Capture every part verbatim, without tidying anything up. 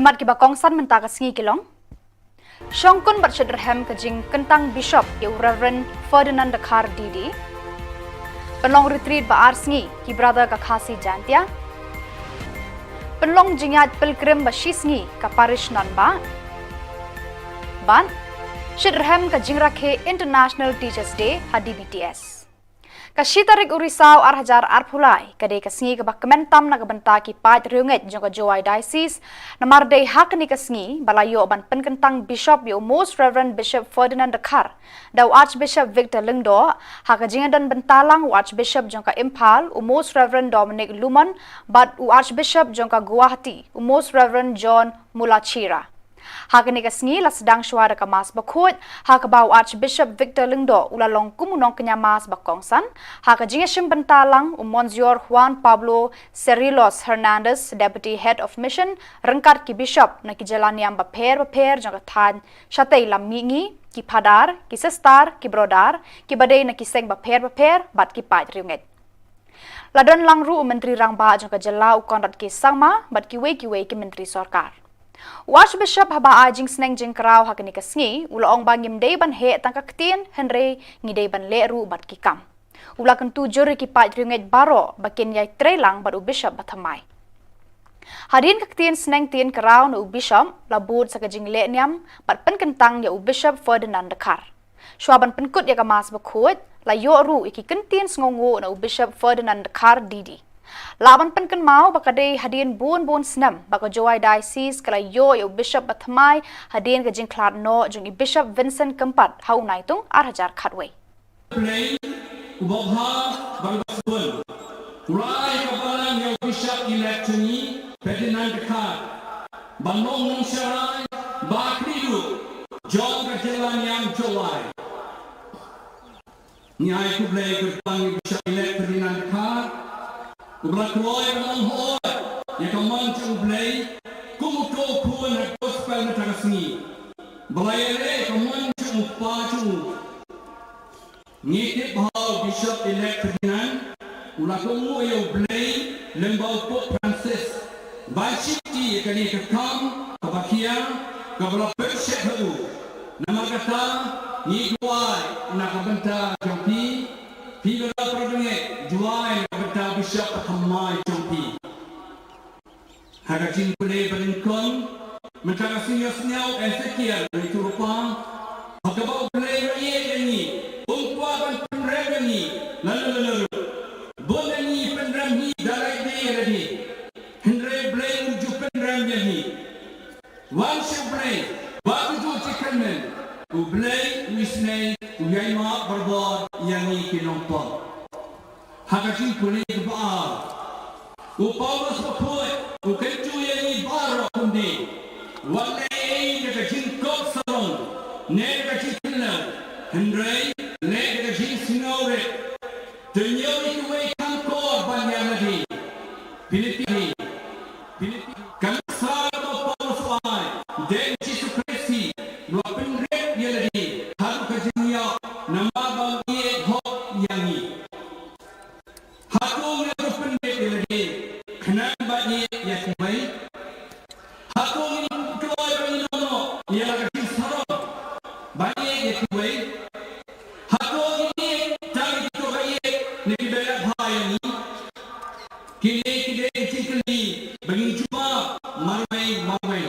Mat kiba kongsan mynta ka sngi ki long: shongkun bad shitrhem ka jingkyntang Bishop ïa u Reverend Ferdinand Dkhar D D. Pynlong retreat ba ar sngi ki Brother ka Khasi Jaintia. Pynlong jingïaid pilgrim ba shi sngi ka Parish Nanbah. Bad shitrhem ka jingrakhe International Teachers Day ha D B T S. Ka shi tarik u Risaw ar hajar arphew lai ka dei ka sngi kaba kmen tam na ka bynta ki paid riewngeit jong ka Jowai Diocese, namar dei ha kane ka sngi ba la ïoh ban pynkyntang Bishop ïa u Most Reverend Bishop Ferdinand Dkhar da u Archbishop Victor Lyngdoh, ha ka jingdon bynta lang u Archbishop jong ka Imphal u Most Reverend Dominic Lumon bad u Archbishop jong ka Guwahati u Most Reverend John Mulachira. Ha kane ka sngi la sdang shuwa da ka Mass Bakhuid, ha kaba u Archbishop Victor Lyngdoh u la long kum u nongkñia Mass ba kongsan, ha ka jingïashim bynta lang u Monsignor Juan Pablo Cerrillos Hernandez, Deputy Head of Mission, ryngkat ki Bishop na ki jylla niam bapher bapher jong ka thaiñ shatei lam mihngi, ki Phadar, ki Sister, ki Brother, kiba dei na ki seng bapher bapher bad ki paid riewngeit. La don lang ruh u Myntri Rangbah jong ka jylla u Conrad K Sangma bad kiwei kiwei ki myntri sorkar. U Archbishop haba ai jingsneng jingkraw ha kane ka sngi u la ong ba ngim dei ban heh tang ka ktien hynrei ngi dei ban leh ruh bad ki kam. U la kyntu jur ïa ki paid riewngeit baroh ba kin ïai trei lang bad u Bishop ba thymmai. Hadien ka ktien sneng ktien kraw na u Bishop la bud sa ka jingleh niam bad pynkyntang ïa u Bishop Ferdinand Dkhar. Shuwa ban pynkut ïa ka Mass Bakhuid, la ïoh ruh ïa ki kyntien sngewnguh na u Bishop Ferdinand Dkhar D D. Lah ban pynkynmaw ba ka dei hadien bun bun snem ba ka Jowai Diocese ka la ïoh ïa u Bishop ba thymmai hadien ka jingkhlad noh jong i Bishop Vincent Kympat ha u Naitung ar hajar khatwei. Play, u babha, ban basbun. Rai ka balang ïa u Bishop elect jong ngi, Ferdinand Dkhar. Ban long nongshakri, ba khlieh jong ka jylla niam Jowai. Ngi ai khublei kyrpang ïa u Bishop elect Ferdinand Dkhar. Uba la kloi ban long hoi ïa ka mon jong U Blei kum uto u khun ha gospel mynta ka sngi. Ba la ïaleh ïa ka mon jong u kpa jong u. Ngi tip ba u Bishop elect Ferdinand u la kohnguh ïa U Blei lyngba u Pope Francis ban shimti ïa kane ka kam kaba khia kaba la pynshet ha u. Namar kata ngi duwai na ka bynta jong phi, phi baroh para bangeit, duwai na ka bynta u Bishop ba thymmai jong phi. Ha ka jingpule ba nyngkong, mynta ka sngi ïohsngew Ezekiel u ïathuhlypa, ha kaba U Blei u la ïeit ïa ngi, um kwah ban pynrem ïa ngi lano lano ruh. Bun na ngi pynrem hi da lade ïa lade, hynrei U Blei um ju pynrem ïa ngi. Wan sha U Blei bad to duh jingkyrmen, U Blei u isynei, u ïaimap barabor ïa ngi ki nongpop. Ha ka jingpule kaba ar, u Paulus Bakhuid u kyntu ïa ngi baroh kumne: wat leh ei ei da ka jingkop sarong ne da ka jingkynlew, hynrei leh da ka jingsngewrit. To ñiew ïa kiwei kham kor ban ïalade. Philippi. Philippi. Ka nuksa kaba u Paulus u ai, dei u Jisu Khrist hi uba la pynrit ïa lade haduh ka jingïap namar ba u ïeit hok ïa ngi. Hato ngi la pynrit ïa lade khnang ban ïeit ïa kiwei? Hato ngi kloi ban ïehnoh ïa la ka jingsarong ban ïeit ïa kiwei? Hato ngi ïeit tang ïa kito ba ïeit ne kiba ïeit bha ïa ngi? Kine ki dei ki jingkylli ba ngin jubab marwei marwei.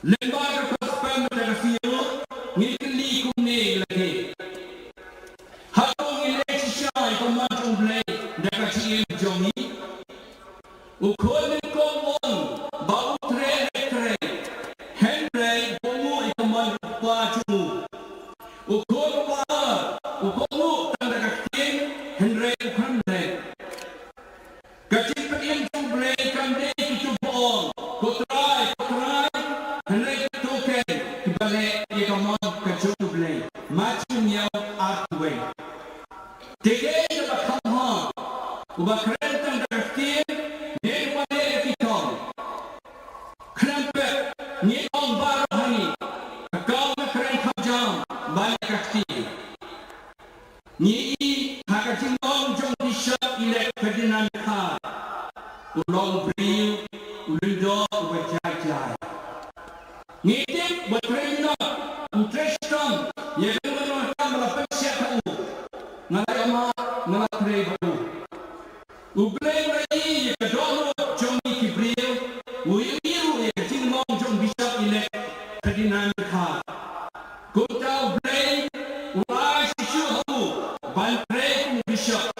Lyngba ka gospel mynta ka sngi ruh ngi kylli kumne ïa lade: hato ngi leh shisha ïa ka mon jong U Blei da ka jingim jong ngi? U khun nyngkong u ong ba u trei, u trei, hynrei u kohnguh ïa ka mon u kpa jong u. U khun uba ar u kohnguh tang da ka ktien, hynrei u khlem leh. Ka jingpynim jong U Blei kam dei kito ba ong, ko Trai, ko Trai, hynrei kito keiñ kiba leh ïa ka mon ka jong U Blei. Mathaios hynñiew, arphew wei. Te kaei kaba kham bha, uba kren tang da ka ktien ne uba leh da ki kam? Khlem pep, ngi ong baroh ha ngi, ka kam ka kren kham jam ban ïa ka kti. Ngi i ha ka jinglong jong u Bishop Elect Ferdinand Dkhar, u long u briew u lyngdoh uba jan Ngi tip ba trei minot, u trei shitom ïa kane ka dohnud ba la pynshah ha u. Nga la ïa ma, nga la trei bad u. U Blei u la ïohi ïa ka dohnud jong ngi ki briew, u ïohi ruh ïa ka jinglong jong u Bishop elect Ferdinand Kha. Kumta u Blei u la ai shisha ha u ban trei kum u Bishop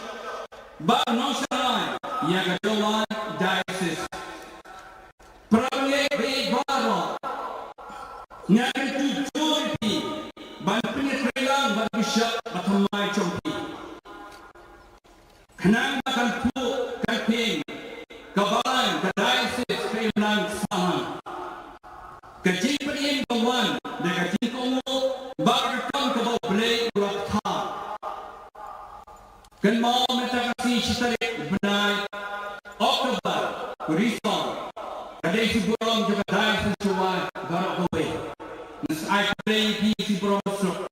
ba u nongsynshar ïa ka Jowai Diocese. Para bangeit baroh, nga kyntu jur ïa phi ban pynïatreilang bad u Bishop ba thymmai jong phi. Khnang ba kan phuh kan phieng, ka balang ka diocese ka imlang sahlang. Ka jingpynim ka wan da ka jingkohnguh bad ka kam kaba U Blei u la ktah. Kynmaw mynta ka sngi shi tarik bnai October, u Risong, ka dei shi burom jong ka diocese Jowai baroh kawei. Nga sa ai khublei ïa phi shi burom suk.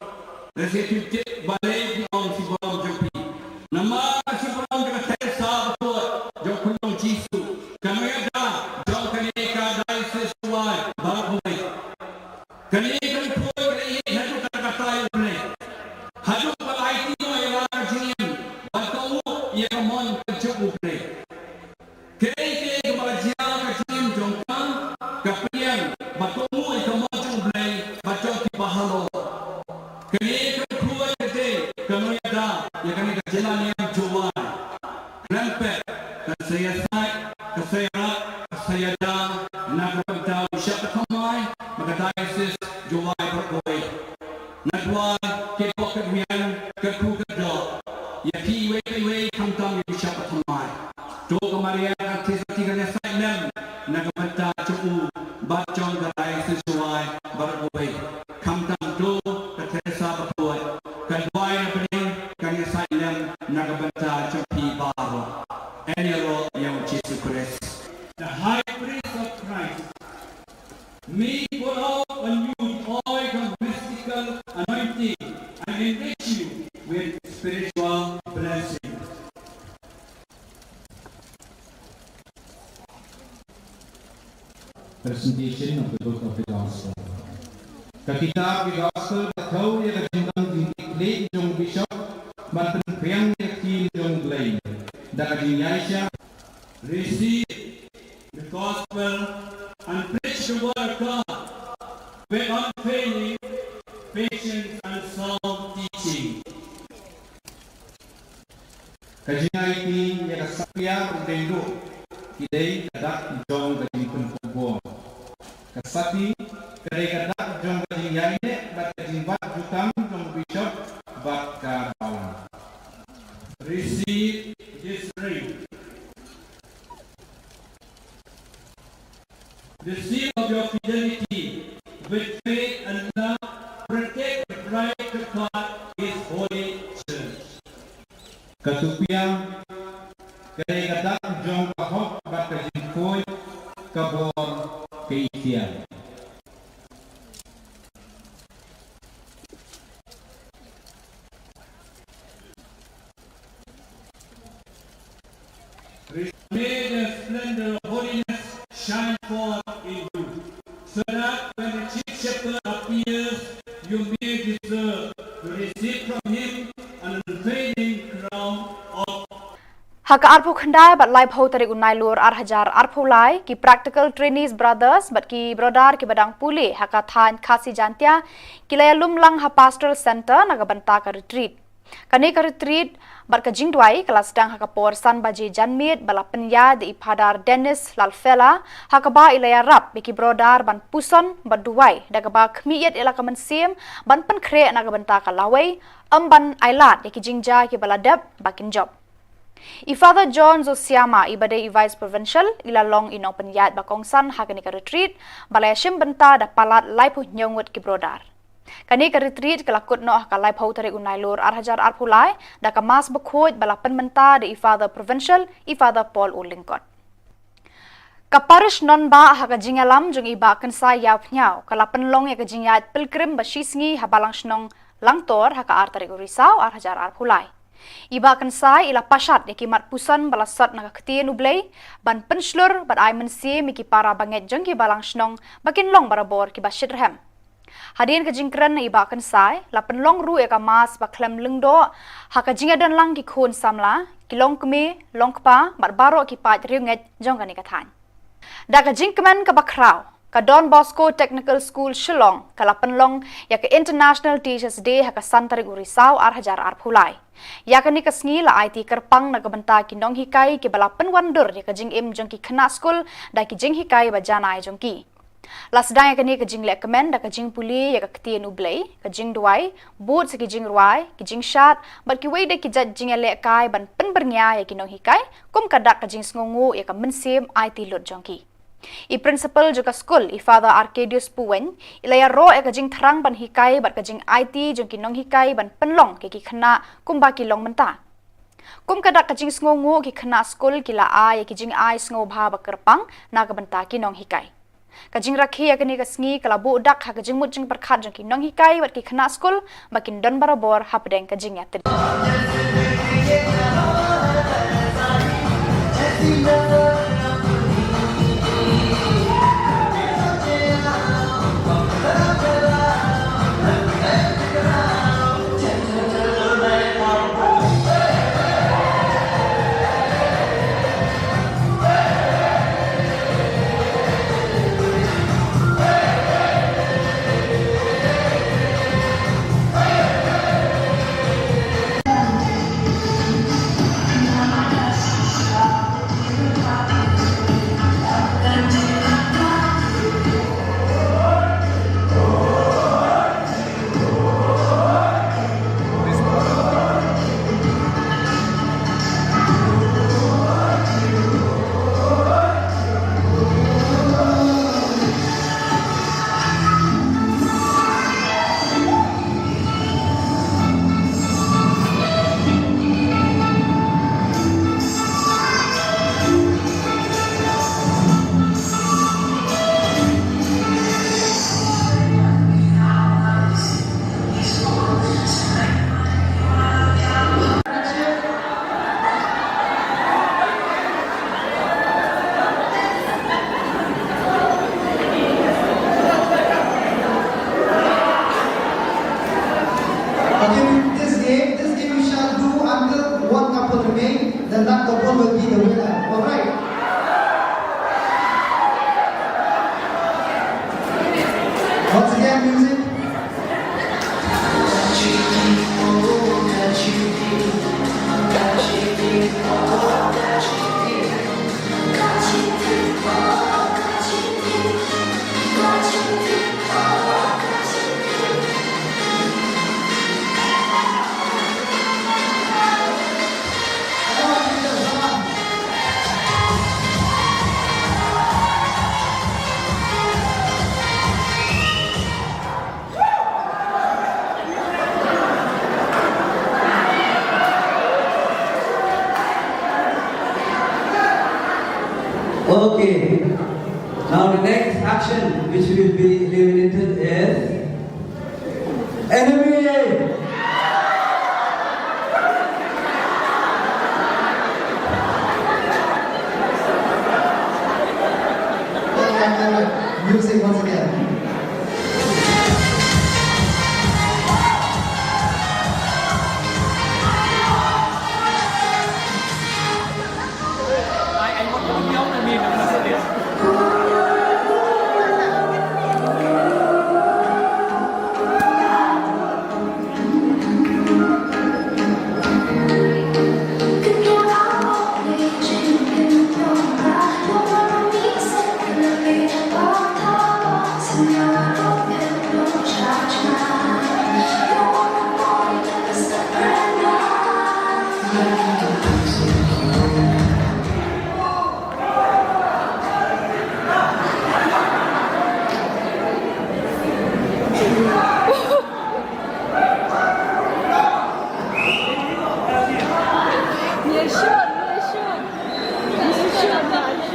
Nga sa ai khublei balei phi ong shi burom jong phi. Namar ka shi burom jong ka Theresa Bakhuid jong u Khunlung Jisu, ka nongïada jong kane ka diocese Jowai baroh kawei. Kane ka jingphuh ka dei haduh katta katta ïa U Blei. Haduh ba la aiti noh ïa la ka jingim ban kohnguh ïa ka mon ka jong U Blei. Kaei kaei kaba la jia ka jingim jong ka, ka pdiang ba kohnguh ïa ka mon jong U Blei bad jong ki bahalor. Kane ka jingphuh ka dei ka nongïada ïa kane ka jylla niam Jowai. Khlem pep, kan sa ïasaid, kan sa ïarap, kan sa ïada na ka bynta u Bishop ba thymmai bad ka diocese Jowai baroh kawei. Nga kwah, katba ka dmian, ka kpu ka doh ïa phi iwei pa iwei, khamtam ïa u Bishop ba thymmai. To ka Maria ka Theisotti kan ïasaid lem na ka bynta jong u bad jong ka diocese Jowai baroh kawei. Khamtam to ka Theresa Bakhuid, ka duwai na bneng kan ïasaid lem na ka bynta jong phi baroh. Yn ïaroh ïa u Jisu Khrist. The High Priest of Christ, may pour out on you the oil of mystical anointing and enrich you with spiritual blessing. Presentation of the Book of the Gospel. Ka kitab ki Gospel ka thew ïa ka jingdon jingkitkhlieh jong u Bishop ban pynphriang ïa ka ktien jong U Blei da ka jingïaishah. Receive the Gospel and preach the word of God with unfailing patience and sound teaching. Ka jingaiti ïa ka Satia Rudeng Duh ki dei ka dak jong ka jingpynkup bor. Ka Sati ka dei ka dak jong ka jingïaineh bad ka jingbat jutang jong u Bishop bad ka balang. Receive this ring. The seal of your fidelity with faith and love, protect and guard His holy church. Ka Tupiang ka dei ka dak jong ka hok bad ka jingkhuid, ka bor, ka ithiang. May the splendor of holiness shine forth in you, so that when the chief shepherd appears, you may deserve to receive from him an unfailing crown of Ha ka arphew khyndai bad laiphew tarik u Nailur ar hajar arphew lai, ki Practical Trainees Brothers bad ki Brother kiba dang pule ha ka thaiñ Khasi Jaintia ki la ïalum lang ha Pastoral Centre na ka bynta ka retreat. Kane ka retreat bad ka jingduwai ka la sdang ha ka por san baje janmiet ba la pynïaid da i Phadar Dennis Lalfela, ha kaba i la ïarap ïa ki brother ban puson bad duwai da kaba khmih ïa la ka mynsiem ban pynkhreh na ka bynta ka lawei, ym ban ailad ïa ki jingjia kiba la dep ba kin jop. I Father John Zosiama, iba dei i Vice Provincial, i la long i nongpynïaid ba kongsan ha kane ka retreat ba la ïashim bynta da palat laiphew hynñiew ngut ki brother. Kane ka retreat ka la kut noh ha ka laiphew tarik u Nailur ar hajar arphew lai da ka Mass bakhuid ba la pynmynta da i Father Provincial, i Father Paul U Lyngkot. Ka Parish Nongbah ha ka jingïalam jong i Bah Kynsai Ïawphniaw ka la pynlong ïa ka jingïaid pilgrim ba shisngi ha Balang Shnong Langtor ha ka ar tarik u Risaw ar hajar arphew lai. I Bah Kynsai i la pashat ïa ki mat puson ba la sot na ka ktien U Blei ban pynshlur bad ai mynsiem ïa ki para bangeit jong ki balang shnong ba kin long barabor kiba shitrhem. Hadien ka jingkren na i Bah Kynsai, la pynlong ruh ïa ka mass ba khlem lyngdoh ha ka jingïadonlang ki khun samla, ki longkmie, longkpa bad baroh ki paid riewngeit jong kane ka thaiñ. Da ka jingkmen kaba khraw, ka Don Bosco Technical School Shillong ka la pynlong ïa ka International Teachers' Day ha ka san tarik u Risaw ar hajar arphew lai. Ïa kane ka sngi la aiti kyrpang na ka bynta ki nonghikai kiba la pynwandur ïa ka jingim jong ki khynnah skul da ki jinghikai ba janai jong ki. La sdang ïa kane ka jinglehkmen da ka jingpule ïa ka ktien U Blei, ka jingduwai, bud sa ki jingrwai, ki jingshad bad kiwei de ki jait jingïalehkai ban pynbyrngia ïa ki nonghikai kum ka dak ka jingsngewnguh ïa ka mynsiem aiti lut jong ki. I Principal jong ka skul, i Father Arcadius Puwein, i la ïaroh ïa ka jingthrang ban hikai bad ka jingaiti jong ki nonghikai ban pynlong ïa ki khynnah kumba ki long mynta. Kum ka dak ka jingsngewnguh, ki khynnah skul ki la ai ïa ki jingai sngewbha ba kyrpang na ka bynta ki nonghikai. Ka jingrakhe ïa kane ka sngi ka la buh dak ha ka jingmut jingpyrkhat jong ki nonghikai bad ki khynnah skul ba kin don barabor hapdeng ka jingïatylli. Okay, this game, this game we shall do until one couple remain, then that couple will be the winner. All right. Once again, music. Okay. Now the next action which will be eliminated is enemy. Music once again.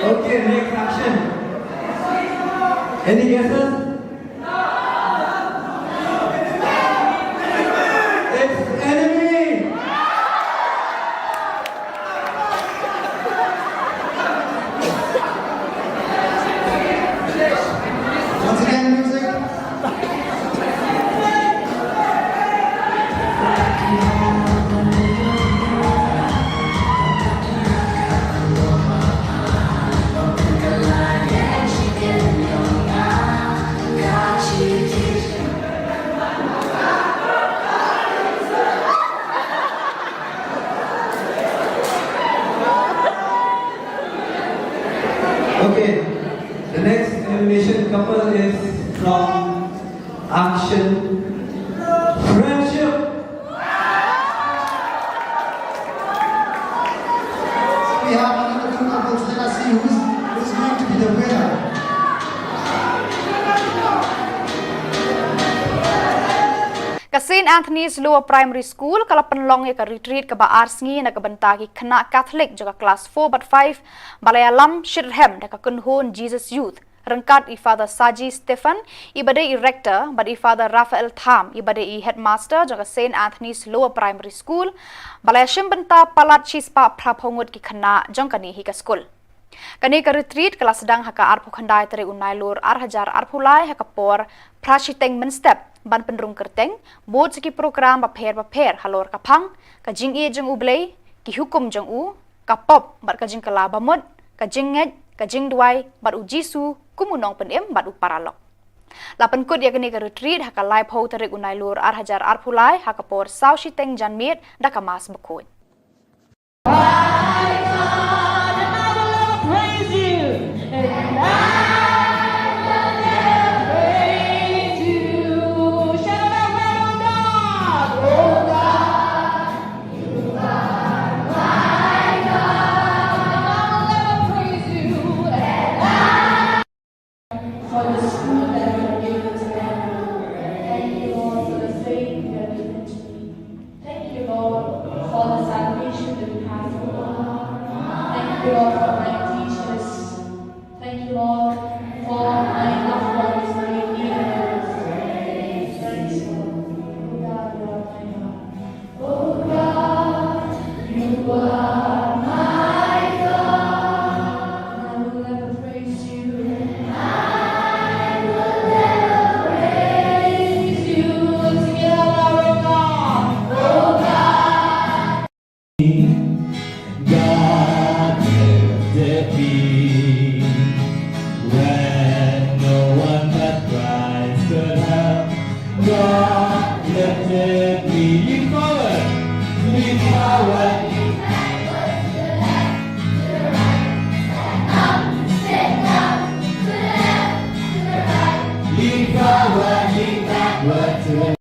Okay, next action. Any guesses? Action. Friendship. We have another two couples. Let us see who's, who's going to be the winner. Ka Saint Anthony's Lower Primary School ka la pynlong ïa ka retreat kaba ar sngi na ka bynta ki khynnah Catholic jong ka klas four bad five, ba la ïalam shitrhem da ka kynhun Jesus Youth, ryngkat i Father Saji Stephen, i ba dei i rector, bad i Father Raphael Tham, i ba dei i headmaster jong ka Saint Anthony's Lower Primary School, ba la ïashim bynta palat shispah phraphew ngut ki khynnah jong kane hi ka skul. Kane ka retreat ka la sdang ha ka arphew khyndai tarik u Nailur ar hajar arphew lai ha ka por phra shiteng mynstep, ban pynrung kyrteng bud sa ki program bapher bapher halor ka phang, ka jingïeit jong U Blei, ki hukum jong u, ka pop bad ka jingkylla bamut, ka jingngeit, ka jingduwai bad U Jisu kum u nongpynim bad u paralok. La pynkut ïa kane ka retreat ha ka laiphew tarik u Nailur ar hajar arphew lai ha ka por saw shiteng janmiet da ka Mass bakhuid. For the school that you have given to them. Thank you, Lord, for the faith you have given to me. Thank you, Lord, for the salvation that you have for me. Thank you, Lord, for my teachers. Thank you, Lord, for my loved ones, my dear ones. Praise you, Lord. Oh God, you are my God. Oh God, you are my God. I will ever praise you. I will ever praise you. Together, oh God. Oh God. God lifted me when no one but Christ could help. God lifted me. Lean forward. Lean forward. Lean forward. Lean backward.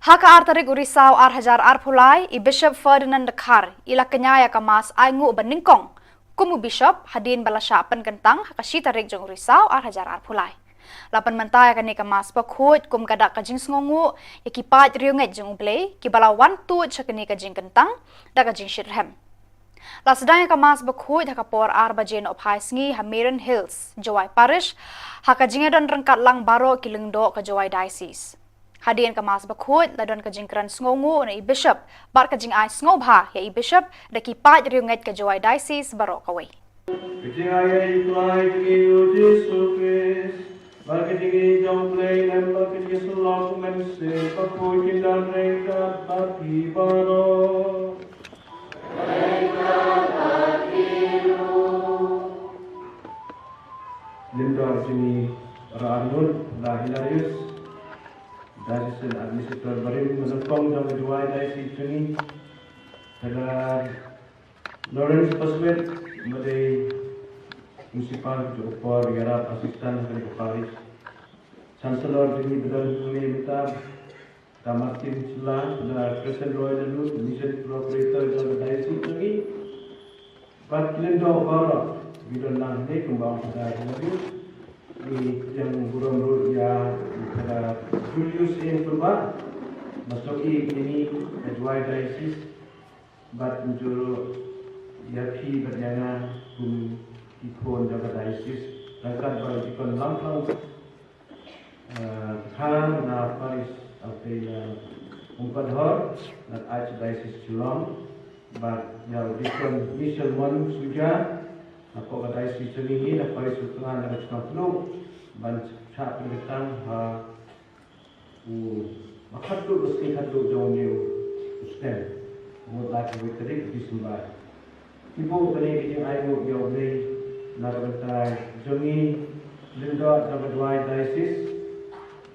Ha ka ar tarik u Risaw ar hajar arphew lai, i Bishop Ferdinand Dkhar i la kñia ïa ka Mass ainguh ba nyngkong kum u Bishop hadien ba la shah pynkyntang ha ka shi tarik jong u Risaw ar hajar arphew lai. La pynmynta ïa kane ka Mass bakhuid kum ka dak ka jingsngewnguh ïa ki paid riewngeit jong U Blei kiba la wan tuid sha kane ka jingkyntang da ka jingshitrhem. La sdang ïa ka Mass bakhuid ha ka por ar baje nohphai sngi ha Marian Hills, Jowai Parish, ha ka jingïadon ryngkat lang baroh ki lyngdoh ka Jowai Diocese. Hadien ka Mass bakhuid la don ka jingkren sngewnguh na i Bishop bad ka jingai sngewbha ïa i Bishop da ki paid riewngeit ka Jowai Diocese baroh kawei. Ka jingai ïa U Trai jong ngi U Jisu Khrist, bad ka jingïeit jong U Blei Blei, bad ka jingïasyllok U Mynsiem Bakhuid kin don ryngkat bad phi baroh. Lyngdoh jong ngi, Rah Arngut, Rah Hilarius, Diocesan Administrator barim ba nyngkong jong ka Jowai Diocese jong ngi, Father Lawrence Paswit, ba dei Principal jong ka por ïarap assistant ha kane ka parish. Chancellor jong ngi ba don hangne mynta, Father Martin Shylla, Father Crescent Roy Laloo, Mission Coordinator jong ka Diocese jong ngi. Bad ki lyngdoh baroh kiba don lang hangne kumba ong Father Laloo. Ngi pdiang burom ruh ïa Father Julius Eng Pynbah, ba snoh ïa ngi ka Jowai Diocese. Bad mynjur ruh ïa phi bad ïa nga kum ki khun jong ka diocese, ryngkat bad i Deacon Lamphang, eh, Khan na parish, eh, Umpadhor na Archdiocese Shillong, bad ïa u Deacon Michel Mon Suja na ka diocese jong ngi na parish Utngan na ka Chnong Tnum, ban shah pynkyntang ha u, ba khatduh ka sngi khatduh jong une u snem, mut lai ka wei tarik December. Ngi buh kane ka jingainguh ïa U Blei na ka bynta jong ngi, lyngdoh jong ka Jowai Diocese.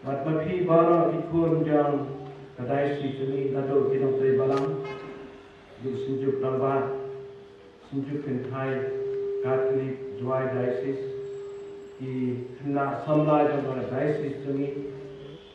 Bad ma phi baroh ki khun jong ka diocese jong ngi, naduh ki nongtrei balang, ki synjuk rangbah, Synjuk Kynthai Katholik Jowai Diocese, ki khynnah samla jong ka diocese jong ngi,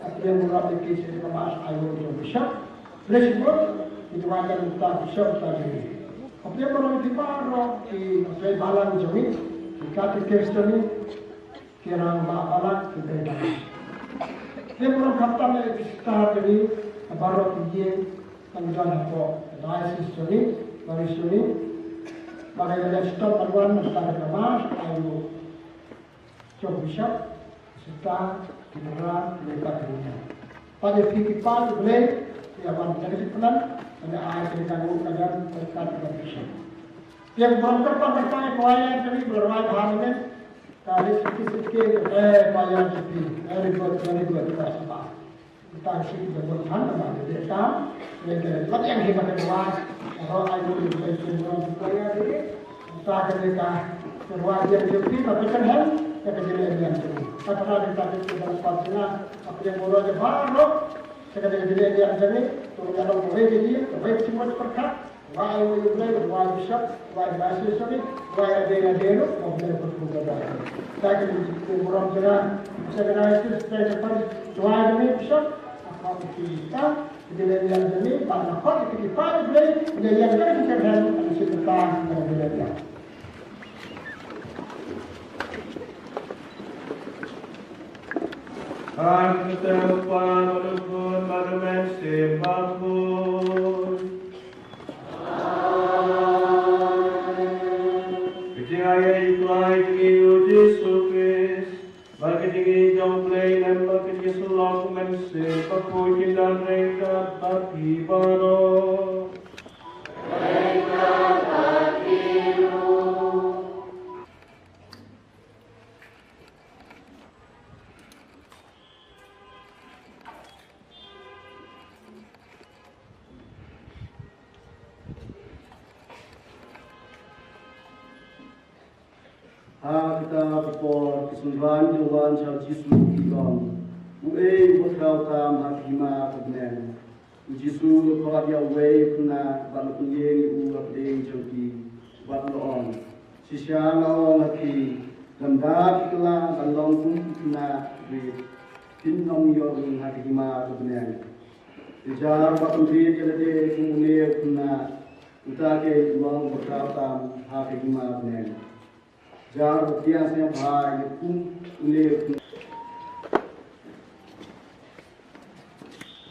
Ka pdiang burom ïa ki sha ka Mass aiu jong u Bishop. Pdiang burom ïa ki, wan da u Bishop, da ki. Ka pdiang burom ïa ki baroh ki, ki balang jong ngi, ki katekist jong ngi, ki rangbah balang, ki briew balang. Pdiang burom khamtam ïa ki sister jong ngi, baroh ki ïing, tang jon hapoh diocese jong ngi, parish jong ngi. Ba ka ïa shitom ban wan, ban ïa ka Mass aiu jong u Bishop, sister, ki para, ki nongïalam. Pat ïa phi ki paid U Blei, ïa wan da ka jingpynlong, ban ai ka jingkyrkhu ka jingpynlong ka Bishop. Pdiang burom kyrpang kyrpang ïa ki rwai ïa ki rwai bha mynne. Ka list ki sit ki, eh, pa ïa ki phi. Very good, very good, ka sapa. Kita shi ki jabun than ba de ta. Ye ke lat yang hi ba de wa. Ro ai mo ni ke jin ro ki ko ya de. Ta ke de ka. Ke wa ye ke pi ba ke kan hen. Ke ke de le yang ke. Ka ta de ta ke de ba pa na. Apa yang mo ro de ba ro. Ke ke de le yang ke. To ya ba ko ye ke ye. Ko ye ki mo per ka. Wai u Blei, wai bishop, wai diocese, wai ade ade ruh, wai Blei pun pun ade. Kita ki burom jera, kita ki diocese, kita ki parish, wai ade bishop, apa kita, kita Blei ade ni, ba na kot kita ki parish Blei, dia yang kita kita kita kita kita kita. Ar kita pan ulun baru mensi bakun. Ka jingaiei U Trai jong ngi U Jisu Khrist, bad ka jingïeit jong U Blei, lem bad ka jingïasyllok U Mynsiem Bakhuid, kin don ryngkat bad phi baroh. Ha kata ka por ki synran ki la wan sha u Jisu, ki ong, "Uei uba khraw tam ha ka hima ka bneng?" U Jisu u la khot ïa uwei u khynnah bad u la pynïeng ïa u ha pdeng jong ki, bad u la ong, "Shisha nga ong ha phi, lada phi kylla ban long kum u khynnah rit, phin ym ïoh ring ha ka hima ka bneng. Te jar uba pynrit ïa lade kum une u khynnah, uta keiñ u long uba khraw tam ha ka hima ka bneng." Jar ba pdiang sngewbha ïa u kum une u khynnah.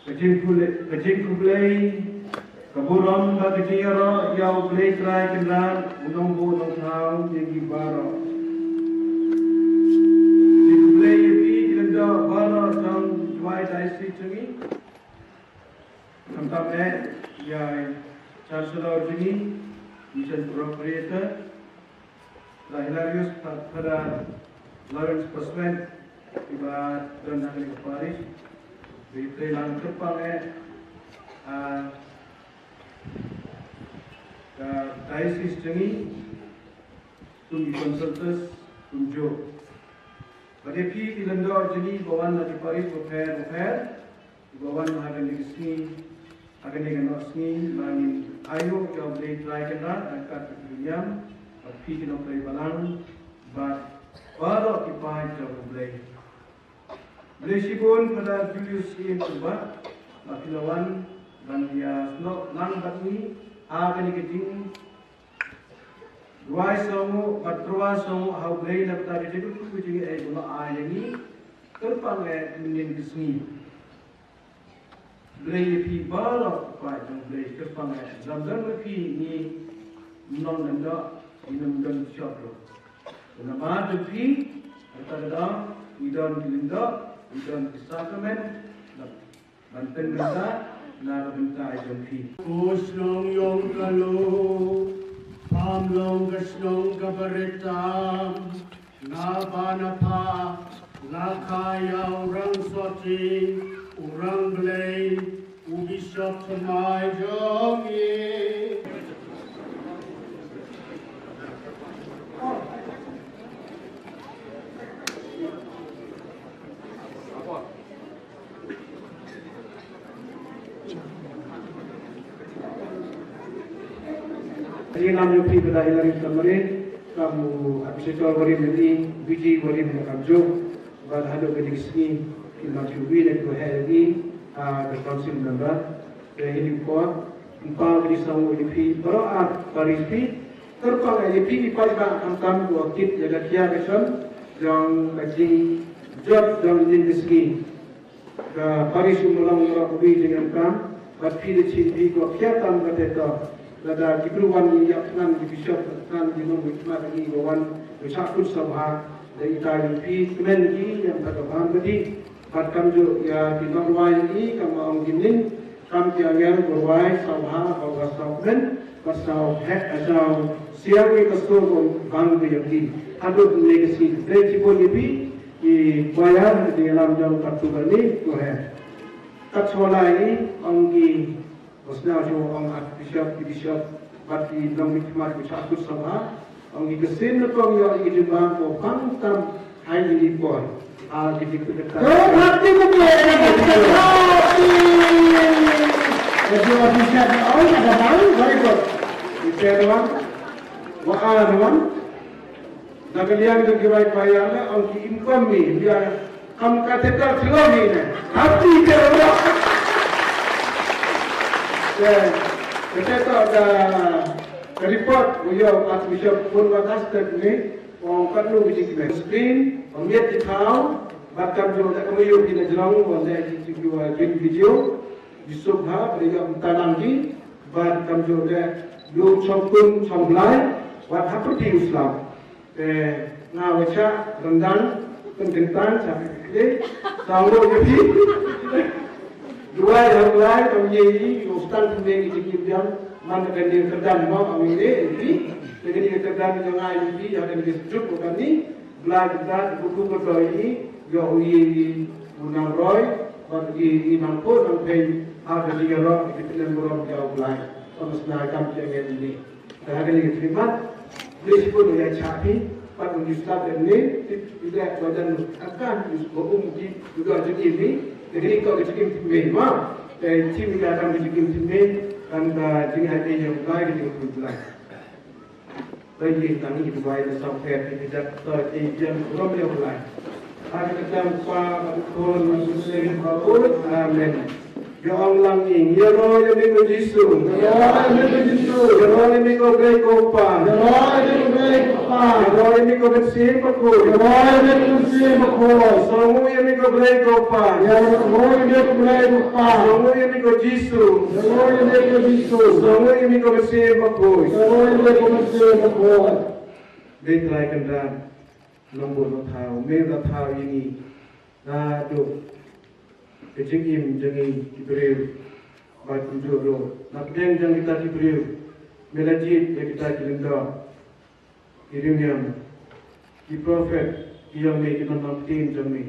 Ka jingkhublei, ka jingkhublei, ka burom bad ka jingïaroh ïa U Blei Trai Kynrad, U Nongbuh Nongthaw jong ngi baroh. Jingkhublei ïa phi ki lyngdoh baroh jong Jowai Diocese jong ngi. Khamtam eh ïa i Chancellor jong ngi, Mission Procurator, Phadar Hilarius, Phadar Lawrence Passmore, iba don ha kane ka parish. Bad i trei lang kyrpang eh, ah, ka diocese jong ngi, kum ki consultors kumjuh. Bad ïa phi ki lyngdoh jong ngi ba wan na ki parish bapher bapher, ba wan ha kane ka sngi, ha kane ka noh sngi, ba ngin ayu ïa U Blei Trai Kynrad ryngkat bad ki riewniam, bad phi ki nongtrei balang, bad baroh ki paid jong U Blei. Khublei shibun Phadar Julius Syiem Syiemlieh, ba phi la wan ban ïasnoh lang bad ngi ha kane ka jingduwai sngewnguh bad tyrwa sngewnguh ha U Blei na ka bynta ka jingkyrkhu jong ngi, eh, ba u la ai ïa ngi kyrpang eh mynnin ka sngi. Khublei ïa phi baroh, paid jong U Blei, kyrpang eh, lada ym don ma phi ngim long lyngdoh, ngim don shop ruh. Namar jong phi, kata ka daw, ngi don ki lyngdoh, ngi don ki sakramen, ban pynbynta na ka bynta jong phi. Ko shnong ïong ka Lum, pham long ka shnong kaba rit tam, na ba na pha, la kha ïa u rang soti, u rang Blei, u Bishop thymmai jong ngi. Ngi lam ïa phi Phadar Hilary Samari, kum u Archbishop barim, ngi Viji barim, ngi kamjuh bad haduh kane ka sngi, ki lam ki wi ne ki heh ïa ngi, ah, ka council member. Te hi ki por, ym pat ki sngewnguh ïa phi baroh ar parish phi, kyrpang ïa phi ki paidbah khamtam ko kit ïa ka khia ka shon jong ka jingjot jong ine ka sngi. Ka parish Umlong baroh kawei jingdonkam, bad phi da shisha phi ko khia tam kata to. Lada ki briew wan ïa thngan ki bishop, thngan ki nongmihkhmat ngi ba wan, ba shah kut sngewbha, da ita ïa phi kmen ki ïa kata ka bam ka dih. Bad kamjuh ïa ki nongrwai ngi, kam ong ki ning, kam ki angel ba rwai sngewbha, ba rwai sngewkmen, bad sngewheh, sngewsiang ïa ka sur ba bang ïa ki. Haduh kane ka sngi, khublei shibun ïa phi, ki choir, ki ïalam jong ka Tuba ni, ko heh. Kat shuwa lai ong ki, ba sngewsih ong Archbishop, ki bishop, bad ki nongmihkhmat ki shah kut sngewbha, ong ki ksien na kong ïoh ki jingbam ko pang tam hai ki por. Ah, ki jingkyrkhu. Ko pang ti ko pang. Ka jingkyrkhu ong ka bang, very good. Ite ruang, wa a ruang. Na ka liang jong ki rai paya ne, ong ki im kum mi, ïa kam ka te ta thlo mi ne. Hati te ro. Te, te te ta ka, ka report, u ïoh Archbishop pun wa ta step ni, ong kat nu biji ki screen, ong miet ki thaw, bad kamjuh da ka mayu ki na jrong, ong da ki ki wa jin video, Yusuf ha, bad ïoh mtanang ki, bad kamjuh da, ïoh chong kun, chong blai, wat hapati u slap. Te nga wa chah ryndang, pynkyntang, chah kle, tang lo ïa phi. Duwai ha Blai, tang ïa i, u stang pynbeit i jingim biang, man ka dei kyrdan mo, ong ïa i phi. Te kane ka kyrdan ïa nga ïa phi, ïa kane ka juk ko kane, Blai kyrdan, buku ko doi i, ïa u ïa i, u nang roi, bad i, i nang ko, nang pei, ha ka dei ïa ro, i pynlem burom ïa u Blai. Tang sna kam ïa ngi ni. Te ha kane ka khidmat, Blei shibun ïa chah phi, Pat u ju stad ne ti ila wadan akan u ko um ti juga jingim ni. Jadi ko jingim ti me ma. Te tim ka dang jingim ti me kan ka jingim ai yang lai jingim tu lai. Ba ïa tang ïa duwai da sawkher ïa ka jaka to ïa ïa rom ïa u Blei. Ha ka kyrteng u Kpa bad u Khun bad u Mynsiem Bakhuid. Amen. Ïa ong lang ïing, ïaroh ïa me ko Jisu. Ïaroh ïa me ko Jisu. Ïaroh ïa me ko Blei ko Kpa. Ïaroh ïa me ko Blei ko Kpa. Ïaroh ïa me ko Mynsiem Bakhuid. Ïaroh ïa me ko Mynsiem Bakhuid. Sngewnguh ïa me ko Blei ko Kpa. Ïaroh ïa me ko Blei ko Kpa. Sngewnguh ïa me ko Jisu. Ïaroh ïa me ko Jisu. Sngewnguh ïa me ko Mynsiem Bakhuid. Ïaroh ïa me ko Mynsiem Bakhuid. Dei Trai Kynrad, nongbud ba thaw, me ba thaw ïa ngi. Naduh ka jingim jong ngi ki briew. Bad kumjuh ruh na pdeng jong kita ki briew, me la jied ïa kita ki lyngdoh, ki riewniam, ki prophet, ki ïong me, ki nongpynbtien jong me.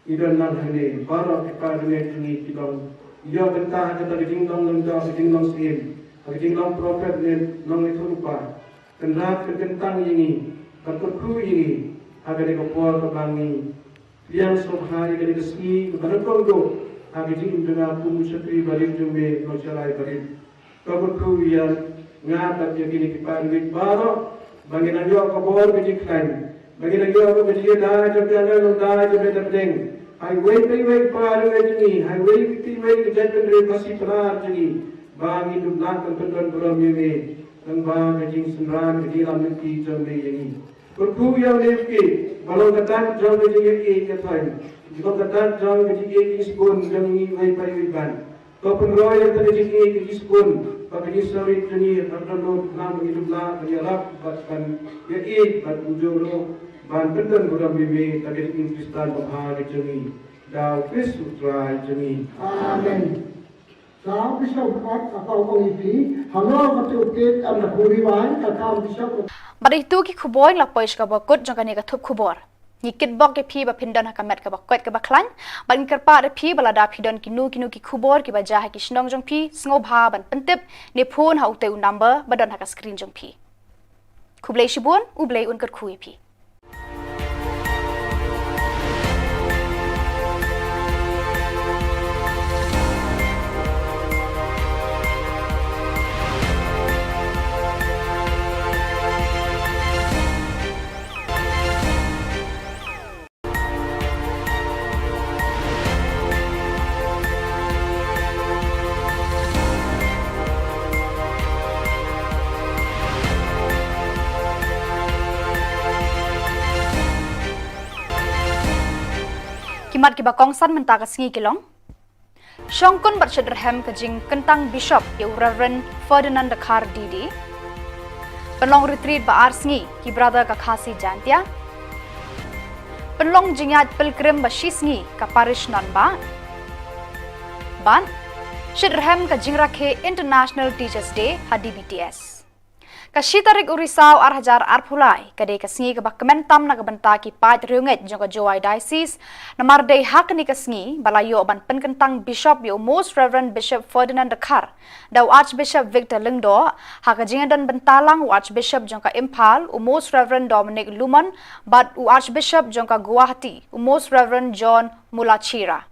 Ngi don lang hangne, baroh ki para bangeit jong ngi ki long, ïoh bynta ha kata ka jinglong lyngdoh, ka jinglong syiem, ha ka jinglong prophet ne nongïathuhlypa. Kynrad, kynkyntang ïa ngi, ban kyrkhu ïa ngi ha kane ka por kaba ngi pdiang sngewbha ïa kane ka sngi kaba nyngkong ruh ha ka jingim jong nga kum u shakri barit jong me, u nongshakri barit. Ka kyrkhu ïa nga bad ïa kine ki para bangeit baroh ba ngin nang ïoh ka bor ka jingkhlaiñ, ba ngin nang ïoh ka jingïada jong ka nongïada jong me da pdeng ha iwei pa iwei i para bangeit jong ngi, ha iwei pa iwei ka jaitbynriew Khasi Pnar jong ngi, ba ngin dup lah ban pyndon burom ïa me. Tang ba ka jingsynran ka jingïalam lynti jong me ïa ngi. Kyrkhu ïa u Nephi ba long ka dak jong ka jingïeit ïa thaiñ, ba long ka dak jong ka jingïeit jingsbun jong ngi iwei pa iwei ban. Ka pynroi ïa ka jingïeit ka jingsbun bad ka jingsawrit jong ngi, ka pynroi lang ba ngi dup lah ban ïarap bad ban ïeit bad kumjuh ruh ban pyndon burom ïa me da ka jingim Khristan babha ka jong ngi. Da u Khrist u Trai jong ngi. Amen. Sa u Bishop Hart, ka ong ïa phi, halor katu u case em da khuri wai, ka kam Bishop. Bad ito ki khubor la poi sha kaba kut jong kane ka thup khubor. Ngi kitbok ïa phi ba phin don ha ka met kaba koit kaba khlaiñ, bad ngi kyrpad ïa phi ba lada phi don kino kino ki khubor kiba jia ha ki shnong jong phi, sngewbha ban pyntip ne phone ha utei u number ba don ha ka screen jong phi. Khublei shibun, U Blei un kyrkhu ïa phi. Ki mat kiba kongsan mynta ka sngi ki long: Shongkun bad shitrhem ka jingkyntang Bishop ïa u Reverend Ferdinand Dkhar D D. Pynlong retreat ba ar sngi ki Brother ka Khasi Jaintia. Pynlong jingïaid pilgrim ba shi sngi ka Parish Nanbah. Bad shitrhem ka jingrakhe International Teachers Day ha D B T S. Ka shi tarik u Risaw ar hajar arphew lai ka dei ka sngi kaba kmen tam na ka bynta ki paid riewngeit jong ka Jowai Diocese, namar dei ha kane ka sngi ba la ïoh ban pynkyntang Bishop ïa u Most Reverend Bishop Ferdinand Dkhar da u Archbishop Victor Lyngdoh, ha ka jingdon bynta lang u Archbishop jong ka Imphal, u Most Reverend Dominic Lumon, bad u Archbishop jong ka Guwahati, u Most Reverend John Mulachira.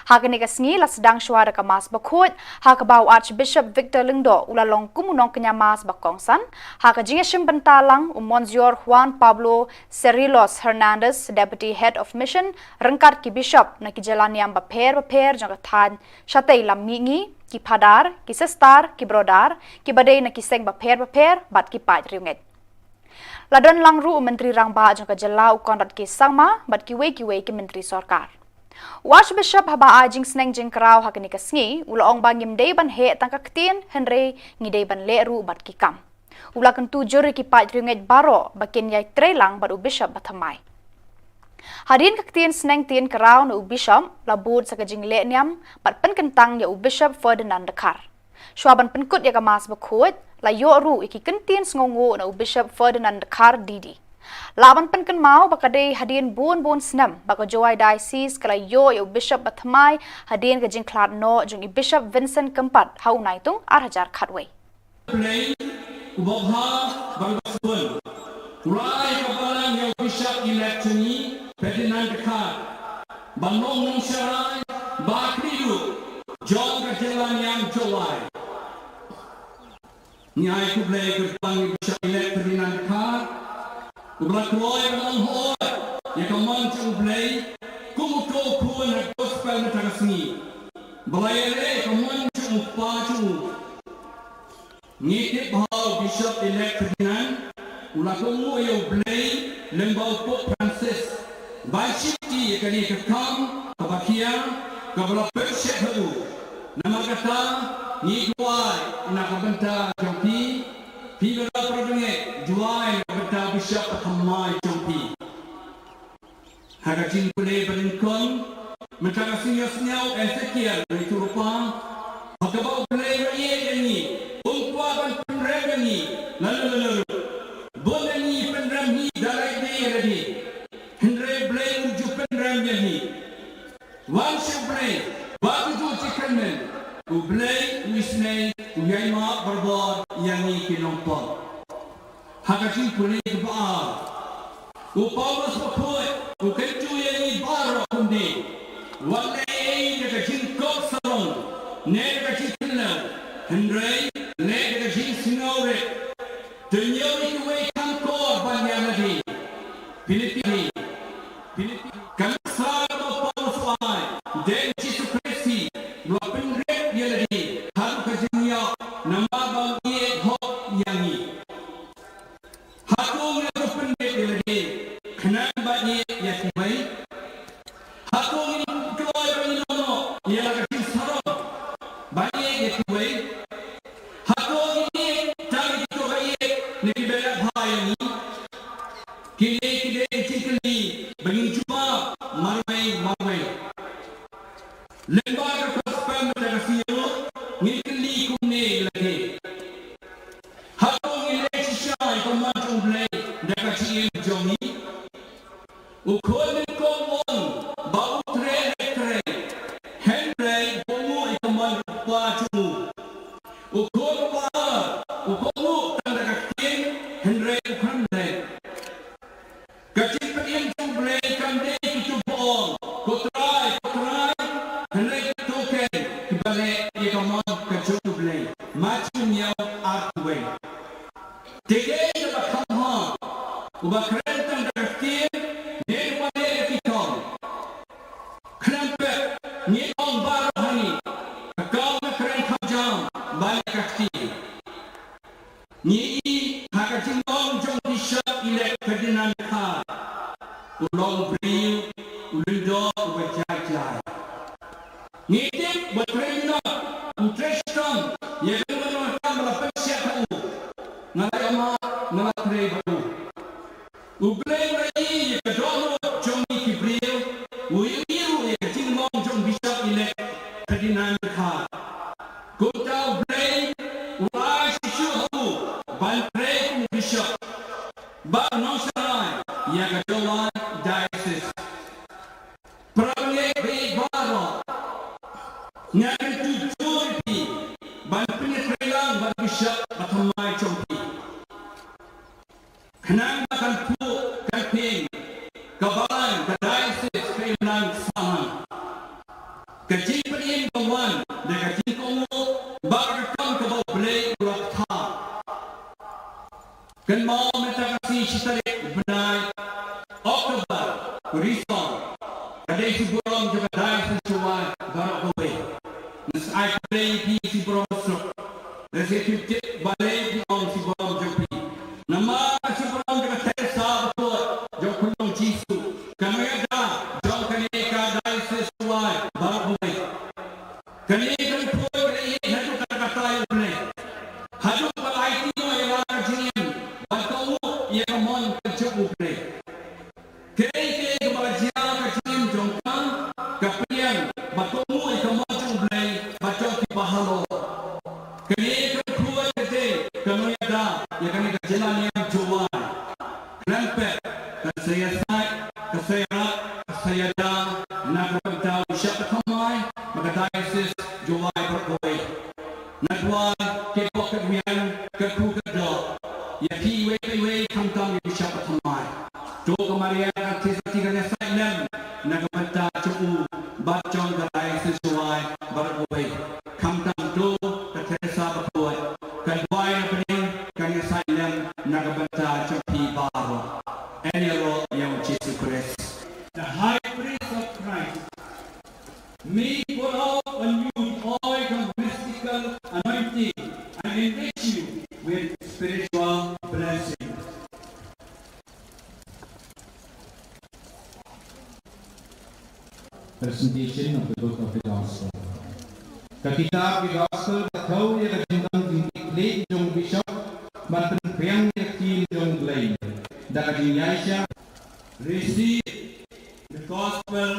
Ha kane ka sngi la sdang shuwa da ka Mass bakhuid, ha kaba u Archbishop Victor Lyngdoh u la long kum u nongkñia Mass ba kongsan, ha ka jingïashim bynta lang u Monsignor Juan Pablo Cerrillos Hernandez, Deputy Head of Mission, ryngkat ki Bishop na ki jylla niam bapher bapher jong ka thaiñ shatei lam mihngi, ki Phadar, ki Sister, ki Brother, kiba dei na ki seng bapher bapher, bad ki paid riewngeit. La don lang ruh u Myntri Rangbah jong ka jylla u Conrad K Sangma, bad kiwei kiwei ki myntri sorkar. U Archbishop haba ai jingsneng jingkraw ha kane ka sngi, u la ong ba ngim dei ban heh tang ka ktien, hynrei ngi dei ban leh ruh bad ki kam. U la kyntu jur ïa ki paid riewngeit baroh ba kin ïai trei lang bad u Bishop ba thymmai. Hadien ka ktien sneng ktien kraw na u Bishop, la bud sa ka jingleh niam bad pynkyntang ïa u Bishop Ferdinand Dkhar. Shuwa ban pynkut ïa ka Mass bakhuid, la ïoh ruh ïa ki kyntien sngewnguh na u Bishop Ferdinand Dkhar D D. Lah ban pynkynmaw ba ka dei hadien bun bun snem ba ka Jowai Diocese ka la ïoh ïa u Bishop ba thymmai hadien ka jingkhlad noh jong i Bishop Vincent Kympat ha u Naitung ar hajar khatwei. Play, u Bokha, Bang Basbun. Rai ka balang Bishop Elect jong ngi, Ferdinand Dkhar, ban long nongsharai ba khlieh ruh jong ka jylla Niam Jowai. Ngi ai khublei kyrpang ïa u Bishop Elect Ferdinand Dkhar, uba la kloi ban ong hooid ïa ka mon jong U Blei kum uto u khun ha ka gospel mynta ka sngi, ba la ïaleh ïa ka mon jong u kpa jong u. Ngi tip ba u Bishop Elect Ferdinand u la kohnguh ïa U Blei lyngba u Pope Francis ban shimti ïa kane ka kam kaba khia, kaba la pynshet ha u. Namar kata, ngi duwai na ka bynta jong phi, phi baroh para bangeit, duwai na ka bynta u Bishop ba thymmai jong phi. Ha ka jingpule ba nyngkong, mynta ka sngi ïohsngew Ezekiel u ïathuhlypa ba kaba U Blei u la ïeit ïa ngi, um kwah ban pynrem ïa ngi lano lano ruh. Bun na ngi pynrem hi da lade ïa lade, hynrei U Blei um ju pynrem ïa ngi. Wan sha U Blei bad to ju jingkyrmen, U Blei u isynei, u ïaimap barabor ïa ngi ki nongpop. Ha ka jingpule kaba ar, u Paulus bakhuid u kyntu ïa ngi baroh kumne: wat leh ei ei da ka jingkop sarong ne da ka jingkynlew, hynrei leh da ka jingsngewrit. To ñiew ïa kiwei kham kor ban ïa lade. Philippi, Philippi. Ka nuksa kaba u Paulus u ai, dei U Jisu Khrist hi uba la pynrit ïa lade haduh ka jingïap, namar ba u ïeit hok ïa ngi. Hato ngi la pynrit ïa lade khnang ban ïeit ïa kiwei? Hato ngi la kloi ban ïehnoh ïa la ka jingsarong ban ïeit ïa kiwei? Hato ngi ïeit tang ïa kito ba ïeit ne kiba ïeit bha ïa ngi? Kine ki dei ki jingkylli ba ngin jubab marwei marwei. Lyngba ka gospel mynta ka sngi ruh ngin kylli kumne ïa lade: hato ngi leh shisha ïa ka mon jong U Blei da ka jingim jong ngi? U khun nyngkong u ong ba u trei leh trei, hynrei u kohnguh ïa ka mon u kpa jong u. U khun uba ar u kohnguh tang da ka ktien, hynrei u khlem leh. Ka jingpynim jong U Blei kam dei kito ba ong, ko Trai, ko Trai, hynrei kito keiñ kiba leh ïa ka mon ka jong U Blei. Mathaios hynñiew, arphew wei. Te kaei kaba kham bha, uba kren tang da ka ktien ne uba leh da ki kam? Khlem pep, ngi ong baroh hangne, ka kam ka kren kham jam ba leh ka ktien. Ngi ïohi ha ka jinglong jong u Bishop Elect Ferdinand Dkhar, u long u briew u lyngdoh uba jai jai. Ngi tip ba u trei minot, u trei shitom ïa kano kano ka kam ba la pynshai ha u. Nga la ïoh map, nga la trei bad u. U Blei u la ïohi ïa ka dohnud jong ngi ki briew, u ïohi ruh ïa ka jinglong jong u Bishop Elect Ferdinand Dkhar. Kumta U Blei u ai shisha ha u ban trei kum u bishop bad u nongsharai ïa ka Jowai Diocese. Para bangeit baroh, nga kyntu jur ïa phi ban pynïatreilang bad u bishop ba thymmai jong phi. Khnang ba kan phuh kan phieng, ka balang, ka diocese ka imlang sahlang. Ka jingpynim ka wan da ka jingkohnguh bad ka kam kaba U Blei u la pynthikna. Kynmaw mynta ka sngi shi tarik u bnai October, u Risong, ka dei shi burom jong ka diocese Jowai baroh kawei. Nga sa ai khublei ïa phi shi burom suk. Nga sa tip balei phi ong shi burom jong phi. Namar ka shi burom jong ka Theresa bakhuid jong u Khunlung Jisu, ka nongïada jong kane ka diocese Jowai baroh kawei. Kane ka nongpoi ka la ïeit haduh katta katta ïa U Blei, haduh ba la aiti noh ïa la ka jingim ban kohnguh ïa ka mon ka jong U Blei. Kaei kaei kaba la jia ha ka jingim jong ka, ka pynïeng ba kohnguh ïa ka mon jong U Blei bad jong kiba halor. Kane ka nongpoi ka dei ka nongïada ïa kane ka jylla niam Jowai. Khlem pep, kan sa ïasaid, kan sa ïarap, kan sa ïada na ka bynta u bishop ba thymmai bad ka diocese Jowai baroh kawei. Nga duwai, katba kat wei, katba katdoh, ïa phi iwei pa iwei, khamtam ïa u bishop ba thymmai. To ka Kan duwai na bneng kan ïasaid lem na ka bynta jong phi baroh. Ïaroh ïa u Jisu Khrist. The High Priest of Christ, may pour out on you the oil of mystical anointing and enrich you with spiritual blessing. Presentation of the Book of the Gospel. Ka kitab ki Gospel ka thew ïa ka jingdon jingkitkhlieh jong u Bishop ban pynphriang ïa ka ktien jong U Blei da ka jingïaishah. Receive the Gospel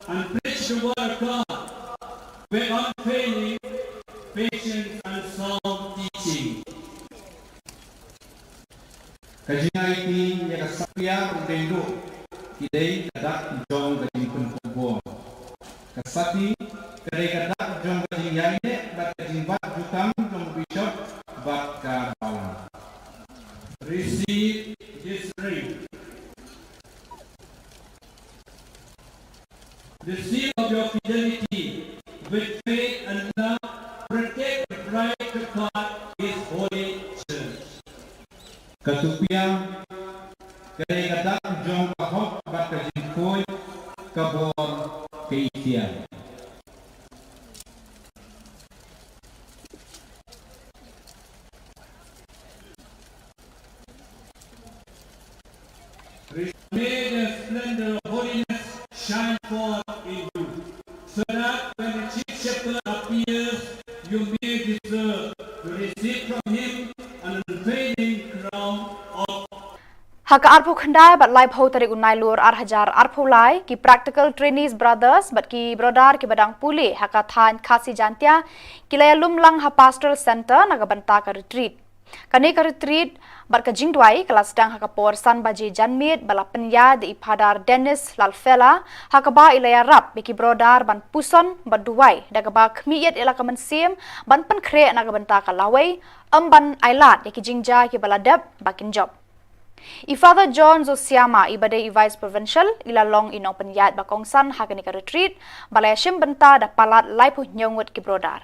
and preach the word of God with unfailing patience and sound teaching. Ka jingaiti ïa ka sati ruh dei ruh ki dei ka dak jong ka jingpynkup bor. Ka sati ka dei ka dak jong ka jingïaineh bad ka jingbat jutang jong u Bishop bad ka balang. Receive this ring. The seal of your fidelity with faith and love, protect the bride of God, His holy church. Ka tupiang ka dei ka dak jong ka hok bad ka jingkhuid ka bor ka ïthiang. May the splendor of holiness shine forth in you, so that when the chief shepherd appears, you may deserve to receive from him an unfailing crown of Ha ka arphew khyndai bad laiphew tarik u Nailur ar hajar arphew lai, ki Practical Trainees Brothers bad ki Brodar kiba dang pule ha ka thaiñ Khasi Jaintia ki la ïalum lang ha Pastoral Centre na ka bynta ka retreat. Kane ka retreat bad ka jingduwai ka la sdang ha ka por san baje janmiet ba la pynïaid da i Phadar Dennis Lalfela, ha kaba i la ïarap ïa ki Brodar ban puson bad duwai da kaba khmih ïa la ka mynsiem ban pynkhreh na ka bynta ka lawei, ym ban ailad ïa ki jingjia kiba la dep ba kin jop. I Father John Zosiama, iba dei i Vice Provincial, i la long i nongpynïaid ba kongsan ha kane ka retreat ba la ïashim bynta da palat laiphew hynñiew ngut ki Brodar.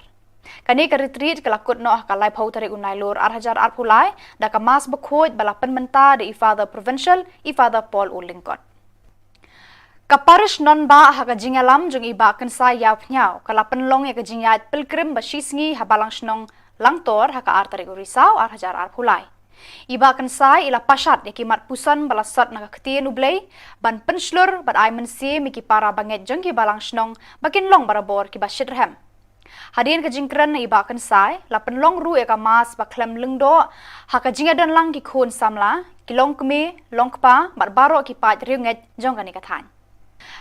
Kane ka retreat ka la kut noh ha ka laiphew tarik u Nailur ar hajar arphew lai da ka Mass bakhuid ba la pynmynta da i Father Provincial, i Father Paul U Lyngkot. Ka Parish Nongbah ha ka jingïalam jong i Bah Kynsai Ïawphniaw ka la pynlong ïa ka jingïaid pilgrim ba shisngi ha Balang Shnong Langtor ha ka ar tarik u Risaw ar hajar arphew lai. I Bah Kynsai i la pashat ïa ki mat puson ba la sot na ka ktien U Blei ban pynshlur bad ai mynsiem ïa ki para bangeit jong ki Balang Shnong ba kin long barabor kiba shitrhem. Hadien ka jingkren na i Bah Kynsai, la pynlong ruh ïa ka Mass ba khlem lyngdoh ha ka jingïadon lang ki khun samla, ki longkmie, longkpa bad baroh ki paid riewngeit jong kane ka thaiñ.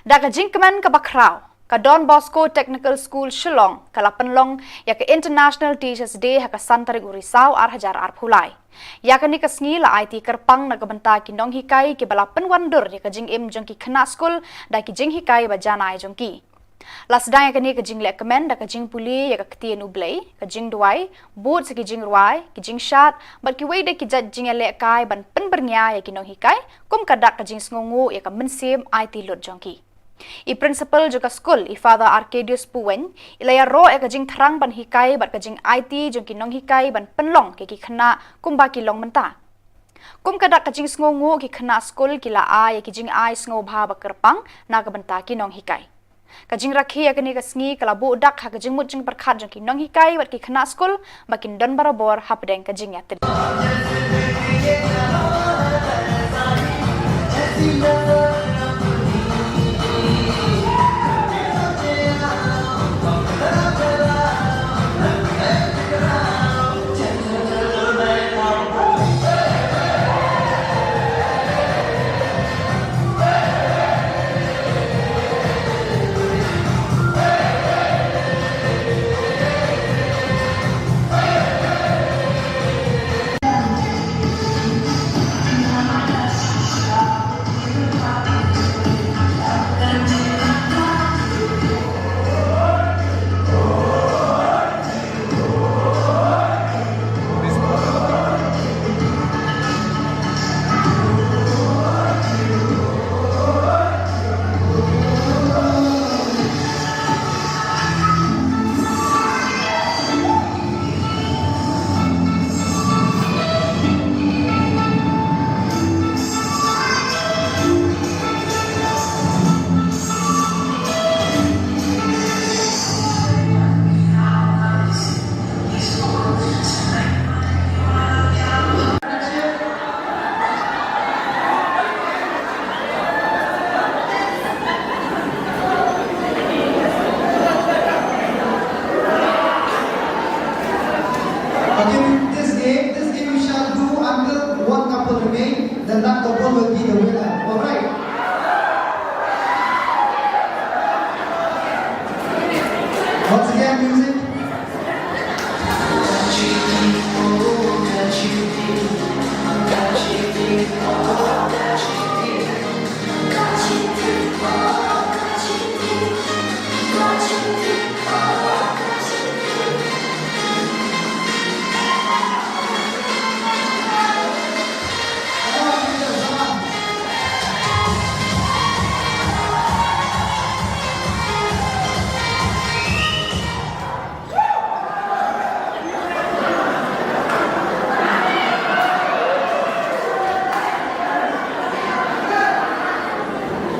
Da ka jingkmen kaba khraw, ka Don Bosco Technical School Shillong ka la pynlong ïa ka International Teachers Day ha ka san tarik u Risaw ar hajar arphew lai. Ïa kane ka sngi la aiti kyrpang na ka bynta ki nonghikai kiba la pynwandur ïa ka jingim jong ki khynnah skul da ki jinghikai ba janai jong ki. La sdang ïa kane ka jinglehkmen da ka jingpule ïa ka ktien U Blei, ka jingduwai, bud sa ki jingrwai, ki jingshad bad kiwei de ki jait jingïalehkai ban pynbyrngia ïa ki nonghikai kum ka dak ka jingsngewnguh ïa ka mynsiem aiti lut jong ki. I Principal jong ka skul, i Father Arcadius Puwein, i la ïaroh ïa ka jingthrang ban hikai bad ka jingaiti jong ki nonghikai ban pynlong ïa ki khynnah kumba ki long mynta. Kum ka dak ka jingsngewnguh, ki khynnah skul ki la ai ïa ki jingai sngewbha ba kyrpang na ka bynta ki nonghikai. Ka jingrakhe ïa kane ka sngi ka la buh dak ha ka jingmut jingpyrkhat jong ki nonghikai bad ki khynnah skul ba kin don barabor hapdeng ka jingïatylli.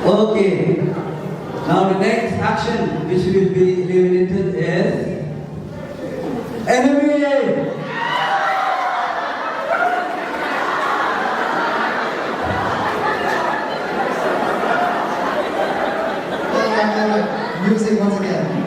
Okay. Now the next action which will be eliminated is enemy. Music once again.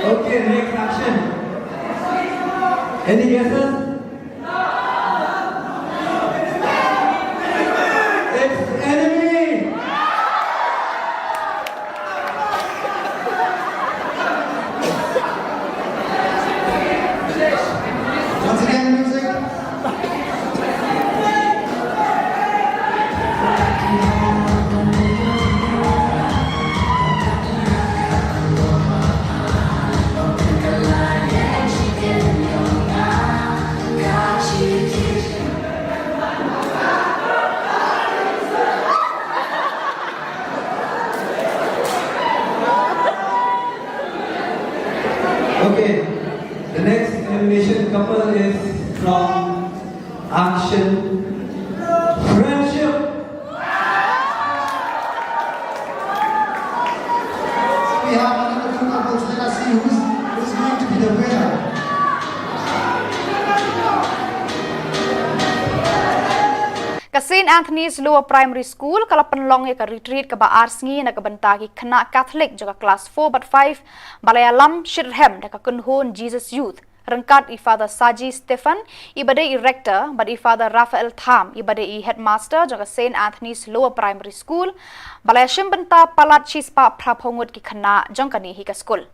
Okay, next action. Any guesses? It's enemy. Once again, music. Okay, the next elimination couple is from Action Friendship. We have another two couples. Let us see who's, who's going to be the winner. Ka Saint Anthony's Lower Primary School ka la pynlong ïa ka retreat kaba ar sngi na ka bynta ki khynnah Catholic jong ka klas four bad five, ba la ïalam shitrhem da ka kynhun Jesus Youth, ryngkat i Father Saji Stephen, i ba dei i rector, bad i Father Raphael Tham, i ba dei i headmaster jong ka Saint Anthony's Lower Primary School, ba la ïashim bynta palat shispah phraphew ngut ki khynnah jong kane hi ka skul.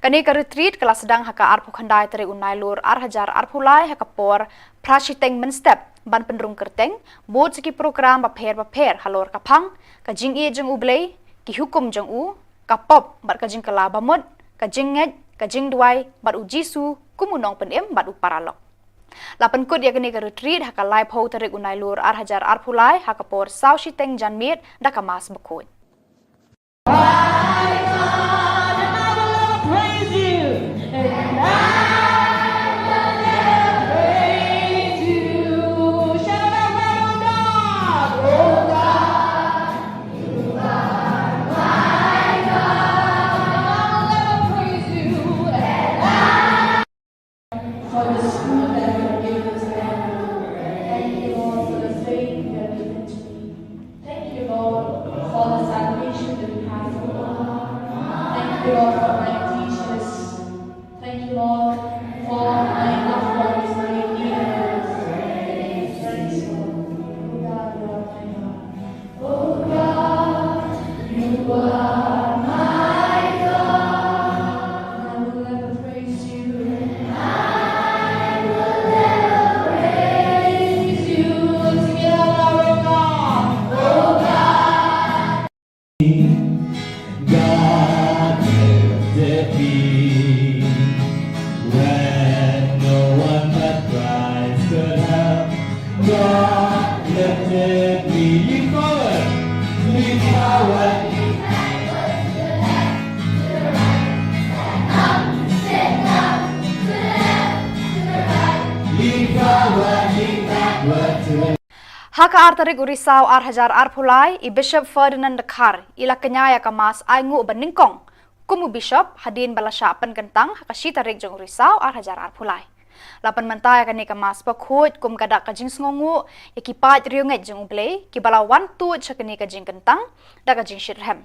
Kane ka retreat ka la sdang ha ka arphew khyndai tarik u Nailur ar hajar arphew lai ha ka por phra shiteng mynstep, ban pynrung kyrteng bud sa ki program bapher bapher halor ka phang, ka jingïeit jong U Blei, ki hukum jong u, ka pop bad ka jingkylla bamut, ka jingngeit, ka jingduwai bad U Jisu kum u nongpynim bad u paralok. La pynkut ïa kane ka retreat ha ka laiphew tarik u Nailur ar hajar arphew lai ha ka por saw shiteng janmiet da ka Mass bakhuid. For the school that you have given to them. Thank you, Lord, for the faith you have given to me. Thank you, Lord, for the salvation that you have for me. Thank you, Lord, for my teachers. Thank you, Lord, for my loved ones, my dear ones. Praise you, Lord. Oh God, you are my God. Oh God, you are my God. And I will ever praise you. I will ever praise you. Together, oh God. Oh God. God lifted me when no one but Christ could help. God lifted me. Lean forward. Lean forward. Lean forward, lean backward to the Ha ka ar tarik u Risaw ar hajar arphew lai, i Bishop Ferdinand Dkhar i la kñia ïa ka Mass ainguh ba nyngkong kum u Bishop hadien ba la shah pynkyntang ha ka shi tarik jong u Risaw ar hajar arphew lai. La pynmynta ïa kane ka Mass bakhuid kum ka dak ka jingsngewnguh ïa ki paid riewngeit jong U Blei kiba la wan tuid sha kane ka jingkyntang da ka jingshitrhem.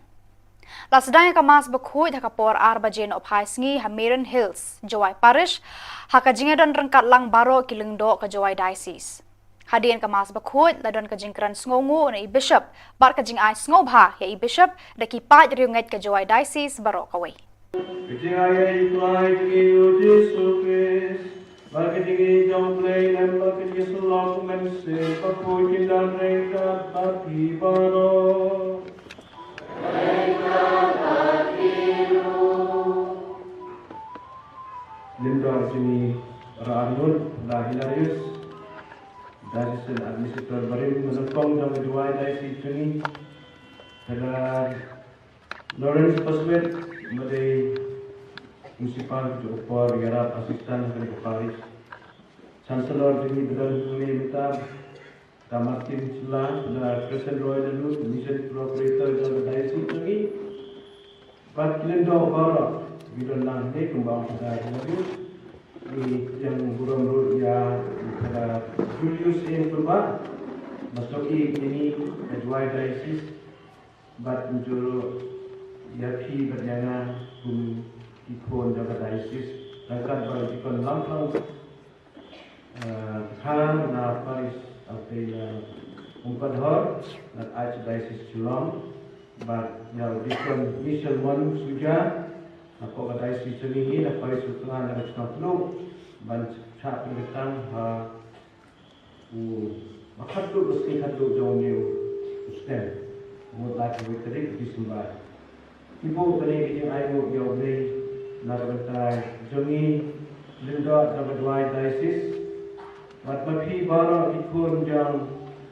La sdang ïa ka Mass Bakhuid ha ka por ar baje nohphai sngi ha Marian Hills, Jowai Parish, ha ka jingïadon ryngkat lang baroh ki lyngdoh ka Jowai Diocese. Hadien ka Mass Bakhuid la don ka jingkren sngewnguh na i Bishop bad ka jingai sngewbha ïa i Bishop da ki paid riewngeit ka Jowai Diocese baroh kawei. Ka jingai ïa i Trai jong ngi u Jisu Khrist, bad ka jingïeit jong u Blei Blei, bad ka jingïasyllok u Mynsiem Bakhuid kin don ryngkat bad phi baroh. Lyngdoh jong ngi, Brother Arnold, Brother Hilarius, Diocesan Administrator barim, ba nyngkong jong ka Jowai Diocese jong ngi, Brother Lawrence Paswet, ba dei Principal jong ka por ïarap assistant ha kane ka parish. Chancellor jong ngi ba don hangne mynta, Brother Martin Shylla, Brother Crescent Roy Laloo, Mission Coordinator jong ka Diocese jong ngi. Bad ki lyngdoh baroh kiba don lang hangne kumba ong Brother Laloo. Ngi ïeng burom ruh ïa Brother Julius Eng Pynbah, ba snoh ïing ïa ngi ha Jowai Diocese. Bad mynjur ïa phi bad ïa nga kum ki khun jong ka diocese, ryngkat bad u Deacon Lamphang, eh, Dkhar na parish, eh, Umpadhor na Archdiocese Shillong, bad ïa u Deacon Michel Mon Suja, na ka diocese jong ngi na parish u Tngan na ka Chnong Tnuk, ban shah pynkyntang ha u ba khatduh ka sngi khatduh jong une u snem, mut lai ka wei tarik December. Ngi buh kane ka jingainguh ïa U Blei na ka bynta jong ngi, lyngdoh jong ka Jowai Diocese, bad ma phi baroh ki khun jong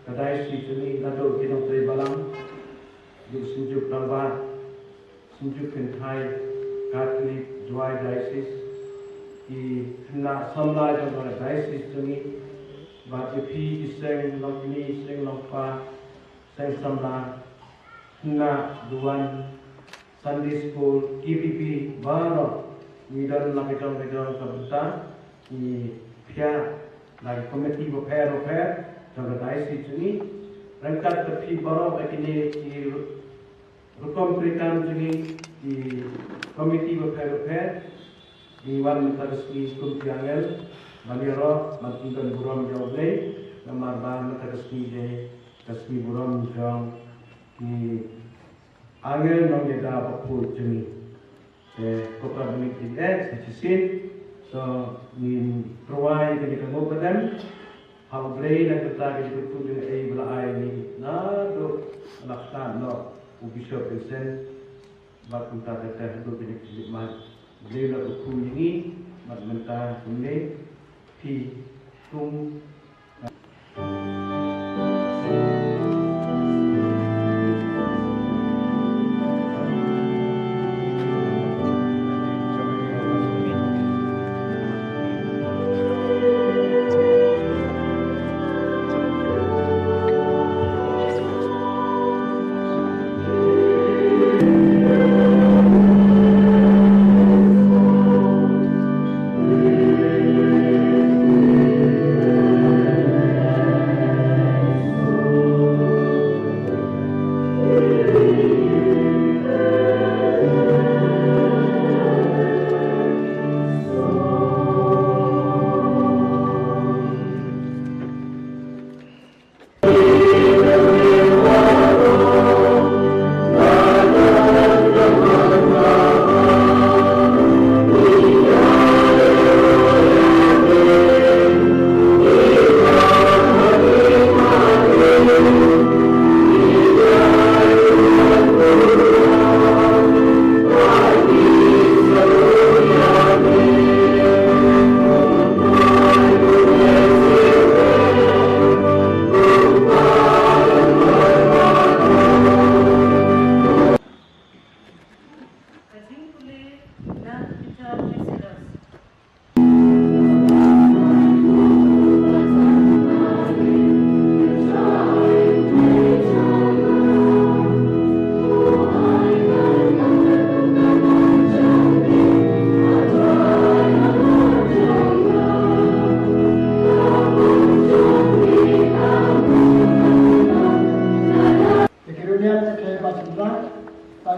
ka diocese jong ngi, naduh ki nongtrei balang, ki synjuk rangbah, Synjuk Kynthai Katholik Jowai Diocese, ki khynnah samla jong ka diocese jong ngi, bad ïa phi ki seng longkmie, seng longkpa, seng samla, khynnah duwan, Sunday School, K B B, baroh ngi don la ka jong ka jong ka bynta, ngi phiah la ki komiti bapher bapher jong ka diocese jong ngi, ryngkat bad phi baroh ba kine ki rukom treikam jong ngi, ki komiti bapher bapher, ngi wan mynta ka sngi kum ki angel ban ïaroh ban pyndon burom ïa U Blei, namar ba mynta ka sngi dei ka sngi burom jong ki angel nongïada bakhuid jong ngi. Te ko para bangeit, eh, sa shisien to ngin pyrshang ïa kane ka mukadam ha U Blei na ka bynta ka jingkyrkhu jong ngi ba la ai ïa ngi naduh ba la khlad noh u Bishop Vincent, bad kumta te te haduh kine ki khlieh mat. U Blei u la kyrkhu ïa ngi bad mynta kumne phi kum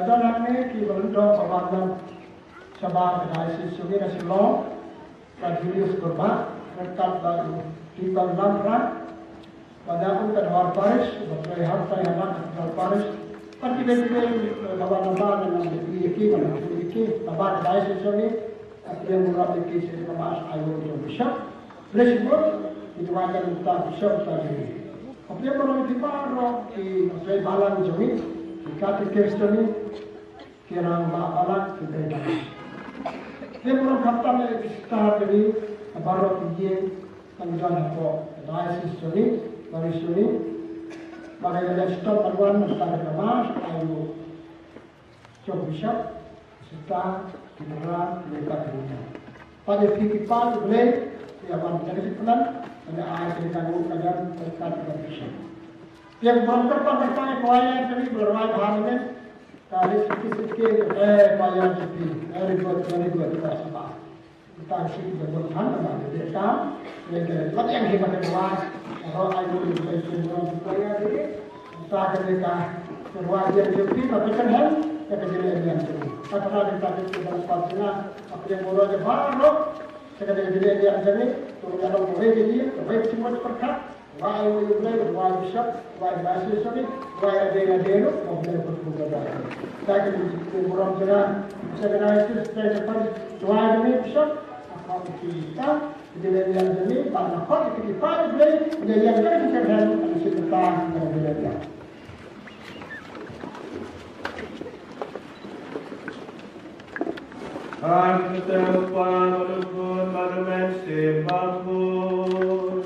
Don hangne ki ba lyngdoh ba ban shabar ka diocese jong ngi na Shillong, ka Julius Kurbah, ryngkat bad u Peter Lamra, bad u Kadwar Parish, bad u Hartai Hanak Kadwar Parish, bad kiwei kiwei, eh, ba ban shabar na ngi ïa ki, ban ïa ki, shabar ka diocese jong ngi, bad ïa u Rab ïa ki sha ka mass aiu jong u Bishop. Blei shibun, ki duwai ïa u Bishop, u Bishop jong ngi. Bad ïa baroh ki baroh ki balang jong ngi, ki katikis jong ngi, ki rangbah balang, ki dei balang. Te baroh khamtam ïa ki sister jong ngi, baroh ki ïing, tang jan hapoh diocese jong ngi, parish jong ngi. Ba ka ïa stop ban wan, ban stop ka mass, aiu jong u Bishop, sister, ki para, ki nonghikai. Bad ïa phi ki para, U Blei, ïa wan ïa ka jingpynlong, ïa ai ka jingkyrkhu ka jan, ka jingkyrkhu ka Bishop. Ïa baroh kyrpang kyrpang ïa ka wai ïa ka ri, ba la rwai bha mynne. Ka list ki sike, eh, ba ïa ki phi. Very good, very good, ba sha ba. Kita ki sike ba bun than ba de ka. Ïa ka la ïa hi ba ka wai. Ro ai ko ni ba ki ro ki ko ïa ki. Kita ka de ka. Ka wai ïa ki phi ba ka kan han. Ïa ka de ïa ki. Ka ta de ka de ka ba sha ba. Apa yang baroh de baroh. Ka de ka de ïa ki. Tu ka ba ko de ki. Ka ba ki mo ka. Wai u Blei, wai u Bishop, wai u Bishop, wai u Blei, wai u Blei, wai u Blei. Ta ki burom jong nga, sa ka na Jisu, sa ka na Jisu, wai u Blei Bishop, apa u Blei ta, u Blei yang jong ngi, ba na khot u Blei, u Blei yang jong ngi, u Blei ta, u Blei yang. Bad u Kpa, bad u Khun, bad u Mynsiem Bakhuid.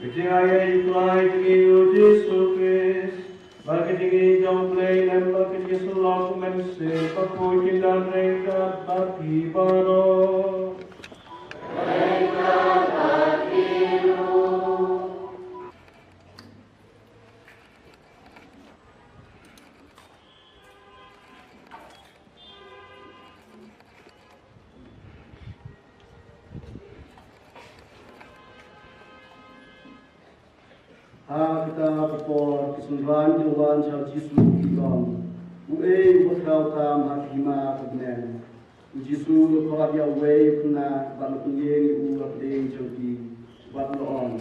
Ka jingaiei U Trai jong ngi U Jisu Khrist, bad ka jingïeit jong U Blei Nongpynim, bad ka jingïasyllok U Mynsiem Bakhuid, kin don ryngkat bad phi baroh. Ha kata ka por ki synran ki la wan sha U Jisu, ki ong, uei uba khraw tam ha ka hima ka bneng? U Jisu u la khot ïa uwei u khynnah bad u la pynïeng ïa u ha pdeng jong ki, bad u la ong,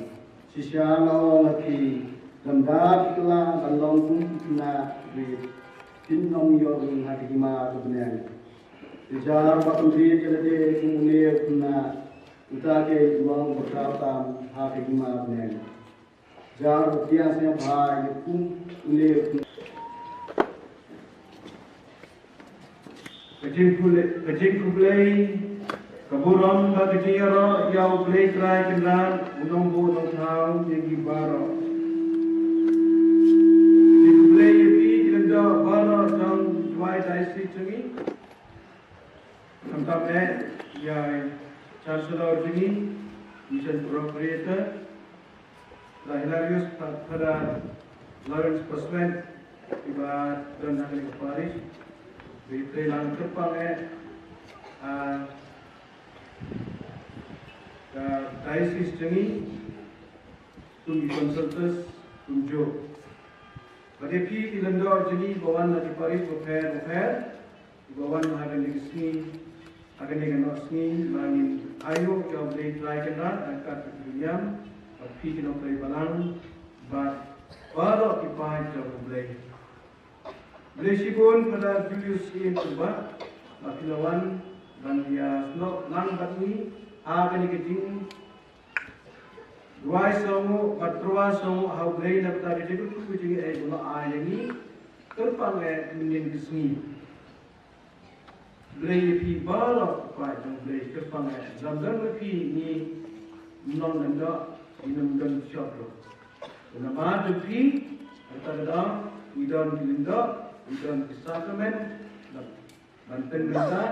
shisha nga ong ha phi, lymda phi kylla ban long kum ki khynnah rit, phin ym ïoh ring ha ka hima ka bneng. Te jar ba pynrit ïa lade kum une u khynnah, uta keiñ u long uba khraw tam ha ka hima bneng. Jar ba pdiang sngewbha ïa kum une u khynnah. Ka jingkhublei, ka jingkhublei, ka burom bad ka jingïaroh ïa U Blei Trai Kynrad, U Nongbuh Nongthaw jong ngi baroh. Ka jingkhublei ïa phi ki lyngdoh baroh jong Jowai Diocese jong ngi. Khamtam eh ïa i Chancellor jong ngi, Mission Procurator, Brother Hilarius, Fa-, Father Lawrence Paswen, iba don ha kane ka parish. Bad i Trei Lang, kyrpang eh, ah, ka diocese jong ngi, kum ki consultors kumjuh. Bad ïa phi ki lyngdoh jong ngi ba wan na ki parish bapher bapher, ba wan ha kane ka sngi, ha kane ka noh sngi, ba ngin aïu ïa U Blei Trai Kynrad, ha ka kyrteng U Blei, bad phi ki nongtrei balang, bad baroh ki paid jong U Blei. Blei shibun Father Julius Ian Kuba, ba phi la wan ban ïa snoh lang bad ngi ha kane ka jingduwai sngewnguh bad tyrwa sngewnguh ha U Blei na ka bynta ka jingkyrkhu jong ngi, eh, ba la ai ïa ngi. Kyrpang eh mynnin ka sngi. Blei ïa phi baroh, phi paid jong U Blei, kyrpang eh, lymda ma phi ngim long lyngdoh, ngim don shop ruh. Namar jong phi, kata ka daw, ngi don ki lyngdoh, ngi don ki sakramen, ban pynbynta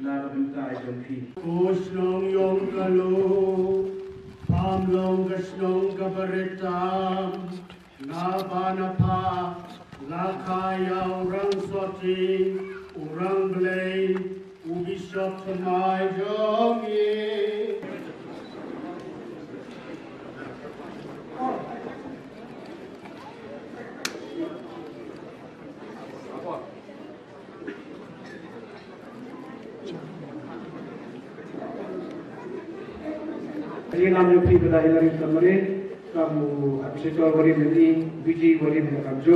na ka bynta jong phi. Ko shnong ïong ka lum, pham long ka shnong kaba rit tam. Naba na pha la kha ïa u rang sotti, u rang Blei, u bishop thymmai jong ngi. Ngi lam ïa phi bad da Hillary Samari, kam u Abhishek Warim ne, Vijay Warim ne kam ju.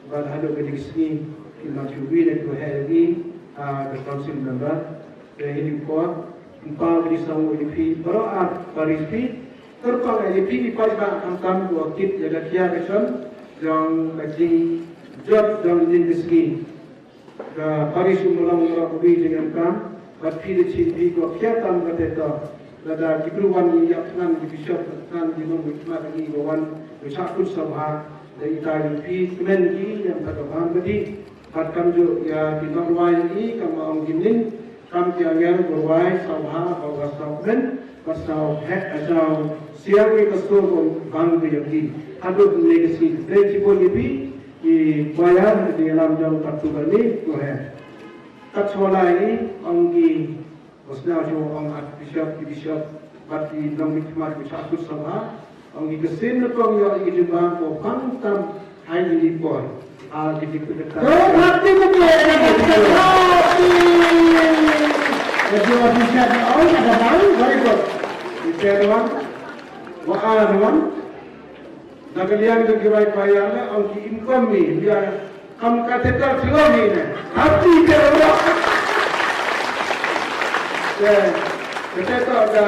Bad haduh kane ka sngi, ki lam ki wi ne ki heh ïa ngi, ah, ka council member. Te hi ni ko, ym pau ki saw ïa phi, baroh ar parish phi, kyrpang ïa phi, i paidbah khamtam ko kit ïa ka khia ka shon, jong ka jingjot, jong ka jingsngi. Ka parish u Mawlong Mawlong u dei jingem kam, bad phi da chim phi ko khia tam kata to. Lada ki bru wan ïa thngan ki bishop, thngan ki nongmihkhmat ngi ko wan, u shah kut sngewbha, da ita ïa phi, kmen ki, ïa ta ka bam badi. Bad kam ju ïa ki nongrwai ngi, kam ong ki ning, kam ki angel, ko rwai, sngewbha, ko ba sngewkmen, ba sngewheh, ba sngewsiang ïa ka sur ko bang ko ïa ki. Haduh ne ka sngi, dei ki bun ïa phi, Ki choir, ki lam jong ka tu bani, ko he. Kat shuwa lai ni, ong ki, ko sñiaw shuwa ong Archbishop, ki bishop, bad ki nongmihkhmat ki shah kut sngewbha, ong ki ka sien na kong ïoh ki jingbam ko pang tam hai ni por. Ah, ki jingpynkynta. Ko pang tam ni por. Ka jingpynkynta ong ka bang, very good. Ki pen wan, wa an wan. Na ka liang jong ki rai choir ne, ong ki im kum mi, ïa, kam ka teta thilo mi ne. Happy te ro. Te, te to ka,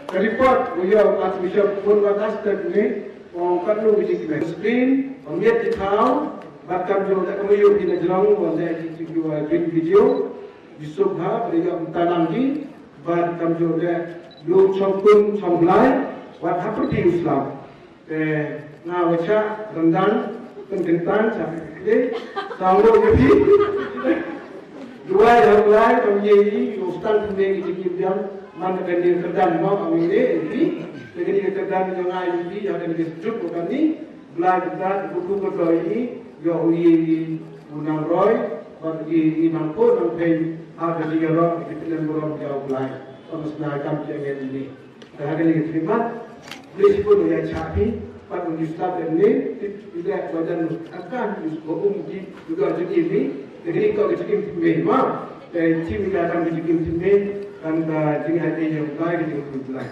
ka report, u ïoh Archbishop pun wa kastet ni, ong katno ki jingkmen. Screen, ong miet ki thaw, bad kam jong ka kam ïoh ki na jrong, ong ne ki ki wa green video, Yusuf ha, bad ïoh mtanang ki, bad kam jong ka, ïoh chong kun, chong blai, wat hapti u slap. Te nga wa chah ryndang, pynkyntang, chah kle, saw lo ïa phi. Duwai ha Blai, kam ïa i, u stang pynne ki jingim biang, man ka dien kyrdan mo, kam ïa i, ïa phi. Te kane ka kyrdan ïa nga ïa phi, ïa kane ka sejuk ko kane, Blai kyrdan, u kyrkhu ko doi i, ïa u ïa i, u nang roi, bad i, i nang ko, nang pei, ha ka jingïaroh, ki pynlem burom ïa u Blai. Kam sna kam ïa ngi ni. Te ha kane ka khlieh mat, Blei shibun u ïa chah phi, pat u ju stad em ni, tip i leh wa jan u akan, u sbo um ki, u ga jingim ni, te kane ka jingim tip mei ma, te tip i ka kam jingim tip mei, kan ka jingim ha kane ka Blai, ka jingim tip Blai.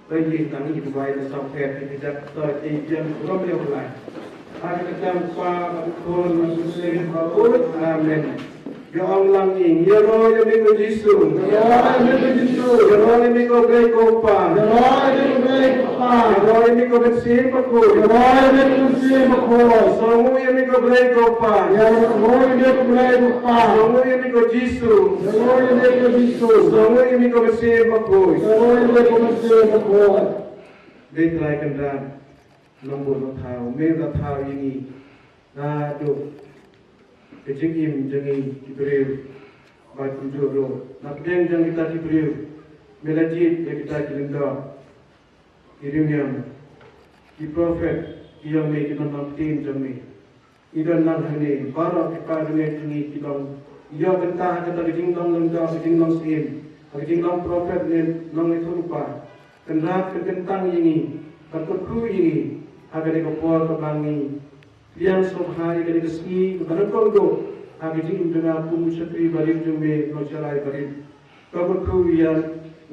Ba ïa nang i Blai na sawpher, i jak to, i jan rom ïa Blai. Ha ka kyrteng u Kpa, bad u Khun, bad u Mynsiem Bakhuid. Amen. Ïa ong lang ïing, ïaroh ïa me ko Jisu. Ïaroh ïa me ko Jisu. Ïaroh ïa me ko Blei ko Kpa. Ïaroh ïa me ko Blei ko Kpa. Ïaroh ïa me ko Mynsiem Bakhuid. Ïaroh ïa me ko Mynsiem Bakhuid. Sngewnguh ïa me ko Blei ko Kpa. Ïaroh ïa me ko Blei ko Kpa. Sngewnguh ïa me ko Jisu. Ïaroh ïa me ko Jisu. Sngewnguh ïa me ko Mynsiem Bakhuid. Ïaroh ïa me ko Mynsiem Bakhuid. Dei Trai Kynrad. Nongbud ba thaw, me ba thaw ïa ngi. Naduh ka jingim jong ngi ki briew. Bad kumjuh ruh na pdeng jong kita ki briew, me la jied ïa kita ki lyngdoh, ki riewniam, ki prophet ki jong me, ki nongpynbtien jong me. Ngi don lang hangne, baroh ki para bangeit jong ngi ki long, ïoh bynta ha kata ka jinglong lyngdoh, ka jinglong syiem, ha ka jinglong prophet ne nongïathuhlypa. Kynrad, kynkyntang ïa ngi, bad kyrkhu ïa ngi ha kane ka por kaba ngi pdiang sngewbha ïa kane ka sngi kaba nyngkong ruh ha ka jingim jong nga kum u shakri barit jong me, u nongshakri barit. Ka kyrkhu ïa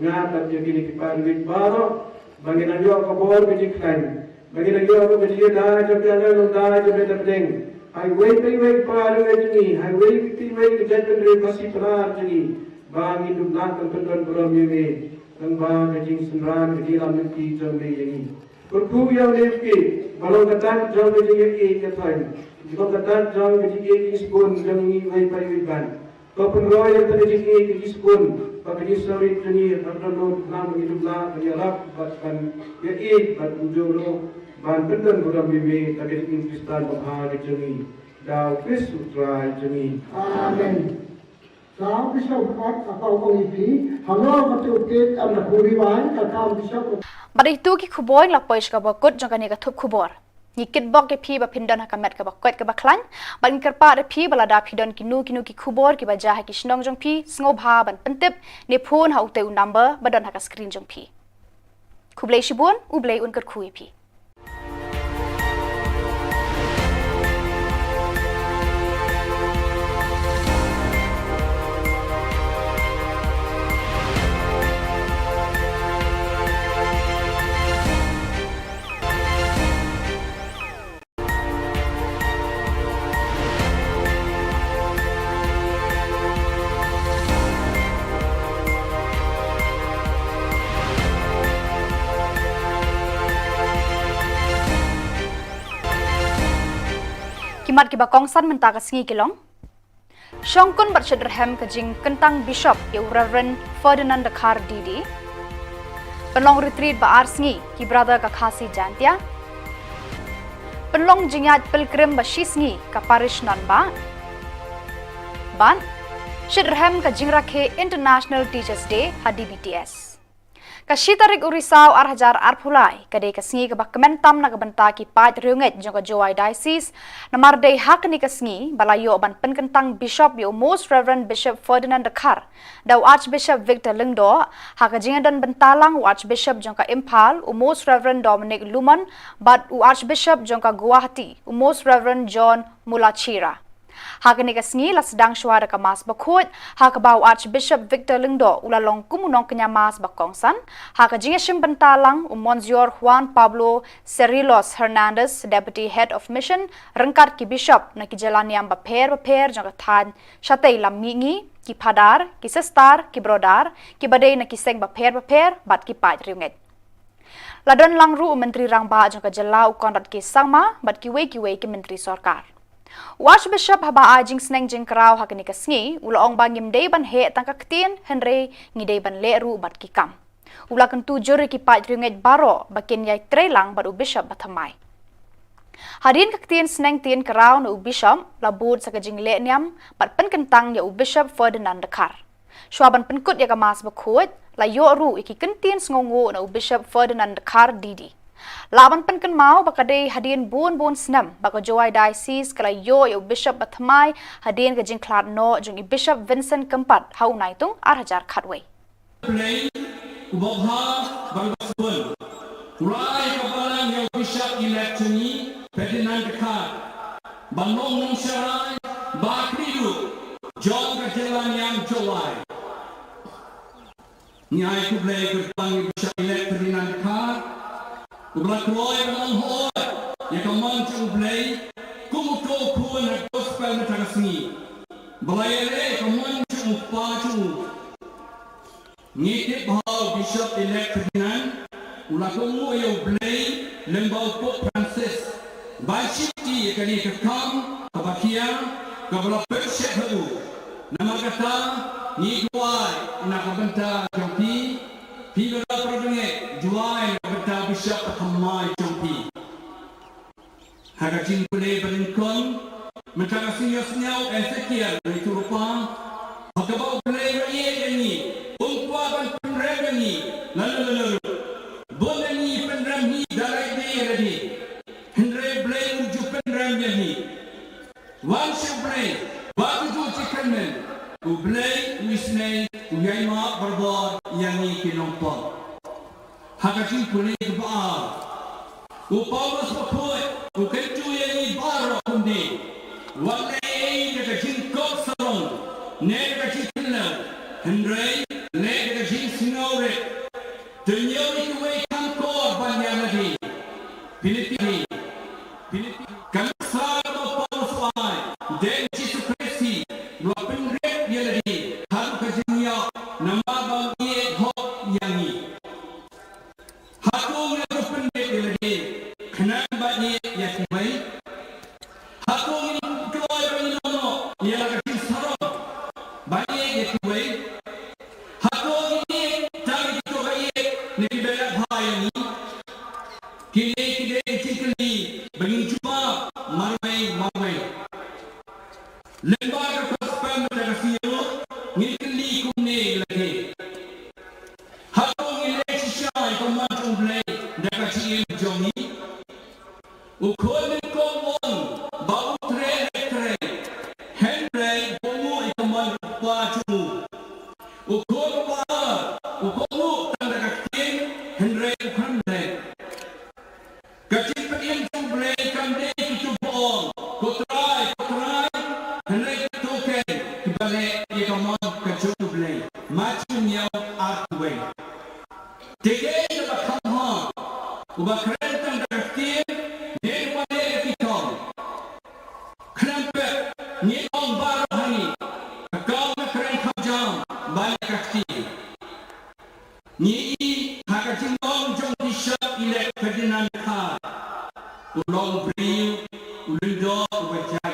nga bad ïa kine ki para bangeit baroh ba ngin nang ïoh ka bor ka jingkhlaiñ, ba ngin nang ïoh ruh ka jingïada jong ka nongïada jong me da pdeng. Ha iwei pa iwei i para bangeit jong ngi, ha iwei pa iwei ka jaitbynriew Khasi Pnar jong ngi, ba ngin dup lah ban pyndon burom ïa me, tang ba ka jingsynran ka jingïalam lynti jong me ïa ngi. Kyrkhu ïa u Nephi ba long ka dak jong ka jingïeit ïa thaiñ, ba long ka dak jong ka jingïeit jingsbun jong ngi iwei pa iwei ban. To pynroi ïa ka jingïeit ka jingsbun bad ka jingsngewrit jong ngi, ban don lut lang ba ngi dup lah ban ïarap bad ban ïaieit bad kumjuh ruh ban pyndon burom ïa me da ka jingim Khristan babha ka jong ngi. Da u Khrist u Trai jong ngi. Amen. Sa u Bishop Phat ka kong kong ïa phi, halor ka tu kit am na khuri wai ka kam Bishop. Bad ito ki khubor la poi sha kaba kut jong kane ka thup khubor. Ngi kitbok ïa phi ba phin don ha ka met kaba koit kaba khlaiñ, bad ngi kyrpad ïa phi ba lada phi don kino kino ki khubor kiba jia ha ki shnong jong phi, sngewbha ban pyntip ne phone ha utei u number ba don ha ka screen jong phi. Khublei shibun, U Blei un kyrkhu ïa phi. Mat kiba kongsan mynta ka sngi ki long: shongkun bad shitrhem ka jingkyntang Bishop ïa u Reverend Ferdinand Dkhar D D. Pynlong retreat ba ar sngi ki Brother ka Khasi Jaintia. Pynlong jingïaid pilgrim ba shi sngi ka Parish Nanbah. Bad shitrhem ka jingrakhe International Teachers Day ha D B T S. Ka shi tarik u Risaw ar hajar arphew lai ka dei ka sngi kaba kmen tam na ka bynta ki paid riewngeit jong ka Jowai Diocese, namar dei ha kane ka sngi ba la ïoh ban pynkyntang Bishop ïa u Most Reverend Bishop Ferdinand Dkhar da u Archbishop Victor Lyngdoh, ha ka jingdon bynta lang u Archbishop jong ka Imphal u Most Reverend Dominic Lumon bad u Archbishop jong ka Guwahati u Most Reverend John Mulachira. Ha kane ka sngi la sdang shuwa da ka Mass Bakhuid, ha kaba u Archbishop Victor Lyngdoh u la long kum u nongkñia Mass ba kongsan, ha ka jingïashim bynta lang u Monsignor Juan Pablo Cerrillos Hernandez, Deputy Head of Mission, ryngkat ki Bishop na ki jylla niam bapher bapher jong ka thaiñ shatei lam mihngi, ki Phadar, ki Sister, ki Brother, kiba dei na ki seng bapher bapher bad ki paid riewngeit. La don lang ruh u Myntri Rangbah jong ka jylla u Conrad K Sangma bad kiwei kiwei ki myntri sorkar. U Archbishop haba ai jingsneng jingkraw ha kane ka sngi u la ong ba ngim dei ban heh tang ka ktien hynrei ngi dei ban leh ruh bad ki kam. U la kyntu jur ïa ki paid riewngeit baroh ba kin ïai trei lang bad u Bishop ba thymmai. Hadien ka ktien sneng ktien kraw na u Bishop la bud sa ka jingleh niam bad pynkyntang ïa u Bishop Ferdinand Dkhar. Shuwa ban pynkut ïa ka Mass Bakhuid, la ïoh ruh ïa ki kyntien sngewnguh na u Bishop Ferdinand Dkhar D D. Lah ban pynkynmaw ba ka dei hadien bun bun snem ba ka Jowai Diocese ka la ïoh ïa u Bishop ba thymmai hadien ka jingkhlad noh jong i Bishop Vincent Kympat ha u Naitung ar hajar khatwei. Play, u babha, ban basbun. Rai ka balang ïa u Bishop elect jong ngi, Ferdinand Dkhar. Ban long nongsharai ba khlieh jong ka jylla niam Jowai. Ngi ai khublei kyrpang ïa u Bishop elect Ferdinand Dkhar, uba la kloi ban ong hooid ïa ka mon jong U Blei kum uto u khun ha gospel mynta ka sngi, ba la ïaleh ïa ka mon jong u kpa jong u. Ngi tip ba u Bishop elect Ferdinand u la kohnguh ïa U Blei lyngba u Pope Francis ban shimti ïa kane ka kam kaba khia kaba la pynshet ha u. Namar kata ngi duwai na ka bynta jong phi, phi baroh para bangeit, duwai na ka bynta u Bishop ba thymmai jong phi. Ha ka jingpule ba nyngkong, mynta ka sngi ïohsngew Ezekiel, ngi tu rupa, ha kaba U Blei u la ïeit ïa ngi, um kwah ban pynrem ïa ngi, lano lano ruh. Bun na ngi pynrem hi da lade ïa lade. Hynrei U Blei um ju pynrem ïa ngi. Wan sha U Blei, ba ka juh jingkyrmen, U Blei u isynei, u ïaimap barabor ïa ngi ki nongpop. Ha ka jingpule kaba ar, u Paulus bakhuid u kyntu ïa ngi baroh kumne, wat leh ei ei da ka jingkop sarong ne da ka jingkynlew, hynrei leh da ka jingsngewrit. To ñiew ïa kiwei kham kor ban ïa lade. Philippi. Philippi. Ka nuksa kaba u Paulus u ai, dei u Jisu Khrist hi uba pynrem ïa lade haduh ka jingïap namar ba u ïeit hok ïa ngi. Hato ngi la pynrem ïa lade khnang ban ïeit ïa kiwei? Hato ngi la kloi ban ïehnoh ïa la ka jingsarong ban ïeit ïa kiwei? Hato ngi ïeit tang ïa kito ba ïeit ne kiba ïeit bha ïa ngi? Kine ki dei ki jingkylli ba ngin jubab marwei marwei. Lyngba ka gospel mynta ka sngi ruh ngin kylli kumne ïa lade. Hato ngi leh shisha ïa ka mon jong U Blei da ka jingim jong ngi? U khun nyngkong u ong ba u treh ne treh, hynrei ba u nguh ïa ka mon u kpa jong u. U khun uba ar u kohnguh tang da ka ktien, hynrei u khlem leh. Ka jingpynim jong U Blei kam dei kito ba ong, Ko Trai, Ko Trai, hynrei kito keiñ kiba leh ïa ka mon ka jong U Blei. Mathaios hynñiew, arphew wei. Te kaei kaba kham bha, uba kren tang da ka ktien ne uba leh ïa ki kam? Khlem pep, ngi ong baroh ha ngi, ka kam ka kren kham jam ban ïa ka ktien. Ngi i ha ka jinglong jong u Bishop Elect Ferdinand Dkhar, u long u briew u lyngdoh uba jai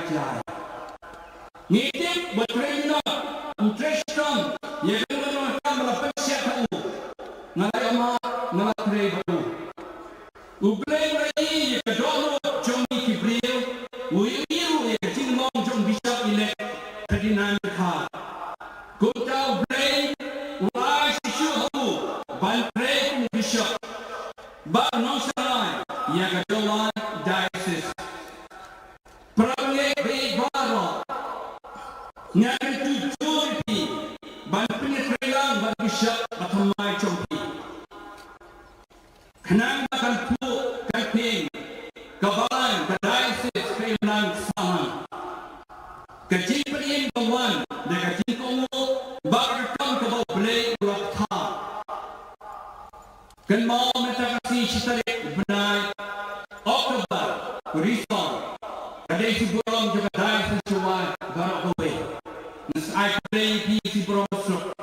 U Blei u la ïohi ïa ka dohnud jong ngi ki briew, u ïohi ruh ïa ka jinglong jong u Bishop Elect Ferdinand Kha. Kumta U Blei u ai shisha ha u ban trei kum u Bishop ba u nongshakri ïa ka Jowai Diocese. Para bangeit baroh, nga kyntu jur ïa phi ban pynïatreilang bad u Bishop ba thymmai jong phi. Khnang ba kan phuh kan pyn ka balang ka diocese ka imlang sahlang. Ka jingpynim ka wan da ka jingkohnguh bad ka kam kaba U Blei u la pynthikna. Kynmaw mynta ka sngi shi tarik bnai October, u Risong, ka dei shi burom jong ka Diocese Jowai baroh kawei. Ngi sa ai khublei ïa phi shi burom suk.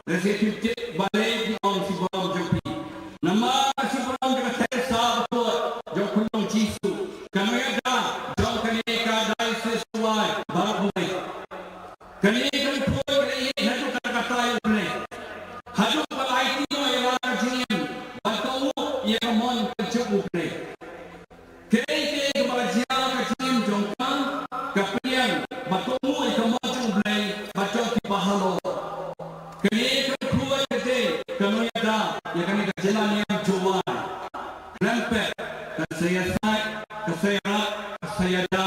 Ngi sa ai khublei ïa phi shi burom jong phi. Namar ka shi burom jong ka Teresa bakhuid jong u Khunlung Jisu, ka nongïada jong kane ka Diocese Jowai baroh kawei. Kane ka jingphuh ka dei haduh katta katta ïa U Blei. Haduh ba la aiti noh ïa la ka jingim ban kohnguh ïa ka mon ka jong U Blei. Kaei kaei kaba la jia ha ka jingim jong ka, ka pdiang ba kohnguh ïa ka mon jong U Blei bad jong ki bahalor. Kane ka jingphuh ka dei ka nongïada ïa kane ka jylla niam Jowai. Khlem pep, kan sa ïasaid, kan sa ïarap, kan sa ïada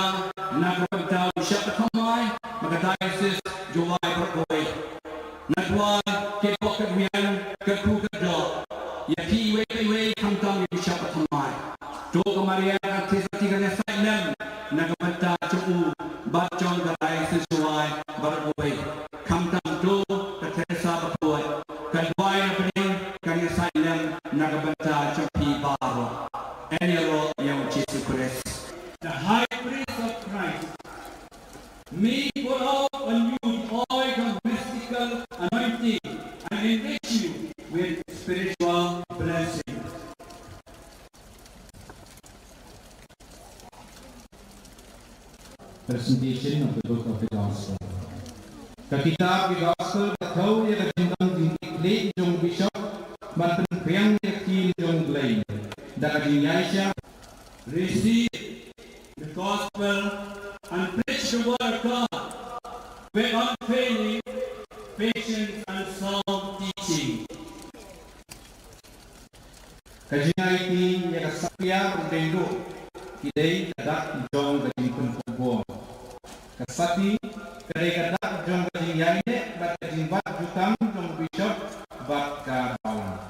na ka bynta u Bishop ba thymmai bad ka Diocese Jowai baroh kawei. Nga kwah ïa phi baroh, ïa phi baroh, khamtam ïa u Bishop ba thymmai. To ka Maria ka Theisotti kan ïasaid lem na ka bynta jong u bad jong ka Diocese Jowai baroh kawei. Khamtam to ka Teresa bakhuid, ka duwai na bneng kan ïasaid lem na ka bynta jong phi baroh. Ïaroh ïa u Jisu Khrist. The High Priest of Christ, may pour out on you the oil of mystical anointing and enrich you with spiritual blessings. Presentation of the Book of the Gospel. Ka kitab ki Gospel ka thew ïa ka jingdon jingkitkhlieh jong u Bishop ban pynphriang ïa ka ktien jong U Blei da ka jingïaishah. Receive the gospel and preach the word of God with unfailing patience and sound teaching. Ka jingaiti ïa ka satia ruh dei ruh ki dei ka dak jong ka jingpynkup bor. Ka sati ka dei ka dak jong ka jingïaineh bad ka jingbat jutang jong u Bishop bad ka balang.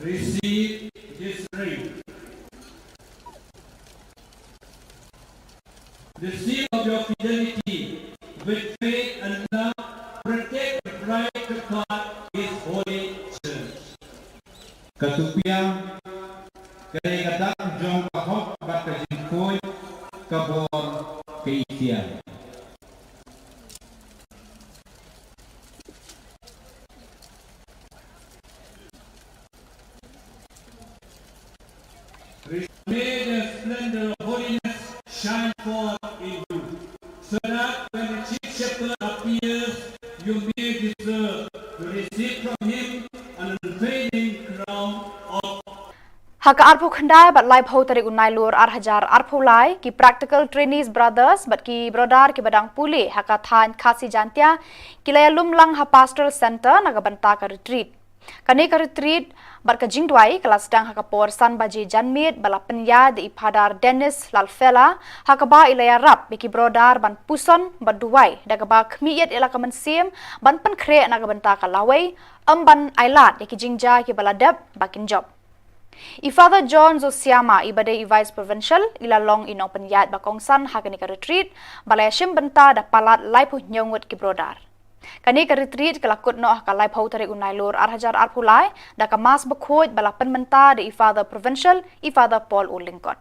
Receive this ring. The seal of your fidelity with faith and love, protect the bride of God, His holy church. Ka tupiang ka dei ka dak jong ka hok bad ka jingkhuid, ka bor, ka iktiar. May the splendor of holiness shine forth in you, so that when the chief shepherd appears, you may deserve to receive from him an unfailing crown of Ha ka arphew khyndai bad laiphew tarik u Nailur ar hajar arphew lai, ki Practical Trainees Brothers bad ki Brother kiba dang pule ha ka thaiñ Khasi Jaintia ki la ïalum lang ha Pastoral Centre na ka bynta ka retreat. Kane ka retreat bad ka jingduwai ka la sdang ha ka por san baje janmiet ba la pynïaid da i Phadar Dennis Lalfela, ha kaba i la ïarap ïa ki brother ban puson bad duwai da kaba khmih ïa la ka mynsiem ban pynkhreh na ka bynta ka lawei, ym ban ailad ïa ki jingjia kiba la dep ba kin jop. I Father John Zosiama, iba dei i Vice Provincial, i la long i nongpynïaid ba kongsan ha kane ka retreat ba la ïashim bynta da palat laiphew hynñiew ngut ki brother. Kane ka retreat ka la kut noh ha ka laiphew tarik u Nailur ar hajar arphew lai da ka Mass bakhuid ba la pynmynta da i Father Provincial, i Father Paul U Lyngkot.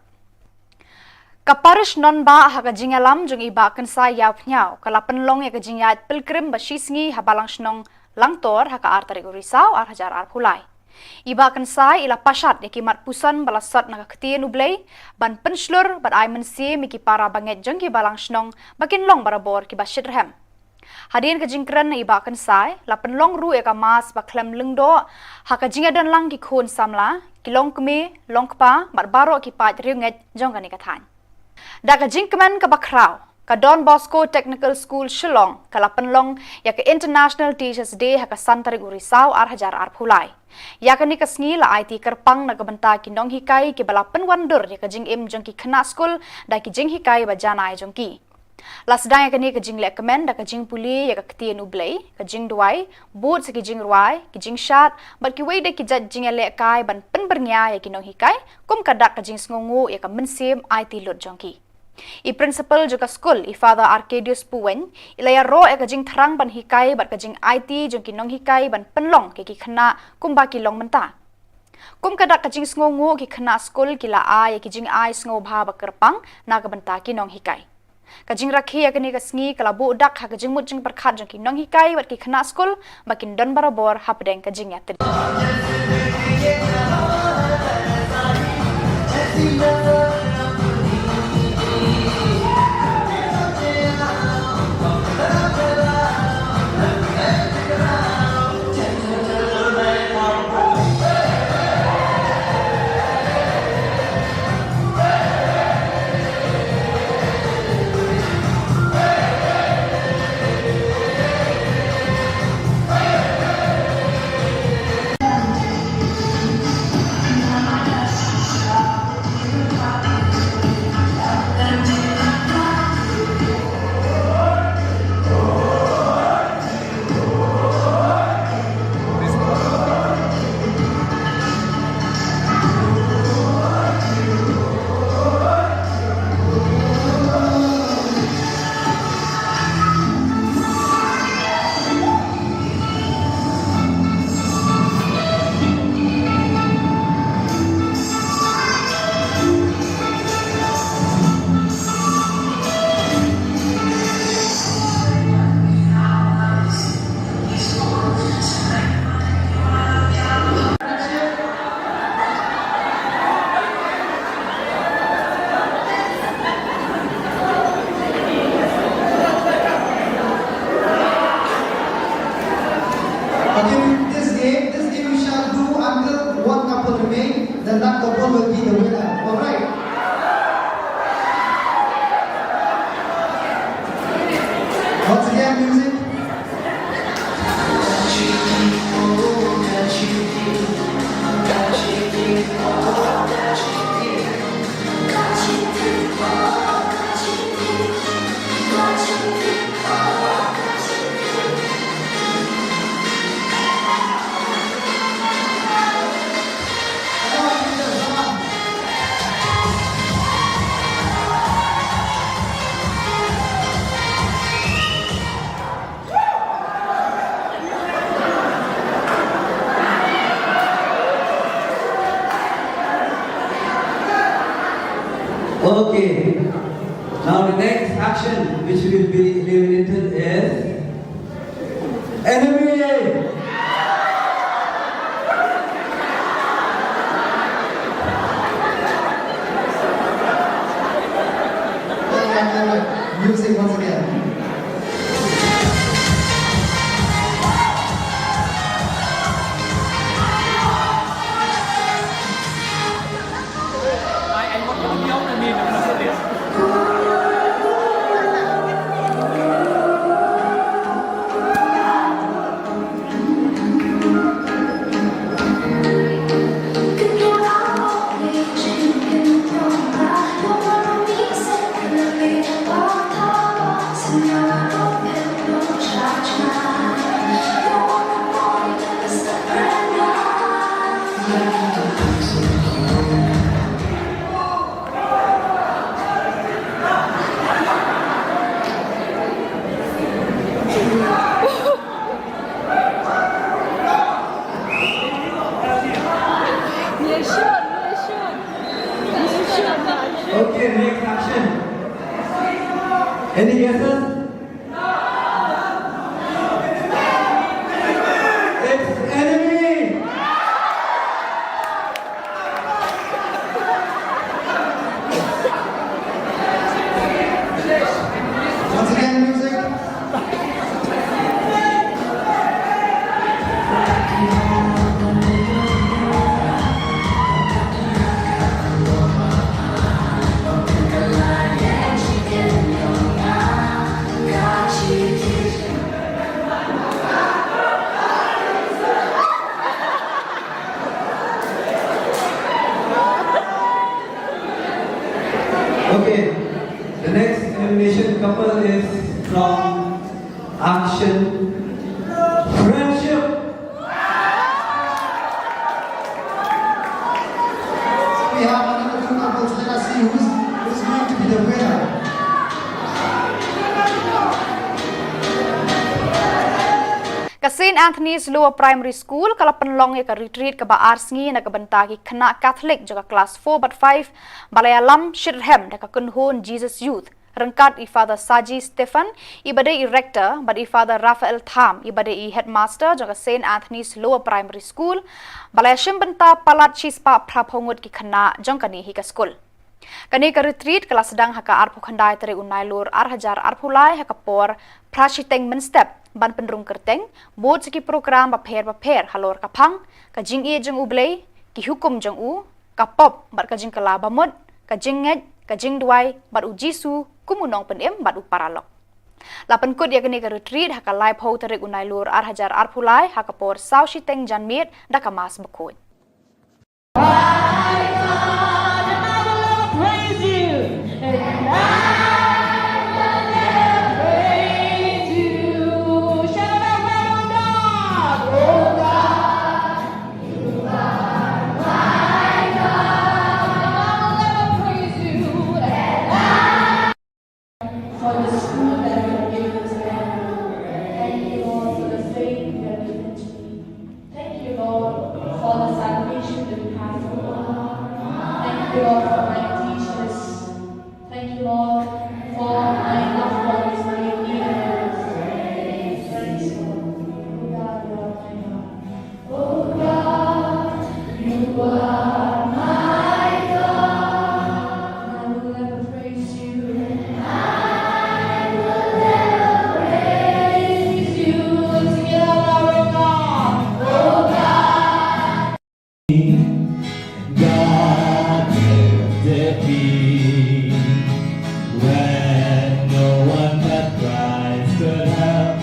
Ka Parish Nongbah ha ka jingïalam jong i Bah Kynsai Ïawphniaw ka la pynlong ïa ka jingïaid pilgrim ba shisngi ha Balang Shnong Langtor ha ka ar tarik u Risaw ar hajar arphew lai. I Bah Kynsai i la pashat ïa ki mat puson ba la sot na ka Ktien U Blei ban pynshlur bad ai mynsiem ïa ki para bangeit jong ki Balang Shnong ba kin long barabor kiba shitrhem. Hadien ka jingkren na i Bah Kynsai, la pynlong ruh ïa ka mass ba khlem lyngdoh ha ka jingïadonlang ki khun samla, ki longkmie, longkpa, bad baroh ki paid riewngeit jong kane ka thaiñ. Da ka jingkmen kaba khraw, ka Don Bosco Technical School Shillong ka la pynlong ïa ka International Teachers' Day ha ka san tarik u Risaw ar hajar arphew lai. Ïa kane ka sngi la aiti kyrpang na ka bynta ki nonghikai kiba la pynwandur ïa ka jingim jong ki khynnah skul da ki jinghikai ba janai jong ki. La sdang ïa kane ka jinglehkmen da ka jingpule ïa ka ktien U Blei, ka jingduwai, bud sa ki jingrwai, ki jingshad, bad kiwei de ki jait jingïalehkai ban pynbyrngia ïa ki nonghikai, kum ka dak ka jingsngewnguh ïa ka mynsiem aiti lut jong ki. I principal jong ka skul, i Father Arcadius Puwein, i la ïaroh ïa ka jingthrang ban hikai bad ka jingaiti jong ki nonghikai ban pynlong ïa ki khynnah kumba ki long mynta. Kum ka dak ka jingsngewnguh, ki khynnah skul ki la ai ïa ki jingai sngewbha ba kyrpang na ka bynta ki nonghikai. Ka jingrakhe ïa kane ka sngi ka la buh dak ha ka jingmut jingpyrkhat jong ki nonghikai bad ki khynnah skul ba kin don barabor hapdeng ka jingïatylli. Okay, this game, this game we shall do until one couple remain, then that couple will be the winner. All right. Once again, music. Okay. Now the next action which will be eliminated is enemy. Music once again. Okay, next action. Any guesses? It's enemy. Once again, music. Okay, the next animation couple is from Action Friendship. We have another two couples. Let us see who's, who's going to be the winner. Ka Saint Anthony's Lower Primary School ka la pynlong ïa ka retreat kaba ar sngi na ka bynta ki khynnah Catholic jong ka klas four bad five, ba la ïalam shitrhem da ka kynhun Jesus Youth, ryngkat i Father Saji Stephen, i ba dei i rector, bad i Father Raphael Tham, i ba dei i headmaster jong ka Saint Anthony's Lower Primary School, ba la ïashim bynta palat shispah phraphew ngut ki khynnah jong kane hi ka skul. Kane ka retreat ka la sdang ha ka arphew khyndai tarik u Nailur ar hajar arphew lai ha ka por phra shiteng mynstep, ban pynrung kyrteng bud sa ki program bapher bapher halor ka phang, ka jingïeit jong U Blei, ki hukum jong u, ka pop bad ka jingkylla bamut, ka jingngeit, ka jingduwai bad U Jisu kum u nongpynim bad u paralok. La pynkut ïa kane ka retreat ha ka laiphew tarik u Nailur ar hajar arphew lai ha ka por saw shiteng janmiet da ka Mass bakhuid. For the school that you have given to them. Thank you, Lord, for the faith you have given to me. Thank you, Lord, for the salvation that you have for me. Thank you, Lord, for my teachers. Thank you, Lord, for my loved ones, my near ones. Praise you, Lord. Oh God, you are my God. Oh God, you are my God. I will ever praise you. I will ever praise you. Together, oh God. Oh God. God lifted me when no one but Christ could help.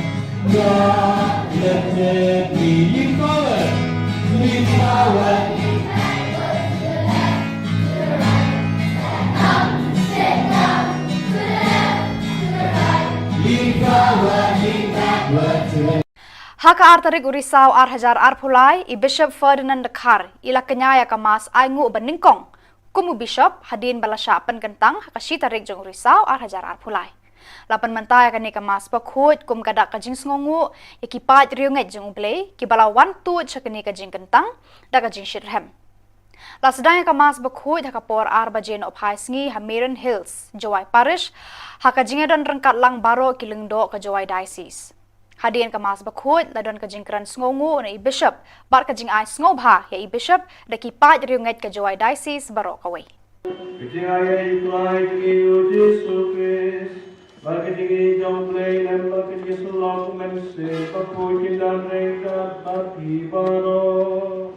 God lifted me. Lean forward. Lean forward. Lean forward, lean backward to the Ha ka ar tarik u Risaw ar hajar arphew lai, i Bishop Ferdinand Dkhar i la kñia ïa ka Mass ainguh ba nyngkong kum u Bishop hadien ba la shah pynkyntang ha ka shi tarik jong u Risaw ar hajar arphew lai. La pynmynta ïa kane ka Mass bakhuid kum ka dak ka jingsngewnguh ïa ki paid riewngeit jong U Blei kiba la wan tuid sha kane ka jingkyntang da ka jingshitrhem. La sdang ïa ka Mass bakhuid ha ka por ar baje nohphai sngi ha Marian Hills, Jowai Parish, ha ka jingïadon ryngkat lang baroh ki lyngdoh ka Jowai Diocese. Hadien ka Mass bakhuid la don ka jingkren sngewnguh na i Bishop bad ka jingai sngewbha ïa i Bishop da ki paid riewngeit ka Jowai Diocese baroh kawei. Ka jingaiei U Trai jong ngi U Jisu Khrist, bad ka jingïeit jong U Blei Lem, bad ka jingïasyllok U Mynsiem Bakhuid kin don ryngkat bad phi baroh.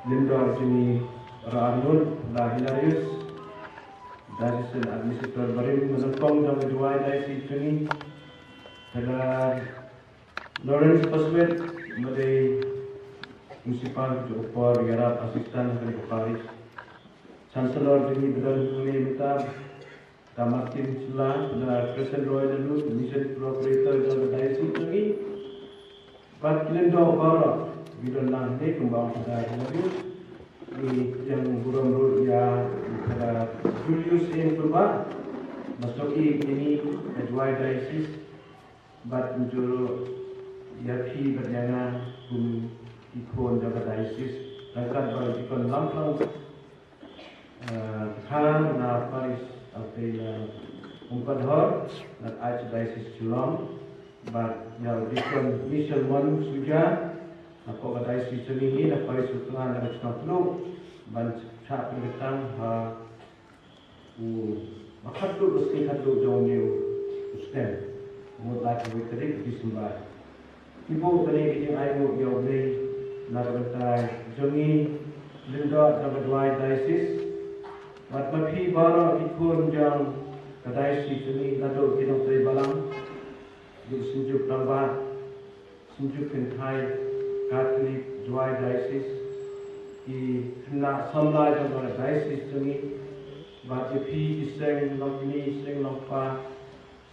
Lyngdoh jong ngi baroh arngut, Phadar Hilarius, Diocesan Administrator barim ba nyngkong jong ka Jowai Diocese jong ngi, Phadar Lawrence Paswet, ba dei Principal jong ka por ïarap assistant ha kane ka parish. Chancellor jong ngi ba don hangne mynta, Phadar Martin Shylla, Phadar Crescent Roy Laloo, Mission Coordinator jong ka Diocese jong ngi. Bad ki lyngdoh baroh, ki don lang hangne kumba ong Phadar Hilarius. Ngi ïeng burom ruh ïa Phadar Julius Eng Pynbah, ba snoh ïa ngi ka Jowai Diocese. Bad mynjur ruh ïa phi bad ïa nga kum ki khun jong ka diocese. Ryngkat bad ki khun lam plang, eh, kha na parish, eh, na Umpadhor, na Archdiocese Shillong. Bad ïa u Deacon Michel Mon Suja, na ka diocese jong ngi, na parish u Klang, na ka Chnong Knuh, ban shah pynkyntang ha u, ba khatduh, ba sngi khatduh jong une u snem. Mut lai ka wei tarik December. Ki buh kane ka jingainguh ïa U Blei na ka bynta jong ngi, lyngdoh jong ka Jowai Diocese. Bad ma phi baroh ki khun jong ka diocese jong ngi, naduh ki nongtrei balang, ki synjuk rangbah, synjuk kynthai Catholic Jowai Diocese, ki khynnah samla jong ka diocese jong ngi, bad ïa phi ki seng longkmie, seng longkpa,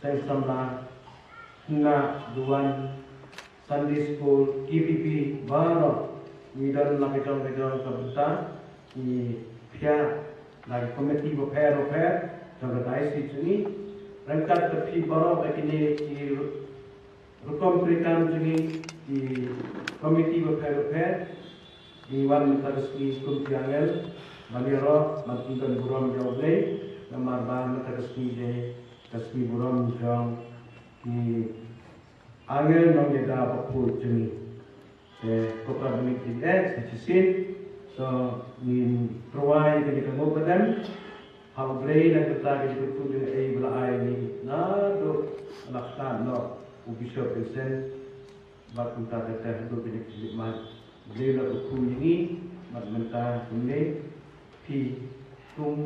seng samla, khynnah duwan, Sunday school, K B B, baroh ngi don la ka jong ka jong ka bynta, ngi phiah la ki komiti bapher bapher jong ka diocese jong ngi. Ryngkat bad phi baroh ba kine ki rukom treikam jong ngi, ki komiti bapher bapher, ngi wan mynta ka sngi kum ki angel ban ïaroh ban pyndon burom ïa U Blei, namar ba mynta ka sngi dei ka sngi burom jong ki angel nongïada bakhuid jong ngi. Te ko Kpa ba ngi kyrkieh sa shisien, to ngin pyrwa ïa kane ka nguh ka dem ha U Blei na ka bynta ka jingkyrkhu jong ngi ba la ai ïa ngi naduh la stad noh u Bishop Vincent. Bad kumta kata haduh kine ki khlieh mat, U Blei u la kyrkhu ïa ngi bad mynta kumne phi kum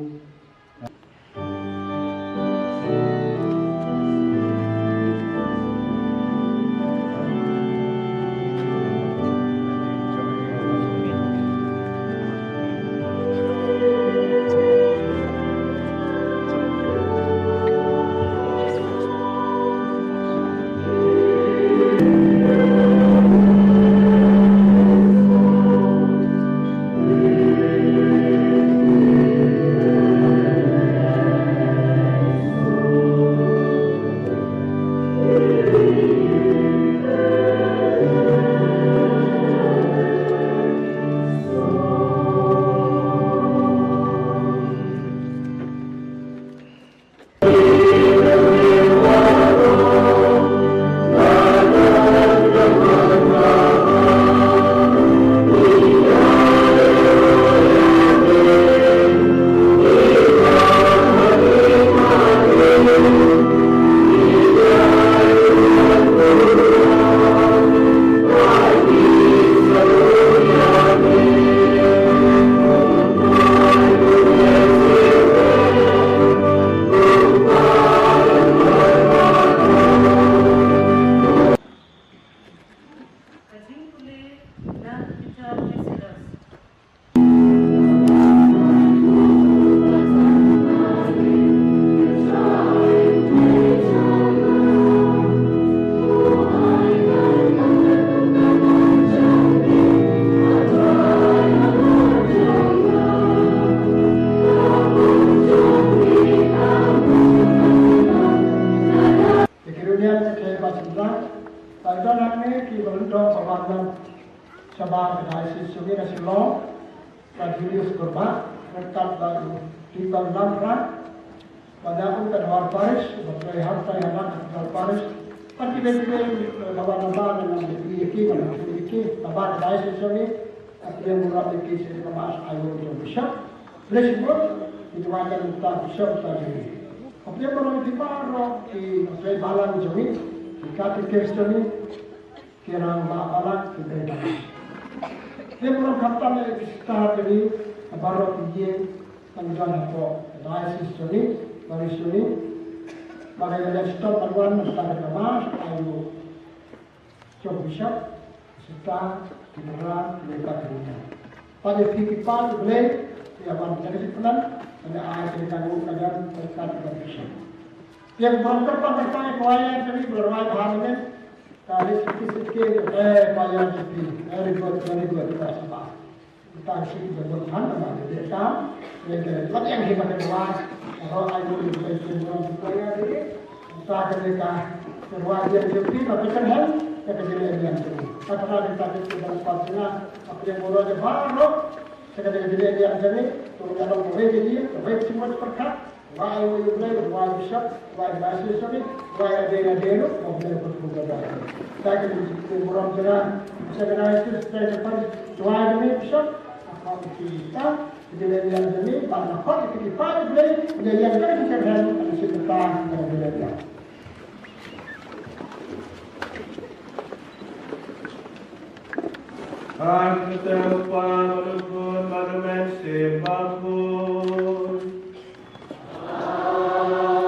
Te ki runiat te ki ba sendra, ba don hangne ki ba lyndong ba ban shabar ka diocese jong ngi na Shillong, ka Julius Kurbah, ryngkat bad u Peter Lamphra, bad u Kadwar Parish, bad u Hartai Hanak Kadwar Parish, bad ki ba ki ba ba na ba na na ki ki ba na ki ki ba ba ka diocese jong ngi, ka pyrshah burom ïa ki sha ka mass ai u jong bishop. Bless you all. Ki duwai ka mynta bishop ta jong ngi. Ka pyrshah burom ïa ki baroh ki ba balang jong ngi, ki katikis jong ngi, ki rangbah balang, ki dei balang. Ki burom khamtam ïa ki sister jong ngi, ki baroh ki ïing, tang jon hapoh diocese jong ngi, parish jong ngi. Ba ka ïa stop ban wan, mynta ka mass ai u jong bishop, sister, ki para, ki lei ka ki lei. Pat ïa phi ki para, ki lei, ïa wan ka ri plan, ïa ai ka ri ka ru ka jan, ka ka ka bishop. Ïa burom kyrpang kyrpang ïa ka wai ïa ka ri, burom wai ka ha ne. Ka ri sikit sikit, eh, pa ïa ki phi. Very good, very good, ka sapa. Tang shi ba don han ba de ta. Ye ke la yang hi ba de wa. Ro ai mo de ke mo ko ya de. Ta ke de ka. Ke wa ye ke pi ba ke han. Ke ke de le yang ke. Ta ta de ta ke de ba pa na. Apa yang mo de ba ro. Ke ke de le yang ke. To ya lo ko ye ke ye. Ko ye ke mo per ka. Wai u Blei, wai bishop, wai diocese, wai ade ade, wai Blei ko ko ko. Ta ki ki burom jera, sa ka na Yesus, sa ka pa, wai Blei bishop, apa ki ta, ki le ya jemi, ba na ko ki pa Blei, ya ya ka ki kan, ki ta, ki le ya. Ar ka kyrteng u Kpa bad u Khun bad u Mynsiem Bakhuid. Amen.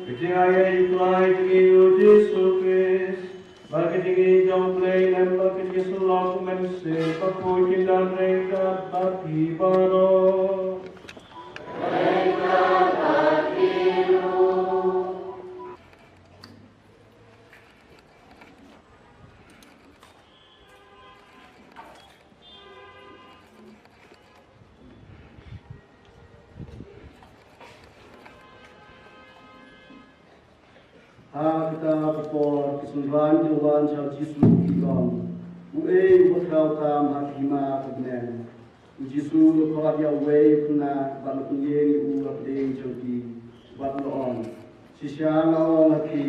Ka jingaiei u Trai jong ngi u Jisu Khrist, bad ka jingïeit jong u Blei, bad ka jingïasyllok u Mynsiem Shisien pat kin ïa ryngkat bad phi baroh. Ha kata ka por ki synran ki la wan sha u Jisu, ki ong, uei uba khraw tam ha ka hima ka bneng? U Jisu u la khot ïa uwei u khynnah bad u la pynïeng ïa u ha pdeng jong ki bad u la ong, shisha nga ong ha phi,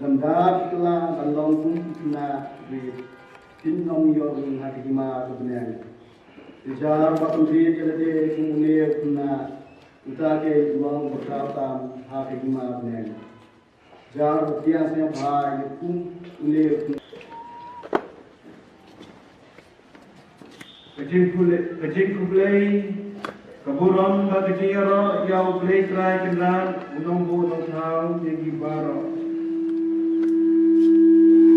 lymda phi kylla ban long kum ki khynnah rit, phin ym ïoh ring ha ka hima ka bneng. Te jar ba pynrit ïa lade kum une u khynnah, uta keiñ u long uba khraw tam ha ka hima bneng. Jar ba pdiang sngewbha ïa kum une u khynnah. Ka jingkhublei, ka jingkhublei, ka burom bad ka jingïaroh ïa U Blei Trai Kynrad, U Nongbuh Nongthaw jong ngi baroh. Ka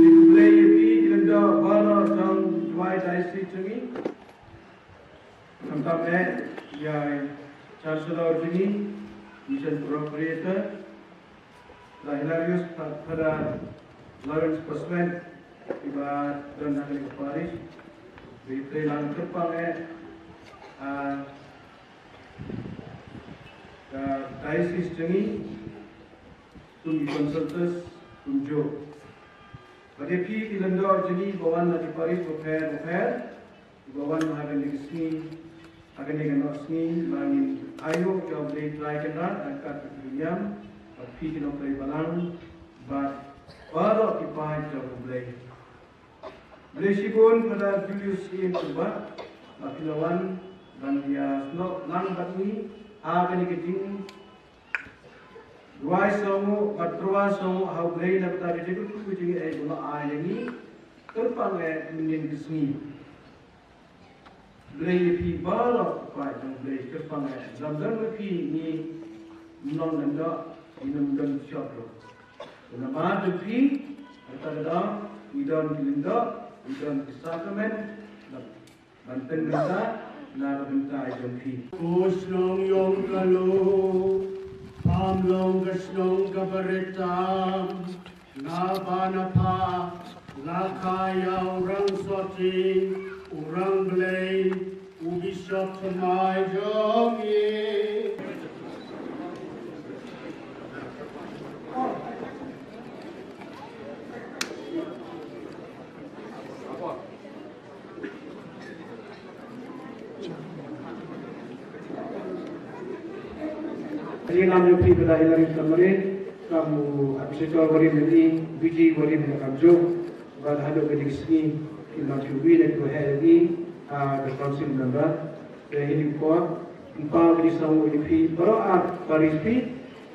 jingkhublei ïa phi ki lyngdoh baroh jong Jowai Diocese jong ngi. Khamtam eh ïa i Chancellor jong ngi, Mission Procurator, Brother Hilarius, Fa-, Father Lawrence Paswen, iba don ha kane ka parish, ba ïatrei lang kyrpang eh, ah, ka diocese jong ngi, kum ki consultors, kumjuh. Bad ïa phi ki lyngdoh jong ngi ba wan na ki parish bapher bapher, ba wan ha kane ka sngi, ha kane ka noh sngi, ba ngin aïu ïa U Blei Trai Kynrad, ryngkat bad ki niam, bad phi ki nongtrei balang, bad baroh ki paid jong U Blei. Blei shibun Father Julius Ian Kuba, ba phi la wan, ban ïa snoh lang bad ngi, ha kane ka jing Duwai sngewnguh bad tyrwa sngewnguh ha U Blei na ka bynta ka jingkyrkhu ka jingaiei ba u la ai ïa ngi. Kyrpang eh mynnin ka sngi. Blei ïa phi baroh, ko paid jong U Blei, kyrpang eh. Lymda ma phi ngim long lyngdoh, ngim don shop ruh. Namar jong phi, kata ka daw ngi don ki lyngdoh, ngi don ki sakramen, ban pynbynta na ka bynta jong phi. Ko shnong ïong ka Lum, pham long ka shnong kaba rit tam, naba na pha la kha ïa u rang sotti, u rang Blei, u Bishop thymmai jong ngi. Ka jingïalam jong phi Brother Hilary Samari, kum u Archbishop barim jong ngi, B G barim jong ngi, kumjuh bad haduh ka jingsngi, ki long kiwei na kiwei ha ngi, ah, ka council member. Te hi dei por, ym pat ka jingsngew ïa phi baroh ar parish phi,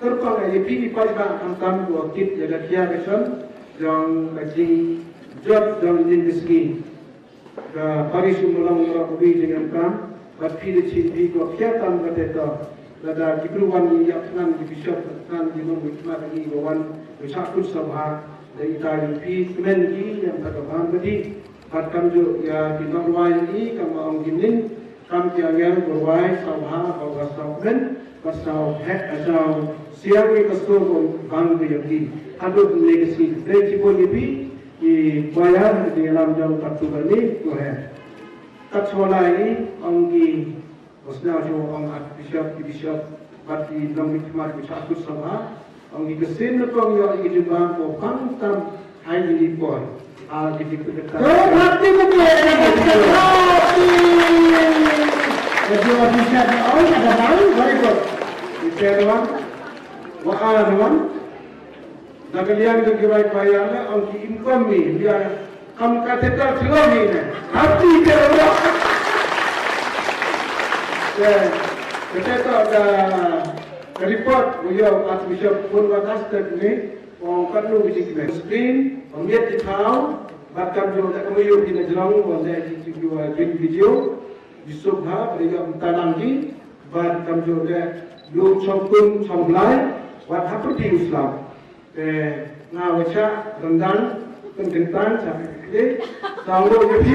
kyrpang ïa phi ki paidbah khamtam kiba kit ïa ka khia ka shon jong ka jingjop jong ka jingsngi. Ka parish Ummulong baroh kawei jingdonkam, bad phi da shisien phi ko khia tam kata to. Lada ki briew wan ïa thngan ki bishop, thngan ki nongmihkhmat ngi ba wan, ba shah kut sngewbha, da ita ïa phi kmen ki ïa kata ka bam ba dih. Bad kumjuh ïa ki nongrwai ngi, kumba ong ki ning, kam ki angel ba rwai sngewbha, ba rwai sngewkmen, bad sngewheh, sngewsiang ïa ka sur ba bang ïa ki. Haduh mynne ka sngi, dei shibun ïa phi, i choir, i lam jong Patu Bani, go ahead. Kat shuwa lai, ong ki, ba sngewsih ong Archbishop, ki bishop, bad ki nongmihkhmat ki shah kut sngewbha, ong ki ksien nyngkong ïoh ïa ki jingbam, ba pang tam ha ïing ha por. Ah, ki jingpynkynta. Go, bhakti, bhakti, bhakti. Ka jingpynkynta ong ka dang, very good. Ite ruang, wa a ruang. Na ka liang jong ki bai choir ne, ong ki im kum mi, ïa, kam ka te ta thilo mi ne. Hati te lo. Te, te te to ka, ka report, u ïoh Archbishop pun wa tas te ni, ong katno ki jingkmen. Screen, ong miet ki thaw, bad kumjuh te ka mayu ki na jrong, ong te ki ki wa jin video, Yusuf ha, bad ïoh mtanang ki, bad kumjuh te, lu chong kun, chong blai, wat hapti u slap. Te nga wa shah ryndang, pynkyntang, shah kli, sawlo ïa phi.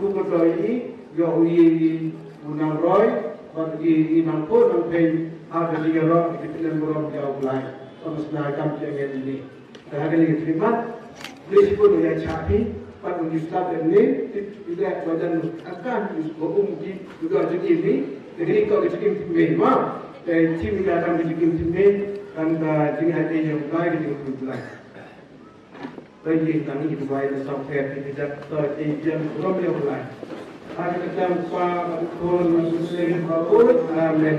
kyrkhu kyrdoh ïa i, ïoh u ïeit ïa u nongroi bad i, i nongphuh nongphieng ha ka jingïaroh ïa ki tnat burom jong U Blai. Ka musnad kam ki angel ïa i. Te ha kane ka khlieh mat, lei shibun u ïa chah phi, pat u ju stad ïa ngi, tip i leh ba jan ka kan u ba um ki, u da jingim ni, te kane ka jingim tip mei ma. Te tip i ka kan ka jingim tip mei, kan ka jingim ha i ïa u Blai, ka jingim u Blai. Ba ïa nang i duwai na song pher ki jat to i ïa u Blai. Ha ka kyrteng u Kpa bad u Khun bad u Mynsiem Bakhuid. Amen.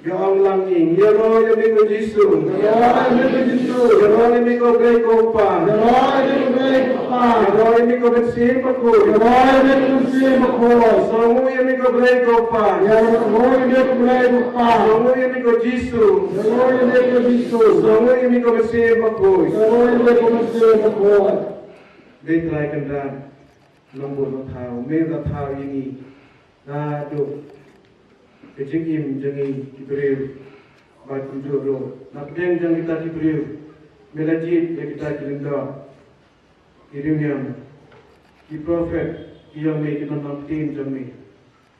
Ïa ong lang ïing, ïaroh ïa me ko Jisu. Ïaroh ïa me ko Jisu. Ïaroh ïa me ko Blei ko Kpa. Ïaroh ïa me ko Blei ko Kpa. Ïaroh ïa me ko Mynsiem Bakhuid. Ïaroh ïa me ko Mynsiem Bakhuid. Sngewnguh ïa me ko Blei ko Kpa. Ïaroh ïa me ko Blei ko Kpa. Sngewnguh ïa me ko Jisu. Ïaroh ïa me ko Jisu. Sngewnguh ïa me ko Mynsiem Bakhuid. Ïaroh ïa me ko Mynsiem Bakhuid. Dei Trai Kynrad. Nongbud Bathaw, me la thaw ïa ngi. Naduh ka jingim jong ngi ki briew. Bad kumjuh ruh na pdeng jong kita ki briew, me la jied ïa kita ki lyngdoh, ki riewniam, ki prophet, ki jong me, ki nongpynbna jong me.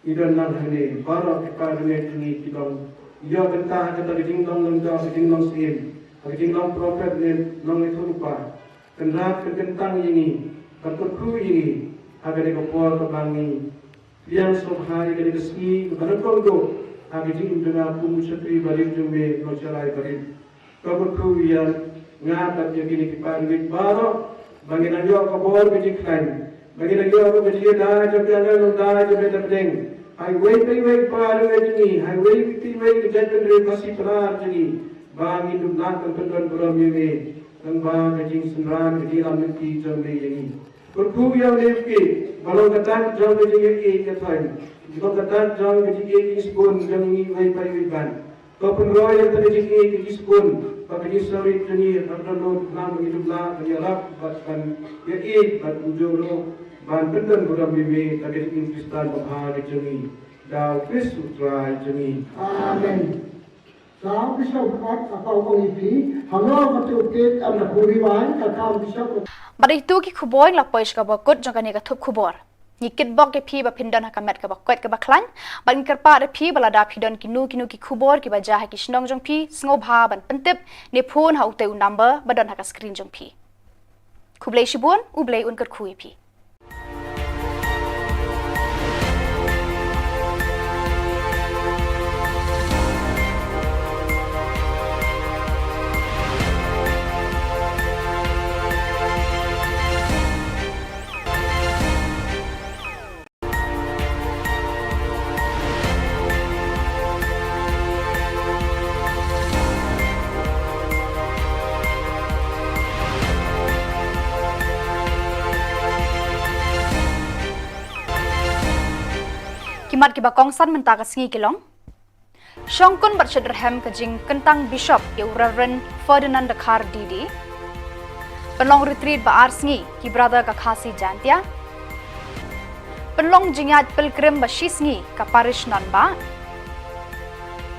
Ngi don lang hangne, baroh ki para bangeit jong ngi ki long, ïoh bynta ha kata ka jinglong lyngdoh, ka jinglong syiem, ha ka jinglong prophet ne nongïathuhlypa. Kynrad, kynkyntang ïa ngi, ban kyrkhu ïa ngi ha kane ka por kaba ngi pdiang sngewbha ïa kane ka sngi kaba nyngkong ruh ha ka jingim jong nga kum u shakri barit jong me, Nongshakri Barit. Ka kyrkhu ïa nga bad ïa kine ki para bangeit baroh ba ngin nang ïoh ka bor ka jingkhlaiñ, ba ngin nang ïoh ka jingïada jong ka nongïada jong me da pdeng ha iwei pa iwei para bangeit jong ngi, ha iwei pa iwei ka jaitbynriew Khasi Pnar jong ngi, ba ngin dup lah ban pyndon burom ïa me. Tang ba ka jingsynran ka jingïalam lynti jong me ïa ngi. Kyrkhu ïa u Nehki ba long ka dak jong ka jingïeit ïa thaiñ, ba long ka dak jong ka jingïeit jingsbun jong ngi iwei pa iwei ban. To pynroi ïa ka jingïeit ka jingsbun bad ka jingsngewrit jong ngi, ban don lut lang ba ngi dup lah ban ïarap bad ban ïeit bad kumjuh ruh ban pyndon burom ïa me da ka jingim Khristan babha ka jong ngi. Da u Khrist u Trai jong ngi. Amen. Bad ito ki khubor la poi sha kaba kut jong kane ka thup khubor. Ngi kitbok ïa phi ba phin don ha ka met kaba koit kaba khlaiñ. Bad ngi kyrpad ïa phi ba lada phi don kino kino ki khubor kiba jia ha ki shnong jong phi, sngewbha ban pyntip ne phone ha utei u number ba don ha ka screen jong phi. Khublei shibun, U Blei un kyrkhu ïa phi. Ki mat kiba kongsan mynta ka sngi ki long: Shongkun bad shitrhem ka jingkyntang Bishop ïa u Reverend Ferdinand Dkhar D D. Pynlong retreat ba ar sngi ki Brother ka Khasi Jaintia. Pynlong jingïaid pilgrim ba shi sngi ka Parish Nonbah.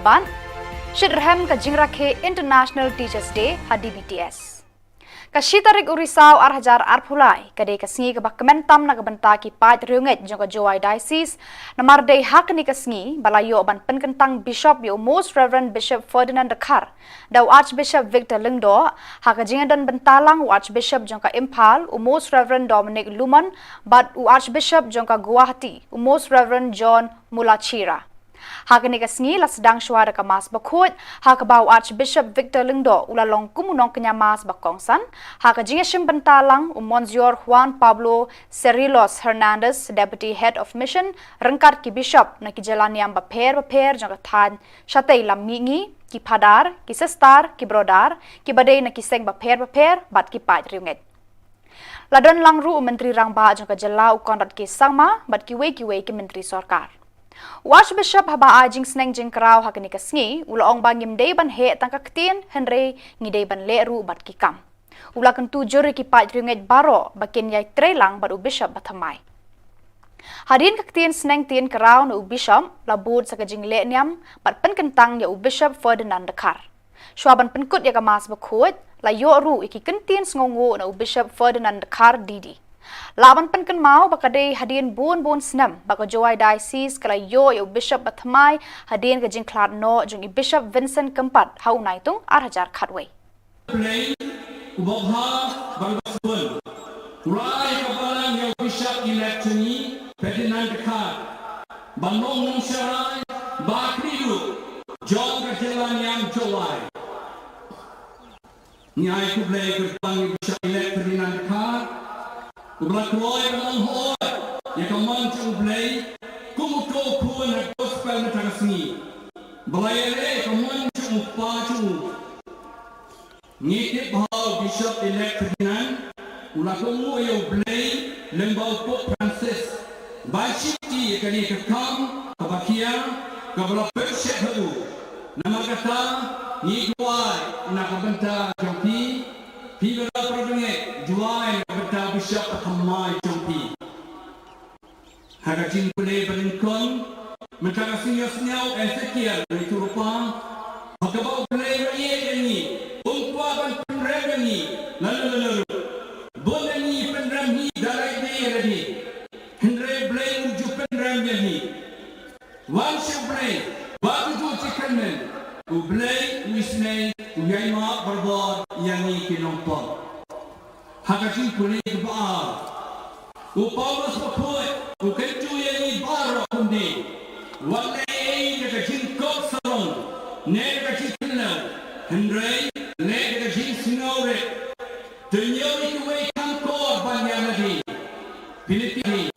Bad shitrhem ka jingrakhe International Teachers Day ha D B T S. Ka shi tarik u Risaw ar hajar arphew lai ka dei ka sngi kaba kmen tam na ka bynta ki paid riewngeit jong ka Jowai Diocese, namar dei ha kane ka sngi ba la ïoh ban pynkyntang Bishop ïa u Most Reverend Bishop Ferdinand Dkhar da u Archbishop Victor Lyngdoh, ha ka jingdon bynta lang u Archbishop jong ka Imphal u Most Reverend Dominic Lumon bad u Archbishop jong ka Guwahati u Most Reverend John Mulachira. Ha kane ka sngi la sdang shuwa da ka Mass bakhuid, ha kaba u Archbishop Victor Lyngdoh u la long kum u nongkñia Mass ba kongsan, ha ka jingïashim bynta lang u Monsignor Juan Pablo Cerrillos Hernandez, Deputy Head of Mission, ryngkat ki Bishop na ki jyllaniam bapher bapher jong ka thaiñ, shatei lam mihngi, ki Phadar, ki Sister, ki Brother, kiba dei na ki seng bapher bapher bad ki paid riewngeit. La don lang ruh u Myntri Rangbah jong ka jylla u Conrad K Sangma bad kiwei kiwei ki Myntri Sorkar. U Archbishop haba ai jingsneng jingkraw ha kane ka sngi u la ong ba ngim dei ban heh tang ka ktien hynrei ngi dei ban leh ruh bad ki kam. U la kyntu jur ïa ki paid riewngeit baroh ba kin ïai trei lang bad u Bishop ba thymmai. Hadien ka ktien sneng tien kraw na u Bishop, la bud sa ka jingleh niam bad pynkyntang ïa u Bishop Ferdinand Dkhar. Shuwa ban pynkut ïa ka Mass bakhuid, la ïoh ruh ïa ki kyntien sngewnguh na u Bishop Ferdinand Dkhar D D. Lah ban pynkynmaw ba ka dei hadien bun bun snem ba ka Jowai Diocese ka la ïoh ïa u Bishop bathymmai hadien ka jingkhlad noh jong i Bishop Vincent Kympat ha u Naitung ar hajar khatwei. Play, u babha, ban basbun. Rai ka balang ïa u Bishop elect jong ngi, Ferdinand Dkhar. Ban long nongshakri, ba khlieh jong ka jylla niam Jowai. Ngi ai khublei kyrpang ïa u Bishop elect Ferdinand Dkhar. Uba la kloi ban long hooid ïa ka mon jong U Blei kum uto u khun ha gospel mynta ka sngi. Ba la ïaleh ïa ka mon jong u kpa jong u. Ngi tip ba u Bishop elect Ferdinand u la kohnguh ïa U Blei lyngba u Pope Francis. Ba shim ïa kane ka kam kaba khia kaba la pynshit ha u. Namar kata ngi duwai na ka bynta jong phi, phi baroh para bangeit, duwai na ka bynta u Bishop bathymmai jong phi. Ha ka jingpule ba nyngkong, mynta ka sngi ïohsngew Ezekiel, ngi ïathuh lypa ba kaba U Blei u la ïeit ïa ngi, um kwah ban pynrem ïa ngi lano lano ruh. Bun na ngi pynrem hi da lade lade. Hynrei U Blei um ju pynrem ïa ngi. Wan sha U Blei bad to ju jingkyrmen. U Blei u isynei, u ïaimap barabor ïa ngi ki nongpop. Ha ka jingpule kaba ar, u Paulus bakhuid u kyntu ïa ngi baroh kumne: Wat leh ei ei da ka jingkop sarong ne da ka jingkynlew, hynrei leh da ka jingsngewrit. To ñiew ïa kiwei kham kor ban ïa lade. Philippi.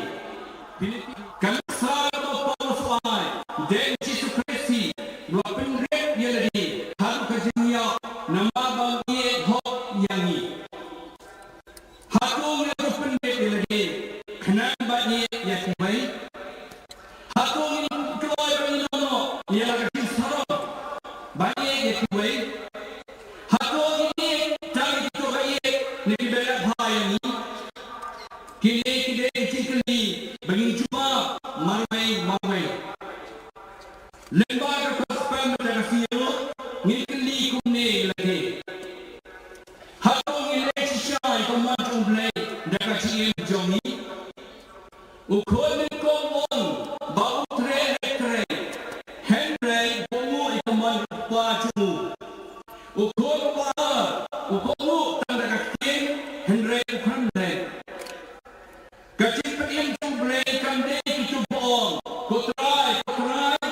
Philippi. Ka nuksa kaba u Paulus u ai, dei U Jisu Khrist hi uba la pynrem ïa lade haduh ka jingïap namar ba u ïeit hok ïa ngi. Hato ngi la pynrem ïa lade khnang ban ïeit ïa kiwei? Hato ngi la kloi ban ïehnoh ïa la ka jingsarong ban ïeit ïa kiwei? Hato ngi ïeit tang ïa kito ba ïeit ne kiba ïeit bha ïa ngi? Kine ki dei ki jingkylli ba ngin jubab marwei marwei. Lyngba ka gospel mynta ka sngi ruh ngi kylli kumne ïa lade: Hato ngi leh shisha ïa ka mon jong U Blei da ka jingim jong ngi? U khun nyngkong u ong ba u trei, u trei, hynrei u kohnguh ïa ka mon u kpa jong u. U khun uba ar u kohnguh tang da ka ktien, hynrei u khlem leh. Ka jingpynim jong U Blei kam dei kito ba ong, Ko Trai, Ko Trai,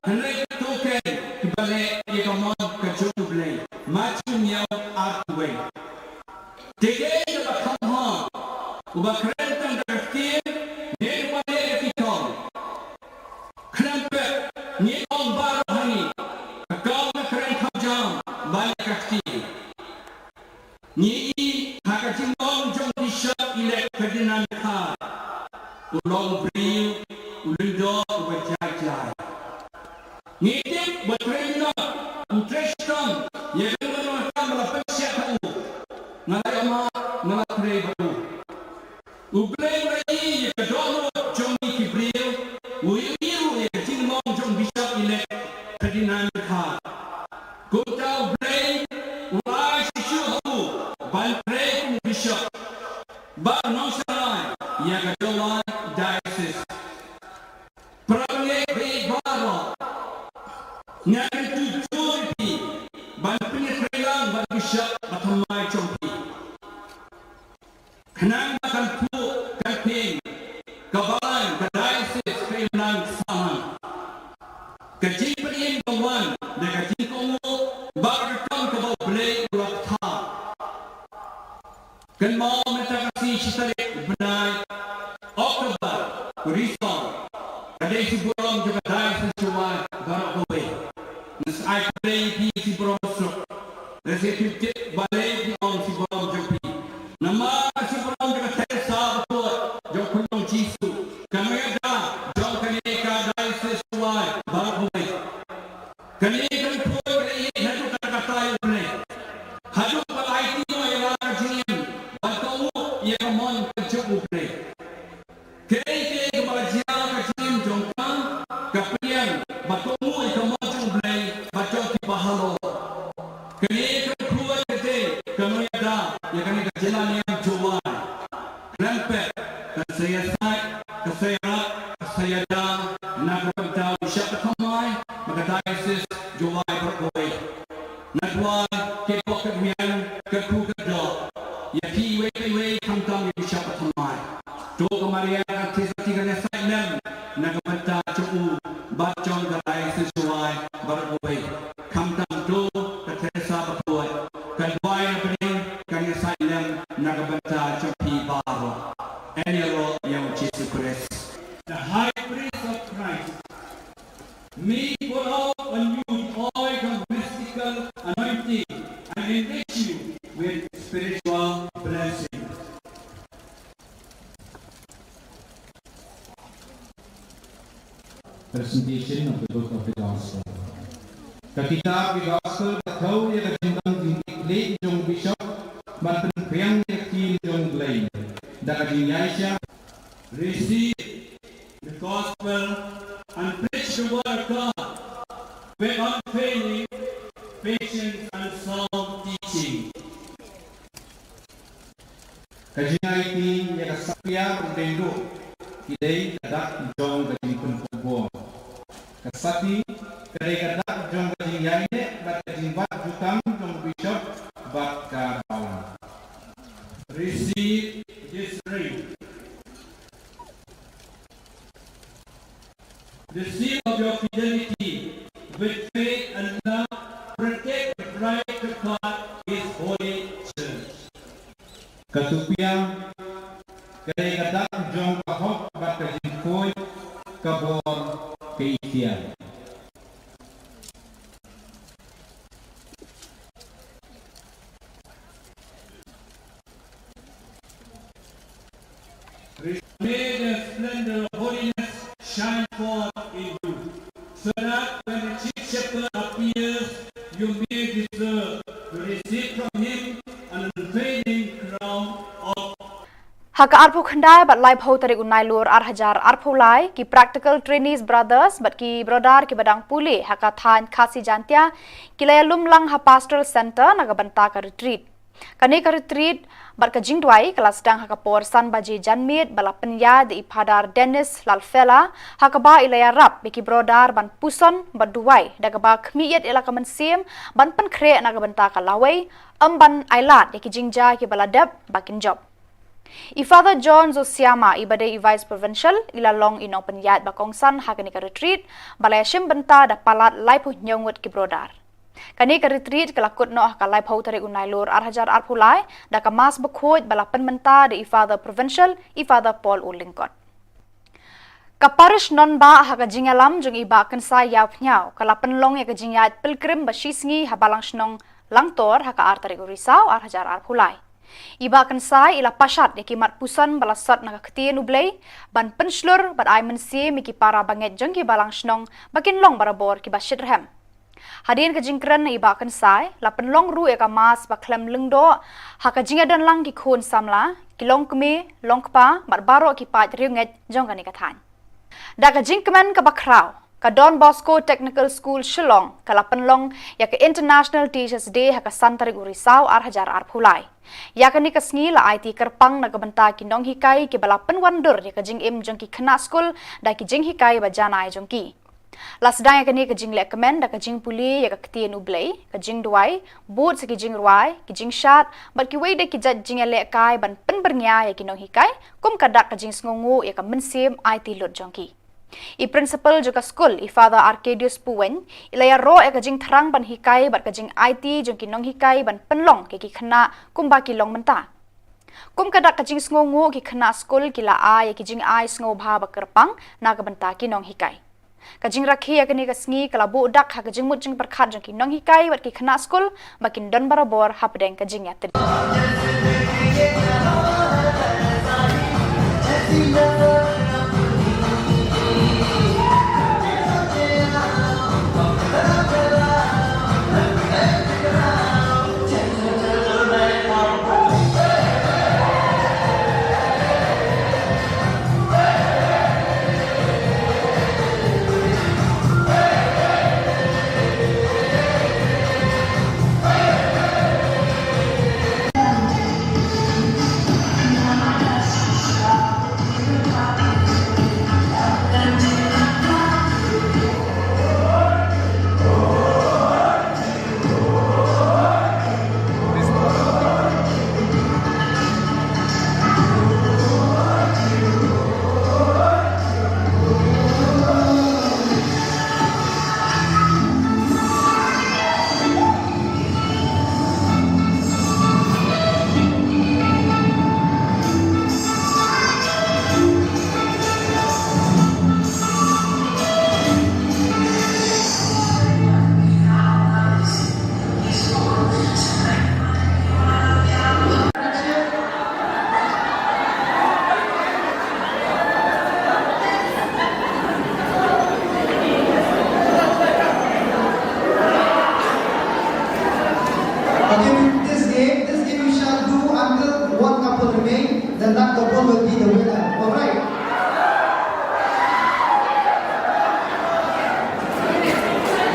hynrei kito ken kiba leh ïa ka mon ka jong U Blei. Mathaios ar, wei. Te dei kaba kham bha uba kren tang da ka ktien ne uba leh da ki kam? Khlem pep, ngi ong baroh ha ngi, ka kam ka kren kham jam ban leh ka ktien. Ngi i ha ka jinglong jong Bishop Elect Ferdinand Dkhar, u long briew, u lyngdoh, uba jai jai. Ngi tip ba trei minot, u trei shitom ïa kano kano ka kam ba la pynshai ha u. Nga la ïa ma, nga la trei bad u. U Blei u la ïohi ïa ka dohnud jong ngi ki briew, u ïohi ruh ïa ka jinglong jong Bishop Elect Ferdinand Dkhar. Kumta U Blei u la ai shisha ha u ban trei kum u Bishop bad nongshakri ïa ka Jowai Diocese. Para bangeit baroh, nga kyntu jur ïa phi ban pynïatreilang bad u Bishop bathymmai jong phi, khnang ba kan phuh kan phieng, ka balang, ka diocese ka imlang sahlang. Ka jingpynim ka wan da ka jingkohnguh bad ka kam kaba U Blei u la pynthikna. Kynmaw mynta ka sngi shi tarik bnai October, Risong, ka dei shi burom jong ka Diocese Jowai baroh kawei. Nga sa ai khublei ïa phi shi burom suk. Nga sa ai khublei ba lei phi ong shi burom jong phi. Namar ka shi burom jong ka Theresa bakhuid jong u Khunlung Jisu, ka nongïada jong kane ka Diocese Jowai baroh kawei. Kane ka nongpoi ka la ïeit haduh katta katta ïa U Blei. Haduh ba la aiti noh ïa la ka jingim ban kohnguh ïa ka mon ka jong U Blei. Kaei kaei kaba la ka diocese jong Wai Barkawai. Nga duwai, ki bok ki biang, ki kpu ki doh, ïa phi iwei pa iwei khamtam ïa ki shah thymmai. To ka Maria ka Theisotti kan ïasaid lem na ka bynta jong u bad jong ka diocese jong Wai Barkawai. Khamtam to ka Teresa Bakhuid kan duwai na pdeng, kan ïasaid lem na ka bynta jong phi baroh. Ïaroh ïa u Jisu Khrist. The High Priest of Christ may pour out on you the oil of mystical anointing and enrich you with spiritual blessing. Presentation of the Book of the Gospel. Ka kitab ki Gospel ka thew ïa ka jingdon jingtip jong u Bishop ban pynphriang ïa ka ktien jong U Blei da ka jingïaishah. Receive the gospel and preach the word of God with unfailing patience and sound teaching. Ka jingaiti ïa ka Satya Rudengdu ki dei ka dak jong ka jingpynpubor. Ka Sati ka dei ka dak jong ka jingïaineh bad ka jingbat jutang jong u Bishop bad ka balang. Receive this ring. The seal of your fidelity with faith and love, protect and guard His holy church. Ka tupiang ka dei ka dak jong ka hok bad ka jingkhuid, ka bor, ka iktiar. May the splendor of holiness shine forth in you, so that when the chief shepherd appears, you may deserve to receive from him an unfailing crown of Ha ka arphew khyndai bad laiphew tarik u Nailur ar hajar arphew lai, ki Practical Trainees Brothers bad ki Brodar kiba dang pule ha ka thaiñ Khasi Jaintia ki la ïalum lang ha Pastoral Centre na ka bynta ka retreat. Kane ka retreat bad ka jingduwai ka la sdang ha ka por san baje janmiet ba la pynïaid da i Phadar Dennis Lalfela, ha kaba i la ïarap ïa ki Brodar ban puson bad duwai da kaba khmih ïa la ka mynsiem ban pynkhreh na ka bynta ka lawei, ym ban ailad ïa ki jingjia kiba la dep ba kin jop. I Father John Zosiama, iba dei i Vice Provincial, i la long i nongpynïaid ba kongsan ha kane ka retreat ba la ïashim bynta da palat laiphew hynñiew ngut ki Brodar. Kane ka retreat ka la kut noh ha ka laiphew tarik u Nailur ar hajar arphew lai da ka Mass bakhuid ba la pynmynta da i Father Provincial, i Father Paul U Lyngkot. Ka Parish Nongbah ha ka jingïalam jong i Bah Kynsai Ïawphniaw ka la pynlong ïa ka jingïaid pilgrim ba shisngi ha Balang Shnong Langtor ha ka ar tarik u Risaw ar hajar arphew lai. I Bah Kynsai i la pashat ïa ki mat puson ba la sot na ka Ktien U Blei ban pynshlur bad ai mynsiem ïa ki para bangeit jong ki Balang Shnong ba kin long barabor kiba shitrhem. Hadien ka jingkren na i Bah Kynsai, la pynlong ruh ïa ka Mass ba khlem lyngdoh ha ka jingïadon lang ki khun samla, ki longkmie, longkpa bad baroh ki paid riewngeit jong kane ka thaiñ. Da ka jingkmen kaba khraw, ka Don Bosco Technical School Shillong ka la pynlong ïa ka International Teachers Day ha ka san tarik u Risaw ar hajar arphew lai. Ïa kane ka sngi la aiti kyrpang na ka bynta ki nonghikai kiba la pynwan dur ïa ka jingim jong ki khynnah skul da ki jinghikai ba janai jong ki. La sdang ïa kane ka jinglehkmen da ka jingpule ïa ka Ktien U Blei, ka jingduwai, bud sa ki jingrwai, ki jingshad bad kiwei de ki jait jingïalehkai ban pynbyrngia ïa ki nonghikai kum ka dak ka jingsngewnguh ïa ka mynsiem aiti lut jong ki. I Principal jong ka skul, i Father Arcadius Puwein, i la ïaroh ïa ka jingthrang ban hikai bad ka jingaiti jong ki nonghikai ban pynlong ïa ki khynnah kumba ki long mynta. Kum ka dak ka jingsngewnguh, ki khynnah skul ki la ai ïa ki jingai sngewbha ba kyrpang na ka bynta ki nonghikai. Ka jingrakhe ïa kane ka sngi ka la buh dak ha ka jingmut jingpyrkhat jong ki nonghikai bad ki khynnah skul ba kin don barabor hapdeng ka jingïatylli.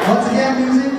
Once again, music.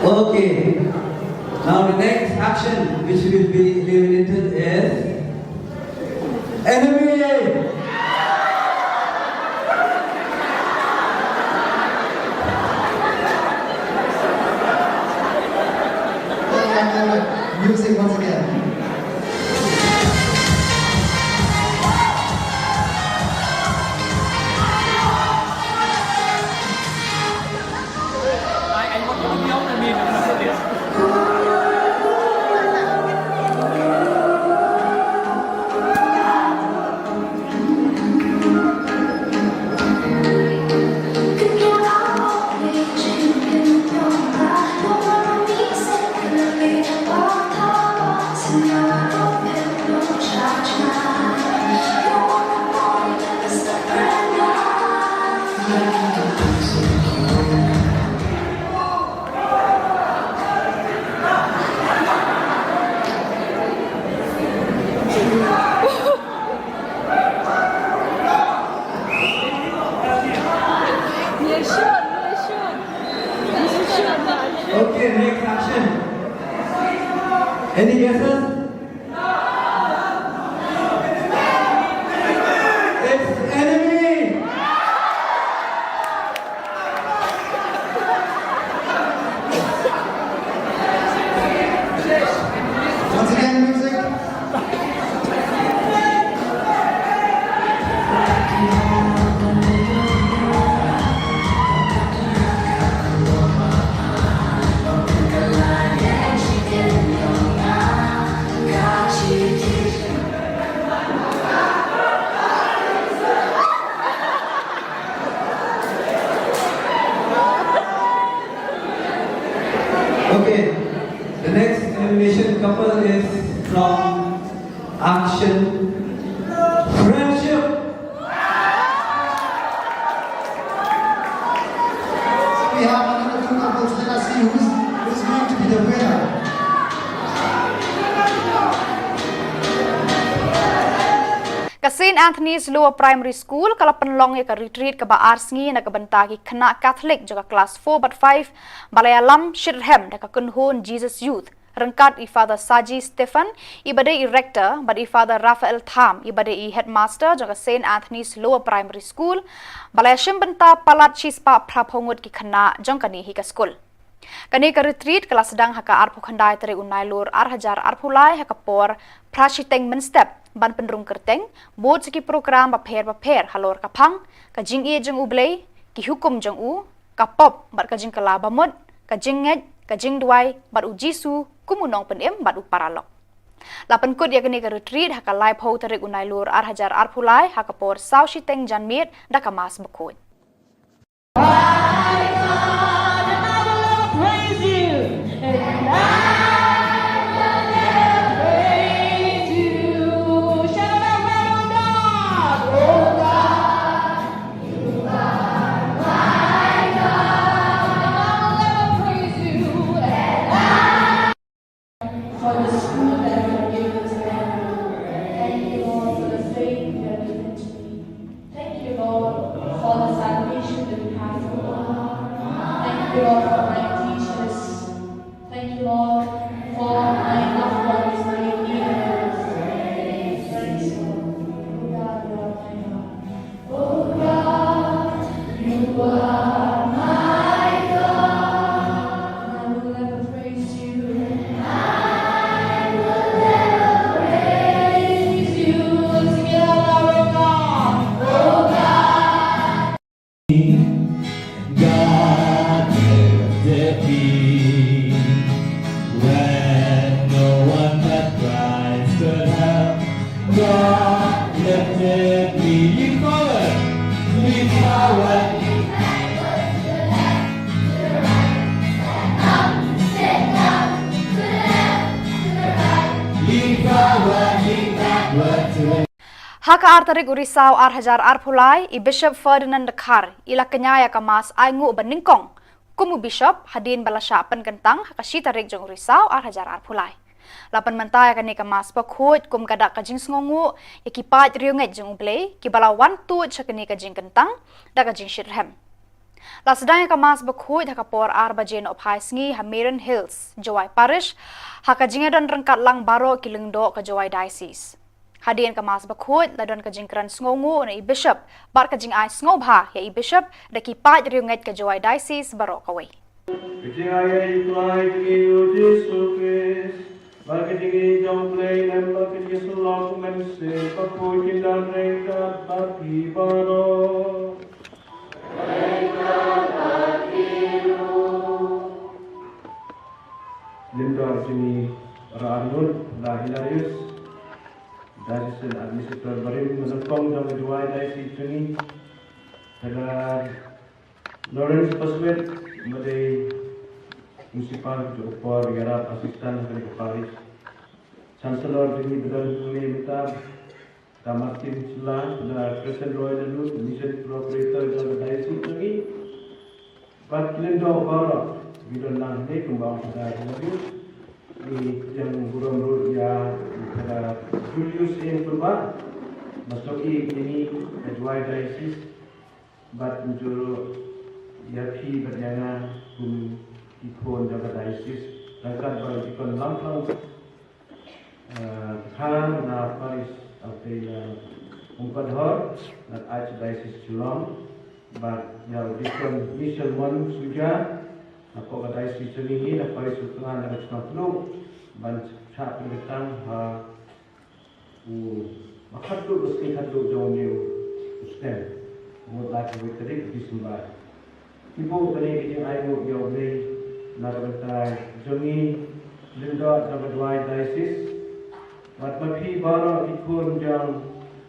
Okay. Now the next action which will be eliminated is enemy. Music once again. Okay, next action. Any guesses? It's enemy. Once again, music. Okay, the next elimination couple is from Action Friendship. We have another two couples. Let us see who's, who's going to be the winner. Ka Saint Anthony's Lower Primary School ka la pynlong ïa ka retreat kaba ar sngi na ka bynta ki khynnah Catholic jong ka klas four bad five, ba la ïalam shitrhem da ka kynhun Jesus Youth, ryngkat i Father Saji Stephen, i ba dei i rector, bad i Father Raphael Tham, i ba dei i headmaster jong ka Saint Anthony's Lower Primary School, ba la ïashim bynta palat shispah phraphew ngut ki khynnah jong kane hi ka skul. Kane ka retreat ka la sdang ha ka arphew khyndai tarik u Nailur ar hajar arphew lai ha ka por phra shiteng mynstep, ban pynrung kyrteng bud sa ki program bapher bapher halor ka phang, ka jingïeit jong U Blei, ki hukum jong u, ka pop bad ka jingkylla bamut, ka jingngeit, ka jingduwai bad U Jisu kum u nongpynim bad u paralok. La pynkut ïa kane ka retreat ha ka laiphew tarik u Nailur ar hajar arphew lai ha ka por saw shiteng janmiet da ka Mass bakhuid. For the school that you have given to them. Thank you, Lord, for the faith you have given to me. Thank you, Lord, for the salvation that we have. Lifted, lean forward, lean forward. Lean forward, lean backward to the Ha ka ar tarik u Risaw ar hajar arphew lai, i Bishop Ferdinand Dkhar i la kñia ïa ka Mass ainguh ba nyngkong kum u Bishop hadien ba la shah pynkyntang ha ka shi tarik jong u Risaw ar hajar arphew lai. La pynmynta ïa kane ka Mass bakhuid kum ka dak ka jingsngewnguh ïa ki paid riewngeit jong U Blei kiba la wan tuid sha kane ka jingkyntang da ka jingshitrhem. La sdang ïa ka Mass bakhuid ha ka por ar baje nohphai sngi ha Marian Hills, Jowai Parish, ha ka jingïadon ryngkat lang baroh ki lyngdoh ka Jowai Diocese. Hadien ka Mass bakhuid la don ka jingkren sngewnguh na i Bishop bad ka jingai sngewbha ïa i Bishop da ki paid riewngeit ka Jowai Diocese baroh kawei. Ka jingai ïa i Trai jong ngi u Jisu Khrist, bad ka jingïeit jong U Blei Blei, bad ka jingïasyllok u Mynsiem Bakhuid kin don ryngkat bad phi baroh. Lyngdoh jong ngi Bah Arnold, Bah Hilarius, Diocesan Administrator barim, ba nyngkong jong ka Jowai Diocese jong ngi, Bah Lawrence Paswet, ba dei Principal jong ka por, Ïarap Assistant jong ka Parish, Chancellor jong ngi ba don hangne mynta, Bah Martin Shylla, Bah Crescent Roy Laloo, Mission Coordinator jong ka Diocese jong ngi. Bad ki lyngdoh baroh kiba don lang hangne kumba ong Bah Hilarius. Ngi pdiang burom ruh ïa Bah Julius Eng Pynbah, ba snoh ïa ngi ka Jowai Diocese. Bad kumjuh ruh ïa phi bad ïa nga kum ki khun jong ka Diocese, ryngkat bad i Deacon Lamphang, eh, Dkhar na Parish, eh, Umkadhor na Archdiocese Shillong, bad ïa u Deacon Michel Mon Suja, na ka Diocese jong ngi na Parish u Tngan na ka Chnong Tnum, ban shah pynkyntang ha u, ba khatduh ka sngi khatduh jong une u snem, mut lai ka wei tarik December. Ki buh kane ka jingainguh ïa U Blei na ka bynta jong ngi, lyngdoh jong ka Jowai Diocese. Bad ma phi baroh ki khun jong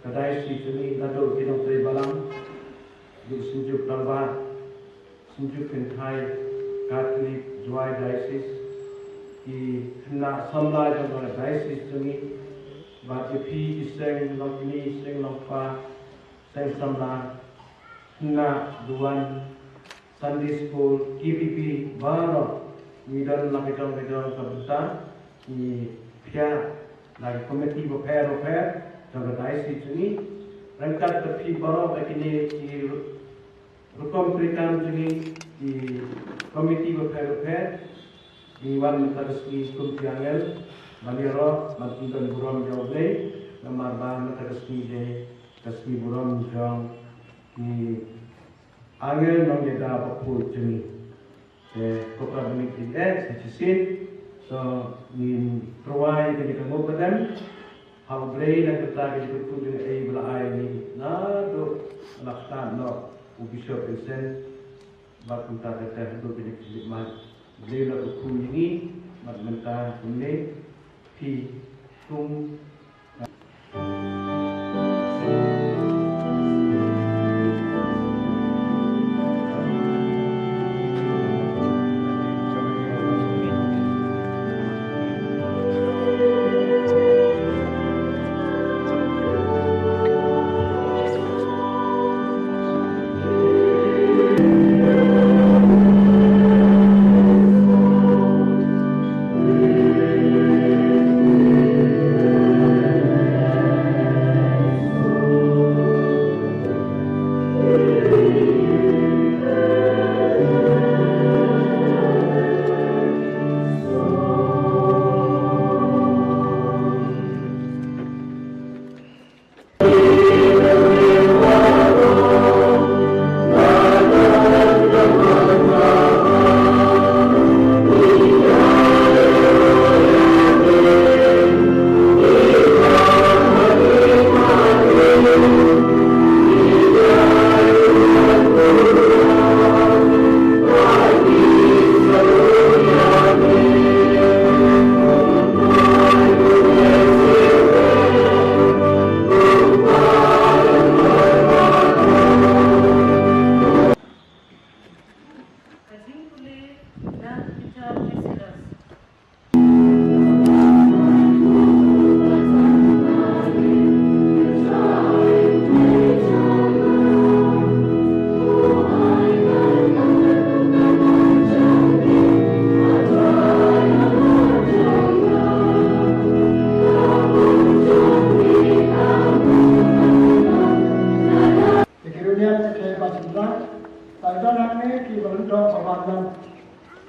ka Diocese jong ngi, naduh ki nongtrei balang, ki synjuk rangbah, Synjuk Kynthai Katholik Jowai Diocese, ki khynnah samla jong ka Diocese jong ngi, bad ïa phi ki seng longkmie, seng longkpa, seng samla, khynnah duwan, Sunday School, K B B, baroh ngi don la ka jong ka jong ka bynta, ngi phiah la ki komiti bapher bapher jong ka Diocese jong ngi, ryngkat bad phi baroh da kine ki rukom treikam jong ngi, ki komiti bapher bapher, ngi wan mynta ka sngi kum ki angel ban ïaroh ban pyndon burom ïa U Blei, namar ba mynta ka sngi dei ka sngi burom jong ki angel nongïada bakhuid jong ngi. Te ko para bangeit, eh, sa shisien, to ngin pyrshang ïa kane ka mukadam ha U Blei na ka bynta ka jingkyrkhu jong ngi ba la ai ïa ngi naduh la ktah noh u Bishop Vincent, bad kumta kata haduh kine ki khlieh mat. U Blei u la kyrkhu ïa ngi bad mynta kumne phi kum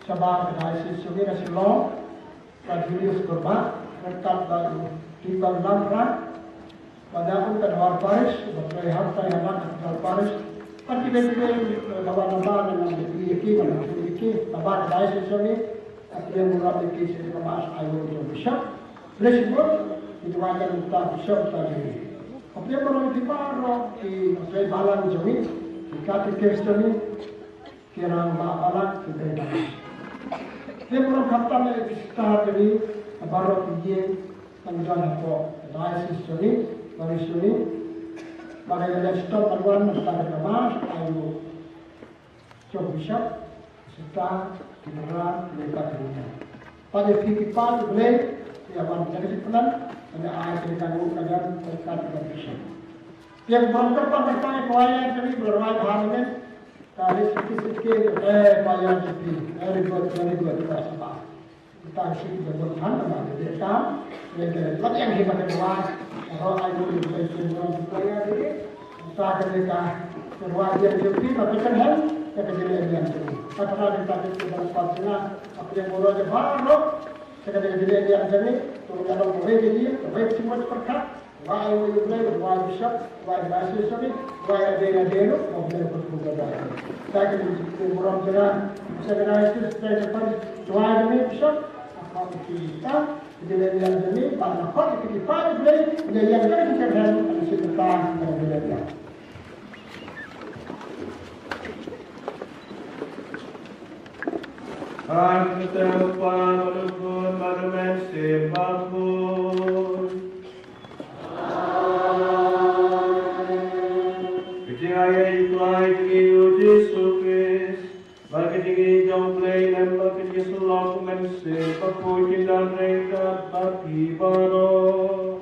Shabar ka Diocese jong ngi na Shillong, ka Julius Kurbah, ryngkat bad u Timber Lamra, bad u ka Dwar Parish, bad u Har Trai Hanak ka Dwar Parish, bad kiwei kiwei, eh, ba wan naba na nang ïa ki, ba wan ïa ki, ba ka Diocese jong ngi, bad ïa u Rabbi ki sha ka Mass ai u jong Bishop, Blessing Ward, ki dwai ïa u ta Bishop ta jong ngi. Bad ïa u Rabbi ki baroh, ki Trai Balang jong ngi, ki Catechists jong ngi, ki rangbah balang, ki trai balang. Te burom khamtam ïa ki sister jong ngi, baroh ki ïing, tang jon hapoh Diocese jong ngi, Parish jong ngi. Ba ka ïa leh shitom ban wan, ban wan ka Mass, ai u jong Bishop, sister, ki para, ki leh ka ki ïa. Bad ïa phi ki paid U Blei, ïa wan ïa ka jingpynlong, ban ïa ai ka ïa ka nguh ka jan, ka ïa ka Bishop. Ïa burom kyrpang ka ïa ka ïa ka ïa ka ïa ka ïa ka ïa ka Ka list ki sit ki, eh, pa ïa ki pi. Very good, very good, ka sapa. Kita sit ki jabun than, nama ki deka. Ïa ki lat ïa ki ba ki dua. Ro ai ki pi, ïa ki pi, ïa ki pi. Kita ki deka. Ki dua ïa ki pi, ma ki kan hen. Ïa ki jileh ïa ki. Ka tara kita ki pi, ïa ki pi, ïa ki pi, ïa ki pi. Kita ki jileh ïa ki. Tu ïa ki pi, ïa ki pi, ïa ki pi. Wai u Blei, wai bishop, wai diocese, wai adena deno, wai Blei ko ko ko. Sa ki burom jera, sa ki diocese, sa ki parish, wai bishop, apa kita, kita Blei yang demi, pada apa kita pada Blei, yang yang kita kita kita kita. Ang katapang lubun marumen sembabun. Kajaya iklai jngi u Jisu Krist, bad ka jngi jong Blei lem bad ka jngi sylok men sembabun jindan rengkat bad ki baroh.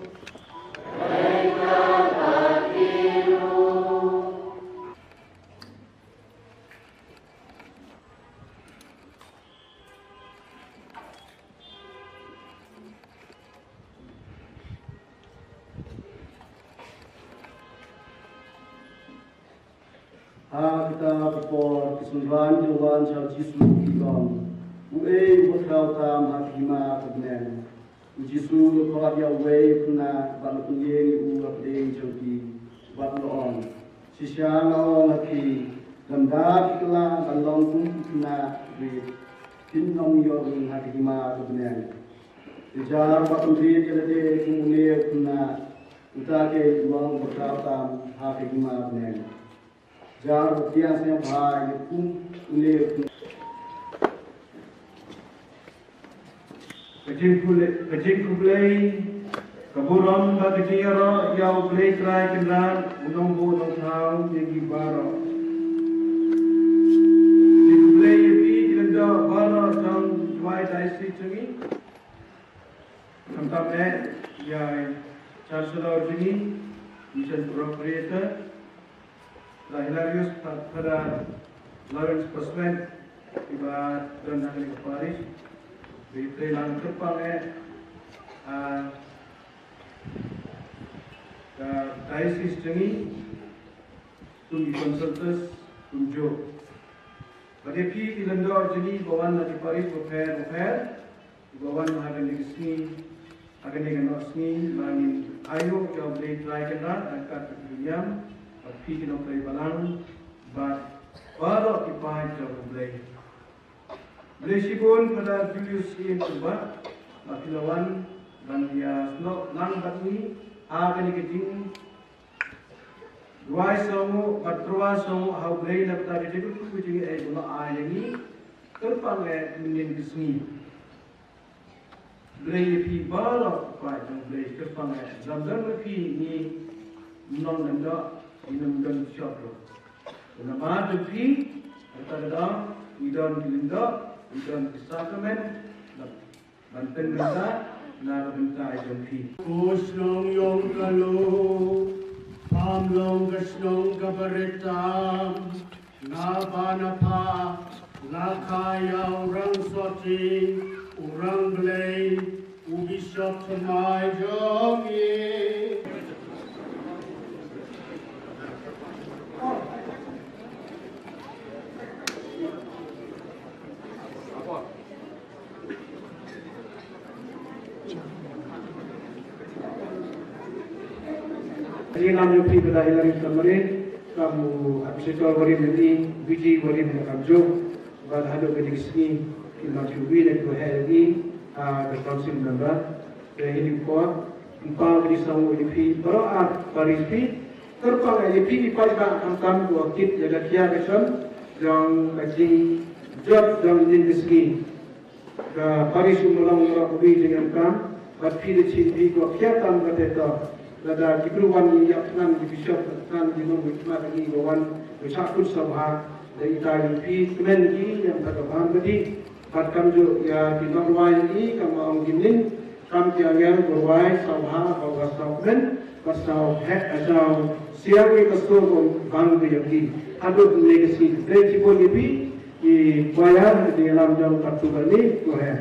Ha kita ka por ki synran ki wan sha Jisu ki ong, uei uba khraw tam ha ka hima ka bneng. U Jisu u la khot ïa uwei u khynnah bad u la pynïeng ïa u ha pdeng jong ki bad u la ong, shisha nga ong ha phi, lymda phi kylla ban long kum u khynnah rit, phin ym ïoh ïing ha ka hima ka bneng. Te jar ba pynrit ïa lade kum une u khynnah, uta te u long uba khraw tam ha ka hima ka bneng. Jar ba pdiang sngewbha ïa kum une u khynnah. Ka jingkhublei, ka jingkhublei, ka burom bad ka jingïaroh ïa U Blei Trai Kynrad, U Nongbuh Nongthaw ïa ngi baroh. Jingkhublei ïa phi ki lyngdoh baroh jong Jowai Diocese jong ngi. Khamtam eh ïa i Chancellor jong ngi, Mission Procurator, Brother Hilarius, Fa-, Father Lawrence Paswet, iba don ha kane ka parish, ba i trei lang kyrpang eh, ah, ka diocese jong ngi, kum ki consultors, kumjuh. Bad ïa phi ki lyngdoh jong ngi ba wan na ki parish bapher bapher, ba wan ha kane ka sngi, ha kane ka noh sngi, ba ngin ayu ïa U Blei Trai Kynrad, ha ka kyrteng jong u, bad phi ki nongtrei balang, bad baroh ki paid jong U Blei. Blei shibun Father Julius Ian Kuba, ba phi la wan, ban ïa snoh lang bad ngi, ha kane ka jing Duwai sngewnguh bad tyrwa sngewnguh ha U Blei na ka bynta ka jingkyrkhu jong ngi, eh, ba u la ai ïa ngi kyrpang eh mynnin ka sngi. Blei ïa phi baroh, Kpa jong U Blei, kyrpang eh, lymda ma phi ngim long lyngdoh, ngim don shop ruh. Namar jong phi, kata ka daw ngi don ki lyngdoh, ngi don ki sakramen, ban pynbynta na ka bynta jong phi. Ko shnong ïong ka Lum, pham long ka shnong kaba rit tam. Naba na pha la kha ïa u rang sotti, u rang Blei, u bishop thymmai jong ngi. Jinglam jong phi Bah Hillary Samari, kam u Archbishop Warim ïa ngi, Viji Warim ïa kamjooh, bad haduh kane ka sngi, ki long kiwei na kiwei ha ngi, ah, ka council member, te hi ni por, ym pau ki sawung ïa phi, baroh ar parish phi, kyrpang ïa phi, i paidbah khamtam ko kit ïa ka khia ka shon, jong ka jingjot jong ine ka sngi. Ka parish u Mawlong Umrok ubi jingem kam, bad phi da chim phi ko khia tam kata to. Lada ki bru wan ïa pynang ki bishop, pynang ki nongmihkhmat ngi ba wan, ba shah kut sngewbha, da ita ïa phi, kmen ki, ïa kata ka bam ka dih. Bad kamjooh ïa ki nongrwai ngi, kam ong ki ning, kam ki angel, ba rwai, sngewbha, ba, ba sngewkmen, ba sngewheh, ba sngewsiang ïa ka sur ba bang ka ïa ki. Haduh kane ka sngi, dei shibun ïa phi, Ki choir, ki ïalam jong ka tu ka ni, ko he.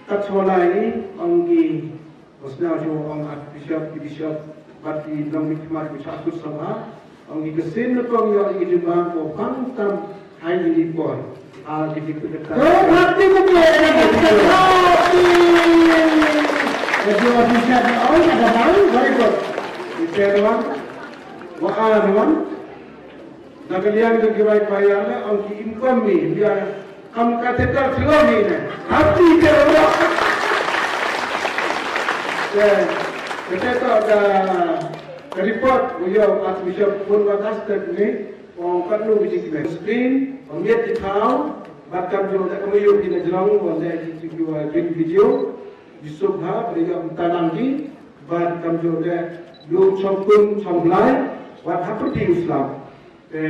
Kat shuwa lai ni, ong ki, ba sñiaw shuwa ong Archbishop, ki bishop, bad ki nongmihkhmat ki shah kut sngewbha, ong ki ka sien na kong ïoh ki jingbam ko pang tam ha kine ki por. Ha kine ki por. Ko bhakti ko ki, ko bhakti. Ka jong Archbishop ong ka da bang, very good. Ki te ruan, wa a ruan. Na ka liang jong ki bai choir ne, ong ki im kum mi, ïa, kam ka te ta thlo mi ne. Happy te ro. Te, te ta ka, ka report, u ïoh Archbishop pun wa ta step ni, ong katno biji ki screen, ong ïa ki thaw, bad kam jong ka kam ïoh ki na jrong, ong ïa ki ki wa green video, Yusuf ha, bad ïa ka tanang ki, bad kam jong ka, ïoh chong kun, chong blai, wat hapti u slap. Te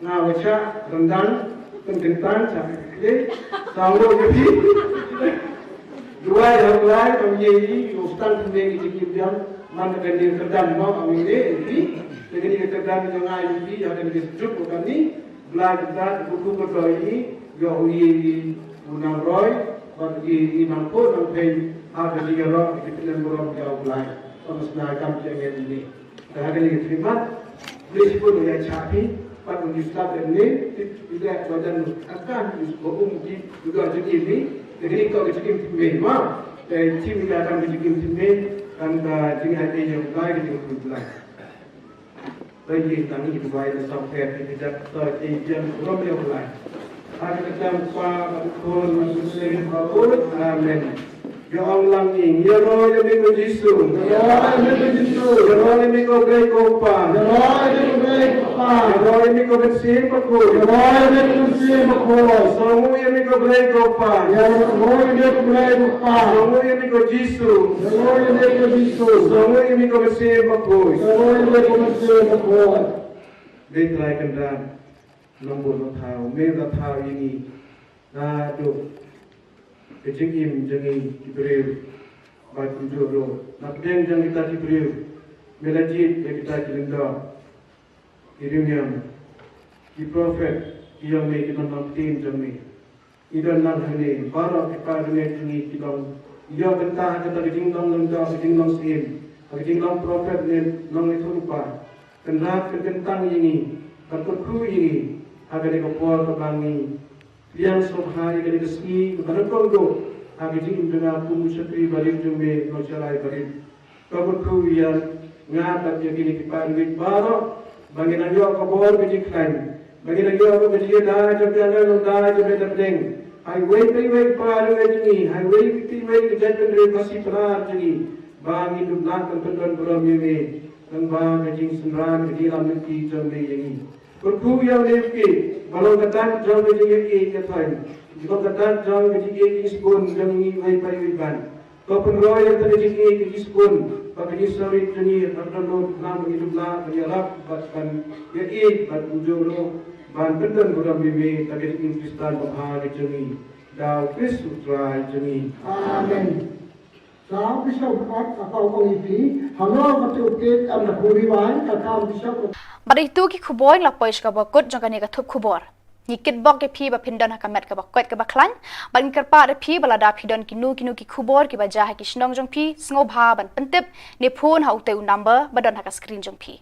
nga wa chah ryndang, pynkyntang, chah kle, saw lo ïa phi. Duwai ha Blai, kam ïa i, u stang pynbeit ki jingim biang, man ka dei kyrdan mo, kam ïa i, ïa phi. Te ka dei kyrdan jong nga ïa phi, ïa ka dei ka juk ka ni, Blai kyrdan, buku ka doi i, ïa u ïa i, u nang roi, bad i, i nang ko, nang pei, ha ka dei ka ro, ki pynlem burom ïa u Blai. Kam sna kam ïa ngi ni. Te ha kane ka khmat, Blei shibun ïa cha phi, pat u stad ne, ila wadan akan, ba um ki, juga jingim ni, te kane ka jingim thymmai ma, te chim ïa kan jingim thymmai, kan ka jingim ha ïa Blai, ka jingim Blai. Ba ïa tang ïa Blai na sa pher, ïa jak sa ïa ïa rom ïa Blai. Ha ka kyrteng u Kpa bad u Khun bad u Mynsiem Bakhuid. Amen. Ïa ong lang ïing, ïaroh ïa me ko Jisu. Ïaroh ïa me ko Jisu. Ïaroh ïa me ko Blei ko Kpa. Ïaroh ïa me ko Blei ko Kpa. Ïaroh ïa me ko Mynsiem Bakhuid. Ïaroh ïa me ko Mynsiem Bakhuid. Sngewnguh ïa me ko Blei ko Kpa. Ïaroh ïa me ko Blei ko Kpa. Sngewnguh ïa me ko Jisu. Ïaroh ïa me ko Jisu. Sngewnguh ïa me ko Mynsiem Bakhuid. Ïaroh ïa me ko Mynsiem Bakhuid. Dei Trai Kynrad. Nongbud ba thaw, me ba thaw ïa ngi. Naduh ka jingim jong ngi ki briew. Bad kumjuh ruh na pdeng jong kita ki briew, me la jied ïa kita ki lyngdoh, ki riewniam, ki prophet ki jong me, ki nongpynïaid jong me. Ngi don lang hangne, baroh ki para bangeit jong ngi ki long, ïoh bynta ha kata ka jinglong lyngdoh, ka jinglong syiem, ha ka jinglong prophet ne nongïathuhlypa. Kynrad, kynkyntang ïa ngi, bad kyrkhu ïa ngi ha kane ka por kaba ngi pdiang sngewbha ïa kane ka sngi kaba nyngkong ruh ha ka jingim jong nga kum u shakri barit jong me, u nongshakri barit. Ka kyrkhu ïa nga bad ïa kine ki para bangeit baroh ba ngin nang ïoh ka bor ka jingkhlaiñ, ba ngin nang ïoh ka jingïada jong ka nongïada jong me da pdeng. Ha iwei pa iwei para bangeit jong ngi, ha iwei pa iwei ka jaitbynriew Khasi Pnar jong ngi, ba ngin dup nah ban pyndon burom ïa me. Tang ba ka jingsynran ka jingïalam lynti jong me ïa ngi. Kyrkhu ïa u Blei ba long ka dak jong ka jingïeit ïa thaiñ. Ba long ka dak jong ka jingïeit jingsbun jong ngi iwei pa iwei ban. Ko pynroi ïa ka jingïeit ka jingsbun bad ka jingsawrit jong ngi, ban don lut, ban ïa dup lah, ban ïarap bad ban ïeit bad kumjuh ruh ban pyndon burom ïa me da ka jingim Khristan babha ka jong ngi. Da u Khrist u Trai jong ngi. Amen. Sa pisa u pynat ka kong kong ïa phi, halor ka tu pit am na khuri wai, ka kam pisa u. Bad ito ki khubor la poi sha kaba kut jong kane ka thup khubor. Ngi kitbok ïa phi ba phin don ha ka met kaba koit kaba khlaiñ, bad ngi kyrpad ïa phi ba lada phi don kino kino ki khubor kiba jia ha ki shnong jong phi, sngewbha ban pyntip ne phone ha utei u number ba don ha ka screen jong phi.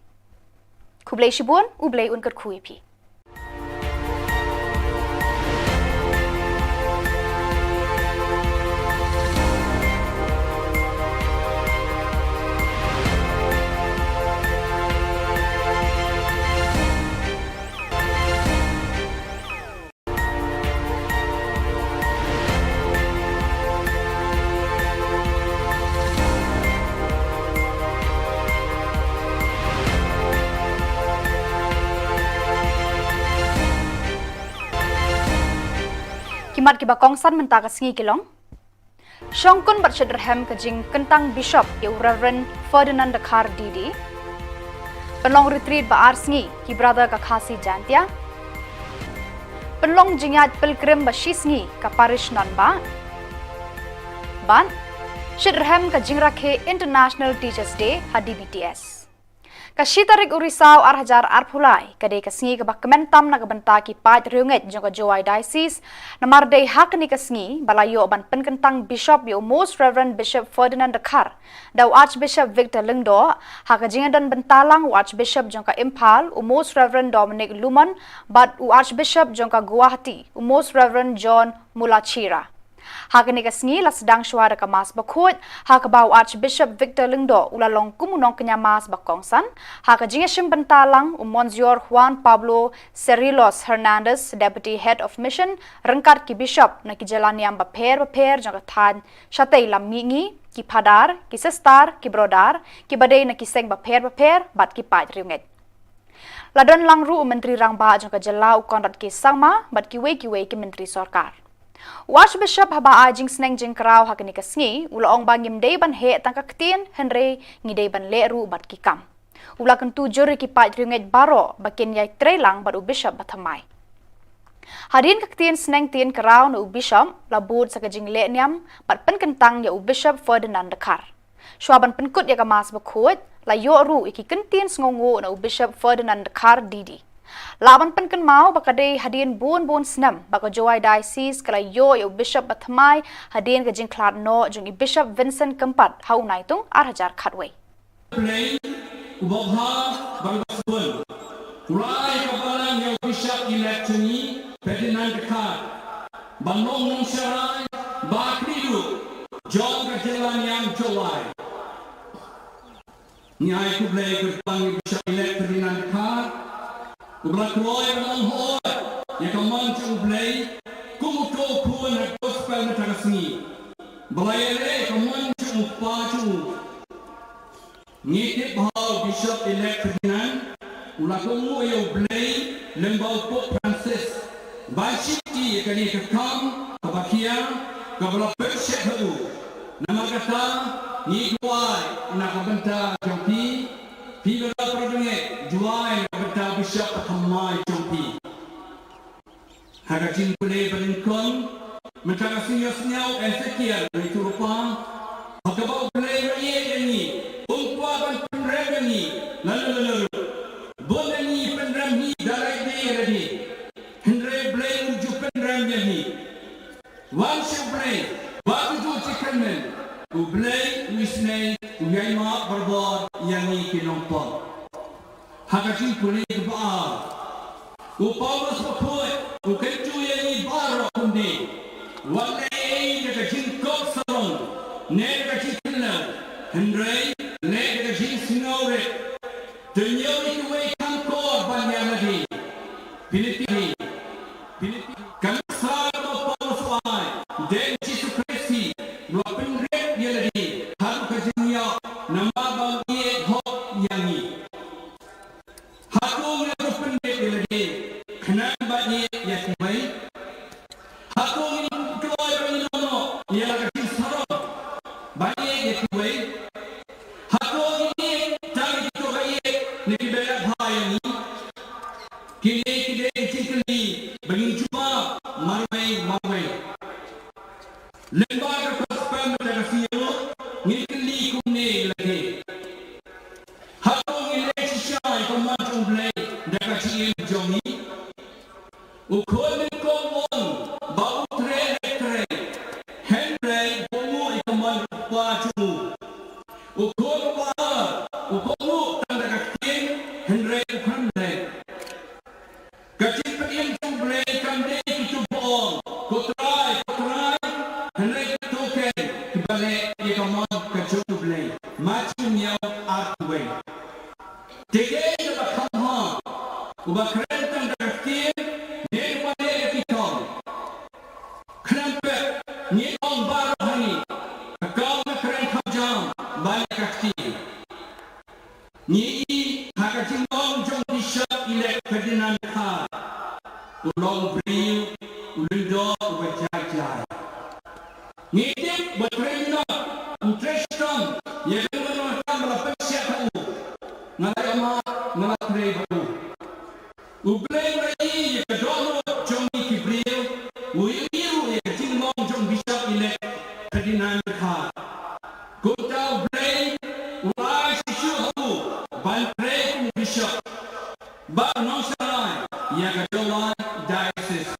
Khublei shibun, U Blei un kyrkhu ïa phi. Mat kiba kongsan mynta ka sngi ki long: shongkun bad shitrhem ka jingkyntang Bishop ïa u Reverend Ferdinand Dkhar D D. Pynlong retreat ba ar sngi ki Brother ka Khasi Jaintia. Pynlong jingïaid pilgrim ba shi sngi ka Parish Nanba. Bad shitrhem ka jingrakhe International Teachers Day ha D B T S. Ka shi tarik u Risaw ar hajar arphew lai ka dei ka sngi kaba kmen tam na ka bynta ki paid riewngeit jong ka Jowai Diocese, namar dei ha kane ka sngi ba la ïoh ban pynkyntang Bishop ïa u Most Reverend Bishop Ferdinand Dkhar da u Archbishop Victor Lyngdoh, ha ka jingdon bynta lang u Archbishop jong ka Imphal u Most Reverend Dominic Lumon bad u Archbishop jong ka Guwahati u Most Reverend John Mulachira. Ha kane ka sngi la sdang shuwa da ka Mass Bakhuid, ha kaba u Archbishop Victor Lyngdoh u la long kum u nongkñia Mass ba kongsan, ha ka jingïashim bynta lang u Monsignor Juan Pablo Cerrillos Hernandez, Deputy Head of Mission, ryngkat ki Bishop na ki jylla niam bapher bapher jong ka thaiñ shatei lam mihngi, ki Phadar, ki Sister, ki Brother, kiba dei na ki seng bapher bapher bad ki paid riewngeit. La don lang ruh u Myntri Rangbah jong ka jylla u Conrad K Sangma bad kiwei kiwei ki myntri sorkar. U Archbishop haba ai jingsneng jingkraw ha kane ka sngi u la ong ba ngim dei ban heh tang ka ktien hynrei ngi dei ban leh ruh bad ki kam. U la kyntu jur ïa ki paid riewngeit baroh ba kin ïai trei lang bad u Bishop ba thymmai. Hadien ka ktien sneng ktien kraw na u Bishop la bud sa ka jingleh niam bad pynkyntang ïa u Bishop Ferdinand Dkhar. Shuwa ban pynkut ïa ka Mass Bakhuid la ïoh ruh ïa ki kyntien sngewnguh na u Bishop Ferdinand Dkhar D D. Lah ban pynkynmaw ba ka dei hadien bun bun snem ba ka Jowai Diocese ka la ïoh ïa u Bishop ba thymmai hadien ka jingkhlad noh jong i Bishop Vincent Kympat ha u Naitung ar hajar khatwei. Play, u babha, bang basbun. Rai ka balang ïa u Bishop elect jong ngi, Ferdinand Dkhar. Ban long nongsharai ba khlieh jong ka jylla niam Jowai. Ngi ai khublei kyrpang ïa u Bishop elect Ferdinand Dkhar, uba la kloi ban ong hooid ïa ka mon jong U Blei kum uto u khun ha gospel mynta ka sngi, ba la ïaleh ïa ka mon jong u kpa jong u. Ngi tip ba u Bishop elect Ferdinand u la kohnguh ïa U Blei lyngba u Pope Francis ban shimti ïa kane ka kam kaba khia kaba la pynshit ha u. Namar kata ngi duwai na ka bynta jong phi, phi baroh para bangeit, duwai na ka bynta u Bishop ba thymmai jong phi. Ha ka jingpule ba nyngkong, mynta ka sngi ïohsngew Ezekiel, ngi tu rupa, ha kaba U Blei u ïeit ïa ngi, um kwah ban pynrem ïa ngi lano lano ruh. Bun na ngi pynrem hi da lade lade, hynrei U Blei um ju pynrem ïa ngi. Wan sha U Blei, wat ju ju kyrmen, U Blei u isynei, u ïai map barabor ïa ngi ki nongpop. Ha ka jingpule kaba ar, u Paulus bakhuid u kyntu ïa ngi baroh kumne, wat leh ei ei da ka jingkop sarong ne da ka jingkynlew, hynrei leh da ka jingsngewrit. To ñiew ïa kiwei kham kor ban ïa lade. Philippi. Philippi. Ka nuksa kaba u Paulus u ai, dei u Jisu Khrist hi uba pynrit ïa lade haduh ka jingïap namar ba u ïeit hok ïa ngi. Hato ngi la pynbeit ïa lade khnang ban ïeit ïa kiwei? Hato ngi la kloi ban ïehnoh ïa la ka jingsarong ban ïeit ïa kiwei? Hato ngi ïeit tang ïa kito ba ïeit ne kiba ïeit bha ïa ngi? Kine ki dei ki jingkylli ba ngin jubab marwei marwei. Lyngba ka gospel mynta ka sngi ruh ngi kylli kumne ïa lade. Hato ngi leh shisha ïa ka mon jong U Blei da ka jingim jong ngi? U khun nyngkong u ong ba u trei ne trei, hynrei ba u kohnguh ïa ka mon u kpa jong u. U khun uba ar u kohnguh tang da ka ktien, hynrei u khlem leh. Ka jingpynim jong U Blei kam dei kito ba ong, Ko Trai, Ko Trai, hynrei kito keiñ kiba leh ïa ka mon ka jong U Blei. Mathaios hynñiew, arphew wei. Te kaei kaba kham bha, uba kren tang da ka ktien ne uba leh ïa ki kam? Khlem pep, ngi ong baroh ha ngi, ka kam ka kren kham jam ban ïa ka ktien. Ngi i ha ka jinglong jong u Bishop Elect Ferdinand Dkhar, u long u briew, u lyngdoh, uba jai Nga la ïamap, nga la trei bad u. U Blei u la ïohi ïa ka dohnud jong ngi ki briew, u ïohi ruh ïa ka jinglong jong u Bishop Elect Ferdinand Kha. Kumta u Blei u la ai shisha ha u ban trei kum u Bishop ba u nongshakri ïa ka Jowai Diocese.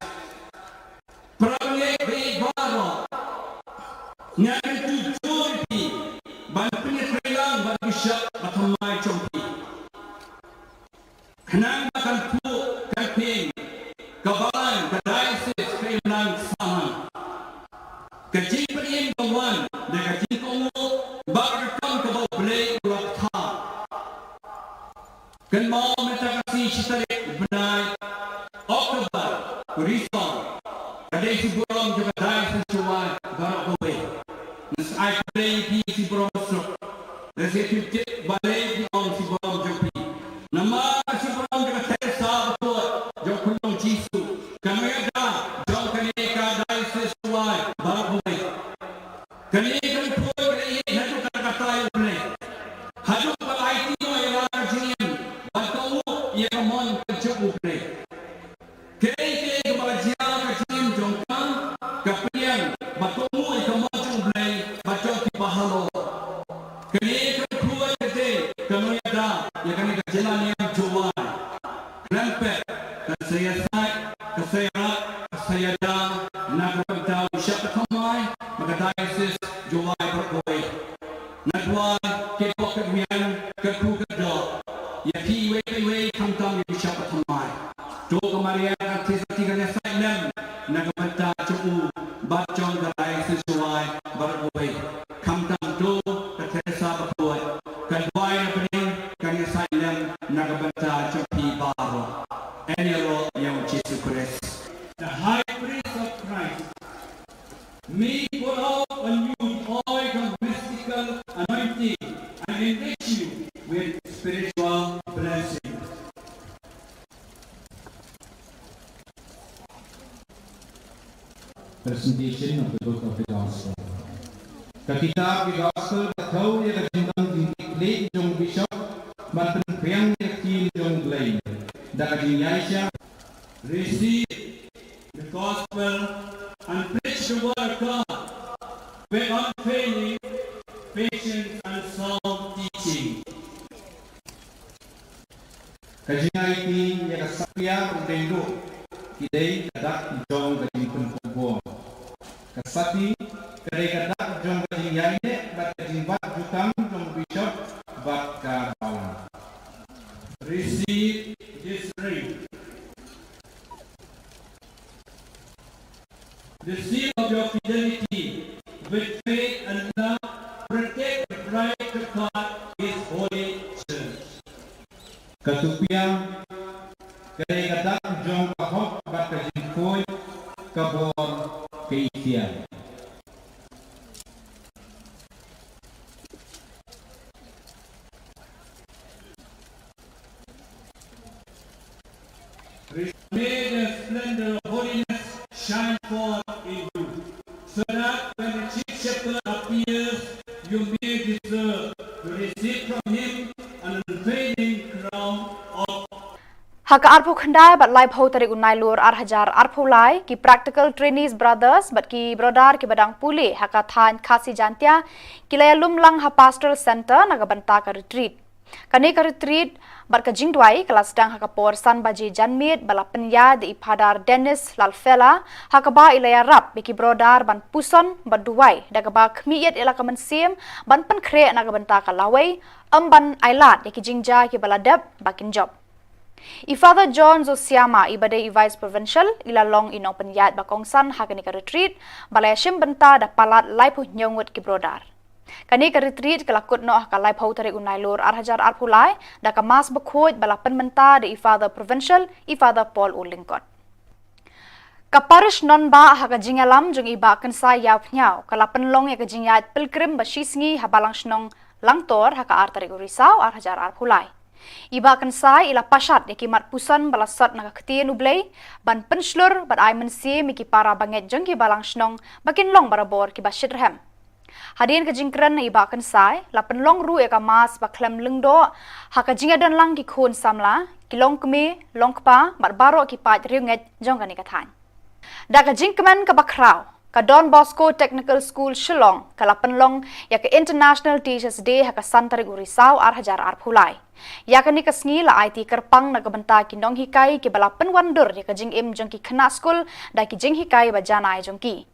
Para bangeit baroh, nga kyntu jur ïa phi ban pynïatreilang bad u Bishop ba thymmai jong phi. Khnang ba kan phuh kan phieng, ka balang, ka diocese ka imlang sahlang. Ka jingpynim ka wan da ka jingkohnguh bad ka kam kaba u Blei u la pynthikna. Kynmaw mynta ka sngi shi tarik bnai October, u Risong, ka dei shi burom jong ka Diocese Jowai baroh kawei. Nga sa ai khublei ïa phi shi burom suk. Nga sa ai khublei ïa phi shi burom jong phi. Namar ka shi burom jong ka Teresa Bakhuid jong u Khunlung Jisu, ka nongïada jong kane ka Diocese Jowai baroh kawei. Kane ka jingpynpaw ka dei haduh katta katta ïa u Blei. Haduh ba la aiti noh ïa la ka jingim ban kohnguh ïa ka mon ka jong u Blei. Kaei kaei kaba la jia ha ka jingim jong ka, ka pynïaid ban kohnguh ïa ka mon jong u Blei bad jong ki bahalor. Kane ka jingpynpaw ka dei ka nongïada ïa kane ka jylla niam Jowai. Khlem pep, kan sa ïasaid, kan sa ïarap, kan sa ïada na ka bynta u Bishop ba thymmai bad ka Diocese Jowai baroh kawei. Nga duwai, katba ka mian, ka kpu ka doh ïa phi iwei pa iwei, khamtam ïa u Bishop ba thymmai. To ka Maria ka Theisotti kan ïasaid lem na ka bynta jong u bad jong ka Diocese Jowai baroh kawei. Khamtam to ka Teresa Bakhuid, ka duwai na bneng kan ïasaid lem na ka bynta jong phi baroh. Yn ïaroh ïa u Jisu Khrist. The High Priest of Christ, may pour out on you the oil of mystical anointing and enrich you with spiritual blessings. Presentation of the Book of the Gospel. Ka kitab ki Gospel ka thew ïa ka jingdon jingkitkhlieh jong u Bishop ban pynphriang ïa ka ktien jong u Blei da ka jingïaishah. Receive the Gospel and preach the word of God with unfailing patience and sound teaching. Ka jingaiti ïa ka Satia bad u Dengduh ki dei ka dak jong ka jingpynkup bor. Ka Sati ka dei ka dak jong ka jingïaineh bad ka jingbat jutang jong u Bishop bad ka balang. Receive this ring. The seal of your fidelity with faith and love, protect the bride of God, His holy church. Ka Tupiang ka dei ka dak jong ka hok bad ka jingkhuid, ka bor, ka ithiang. May the splendor of holiness shine forth in you, so that when the chief shepherd appears, you may deserve to receive from him an unfailing crown of Ha ka arphew khyndai bad laiphew tarik u Nailur ar hajar arphew lai, ki Practical Trainees Brothers bad ki Brodar kiba dang pule ha ka thaiñ Khasi Jaintia ki la ïalum lang ha Pastoral Centre na ka bynta ka retreat. Kane ka retreat bad ka jingduwai ka la sdang ha ka por san baje janmiet ba la pynïaid da i Phadar Dennis Lalfela, ha kaba i la ïarap ïa ki Brodar ban puson bad duwai da kaba khmih ïa la ka mynsiem ban pynkhreh na ka bynta ka lawei, ym ban ailad ïa ki jingjia kiba la dep ba kin jop. I Father John Zosiama, iba dei i Vice Provincial, i la long i nongpynïaid ba kongsan ha kane ka retreat ba la ïashim bynta da palat laiphew hynñiew ngut ki Brodar. Kane ka retreat ka la kut noh ha ka laiphew tarik u Nailur ar hajar arphew lai da ka Mass bakhuid ba la pynmynta da i Father Provincial, i Father Paul U Lyngkot. Ka Parish Nongbah ha ka jingïalam jong i Bah Kynsai Ïawphniaw ka la pynlong ïa ka jingïaid pilgrim ba shisngi ha Balang Shnong Langtor ha ka ar tarik u Risaw ar hajar arphew lai. I Bah Kynsai i la pashat ïa ki mat puson ba la sot na ka Ktien U Blei ban pynshlur bad ai mynsiem ïa ki para bangeit jong ki Balang Shnong ba kin long barabor kiba shitrhem. Hadien ka jingkren na i Bah Kynsai, la pynlong ruh ïa ka mass ba khlem lyngdoh ha ka jingïadonlang ki khun samla, ki longkmie, longkpa, bad baroh ki paid riewngeit jong kane ka thaiñ. Da ka jingkmen kaba khraw, ka Don Bosco Technical School Shillong ka la pynlong ïa ka International Teachers' Day ha ka san tarik u Risaw ar hajar arphew lai. Ïa kane ka sngi la aiti kyrpang na ka bynta ki nonghikai kiba la pynwandur ïa ka jingim jong ki khynnah skul da ki jinghikai ba janai jong ki.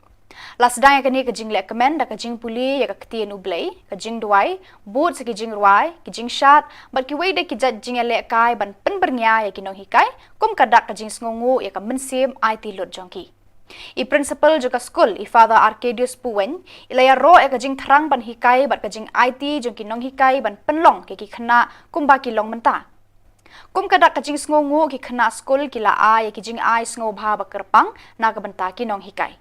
La sdang ïa kane ka jinglehkmen da ka jingpule ïa ka ktien U Blei, ka jingduwai, bud sa ki jingrwai, ki jingshad, bad kiwei de ki jait jingïalehkai ban pynbyrngia ïa ki nonghikai, kum ka dak ka jingsngewnguh ïa ka mynsiem aiti lut jong ki. I principal jong ka skul, i Father Arcadius Puwein, i la ïaroh ïa ka jingthrang ban hikai bad ka jingaiti jong ki nonghikai ban pynlong ïa ki khynnah kumba ki long mynta. Kum ka dak ka jingsngewnguh, ki khynnah skul ki la ai ïa ki jingai sngewbha ba kyrpang na ka bynta ki nonghikai.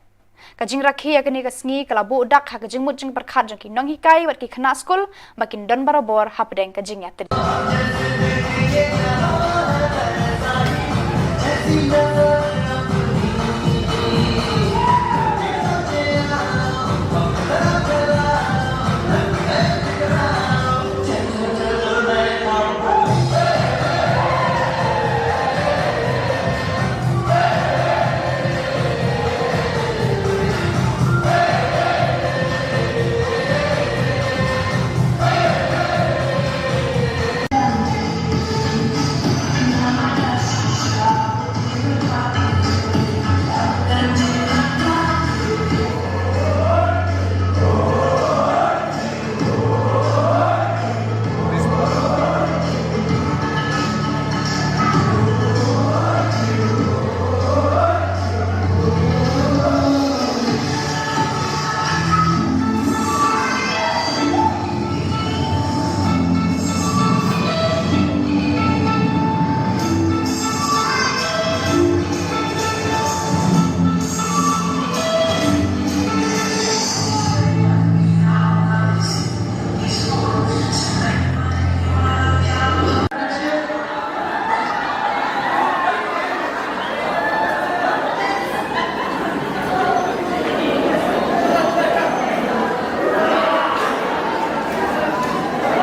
Ka jingrakhe ïa kane ka sngi ka la buh dak ha ka jingmut jingpyrkhat jong ki nonghikai bad ki khynnah skul ba kin don barabor hapdeng ka jingïatylli.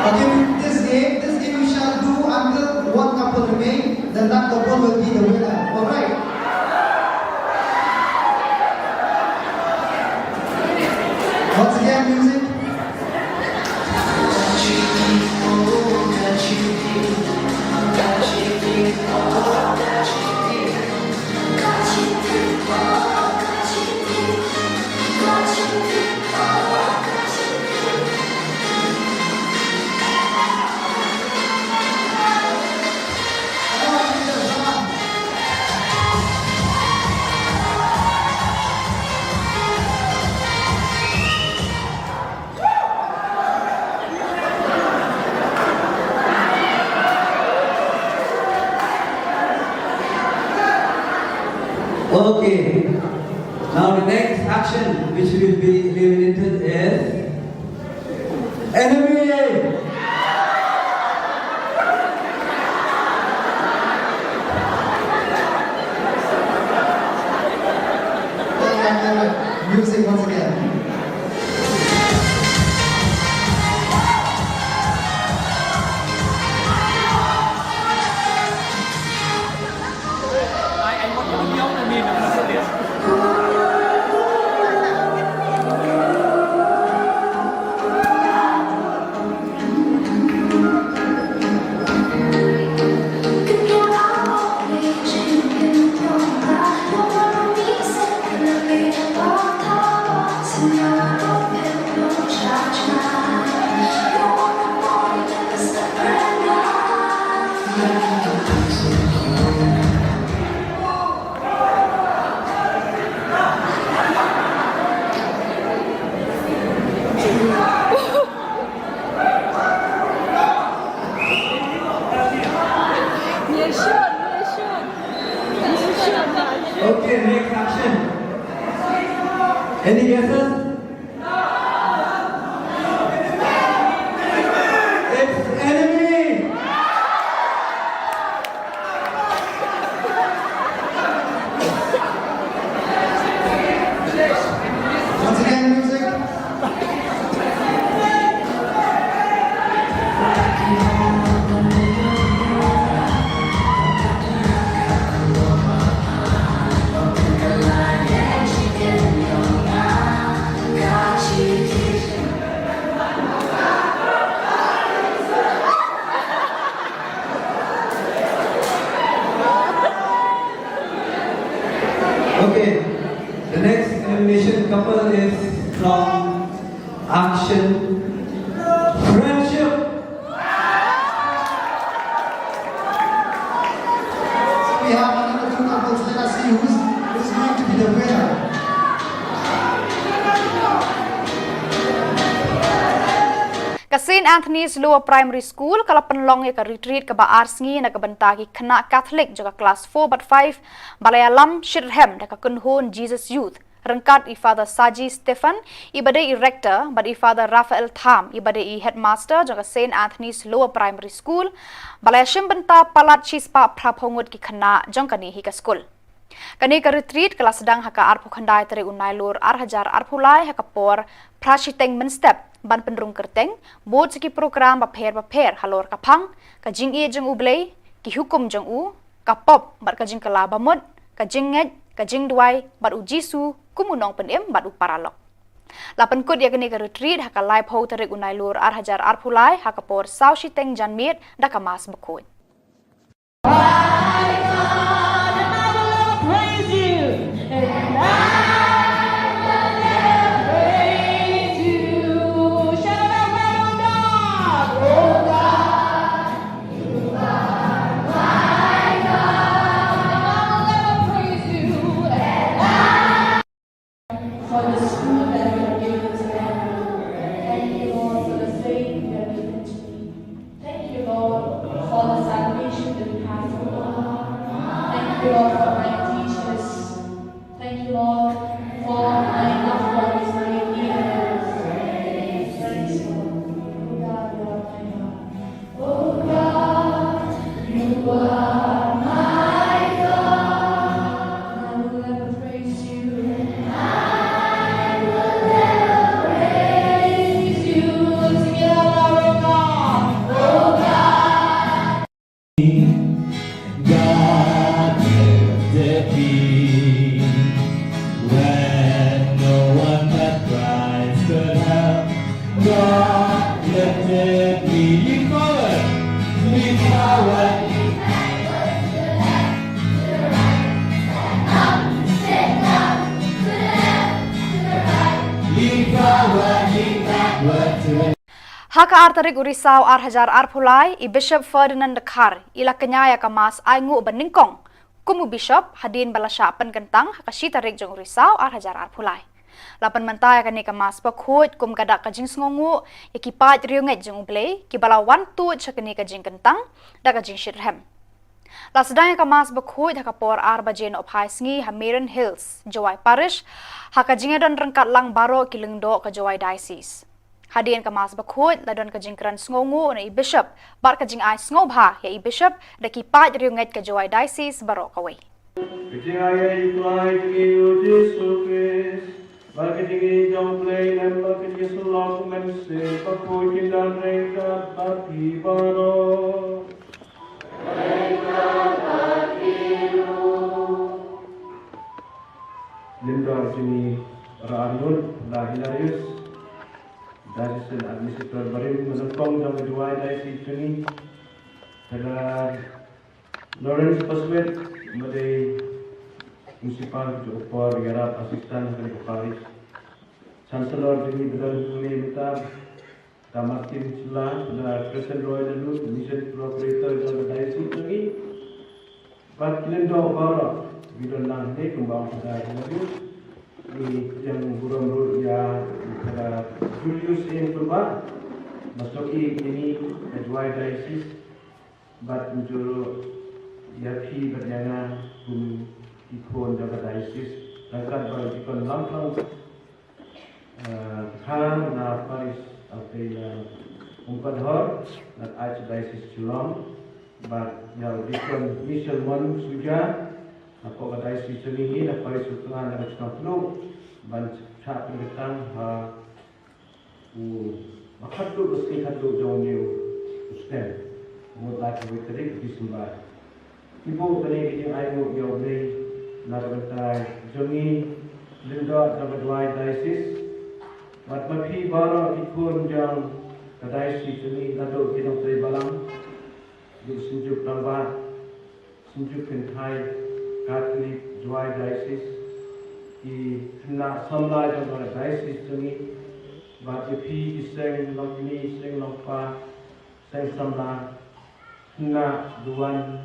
Okay, this game, this game we shall do until one couple remain, then that couple will be the winner. All right. Once again, music. Okay. Now the next action which will be eliminated is enemy. Music once again. Okay, next action. Any guesses? It's enemy. Once again, music. We have another two couples. Let us see who's, who's going to be the winner. Ka Saint Anthony's Lower Primary School ka la pynlong ïa ka retreat kaba ar sngi na ka bynta ki khynnah Catholic jong ka klas four bad five, ba la ïalam shitrhem da ka kynhun Jesus Youth, ryngkat i Father Saji Stephen, i ba dei i rector, bad i Father Raphael Tham, i ba dei i headmaster jong ka Saint Anthony's Lower Primary School, ba la ïashim bynta palat shispah phraphew ngut ki khynnah jong kane hi ka skul. Kane ka retreat ka la sdang ha ka arphew khyndai tarik u Nailur ar hajar arphew lai ha ka por phra shiteng mynstep, ban pynrung kyrteng bud sa ki program bapher bapher halor ka phang, ka jingïeit jong U Blei, ki hukum jong u, ka pop bad ka jingkylla bamut, ka jingngeit, ka jingduwai bad U Jisu kum u nongpynim bad u paralok. La pynkut ïa kane ka retreat ha ka laiphew tarik u Nailur ar hajar arphew lai ha ka por saw shiteng janmiet da ka Mass bakhuid. For the school that you have given to them. Thank you, Lord, for the faith you have given to me. Thank you, Lord, for the salvation that you have given me. Thank you, Lord, for my teachers. Thank you, Lord, for my loved ones, my dear ones. Praise you, Lord. Oh God, you are my God. Oh God, you are my God. I will ever praise you. I will ever praise you. Sing it out loud, oh God. Oh God. God lifted me when no one but Christ could help. God lifted me. Lean forward. Lean forward. Lean forward, lean backward to the Ha ka ar tarik u Risaw ar hajar arphew lai, i Bishop Ferdinand Dkhar i la kñia ïa ka Mass ainguh ba nyngkong kum u Bishop, hadien ba la shah pynkyntang ha ka shi tarik jong u Risaw ar hajar arphew lai. La pynmynta ïa kane ka Mass bakhuid kum ka dak ka jingsngewnguh ïa ki paid riewngeit jong U Blei kiba la wan tuid sha kane ka jingkyntang da ka jingshitrhem. La sdang ïa ka Mass bakhuid ha ka por ar baje nohphai sngi ha Marian Hills, Jowai Parish, ha ka jingïadon ryngkat lang baroh ki lyngdoh ka Jowai Diocese. Hadien ka Mass bakhuid la don ka jingkren sngewnguh na i Bishop bad ka jingai sngewbha ïa i Bishop da ki paid riewngeit ka Jowai Diocese baroh kawei. Ka jingaiei U Trai jong ngi U Jisu Khrist, bad ka jingïeit jong U Blei Ïalam, bad ka jingïasyllok U Mynsiem Bakhuid kin don ryngkat bad phi baroh. Lyngdoh jong ngi baroh arngut, Phadar Hilarius, Diocesan Administrator barim ba nyngkong jong ka Jowai Diocese jong ngi, Phadar Lawrence Paswet, ba dei Principal jong ka por ïarap Assistant ha kane ka parish. Chancellor jong ngi ba don hangne mynta, Phadar Martin Shylla, Phadar Crescent Roy Laloo, Mission Coordinator jong ka Diocese jong ngi. Bad ki lyngdoh baroh kiba don lang hangne kumba ong Phadar Hilarius, i Yang Burom ruh ïa Phadar Julius Eng Pynbah, ba snoh ïa ngi ka Jowai Diocese. Bad mynjur ïa phi bad ïa nga kum ki khun jong ka diocese, ryngkat bad i Deacon Lamphang, eh, Dkhar na parish, eh, na Umkadhor, na Archdiocese Shillong, bad ïa u Deacon Michel Mon Suja, na ka diocese jong ngi na parish Utnga na ka Chnong Knuh, ban shah pynkyntang ha u ba khatduh ka sngi khatduh jong une u snem, mut lai ka wei tarik December. Ki buh kane ka jingainguh ïa U Blei na ka bynta jong ngi, lyngdoh jong ka Jowai Diocese. Bad ma phi baroh ki khun jong ka diocese jong ngi, naduh ki nongtrei balang, ki synjuk rangbah, Synjuk Kynthai Katholik Jowai Diocese, ki khynnah samla jong ka diocese jong ngi, bad ïa phi ki seng longkmie, seng longkpa, seng samla, khynnah, duwan,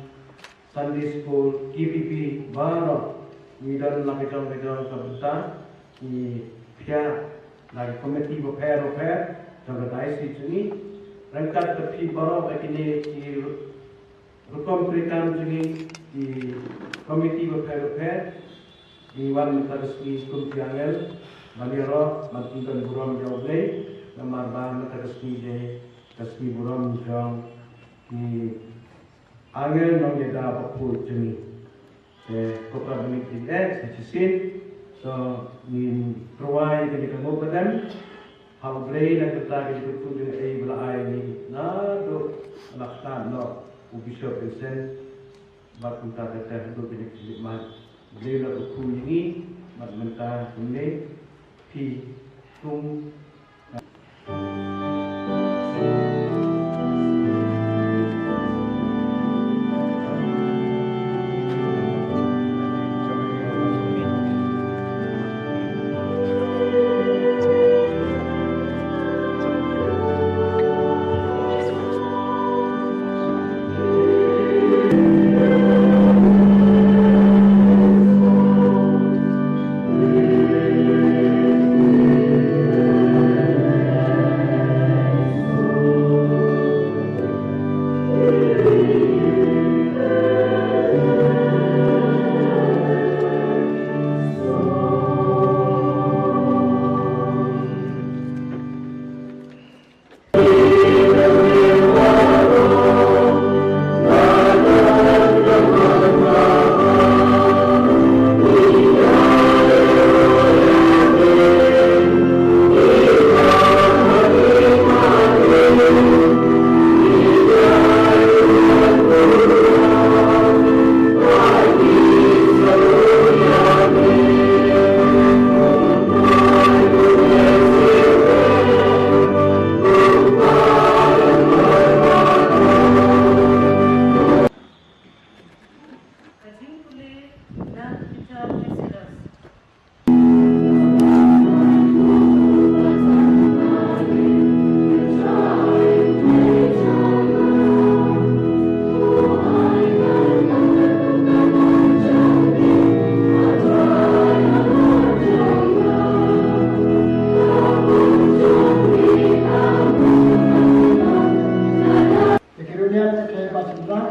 Sunday School, K B B, baroh ngi don la ka jong ka jong ka bynta, ngi phiah la ka komiti bapher bapher jong ka diocese jong ngi. Ryngkat bad phi baroh ba kine ki rukom treikam jong ngi, ki komiti bapher bapher, ngi wan mynta ka sngi kum ki angel ban ïaroh ban pynbeit burom ïa U Blei, namar ba mynta ka sngi dei ka sngi burom jong ki angel nongïada bakhuid jong ngi. Te ko para bangeit, eh, sa shisien to ngin tyrwa ïa kane ka mukadam ha U Blei na ka bynta ka jingkyrkhu jong U Blei ba la ai ïa ngi naduh ba la stad noh u Bishop Vincent bad kumta kata haduh kine ki khlieh mat. U Blei u la kyrkhu ïa ngi bad mynta kumne phi kum Te ki runiang te ki ba sendang,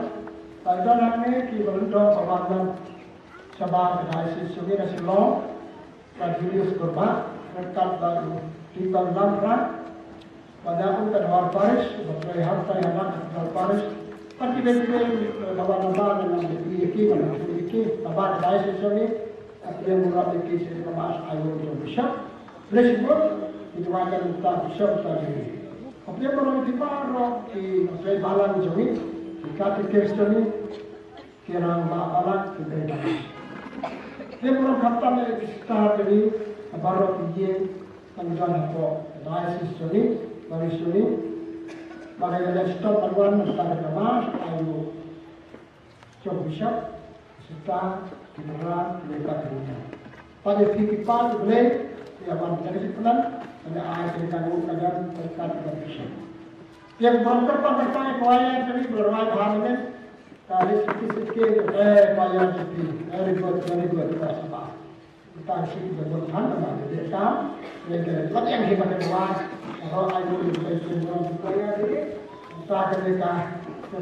ba don hangne ki ba lyngdoh ba ban shabar ka diocese jong ngi na Shillong, ka Julius Kurbah, ryngkat bad u Peter Lamra, bad u Kadwar Parish, bad u Hartai Hanak Kadwar Parish, bad ki ba ki ba ba ba ba na ki ki ba na ki ba ba ka diocese jong ngi, ka pyrshah burom ïa ki sha ka mass aïu jong u Bishop. Blessing word, ki duwai ka mynta u Bishop ta jong ngi. Ka pyrshah burom ïa ki baroh ki trei balang jong ngi, ki katikis jong ngi, ki rangbah balang, ki trei balang. Pyrshah burom khamtam ïa ki sister jong ngi, ki baroh ki ïing, ban don hapoh diocese jong ngi, parish jong ngi. Ba ka ïa stop ban wan mynta ka mass aïu jong u Bishop, sister, ki para, ki lei pat ki lei. Pat ïa phi ki para, ki lei, ïa wan ka ri plan, ïa ai ka ri ka ru ka jan, ka ri ka ru ka Bishop. Ïa burom kyrpang kyrpang ïa ka Y M C A ka ri, burom ïa ka Harmony, ka ri siki siki, eh, ka Y M C A, very good, very good, ka sapa. Kita sik jabut han ba de ka. Leke lak yang hi ba de wa. Ro ai mu de de de ro ko ya de. Ta ke de ka.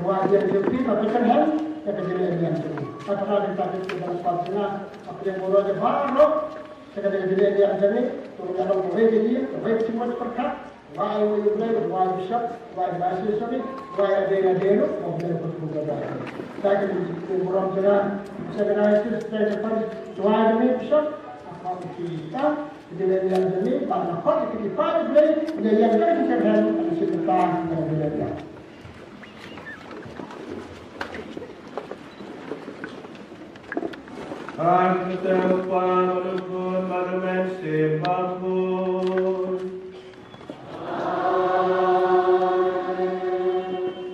Ro ai de de pi ba de kan han. Ya ke de le yang de. Ta ka de ta de de ba pa na. Apa yang ro de ba ro. Ke de de le yang de. Ro ya ro ko de de. Ko de cuma perkat. Wai u Blei, wai bishop, wai vice bishop, wai ade ade lu, wai Blei pun pun ade. Saya kena burom dengan, saya kena itu, saya kena wai demi bishop, apa kita, kita lihat demi, pada kau kita kita Blei, dia yang kita kita dan kita kita. Ar ketem pan ulukun marumen simbakun.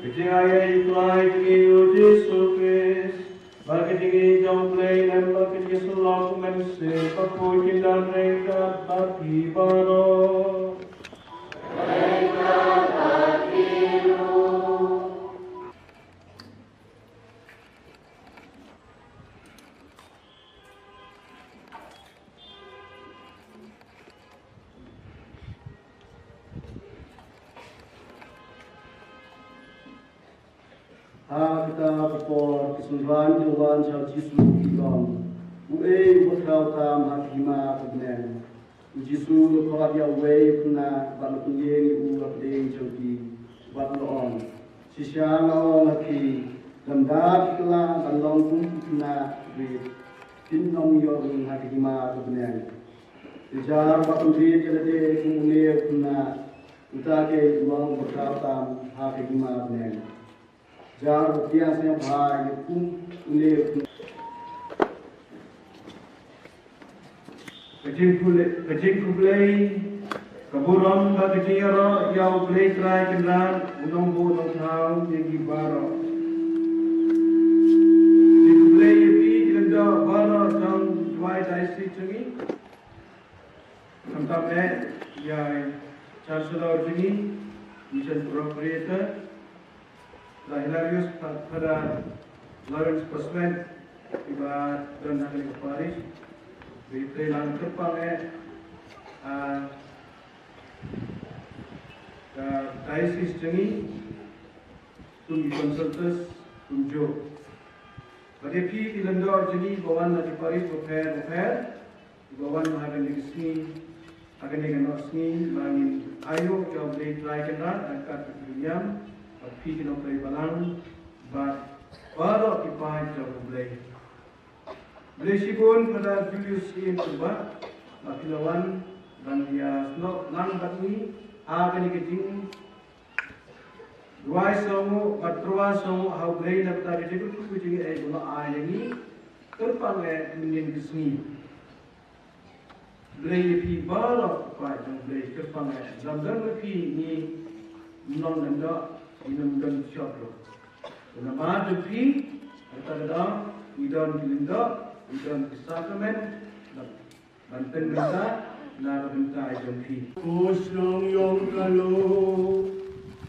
Ka jingaiei Trai jong ngi u Jisu Khrist, bad ka jingïeit jong u Blei, lem bad ka jingïasyllok u Mynsiem Bakhuid, kin don ryngkat bad phi baroh. Ryngkat bad phi ruh. Ha kata ka por ki synran ki la wan sha u Jisu, ki ong, "Uei uba khraw tam ha ka hima ka bneng?" U Jisu u la khot ïa uwei u khynnah bad u la pynïeng ïa u ha pdeng jong ki bad u la ong, "Shisha nga ong ha phi, lymda phi kylla ban long kum ki khynnah rit, phin ym ïoh ring ha ka hima ka bneng. Te jar ba pynrit ïa lade kum une u khynnah, uta keiñ u long uba khraw tam ha ka hima bneng." Jar ba pdiang sngewbha ïa u kum une u khynnah. Ka jingkhublei, ka jingkhublei, ka burom bad ka jingïaroh ïa U Blei Trai Kynrad, U Nongbuh Nongthaw jong ngi baroh. Ka jingkhublei ïa phi ki lyngdoh baroh jong Jowai Diocese jong ngi. Khamtam eh ïa i Chancellor jong ngi, Mission Procurator, Phadar Hilarius, Pha-, Phadar Lawrence Pasment, iba don ha kane ka parish, ba i trei lang kyrpang eh, ah, ka diocese jong ngi, kum ki consultors, kumjuh. Bad ïa phi ki lyngdoh jong ngi ba wan na ki parish bapher bapher, ba wan ha kane ka sngi, ha kane ka noh sngi, ba ngin ayu ïa U Blei Trai Kynrad, ryngkat bad ki riewniam, bad phi ki nongtrei balang, bad baroh ki paid jong U Blei. Blei shibun Phadar Julius Ian Kuba, ba phi la wan ban ïa snoh lang bad ngi ha kane ka jingduwai sngewnguh bad tyrwa sngewnguh ha U Blei na ka bynta ka jingkyrkhu ka jong ngi, eh, ba la ai ïa ngi kyrpang eh mynnin ka sngi. Blei ïa phi baroh, ko paid jong U Blei, kyrpang eh, lymda ma phi ngim long lyngdoh, ngim don shop ruh. Namar jong phi, kata ka daw, ngi don ki lyngdoh, ngi don ki sakramen, ban pynbynta na ka bynta jong phi. Ko shnong ïong ka Lum,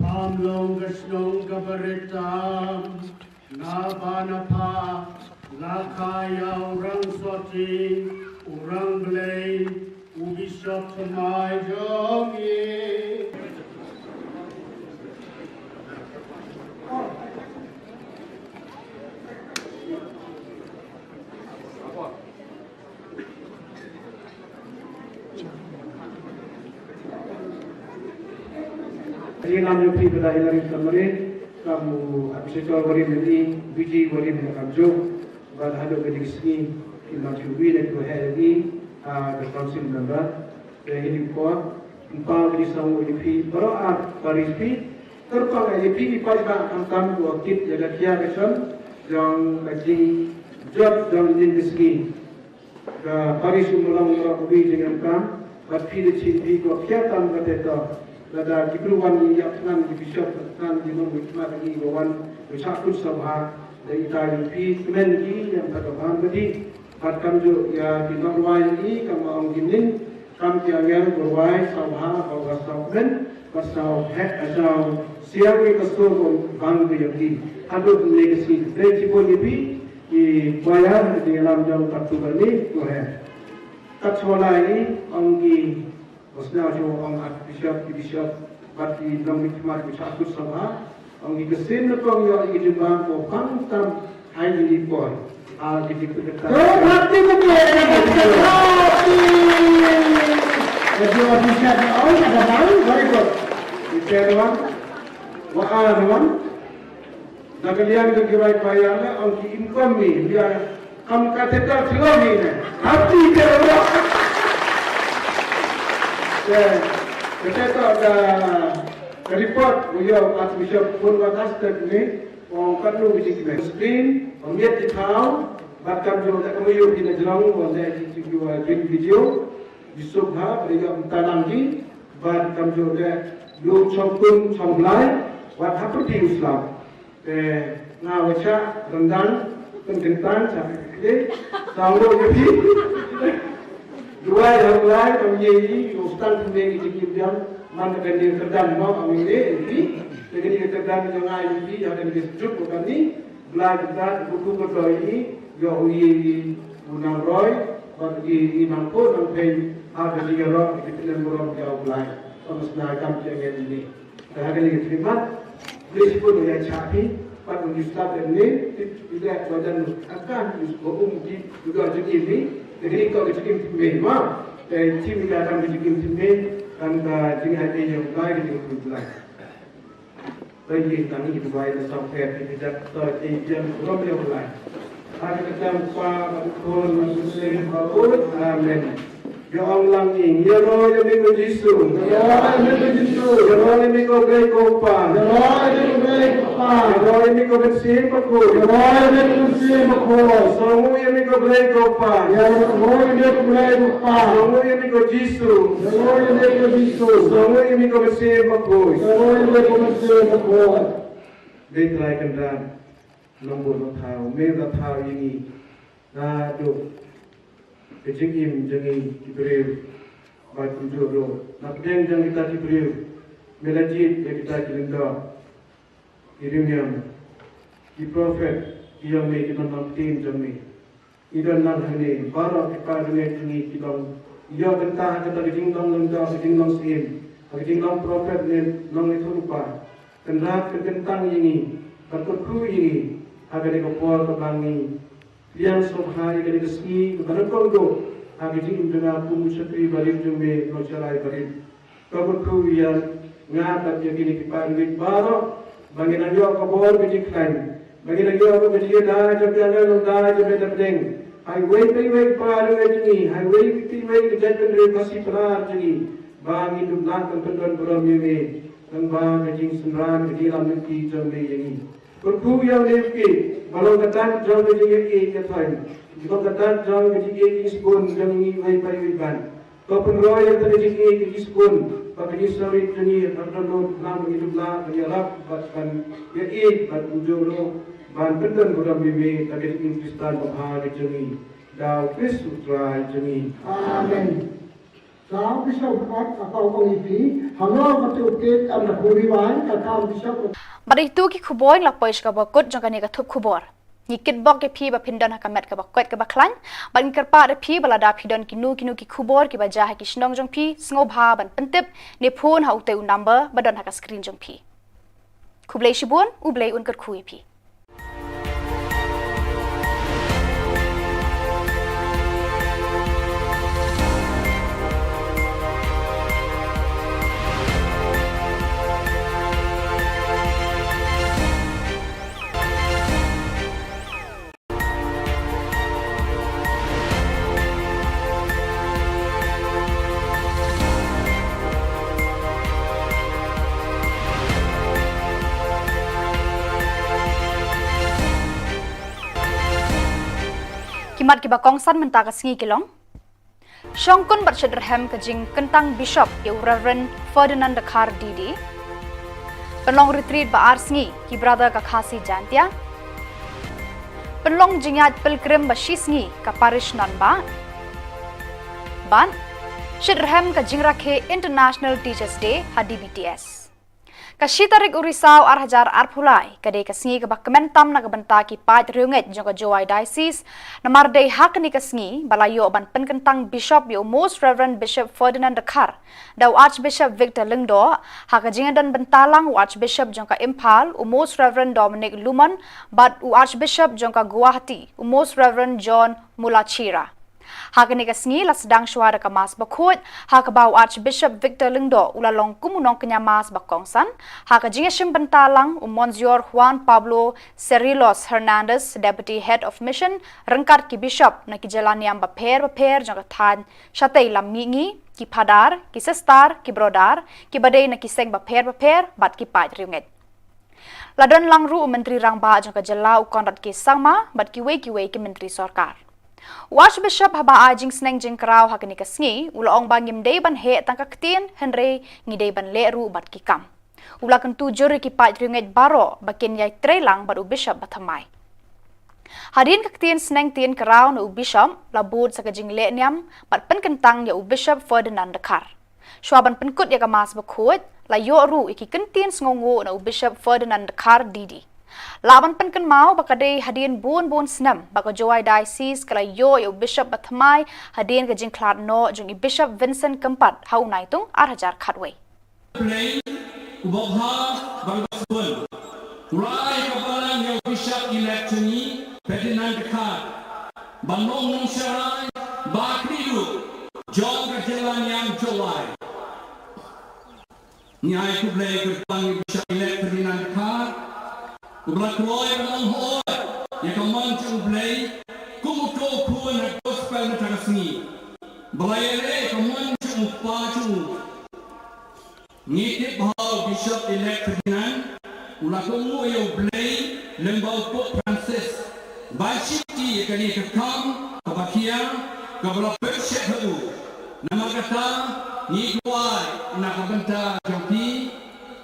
pham long ka shnong kaba rit tam, na ba na pha, la kha ïa u rang soti, u rang Blei, u Bishop thymmai jong ngi. Ka jingïalam jong phi Phadar Hilary Samari, kum u Archbishop barim, i Viji barim, kamjuh, bad haduh kane ka sngi, ki long kiwei na kiba heh ïa ngi, ah, ka council member, te ha kane ka por, ngi pan ka jingsngewnguh ïa phi, baroh ar parish phi, kyrpang ïa phi, i paidbah khamtam kiba kit ïa ka khia ka shon, jong ka jingjop, jong kane ka sngi. Ka parish Umlong baroh kawei jingïalam, bad phi da shisha phi ko khia tam kata to. Lada ki briew wan ïa thngan ki bishop, thngan ki nongmihkhmat ngi ba wan, ba shah kut sngewbha, da ita ïa phi kmen ki ïa kata ka bam ka dih. Bad kamjuh ïa ki nongrwai ngi, kam ong ki ning, kam ki angel ba rwai sngewbha, ba rwai sngewkmen, ba sngewheh, ba sngewsiang ïa ka sur ba bang ïa ki. Haduh kane ka sngi, dei shibun ïa phi, i choir, i ïalam jong ka tu bani, ko heh. Kat shuwa lai ong ki, ba sniaw shuwa ong Archbishop, ki bishop, bad ki nongmihkhmat ki shah kut sngewbha, ong ki ka sien na kong ïoh i jingbam ko pang tam hai ni por. Ah, ki dik dik tam. Ko pang ti ko ko ko ko ko. Ka jiwa bishop ong ka bang, very good. Ite ruang, wa a ruang. Na ka liang jong ki rai payar ne, ong ki income mi, ïa, kam ka teta thilo mi ne. Hati te ro. Te, te teta ka, ka report, u ïoh Archbishop pun wa kastet ni, ong katno ki jingkmen. Screen, ong ïa ki thaw, bad kamjuh da ka mayu ki na jrong, ong da ki ki wa jin video, di suk ha, bad ïa ka tanang ki, bad kamjuh da, lu chong kun, chong lai, wat hapati u slap. Te nga wa chah ryndang, pynkyntang, chah kli, tang lo ïa phi. Duwai ha u Blei, kam ïa i, u stang pynbeit i jingim biang, man ka kane ka kyrdan mo, kam ïa i phi. Te kane ka kyrdan ïa nga ïa phi, ïa kane ka juk ko kane, Blei kyrdan, buku ko doi i, ïa u ïa i, u nang roi, bad i, i nang ko, nang pei, ha ka jingïaroh, i pynlem burom ïa u Blei. Kam sna kam ïa ngi ni. Te ha kane ka khidmat, Blei shibun ïa chah phi, Pat u ju stad em ni, ti ti leh wajan akan u ko um ti juga jingim ni, jadi ko jingim ti me ma. Te ti mi ka kam jingim ti me, kan ka jingim ai yang lai jingim tu lai. Te ni tang ni tu bai na sa phe ti jak to ti yang rom yang lai. Ada kata pa ko na sing ba. Amen. Ïa ong lang ïing, ïaroh ïa me ko Jisu. Ïaroh ïa me ko Jisu. Ïaroh ïa me ko Blei ko Kpa. Ïaroh ïa me ko Blei ko Kpa. Ïaroh ïa me ko Mynsiem Bakhuid. Ïaroh ïa me ko Mynsiem Bakhuid. Sngewnguh ïa me ko Blei ko Kpa. Ïaroh ïa me ko Blei ko Kpa. Sngewnguh ïa me ko Jisu. Ïaroh ïa me ko Jisu. Sngewnguh ïa me ko Mynsiem Bakhuid. Ïaroh ïa me ko Mynsiem Bakhuid. Dei Trai Kynrad, nongbud ba thaw, me ba thaw ïa ngi. Naduh ka jingim jong ngi ki briew bad kumjuh ruh na pdeng jong kita ki briew, me la jied ïa kita ki lyngdoh, ki riewniam, ki prophet ki jong me, ki nongpynbtien jong me. Ngi don lang hangne, baroh ki para bangeit jong ngi ki long, ïoh bynta ha kata ka jinglong lyngdoh, ka jinglong syiem, ha ka jinglong prophet ne nongïathuhlypa. Kynrad, kynkyntang ïa ngi, bad kyrkhu ïa ngi ha kane ka por kaba ngi pdiang sngewbha ïa kane ka sngi kaba nyngkong ruh ha ka jingim jong nga kum u shakri barit jong me, u nongshakri barit. Kyrkhu ïa nga bad ïa kine ki para bangeit baroh ba ngin nang ïoh ka bor ka jingkhlaiñ, ba ngin nang ïoh ka jingïada jong ka nongïada jong ka pdeng ha iwei pa iwei i para bangeit jong ngi, ha iwei pa iwei ka jaitbynriew Khasi Pnar jong ngi, ba ngin dup lah ban pyndon burom ïa me. Tang ba ka jingsynran ka jingïalam lynti jong me ïa ngi. Kyrkhu ïa u Blei u kyrkieh ba long ka dak jong ka jingïaid ïathoh, ba long ka dak jong ka jingïaid jingsbun jong ngi iwei pa iwei ban. To pynroi ïa ka jingïaid ka jingsbun bad ka jingsngewrit jong ngi, ban dohnud lang ba ngin dup lah ban ïarap bad ban ïaid bad kumjuh ruh ban pyndon burom ïa me da ka jingim Khristan babha ka jong ngi. Da u Khrist u Trai jong ngi. Amen. Sa u Bishop Hart, ka kong ïa phi, halor katu u case em da khuri wai, ka kam Bishop. Bad ito ki khubor la poi sha kaba kut jong kane ka thup khubor. Ngi kitbok ïa phi ba phin don ha ka met kaba koit kaba khlaiñ, bad ngi kyrpad ïa phi ba lada phi don kino kino ki khubor kiba jia ha ki shnong jong phi, sngewbha ban pyntip ne phone ha utei u number ba don ha ka screen jong phi. Khublei shibun, U Blei un kyrkhu ïa phi. Ki mat kiba kongsan mynta ka sngi ki long: Shongkun bad shitrhem ka jingkyntang Bishop ïa u Reverend Ferdinand Dkhar D D. Pynlong retreat ba ar sngi ki Brother ka Khasi Jaintia. Pynlong jingïaid pilgrim ba shi sngi ka Parish Nanbah. Bad shitrhem ka jingrakhe International Teachers Day ha D B T S. Ka shi tarik u Risaw ar hajar arphew lai ka dei ka sngi kaba kmen tam na ka bynta ki paid riewngeit jong ka Jowai Diocese, namar dei ha kane ka sngi ba la ïoh ban pynkyntang Bishop ïa u Most Reverend Bishop Ferdinand Dkhar da u Archbishop Victor Lyngdoh, ha ka jingdon bynta lang u Archbishop jong ka Imphal, u Most Reverend Dominic Lumon, bad u Archbishop jong ka Guwahati, u Most Reverend John Mulachira. Ha kane ka sngi la sdang shuwa da ka Mass bakhuid, ha kaba u Archbishop Victor Lyngdoh u la long kum u nongkñia Mass ba kongsan, ha ka jingïashim bynta lang u Monsignor Juan Pablo Cerrillos Hernandez, Deputy Head of Mission, ryngkat ki Bishop na ki jylla niam bapher bapher jong ka thaiñ, shatei lam mihngi, ki Phadar, ki Sister, ki Brother, kiba dei na ki seng bapher bapher, bad ki paid riewngeit. La don lang ruh u Myntri Rangbah jong ka jylla u Conrad K Sangma, bad kiwei kiwei ki Myntri Sorkar. U Archbishop haba ai jingsneng jingkraw ha kane ka sngi, u la ong ba ngim dei ban heh tang ka ktien, hynrei ngi dei ban leh ruh bad ki kam. U la kyntu jur ïa ki paid riewngeit baroh ba kin ïai trei lang bad u Bishop bathymmai. Hadien ka ktien sneng ktien kraw na u Bishop, la bud sa ka jingleh niam bad pynkyntang ïa u Bishop Ferdinand Dkhar. Shuwa ban pynkut ïa ka Mass bakhuid, la ïoh ruh ïa ki kyntien sngewnguh na u Bishop Ferdinand Dkhar D D. Lah ban pynkynmaw ba ka dei hadien bun bun snem ba ka Jowai Diocese ka la ïoh ïa u Bishop bathymmai hadien ka jingkhlad noh jong i Bishop Vincent Kympat ha u Naitung ar hajar khatwei. Plane, u bok ha, bang bas bun. Rai ka balang Bishop Elect jong ngi, Ferdinand Dkhar, ban long u nongsharai ba khlieh ruh jong ka jylla Niam Jowai. Ngi ai khublei kyrpang ïa u Bishop Elect Ferdinand Dkhar, uba la kloi ban ong hooid ïa ka mon jong U Blei kum uto u khun ha gospel mynta ka sngi, ba la ïaleh ïa ka mon jong u kpa jong u. Ngi tip ba u Bishop Elect Ferdinand u la kohnguh ïa U Blei lyngba u Pope Francis ban shimti ïa kane ka kam kaba khia, kaba la pynshet ha u. Namar kata, ngi duwai na ka bynta jong phi,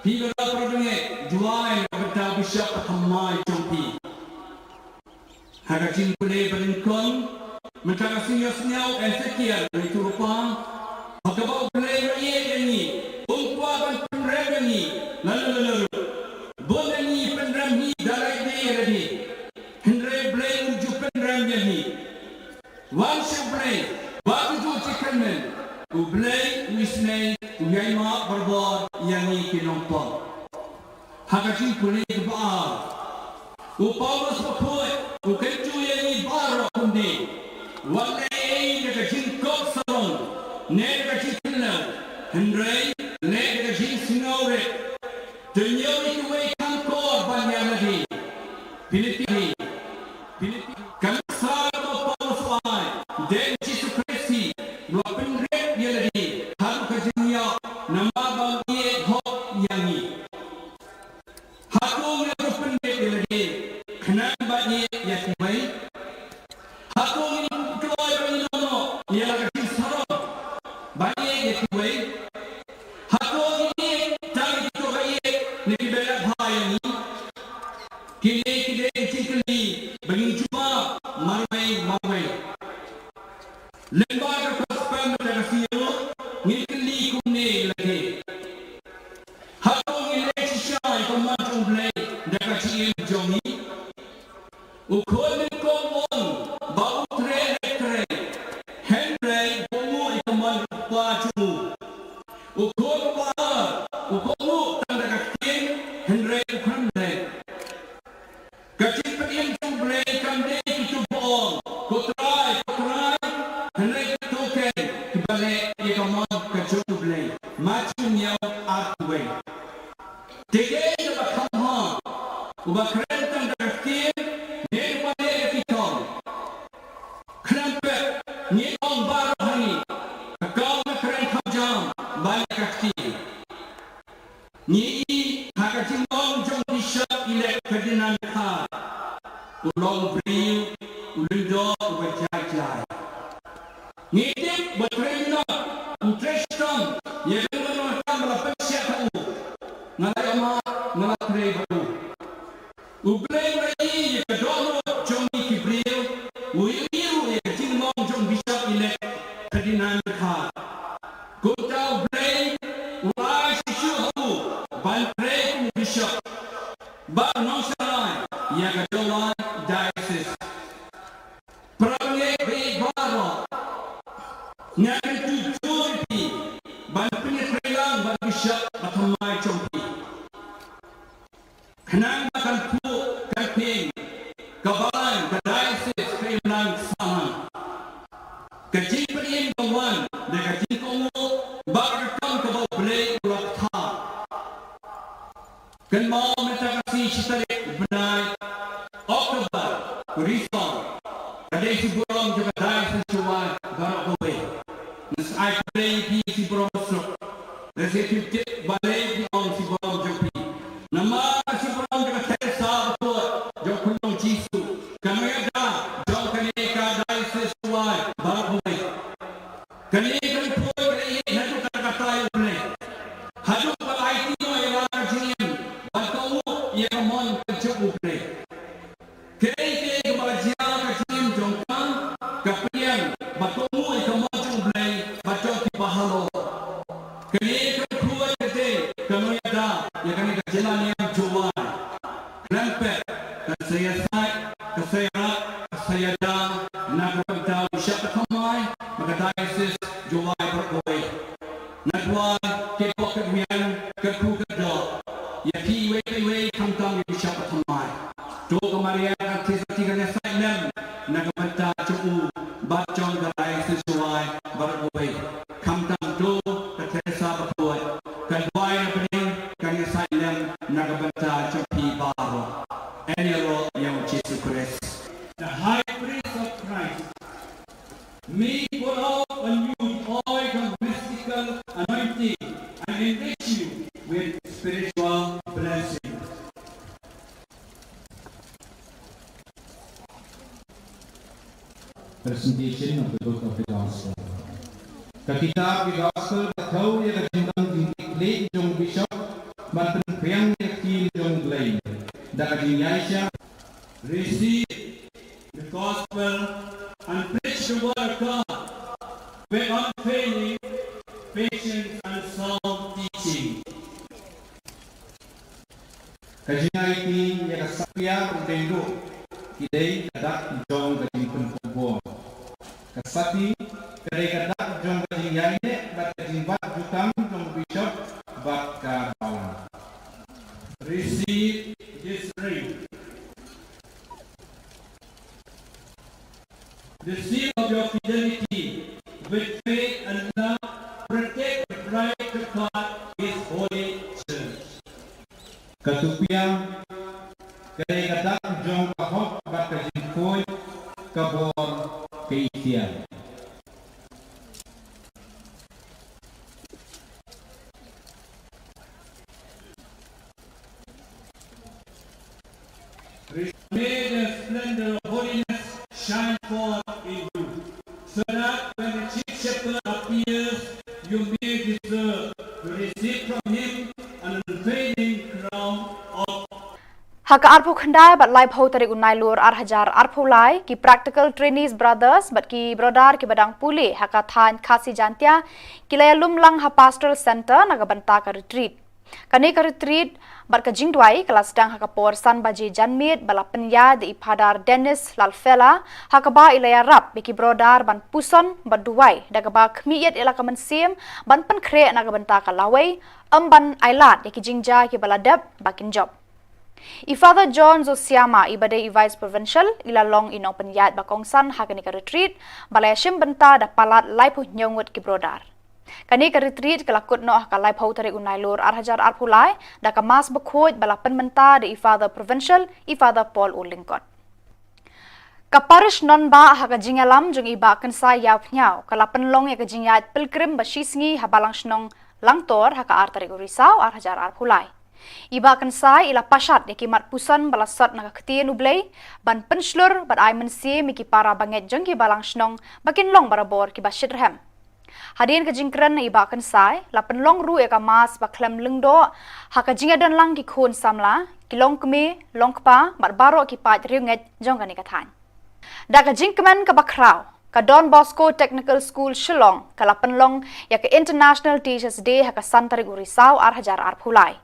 phi baroh para bangeit, duwai na ka bynta u Bishop ba thymmai jong phi. Ha ka jingpule ba nyngkong, mynta ka sngi, ïohsngew Ezekiel u nongïathuhlypa ba kaba U Blei u la ïeit ïa ngi, um kwah ban pynrem ïa ngi lano lano ruh. Bun na ngi pynrem hi da lade ïa lade, hynrei U Blei um ju pynrem ïa ngi. Wan sha U Blei, wat ju kyrmen, U Blei u isynei, u ïaimap barabor ïa ngi ki nongpop. Ha ka jingpule kaba ar, u Paulus bakhuid u kyntu ïa ngi baroh kumne: wat leh ei da ka jingkop sarong ne da ka jingkynlew, hynrei leh da ka jingsngewrit. To ñiew ïa kiwei kham kor ban ïa lade. Philippi, Philippi. Ka nuksa kaba u Paulus u ai, dei U Jisu Khrist hi uba pynrem ïa lade haduh ka jingïap, namar ba u ïeit hok ïa ngi. Hato ngi la pynrem ïa lade khnang ban ïeit ïa kiwei? Hato ngi la kloi ban ïeh noh ïa la ka jingsarong ban ïeit ïa kiwei? Hato ngi ïeit tang ïa kito ba ïeit ne kiba ïeit bha ïa ngi? Kine ki dei ki jingkylli ba ngin jubab marwei marwei. Lyngba ka gospel mynta ka sngi ruh ngin kylli kumne ïa lade: hato ngi leh shisha ïa ka mon jong U Blei da ka jingim jong ngi? U khun nyngkong u ong ba u treh ne treh, hynrei u kohnguh ïa ka mon u kpa jong u. U khun uba ar u kohnguh tang da ka ktien, hynrei u khlem leh. Ka jingpynim jong U Blei kam dei kito ba ong, ko Trai, ko Trai, hynrei kito keiñ kiba leh ïa ka mon ka jong U Blei. Mathaios ar, wei. Te kaei kaba kham bha, uba kren tang da ka ktien ne uba leh da ki thong? Khlem pep, ngi ong baroh hangne, ka kong ka kren kham jam ban da ka ktien. Ngi i ha ka jinglong jong Bishop Elect Ferdinand Dkhar, u long u briew u lyngdoh uba jai jai. Ngi tip ba trei minot, u trei shitom ïa kano kano ka kam ba la pynshai ha u. Nga la ïoh map, nga la trei bad u. U Blei u la ïohi ïa ka dohnud jong ngi ki briew, u ïohi ruh ïa ka jinglong jong Bishop Elect Ferdinand Dkhar. Kumta U Blei u ai shisha ha u ban trei kum u bishop bad u nongsharai ïa ka Jowai Diocese. Para bangeit baroh, nga kyntu jur ïa phi ban pynïatreilang bad u bishop ba thymmai jong phi. Khnang ba kan phuh kan phieng, ka balang, ka diocese ka imlang sahlang. Ka jingpynim ka wan da ka jingkohnguh bad ka kam kaba U Blei u la ktah. Kynmaw mynta ka sngi shi tarik u bnai October, Risong, ka dei shi burom jong ka Diocese Jowai baroh kawei. Nga sa ai khublei ïa phi shi burom suk. Lehse phim tip balei phi ong shi burom jong phi. Namar ka shi burom jong ka Theresa bakhuid jong u Khunlung Jisu, ka nongïada jong kane ka Diocese Jowai baroh kawei. Kane ka nongpoi ka la ïeit haduh katta katta ïa U Blei, haduh ba la aiti noh ïa la ka jingim ban kohnguh ïa ka mon ka jong U Blei. Kaei kaei kaba la jia ha ka jingim jong ka, ka pynïeng ban kohnguh ïa ka mon jong U Blei bad jong kiba halor. Kane ka nongpoi ka dei ka nongïada ïa kane ka jylla niam Jowai. Khlem pep, kan sa ïasaid, kan sa ïarap, kan sa ïada na ka bynta u bishop ba thymmai bad ka Diocese Jowai baroh kawei. Nga duwai, ket bok ket wiang, ket khuid ket doh, ïa phi iwei pa iwei, khamtam ïa u bishop ba thymmai. To Ko Maria ka Theisotti kan ïasaid lem na ka bynta jong u bad jong ka Diocese Jowai baroh kawei. Khamtam to ka Teresa Bakhuid, ka duwai na bneng kan ïasaid lem na ka bynta jong phi baroh. Ïaroh ïa u Jisu Khrist. The High Priest of Christ, may pour out on you the oil of mystical anointing and enrich you with spiritual blessing. Presentation of the Book of the Gospel. Ka kitab ki Gospel ka thew ïa ka jingdon jingkitkhlieh jong u Bishop ban pynphriang ïa ka ktien jong U Blei da ka jingïaishah. Receive the Gospel and preach the word of God with unfailing patience and sound teaching. Ka jingaiti ïa ka Satia bad u Diengduh ki dei ka dak jong ka jingpynkup bor. Ka Sati ka dei ka dak jong ka jingïaineh bad ka jingwad jutang jong u Bishop bad ka balang. Receive this ring. The seal of your fidelity with faith and love, protect the bride of God, His holy church. Ka Tupiang ka dei ka dak jong ka hok bad ka jingkhuid, ka bor, ka iktiar. May the splendor of holiness shine forth in you, so that when the chief shepherd appears, you may deserve to receive from him an unfailing crown of Ha ka arphew khyndai bad laiphew tarik u Nailur ar hajar arphew lai, ki Practical Trainees Brothers bad ki Brodar kiba dang pule ha ka thaiñ Khasi Jaintia ki la ïalum lang ha Pastoral Centre na ka bynta ka retreat. Kane ka retreat bad ka jingduwai ka la sdang ha ka por san baje janmiet ba la pynïaid da i Phadar Dennis Lalfela, ha kaba i la ïarap ïa ki Brodar ban puson bad duwai da kaba khmih ïa la ka mynsiem ban pynkhreh na ka bynta ka lawei, ym ban ailad ïa ki jingjia kiba la dep ba kin jop. I Father John Zosiama, iba dei i Vice Provincial, i la long i nongpynïaid ba kongsan ha kane ka retreat ba la ïashim bynta da palat laiphew hynñiew ngut ki Brodar. Kane ka retreat ka la kut noh ha ka laiphew tarik u Nailur ar hajar arphew lai da ka Mass bakhuid ba la pynmynta da i Father Provincial, i Father Paul U Lyngkot. Ka Parish Nongbah ha ka jingïalam jong i Bah Kynsai Ïawphniaw ka la pynlong ïa ka jingïaid pilgrim ba shisngi ha Balang Shnong Langtor ha ka ar tarik u Risaw ar hajar arphew lai. I Bah Kynsai i la pashat ïa ki mat puson ba la sot na ka Ktien U Blei ban pynshlur bad ai mynsiem ïa ki para bangeit jong ki Balang Shnong ba kin long barabor kiba shitrhem. Hadien ka jingkren na i Bah Kynsai, la pynlong ruh ïa ka Mass ba khlem lyngdoh ha ka jingïadon lang ki khun samla, ki longkmie, longkpa bad baroh ki paid riewngeit jong kane ka thaiñ. Da ka jingkmen kaba khraw, ka Don Bosco Technical School Shillong ka la pynlong ïa ka International Teachers Day ha ka san tarik u Risaw ar hajar arphew lai.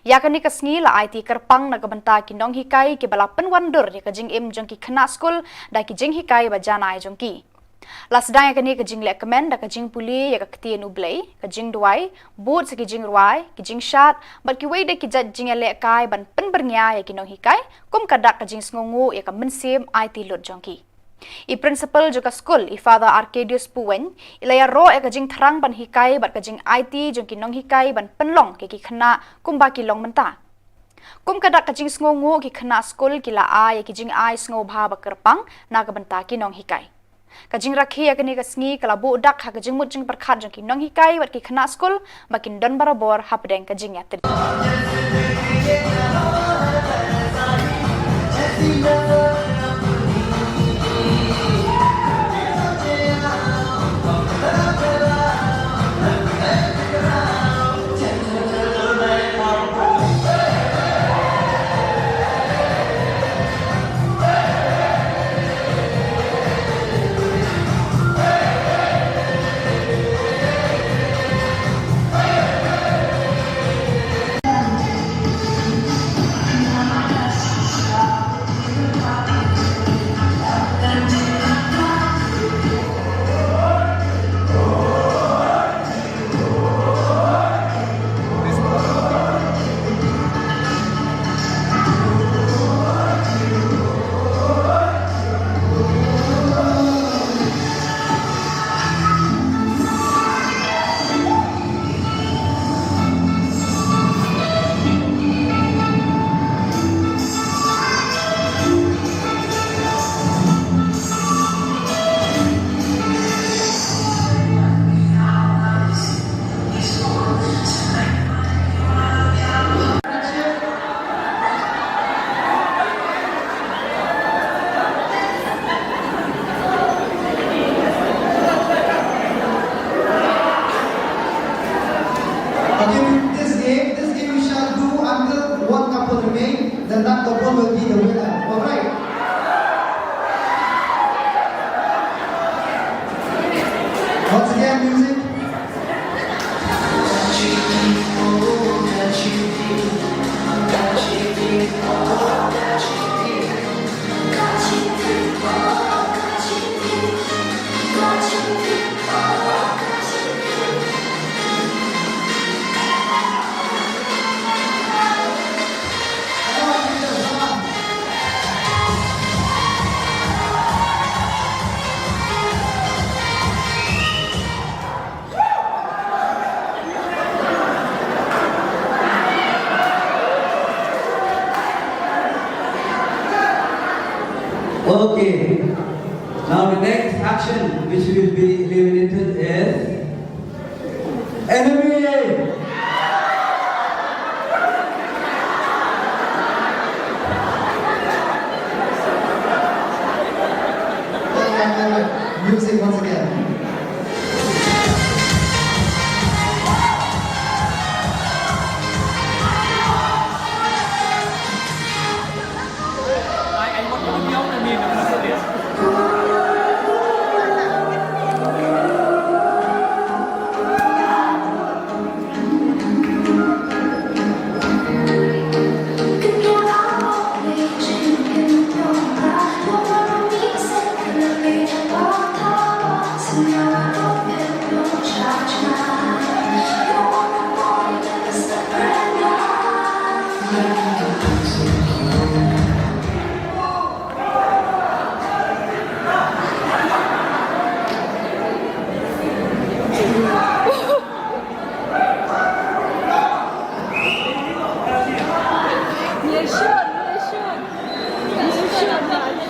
Ïa kane ka sngi la aiti kyrpang na ka bynta ki nonghikai kiba la pynwandur ïa ka jingim jong ki khynnah skul da ki jinghikai ba janai jong ki. La sdang ïa kane ka jinglehkmen da ka jingpule ïa ka Ktien U Blei, ka jingduwai, bud sa ki jingrwai, ki jingshad bad kiwei de ki jait jingïalehkai ban pynbyrngia ïa ki nonghikai kum ka dak ka jingsngewnguh ïa ka mynsiem aiti lut jong ki. I Principal jong ka skul, i Father Arcadius Puwein, i la ïaroh ïa ka jingthrang ban hikai bad ka jingaiti jong ki nonghikai ban pynlong ïa ki khynnah kumba ki long mynta. Kum ka dak ka jingsngewnguh, ki khynnah skul ki la ai ïa ki jingai sngewbha ba kyrpang na ka bynta ki nonghikai. Ka jingrakhe ïa kane ka sngi ka la buh dak ha ka jingmut jingpyrkhat jong ki nonghikai bad ki khynnah skul ba kin don barabor hapdeng ka jingïatylli. Okay. Now the next action which will be eliminated is enemy. Music once again.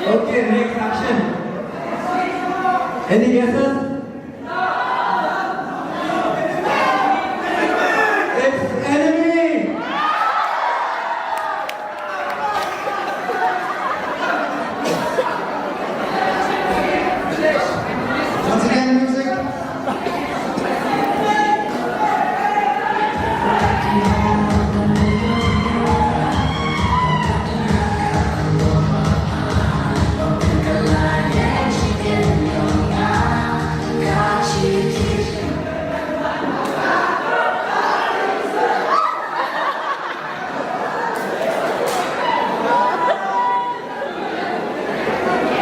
Okay, next action. Any guesses? It's enemy. Once again, music.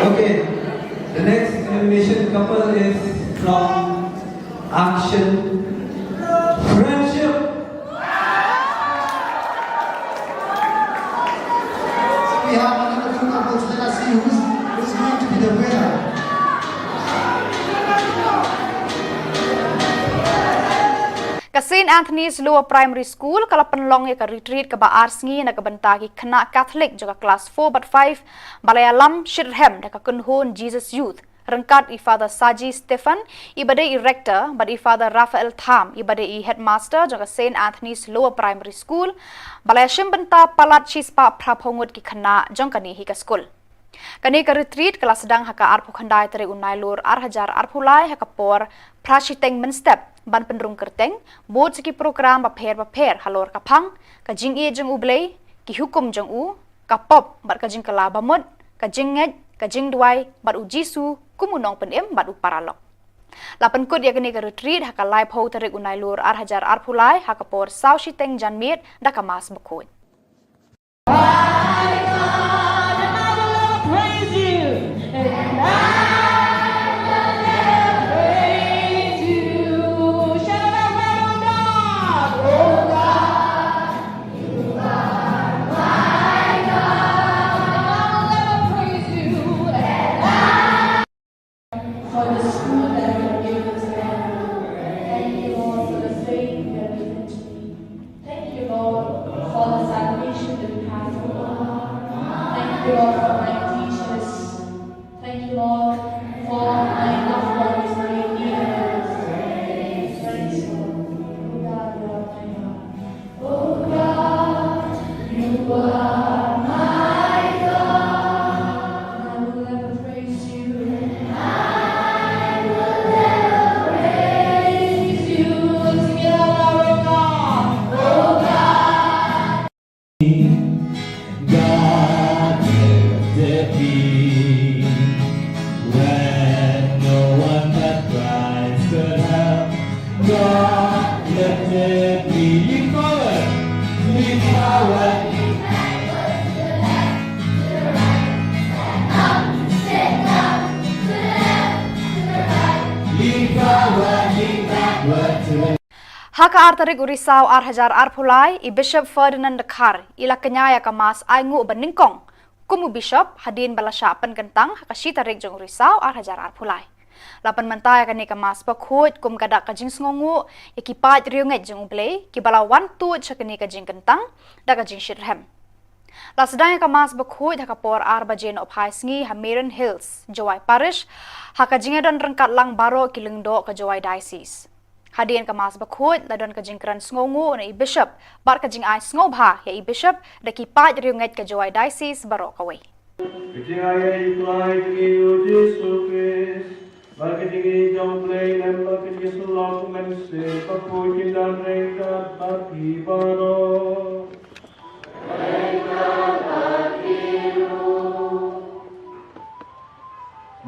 Okay, the next elimination couple is from Action Friendship. So we have another two couples. Let us see who's, who's going to be the winner. Ka Saint Anthony's Lower Primary School ka la pynlong ïa ka retreat kaba ar sngi na ka bynta ki khynnah Catholic jong ka klas four bad five, ba la ïalam shitrhem da ka kynhun Jesus Youth, ryngkat i Father Saji Stephen, i ba dei i rector, bad i Father Raphael Tham, i ba dei i headmaster jong ka Saint Anthony's Lower Primary School, ba la ïashim bynta palat shispah phraphew ngut ki khynnah jong kane hi ka skul. Kane ka retreat ka la sdang ha ka arphew khyndai tarik u Nailur ar hajar arphew lai ha ka por phra shiteng mynstep, ban pynrung kyrteng bud sa ki program bapher bapher halor ka phang, ka jingïeit jong U Blei, ki hukum jong u, ka pop bad ka jingkylla bamut, ka jingngeit, ka jingduwai bad U Jisu kum u nongpynim bad u paralok. La pynkut ïa kane ka retreat ha ka laiphew tarik u Nailur ar hajar arphew lai ha ka por saw shiteng janmiet da ka Mass bakhuid. For the school that you have given to them. Thank you, Lord, for the faith you have given to me. Thank you, Lord, for the Ka ar tarik u Risaw ar hajar arphew lai, i Bishop Ferdinand Dkhar i la kñia ïa ka Mass ainguh ba nyngkong kum u Bishop hadien ba la shah pynkyntang ha ka shi tarik jong u Risaw ar hajar arphew lai. La pynmynta ïa kane ka Mass bakhuid kum ka dak ka jingsngewnguh ïa ki paid riewngeit jong U Blei kiba la wan tuid sha kane ka jingkyntang da ka jingshitrhem. La sdang ïa ka Mass bakhuid ha ka por ar baje nohphai sngi ha Marian Hills, Jowai Parish, ha ka jingïadon ryngkat lang baroh ki lyngdoh ka Jowai Diocese. Hadien ka Mass bakhuid la don ka jingkren sngewnguh na i Bishop bad ka jingai sngewbha ïa i Bishop da ki paid riewngeit ka Jowai Diocese baroh kawei. Ka jingai ïa i Trai jong ngi u Jisu Khrist, bad ka jingïeit jong U Blei Lem, bad ka jingïasyllok u Mynsiem Bakhuid, kin don ryngkat bad phi baroh.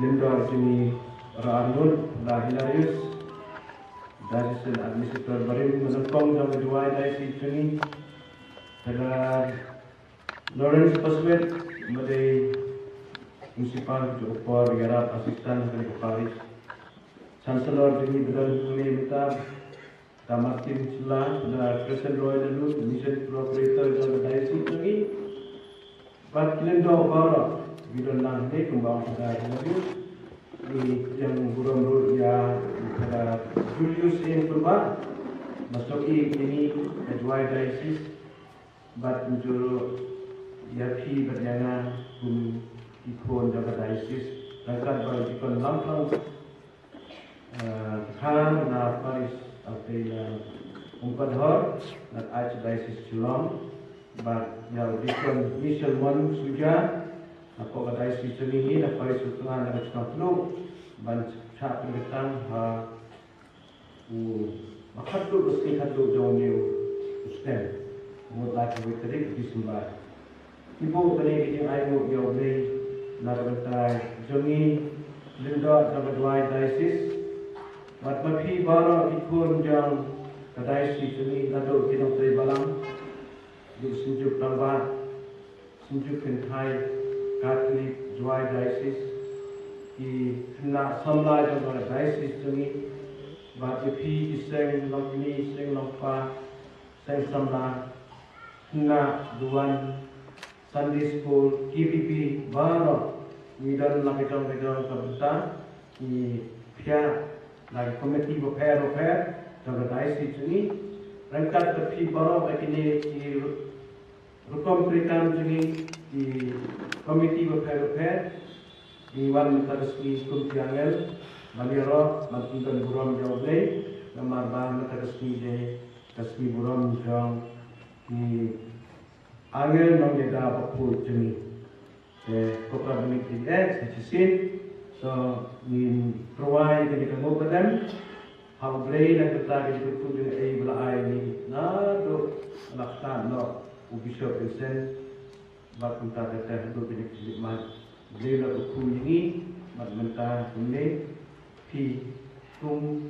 Lyngdoh jong ngi, Bah Arnold, Bah Hilarius, Diocesan Administrator barim ba nyngkong jong ka Jowai Diocese jong ngi, Father Lawrence Paswet, ba dei Principal jong u Por Ïarap, Assistant ha kane ka parish, Chancellor jong ngi ba don hangne mynta, Father Martin Shylla, Father Crescent Roy Laloo, Mission Cooperator jong ka Diocese jong ngi, bad ki lyngdoh baroh kiba don lang hangne, kumba ong Father Hilarius, ngi ïeng burom ruh ïa Father Julius Eng Pynbah, ba snoh ïing ïa ngi ka Jowai Diocese, bad kumjuh ruh ïa phi bad ïa nga kum ki khun jong ka Diocese, ryngkat bad u Deacon Lamphang, eh, Dkhar na Parish, eh, na Umpadhor na Archdiocese Shillong, bad ïa u Deacon Michel Mon Suja, na ka Diocese jong ngi, na Parish u Tngan na ka Chnong Tnum, ban shah pynkyntang ha u ba khatduh ka sngi khatduh jong une u snem, mut lai kawei tarik December. Ngi buh kane ka jingainguh ïa U Blei na ka bynta jong ngi, lyngdoh jong ka Jowai Diocese, bad ma phi baroh ki khun jong ka Diocese jong ngi, naduh ki nongtrei balang, ki synjuk rangbah, Synjuk Kynthai Katholik Jowai Diocese, ki khynnah samla jong ka Diocese jong ngi, bad ïa phi ki seng longkmie, seng longkpa, seng samla, khynnah duwan, Sunday School, K B B, baroh ngi don la ka jong ka jong ka bynta, ngi phiah la ki komiti bapher bapher jong ka Diocese jong ngi, ryngkat bad phi baroh ba kine ki rukom treikam jong ngi, ki komiti bapher bapher, ngi wan mynta ka sngi kum ki angel ban ïaroh ban pyndon burom ïa U Blei, namar ba mynta ka sngi dei ka sngi burom jong ki angel nongïada bakhuid jong ngi. Te ko Kpa ba ngi ïeit, sa shisien to ngin pyrshang ïa kane ka nguh ka dem ha U Blei na ka bynta ka jingkyrkhu jong U Blei ba la ai ïa ngi naduh la khlad noh u Bishop Vincent, bad kumta kata haduh kine ki khlieh mat. U Blei u la kyrkhu ïa ngi bad mynta kumne phi kum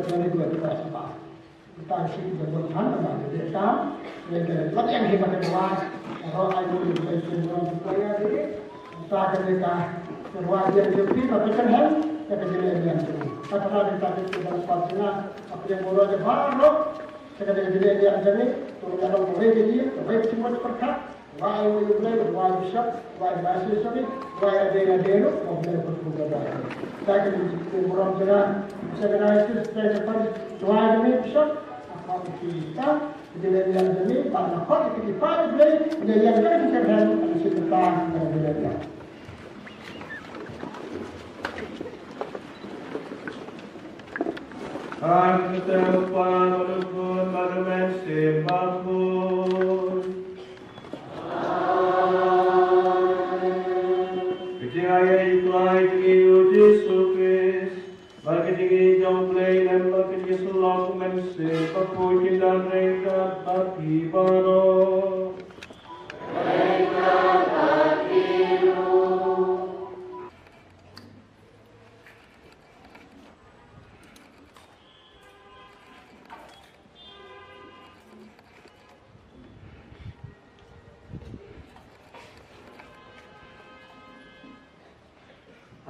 very good, very good. Kita shi jabut han ma de ta. Ye ke lat yang he ma de wa. Ro ai ko de ke ro ko ya de. Ta ke de ka. Ke wa de ke pi ma ke kan han. Ke ke de yan. Ta ta de ta ke de pa na. Apa yang bolo de ba ro. Ke ke de yan de. Tu ya ro ko de de. Ko de ki mo per ka. Wai u Blei, wai bishop, wai vice bishop, wai adena deno, wai Blei put put da. Second, burom jana, second isis, second parish, wai jana bishop, apa kita, kita lihat jana, pada apa kita pada Blei, dia yang kan kita lihat, kita tahu, kita lihat. Ar kita pan rukun marumen sembahun. Kejayai Tuhan kami Jisu Krist, bagi diri jong Blei dan bagi Jisu Lord men sembahun dan rengkat bagi baroh.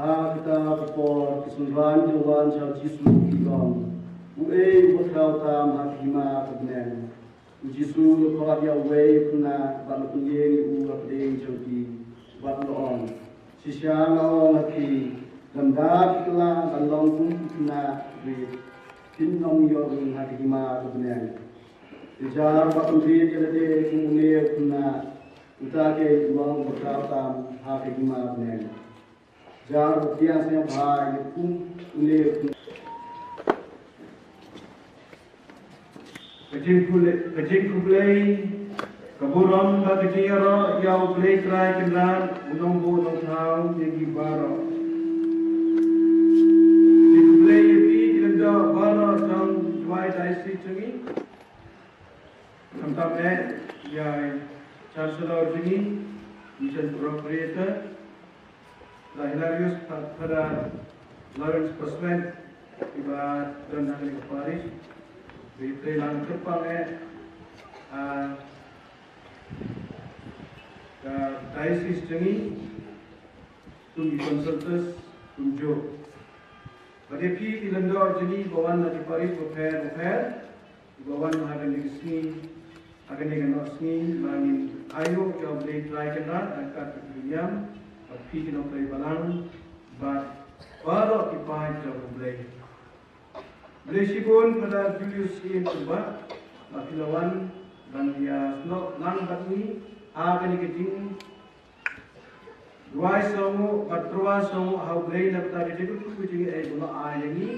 Ha kata ka por ki synran ki wan sha Jisu ki ong, uei uba khraw tam ha ka hima ka bneng? U Jisu u la khot ïa uwei u khynnah bad u la pynïeng ïa u ha pdeng jong ki bad u la ong, shisha nga ong ha phi, lymda phi kylla ban long kum u khynnah rit, phin ym ïoh rung ha ka hima ka bneng. Te jar ba pynrit ïa lade kum une u khynnah, uta keiñ u long uba khraw tam ha ka hima bneng. Jar ba pdiang sngewbha ïa kum une u khynnah. Ka jingkhublei, ka jingkhublei, ka burom bad ka jingïaroh ïa U Blei Trai Kynrad, U Nongbuh Nongthaw ïa ngi baroh. Jingkhublei ïa phi ki lyngdoh baroh jong Jowai Diocese jong ngi. Khamtam eh ïa i Chancellor jong ngi, Mission Procurator, Brother Hilarius, Fa-, Father Lawrence Paswen, kiba don ha kane ka parish, ba ïatrei lang kyrpang eh, ah, ka diocese jong ngi, kum ki consultors, kumjuh. Bad ïa phi ki lyngdoh jong ngi ba wan na ki parish bapher bapher, ba wan ha kane ka sngi, ha kane ka noh sngi, ba ngin ayu ïa U Blei Trai Kynrad, ryngkat bad ki niam, bad phi ki nongtrei balang, bad baroh ki paid jong U Blei. Khublei shibun Father Julius Ian Kuba, ba phi la wan ban ïa snoh lang bad ngi ha kane ka jingduwai shngain bad tyrwa shngain ha U Blei na ka bynta ka jingkyrkhu ka jingaiei ba la ai ïa ngi.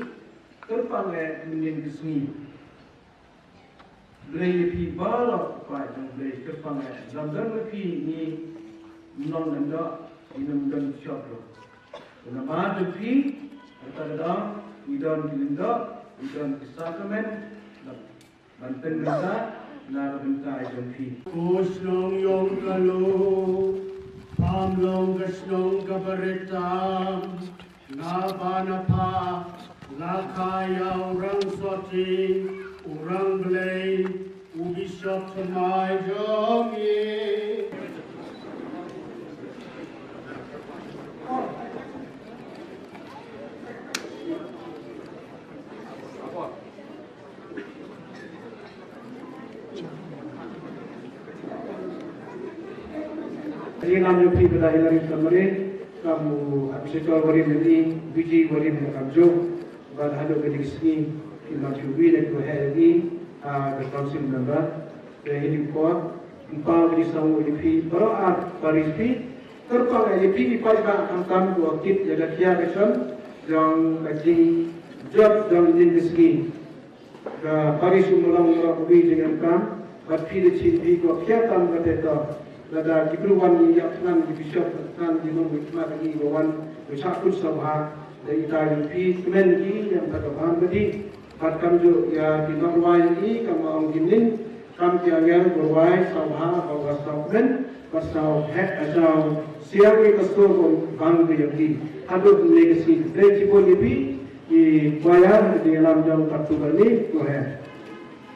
Kyrpang eh mynnin ka sngi. Khublei ïa phi baroh, phi jong U Blei, kyrpang eh, lymda ma phi ngim long lyngdoh, ngim don shop ruh. Namar jong phi, kata ka daw, ngi don ki lyngdoh, ngi don ki sakramen, ban pynbynta na ka bynta jong phi. Ko shnong ïong ka Lum, pham long ka shnong kaba rit tam. Naba na pha la kha ïa u rang sotti, u rang Blei, u bishop thymmai jong ngi. Ngi lam ïa phi bad Hillary Samari, kam u Abhishek Warim ïa ngi, Vijay Warim ïa kamjuh, bad haduh kane ka sngi, ki lam shu wi ne ko he ïa ngi, ah, ka council member, te hi ding por, ym pau ki ding sangwm ïa phi, baroh ar parish phi, kyrpang ïa phi, i paidbah khamtam ko kit ïa ka khia ka shon, jong ka jingjot, jong ka jingsngi. Ka parish Umlong baroh kawei jingïakam, bad phi da shisha phi ko khia tam kata to. Lada ki briew wan ïa thngan ki bishop, thngan ki nongmihkhmat ki ba wan, ba shah kut sngewbha, da ita ïa phi kmen ki ïa ka bam ka dih. Bad kamjuh ïa ki nongrwai ki, kam ong ki ning, kam ki angel ba rwai sngewbha, ba, ba sngewkmen, ba sngewheh, ba sngewsiang ïa ka sur ba bang ka ïa ki. Haduh ne ka sngi, dei shibun ïa phi, i choir, i lam jong ka tu ba ni, ko he.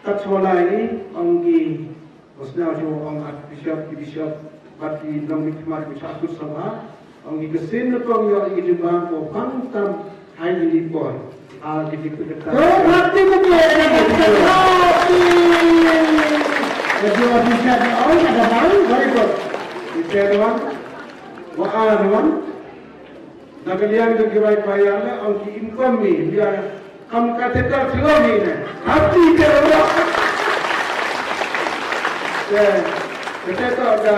Kat shuwa lai, ong ki, ba sñiaw shuwa ong Archbishop, ki bishop, bad ki nongmihkhmat ki shah kut sngewbha, ong ki ka sien na kong ïoh i jingbam ko pang tam hai ni por. Ah, ki ki ka. Ko hati ko ki ka hati. Ka ju Archbishop ong ka da bang, very good. Ite wan, wa a wan. Na ka liang jong ki bai paya ne, ong ki im kum mi, ïa, kam ka te ta thlo mi ne. Happy te ro. Te, te te ta ka,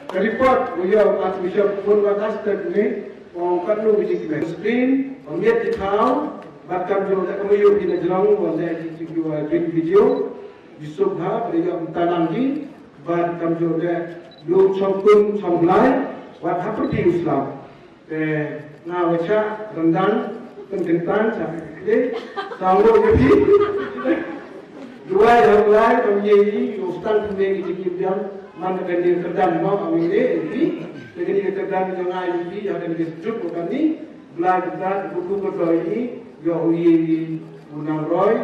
ka report, u ïa Archbishop pun wa ka step ni, ong ka nu ki jingkmen. Screen, ong ïa ki thaw, bad kam jong ka kam ïa ki na jrong, ong ïa ki ki wa jing video, di subha, bad ïa ka tanang ki, bad kam jong ka, lu chong kun, chong lai, wat hapti u slap. Te nga wa chah ryndang, pynkyntang, chah kle, saw lo ïa phi. Duwai ha u Blai, kam ïa i, u stang pynne ki jingim biang, man ka kane ka kyrdan mo, kam ïa i, ïa phi. Te kane ka kyrdan ïa nga ïa phi, ïa kane ka sejuk ko kane, Blai kyrdan, buku ko doi i, ïa u ïa i, u nang roi,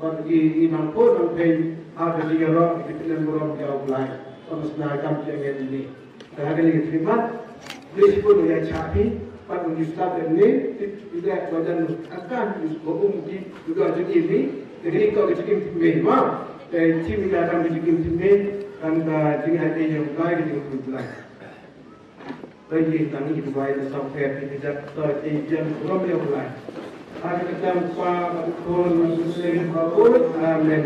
bad i, i nang ko, nang pei, ha ka jingïaroh, ki pynlem burom ïa u Blai. Kam sna kam ïa ngi ni. Te ha kane ka khmat, Blei shibun ïa cha phi, pat u stad ne, i leh wa jan ka kan, u ba um ki, u da jingim ni, te kane ka jingim thymmai ma, te chim ïa ka jingim thymmai, kan ka jingim ha ïa ka jingim thymmai. Ba ïa tang ïa duwai na song pher ïa ka jaka to ïa ïa burom ïa u Blai. Ha ka kyrteng u Kpa bad u Khun bad u Mynsiem Bakhuid. Amen.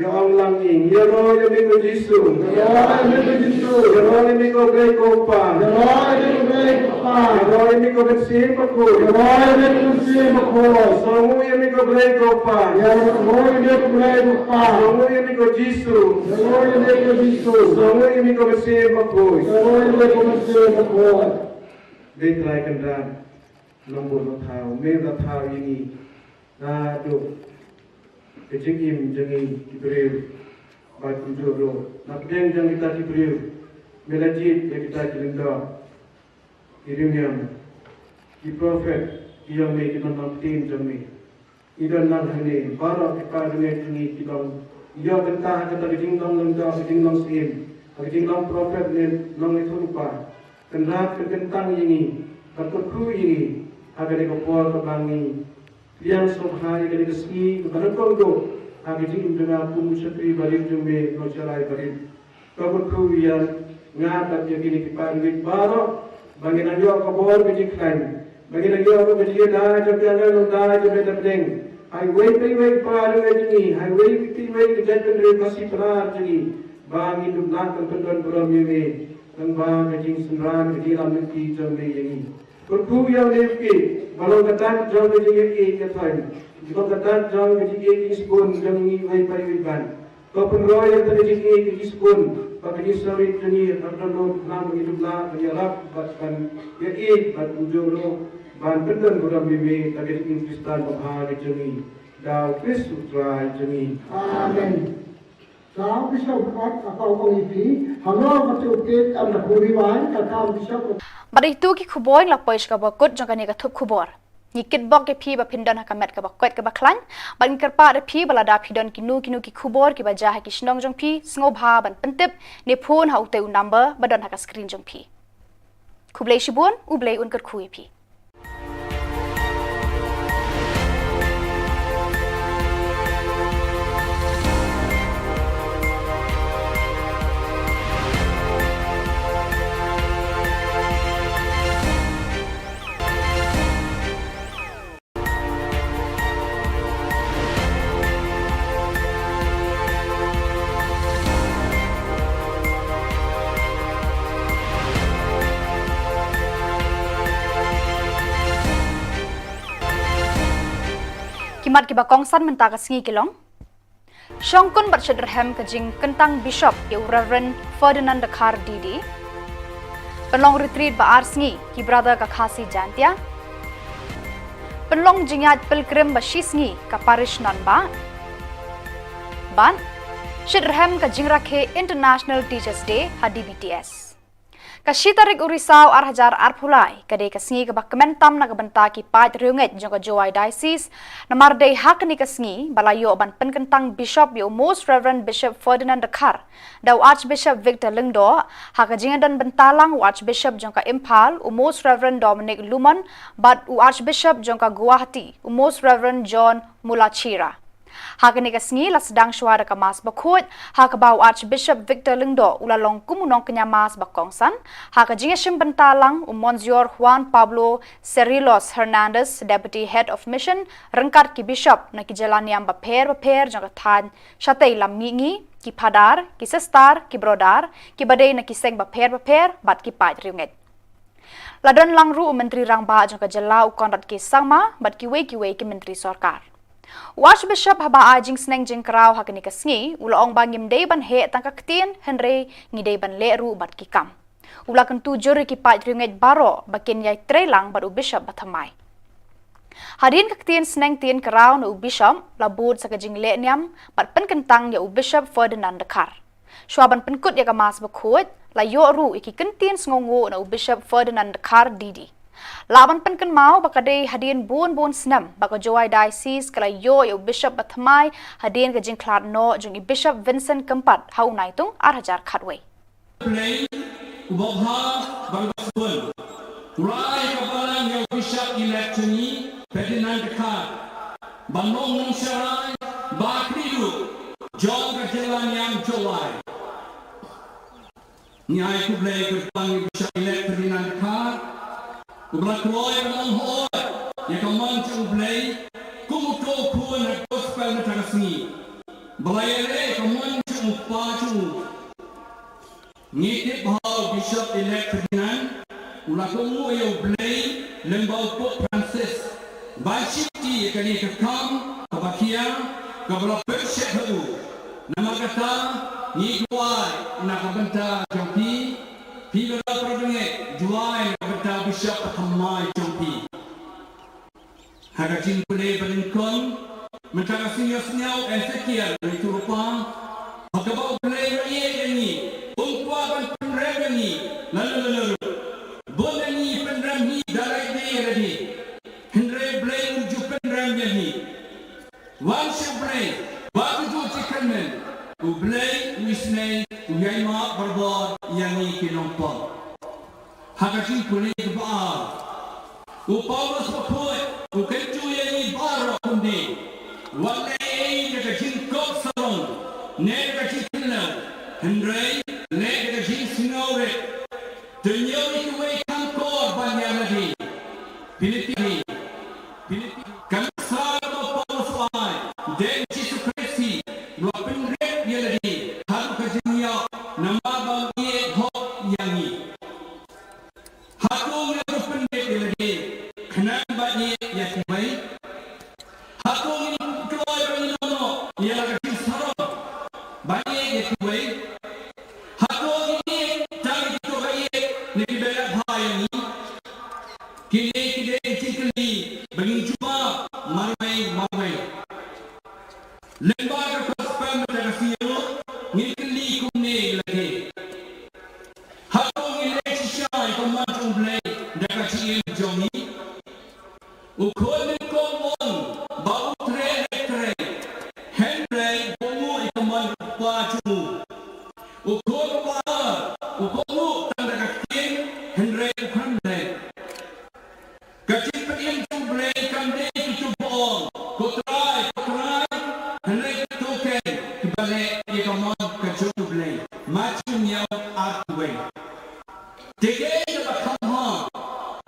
Ïa ong lang ïing, ïaroh ïa me ko Jisu. Ïaroh ïa me ko Jisu. Ïaroh ïa me ko Blei ko Kpa. Ïaroh ïa me ko Blei ko Kpa. Ïaroh ïa me ko Mynsiem Bakhuid. Ïaroh ïa me ko Mynsiem Bakhuid. Sngewnguh ïa me ko Blei ko Kpa. Ïaroh ïa me ko Blei ko Kpa. Sngewnguh ïa me ko Jisu. Ïaroh ïa me ko Jisu. Sngewnguh ïa me ko Mynsiem Bakhuid. Ïaroh ïa me ko Mynsiem Bakhuid. Dei Trai Kynrad, Nongbuh Nongthaw, me la thaw ïa ngi. Naduh ka jingim jong ngi ki briew, bad kumjuh ruh na pdeng jong kita ki briew, me la jied ïa kita ki lyngdoh, ki riewniam, ki prophet, ki ïong me, ki nongpynim jong me. Ngi don lang hangne, baroh ki para bangeit jong ngi ki long, ïoh bynta ha kata ka jinglong lyngdoh, ka jinglong syiem, ha ka jinglong prophet ne nongïathuhlypa. Kynrad, kynkyntang ïa ngi, bad kyrkhu ïa ngi ha kane ka por kaba ngi pdiang sngewbha ïa kane ka sngi kaba nyngkong duh ha ka jingim jong nga kum u shakri barit jong me, u nongshakri barit. Ka kyrkhu ïa nga bad ïa kine ki para bangeit baroh ba ngin nang ïoh ka bor ka jingkhlaiñ, ba ngin nang ïoh ruh ka jingïada jong ki angel, ïada jong me da pdeng ha iwei pa iwei i para bangeit jong ngi, ha iwei pa iwei ka jaitbynriew Khasi Pnar jong ngi, ba ngin dup lah ban pyndon burom ïa me lyngba ka jingsynran ka jingïalam lynti jong me ïa ngi. Kyrkhu ïa u Blei ba long ka dak jong ka jingïeit ïa thaiñ, long ka dak jong ka jingïeit jingsbun jong ngi iwei pa iwei ban. Ko pynroi ïa ka jingïeit ka jingsbun bad ka jingsngewrit jong ngi, ka dohnud ba ngi dup lah ban ïarap bad ban ïeit bad kumjuh ruh ban pyndon burom ïa me da ka jingim Khristan babha ka jong ngi. Da u Khrist u Trai jong ngi. Amen. Sa u Bishop Phat, ka kong kong ïa phi, halor ka tu ke kam da kuri wan, ka kam Bishop. Bad ito ki khubor la poi sha kaba kut jong kane ka thup khubor. Ngi kitbok ïa phi ba phin don ha ka met kaba koit kaba khlaiñ, bad ngi kyrpad ïa phi ba lada phi don kino kino ki khubor kiba jia ha ki shnong jong phi, sngewbha ban pyntip ne phone ha utei u number ba don ha ka screen jong phi. Khublei shibun, U Blei un kyrkhu ïa phi. Kiba kongsan mynta ka sngi ki long: shongkun bad shitrhem ka jingkyntang Bishop ïa u Reverend Ferdinand Dkhar D D. Pynlong retreat ba ar sngi ki Brother ka Khasi Jaintia. Pynlong jingïaid pilgrim ba shi sngi ka Parish Nanbah. Bad shitrhem ka jingrakhe International Teachers Day ha D B T S. Ka shi tarik u Risaw ar hajar arphew lai ka dei ka sngi kaba kmen tam na ka bynta ki paid riewngeit jong ka Jowai Diocese, namar dei ha kane ka sngi ba la ïoh ban pynkyntang Bishop ïa u Most Reverend Bishop Ferdinand Dkhar da u Archbishop Victor Lyngdoh, ha ka jingdon bynta lang u Archbishop jong ka Imphal u Most Reverend Dominic Lumon bad u Archbishop jong ka Guwahati u Most Reverend John Mulachira. Ha kane ka sngi la sdang shuwa da ka Mass Bakhuid, ha kaba u Archbishop Victor Lyngdoh u la long kum u nongkñia Mass ba kongsan, ha ka jingïashim bynta lang u Monsignor Juan Pablo Cerrillos Hernandez, Deputy Head of Mission, ryngkat ki Bishop na ki jylla niam bapher bapher jong ka thaiñ shatei lam mihngi, ki Phadar, ki Sister, ki Brother, kiba dei na ki seng bapher bapher bad ki paid riewngeit. La don lang ruh u Myntri Rangbah jong ka jylla u Conrad K Sangma bad kiwei kiwei ki myntri sorkar. U Archbishop haba ai jingsneng jingkraw ha kane ka sngi u la ong ba ngim dei ban heh tang ka ktien hynrei ngi dei ban leh ruh bad ki kam. U la kyntu jur ïa ki paid riewngeit baroh ba kin ïai trei lang bad u Bishop bathymmai. Hadien ka ktien sneng tien kraw na u Bishop la bud sa ka jingleh niam bad pynkyntang ïa u Bishop Ferdinand Dkhar. Shuwa ban pynkut ïa ka Mass Bakhuid la ïoh ruh ïa ki kyntien sngewnguh na u Bishop Ferdinand Dkhar D D. Lah ban pynkynmaw ba ka dei hadien bun bun snem ba ka Jowai Diocese ka la ïoh ïa u Bishop bathymmai hadien ka jingkhlad noh jong i Bishop Vincent Kympat ha u Naitung ar hajar khatwei. Play, u babha, ban basbun. Rai ka balang ïa u Bishop elect jong ngi, Ferdinand Dkhar. Ban long nongsharai, ba khlieh ruh jong ka jylla niam Jowai. Ngi ai khublei kyrpang ïa u Bishop elect Ferdinand Dkhar. Uba la kloi ban long hooid ïa ka mon jong U Blei kum uto u khun ha gospel mynta ka sngi. Ba la ïaleh ïa ka mon jong u kpa jong u. Ngi tip ba u Bishop elect Ferdinand u la kohnguh ïa U Blei lyngba u Pope Francis ban shimti ïa kane ka kam kaba khia kaba la pynshet ha u. Namar kata ngi duwai na ka bynta jong phi, phi baroh para bangeit, duwai na ka bynta u Bishop bathymmai jong phi. Ha ka jingpule ba nyngkong, mynta ka sngi ïohsngew Ezekiel, ngi ïathuhlypa ba kaba U Blei u ïeit ïa ngi, um kwah ban pynrem ïa ngi lano lano ruh. Bun na ngi pynrem hi da lade ïa lade, hynrei U Blei um ju pynrem ïa ngi. Wan sha U Blei bad to ju jingkyrmen, U Blei u isynei, u ïaimap barabor ïa ngi ki nongpop. Ha ka jingpule kaba ar, u Paulus bakhuid u kyntu ïa ngi baroh kumne: wat leh ei da ka jingkop sarong ne da ka jingkynlew, hynrei leh da ka jingsngewrit. To ñiew ïa kiwei kham kor ban ïa lade. Philippi. Philippi. Ka nuksa kaba u Paulus u ai, dei u Jisu Khrist hi uba pynrem ïa lade haduh ka jingïap namar ba u ïeit hok ïa ngi. Hato ngi la pynrem ïa lade khnang ban ïeit ïa kiwei? Hato ngi la kloi ban ïehnoh ïa la ka jingsarong ban ïeit ïa kiwei? Hato ngi ïeit tang ïa kito ba ïeit ne kiba ïeit bha ïa ngi? Kine ki dei ki jingkylli ba ngin jubab marwei marwei. Lyngba ka gospel mynta ka sngi ruh ngin kylli kumne ïa lade. Hato ngi leh shisha ïa ka mon jong U Blei da ka jingim jong ngi? U khun nyngkong u ong ba u trei ne trei, hynrei ba u nguh ïa ka mon u kpa jong u. U khun ba ar u kohnguh tang da ka ktien, hynrei u khlem leh. Ka jingpynim jong U Blei kam dei kito ba ong, ko Trai, ko Trai, hynrei kito keiñ kiba leh ïa ka mon ka jong U Blei. Mathaios ar wei. Te kaei kaba kham bha,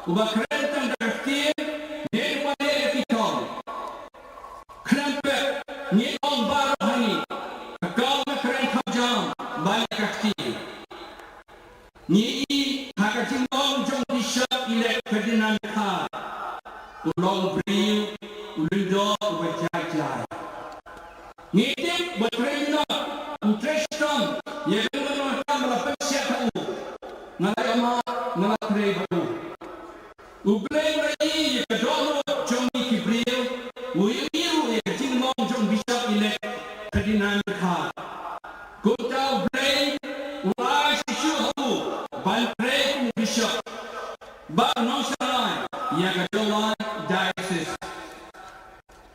uba kren tang da ka ktien ne uba leh ïa ki kam? Khlem pep, ngi ong baroh ha ngi, ka kam ka kren kham jam ban ïa ka ktien. Ngi i ha ka jinglong jong u Bishop elect Ferdinand Dkhar, u long u briew u lyngdoh uba jait Ngi tip ba trei minot, u trei shitom ïa kano kano ka kam ba la pynshai ha u. Nga la ïoh ma, nga la trei bad u. U Blei u la ïohi ïa ka dohnud jong ngi ki briew, u ïohi ruh ïa ka jinglong jong u Bishop Elect Ferdinand Kha. Kumta u Blei u ai shisha ha u ban trei kum u Bishop ba u nongshakri ïa ka Jowai Diocese.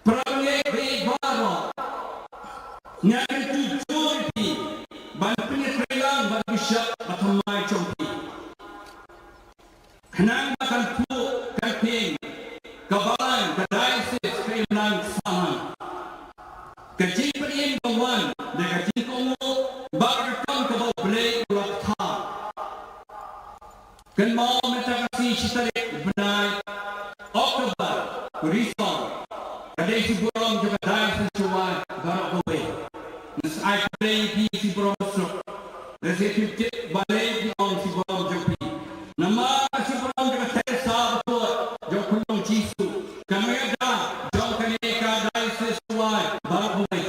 Para bangeit baroh, nga kyntu jur ïa phi ban pynïatreilang bad u Bishop ba thymmai jong phi. Khnang ba kan phuh kan phieng, ka balang ka diocese ka imlang sahlang. Ka jingpynim ka wan da ka jingkohnguh bad ka kam kaba U Blei u la ktah. Kynmaw mynta ka sngi shi tarik bnai October, Risong, ka dei shi burom jong ka diocese Jowai baroh kawei. Nga sa ai khublei ïa phi shi burom suk. Lehse phi tip balei phi ong shi burom jong phi. Namar ka shi burom jong ka Teresa Bakhuid jong u Khunlung Jisu, ka nongïada jong kane ka diocese Jowai baroh kawei.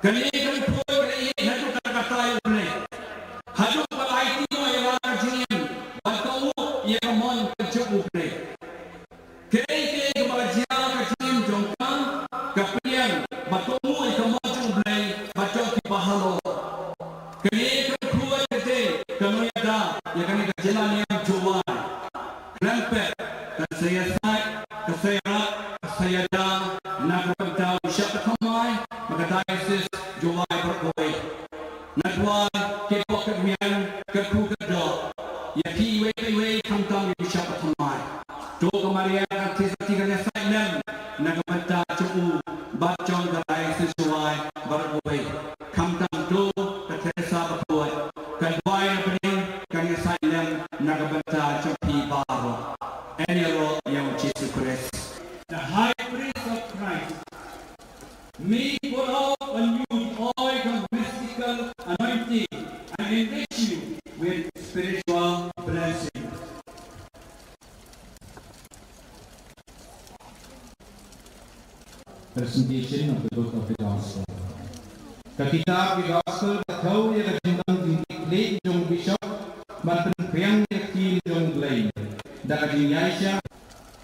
Kane ka jingphuh ka la ïaid haduh katta katta ïa U Blei. Haduh ba la aiti noh ïa la ka jingim ban kohnguh ïa ka mon ka jong U Blei. Kaei kaei kaba la jia ka jingim jong ka, ka pynïeng ba kohnguh ïa ka mon jong U Blei bad jong kiba halor. Kane ka jingphuh ka dei ka nongïada ïa kane ka jylla niam Jowai. Khlem pep, kan sa ïasaid, kan sa ïarap, kan sa ïada na ka bynta u Bishop ba thymmai bad ka diocese Jowai baroh kawei. Nga kwah, katba ka miang, ka kpu ka doh ïa phi iwei pa iwei, khamtam ïa u Bishop ba thymmai. To ka Maria kan thied sati, kan ïasaid lem na ka bynta jong u bad jong ka diocese Jowai baroh kawei. Khamtam to ka Teresa Bakhuid, ka duwai na bneng kan ïasaid lem na ka bynta jong phi baroh. Yn ïaroh ïa u Jisu Khrist. The High Priest of Christ, may pour out on you the oil of mystical anointing and enrich you with spiritual blessing. Presentation of the Book of the Gospel. Ka kitab ki Gospel ka thew ïa ka jingdon jingtip khlieh jong u Bishop ban pynphriang ïa ka ktien jong U Blei da ka jingïaishah.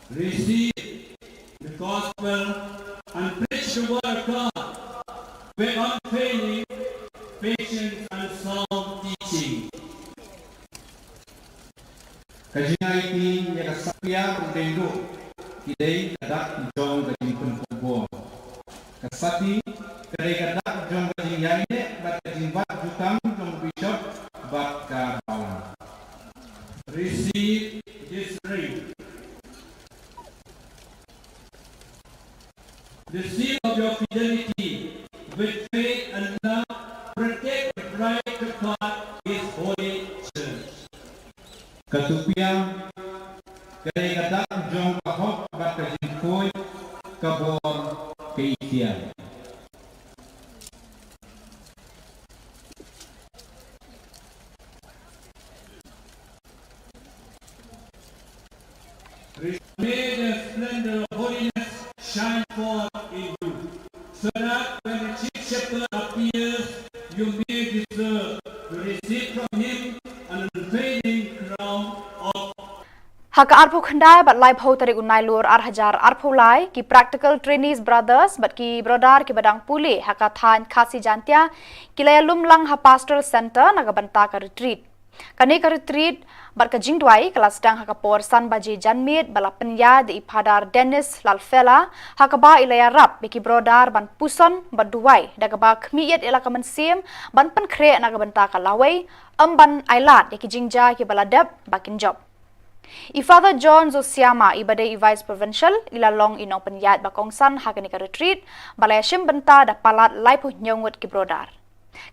Receive the Gospel and preach the word of God with unfailing patience and sound teaching. Ka jingaiti ïa ka sati bad u dei ruh ki dei ka dak jong ka jingpynkup bor. Ka sati ka dei ka dak jong ka jingïaineh bad ka jingbat jutang jong u Bishop bad ka balang. Receive this ring. The seal of your fidelity with faith and love, protect the bride of God, His holy church. Ka tupiang ka dei ka dak jong ka hok bad ka jingkhuid ka bor ka ikhtiar. May the splendor of holiness shine forth in you, so that when the chief shepherd appears, you may deserve to receive from him an unfailing crown of Ha ka arphew khyndai bad laiphew tarik u Nailur ar hajar arphew lai, ki Practical Trainees Brothers bad ki Brother kiba dang pule ha ka thaiñ Khasi Jaintia ki la ïalum lang ha Pastoral Centre na ka bynta ka retreat. Kane ka retreat bad ka jingduwai ka la sdang ha ka por san baje janmiet, ba la pynïaid da i Father Dennis Lalfela, ha kaba i la ïarap ïa ki brother ban puson bad duwai da kaba khmih ïa la ka mynsiem ban pynkhreh na ka bynta ka lawei, ym ban ailad ïa ki jingjia kiba la dep ba kin jop. I Father John Zosiama, iba dei i Vice Provincial, i la long i nongpynïaid ba kongsan ha kane ka retreat ba la ïashim bynta da palat laiphew hynñiew ngut ki brother.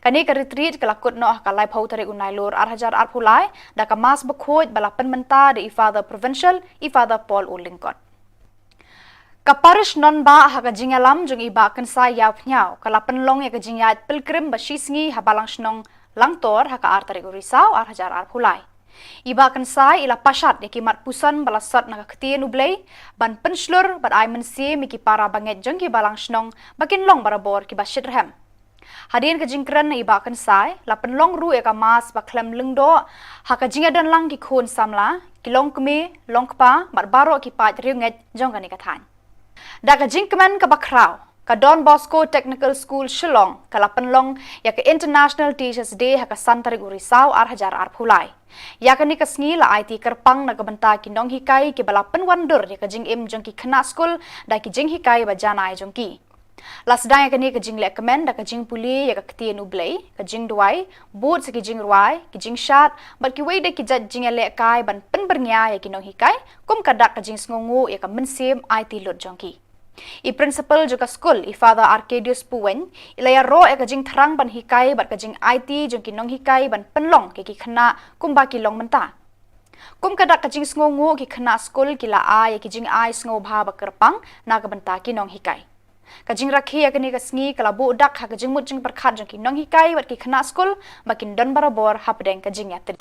Kane ka retreat ka la kut noh ha ka laiphew tarik u Nailur ar hajar arphew lai da ka Mass bakhuid ba la pynmynta da i Father Provincial, i Father Paul U Lyngkot. Ka Parish Nongbah ha ka jingïalam jong i Bah Kynsai Ïawphniaw ka la pynlong ïa ka jingïaid pilgrim ba shisngi ha Balang Shnong Langtor ha ka ar tarik u Risaw ar hajar arphew lai. I Bah Kynsai i la pashat ïa ki mat puson ba la sot na ka ktien U Blei ban pynshlur bad ai mynsiem ïa ki para bangeit jong ki balang shnong ba kin long barabor kiba shitrhem. Hadien ka jingkren na i Bah Kynsai, la pynlong ruh ïa ka mass ba khlem lyngdoh ha ka jingïadonlang ki khun samla, ki longkmie, longkpa bad baroh ki paid riewngeit jong kane ka thaiñ. Da ka jingkmen kaba khraw, ka Don Bosco Technical School Shillong ka la pynlong ïa ka International Teachers Day ha ka san tarik u Risaw ar hajar arphew lai. Ïa kane ka sngi la aiti kyrpang na ka bynta ki nonghikai kiba la pynwandur ïa ka jingim jong ki khynnah skul da ki jinghikai ba janai jong ki. La sdang ïa kane ka jingleh kmen da ka jingpule ïa ka ktien U Blei, ka jingduwai, bud sa ki jingrwai, ki jingshad bad kiwei de ki jait jingïalehkai ban pynbyrngia ïa ki nonghikai kum ka dak ka jingsngewnguh ïa ka mynsiem aiti lut jong ki. I Principal jong ka skul, i Father Arcadius Puwein, i la ïaroh ïa ka jingthrang ban hikai bad ka jingaiti jong ki nonghikai ban pynlong ïa ki khynnah kumba ki long mynta. Kum ka dak ka jingsngewnguh, ki khynnah skul ki la ai ïa ki jingai sngewbha ba kyrpang na ka bynta ki nonghikai. Ka jingrakhe ïa kane ka sngi ka la buh dak ha ka jingmut jingpyrkhat jong ki nonghikai bad ki khynnah skul ba kin don barabor hapdeng ka jingïatylli.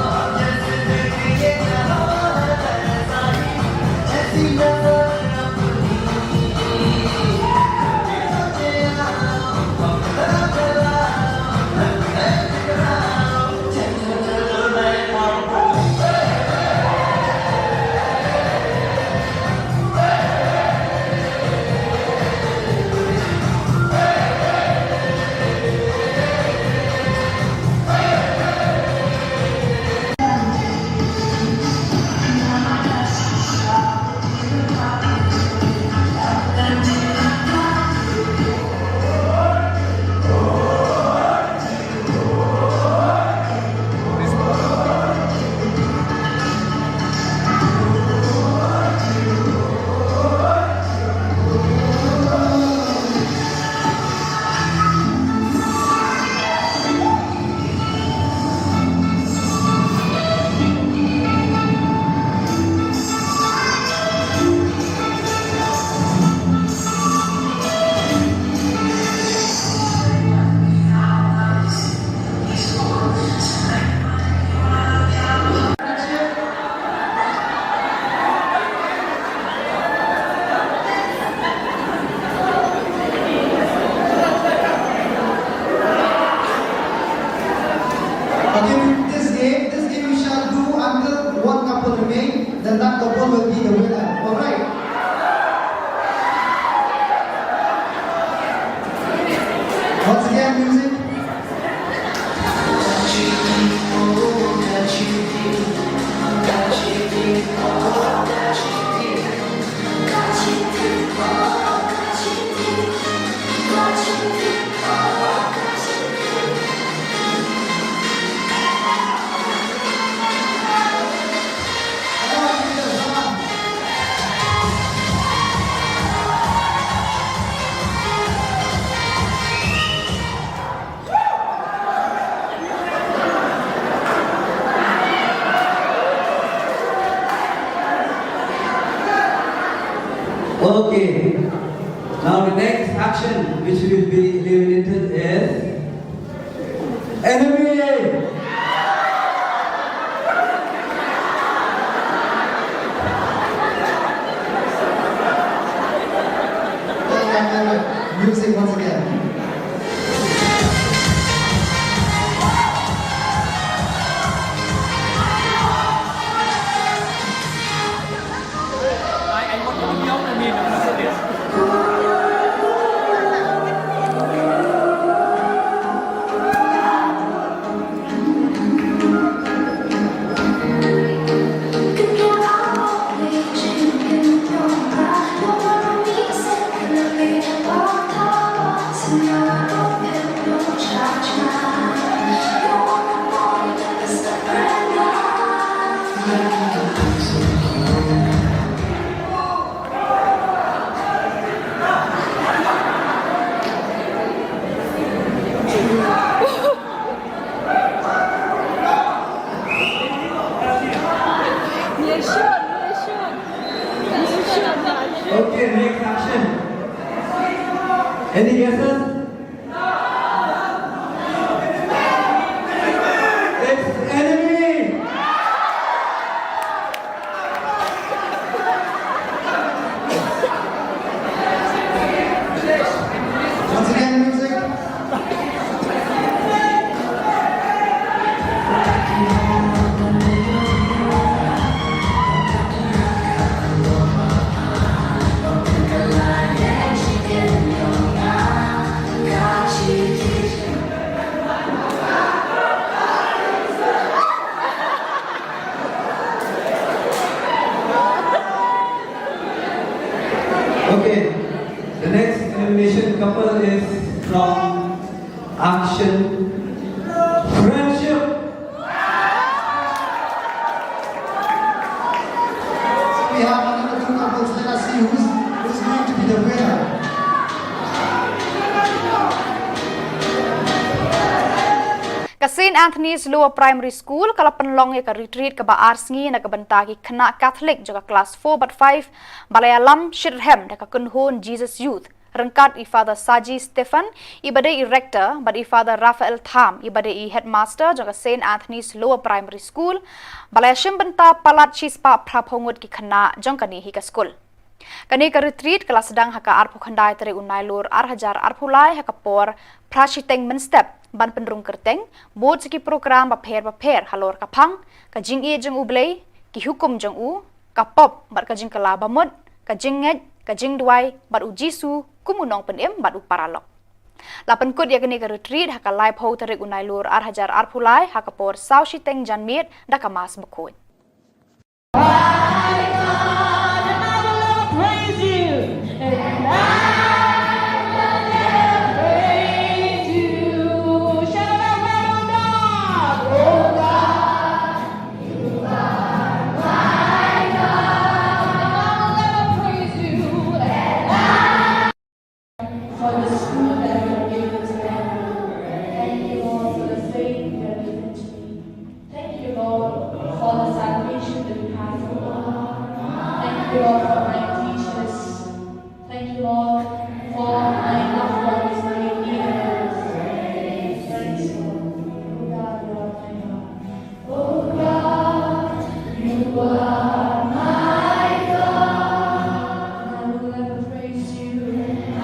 Okay, this game, this game we shall do until one couple remain, then that couple will be the winner. All right. Once again, music. Okay. Now the next action which will be eliminated is enemy. Music once again. Okay, next action. Any guesses? Strong action, friendship. We have another two couples. Let us see who's, who's going to be the winner. Ka Saint Anthony's Lower Primary School ka la pynlong ïa ka retreat kaba ar sngi na ka bynta ki khynnah Catholic jong ka klas four bad five, ba la ïalam shitrhem da ka kynhun Jesus Youth, ryngkat i Father Saji Stephen, i ba dei i rector, bad i Father Raphael Tham, i ba dei i headmaster jong ka Saint Anthony's Lower Primary School, ba la ïashim bynta palat shispah phraphew ngut ki khynnah jong kane hi ka skul. Kane ka retreat ka la sdang ha ka arphew khyndai tarik u Nailur ar hajar arphew lai ha ka por phra shiteng mynstep, ban pynrung kyrteng bud sa ki program bapher bapher halor ka phang, ka jingïeit jong U Blei, ki hukum jong u, ka pop bad ka jingkylla bamut, ka jingngeit, ka jingduwai bad U Jisu kum u nongpynim bad u paralok. La pynkut ïa kane ka retreat ha ka laiphew tarik u Nailur ar hajar arphew lai ha ka por saw shiteng janmiet da ka Mass bakhuid. For the school that you have given to them. Thank you, Lord, for the faith you have given to me. Thank you, Lord, for the salvation that you have for me. Thank you, Lord, for my teachers. Thank you, Lord, for my loved ones, my leaders. Praise you, Lord. Oh God, you are my God. Oh God, you are my God. I will ever praise you.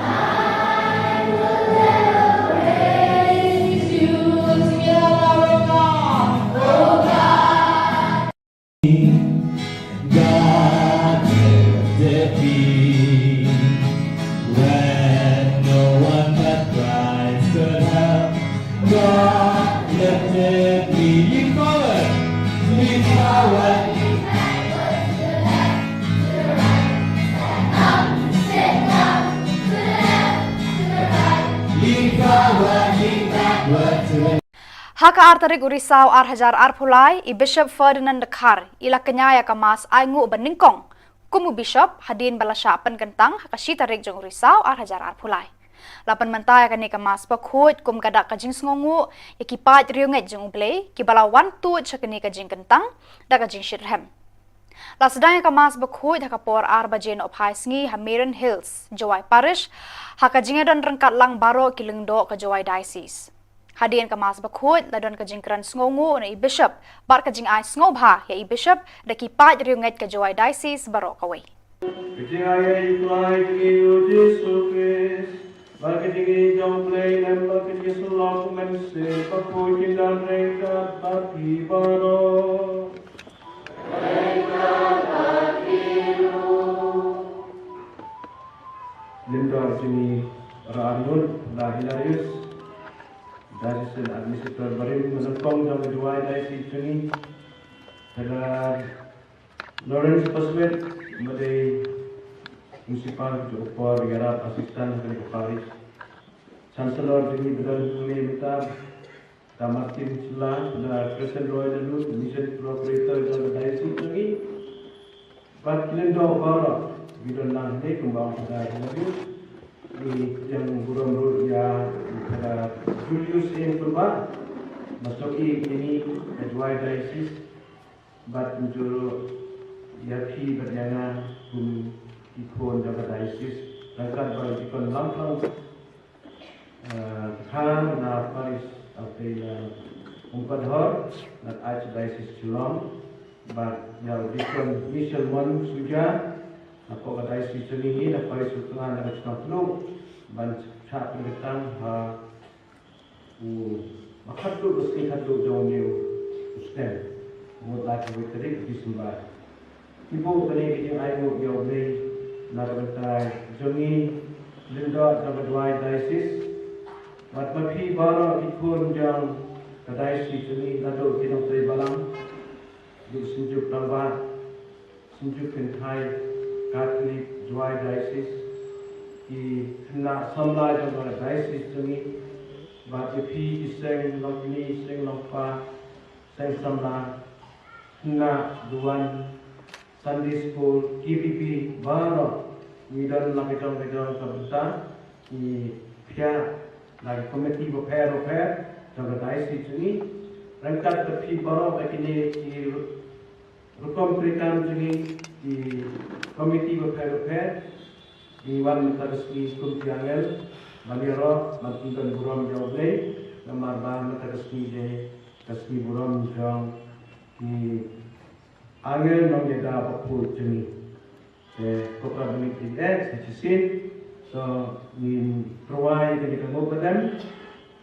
I will ever praise you. Together, oh God. Oh God. God, let there be. When no one but Christ could help. God lifted me. Lean forward. Lean forward. Lean forward, lean backward to the Ha ka ar tarik u Risaw ar hajar arphew lai, i Bishop Ferdinand Dkhar i la kñia ïa ka Mass ainguh ba nyngkong kum u Bishop, hadien ba la shah pynkyntang ha ka shi tarik jong u Risaw ar hajar arphew lai. La pynmynta ïa kane ka Mass bakhuid kum ka dak ka jingsngewnguh ïa ki paid riewngeit jong U Blei, kiba la wan tuid sha kane ka jingkyntang da ka jingshitrhem. La sdang ïa ka Mass bakhuid ha ka por ar baje nohphai sngi ha Marian Hills, Jowai Parish, ha ka jingïadon ryngkat lang baroh ki lyngdoh ka Jowai Diocese. Hadien ka Mass bakhuid la don ka jingkren sngewnguh na i Bishop bad ka jingai sngewbha ïa i Bishop da ki paid riewngeit ka Jowai Diocese baroh kawei. Ka jingaiei U Trai jong ngi U Jisu Khrist, bad ka jingïeit jong U Blei Blei, bad ka jingïasyllok U Mynsiem Bakhuid kin don ryngkat bad phi baroh. Lyngdoh jong ngi, Reverend Hilarius, Diocesan Administrator barim ba nyngkong jong ka Jowai Diocese jong ngi, Father Lawrence Paswet, ba dei Principal jong ka por ïarap Assistant ha kane ka parish, Chancellor jong ngi ba don hangne mynta, Doctor Martin Shylla, Doctor Crescent Roy Laloo, Mission Coordinator jong ka Diocese jong ngi. Bad ki lyngdoh baroh kiba don lang hangne kumba ong ka Diocese jong ngi, ki ïeng burom ruh ïa u Doctor Julius Eng Pynbah, ba snoh ïa ngi ka Jowai Diocese, bad kumjuh ruh ïa phi bad ïa nga kum ki khun jong ka Diocese, ryngkat bad u Deacon Lamphang, eh, Khan na Parish of the, eh, Umpadhor, na Archdiocese Shillong, bad ïa u Deacon Michel Mon Suja, na ka Diocese jong ngi, na Parish u Tngan na ka Chnong Tnum, ban shah pynkyntang ha u ba khatduh ka sngi khatduh jong une u snem. Mut lai ka wei tarik December. Ki buh kane ka jingainguh ïa U Blei na ka bynta jong ngi, lyngdoh jong ka Jowai Diocese. Bad ma phi baroh ki khun jong ka Diocese jong ngi, naduh ki nongtrei balang, ki synjuk rangbah, synjuk kynthai Catholic Jowai Diocese, Ki khynnah samla jong ka diocese jong ngi, bad ïa phi ki seng longkmie, seng longkpa, seng samla, khynnah, duwan, Sunday school, K B B, baroh ngi don la ka jong ka jong ka bynta, ngi phiah na ki komiti bapher bapher jong ka diocese jong ngi. Ryngkat bad phi baroh ba kine ki rukom treikam jong ngi, ki komiti bapher bapher, ngi wan mynta ka sngi kum ki angel ban ïaroh ban pynbeit burom ïa U Blei, namar ba mynta ka sngi dei ka sngi burom jong ki angel nongïada bakhuid jong ngi. Te ko Kpa ba ngi pynlong sa shisien, to ngin pyrshang ïa kane ka mukadam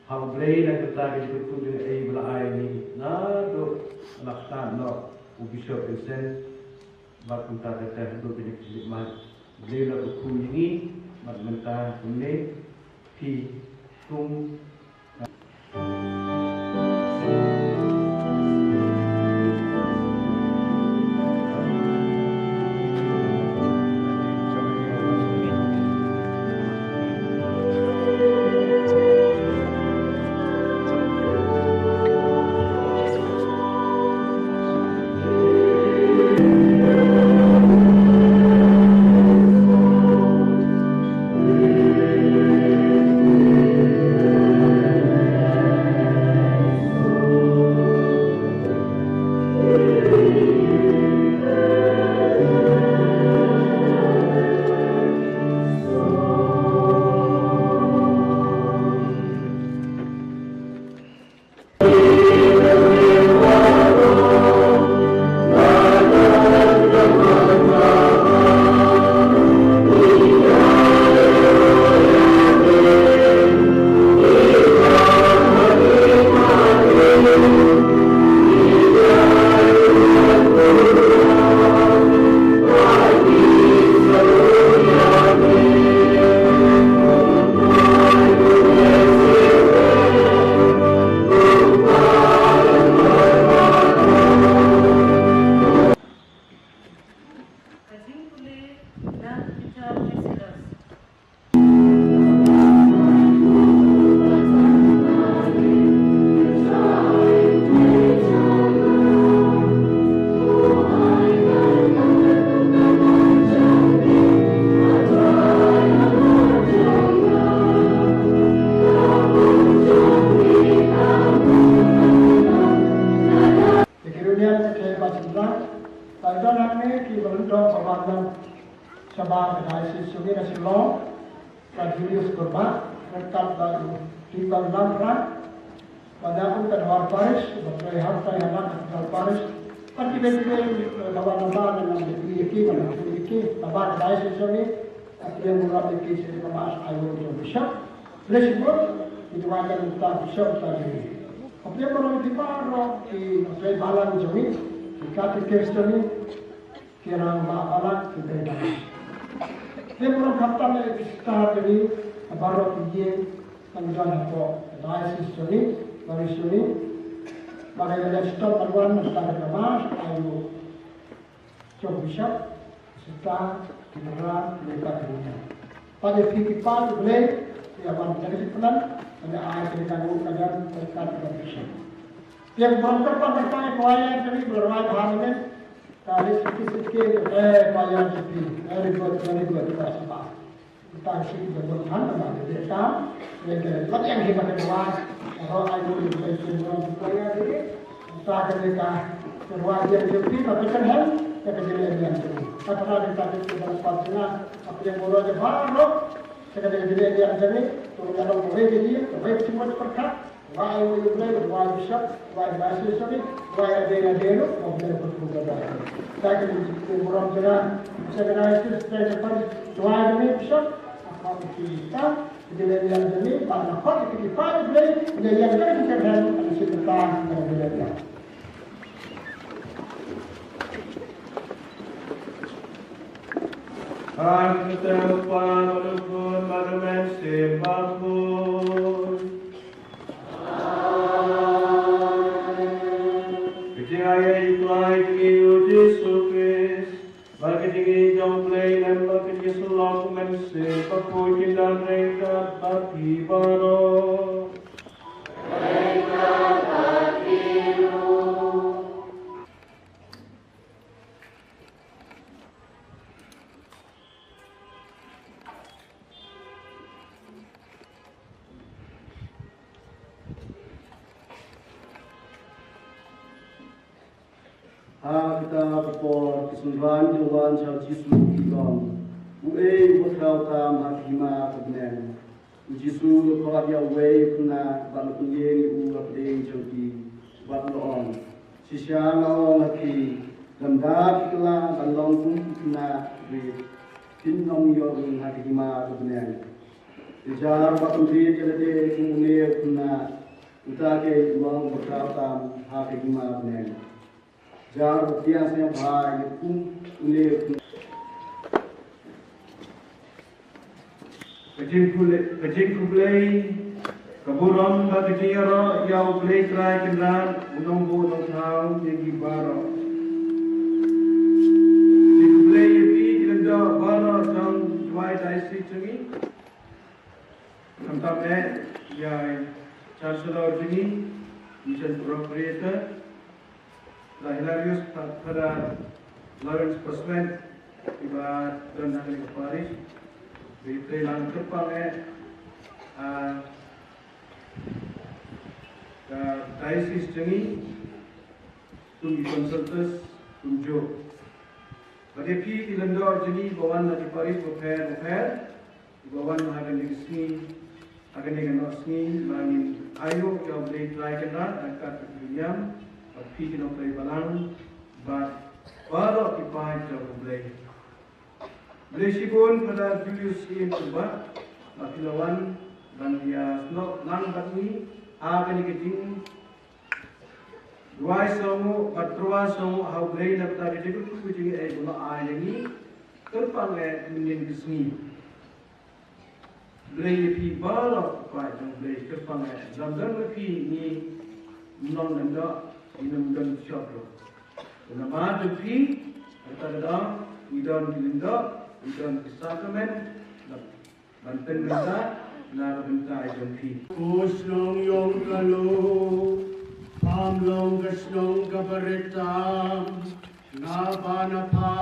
ha U Blei na ka bynta ka jingkyrkhu jong ngi, ba la ai ngi naduh la khlad noh u Bishop Vincent, bad kumta kata haduh kine ki khlieh mat. U Blei la kyrkhu ïa ngi bad mynta kumne phi kum Te ki runiang te ki ba sendang, ba don hangne ki ba lyngdoh ba ban long shabar ka diocese jong ngi na Shillong, ka Julius Kurbah, ryngkat bad u Timbang Lamprang, bad u Kadwar Parish, bad u Hartai Hanak Kadwar Parish, bad ki ben ki ben, eh, ba wan namba na nang ki ki, ba nang ki ki, ba ka diocese jong ngi, ka pyrshang burom ïa ki sha ka Mass Aiu jong u Bishop. Blessing word, ki duwai ïa u Bishop ta jong ngi. Ka pyrshang burom ïa ki baroh ki, ki balang jong ngi, ki katikis jong ngi, ki rangbah balang, ki briew balang. Ki burom khamtam ïa ki sister jong ngi, baroh ki ïing, ban don hapoh ka diocese jong ngi, parish jong ngi. Ba ka ïa leh shitom ban wan, ban ïa ka Mass Aiu jong u Bishop, sister, ki para, ki nonghikai, ki nonghikai. Bad ïa phi ki para, U Blei, ïa wan ïa ka jingpynlong, ban ïa ai ka jingkyrkhu ka jong, ka jingkyrkhu ka jong u Bishop. Ïa burom kyrpad ban ïa ka choir jong ngi, ba la rwai bha mynne. Ka list ki list ki, eh, choir jong phi. Very good, very good, ka shisha. Tang shi da bun han da ma de ka. Ye ke lat yang hi ba ke wa. Ro ai mo ni ke ke mo ko ya de. Ta ke de ka. Ke wa ye ke pi ba ke han. Ke ke de le yang ke. Ka ta de ta ke da pa na. Apa yang mo ro de ba ro. Ke ke de le yang ke ni. To ya ro ko ye ke ye. Ko ye ke mo ko ka. Wai u Blei, wai Bishop, wai Vice Bishop, wai Adela Delo, wai Blei Kutu Gada. Taki ni burom jera, secretary, secretary, wai Blei Bishop, apa kita, kita ni yang ni, pada apa kita Blei, yang yang kita kita ni kita. Ar kita pan ulukun madumen simbakun. Ka jingaiei Trai jong ngi u Jisu Khrist, bad ka jingïeit jong U Blei, bad ka jingïasyllok u Mynsiem Bakhuid, Ha kata ka por ki synran ki la wan sha u Jisu, ki ong, "Uei uba khraw tam ha ka hima ka bneng?" U Jisu u la khot ïa uwei u khynnah bad u la pynïeng ïa u ha pdeng jong ki, bad u la ong, "Shisha nga ong ha phi, lymda phi kylla ban long kum ki khynnah rit, phin ym ïoh rung ha ka hima ka bneng. Te jar uba pynrit ïa lade kum une u khynnah, uta keiñ u long uba khraw tam ha ka hima bneng." Jar ba pdiang sngewbha ïa u kum une u khynnah. Ka jingkhublei, ka jingkhublei, ka burom bad ka jingïaroh ïa U Blei Trai Kynrad, U Nongbuh Nongthaw ïa ngi baroh. Ka jingkhublei ïa phi ki lyngdoh baroh jong Jowai Diocese jong ngi. Khamtam eh ïa i Chancellor jong ngi, Mission Procurator, Brother Hilarius, Father Lawrence Pasment, iba don ha kane ka parish, ba ïatrei lang kyrpang eh, ah, ka diocese jong ngi, kum ki consultors kumjuh. Bad ïa phi ki lyngdoh jong ngi ba wan na ki parish bapher bapher, ba wan ha kane ka sngi, ha kane ka noh sngi, ba ngin ayu ïa U Blei Trai Kynrad ryngkat bad ki niam, bad phi ki nongtrei balang, bad baroh ki paid jong U Blei. Blei shibun Father Julius Ian Kuba, ba phi la wan ban ïa snoh lang bad ngi ha kane ka jingduwai sngewnguh bad tyrwa sngewnguh ha U Blei na ka bynta ka jingkyrkhu ka jingaiei ba u la ai ïa ngi kyrpang eh mynnin ka sngi. Blei ïa phi baroh, phi jong Blei, kyrpang eh, lymda ma phi ngim long lyngdoh, ngim don shop ruh. Namar jong phi, kata ka daw, ngi don ki lyngdoh, ngi don ki sakramen, ban pynbynta na ka bynta jong phi. Ko shnong ïong ka Lum, pham long ka shnong kaba rit tam. Naba na pha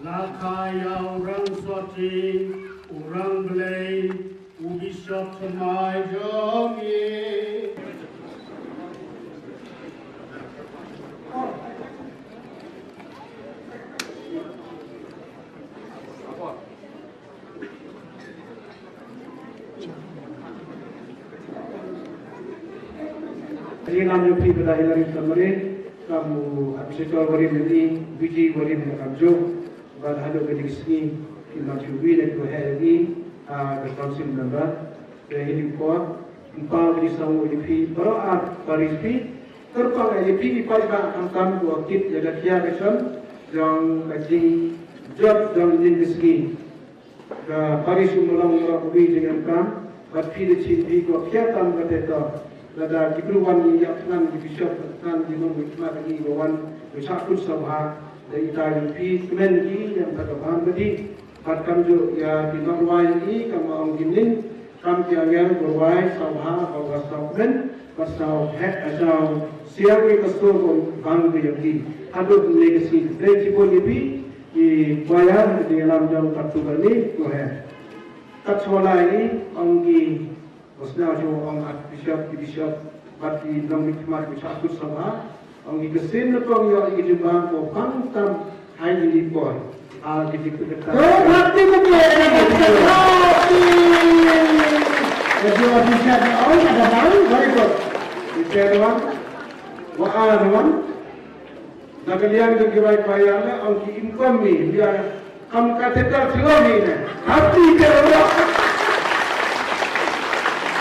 la kha ïa u rang soti, u rang Blei, u Bishop thymmai jong ngi. Ngi lam ïa phi Brother Hilary Samari, kum u Archbishop barim, ngi Viji barim, ïa kamjuh bad haduh kane ka sngi, ki lam shu wi ne ko he ïa ngi, ah, ka council member. Te hi ni por, ym pau ki song ïa phi baroh ar parish phi, kyrpang ïa phi i paidbah khamtam ko kit ïa ka khia ka shon jong ka jingjop jong ine ka sngi. Ka parish Umlong baroh kawei jingïaid kam, bad phi da chim phi ko khia tam kata to. Lada ki briew wan ïa thngan ki bishop, thngan ki nongmihkhmat, ki ba wan ïa shah kut sngewbha, da ita ïa phi kmen ki ïa kata ka bam ka dih. Bad kamjuh ïa ki nongrwai ki, kam ong ki ning, kam ki angel ba rwai sngewbha, ba rwai sngewkmen, ba sngewheh, ba sngewsiang ïa ka sur ba bang ïa ki. Haduh kane ka sngi, dei shibun ïa phi, i choir, i lam jong ka tu ka ni, ko he. Kat shuwa lai ong ki, ba sngewsih ong Archbishop, ki bishop, bad ki nongmihkhmat ki shah kut sngewbha, ong ki, ka sien na pong ïoh ïa ki jingbam ko pang tam ha ine i por. Ha ki jingpynkynta. Ko pang ti ko pang. Ka jingpynkynta ong ka da bang, very good. Ite ruan, wa a ruan. Na ka liang jong ki rwai choir ne, ong ki, im kham mih, ïa, kam cathedral shlong hi ne. Happy te ro.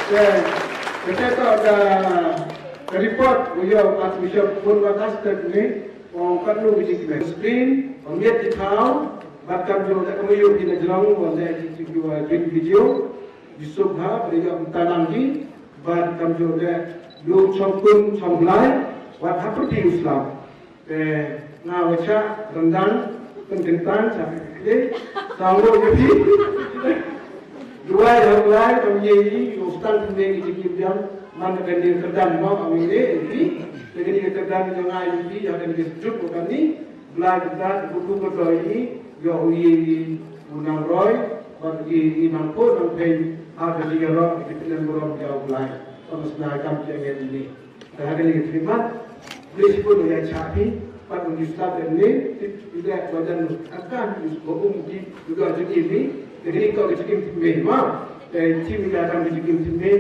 Te, te to da, ka report u ïoh Archbishop Pun Watas te ne, ong katno ki jingkmen. Screen, ong ïa ki thaw, bad kamjuh da ka mayu ki na jrong, ong da ki ki wa jin video, Yusuf ha, bad ïa ka tanang ki, bad kamjuh da, ïoh chong kun, chong lai, wat hapti u slap. Te nga wa chah ryndang, pynkyntang, chah kli, sawo ïa phi. Duwai ha u Blei, kam ïa i, u stang pynbeit ki jingim biang, man ka kane ka kyrdan mo, kam ïa i, phi. Te kane ka kyrdan ïa nga ïa phi, ïa kane ka sjuk, ïa kane, Blei kyrdan, buku ka doi i, ïa u ïa i, u nang roi, bad i, i nang ko, nang pei, ha ka jingïaroh, ki pynlem burom ïa u Blei. Kam sna kam ïa ngi ni. Te ha kane ka khmat, Blei shibun ïa chah phi, Pat u ju slap ïa ne, ti ila wajan akan u ba um ki juga jingim ni, jadi ko ka jingim ti me ma. Te ti mi ka kam jingim ti me,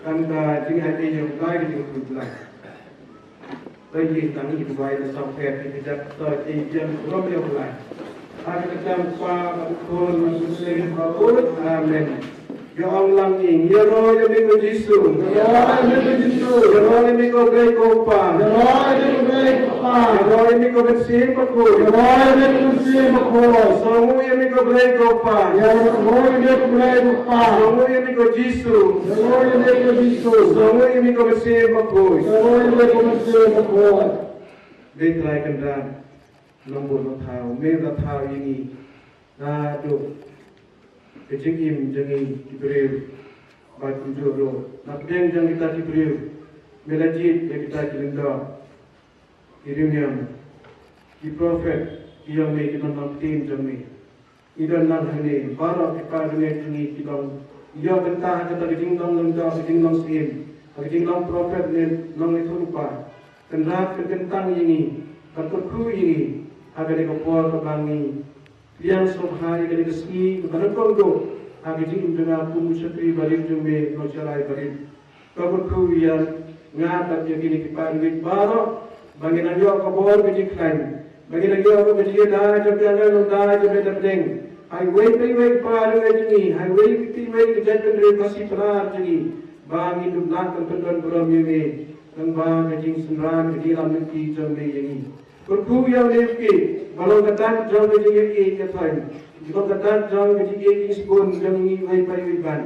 kan ka jingim ai ïa u Blai, ka jingim u Blai. Ba ïa tang ïa u Blai na sa pher ki jap to ïa u Blai. Ha ka kyrteng u Kpa bad u Khun bad u Mynsiem Bakhuid. Amen. Ïa ong lang ïing, ïaroh ïa me ko Jisu. Ïaroh ïa me ko Jisu. Ïaroh ïa me ko Blei ko Kpa. Ïaroh ïa me ko Blei ko Kpa. Ïaroh ïa me ko Mynsiem Bakhuid. Ïaroh ïa me ko Mynsiem Bakhuid. Sngewnguh ïa me ko Blei ko Kpa. Ïaroh ïa me ko Blei ko Kpa. Sngewnguh ïa me ko Jisu. Ïaroh ïa me ko Jisu. Sngewnguh ïa me ko Mynsiem Bakhuid. Ïaroh ïa me ko Mynsiem Bakhuid. Dei Trai Kynrad. Nongbud ba thaw, me ba thaw ïa ngi. Naduh ka jingim jong ngi ki briew. Bad kumjuh ruh na pdeng jong kita ki briew, me la jied ïa kita ki lyngdoh, ki riewniam, ki prophet ki jong me, ki nongpynïaid jong me. Ngi don lang hangne, baroh ki para bangeit jong ngi ki long, ïoh bynta ha kata ka jinglong lyngdoh, ka jinglong syiem, ha ka jinglong prophet ne nongïathuhlypa. Kynrad, kynkyntang ïa ngi, bad kyrkhu ïa ngi ha kane ka por kaba ngi pdiang sngewbha ïa kane ka sngi kaba nyngkong duh ha ka jingim jong nga kum u shakri barit jong me, u nongshakri barit. Ka kyrkhu ïa nga bad ïa kine ki para bangeit baroh ba ngin nang ïoh ka bor ka jingkhlaiñ, ba ngin nang ïoh ka jingïada jong ka nongïada jong me da pdeng ha iwei pa iwei i para bangeit jong ngi, ha iwei pa iwei ka jaitbynriew Khasi Pnar jong ngi, ba ngin dup lad ban pyndon burom ïa me. Tang ba ka jingsynran ka jingïalam lynti jong me ïa ngi. Kyrkhu ïa u Blei ba long ka dak jong ka jingïeit ïa thaiñ, long ka dak jong ka jingïeit jingsbun jong ngi iwei pa iwei ban.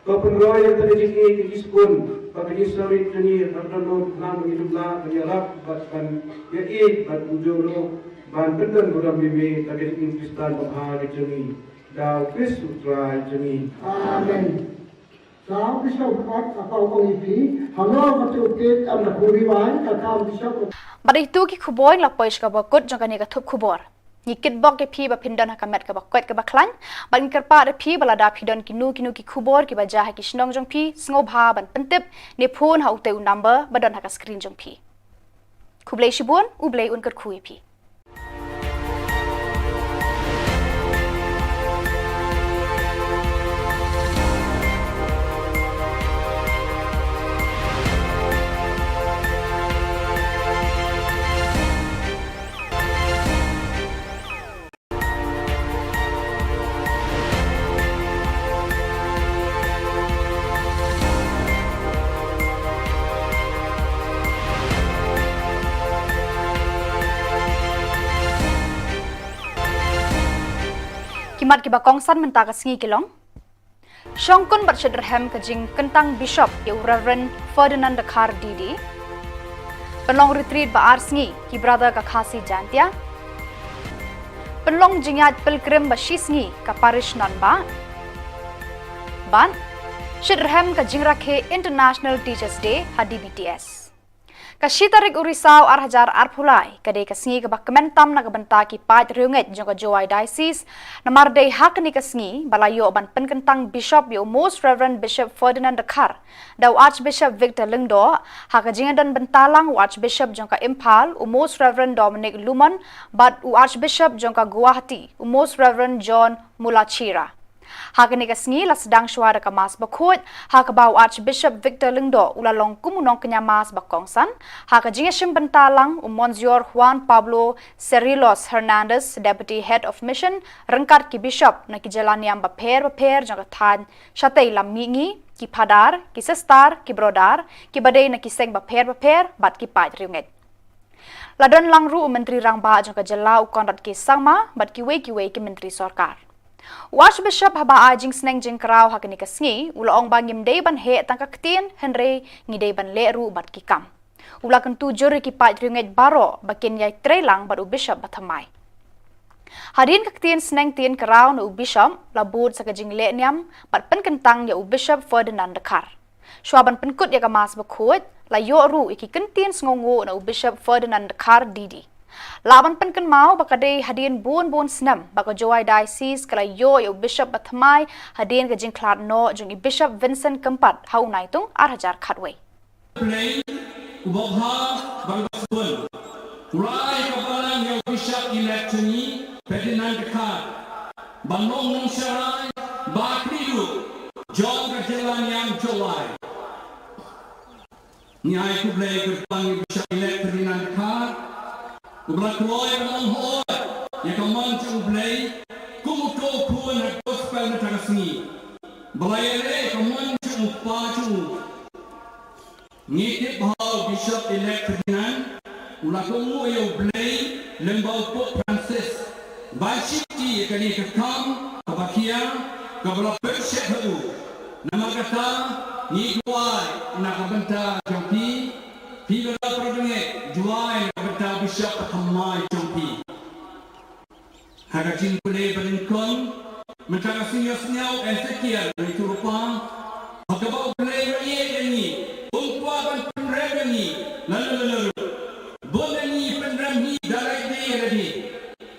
Ko pynroi ïa ka jingïeit ka jingsbun bad ka jingsngewrit jong ngi, ban don lut lang ba ngi dup lad ban ïarap bad ban ïeit bad kumjuh ruh ban pyndon burom ïa me da ka jingim Khristan babha ka jong ngi. Da u Khrist u Trai jong ngi. Amen. Sa u Bishop Hart, ka ong ïa phi, halor kata u Kate, am da khuri wai, ka kam Bishop. Bad ito ki khubor la poi sha kaba kut jong kane ka thup khubor. Ngi kitbok ïa phi ba phin don ha ka met kaba koit kaba khlaiñ, bad ngi kyrpad ïa phi ba lada phi don kino kino ki khubor kiba jia ha ki shnong jong phi, sngewbha ban pyntip ne phone ha utei u number ba don ha ka screen jong phi. Khublei shibun, U Blei un kyrkhu ïa phi. Ki mat kiba kongsan mynta ka sngi ki long: Shongkun bad shitrhem ka jingkyntang Bishop ïa u Reverend Ferdinand Dkhar D D. Pynlong retreat ba ar sngi ki Brother ka Khasi Jaintia. Pynlong jingïaid pilgrim ba shi sngi ka Parish Nanbah. Bad shitrhem ka jingrakhe International Teachers Day ha D B T S. Ka shi tarik u Risaw ar hajar arphew lai ka dei ka sngi kaba kmen tam na ka bynta ki paid riewngeit jong ka Jowai Diocese. Namar dei ha kane ka sngi ba la ïoh ban pynkyntang Bishop ïa u Most Reverend Bishop Ferdinand Dkhar da u Archbishop Victor Lyngdoh, ha ka jingdon bynta lang u Archbishop jong ka Imphal, u Most Reverend Dominic Lumon, bad u Archbishop jong ka Guwahati, u Most Reverend John Mulachira. Ha kane ka sngi la sdang shuwa da ka Mass bakhuid, ha kaba u Archbishop Victor Lyngdoh u la long kum u nongkñia Mass ba kongsan, ha ka jingïashim bynta lang u Monsignor Juan Pablo Cerrillos Hernandez, Deputy Head of Mission, ryngkat ki Bishop na ki jylla niam bapher bapher jong ka thaiñ shatei lam mihngi, ki Phadar, ki Sister, ki Brother, kiba dei na ki seng bapher bapher, bad ki paid riewngeit. La don lang ruh u Myntri Rangbah jong ka jylla u Conrad K Sangma, bad kiwei kiwei ki myntri sorkar. U Archbishop haba ai jingsneng jingkraw ha kane ka sngi, u la ong ba ngim dei ban heh tang ka ktien, hynrei ngi dei ban leh ruh bad ki kam. U la kyntu jur ïa ki paid riewngeit baroh ba kin ïai trei lang bad u Bishop bathymmai. Hadien ka ktien sneng ktien kraw na u Bishop, la bud sa ka jingleh niam bad pynkyntang ïa u Bishop Ferdinand Dkhar. Shuwa ban pynkut ïa ka Mass bakhuid, la ïoh ruh ïa ki kyntien sngewnguh na u Bishop Ferdinand Dkhar D D. Lah ban pynkynmaw ba ka dei hadien bun bun snem ba ka Jowai Diocese ka la ïoh ïa u Bishop bathymmai hadien ka jingkhlad noh jong i Bishop Vincent Kympat ha u Naitung ar hajar khatwei. Blei, u bok ha, bang bas bun. Rai ka balang ïa u Bishop Elect jong ngi, Ferdinand Dkhar, ban long nongshakri ba khlieh jong ka jylla Niam Jowai. Ngi ai khublei kyrpang ïa u Bishop Elect Ferdinand Dkhar, uba la kloi ban ong hooid ïa ka mon jong U Blei kum uto u khun ha ka gospel mynta ka sngi, ba la ïaleh ïa ka mon jong u kpa jong u. Ngi tip ba u Bishop Elect Ferdinand u la kohnguh ïa U Blei lyngba u Pope Francis ban shimti ïa kane ka kam kaba khia kaba la pynshet ha u. Namar kata ngi duwai na ka bynta jong phi, phi baroh para bangeit, duwai na ka bynta u Bishop ba thymmai jong phi. Ha ka jingpule ba nyngkong mynta ka sngi, ïohsngew Ezekiel, ngi ïathuhlypa ba kaba U Blei u la ïeit ïa ngi, um kwah ban pynrem ïa ngi lano lano ruh. Bun na ngi pynrem hi da lade ïa lade,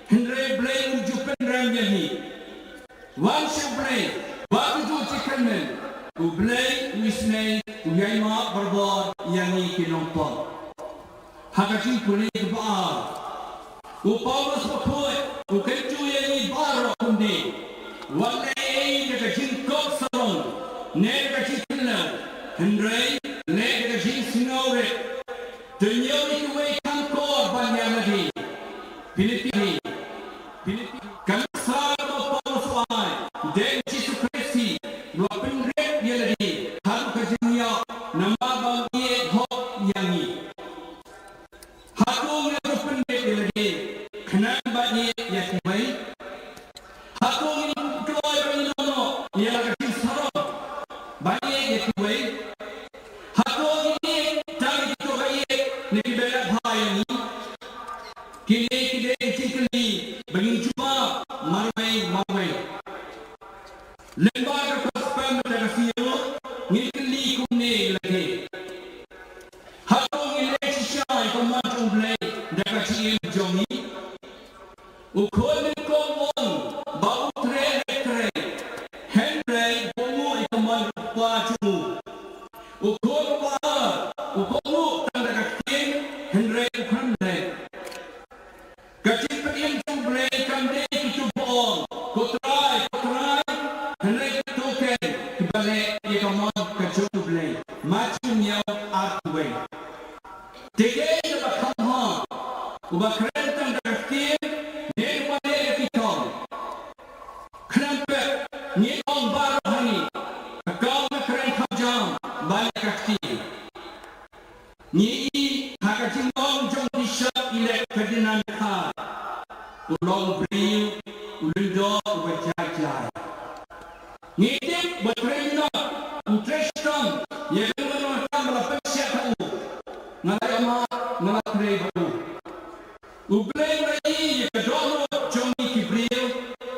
hynrei U Blei um ju pynrem ïa ngi. Wan sha U Blei bad to ju jingkyrmen, U Blei u isynei, u ïai map barabor ïa ngi ki nongpop. Ha ka jingpule kaba ar, u Paulus Bakhuid u kyntu ïa ngi baroh kumne: wat leh ei ei da ka jingkop sarong ne da ka jingkynlew, hynrei leh da ka jingsngewrit. To ñiew ïa kiwei, kham kor ban ïalade. Philippi, Philippi. Ka nuksa kaba u Paulus u ai, dei U Jisu Khrist hi uba pynrem ïa lade haduh ka jingïap namar ba u ïeit hok ïa ngi. Hato ngi la pynrem ïa lade khnang ban ïeit ïa kiwei? Hato ngi la kloi ban ïeh noh ïa la ka jingsarong ban ïeit ïa kiwei? Hato ngi ïeit tang ïa kito ba ïeit ne kiba ïeit bha ïa ngi? Kine ki dei ki jingkylli ba ngin jubab marwei marwei. Lyngba ka gospel mynta ka sngi ruh ngin kylli kumne ïa lade: hato ngi leh shisha ïa ka mon jong U Blei da ka jingim jong ngi? U khun nyngkong u ong ba u trei leh trei, hynrei u kohnguh ïa ka mon u kpa jong u. U khun uba ar u kohnguh tang da ka ktien, hynrei u khlem leh. Ka jingpynim jong U Blei kam dei kito ba ong, ko Trai, ko Trai, hynrei kito ken kiba leh ïa ka mon ka jong U Blei. Mathaios arphew wei. Te dei kaba kham bha uba kren tang da ka ktien ne uba leh ïa ki kam? Khlem pep, ngi ong baroh hangne, ka kam ka kren kham jam ban ïa ka ktien. Ngi i ha ka jinglong jong Bishop Elect Ferdinand Dkhar, u long u briew u lyngdoh uba jai jai. Ngi tip ba trei minot, u trei shitom ïa ka nongïalam ba la pynshai ha u. Nga la ïa map, nga la trei bad u. U Blei u la ïohi ïa ka dohnud jong ngi ki briew,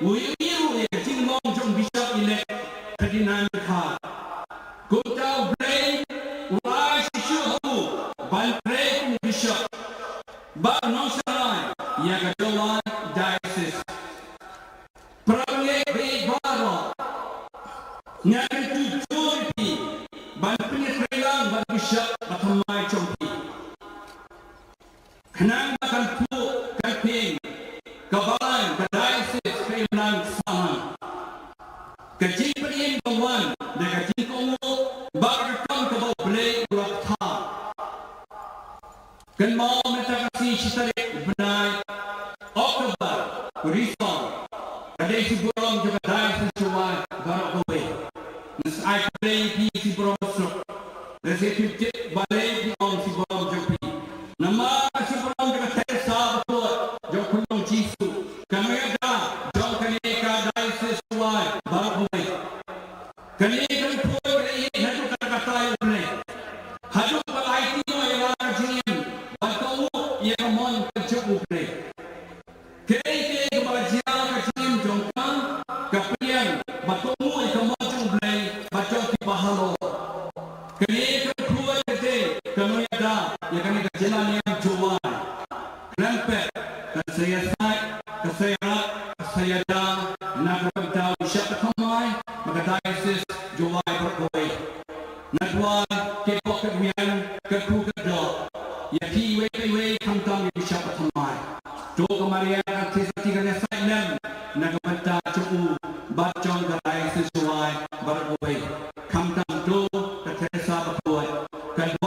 u ïohi ruh ïa ka jinglong jong Bishop Elect Ferdinand Dkhar. Kumta U Blei u ai shisha ha u ban trei kum u bishop bad nongshakri ïa ka Jowai Diocese. Para bangeit baroh, nga kyntu jur ïa phi ban pynïatreilang bad u bishop ba thymmai jong phi. Khnang ba kan phuh kan phieng, ka balang, ka diocese ka imlang sahlang. Ka jingpynim ka wan da ka jingkohnguh bad ka kam kaba U Blei u la pynthikna. Kynmaw mynta ka sngi shi tarik u bnai October, Risong, ka dei shi burom jong ka Diocese Jowai baroh kawei. Nga sa ai khublei ïa phi shi burom suk. Lehse phim tip balei phi ong shi burom jong phi. Namar ka shi burom jong ka Theresa bakhuid jong u Khunlung Jisu, ka nongïada jong kane ka Diocese Jowai baroh kawei. Kane ka nongpoi ka la ïeit haduh katta katta ïa U Blei, haduh ba la aiti noh ïa la ka jingim ban kohnguh ïa ka mon ka jong U Blei. Kaei kaei kaba la jia ha ka jingim jong ka, ka pdiang ban kohnguh ïa ka mon jong U Blei bad jong ki bahalor. Kane ka nongpoi ka dei ka nongïada ïa kane ka jylla Niam Jowai. Khlem pep, kan sa ïasaid, kan sa ïarap, kan sa ïada na ka bynta u bishop ba thymmai bad ka Diocese Jowai baroh kawei. Nga duwai, katkum ka win, katkum ka doh, ïa phi iwei pa iwei, khamtam ïa u bishop ba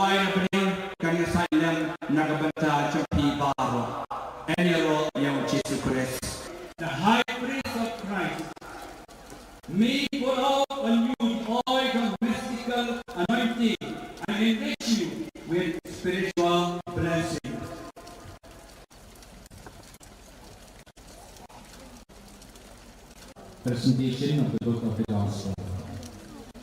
Trai na bneng kan ïasaid lem na ka bynta jong phi baroh. Yn ïaroh ïa u Jisu Khrist. The High Priest of Christ, may pour out on you the oil of mystical anointing and enrich you with spiritual blessing. Presentation of the book of the gospel.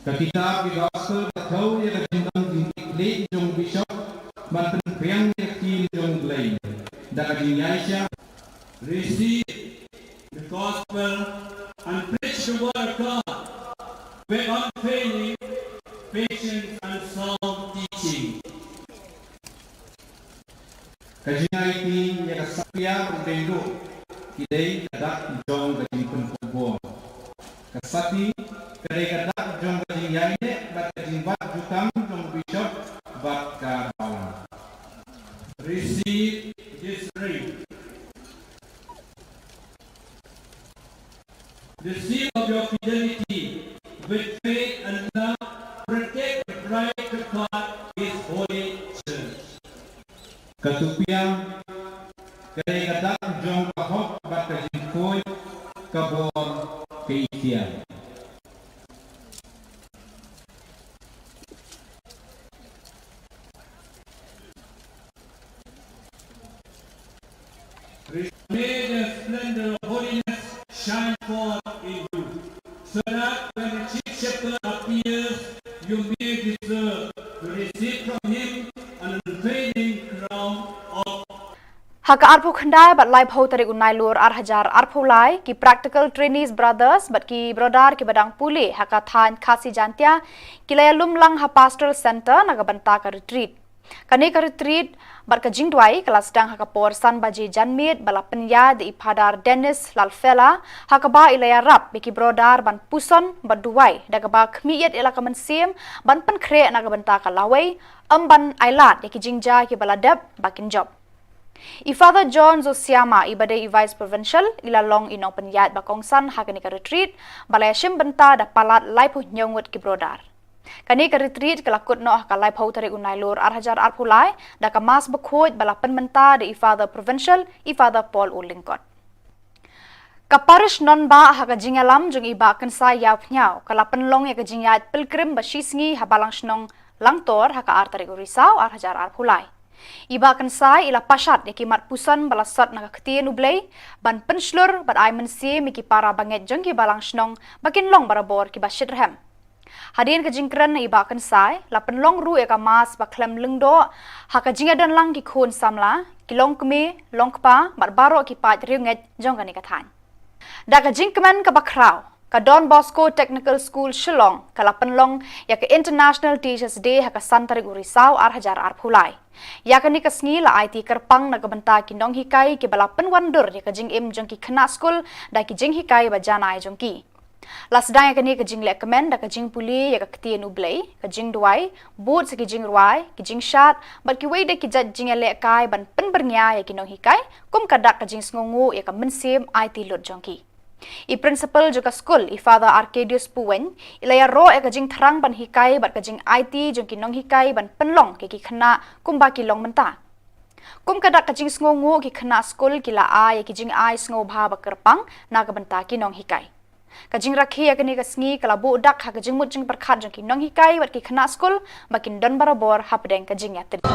Ka kitab ki gospel ka thew ïa ka jingdon jingkitkhlieh jong u bishop, ban pynphriang ïa ka ktien jong U Blei da ka jingïaishah. Receive the gospel and preach the word of God with unfailing patience and sound teaching. Ka jingaiti ïa ka satia u dei ruh ki dei ka dak jong ka jingpynkup bor. Ka sati ka dei ka dak jong ka jingïaineh bad ka jingbat jutang jong u bishop bad ka balang. Receive this ring. The seal of your fidelity with faith and love protect the bride of God, His holy church. Ka tupiang ka dei ka dak jong ka hok bad ka jingkhuid, ka bor ka ithiang. May the splendor of holiness shine forth in you, so that when the chief shepherd appears, you may deserve to receive from him an unfailing crown of Ha ka arphew khyndai bad laiphew tarik u Nailur ar hajar arphew lai, ki Practical Trainees Brothers bad ki Brodar kiba dang pule ha ka thaiñ Khasi Jaintia ki la ïalum lang ha Pastoral Centre na ka bynta ka retreat. Kane ka retreat bad ka jingduwai ka la sdang ha ka por san baje janmiet ba la pynïaid da i Phadar Dennis Lalfela, ha kaba i la ïarap ïa ki Brodar ban puson bad duwai da kaba khmih ïa la ka mynsiem ban pynkhreh na ka bynta ka lawei, ym ban ailad ïa ki jingjia kiba la dep ba kin jop. I Father John Zosiama, iba dei i Vice Provincial, i la long i nongpynïaid ba kongsan ha kane ka retreat ba la ïashim bynta da palat laiphew hynñiew ngut ki Brodar. Kane ka retreat ka la kut noh ha ka laiphew tarik u Nailur ar hajar arphew lai da ka Mass bakhuid ba la pynmynta da i Father Provincial, i Father Paul U Lyngkot. Ka Parish Nongbah ha ka jingïalam jong i Bah Kynsai Ïawphniaw ka la pynlong ïa ka jingïaid pilgrim ba shisngi ha Balang Shnong Langtor ha ka ar tarik u Risaw ar hajar arphew lai. I Bah Kynsai i la pashat ïa ki mat puson ba la sot na ka ktien U Blei ban pynshlur bad ai mynsiem ïa ki para bangeit jong ki Balang Shnong ba kin long barabor kiba shitrhem. Hadien ka jingkren na i Bah Kynsai, la pynlong ruh ïa ka Mass ba khlem lyngdoh ha ka jingïadon lang ki khun samla, ki longkmie longkpa bad baroh ki paid riewngeit jong kane ka thaiñ. Da ka jingkmen kaba khraw, ka Don Bosco Technical School Shillong ka la pynlong ïa ka International Teachers' Day ha ka san tarik u Risaw ar hajar arphew lai. Ïa kane ka sngi la aiti kyrpang na ka bynta ki nonghikai kiba la pynwandur ïa ka jingim jong ki khynnah skul da ki jinghikai ba janai jong ki. La sdang ïa kane ka jinglehkmen da ka jingpule ïa ka ktien U Blei, ka jingduwai, bud sa ki jingrwai, ki jingshad bad kiwei de ki jait jingïalehkai ban pynbyrngia ïa ki nonghikai, kum ka dak ka jingsngewnguh ïa ka mynsiem aiti lut jong ki. I Principal jong ka skul, i Father Arcadius Puwein, i la ïaroh ïa ka jingthrang ban hikai bad ka jingaiti jong ki nonghikai ban pynlong ïa ki khynnah kumba ki long mynta. Kum ka dak ka jingsngewnguh, ki khynnah skul ki la ai ïa ki jingai sngewbha ba kyrpang na ka bynta ki nonghikai. Ka jingrakhe ïa kane ka sngi ka la buh dak ha ka jingmut jingpyrkhat jong ki nonghikai bad ki khynnah skul ba kin don barabor hapdeng ka jingïatreilang.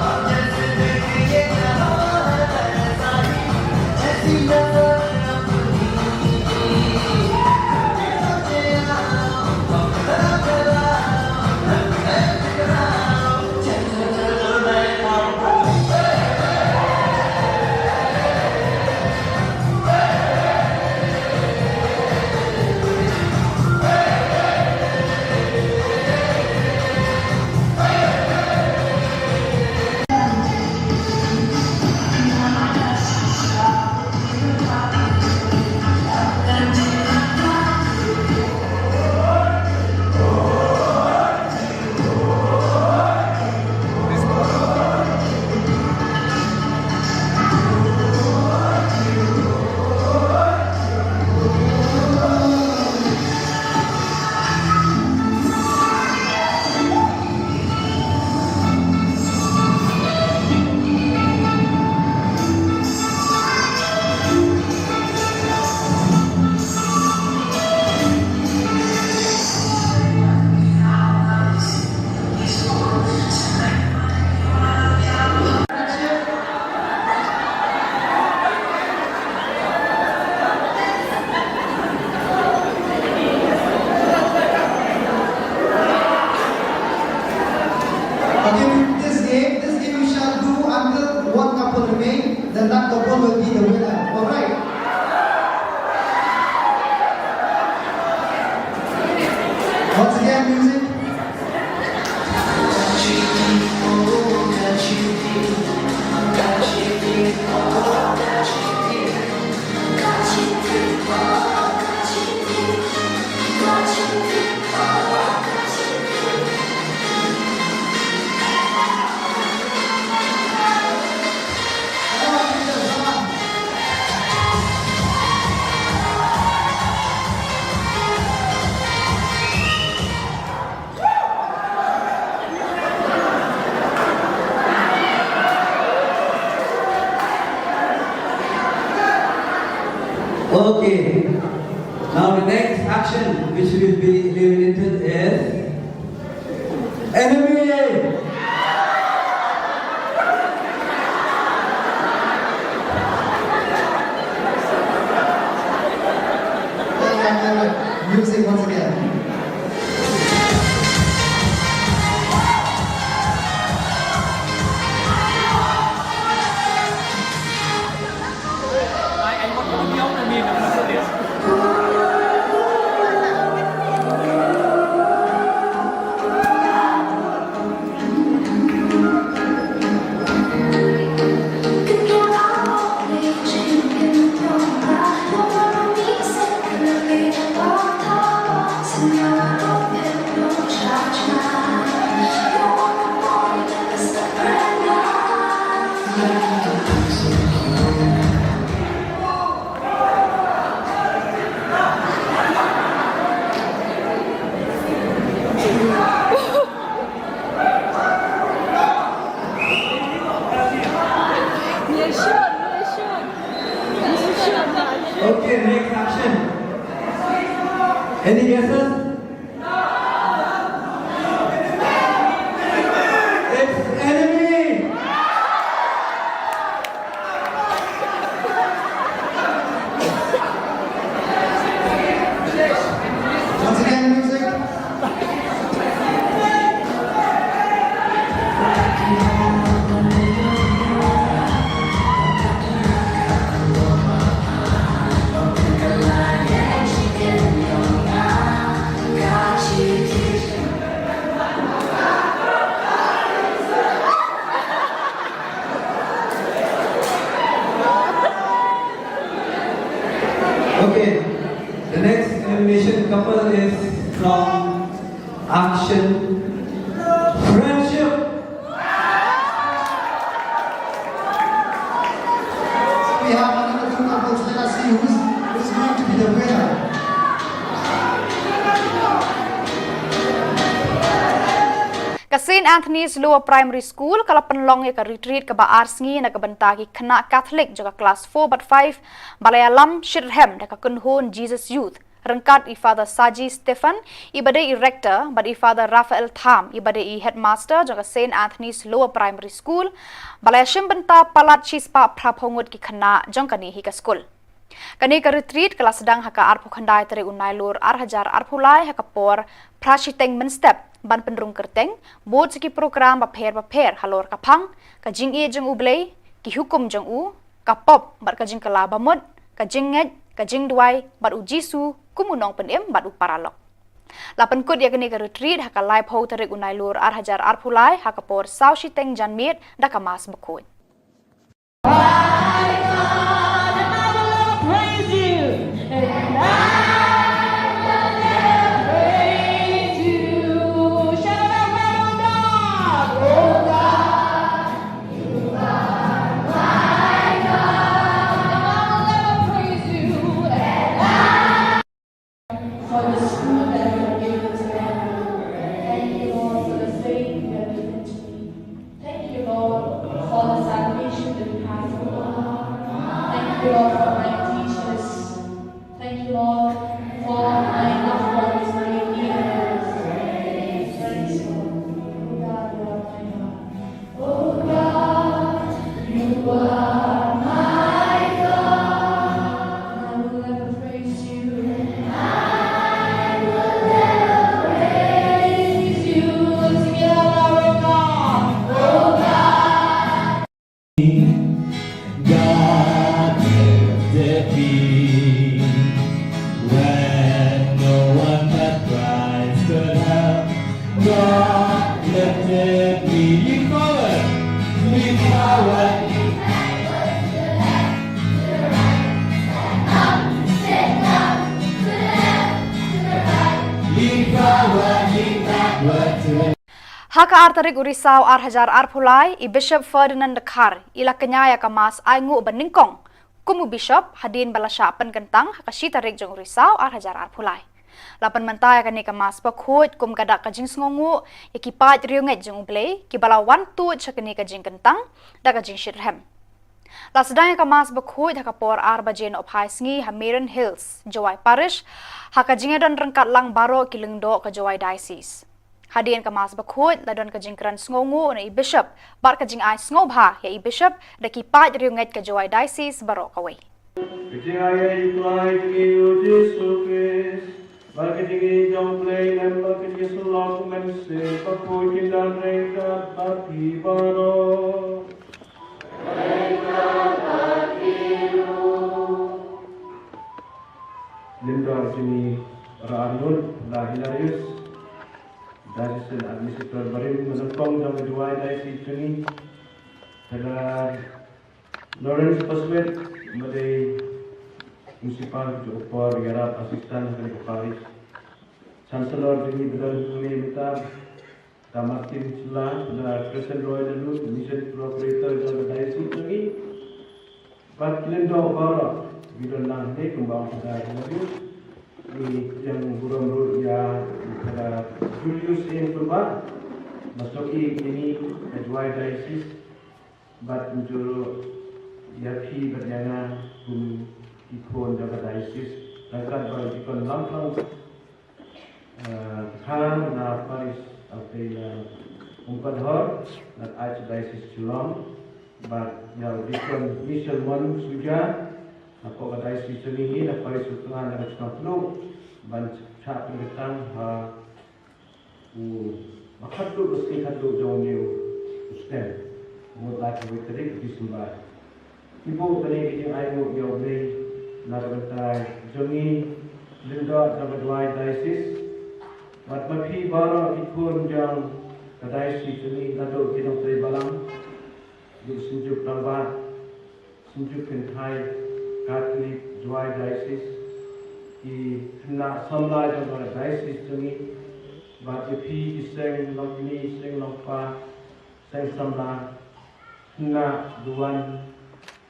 And that couple will be the winner. All right. Once again, music. Okay. Now the next action which will be eliminated is enemy. Music once again. Okay, next action. Any guesses? It's enemy. Once again, music. Okay, the next elimination couple is from Action Friendship. We have another two couples. Let us see who's, who's going to be the winner. Ka Saint Anthony's Lower Primary School ka la pynlong ïa ka retreat kaba ar sngi na ka bynta ki khynnah Catholic jong ka klas four bad five, ba la ïalam shitrhem da ka kynhun Jesus Youth, ryngkat i Father Saji Stephan, iba dei i Rector, bad i Father Raphael Tham, iba dei i Headmaster jong ka Saint Anthony's Lower Primary School, ba la ïashim bynta palat shispah phra phew ngut ki khynnah jong kane hi ka skul. Kane ka retreat ka la sdang ha ka arphew khyndai tarik u Nailur ar hajar arphew lai ha ka por phra shiteng mynstep, ban pynrung kyrteng, bud sa ki program bapher bapher halor ka phang, ka jingïeit jong U Blei, ki hukum jong u, ka pop bad ka jingkylla bamut, ka jingngeit, ka jingduwai bad U Jisu kum u nongpynim bad u paralok. La pynkut ïa kane ka retreat ha ka laiphew tarik u Nailur ar hajar arphew lai ha ka por saw shiteng janmiet da ka Mass bakhuid. For the school that you have given to them. Thank you, Lord, for the faith you have given to me. Thank you, Lord, for the Ha ka ar tarik u Risaw ar hajar arphew lai, i Bishop Ferdinand Dkhar i la kñia ïa ka Mass ainguh ba nyngkong kum u Bishop hadien ba la shah pynkyntang ha ka shi tarik jong u Risaw ar hajar arphew lai. La pynmynta ïa kane ka Mass bakhuid kum ka dak ka jingsngewnguh ïa ki paid riewngeit jong U Blei kiba la wan tuid sha kane ka jingkyntang da ka jingshitrhem. La sdang ïa ka Mass bakhuid ha ka por ar baje nohphai sngi ha Merryn Hills, Jowai Parish, ha ka jingïadon ryngkat lang baroh ki lyngdoh ka Jowai Diocese. Hadien ka Mass bakhuid la don ka jingkren sngewnguh na i Bishop bad ka jingai sngewbha ïa i Bishop da ki paid riewngeit ka Jowai Diocese baroh kawei. Ka jingai ïa i Trai jong ngi u Jisu Khrist, bad ka jingïeit jong U Blei Lem, bad ka jingïasyllok u Mynsiem Bakhuid kin don ryngkat bad phi baroh. Lyngdoh jong ngi, Reverend Arnold Hilarius, Diocesan Administrator barim ba nyngkong jong ka Jowai Diocese jong ngi, Father Lawrence Pasmit, ba dei Principal jong u Por Ïarap, Assistant ha kane ka parish. Chancellor jong ngi ba don hangne mynta, Father Martin Shylla, Father Crescent Roy Laloo, Mission Coordinator jong ka Diocese jong ngi. Bad ki lyngdoh baroh, ki don lang hangne kumba ong Father Laloo. Ngi ïeng burom ruh ïa Father Julius Eng Pynbah, ba snoh ïa ngi ka Jowai Diocese. Bad kumjuh ruh ïa phi bad ïa nga kum ki khun jong ka diocese, ryngkat bad u Deacon Langklong, eh, Dkhar na parish, eh, Umpadhor na Archdiocese Shillong, bad ïa u Deacon Michel Mon Suja, na ka diocese jong ngi na parish u Tnga na ka Chnong Tnuk, ban shah pynkyntang ha u ba khatduh ka sngi khatduh jong une u snem, mut la ka wei tarik December. Ki buh kane ka jingainguh ïa U Blei na ka bynta jong ngi, lyngdoh jong ka Jowai Diocese, bad ma phi baroh ki khun jong ka diocese jong ngi, naduh ki nongtrei balang, ki synjuk rangbah, Synjuk Kynthai Katholik Jowai Diocese, ki khynnah samla jong ka diocese jong ngi, bad ïa phi ki seng longkmie, seng longkpa, seng samla, khynnah duwan,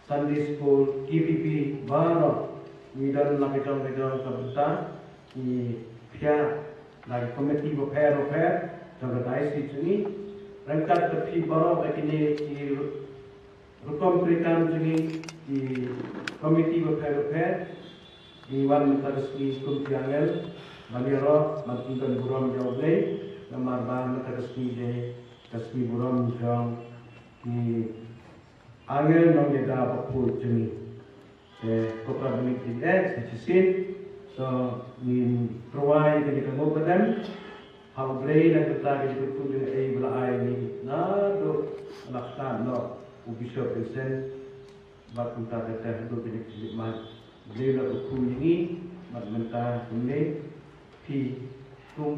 Sunday School, K B B, baroh ngi don la ka jong ka jong ka bynta, ngi phiah la ki komiti bapher bapher jong ka diocese jong ngi, ryngkat bad phi baroh ïa kine ki rukom treikam jong ngi, ki komiti bapher bapher, ngi wan mynta ka sngi kum ki angel ban ïaroh ban pyndon burom ïa U Blei, namar ba mynta ka sngi dei ka sngi burom jong ki angel nongïada bakhuid jong ngi. Te ko Kpa Benedict eh, sa shisien, so ngin pyrwa ïa kane ka nguh ka dem ha U Blei na ka bynta ka jingkyrkhu jong ngi ba la ai ïa ngi naduh ba la khlad noh u Bishop Vincent, bad kumta kata haduh kine ki khlieh mat. U Blei u la kyrkhu ïa ngi bad mynta kumne phi kum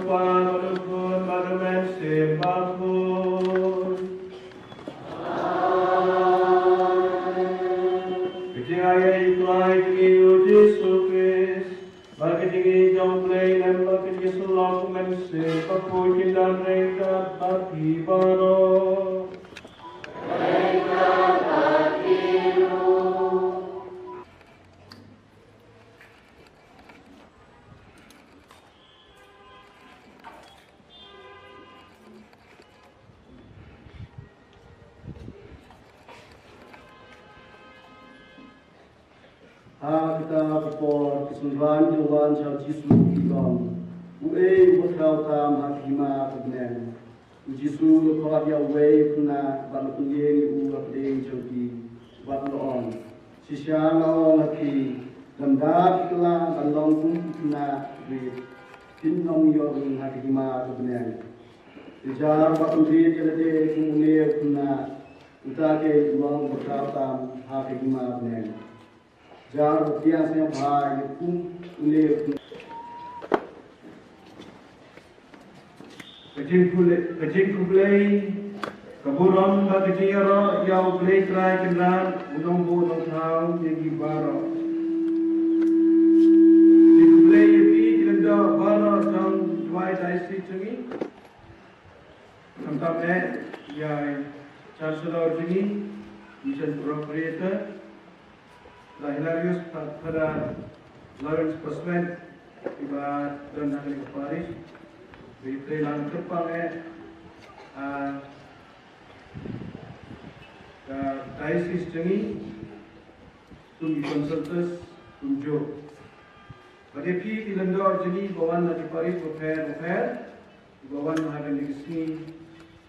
Kpa bad u Khun bad u Mynsiem Bakhuid. Ka jingaiei U Trai jong ngi U Jisu Khrist, bad ka jingïeit jong U Blei Kynrad, bad ka jingïasyllok U Mynsiem Bakhuid, kin don ryngkat bad phi baroh. Ha kata ka por, ki synran ki la wan sha U Jisu, ki ong, Uei uba khraw tam ha ka hima ka bneng? U Jisu u la khot ïa uwei u khynnah bad u la pynïeng ïa u ha pdeng jong ki, bad u la ong, Shisha nga ong ha phi, lymda phi kylla ban long kum u khynnah rit, phin ym ïoh ring ha ka hima ka bneng. Te jar uba pynrit ïa lade kum une u khynnah, uta keiñ u long uba khraw tam ha ka hima ka bneng. Jar uba pdiang sngewbha ïa u kum une u khynnah. Ka jingkhublei, ka jingkhublei, ka burom bad ka jingïaroh ïa U Blei Trai Kynrad, U Nongbuh Nongthaw ïa ngi baroh. Jingkhublei ïa phi ki lyngdoh baroh jong Jowai Diocese jong ngi. Khamtam eh ïa i Chancellor jong ngi, Mission Procurator, Da Hilarius, Fa-, Father Lawrence Paswen, iba don ha kane ka parish, ba ïatrei lang kyrpang eh, ah, ka diocese jong ngi, kum ki consultors, kumjuh. Bad ïa phi ki lyngdoh jong ngi ba wan na ki parish bapher bapher, ba wan ha kane ka sngi,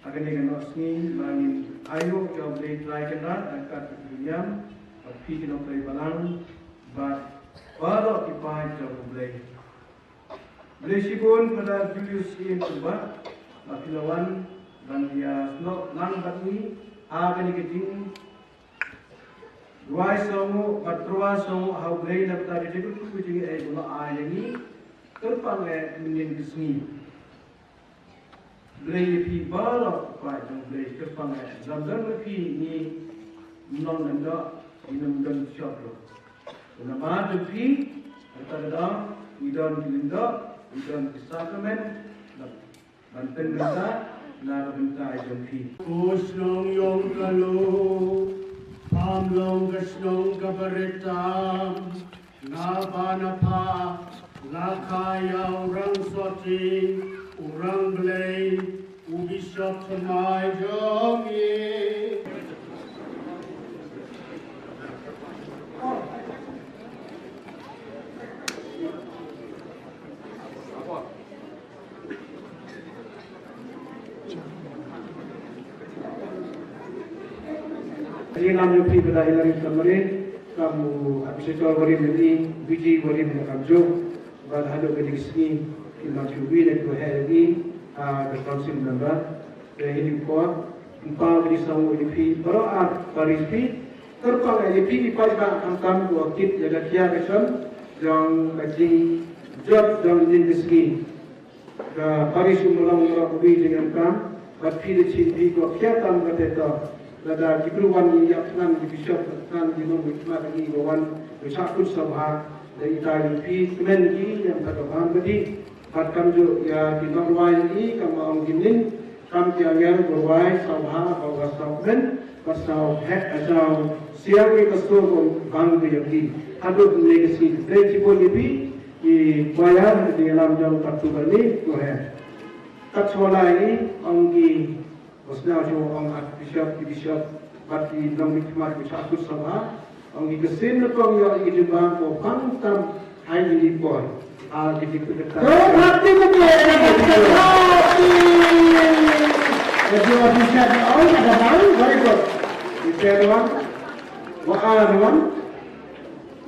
ha kane ka nohsngi, ba ngin aïu ïa U Blei Trai Kynrad, ryngkat bad ki niam, bad phi ki nongtrei balang, bad baroh ki paid jong U Blei. Blei shibun Father Julius Ian Kuba, ba phi la wan, ban ïa snoh lang bad ngi, ha kane ka jing Duwai sngewnguh bad tyrwa sngewnguh ha U Blei na ka bynta ka jingkyrkhu ka jingaiei ba u la ai ïa ngi kyrpang eh mynnin ka sngi. Blei ïa phi baroh, ko paid jong U Blei, kyrpang eh. Lada ym don phi ngi ym long lyngdoh, ngim don shop ruh. Namar jong phi, kata ka daw, ngi don ki lyngdoh, ngi don ki sakramen, ban pynbynta na ka bynta jong phi. Ko shnong ïong ka Lum, pham long ka shnong kaba rit tam. Nga ba na pha, nga kha ïa u Rang Sohting, u Rang Blei, u Bishop thymmai jong ngi. Ngi lam ïa phi bad i Larry Samari, kam u Archbishop Warim, i Biji Warim, kamjong bad haduh ka jingsngi, ki lam ki wi na ki waheh ïa ngi, ah, ka council member. Te hi ki por, ym pau ki sawung ïa phi baroh ar parish phi, kyrpang ïa phi i paidbah khamtam ko kit ïa ka khia ka shon jong ka jingjot jong ine ka sngi. Ka parish u Mawlong Mawlong u wi jingem kam, bad phi da chim phi ko khia tam ka te to. Lada ki bru wan ïa thngan ki bishop, thngan ki nongmihkhmat ki ba wan, ki shah kut sngewbha, da ita ïa phi kmen ki ïa ka ban badi. Bad kamjong ïa ki nongrwai ki kam ong ki ning, kam ki angel ba rwai sngewbha, ba rwai sngewkmen, ba sngewheh, ba sngewsiang ïa ka sur ba bang ïa ki. Haduh ne ka sngi, dei chibun ïa phi, i choir, i lam jong ka tu ba ni, ko he. Kat shuwa lai ong ki, ba sngewsih ong Archbishop, ki bishop, bad ki nongmihkhmat ki shah kut sngewbha, ong ki ksien na kong ïoh ki jingbam ko pang tam hai ki por. Ah, ki jingbam. Ko hati ko ke, ko hati. Ko Archbishop ong ada bang, very good. Ki pen wan, wa an wan.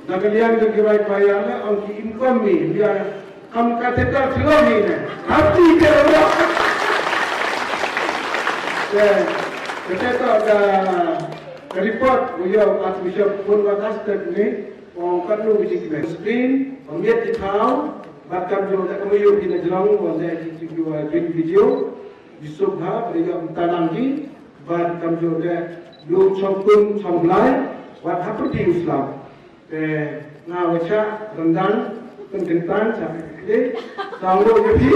Na ka liang jong ki rai payar ne, ong ki inform mi, ïa, kam ka teta thilo mi ne. Hati ke ro. Ke, ke teta ka, ka report, u ïoh Archbishop pun wa tas tek ni, ong kat nu biji kmen. Screen, ong ïa ki thaw, bad kamjong da ka mayu ki na jrong, ong da ki ki wa bin video, Yusuf ha, bad ïa mtalang ki, bad kamjong da, lu chong kun, chong lai, wat hapur di Islam. Te nga wa chah ryndang, pynkyntang, chah kli, saw lo ïa phi.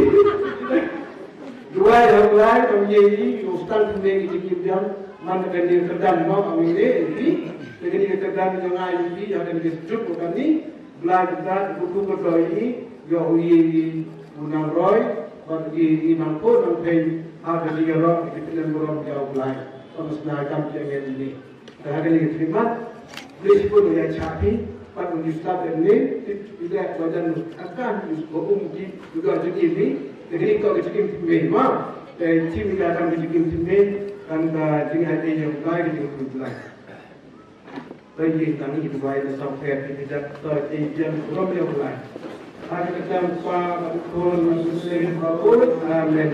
Duwai ha Blai, kam ïa i, u stang pynbeit i jingim biang, man ka kane ka kyrdan mo, kam ïa i, i phi. Te kane ka kyrdan jong nga ïa i phi, ha kane ka sjuk ko kane, Blai kyrdan, u kyrkhu kyrdoh i, ïoh u ïa i, u nang roi, bad i, i nang pur, nang pei, ha ka jingïaroh, i pynlem burom ïa u Blai. Kam sna kam ïa ngi ni. Te ha kane ka khlieh mat, Blei shibun ïa cha phi, pat u stad ïa ngi, i leh ba jan akan u ba um ki, u don jingim ni, te kane ka jingim thymmai ma, te chim ïa ka jingim thymmai, kan ka jingim ha ïa u Blai, ka jingim Blai. Ba ïa tang i duwai na song pher ki jat to i jan burom ïa u Blai. Ha ka kyrteng u Kpa bad u Khun bad u Mynsiem Bakhuid. Amen.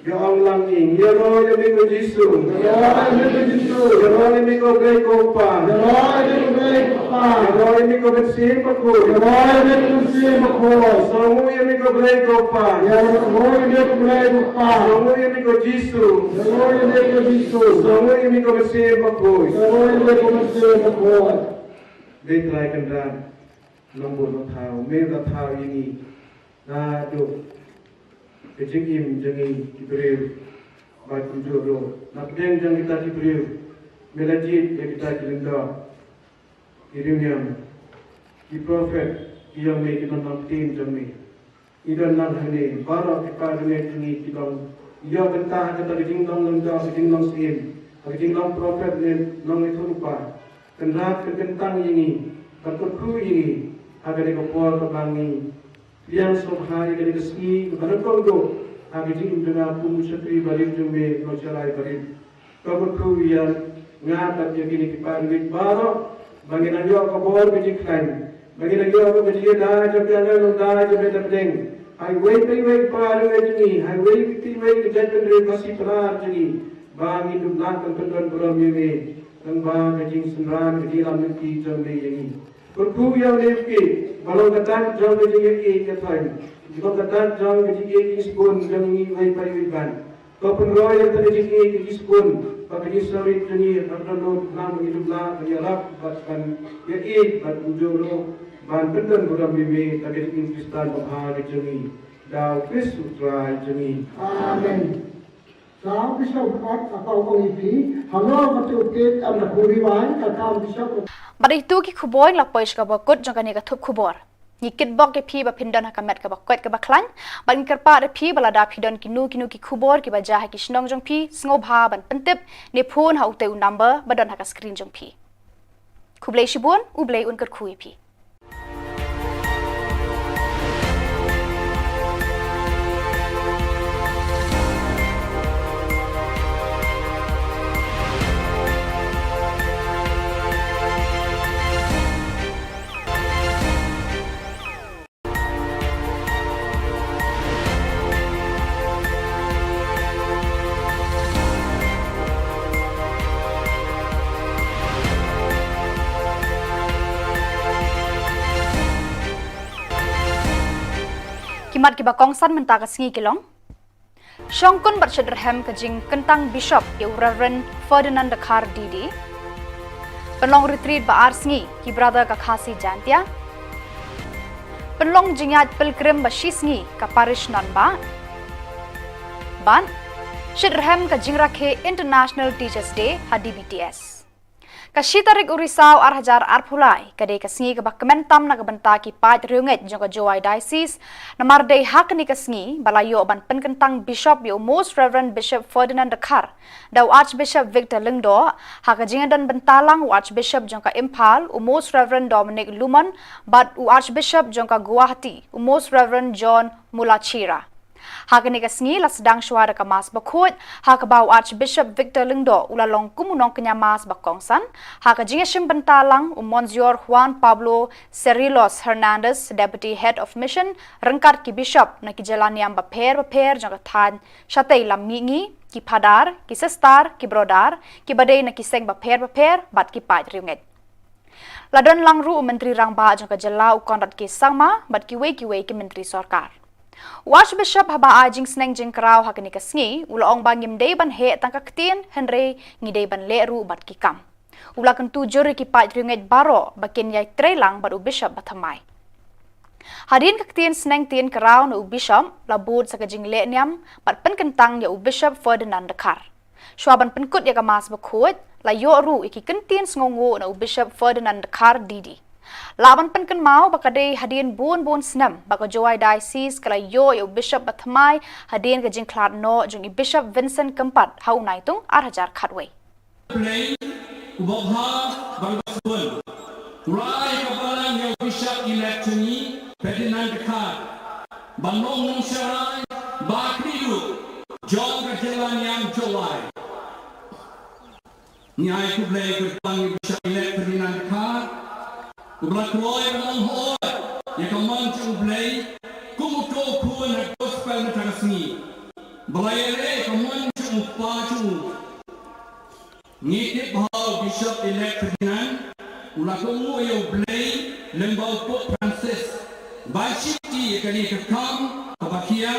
Ïa ong lang ïing, ïaroh ïa me ko Jisu. Ïaroh ïa me ko Jisu. Ïaroh ïa me ko Blei ko Kpa. Ïaroh ïa me ko Blei ko Kpa. Ïaroh ïa me ko Mynsiem Bakhuid. Ïaroh ïa me ko Mynsiem Bakhuid. Sngewnguh ïa me ko Blei ko Kpa. Ïaroh ïa me ko Blei ko Kpa. Sngewnguh ïa me ko Jisu. Ïaroh ïa me ko Jisu. Sngewnguh ïa me ko Mynsiem Bakhuid. Ïaroh ïa me ko Mynsiem Bakhuid. Dei Trai Kynrad. Nongbud nongthaw, me la thaw ïa ngi naduh ka jingim jong ngi ki briew, bad kumjuh ruh na pdeng jong kita ki briew me la jied ïa kita ki lyngdoh, ki riewniam, ki prophet ki jong me, ki nongpynïaid jong me. Ngi don lang hangne, baroh ki para bangeit jong ngi ki long ïoh bynta ha kata ka jinglong lyngdoh, ka jinglong syiem, ha ka jinglong prophet ne nongïathuhlypa. Kynrad, kynkyntang ïa ngi, bad kyrkhu ïa ngi ha kane ka por kaba ngi pdiang sngewbha ïa kane ka sngi kaba nyngkong duh ha ka jingim jong nga kum u shakri barit jong me, u nongshakri barit. To kyrkhu ïa nga bad ïa kine ki para bangeit baroh ba ngin nang ïoh ka bor ka jingkhlaiñ, ba ngin nang ïoh ka jingïada jong ki angel longdai jong me na pdeng. Ha iwei pa iwei i para bangeit jong ngi, ha iwei pa iwei ka jaitbynriew Khasi Pnar jong ngi, ba ngin dup lad ban pyndon burom ïa me. Tang ba ka jingsynran ka jingïalam lynti jong me ïa ngi. Kyrkhu ïa u Blei ba long ka dak jong ka jingïeit ïa thaiñ, long ka dak jong ka jingïeit jingsbun jong ngi iwei pa iwei ban. To pynroi ïa ka jingïeit jingsbun bad ka jingsngewnguh jong ngi, ban don lut, ban ïa dup lad, ban ïarap bad ban ïeit bad kumjuh ruh ban pyndon burom ïa me da ka jingim Khristan babha ka jong ngi. Da u Khrist u Trai jong ngi. Amen. Sa u Bishop Hart, ka pau ong ïa phi, halor katu u page, kam da khuri wai, ka kam Bishop. Bad ito ki khubor la poi sha kaba kut jong kane ka thup khubor. Ngi kitbok ïa phi ba phin don ha ka met kaba koit kaba khlaiñ, bad ngi kyrpad ïa phi ba lada phi don kino kino ki khubor kiba jia ha ki shnong jong phi, sngewbha ban pyntip ne phone ha utei u number ba don ha ka screen jong phi. Khublei shibun, U Blei un kyrkhu ïa phi. Bad kiba kongsan mynta ka sngi ki long: shongkun bad shitrhem ka jingkyntang Bishop ïa u Reverend Ferdinand Dkhar D D. Pynlong retreat ba ar sngi ki Brother ka Khasi Jaintia. Pynlong jingïaid pilgrim ba shi sngi ka Parish Nonbah. Bad shitrhem ka jingrakhe International Teachers Day ha D B T S. Ka shi tarik u Risaw ar hajar arphew lai ka dei ka sngi kaba kmen tam na ka bynta ki paid riewngeit jong ka Jowai Diocese, namar dei ha kane ka sngi ba la ïoh ban pynkyntang Bishop ïa u Most Reverend Bishop Ferdinand Dkhar da u Archbishop Victor Lyngdoh, ha ka jingdon bynta lang u Archbishop jong ka Imphal, u Most Reverend Dominic Lumon, bad u Archbishop jong ka Guwahati, u Most Reverend John Mulachira. Ha kane ka sngi la sdang shuwa da ka Mass Bakhuid, ha kaba u Archbishop Victor Lyngdoh u la long kum u nongkñia Mass ba kongsan, ha ka jingïashim bynta lang u Monsignor Juan Pablo Cerrillos Hernandez, Deputy Head of Mission, ryngkat ki Bishop na ki jylla niam bapher bapher jong ka thaiñ shatei lam mihngi, ki Phadar, ki Sister, ki Brother, kiba dei na ki seng bapher bapher, bad ki paid riewngeit. La don lang ruh u Myntri Rangbah jong ka jylla u Conrad K Sangma, bad kiwei kiwei ki Myntri Sorkar. U Archbishop haba ai jingsneng jingkraw ha kane ka sngi, u la ong ba ngim dei ban heh tang ka ktien, hynrei ngi dei ban leh ruh bad ki kam. U la kyntu jur ïa ki paid riewngeit baroh ba kin ïai trei lang bad u Bishop bathymmai. Hadien ka ktien sneng ktien kraw na u Bishop, la bud sa ka jingleh niam bad pynkyntang ïa u Bishop Ferdinand Dkhar. Shuwa ban pynkut ïa ka Mass Bakhuid, la ïoh ruh ïa ki kyntien sngewnguh na u Bishop Ferdinand Dkhar D D. Lah ban pynkynmaw ba ka dei hadien bun bun snem ba ka Jowai Diocese ka la ïoh ïa u Bishop bathymmai hadien ka jingkhlad noh jong i Bishop Vincent Kympat ha u Naitung ar hajar khatwei. Blei uba bha bad uba sbun, u la ai ka balang ïa u Bishop elect jong ngi, Ferdinand Dkhar, ban long nongsharai ba khlieh jong ka jylla niam Jowai. Ngi ai khublei kyrpang ïa u Bishop elect Ferdinand Dkhar, uba la kloi ban ong hooid ïa ka mon jong U Blei kum uto u khun ha ka gospel mynta ka sngi, ba la ïaleh ïa ka mon jong u kpa jong u. Ngi tip ba u Bishop elect Ferdinand u la kohnguh ïa U Blei lyngba u Pope Francis ban shimti ïa kane ka kam kaba khia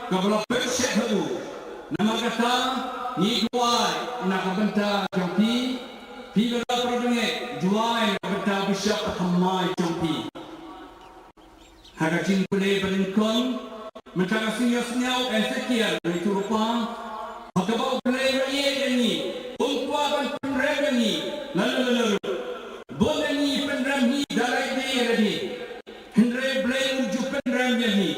kaba la pynshet ha u. Namar kata, ngi duwai na ka bynta jong phi, phi baroh, para bangeit, duwai na ka bynta u Bishop bathymmai jong phi. Ha ka jingpule ba nyngkong mynta ka sngi, ïohsngew Ezekiel, ngi tu rupa, ha kaba U Blei u la ïeit ïa ngi, um kwah ban pynrem ïa ngi lano lano ruh. Bun na ngi pynrem hi da lade ïa lade, hynrei U Blei um ju pynrem ïa ngi.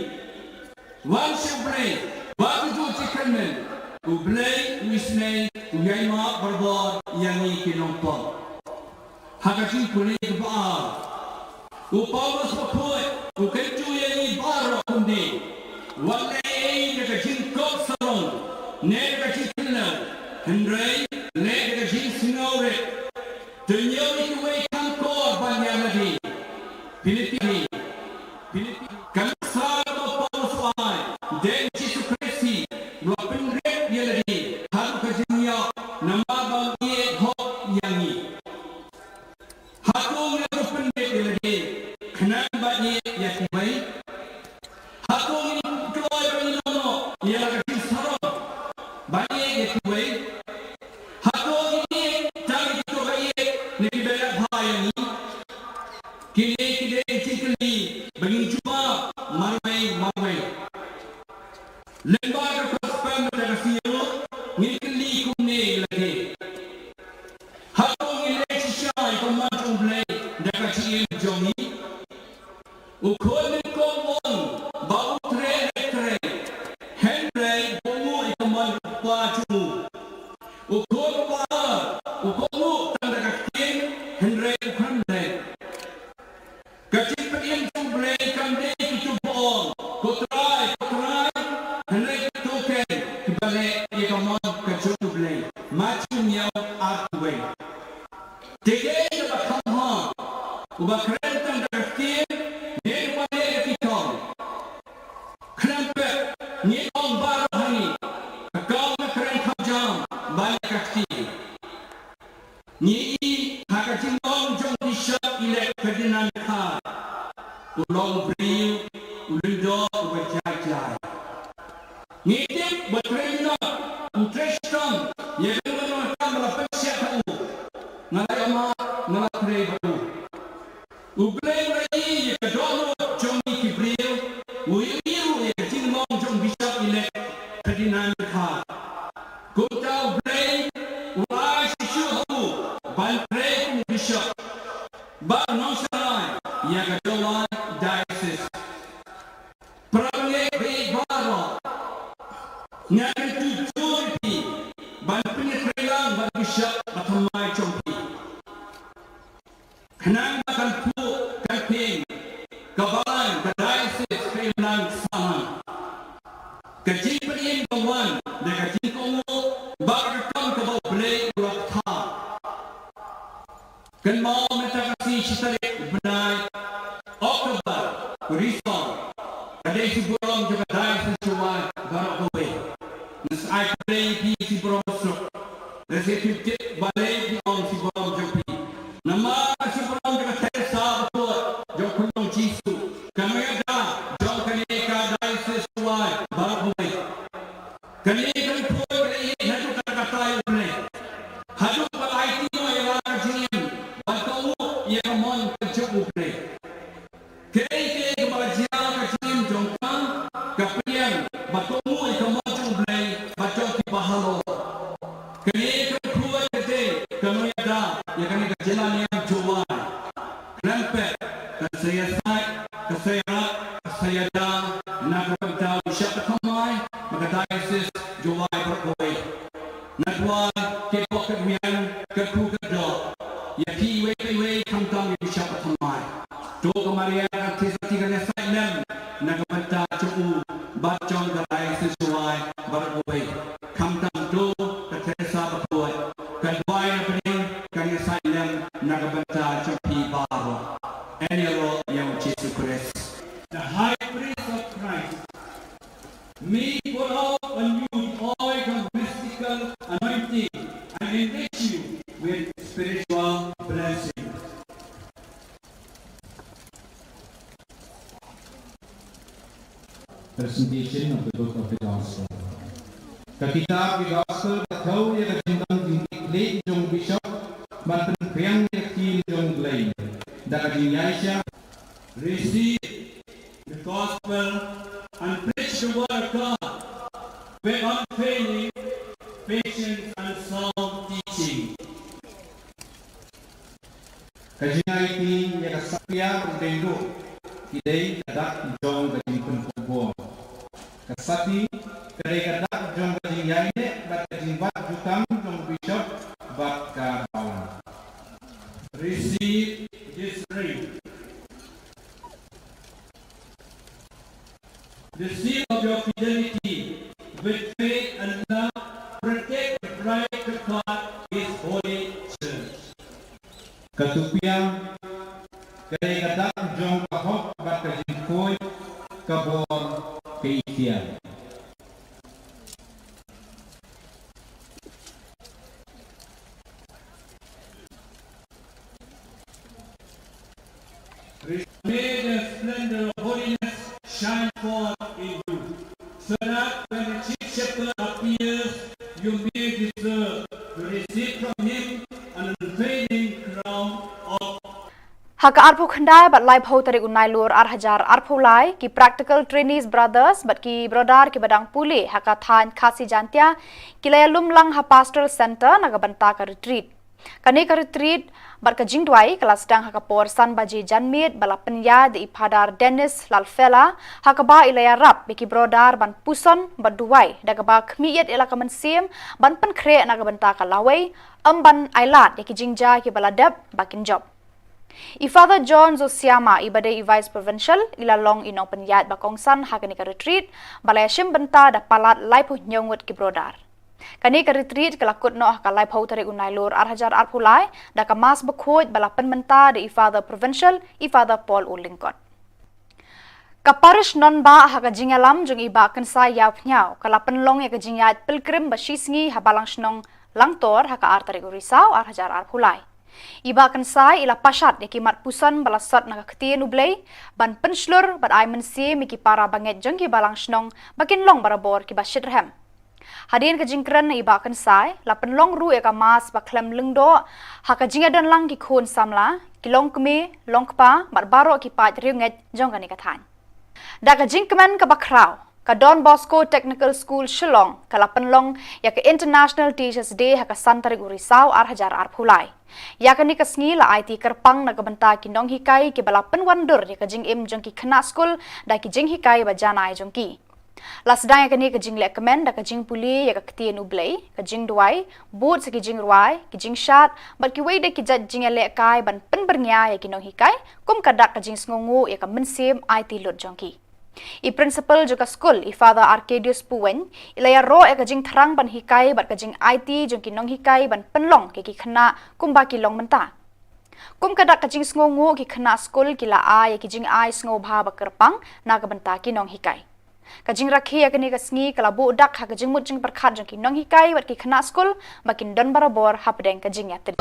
Wan sha U Blei bad to ju jingkyrmen, U Blei u isynei, u ïai map barabor ïa ngi ki nongpop. Ha ka jingpule kaba ar, u Paulus Bakhuid u kyntu ïa ngi baroh kumne: wat leh ei ei da ka jingkop sarong ne da ka jingkynlew, hynrei leh da ka jingsngewrit. To ñiew ïa kiwei kham kor ban ïa lade. Philippi. Philippi. Ka nuksa kaba u Paulus u ai, dei u Jisu Khrist hi uba pynrit ïa lade haduh ka jingïap namar ba u ïeit hok ïa ngi. Hato ngi la pynbeit ïa lade khnang ban ïeit ïa kiwei? Hato ngi la kloi ban ïehnoh ïa la ka jingsarong ban ïeit ïa kiwei? Hato ngi ïeit tang ïa kito ba ïeit ne kiba ïeit bha ïa ngi? Kine ki dei ki jingkylli ba ngin jubab marwei marwei. Lyngba ka Gospel mynta ka sngi ruh ngin kylli kumne ïa lade: hato ngi leh shisha ïa ka mon jong U Blei da ka jingim jong ngi? U khun nyngkong u ong ba u trei, u trei, hynrei u kohnguh ïa ka mon u kpa jong u. U khun uba ar u kohnguh tang da ka ktien, hynrei u khlem leh. Ka jingpynim jong U Blei kam dei kito ba ong, ko Trai, ko Trai, hynrei kito keiñ kiba leh ïa ka mon ka jong U Blei. Mathaios hynñiew, arphew wei. Te kaei kaba kham bha, uba kren tang da ka ktien ne uba leh da ki kam? Khlem pep, ngi ong baroh ha ngi, ka kam ka kren kham jam ban leh ka ktien. Ngi i ha ka jinglong jong Bishop Elect Ferdinand Dkhar, u long briew u lyngdoh uba jai jai. Ngi tip ba trei minot, um trei shitom ïa kano kano ka kam ba la pynshai ha u. Nga la ïa ma, nga la trei bad u. U Blei u la ïohi ïa ka dohnud jong ngi ki briew, u ïohi ruh ïa ka jinglong jong u Bishop Elect Ferdinand Kha. Kumta u Blei u la ai shisha ha u ban trei kum u Bishop ba u nongshakri ïa ka Jowai Diocese. Para bangeit baroh, nga kyntu jur ïa phi ban pynïatreilang bad u Bishop ba thymmai jong phi. Khnang ba kan phuh kan pynïeng ka balang ka diocese ka imlang ka sahlang. Ka jingpynim ka wan da ka jingkohnguh bad ka kam kaba U Blei u la pynthikna. Kynmaw mynta ka sngi shi tarik u bnai October, Risong, ka dei shi burom jong ka diocese Jowai baroh kawei. Nga sa ai khublei ïa phi shi burom suk. Lehse phi tip balei phi ong shi burom jong phi. Namar ka shi burom jong ka Teresa bakhuid jong u Khunlung Jisu, ka nongïada jong kane ka diocese Jowai baroh kawei. Kane ka riewkhuid ka la ïeng haduh katta katta ïa U Blei, haduh ba la aiti noh ïa la ka jingim ban kohnguh ïa ka mon ka jong U Blei. Kaei kaei kaba la jia ha ka jingim jong ka, ka pynïeng bad kohnguh ïa ka mon jong U Blei bad jong kiba halor. Kane ka riewkhuid ka dei ka nongïada ïa kane ka jylla niam Jowai. Khlem pep kan sa ïasaid, kan sa ïarap, kan sa ïada na ka bynta u Bishop ba thymmai bad ka diocese Jowai baroh kawei. Nga kwah, katba kat wei, kat khuid kat doh, ïa phi iwei pa iwei, khamtam ïa u Bishop ba thymmai. To ka Maria ka Theisotti kan ïasaid lem na ka bynta jong u bad jong ka diocese Jowai baroh kawei. Khamtam to ka Teresa bakhuid, ka duwai na bneng kan ïasaid lem na ka bynta jong phi baroh. Yn ïaroh ïa U Jisu Khrist. The High Priest of Christ, may pour out on you the oil of mystical anointing and enrich you with spiritual blessing. Presentation of the Book of the Gospel. Ka kitab ki Gospel ka thew ïa ka jingdon jingkitkhlieh jong u Bishop ban pynphriang ïa ka ktien jong U Blei da ka jingïaishah. Receive the Gospel and preach the word of God with unfailing patience and sound teaching. Ka jingaiti ïa ka Satia Rudengduh ki dei ka dak jong ka jingpynkup bor. Ka Sati ka dei ka dak jong ka jingïaineh bad ka jingbat jukam jong u Bishop bad ka balang. Receive this ring. The seal of your fidelity with faith and love protect the bride of God, His holy church. Ka Tupiang ka dei ka dak jong ka hok bad ka jingkhuid ka bor ka itiang. May the splendor of holiness shine forth in you, so that when the chief shepherd appears, you may deserve to receive from him an unfailing crown of Ha ka arphew khyndai bad laiphew tarik u Nailur ar hajar arphew lai, ki Practical Trainees Brothers bad ki Brother kiba dang pule ha ka thaiñ Khasi Jaintia ki la ïalum lang ha Pastoral Centre na ka bynta ka retreat. Kane ka retreat bad ka jingduwai ka la sdang ha ka por san baje janmiet ba la pynïaid da i Phadar Dennis Lalfela, ha kaba i la ïarap ïa ki Brother ban puson bad duwai da kaba khmih ïa la ka mynsiem ban pynkhreh na ka bynta ka lawei, ym ban ailad ïa ki jingjia kiba la dep ba kin jop. I Father John Zosiama, iba dei i Vice Provincial, i la long i nongpynïaid ba kongsan ha kane ka retreat ba la ïashim bynta da palat laiphew hynñiew ngut ki Brother. Kane ka retreat ka la kut noh ha ka laiphew tarik u Nailur ar hajar arphew lai da ka Mass bakhuid ba la pynmynta da i Father Provincial, i Father Paul U Lyngkot. Ka Parish Nongbah ha ka jingïalam jong i Bah Kynsai Ïawphniaw ka la pynlong ïa ka jingïaid pilgrim ba shisngi ha Balang Shnong Langtor ha ka ar tarik u Risaw ar hajar arphew lai. I Bah Kynsai i la pashat ïa ki mat puson ba la sot na ka ktien U Blei ban pynshlur bad ai mynsiem ïa ki para bangeit jong ki balang shnong ba kin long barabor kiba shitrhem. Hadien ka jingkren na i Bah Kynsai, la pynlong ruh ïa ka mass ba khlem lyngdoh ha ka jingïadonlang ki khun samla, ki longkmie, longkpa bad baroh ki paid riewngeit jong kane ka thaiñ. Da ka jingkmen kaba khraw, ka Don Bosco Technical School Shillong ka la pynlong ïa ka International Teachers' Day ha ka san tarik u Risaw ar hajar arphew lai. Ïa kane ka sngi la aiti kyrpang na ka bynta ki nonghikai kiba la pynwandur ïa ka jingim jong ki khynnah skul da ki jinghikai ba janai jong ki. La sdang ïa kane ka jingleh kmen da ka jingpule ïa ka ktien U Blei, ka jingduwai, bud sa ki jingrwai, ki jingshad bad kiwei de ki jait jingïalehkai ban pynbyrngia ïa ki nonghikai kum ka dak ka jingsngewnguh ïa ka mynsiem aiti lut jong ki. I Principal jong ka skul, i Father Arcadius Puwein, i la ïaroh ïa ka jingthrang ban hikai bad ka jingaiti jong ki nonghikai ban pynlong ïa ki khynnah kumba ki long mynta. Kum ka dak ka jingsngewnguh, ki khynnah skul ki la ai ïa ki jingai sngewbha ba kyrpang na ka bynta ki nonghikai. Ka jingrakhe ïa kane ka sngi ka la buh dak ha ka jingmut jingpyrkhat jong ki nonghikai bad ki khynnah skul ba kin don barabor hapdeng ka jingïatrei.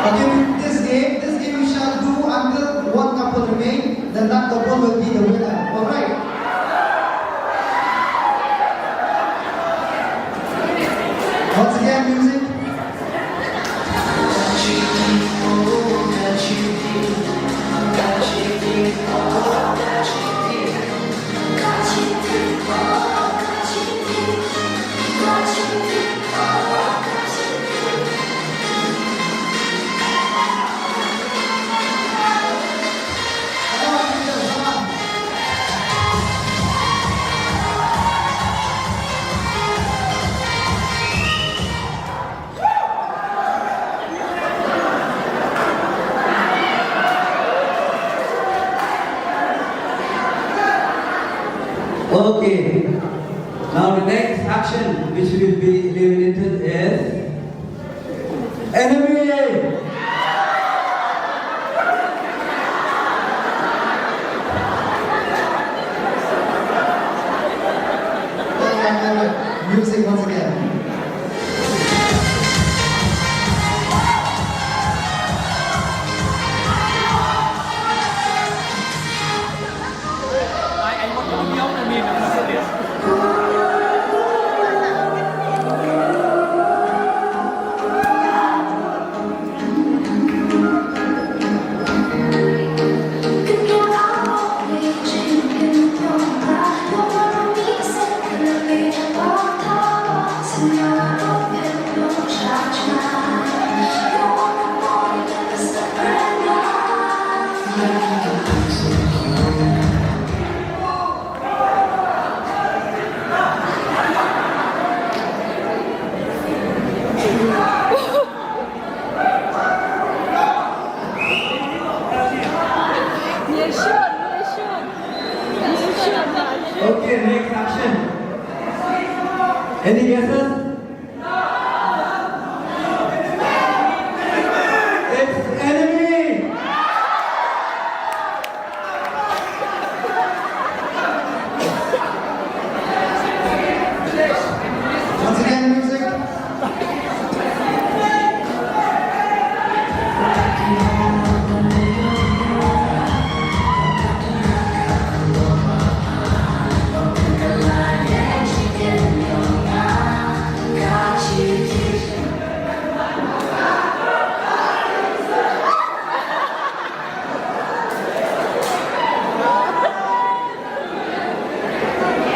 Okay, this game, this game we shall do until one couple remain, then that couple will be the winner. All right. Once again, music. Okay. Now the next action which will be eliminated is enemy. Music once again. Okay, next action. Any guesses? It's enemy.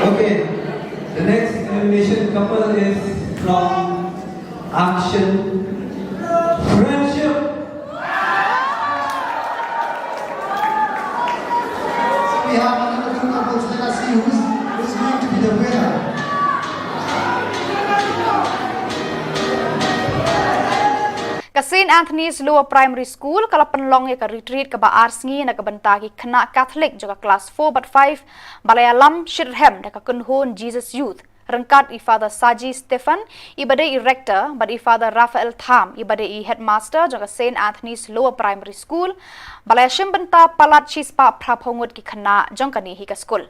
Okay, the next animation couple is from Action Friendship. So we have another two couples. Let us see who's, who's going to be the winner. Ka Saint Anthony's Lower Primary School ka la pynlong ïa ka retreat kaba ar sngi na ka bynta ki khynnah Catholic jong ka klas four bad five, ba la ïalam shitrhem da ka kynhun Jesus Youth, ryngkat i Father Saji Stephen, iba dei i rector, bad i Father Raphael Tham, iba dei i headmaster jong ka Saint Anthony's Lower Primary School, ba la ïashim bynta palat shispah phraphew ngut ki khynnah jong kane hi ka skul.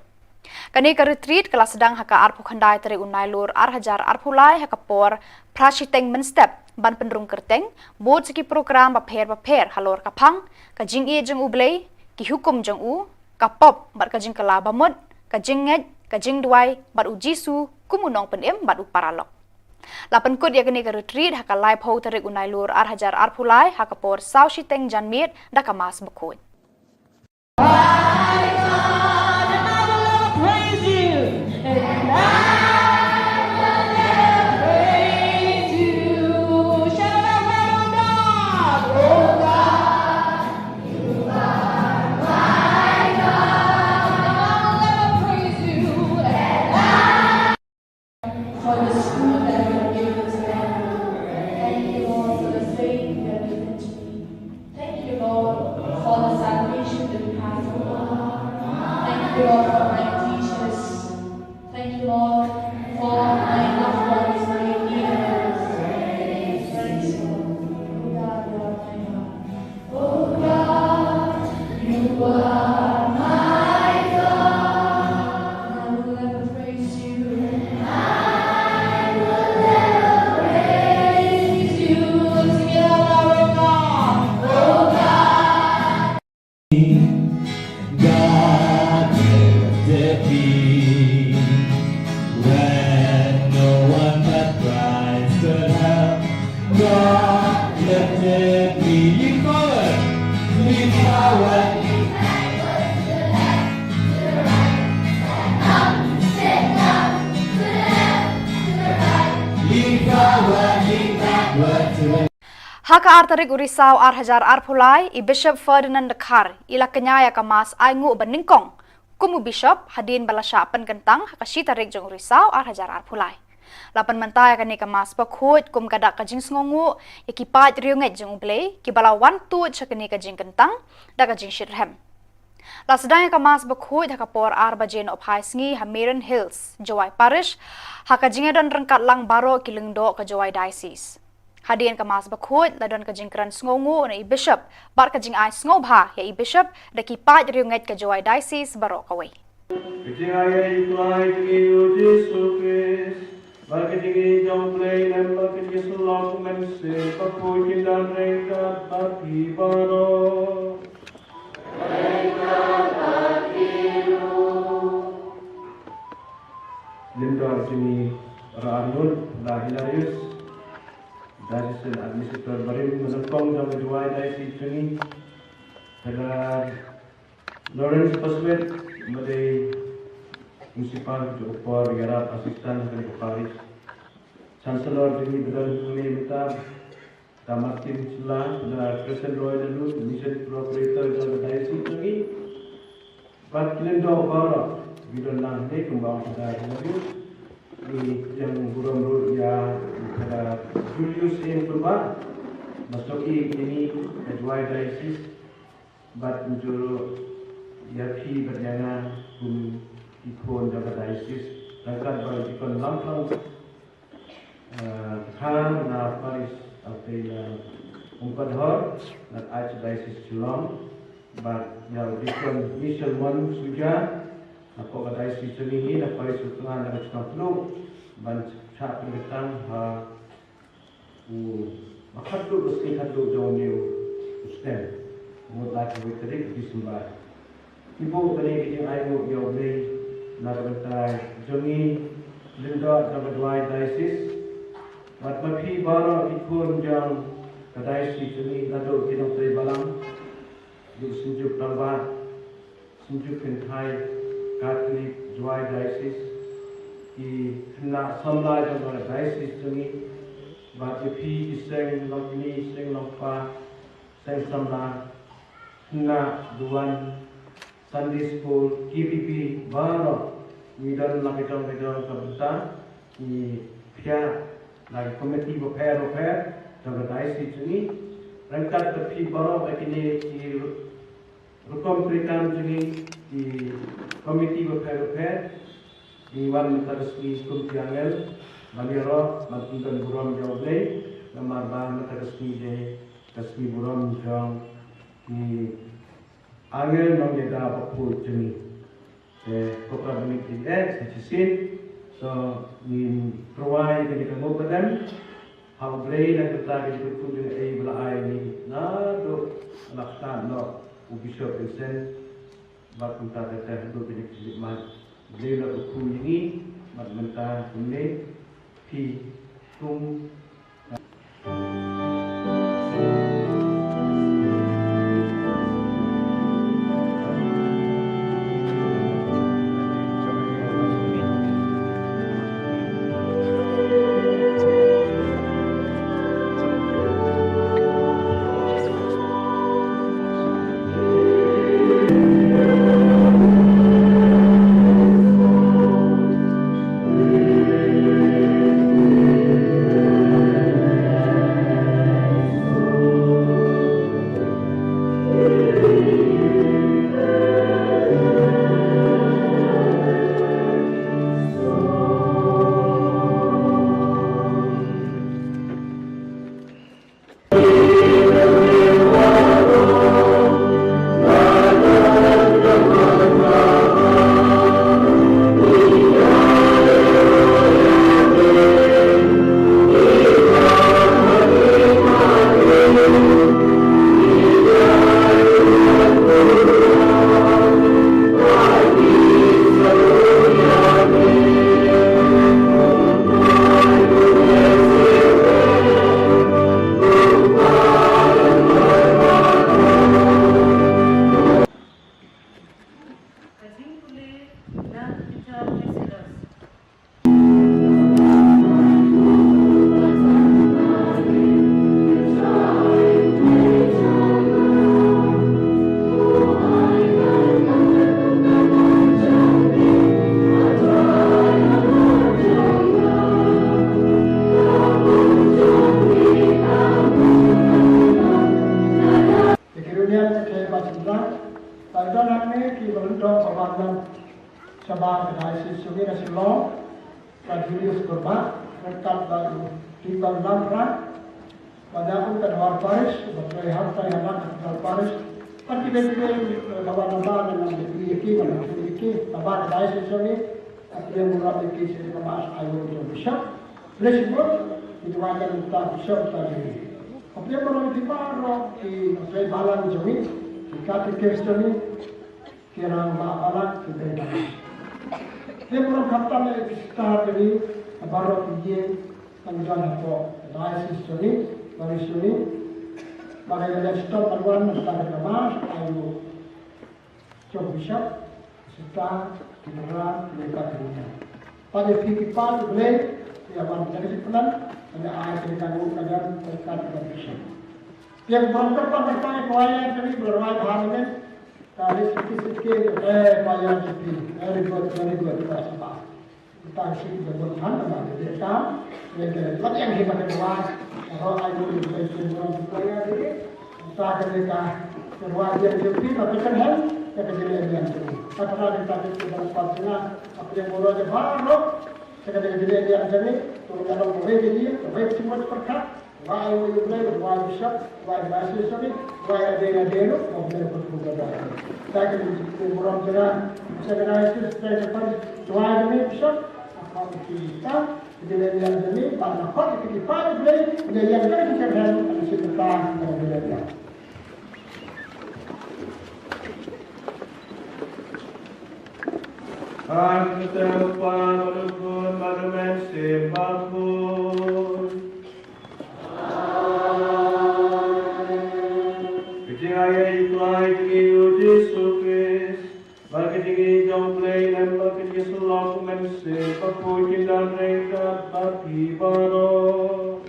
Kane ka retreat ka la sdang ha ka arphew khyndai tarik u Nailur ar hajar arphew lai ha ka por phra shiteng mynstep, ban pynrung kyrteng bud sa ki program bapher bapher halor ka phang, ka jingïeit jong U Blei, ki hukum jong u, ka pop bad ka jingkylla bamut, ka jingngeit, ka jingduwai bad U Jisu kum u nongpynim bad u paralok. La pynkut ïa kane ka retreat ha ka laiphew tarik u Nailur ar hajar arphew lai ha ka por saw shiteng janmiet da ka Mass bakhuid. For the school that you have given to them. Thank you, Lord, for the faith you have given to me. Thank you, Lord, for the salvation that you have for me. Thank you, Lord, for my teachers. Thank you, Lord, for my loved ones, my dear ones. Praise you, Lord. Oh God, you are my God. Oh God, you are my God. I will ever praise you. I will ever praise you. Together, oh God. Oh God. God, let there be. When no one but Christ could help. God, let there be. Lean forward. Lean forward. Lean forward, lean backward to the Ha ka ar tarik u Risaw ar hajar arphew lai, i Bishop Ferdinand Dkhar i la kñia ïa ka Mass ainguh ba nyngkong kum u Bishop, hadien ba la shah pynkyntang ha ka shi tarik jong u Risaw ar hajar arphew lai. La pynmynta ïa kane ka Mass bakhuid kum ka dak ka jingsngewnguh ïa ki paid riewngeit jong U Blei kiba la wan tuid sha kane ka jingkyntang da ka jingshitrhem. La sdang ïa ka Mass bakhuid ha ka por ar baje nohphai sngi ha Maiden Hills, Jowai Parish, ha ka jingïadon ryngkat lang baroh ki lyngdoh ka Jowai Diocese. Hadien ka Mass bakhuid la don ka jingkren sngewnguh na i Bishop bad ka jingai sngewbha ïa i Bishop da ki paid riewngeit ka Jowai Diocese baroh kawei. Ka jingaiei U Trai jong ngi U Jisu Khrist, bad ka jingïeit jong U Blei Lem, bad ka jingïasyllok U Mynsiem Bakhuid kin don ryngkat bad phi baroh. Lyngdoh jong ngi, Reverend Hilarius, Diocesan Administrator barim ba nyngkong jong ka Jowai Diocese jong ngi, Father Lawrence Paswit, ba dei Principal jong ka por ïarap assistant jong ka parish. Chancellor jong ngi ba don mynta, Doctor Martin Shylla, Doctor Crescent Roy Laloo, Mission Coordinator jong ka Diocese jong ngi. Bad ki lyngdoh baroh, ki don lang hangne kumba ong Doctor Laloo. Ngi pdiang burom ruh ïa Doctor Julius M Kurbah, ba snohkti ïa kane ka Jowai Diocese. Bad mynjur ruh ïa phi bad ïa nga kum ki khun jong ka diocese. Ryngkat bad u Deacon Lamphang, eh, Dkhar na parish, eh, na Umpadhor, na Archdiocese Shillong. Bad ïa u Deacon Michel Mon Suja, na ka diocese jong ngi, na parish u Tnga na ka Chnong Tnum. Ban shah pynkyntang ha u, ba khatduh, ba sngi khatduh jong une u snem. Mut laiphew wei tarik December. Ngi buh kane ka jingainguh ïa U Blei na ka bynta jong ngi, lyngdoh jong ka Jowai Diocese. Bad ma phi baroh ki khun jong ka diocese jong ngi, naduh ki nongtrei balang, ki synjuk rangbah, Synjuk Kynthai Katholik Jowai Diocese, ki khynnah samla jong ka diocese jong ngi, bad ïa phi ki seng longkmie, seng longkpa, seng samla, khynnah duwan, Sunday school, K B B, baroh ngi don la ka jong ka jong ka bynta, ngi phiah la ki komiti bapher bapher jong ka diocese jong ngi. Ryngkat bad phi baroh ha kine ki rukom treikam jong ngi, ki komiti bapher bapher, ngi wan mynta ka sngi kum ki angel ban ïaroh ban pynbeit burom ïa U Blei, namar ba mynta ka sngi dei ka sngi burom jong ki angel nongïada bakhuid jong ngi. Te ko Kpa ba ngi ïeit, sa shisien, to ngin rwai kane ka nguh ka dem ha U Blei na ka bynta ka jingkyrkhu jong ngi ba la ai ngi naduh la khlad noh u Bishop Vincent, bad kumta kata haduh kane ka jingmut. U Blei u la kyrkhu ïa ngi bad mynta kumne phi kum Ka jingpule na Peter Exodus. Te ki riewniam, te ki ba sngewbha, ba don hangne ki ba lyngdoh ba wan shabar ka diocese jong ngi na Shillong, ka Julius Kurbah, ryngkat bad u Dikon Lamphra, bad u Kadwar Parish, bad u Trei Har, Trei Halang Kadwar Parish, bad kiwei kiwei, eh, ba wan namar, namar ïa ki, wan ïa ki, shabar ka diocese jong ngi, Ka pdiang burom ïa ki sha ka Mass Aïu jong u Bishop. Blei shibun, ngi duwai ïa uta u Bishop uta jong ngi. Ka pdiang burom ïa ki baroh ki nongtrei balang jong ngi, ki katekis jong ngi, ki rangbah balang, ki trei balang. Pdiang burom khamtam ïa ki sister jong ngi, ki baroh ki ïing, ki don hapoh diocese jong ngi, parish jong ngi. Ba ka ïa leh shitom ban wan na ka Mass Aïu jong u Bishop, sister, ki para, ki nongtrei balang. Bad ïa phi ki paid U Blei, ïa wan da ka jingpynlong, ïa ai ka jingkyrkhu ka jong u Bishop. Ïa ka burom kyrpang ka choir jong ngi ba la rwai bha mynne. Ka list ki list ki, eh, choir jong phi. Very good, very good, ka sngewbha. Tang shi ka bun than ba ka dei ka, dei ka, ba ïa ki ba ka dei wa, ro ai bu dei ka dei ka burom ka dei ka, ta ka dei ka, ka dei wa dei ka dei ka, ka dei ka, ka dei ka, ka dei ka, ka dei ka, ka dei ka, ka dei ka, ka dei ka, ka dei ka, ka dei ka, ka dei ka, ka dei ka, ka dei ka, Wai u Blei, wai u Bishop, wai u Vice Bishop, wai u Deacon, wai u Deacon, wai u Deacon. Second, burom jera, second Vice Bishop, wai u Bishop, apa kita, kita lihat ini, pada khot kita, kita Blei, dia yang kan kita kan, kita kita. Ar te u Kpa bad u Khun bad u Mynsiem Bakhuid. Amen. Ka jingaiei u Trai jong ngi u Jisu Khrist, bad ka jingïeit jong u Blei Nongpynim, bad ka jingïasyllok Shisha ba phi kin don ryngkat bad phi baroh.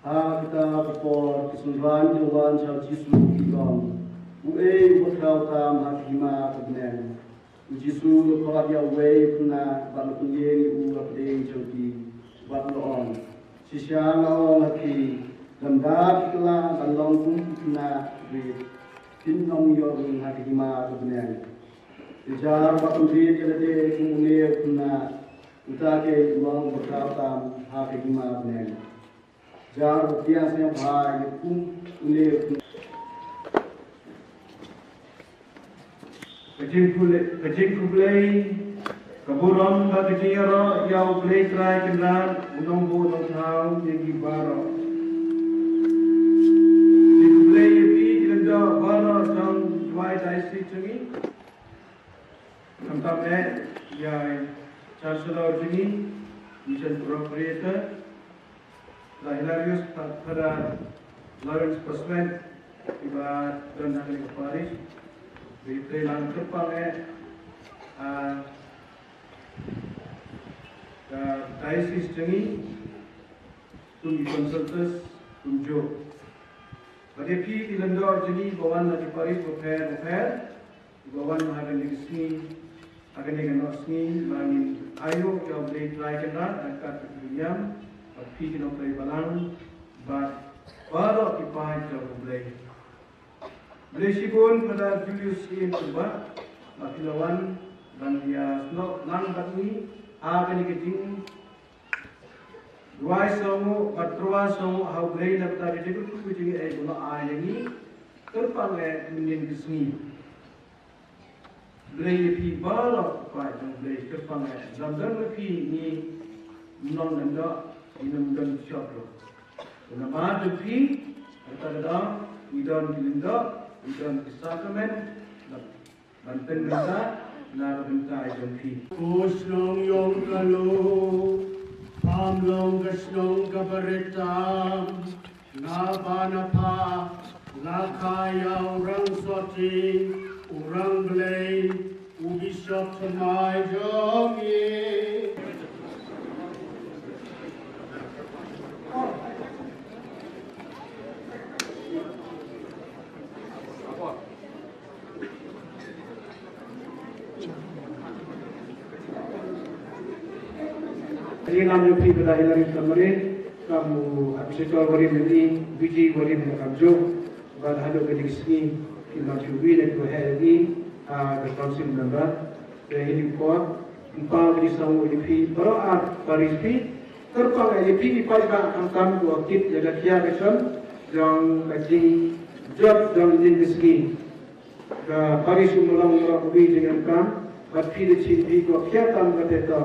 Ha kata ka por ki synran ki la wan sha u Jisu, ki ong, uei uba khraw tam ha ka hima ka bneng? U Jisu u la khot ïa uwei u khynnah bad u la pynïeng ïa u ha pdeng jong ki bad u la ong, shisha nga ong ha phi, lada phi kylla ban long kum u khynnah, phin ym ïoh rung ha ka hima ka bneng. Te jar ba pynrit ïa lade kum une u khynnah, uta te u long uba khraw tam ha ka hima bneng. Jar ba pdiang sngewbha ïa kum une u khynnah. Ka jingkhublei, ka jingkhublei, ka burom bad ka jingïaroh ïa U Blei Trai Kynrad, U Nongbuh Nongthaw ïa ngi baroh. Jingkhublei ïa phi ki lyngdoh baroh jong Jowai Diocese jong ngi. Khamtam eh ïa i Chancellor jong ngi, Mission Procurator, Brother Hilarius, Fa-, Father Lawrence Paswen, iba don ha kane ka parish, ba i trei lang kyrpang eh, ah, ka diocese jong ngi, kum ki consultors, kumjuh. Bad ïa phi ki lyngdoh jong ngi ba wan na ki parish bapher bapher, ba wan ha kane ka sngi, ha kane ka noh sngi, ba ngin aïu ïa U Blei Trai Kynrad, ha ka kat ka niam, bad phi ki nongtrei balang, bad baroh ki paid jong U Blei. Blei shibun Father Julius Ian Kumbah, ba phi la wan, ban ïa snoh lang bad ngi, ha kane ka jing Duwai sngewnguh bad tyrwa sngewnguh ha U Blei na ka bynta ka jingkyrkhu ka jingaiei ba u la ai ïa ngi kyrpang eh mynnin ka sngi. Blei ïa phi baroh, ko paid jong U Blei, kyrpang eh. Lada ym don phi ngim long lyngdoh, ngim don bishop ruh. Namar jong phi, kata ka daw, ngi don ki lyngdoh, ngi don ki sakramen, ban pynbynta na ka bynta jong phi. Ko shnong ïong ka Lum, pham long ka shnong kaba rit tam. Naba na pha la kha ïa u rang sotti, u rang Blei, u bishop thymmai jong ngi. Ngi lam ïa phi Brother Hilary Samari, kum u administrator warim ïa ngi, VG warim ïa ngi kumjuh, bad haduh kane ka sngi, ki long kiwei na kiba heh ïa ngi, ah, ka council member, te ha kane ka por, ym pat ïa phi, baroh ar parish phi, kyrpang ïa phi, ïa phi paidbah khamtam kiba kit ïa ka khia ka shon, jong ka jingjop jong kane ka sngi. Ka parish um long baroh kawei jingïaid kam, bad phi da shisien phi ko khia tam kata to.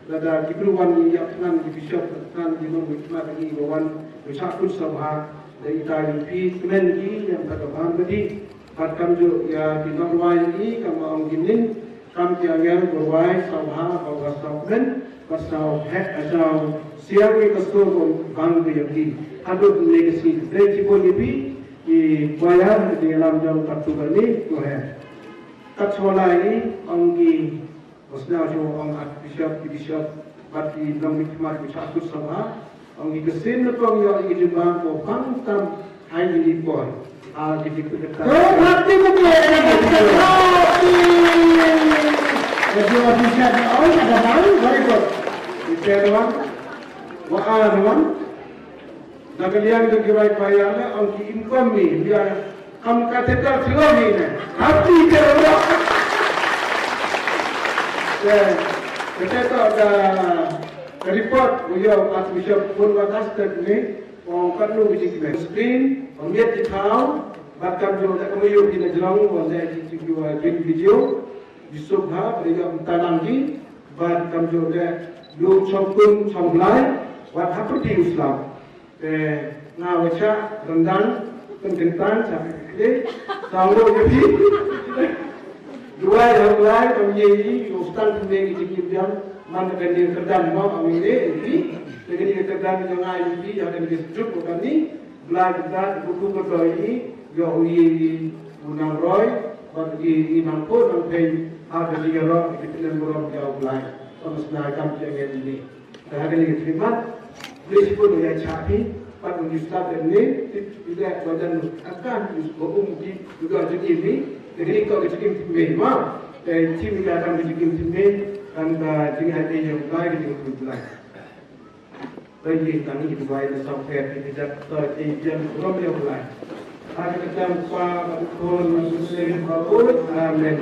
Lada ki briew wan ïa khnang ki bishop, khnang ki nongmihkhmat ki ba wan, ba shah kut sngewbha, da ita ïa phi kmen ki ïa kata ka bam ka dih. Bad kumjuh ïa ki nongrwai ki, kum ong ki ning, kam ki angel ba rwai sngewbha, ba rwai sngewkmen, ba sngewheh, ba sngewsiang ïa ka sur ba bang ka ïa ki. Haduh kane ka sngi, dei ki bun ïa phi, Ki choir, ki lam jong patu bani, go ahead. Kat shuwa lai, ong ki, ba sniaw shuwa ong Archbishop, ki bishop, bad ki nongmihkhmat, ki shah kut sngewbha, ong ki ksien nyngkong ïoh ki jingbam, ko pang tam, hai ki lipor. Ah, ki jingkyrkhu. Go, hati, hati, hati. Ka jiwa bishop, ong ka bang, very good. Ki pen wan, wa an wan. Na ka liang jong ki rwai choir ne, ong ki im kum mi, ïa, kam catheter silo mi ne. Happy ke ro. Te, te to ka, ka report, u ïoh Archbishop Paul Augustine ne, ong katno ki jingkmen. Screen, ong ïa ki thaw, bad kumjuh da ka mayu ki na jrong, ong da ki, ki, ki, ki video, Yusuf ha, bad ïa ka talang ki, bad kumjuh da, ïoh chong kum, chong blai, bad ha pyrdi u Islam. Te nga wa shah ryndang, pynkyntang shah. Sa lo ya phi. Duwai ha u Blai, kam ye i, u stang phi ne ki jingim jam, man ka ni ka kyrdan mo, kam ye i phi. Te ka ni ka kyrdan jong nga i phi, ya ka ni ka juk ko ka ni, Blai ka da, ku ku ko to i, yo u ye i, u nang roi, ba ki i nang po nang pei, ha ka ni ka ro, ki phi nang ro ya u Blai. Kam sna kam ki ngen ni. Te ha kane ka khlieh mat, lei shibun u ïa chah phi, pat u ju stad ïa ne, tip ïa ka wajan u akan u ba um ki, u da jingim ni, te kane ka jingim tip mei ma, te tip ïa ka jingim tip mei, kan ka jingim ha ïa u Blai ka jingim u Blai. Te ïa tang ïa u Blai na sa pher ki jat to ïa jam rom ïa u Blai. Ha ka kyrteng u Kpa bad u Khun bad u Mynsiem Bakhuid. Amen.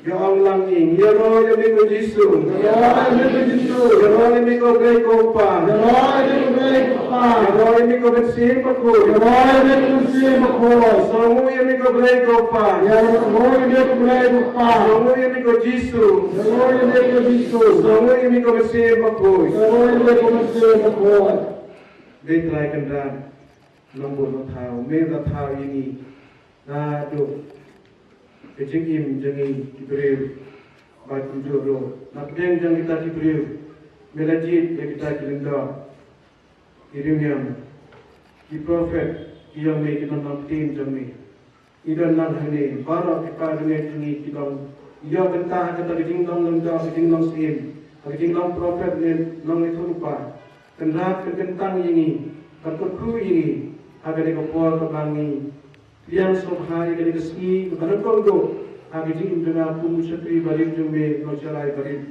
Ïa ong lang ïing, ïaroh ïa me ko Jisu. Ïaroh ïa me ko Jisu. Ïaroh ïa me ko Blei ko Kpa. Ïaroh ïa me ko Blei ko Kpa. Ïaroh ïa me ko Mynsiem Bakhuid. Ïaroh ïa me ko Mynsiem Bakhuid. Sngewnguh ïa me ko Blei ko Kpa. Ïaroh ïa me ko Blei ko Kpa. Sngewnguh ïa me ko Jisu. Sngewnguh ïa me ko Jisu. Sngewnguh ïa me ko Mynsiem Bakhuid. Sngewnguh ïa me ko Mynsiem Bakhuid. Dei Trai Kynrad. Nongbud nongthaw, me la thaw ïa ngi naduh ka jingim jong ngi ki briew bad kumjuh ruh na pdeng jong kita ki briew me la jied ïa kita ki lyngdoh, ki riewniam, ki prophet ki jong me, ki nongpynim jong me. Ngi don lang hangne, baroh ki para bangeit jong ngi ki long, ngi ïoh bynta ha kata ka jinglong lyngdoh, ka jinglong syiem, ha ka jinglong prophet ne nongïathuhlypa. Kynrad kynkyntang ïa ngi, bad kyrkhu ïa ngi ha kane ka por kaba ngi pdiang sngewbha ïa kane ka sngi kaba nyngkong duh ha ka jingim jong nga kum u shakri barit jong me, Nongshakri Barit.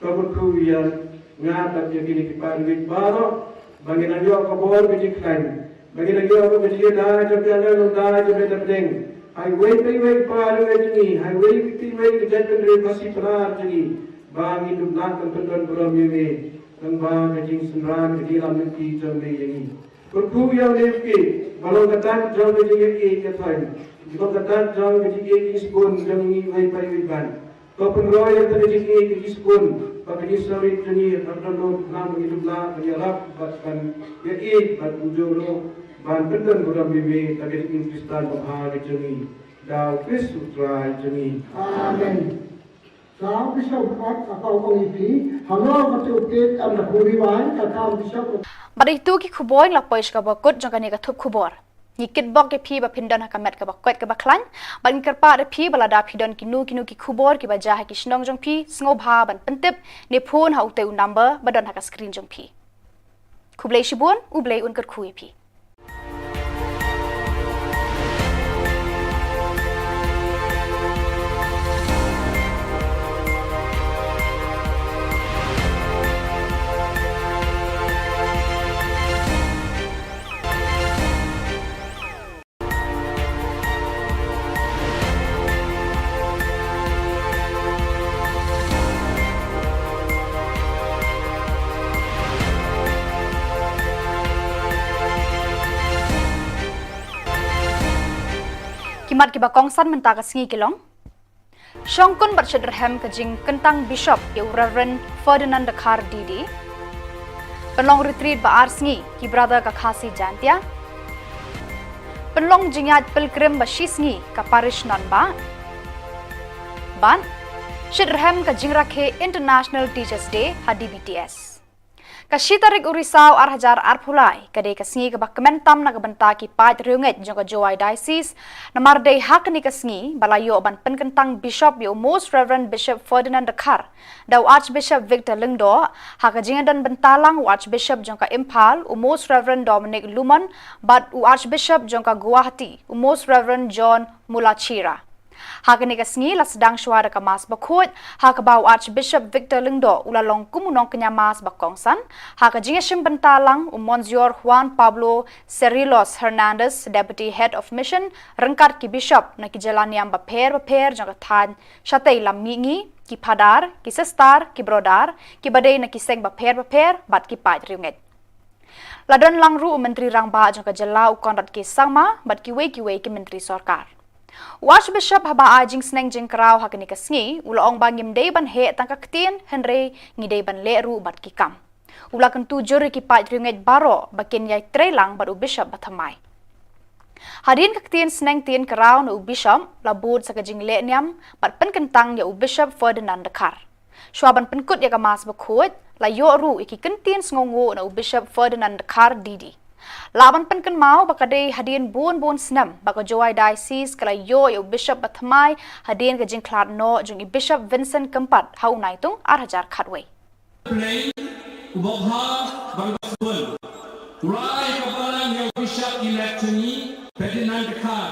To kyrkhu ïa nga bad ïa kine ki para bangeit baroh ba ngin nang ïoh ka bor ka jingkhlaiñ, ba ngin nang ïoh ka jingïada jong ka nongdai jong me na pdeng. Ha iwei pa iwei i para bangeit jong ngi, ha iwei pa iwei ka jaitbynriew Khasi Pnar jong ngi, ba ngin dup lah ban pyndon burom ïa me. Tang ba ka jingsynran ka jingïalam lynti jong me ïa ngi. Kyrkhu ïa u Blei ba long ka dak jong ka jingïeit ïa thaiñ, long ka dak jong ka jingïeit jingshibun jong ngi iwei pa iwei ban. To pynroi ïa ka jingïeit ka jingshibun bad ka jingsngewrit jong ngi, ha ka dohnud khnang ba ngin dup lah ban ïarap bad ban ïaieit bad kumjuh ruh ban pyndon burom ïa me da ka jingim Khristan babha ka jong ngi. Da u Khrist u Trai jong ngi. Amen. Ka bishop kat ka kong ong ïa phi, halor ka tu pit kam da puri wai, ka kam bishop. Bad ïa tu ki khubor la poi sha kaba kut jong kane ka thup khubor. Ngi kitbok ïa phi ba phin don ha ka met kaba koit kaba khlaiñ, bad ngi kyrpad ïa phi ba lada phi don kino kino ki khubor kiba jia ha ki shnong jong phi, sngewbha ban pyntip ne phone ha utei u number ba don ha ka screen jong phi. Khublei shibun, U Blei un kyrkhu ïa phi. Ki mat kiba kongsan mynta ka sngi ki long: Shongkun bad shitrhem ka jingkyntang Bishop ïa u Reverend Ferdinand Dkhar D D. Pynlong retreat ba ar sngi ki Brother ka Khasi Jaintia. Pynlong jingïaid pilgrim ba shi sngi ka Parish Nongbah. Bad shitrhem ka jingrakhe International Teachers Day ha D B T S. Ka shi tarik u Risaw ar hajar arphew lai ka dei ka sngi kaba kmen tam na ka bynta ki paid riewngeit jong ka Jowai Diocese, namar dei ha kane ka sngi ba la ïoh ban pynkyntang Bishop ïa u Most Reverend Bishop Ferdinand Dkhar da u Archbishop Victor Lyngdoh, ha ka jingdon bynta lang u Archbishop jong ka Imphal, u Most Reverend Dominic Lumon, bad u Archbishop jong ka Guwahati, u Most Reverend John Mulachira. Ha kane ka sngi la sdang shuwa da ka Mass Bakhuid, ha kaba u Archbishop Victor Lyngdoh u la long kum u nongkñia Mass ba kongsan, ha ka jingïashim bynta lang u Monsignor Juan Pablo Cerrillos Hernandez, Deputy Head of Mission, ryngkat ki Bishop na ki jylla niam bapher bapher jong ka thaiñ shatei lam mihngi, ki Phadar, ki Sister, ki Brother, kiba dei na ki seng bapher bapher, bad ki paid riewngeit. La don lang ruh u Myntri Rangbah jong ka jylla u Conrad K Sangma, bad kiwei kiwei ki myntri sorkar. U Archbishop haba ai jingsneng jingkraw ha kane ka sngi, u la ong ba ngim dei ban heh tang ka ktien, hynrei ngi dei ban leh ruh bad ki kam. U la kyntu jur ïa ki paid riewngeit baroh ba kin ïai trei lang bad u Bishop ba thymmai. Hadien ka ktien sneng tien kraw na u Bishop, la bud sa ka jingleh niam bad pynkyntang ïa u Bishop Ferdinand Dkhar. Shuwa ban pynkut ïa ka Mass bakhuid, la ïoh ruh ïa ki kyntien sngewnguh na u Bishop Ferdinand Dkhar D D. Lah ban pynkynmaw ba ka dei hadien bun bun snem ba ka Jowai Diocese ka la ïoh ïa u Bishop bathymmai hadien ka jingkhlad noh jong i Bishop Vincent Kympat ha u Naitung ar hajar khatwei. Blei, uba bha bad uba sbun, u la ai ka balang ïa u Bishop Elect jong ngi, Ferdinand Dkhar,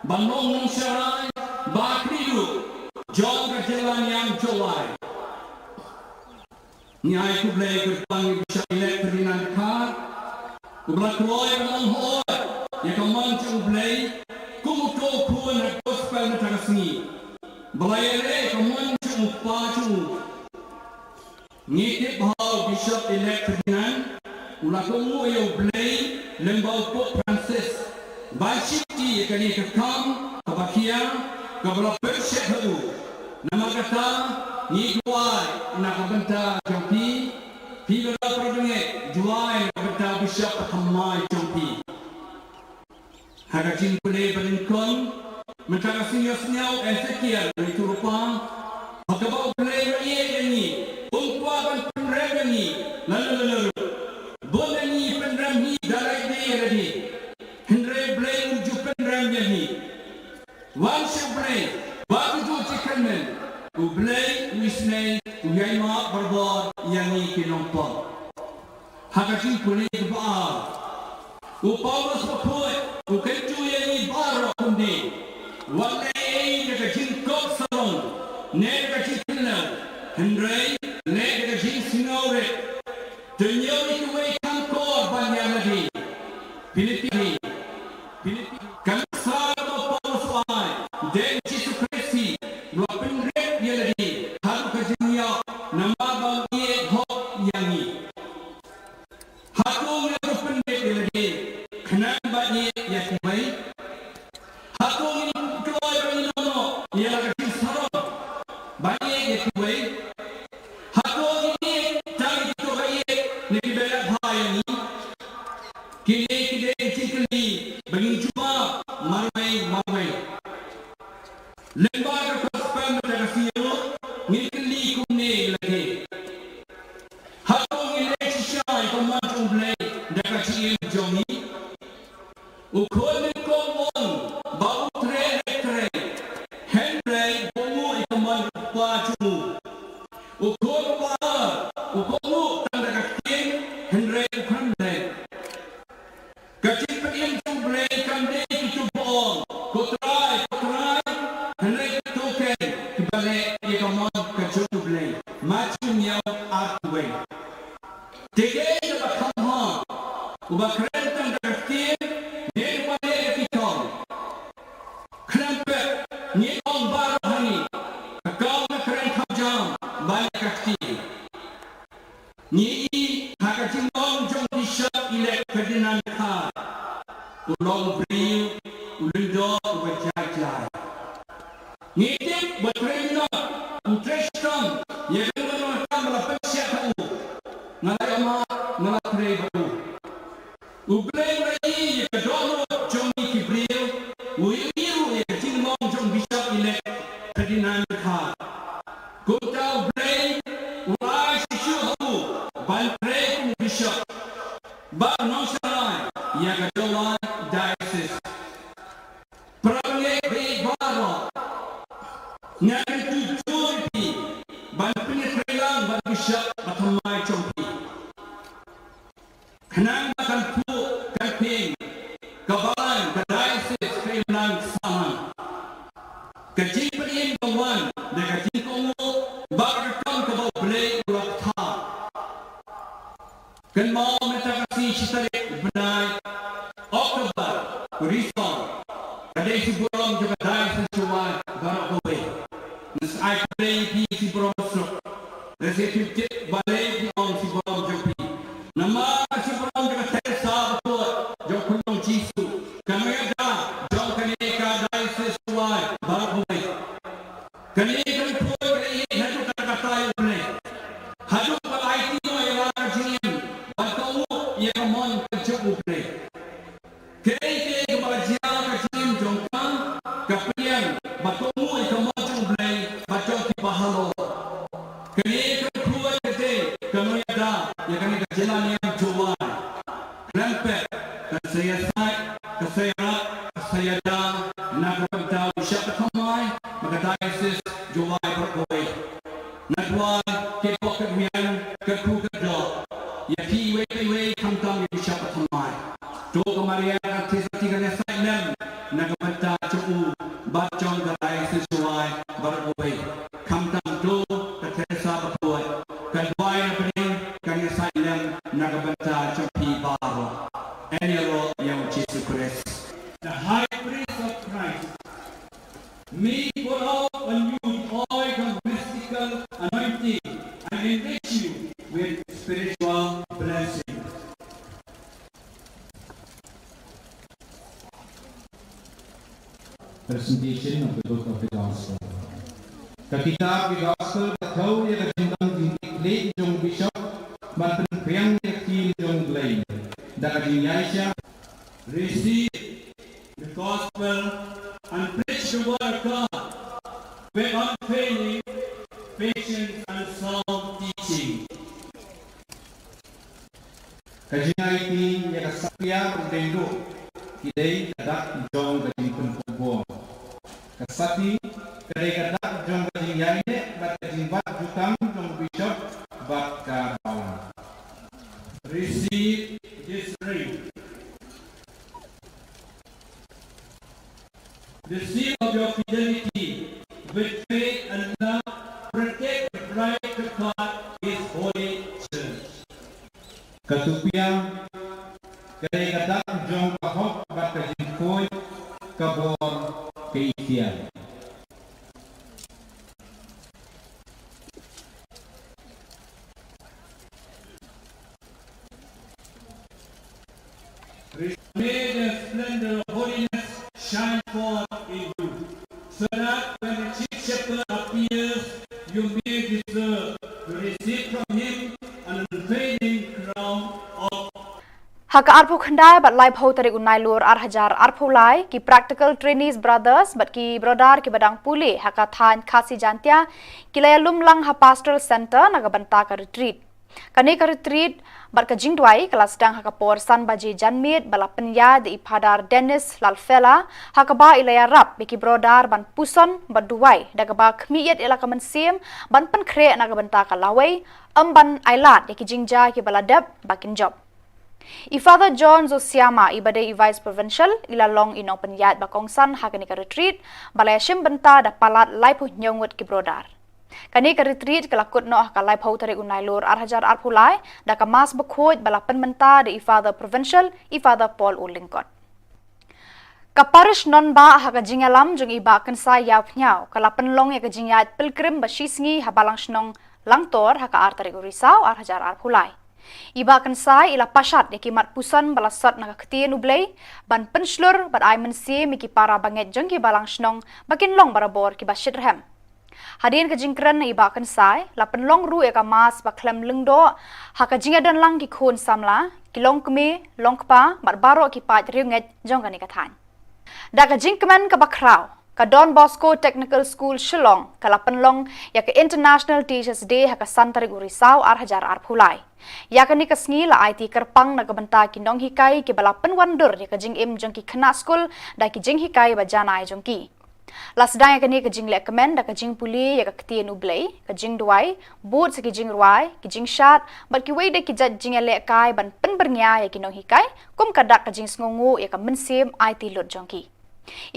ban long nongsharai ba khlieh jong ka jylla niam Jowai. Ngi ai khublei kyrpang ïa u Bishop Elect Ferdinand Dkhar, uba la kloi ban ong hooid ïa ka mon jong U Blei kum uto u khun ha gospel mynta ka sngi, ba la ïaleh ïa ka mon jong u kpa jong u. Ngi tip ba u Bishop Elect Ferdinand u la kohnguh ïa U Blei lyngba u Pope Francis, ban shimti ïa kane ka kam kaba khia kaba la pynshet ha u. Namar kata, ngi duwai na ka bynta jong phi, phi baroh para bangeit, duwai na ka bynta u Bishop bathymmai jong phi. Ha ka jingpule banyngkong, mynta ka sngi, ïa u Ezekiel Rithurupa, ha kaba U Blei u la ïeit ïa ngi, um kwah ban pynrem ïa ngi lano lano ruh. Bun na ngi pynrem hi da lade lade, hynrei U Blei um ju pynrem ïa ngi. Wan sha U Blei bad to ju jingkyrmen, U Blei u isynei, u ïaimap barabor ïa ngi ki nongpop. Ha ka jingpule kaba ar, u Paulus bakhuid u kyntu ïa ngi baroh kumne: wat leh ei ei da ka jingkop sarong ne da ka jingkynlew, hynrei leh da ka jingsngewrit. To ñiew ïa kiwei kham kor ban ïa lade. Philippi. Philippi. Ka nuksa kaba u Paulus u ai, dei u Jisu Khrist hi u la pynrit ïa lade haduh ka jingïap namar ba u ïeit hok ïa ngi. Hato ngi la pynbeit ïa lade khnang ban ïeit ïa kiwei? Hato ngi kloi ban ïehnoh ïa la ka jingsarong ban ïeit ïa kiwei? Hato ngi ïeit tang ïa kito ba ïeit ne kiba ïeit bha ïa ngi? Kine ki dei ki jingkylli ba ngin jubab marwei marwei. Lyngba ka Gospel mynta ka sngi ruh ngin kylli kumne ïa lade: hato ngi leh shisha ïa ka mon jong U Blei da ka jingim jong ngi? U khun nyngkong u ong ba u trei, u trei, hynrei u kohnguh ïa ka mon u kpa jong u. U khun uba ar u kohnguh tang da ka ktien, hynrei u khlem leh. Ka jingpynim jong U Blei kam dei kito ba ong, ko Trai, ko Trai, hynrei kito ken kiba leh ïa ka mon ka jong U Blei. Mathaios hynñiew, arphew wei. Te kaei kaba kham bha, uba kren tang da ka ktien ne uba leh da ki kam? Khlem pep, ngi ong baroh hangne, ka kam ka kren kham jam ban leh ka ktien. Ngi ïohi ha ka jinglong jong Bishop Elect Ferdinand Dkhar, u long u briew, u lyngdoh, uba jai jai. Ngi tip ba trei minot, u trei shitom ïa kano kano ka kam ba la pynshai ha u. Nga la ïohmad, nga la trei bad u. U Blei u la ïohi ïa ka dohnud jong ngi ki briew, u ïohi ruh ïa ka jinglong jong Bishop Elect Ferdinand Dkhar. Kumta U Blei u ai shisha ha u ban trei kum u Bishop bad nongsharai ïa ka Jowai Diocese. Para bangeit baroh, nga kyntu jur ïa phi ban pynïatreilang bad u Bishop bathymmai jong phi. Khnang ba kan phuh kan phieng, ka balang, ka diocese ka imlang sahlang. Ka jingpynim ka wan da ka jingkohnguh bad ka kam kaba U Blei u la pynthar. Kynmaw mynta ka sngi shi tarik bnai October, Risong, ka dei shi burom jong ka diocese Jowai baroh kawei. Nga sa ai khublei ïa phi shi burom suk. Lehse phi tip balei phi ong shi burom jong phi. Namar ka shi burom jong ka Teresa bakhuid jong u Khunlung Jisu, ka nongïada jong kane ka diocese Jowai baroh kawei. Kane ka nongpoi ka la ïeit haduh katta katta ïa U Blei, haduh ba la aiti noh ïa la ka jingim ban kohnguh ïa ka mon ka jong U Blei. Kaei kaei kaba la ka diocese jong u Wai baroh kawei. Nga duwai, katkum ka riang, katkum ka doh, ïa phi iwei pa iwei khamtam ïa ki shah thymmai. To ka Maria ka Theisotti kan ïasaid lem na ka bynta jong u bad jong ka diocese jong u Wai baroh kawei. Khamtam to ka Teresa Bakhuid kan duwai na pdeng, kan ïasaid lem na ka bynta jong phi baroh. Ïaroh ïa u Jisu Khrist. The High Priest of Christ, may pour out on you the oil of mystical anointing and enrich you with spiritual blessing. Presentation of the Book of the Gospel. Ka kitab ki Gospel ka thew ïa ka jingdon jingkitkhlieh jong u Bishop ban pynphriang ïa ka ktien jong U Blei da ka jingïaishah. Receive the Gospel and preach the word of God with unfailing patience and sound teaching. Ka jingaiti ïa ka Satia Rudengduh ki dei ka dak jong ka jingpynkup bor. Ka Sati ka dei ka dak jong ka jingïaineh bad ka jingbat jutang jong u Bishop bad ka balang. Receive this ring. The seal of your fidelity with faith and love, protect the bride of God, His holy church. Ka Tupiang ka dei ka dak jong ka hok bad ka jingkhuid, ka bor, ka iktiar. May the splendor of holiness shine forth in you, so that when the chief shepherd appears, you may deserve to receive from him an unfailing crown of Ha ka arphew khyndai bad laiphew tarik u Nailur ar hajar arphew lai, ki Practical Trainees Brothers bad ki Brodar kiba dang pule ha ka thaiñ Khasi Jaintia ki la ïalum lang ha Pastoral Centre na ka bynta ka retreat. Kane ka retreat bad ka jingduwai ka la sdang ha ka por san baje janmiet ba la pynïaid da i Phadar Dennis Lalfela, ha kaba i la ïarap ïa ki brodar ban puson bad duwai da kaba khmih ïa la ka mynsiem ban pynkhreh na ka bynta ka lawei, ym ban ailad ïa ki jingjia kiba la dep ba kin jop. I Father John Zosiama, iba dei i Vice Provincial, i la long i nongpynïaid ba kongsan ha kane ka retreat ba la ïashim bynta da palat laiphew hynñiew ngut ki brodar. Kane ka retreat ka la kut noh ha ka laiphew tarik u Nailur ar hajar arphew lai da ka Mass bakhuid ba la pynmynta da i Father Provincial, i Father Paul U Lyngkot. Ka Parish Nongbah ha ka jingïalam jong i Bah Kynsai Ïawphniaw ka la pynlong ïa ka jingïaid pilgrim ba shisngi ha Balang Shnong Langtor ha ka ar tarik u Risaw ar hajar arphew lai. I Bah Kynsai i la pashat ïa ki mat puson ba la sot na ka Ktien U Blei ban pynshlur bad ai mynsiem ïa ki para bangeit jong ki Balang Shnong ba kin long barabor kiba shitrhem. Hadien ka jingkren na i Bah Kynsai, la pynlong ruh ïa ka Mass ba khlem lyngdoh ha ka jingïadon lang ki khun samla, ki longkmie, longkpa bad baroh ki paid riewngeit jong kane ka thaiñ. Da ka jingkmen kaba khraw, ka Don Bosco Technical School Shillong ka la pynlong ïa ka International Teachers Day ha ka san tarik u Risaw ar hajar arphew lai. Ïa kane ka sngi la aiti kyrpang na ka bynta ki nonghikai kiba la pynwan dur ïa ka jingim jong ki khynnah skul da ki jinghikai ba janai jong ki. La sdang ïa kane ka jingleh kmen da ka jingpule ïa ka Ktien U Blei, ka jingduwai, bud sa ki jingrwai, ki jingshad bad kiwei de ki jait jingïalehkai ban pynbyrngia ïa ki nonghikai, kum ka dak ka jingsngewnguh ïa ka mynsiem aiti lut jong ki.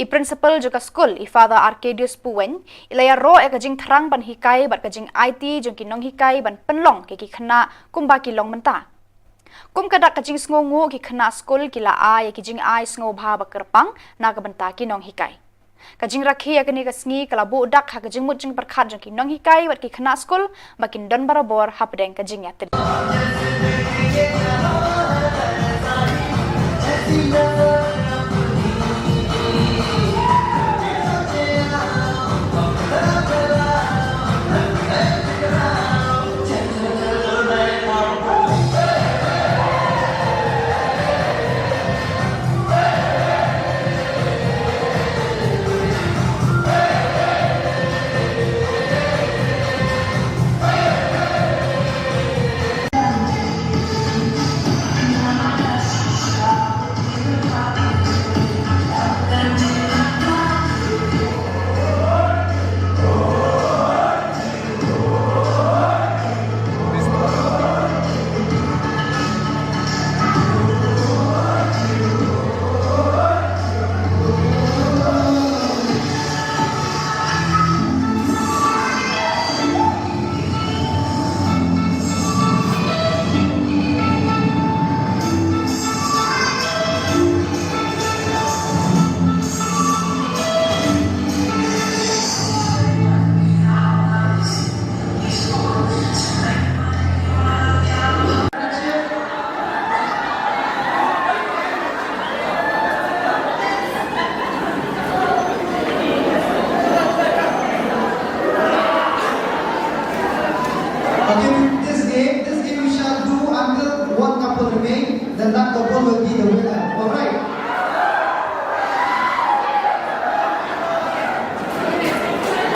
I Principal jong ka skul, i Father Arcadius Puwein, i la ïaroh ïa ka jingthrang ban hikai bad ka jingaiti jong ki nonghikai ban pynlong ïa ki khynnah kumba ki long mynta. Kum ka dak ka jingsngewnguh, ki khynnah skul ki la ai ïa ki jingai sngewbha ba kyrpang na ka bynta ki nonghikai. Ka jingrakhe ïa kane ka sngi ka la buh dak ha ka jingmut jingpyrkhat jong ki nonghikai bad ki khynnah skul ba kin don barabor hapdeng ka jingïatrei.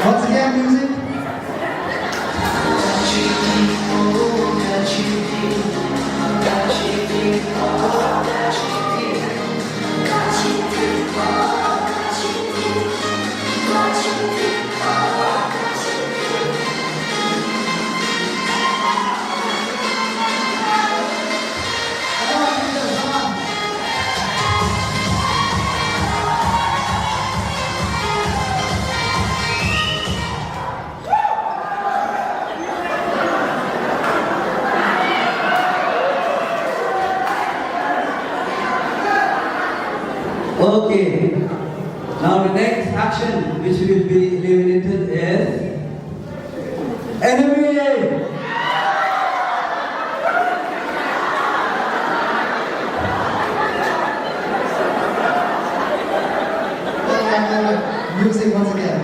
Once again, music. Okay. Now the next action which will be eliminated is enemy. Music once again.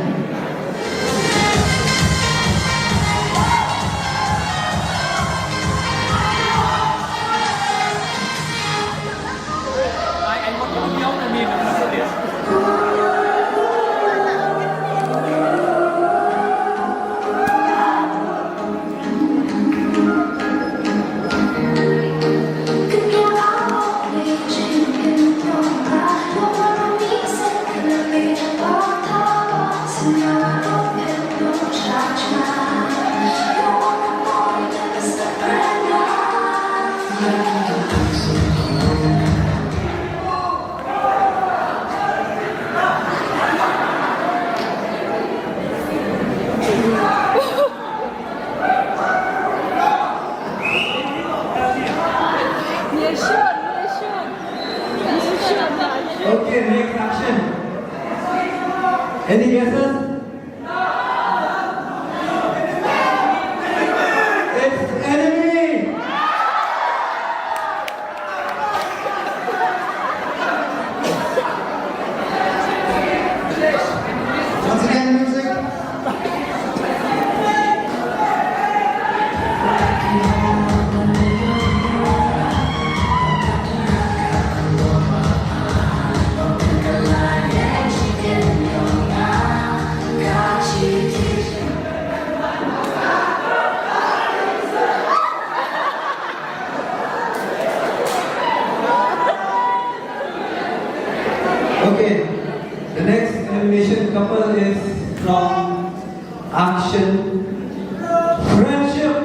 Okay, next action. Any guesses? It's enemy. Once again, music. Okay, the next elimination couple is from Action Friendship.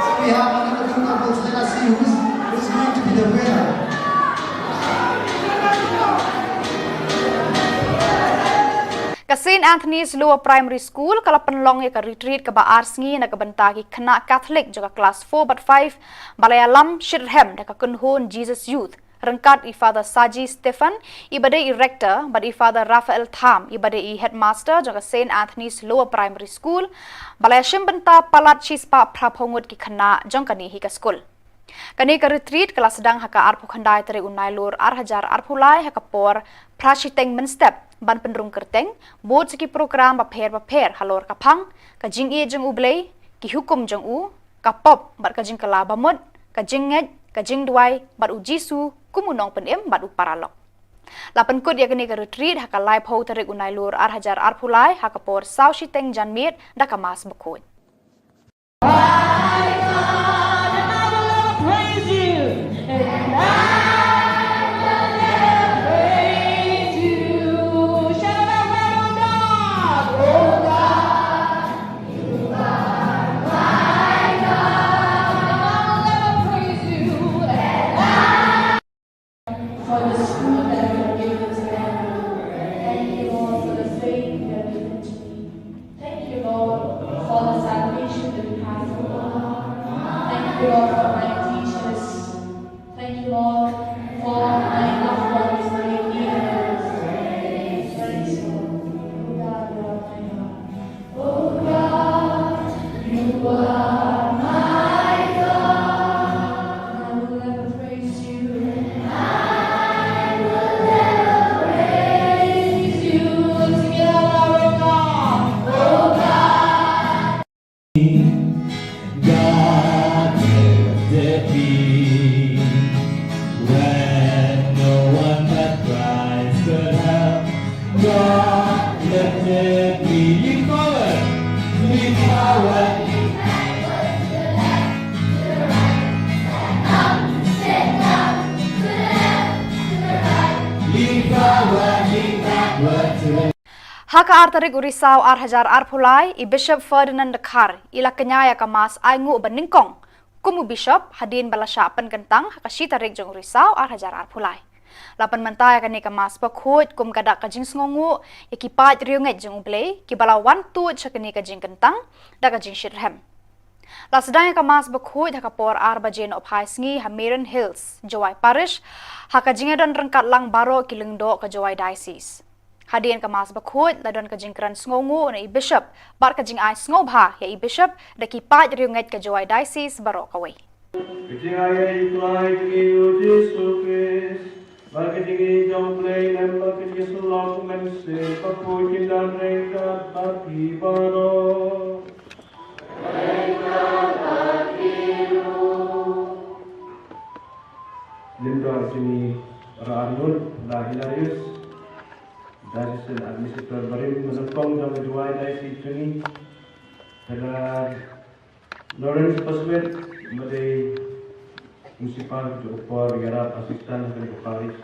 So we have another two couples. Let us see who's, who's going to be the winner. Ka Saint Anthony's Lower Primary School ka la pynlong ïa ka retreat kaba ar sngi na ka bynta ki khynnah Catholic jong ka klas four bad five, ba la ïalam shitrhem da ka kynhun Jesus Youth, ryngkat i Father Saji Stephan, iba dei i Rector, bad i Father Raphael Tham, iba dei i Headmaster jong ka Saint Anthony's Lower Primary School, ba la ïashim bynta palat shispah phra phew ngut ki khynnah jong kane hi ka skul. Kane ka retreat ka la sdang ha ka arphew khyndai tarik u Nailur ar hajar arphew lai ha ka por phra shiteng mynstep, ban pynrung kyrteng bud sa ki program bapher bapher halor ka phang, ka jingïeit jong U Blei, ki hukum jong u, ka pop bad ka jingkylla bamut, ka jingngeit, ka jingduwai bad U Jisu kum u nongpynim bad u paralok. La pynkut ïa kane ka retreat ha ka laiphew tarik u Nailur ar hajar arphew lai ha ka por saw shiteng janmiet da ka Mass bakhuid. For the school that you have given to them. Thank you, Lord, for the faith you have given to me. Thank you, Lord, for the salvation that you have given me. Thank you, Lord, for my teachers. Let me lean forward, lean forward. Lean forward, lean backward to the Ha ka ar tarik u Risaw ar hajar arphew lai, i Bishop Ferdinand Dkhar i la kñia ïa ka Mass ainguh ba nyngkong kum u Bishop hadien ba la shah pynkyntang ha ka shi tarik jong u Risaw ar hajar arphew lai. La pynmynta ïa kane ka Mass bakhuid kum ka dak ka jingsngewnguh ïa ki paid riewngeit jong U Blei kiba la wan tuid sha kane ka jingkyntang da ka jingshitrhem. La sdang ïa ka Mass bakhuid ha ka por ar baje nohphai sngi ha Merryn Hills, Jowai Parish, ha ka jingïadon ryngkat lang baroh ki lyngdoh ka Jowai Diocese. Hadien ka Mass bakhuid la don ka jingkren sngewnguh na i Bishop bad ka jingai sngewbha ïa i Bishop da ki paid riewngeit ka Jowai Diocese baroh kawei. Ka jingai ïa U Trai jong ngi U Jisu Khrist, bad ka jingïeit jong U Blei Lem, bad ka jingïasyllok U Mynsiem Bakhuid kin don ryngkat bad phi baroh. Lyngdoh jong ngi, Reverend Hilarius, Diocesan Administrator barim ba nyngkong jong ka Jowai Diocese jong ngi, Reverend Lawrence Paswet, ba dei Principal jong ka por ïarap assistant jong ka parish.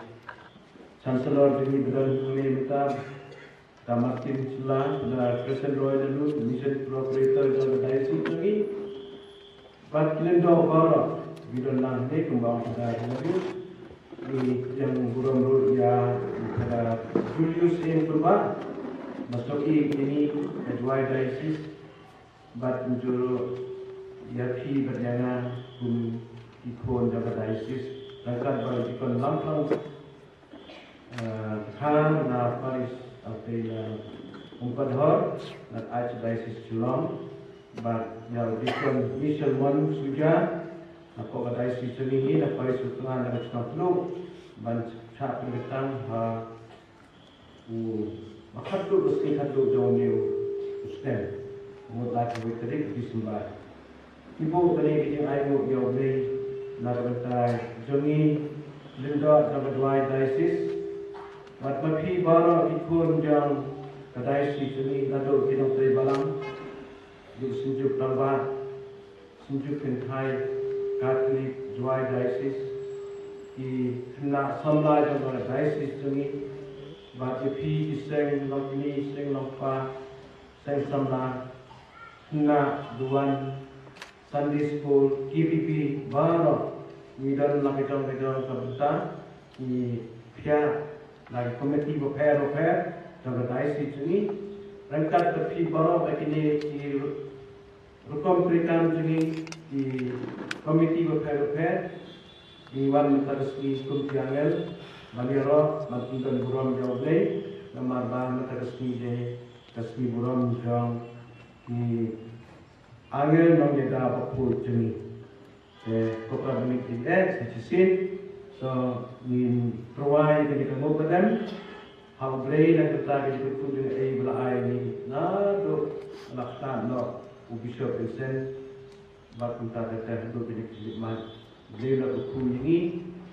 Chancellor jong ngi ba don hangne mynta, Doctor Martin Shylla, Doctor Crescent Roy Laloo, Mission Coordinator jong ka Diocese jong ngi. Bad ki lyngdoh baroh kiba don lang hangne kumba ong Doctor Laloo. Ngi pdiang burom ruh ïa Doctor Julius M Kurbah, ba snohkti ïa kane ka Jowai Diocese. Bad kumjuh ruh ïa phi bad ïa nga kum ki khun jong ka diocese, ryngkat bad u Deacon Lamphang, eh, Dkhar na parish, eh, na Umpadhor na Archdiocese Shillong, bad ïa u Deacon Michel Mon Suja na ka diocese jong ngi na parish u Tngan na ka Chnong Tluh, ban shah pynkyntang ha u, ba khatduh, ba sngi khatduh jong une u snem, u mut lai phew wei tarik December. Ngi buh kane ka jingainguh ïa U Blei na ka bynta jong ngi, lyngdoh jong ka Jowai Diocese, bad ma phi baroh ki khun jong ka diocese jong ngi, naduh ki nongtrei balang, ki synjuk rangbah, Synjuk Kynthai Katholik Jowai Diocese, ki khynnah samla jong ka diocese jong ngi, bad ïa phi ki seng longkmie, seng longkpa, seng samla, khynnah duwan, Sunday School, K B B, baroh ngi don la ka jong ka jong ka bynta, ngi phiah na ki komiti bapher bapher jong ka diocese jong ngi, ryngkat bad phi baroh ha kine ki rukom treikam jong ngi, ki komiti bapher bapher, ngi wan mynta ka sngi kum ki angel ban ïaroh ban pyndon burom ïa U Blei, namar ba mynta ka sngi dei ka sngi burom jong ki angel nongïada bakhuid jong ngi. Te ko Kpa ba ngi ïeit, sa shisien, to ngin tyrwa ïa kane ka nguh ka dem ha U Blei na ka bynta ka jingkyrkhu jong ngi ba la ai ïa ngi naduh la ktah noh u Bishop Vincent, bad kumta te haduh kine ki khlieh mat. U Blei u la kyrkhu ïa ngi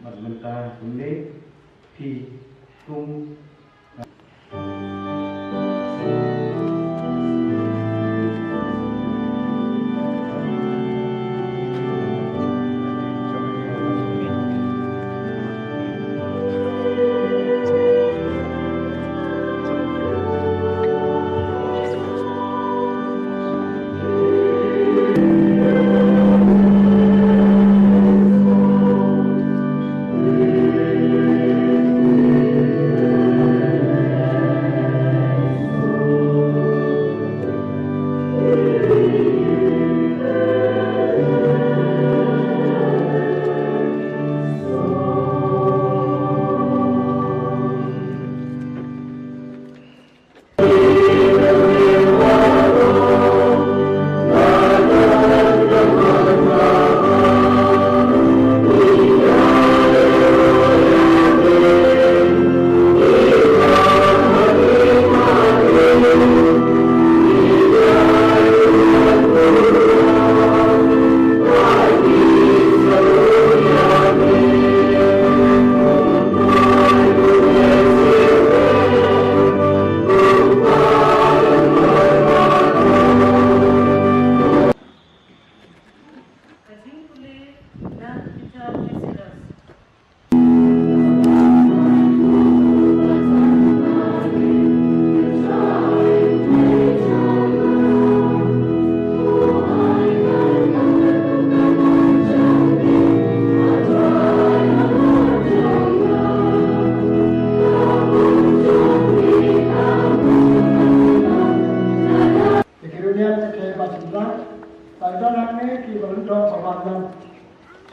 bad mynta kumne phi kum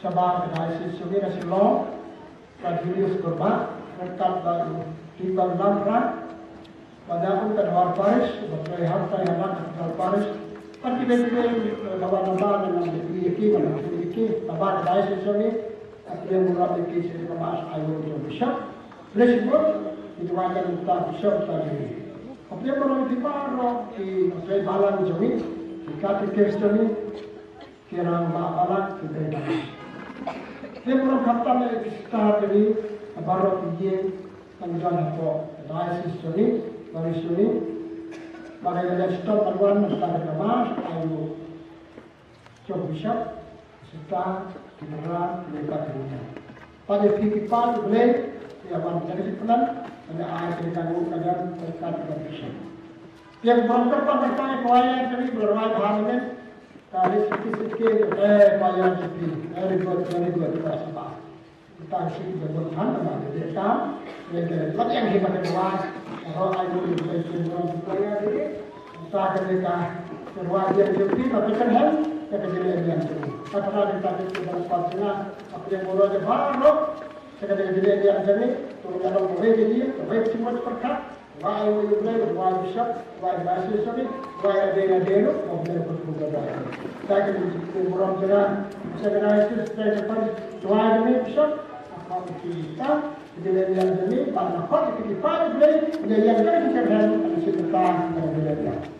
Shabar ka Diocese jong ngi na Shillong, ka Julius Kurbah, ryngkat bad u Peter Lamra, bad u Tadwar Parish, bad u Hartai Hamat ka Tadwar Parish, bad kiwei kiwei, eh, ka wan naba na nang ïa ki, wan nang ïa ki, shabar ka Diocese jong ngi, ka pdiang burom ïa ki sha ka Mass Aïu jong u Bishop. Blei shibun, ki duwai ïa u Bishop jong ngi. Ka pdiang burom ïa ki baroh ki, ki balang jong ngi, ki katekis jong ngi, ki rangbah balang, ki balang. Te burom khamtam ïa ki sister jong ngi, baroh ki ïing, ki don hapoh Diocese jong ngi, Parish jong ngi. Ba ka ïa leh shitom ban wan na ka Mass Aïu jong u Bishop, sister, ki para, ki para, ki para. Pat ïa phi ki paid U Blei, ïa wan ïa ka jingpynlong, ïa ai ka jingkyrkhu ka don, ka don ka Bishop. Ïa burom kyrpang ka choir jong ngi, ba la rwai bha mynne. Ka list ki sit ki, eh, choir jong phi. Very good, very good, ka shisha. Kita ki sit ki bun than, ba ki dei kam, ïa ki lat ïa ki ba ki rwai. Ro ai bu ki choir jong ngi. Kita ki dei ka, ki rwai ïa ki jong phi, ba ki kan help, ïa ka jingïaid jong ngi. Ka para kita ki sit ki bun than, ba ki dei burom jong baroh. Sa ka dei ka jingïaid jong ngi, to ïa long kawei ka ïing, kawei ka jingmut pyrkhat. Wai u Blei, wai u Bishop, wai u Diocese jong ngi, wai u Deacon, wai u Deacon ruh, wai u Deacon ruh. Sa ka dei ka jingburom jong nga, sa ka dei ka jingburom jong nga, wai u Bishop, apa u Bishop, ka jingïaid jong ngi, ba na hok ki paid U Blei, ïa ïa ka jingïaid jong ngi, ka jingïaid jong ngi.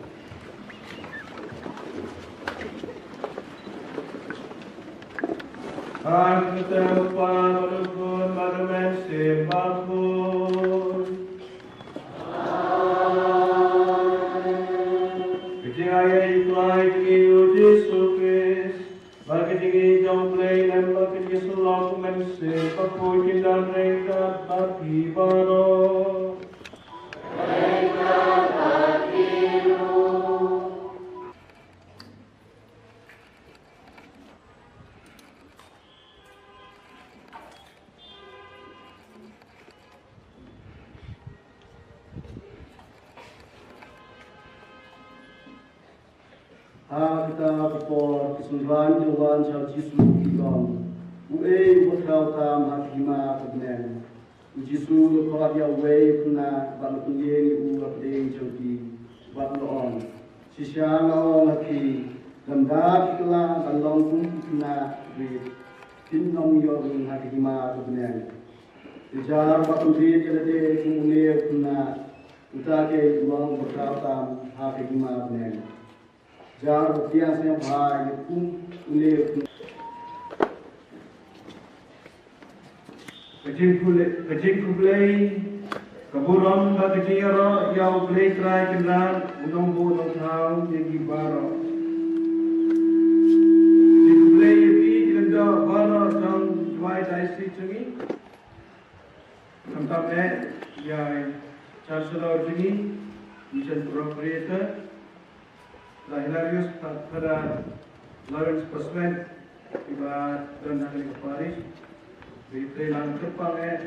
Bad ka kyrteng u Kpa bad u Khun bad u Mynsiem Bakhuid. Ka jingaiei u Trai jong ngi u Jisu Khrist, bad ka jingïeit jong U Blei Kynrad, bad ka jingïasyllok u Mynsiem Bakhuid, kin don ryngkat bad phi baroh. Ha kata ka por ki synran ki la wan sha u Jisu, ki ong, uei uba khraw tam ha ka hima ka bneng? U Jisu u la khot ïa uwei u khynnah bad u la pynïeng ïa u ha pdeng jong ki, bad u la ong, shisha nga ong ha phi, lada phi kylla ban long kum u khynnah rit, phin ym ïoh rung ha ka hima ka bneng. Te jar ba pynrit ïa lade kum une u khynnah, uta te u long uba khraw tam ha ka hima ka bneng. Jar ba pdiang sngewbha ïa kum une u khynnah. Ka jingkhublei, ka jingkhublei, ka burom bad ka jingïaroh ïa U Blei Trai Kynrad, U Nongbuh Nongthaw, ïa ngi baroh. Ka jingkhublei ïa phi ki lyngdoh baroh jong Jowai Diocese jong ngi. Khamtam eh ïa i Chancellor jong ngi, Mission Procurator, Brother Hilarius, Father Lawrence Paswet, kiba don ha kane ka parish, ba ïatrei lang kyrpang eh,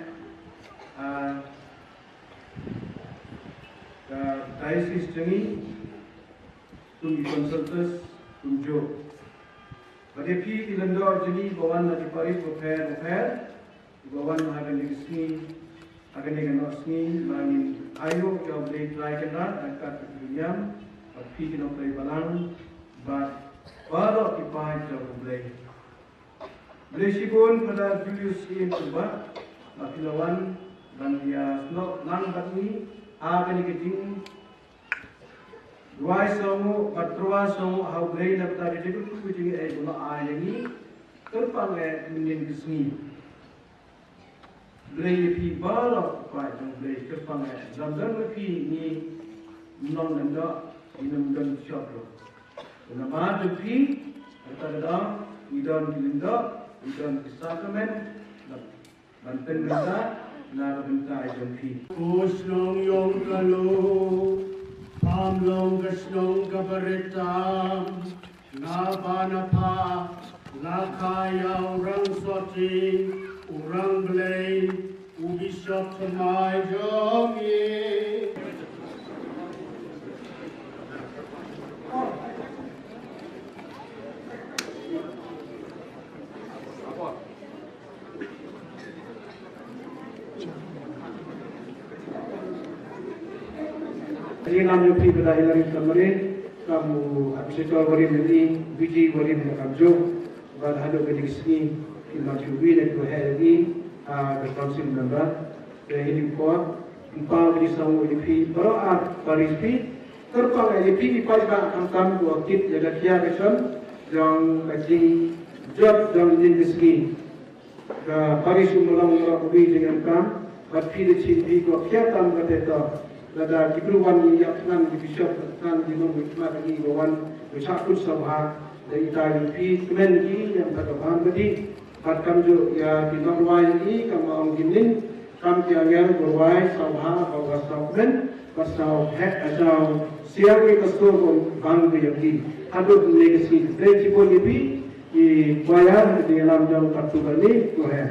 ah, ka diocese jong ngi, kum ki consultors, kumjuh. Bad ïa phi ki lyngdoh jong ngi ba wan na ki parish bapher bapher, kiba wan ha kane ka sngi, ha kane ka noh sngi, ba ngin aïu ïa U Blei Trai Kynrad, ha ka kat ka jingïam, bad phi ki nongtrei balang, bad baroh ki paid jong U Blei. Blei shibun Father Julius Ian Kurbah, ba phi la wan ban ïa snoh lang bad ngi ha kane ka jingduwai sawnguh bad tyrwa sawnguh ha U Blei na ka bynta ka jingkyrkhu ka jingaiei ba la ai ïa ngi kyrpang eh mynnin ka sngi. Blei ïa phi baroh, paid jong U Blei, kyrpang eh, lada ym don phi ngim long lyngdoh, ngim don shop ruh. Namar jong phi, kata ka daw, ngi don ki lyngdoh, ngi don ki sakramen, ban pynbynta na ka bynta jong phi. Ko shnong jong ka lum, pham long ka shnong kaba rit tam. Naba na pha, la kha ïa u rang sotti, u rang Blei, u Bishop thymmai jong ngi. Jinglam jong phi ba da Hillary Samari, kam u Archbishop Warim ïa i, Biji Warim ïa kam jong, bad haduh ka jingsngi, ki Matthew Win ïa ki, ah, ka council member, te hi ni por, ym pau ki saw ïa phi, baroh ar parish phi, kyrpang ïa phi, i paidbah khamtam ko kit ïa ka khia ka shon, jong ka jingjot, jong ka jingsngi. Ka parish u Mawlong Mawlong ka wi jingem tam, bad phi da chin phi ko khia tam ka te to. Lada ki bru wan ïa pynang ki bishop, pynang ki nong ki khmat ki ba wan, ki shah kut sngewbha, da ita ïa phi kmen ki ïa ta ka bam ka di. Bad kam ju ïa ki nong rwai ki kam ong ki ning, kam ki angel ko rwai, sngewbha, ba wa sngewkmen, ba sngewheh, sngewsiang ïa ka sngewbha bang ka ïa ki. Haduh ne ka si, dei ki bun ïa phi, Ki choir, ki lam jong ka tu kali, ko he.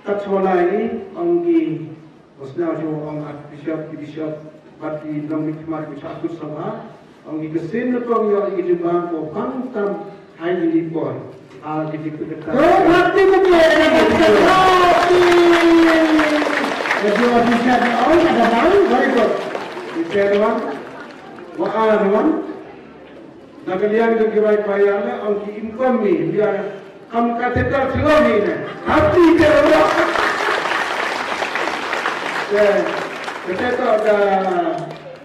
Kat chola i, ong ki, bosna jo ong Archbishop, ki bishop, bad ki nong ki khmat ki shah kut sngewbha, ong ki ksien na kong ïoh ki jingma ko pang tam hai ni por. Ah, ki jingkyrkhu. Oh, hati betul, hati. Jadi, Archbishop, oh, ada bang, very good. Kita doang, wa doang. Na ka liang jong ki bai choir ne, ong ki income ni, ïa, kam ka te ta thlo ni ne. Happy te ro. Te, te ta ka,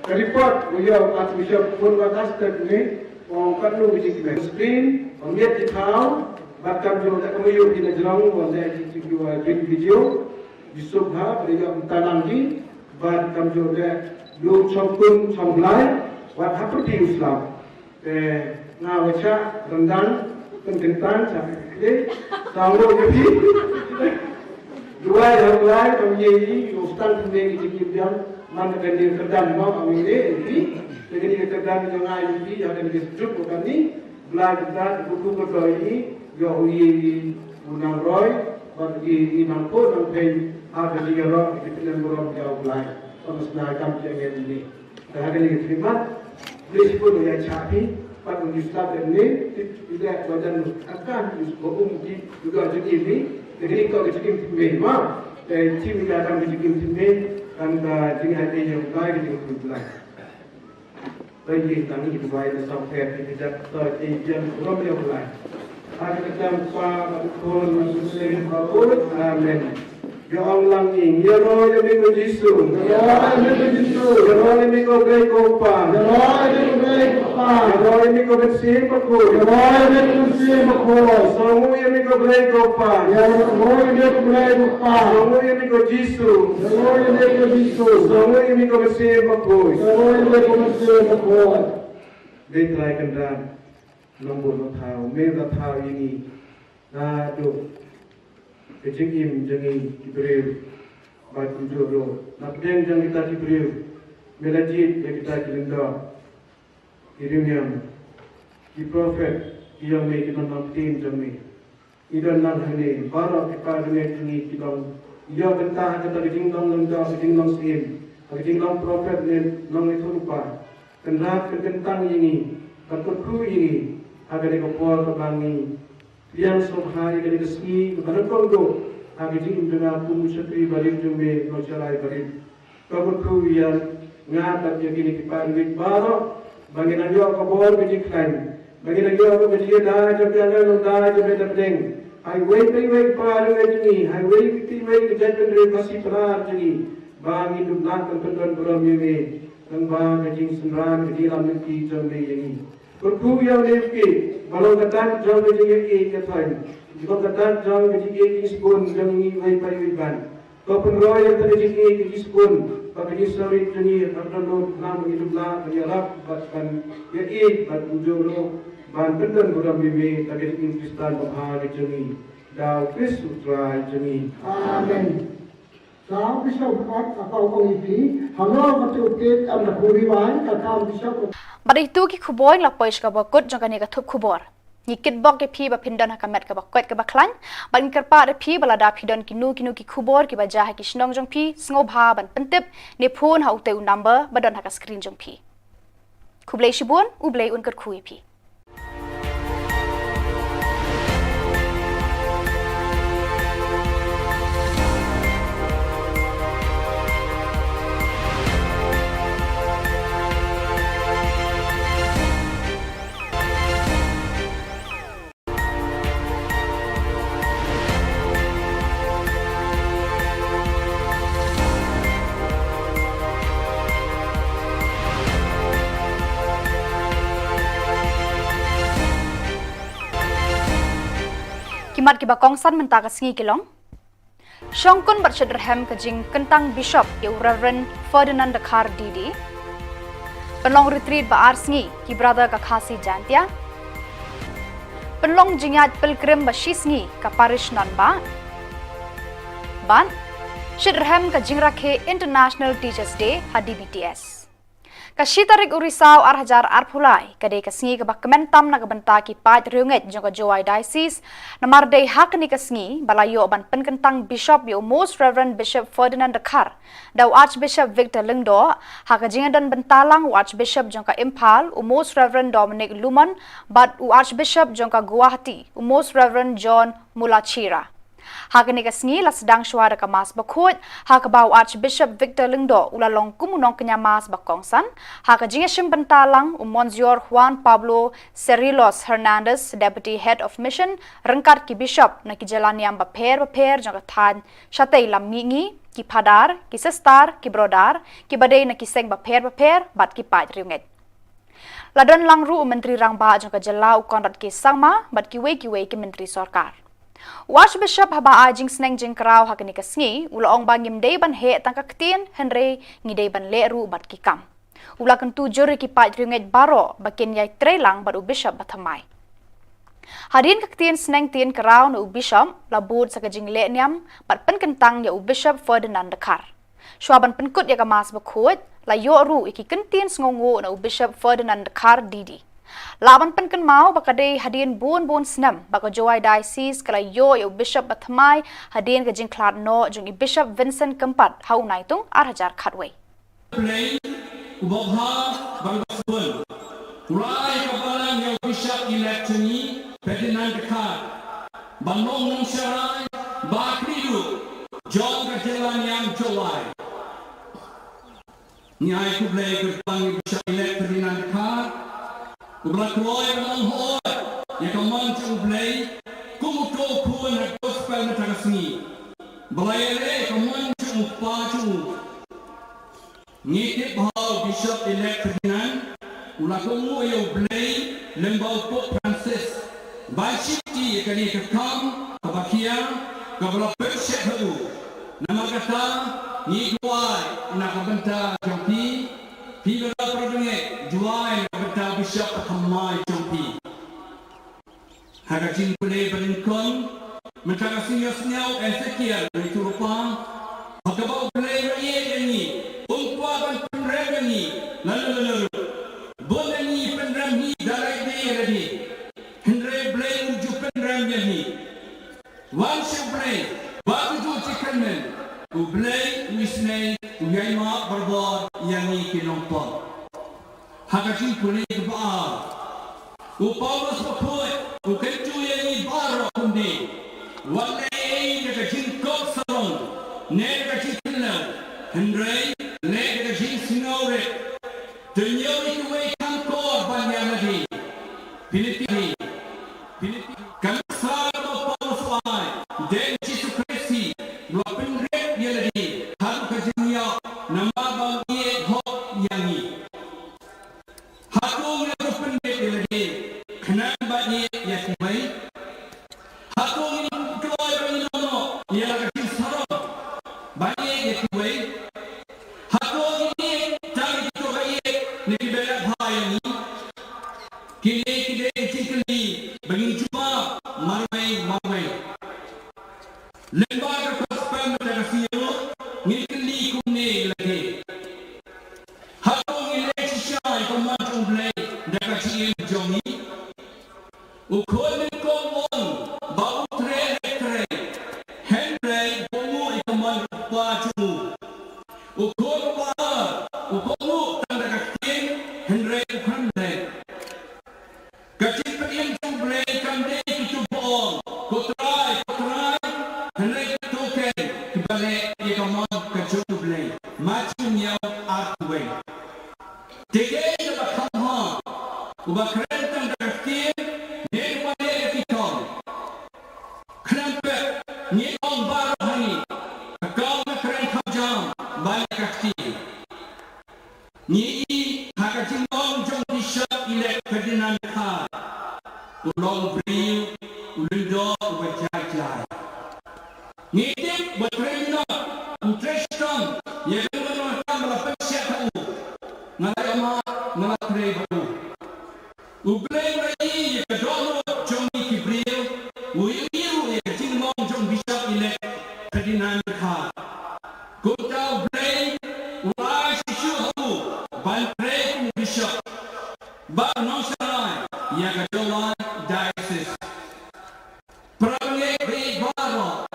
ka report, u ïa Archbishop pun wa ka step ni, ong ka nu ki jingkmen. Screen, ong ïa ki thaw, bad kam jong da ka mayu ki na jrong, ong da ki ki wa jin video, di sub ha, bad ïa ka tanang ki, bad kam jong da, lu chong kun, chong blai, wat ha pyrdi u slap. Te nga wa chah ryndang, pynkyntang, chah kle, saw ruh ïa phi. Duwai ha u Blai, kam ïa i, u stang pynbeit ki jingim biang, man ka dei kyrdan mo, kam ïa i, ïa phi. Te ka dei kyrdan jong nga ïa phi, ïa ka dei ka sejuk ko kane, Blai kyrdan, u tu ko doi i, ïa u ïa i, u nang roi, bad i, i nang po, nang pei, ha ka dei ïa ro, ïa ka dei burom ïa u Blai. Kam sna kam ïa ngi ni. Te ha kane ka khlieh mat, lei shibun u ïa chah phi, pat u ïa slap ïa ne, tip ïa leh ba jan u akan u ba um ki, u da jingim ni, te kane ka jingim tip mei ma, te tip ïa kan ka jingim tip mei, kan ka jingim ha ïa u Blai ka jingim u Blai. Ba ïa tang ïa ki bai na song pher ki jat to ïa ïa u Blai. Ha ka kyrteng u Kpa bad u Khun bad u Mynsiem Bakhuid. Amen. Ïa ong lang ïing, ïaroh ïa me ko Jisu. Ïaroh ïa me ko Jisu. Ïaroh ïa me ko Blei ko Kpa. Ïaroh ïa me ko Blei ko Kpa. Ïaroh ïa me ko Mynsiem Bakhuid. Ïaroh ïa me ko Mynsiem Bakhuid. Sngewnguh ïa me ko Blei ko Kpa. Ïaroh ïa me ko Blei ko Kpa. Sngewnguh ïa me ko Jisu. Sngewnguh ïa me ko Jisu. Sngewnguh ïa me ko Mynsiem Bakhuid. Sngewnguh ïa me ko Mynsiem Bakhuid. Dei Trai Kynrad. Nongbud nongthaw, me la thaw ïa ngi naduh ka jingim jong ngi ki briew, bad kumjuh ruh na pdeng jong kita ki briew me la jied ïa kita ki lyngdoh, ki riewniam, ki prophet ki jong me, ki nongpynim jong me. Ngi don lang hangne, baroh ki para bangeit jong ngi ki long, ïoh bynta ha kata ka jinglong lyngdoh, ka jinglong syiem, ha ka jinglong prophet ne nongïathuhlypa. Kynrad, kynkyntang ïa ngi, bad kyrkhu ïa ngi ha kane ka por kaba ngi pdiang sngewbha ïa kane ka sngi kaba nyngkong duh ha ka jingim jong nga kum u shakri barit jong me, Nongsharai Barit. To kyrkhu ïa nga bad ïa kine ki para bangeit baroh ba ngin nang ïoh ka bor ka jingkhlaiñ, ba ngin nang ïoh ka jingïada jong ki angel, jong ki angel jong me na pdeng. Ha iwei pa iwei i para bangeit jong ngi, ha iwei pa iwei ka jaitbynriew Khasi Pnar jong ngi, ba ngin dup lah ban pyndon burom ïa me, tang ba ka jingsynran ka jingïalam lynti jong me ïa ngi. Kyrkhu ïa u Blei ba long ka dak jong ka jingïeit ïa thaiñ, long ka dak jong ka jingïeit jingsbun jong ngi iwei pa iwei ban. To pynroi ïa ka jingïeit jingsbun bad ka jingsngewnguh jong ngi, bad ban long khnang ba ngin dup lah ban ïarap bad ban ïeit bad kumjuh ruh ban pyndon burom ïa me da ka jingim Khristan babha ka jong ngi. Da u Khrist u Trai jong ngi. Amen. Sa u Bishop Art, apa u ong ïa phi, halor kata u Pete, am da khuri wai, kata u Bishop. Bad ito ki khubor la poi sha kaba kut jong kane ka thup khubor. Ngi kitbok ïa phi ba phin don ha ka met kaba koit kaba khlaiñ, bad ngi kyrpad ïa phi ba lada phi don kino kino ki khubor kiba jia ha ki shnong jong phi, sngewbha ban pyntip ne phone ha utei u number ba don ha ka screen jong phi. Khublei shibun, U Blei un kyrkhu ïa phi. Bad kiba kongsan mynta ka sngi ki long: shongkun bad shitrhem ka jingkyntang Bishop ïa u Reverend Ferdinand Dkhar D D. Pynlong retreat ba ar sngi ki Brother ka Khasi Jaintia. Pynlong jingïaid pilgrim ba shi sngi ka Parish Nanbah. Bad shitrhem ka jingrakhe International Teachers Day ha D B T S. Ka shi tarik u Risaw ar hajar arphew lai ka dei ka sngi kaba kmen tam na ka bynta ki paid riewngeit jong ka Jowai Diocese, namar dei ha kane ka sngi ba la ïoh ban pynkyntang Bishop ïa u Most Reverend Bishop Ferdinand Dkhar da u Archbishop Victor Lyngdoh, ha ka jingdon bynta lang u Archbishop jong ka Imphal, u Most Reverend Dominic Lumon, bad u Archbishop jong ka Guwahati, u Most Reverend John Mulachira. Ha kane ka sngi la sdang shuwa da ka Mass Bakhuid, ha kaba u Archbishop Victor Lyngdoh u la long kum u nongkñia Mass ba kongsan, ha ka jingïashim bynta lang u Monsignor Juan Pablo Cerrillos Hernandez, Deputy Head of Mission, ryngkat ki Bishop na ki jylla niam bapher bapher jong ka thaiñ shatei lam mihngi, ki Phadar, ki Sister, ki Brother, kiba dei na ki seng bapher bapher, bad ki paid riewngeit. La don lang ruh u Myntri Rangbah jong ka jylla u Conrad K Sangma, bad kiwei kiwei ki myntri sorkar. U Archbishop haba ai jingsneng jingkraw ha kane ka sngi, u la ong ba ngim dei ban heh tang ka ktien, hynrei ngi dei ban leh ruh bad ki kam. U la kyntu jur ïa ki paid riewngeit baroh ba kin ïai trei lang bad u Bishop bathymmai. Hadien ka ktien sneng ktien kraw na u Bishop, la bud sa ka jingleh niam bad pynkyntang ïa u Bishop Ferdinand Dkhar. Shuwa ban pynkut ïa ka Mass Bakhuid, la ïoh ruh ïa ki kyntien sngewnguh na u Bishop Ferdinand Dkhar D D. Lah ban pynkynmaw ba ka dei hadien bun bun snem ba ka Jowai Diocese ka la ïoh ïa u Bishop bathymmai hadien ka jingkhlad noh jong i Bishop Vincent Kympat ha u Naitung ar hajar khatwei. Blei uba bha bad uba sbun, u la ai ka balang ïa u Bishop elect jong ngi, Ferdinand Dkhar, ban long nongsharai ba khlieh jong ka jylla niam Jowai. Ngi ai khublei kyrpang ïa u Bishop elect Ferdinand Dkhar, uba la kloi ban ong hooid ïa ka mon jong U Blei kum uto u khun ha ka gospel mynta ka sngi, ba la ïaleh ïa ka mon jong u kpa jong u. Ngi tip ba u Bishop elect Ferdinand u la kohnguh ïa U Blei lyngba u Pope Francis ban shimti ïa kane ka kam kaba khia kaba la pynshet ha u. Namar kata, ngi duwai na ka bynta jong phi, phi baroh, para bangeit, duwai na ka bynta u Bishop bathymmai jong phi. Ha ka jingpule ba nyngkong mynta ka sngi, ïohsngew Ezekiel, ngi tu rupa, ha kaba U Blei u la ïeit ïa ngi, um kwah ban pynrem ïa ngi lano lano ruh. Bun na ngi pynrem hi da lade ïa lade, hynrei U Blei um ju pynrem ïa ngi. Wan sha U Blei bad to ju jingkyrmen, U Blei u isynei, u ïai map barabor ïa ngi ki nongpop. Ha ka jingpule kaba ar, u Paulus Bakhuid u kyntu ïa ngi baroh kumne: wat leh ei ei da ka jingkop sarong ne da ka jingkynlew, hynrei leh da ka jingsngewrit. To ñiew ïa kiwei kham kor ban ïa lade. Philippi. Philippi. Ka nuksa kaba u Paulus u ai, dei u Jisu Khrist hi uba la pynrit ïa lade haduh ka jingïap namar ba u ïeit hok ïa ngi. Hato ngi la pynbeit ïa lade khnang ban ïeit ïa kiwei? Hato ngi kloi ban ïehnoh ïa la ka jingsarong ban ïeit ïa kiwei? Hato ngi ïeit tang ïa kito ba ïeit ne kiba ïeit bha ïa ngi? Kine ki dei ki jingkylli ba ngin jubab marwei marwei. Lyngba ka gospel mynta ka sngi ruh ngin kylli kumne ïa lade. Hato ngi leh shisha ïa ka mon jong U Blei da ka jingim jong ngi? U khun nyngkong u ong ba u trei, u trei, hynrei u kohnguh ïa ka mon u kpa jong u. U khun uba ar u kohnguh tang da ka ktien, hynrei u khlem leh. Ka jingpynim jong U Blei kam dei kito ba ong, ko Trai, ko Trai, hynrei kito keiñ kiba leh ïa ka mon ka jong U Blei. Mathaios arphew wei. Te kaei kaba kham bha, uba kren tang da ka ktien ne uba leh ïa ki kam? Khlem pep, ngi ong baroh ha ngi, ka kam ka kren kham jam ban leh ka ktien. Ngi i ha ka jinglong jong Bishop Elect Ferdinand Dkhar, u long u briew u lyngdoh uba jai trei bad u. U Blei u la ïohi ïa ka dohnud jong ngi ki briew, u ïohi ruh ïa ka jinglong jong u Bishop Elect Ferdinand Kha. Kumta u Blei u la ai shisha ha u ban trei kum u Bishop ba u nongshakri ïa ka Jowai Diocese. Para bangeit baroh,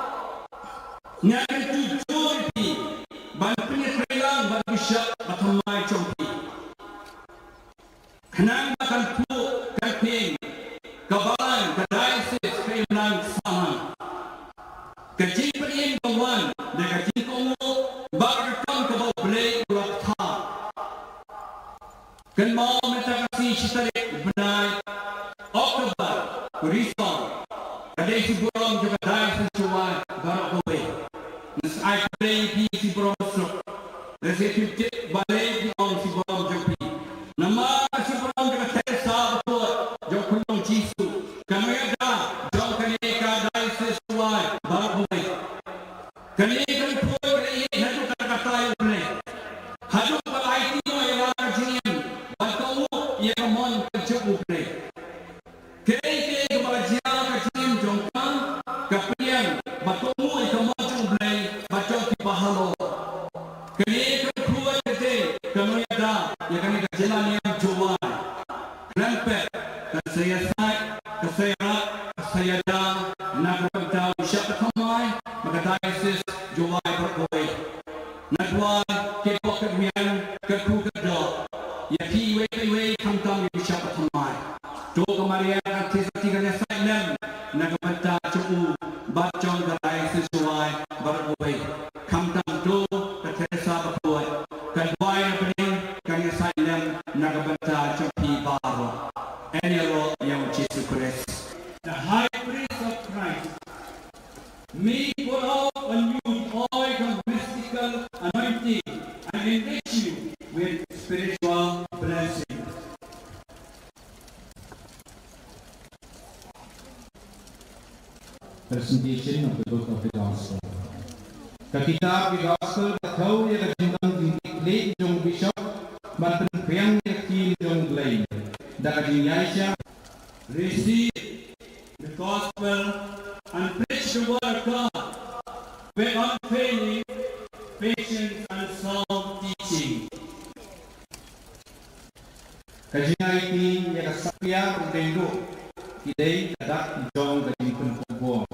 nga kyntu jur ïa phi ban pynïatreilang bad u Bishop ba thymmai jong phi. Khnang ba kan phuh kan phieng, ka balang, ka diocese ka imlang sahlang. Ka jingpynim ka wan da ka jingkohnguh bad ka kam kaba U Blei u la pynthikna. Kynmaw mynta ka sngi shi tarik bnai October, Risong, ka dei shi burom jong ka diocese Jowai baroh kawei. Nga ai khublei ïa phi shi burom suk. Nga sngewthuh balei phi ong shi burom jong phi. Namar ka shi burom jong ka Teresa bakhuid jong u Khunlung Jisu, ka nongïada jong kane ka diocese Jowai baroh kawei. Kane ka bakhuid ka ïeit haduh katta katta ïa U Blei. Haduh ba la aiti noh ïa la ka jingim ban kohnguh ïa ka mon ka jong U Blei. Kaei kaei kaba la jia ha ka jingim jong ka, ka pdiang bad kohnguh ïa ka mon jong U Blei bad jong kiba halor. Kane ka bakhuid ka dei ka nongïada ïa kane ka jylla niam Jowai. Khlem pep kan sa ïasaid, kan sa ïarap, kan sa ïada na ka bynta u Bishop ba thymmai bad ka diocese Jowai baroh kawei. Nga duwai, kit bok kit wiang, kyrkhu kyrdoh ïa phi iwei pa iwei, khamtam ïa u Bishop ba thymmai. To ka Maria ka Theisotti kan ïasaid lem na ka bynta jong u bad jong ka diocese Jowai baroh kawei. Khamtam to ka Teresa bakhuid, ka duwai na bneng kan ïasaid lem na ka bynta jong phi baroh. Yn ïaroh ïa U Jisu Khrist. The High Priest of Christ, may pour out on you all the mystical anointing and enrich you with spiritual blessings. Presentation of the Book of the Gospel. Ka kitab ki Gospel ka thew ïa ka jingdon jingkitkhlieh jong u Bishop ban pynphriang ïa ka ktien jong U Blei da ka jingïaishah. Receive the Gospel and preach the word of God with unfailing patience and sound teaching. Ka jingaiti ïa ka Satia bad u Deiduh ki dei ka dak jong ka jingpynkup bor.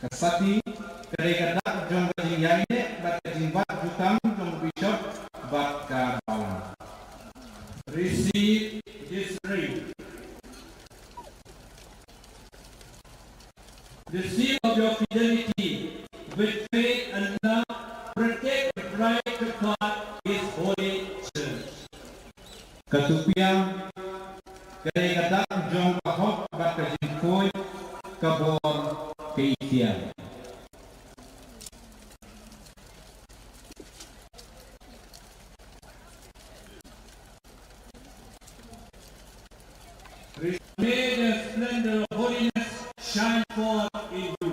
Ka Sati ka dei ka dak jong ka jingïaineh bad ka jingbat jutang jong u Bishop bad ka balang. Receive this ring. The seal of your fidelity with faith and love, protect and guard the God, His holy church. Ka Tupiang ka dei ka dak jong ka hok bad ka jingkhuid, ka bor, ka iktiar. May the splendor of holiness shine forth in you,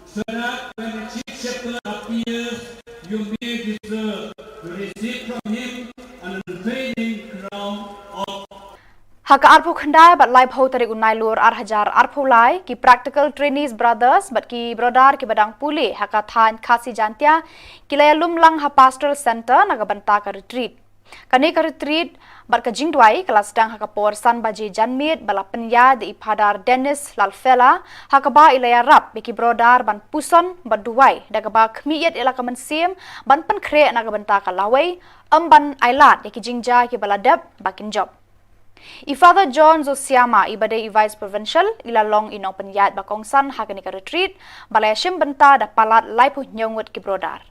so that when the chief shepherd appears, you may deserve to receive from him an unfailing crown of Ha ka arphew khyndai bad laiphew tarik u Nailur ar hajar arphew lai, ki Practical Trainees Brothers bad ki Brother kiba dang pule ha ka thaiñ Khasi Jaintia ki la ïalum lang ha Pastoral Centre na ka bynta ka retreat. Kane ka retreat bad ka jingduwai ka la sdang ha ka por san baje janmiet ba la pynïaid da i Phadar Dennis Lalfela, ha kaba i la ïarap ïa ki Brother ban puson bad duwai da kaba khmih ïa la ka mynsiem ban pynkhreh na ka bynta ka lawei, ym ban ailad ïa ki jingjia kiba la dep ba kin jop. I Father John Zosiama, iba dei i Vice Provincial, i la long i nongpynïaid ba kongsan ha kane ka retreat ba la ïashim bynta da palat laiphew hynñiew ngut ki Brother.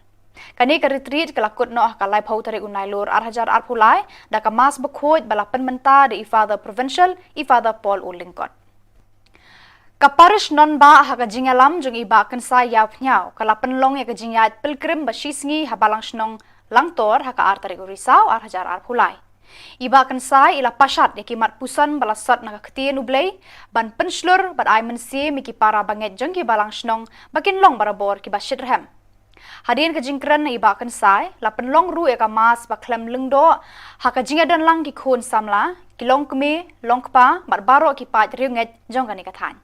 Kane ka retreat ka la kut noh ha ka laiphew tarik u Nailur ar hajar arphew lai da ka Mass bakhuid ba la pynmynta da i Father Provincial, i Father Paul U Lyngkot. Ka Parish Nongbah ha ka jingïalam jong i Bah Kynsai Ïawphniaw ka la pynlong ïa ka jingïaid pilgrim ba shisngi ha Balang Shnong Langtor ha ka ar tarik u Risaw ar hajar arphew lai. I Bah Kynsai i la pashat ïa ki mat puson ba la sot na ka Ktien U Blei ban pynshlur bad ai mynsiem ïa ki para bangeit jong ki Balang Shnong ba kin long barabor kiba shitrhem. Hadien ka jingkren na i Bah Kynsai, la pynlong ruh ïa ka mass ba khlem lyngdoh ha ka jingïadonlang ki khun samla, ki longkmie, longkpa bad baroh ki paid riewngeit jong kane ka thaiñ.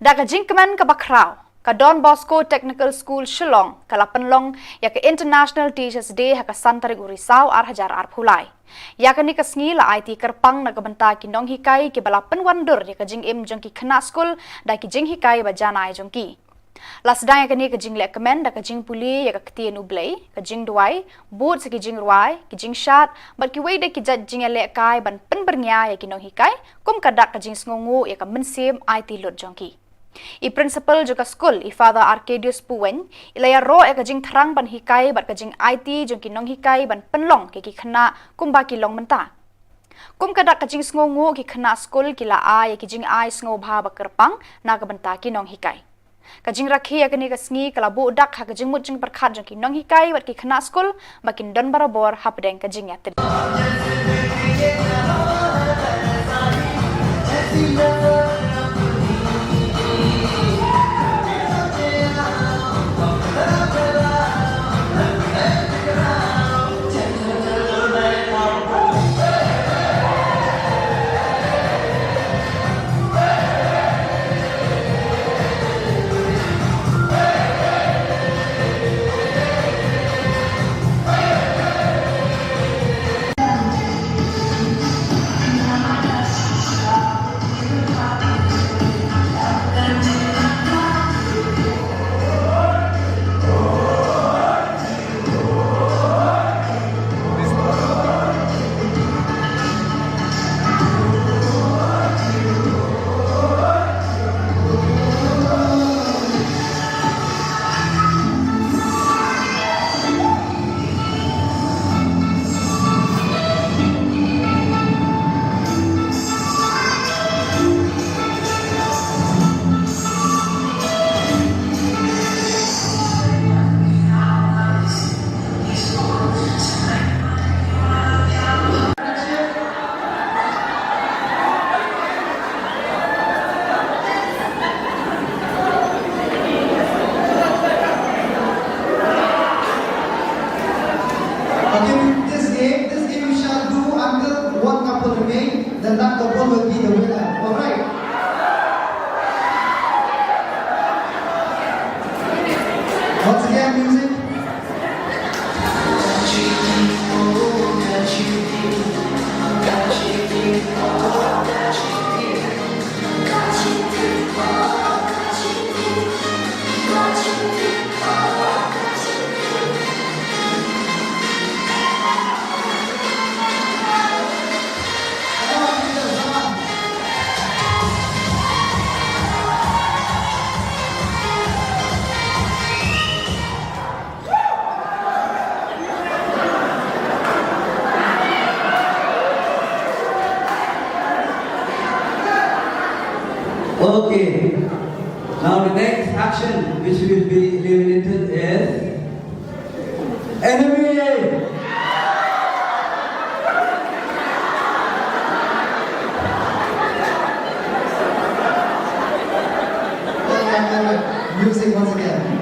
Da ka jingkmen kaba khraw, ka Don Bosco Technical School Shillong ka la pynlong ïa ka International Teachers' Day ha ka san tarik u Risaw ar hajar arphew lai. Ïa kane ka sngi la aiti kyrpang na ka bynta ki nonghikai kiba la pynwandur ïa ka jingim jong ki khynnah skul da ki jinghikai ba janai jong ki. La sdang ïa kane ka jingleh kmen da ka jingpule ïa ka ktien U Blei, ka jingduwai, bud sa ki jingrwai, ki jingshad bad kiwei de ki jait jingïalehkai ban pynbyrngia ïa ki nonghikai, kum ka dak ka jingsngewnguh ïa ka mynsiem aiti lut jong ki. I principal jong ka skul, i Father Arcadius Puwein, i la ïaroh ïa ka jingthrang ban hikai bad ka jingaiti jong ki nonghikai ban pynlong ïa ki khynnah kumba ki long mynta. Kum ka dak ka jingsngewnguh, ki khynnah skul ki la ai ïa ki jingai sngewbha ba kyrpang na ka bynta ki nonghikai. Ka jingrakhe ïa kane ka sngi ka la buh dak ha ka jingmut jingpyrkhat jong ki nonghikai bad ki khynnah skul ba kin don barabor hapdeng ka jingïatylli. Okay, this game, this game we shall do until one couple remain, then that couple will be the winner. All right. Once again, music. Okay. Now the next action which will be eliminated is enemy. Music once again.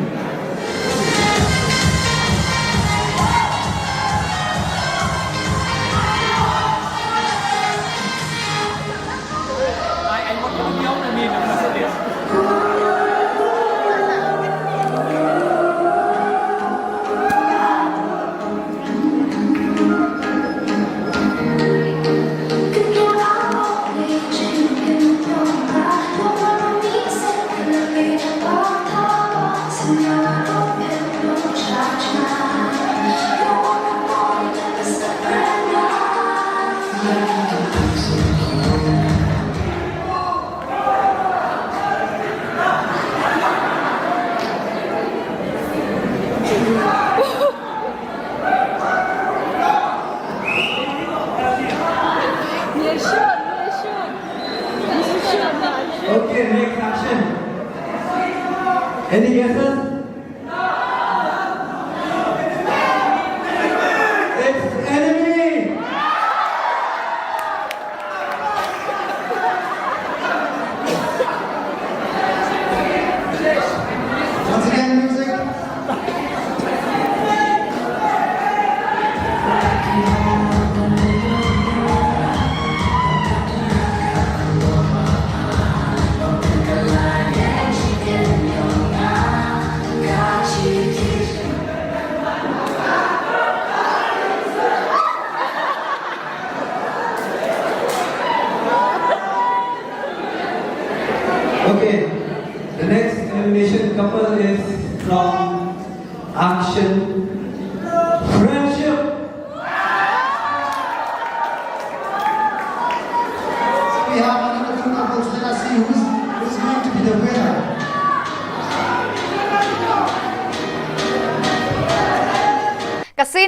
Okay, next action. Any guesses? It's enemy. Once again, music.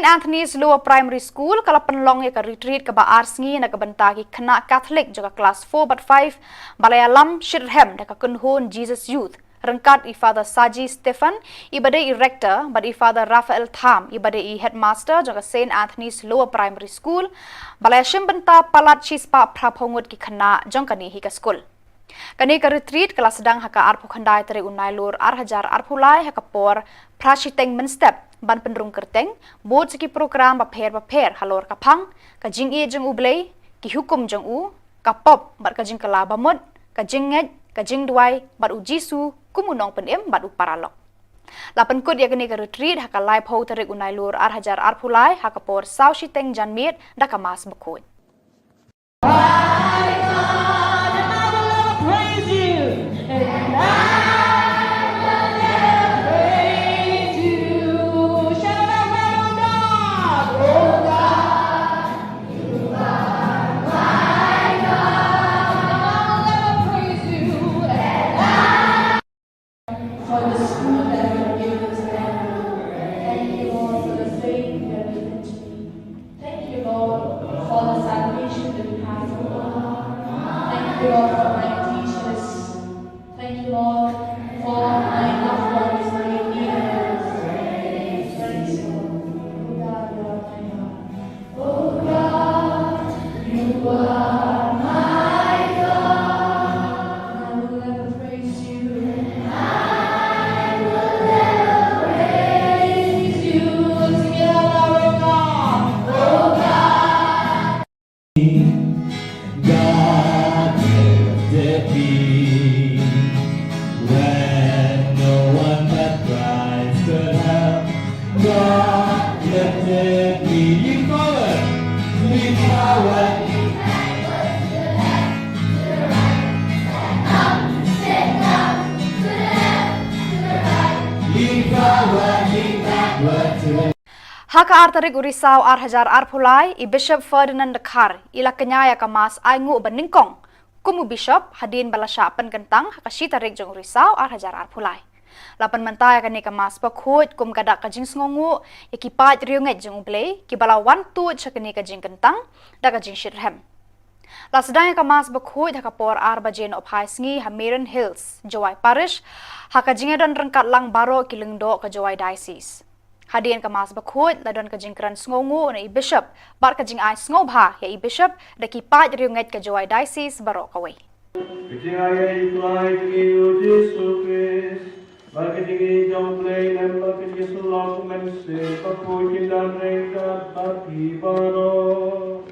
Anthony's Lower Primary School ka la pynlong ïa ka retreat kaba ar sngi na ka bynta ki khynnah Katholik jong ka klas four bad five, ba la ïalam shitrhem da ka kynhun Jesus Youth, ryngkat i Father Saji Stephen, iba dei i rector, bad i Father Raphael Tham, iba dei i headmaster jong ka Saint Anthony's Lower Primary School, ba la ïashim bynta palat shispah phraphew ngut ki khynnah jong kane hi ka skul. Kane ka retreat ka la sdang ha ka arphew khyndai tarik u Nailur ar hajar arphew lai ha ka por phra shiteng mynstep, ban pynrung kyrteng, bud sa ki program bapher bapher halor ka phang, ka jingïeit jong U Blei, ki hukum jong u, ka pop bad ka jingkylla bamut, ka jingngeit, ka jingduwai bad U Jisu kum u nongpynim bad u paralok. La pynkut ïa kane ka retreat ha ka laiphew tarik u Nailur ar hajar arphew lai ha ka por saw shiteng janmiet da ka Mass bakhuid. For the school that you have given to them. Thank you, Lord, for the faith you have given to me. Thank you, Lord, for the salvation that you have given me. Thank you, Lord, for my teachers. Thank you, Lord, for my loved ones, my neighbors. Praise you, Lord. Oh God, you are my God. Oh God, you are my God. I will ever praise you. I will ever praise you. Together, oh God. Oh God. God lifted me when no one but Christ could help. God lifted me. Lean forward. Lean forward. Lean forward, lean backward to Ha ka ar tarik u Risaw ar hajar arphew lai, i Bishop Ferdinand Dkhar i la kñia ïa ka Mass ainguh ba nyngkong kum u Bishop, hadien ba la shah pynkyntang ha ka shi tarik jong u Risaw ar hajar arphew lai. La pynmynta ïa kane ka Mass bakhuid kum ka dak ka jingsngewnguh ïa ki paid riewngeit jong U Blei kiba la wan tuid sha kane ka jingkyntang da ka jingshitrhem. La sdang ïa ka Mass bakhuid ha ka por ar baje nohphai sngi ha Merryn Hills, Jowai Parish, ha ka jingïadon ryngkat lang baroh ki lyngdoh ka Jowai Diocese. Hadien ka Mass bakhuid la don ka jingkren sngewnguh na i Bishop bad ka jingai sngewbha ïa i Bishop da ki paid riewngeit ka Jowai Diocese baroh kawei. Ka jingai ïa i Trai jong ngi u Jisu Khrist, bad ka jingïeit jong U Blei lem bad ka jingïasyllok u Mynsiem Bakhuid kin don ryngkat bad phi baroh.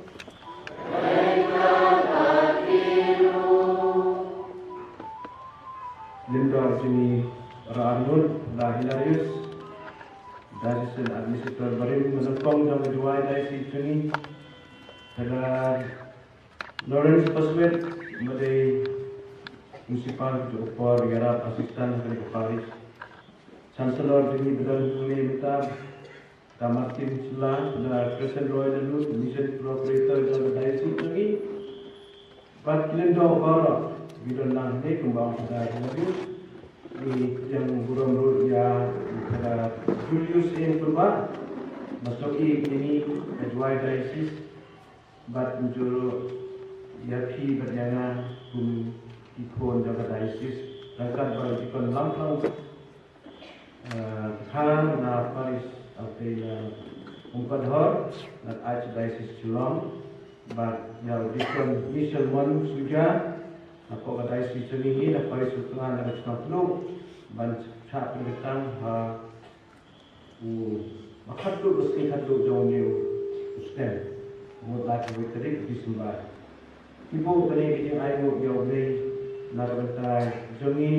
Lyngdoh jong ngi, Reverend Hilarius, Diocesan Administrator barim ba nyngkong jong ka Jowai Diocese jong ngi, Father Lawrence Paswit, ba dei Principal jong ka por ïarap Assistant jong ka parish, Chancellor jong ngi ba don hangne mynta, Ka Martin Shylla, Father Crescent Roy Laloo, Mission Cooperator jong ka Diocese jong ngi. Bad ki lyngdoh baroh, ki don lang hangne kumba ong Father Laloo. Ngi pdiang burom ruh ïa Father Julius M Kurbah, ba snohkti ïa kane ka Jowai Diocese. Bad mynjur ruh ïa phi bad ïa nga kum ki khun jong ka Diocese. Ryngkat bad u Deacon Lamphang, eh, Khan na Parish, eh, Umpadhor, na Archdiocese Shillong, bad ïa u Deacon Michel Mon Suja, na ka Diocese jong ngi, na Parish u Khan na ka Chnong Tnuk, ban shah pynkyntang ha u ba khatduh ka sngi khatduh jong une u snem. Mut la ka wei tarik December. Ki buh kane ka jingainguh ïa U Blei na ka bynta jong ngi,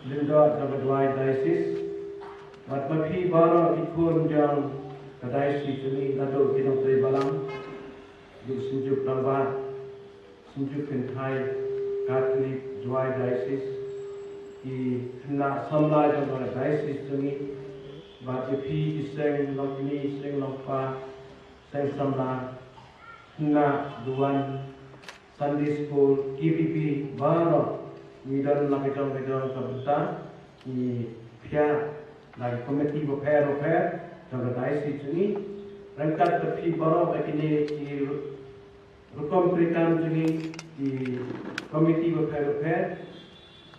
lyngdoh jong ka Jowai Diocese. Bad ma phi baroh ki khun jong ka Diocese jong ngi, naduh ki nongtrei balang, ki synjuk rangbah, Synjuk Kynthai Katholik Jowai Diocese, ki khynnah samla jong ka Diocese jong ngi, bad ïa phi ki seng longkmie, seng longkpa, seng samla, khynnah duwan, Sunday School, K B B, baroh, ngi don la ka jong ka jong ka bynta, ngi phiah na ki komiti bapher bapher jong ka Diocese jong ngi, Ryngkat bad phi baroh ha kine ki rukom treikam jong ngi, ki komiti bapher bapher,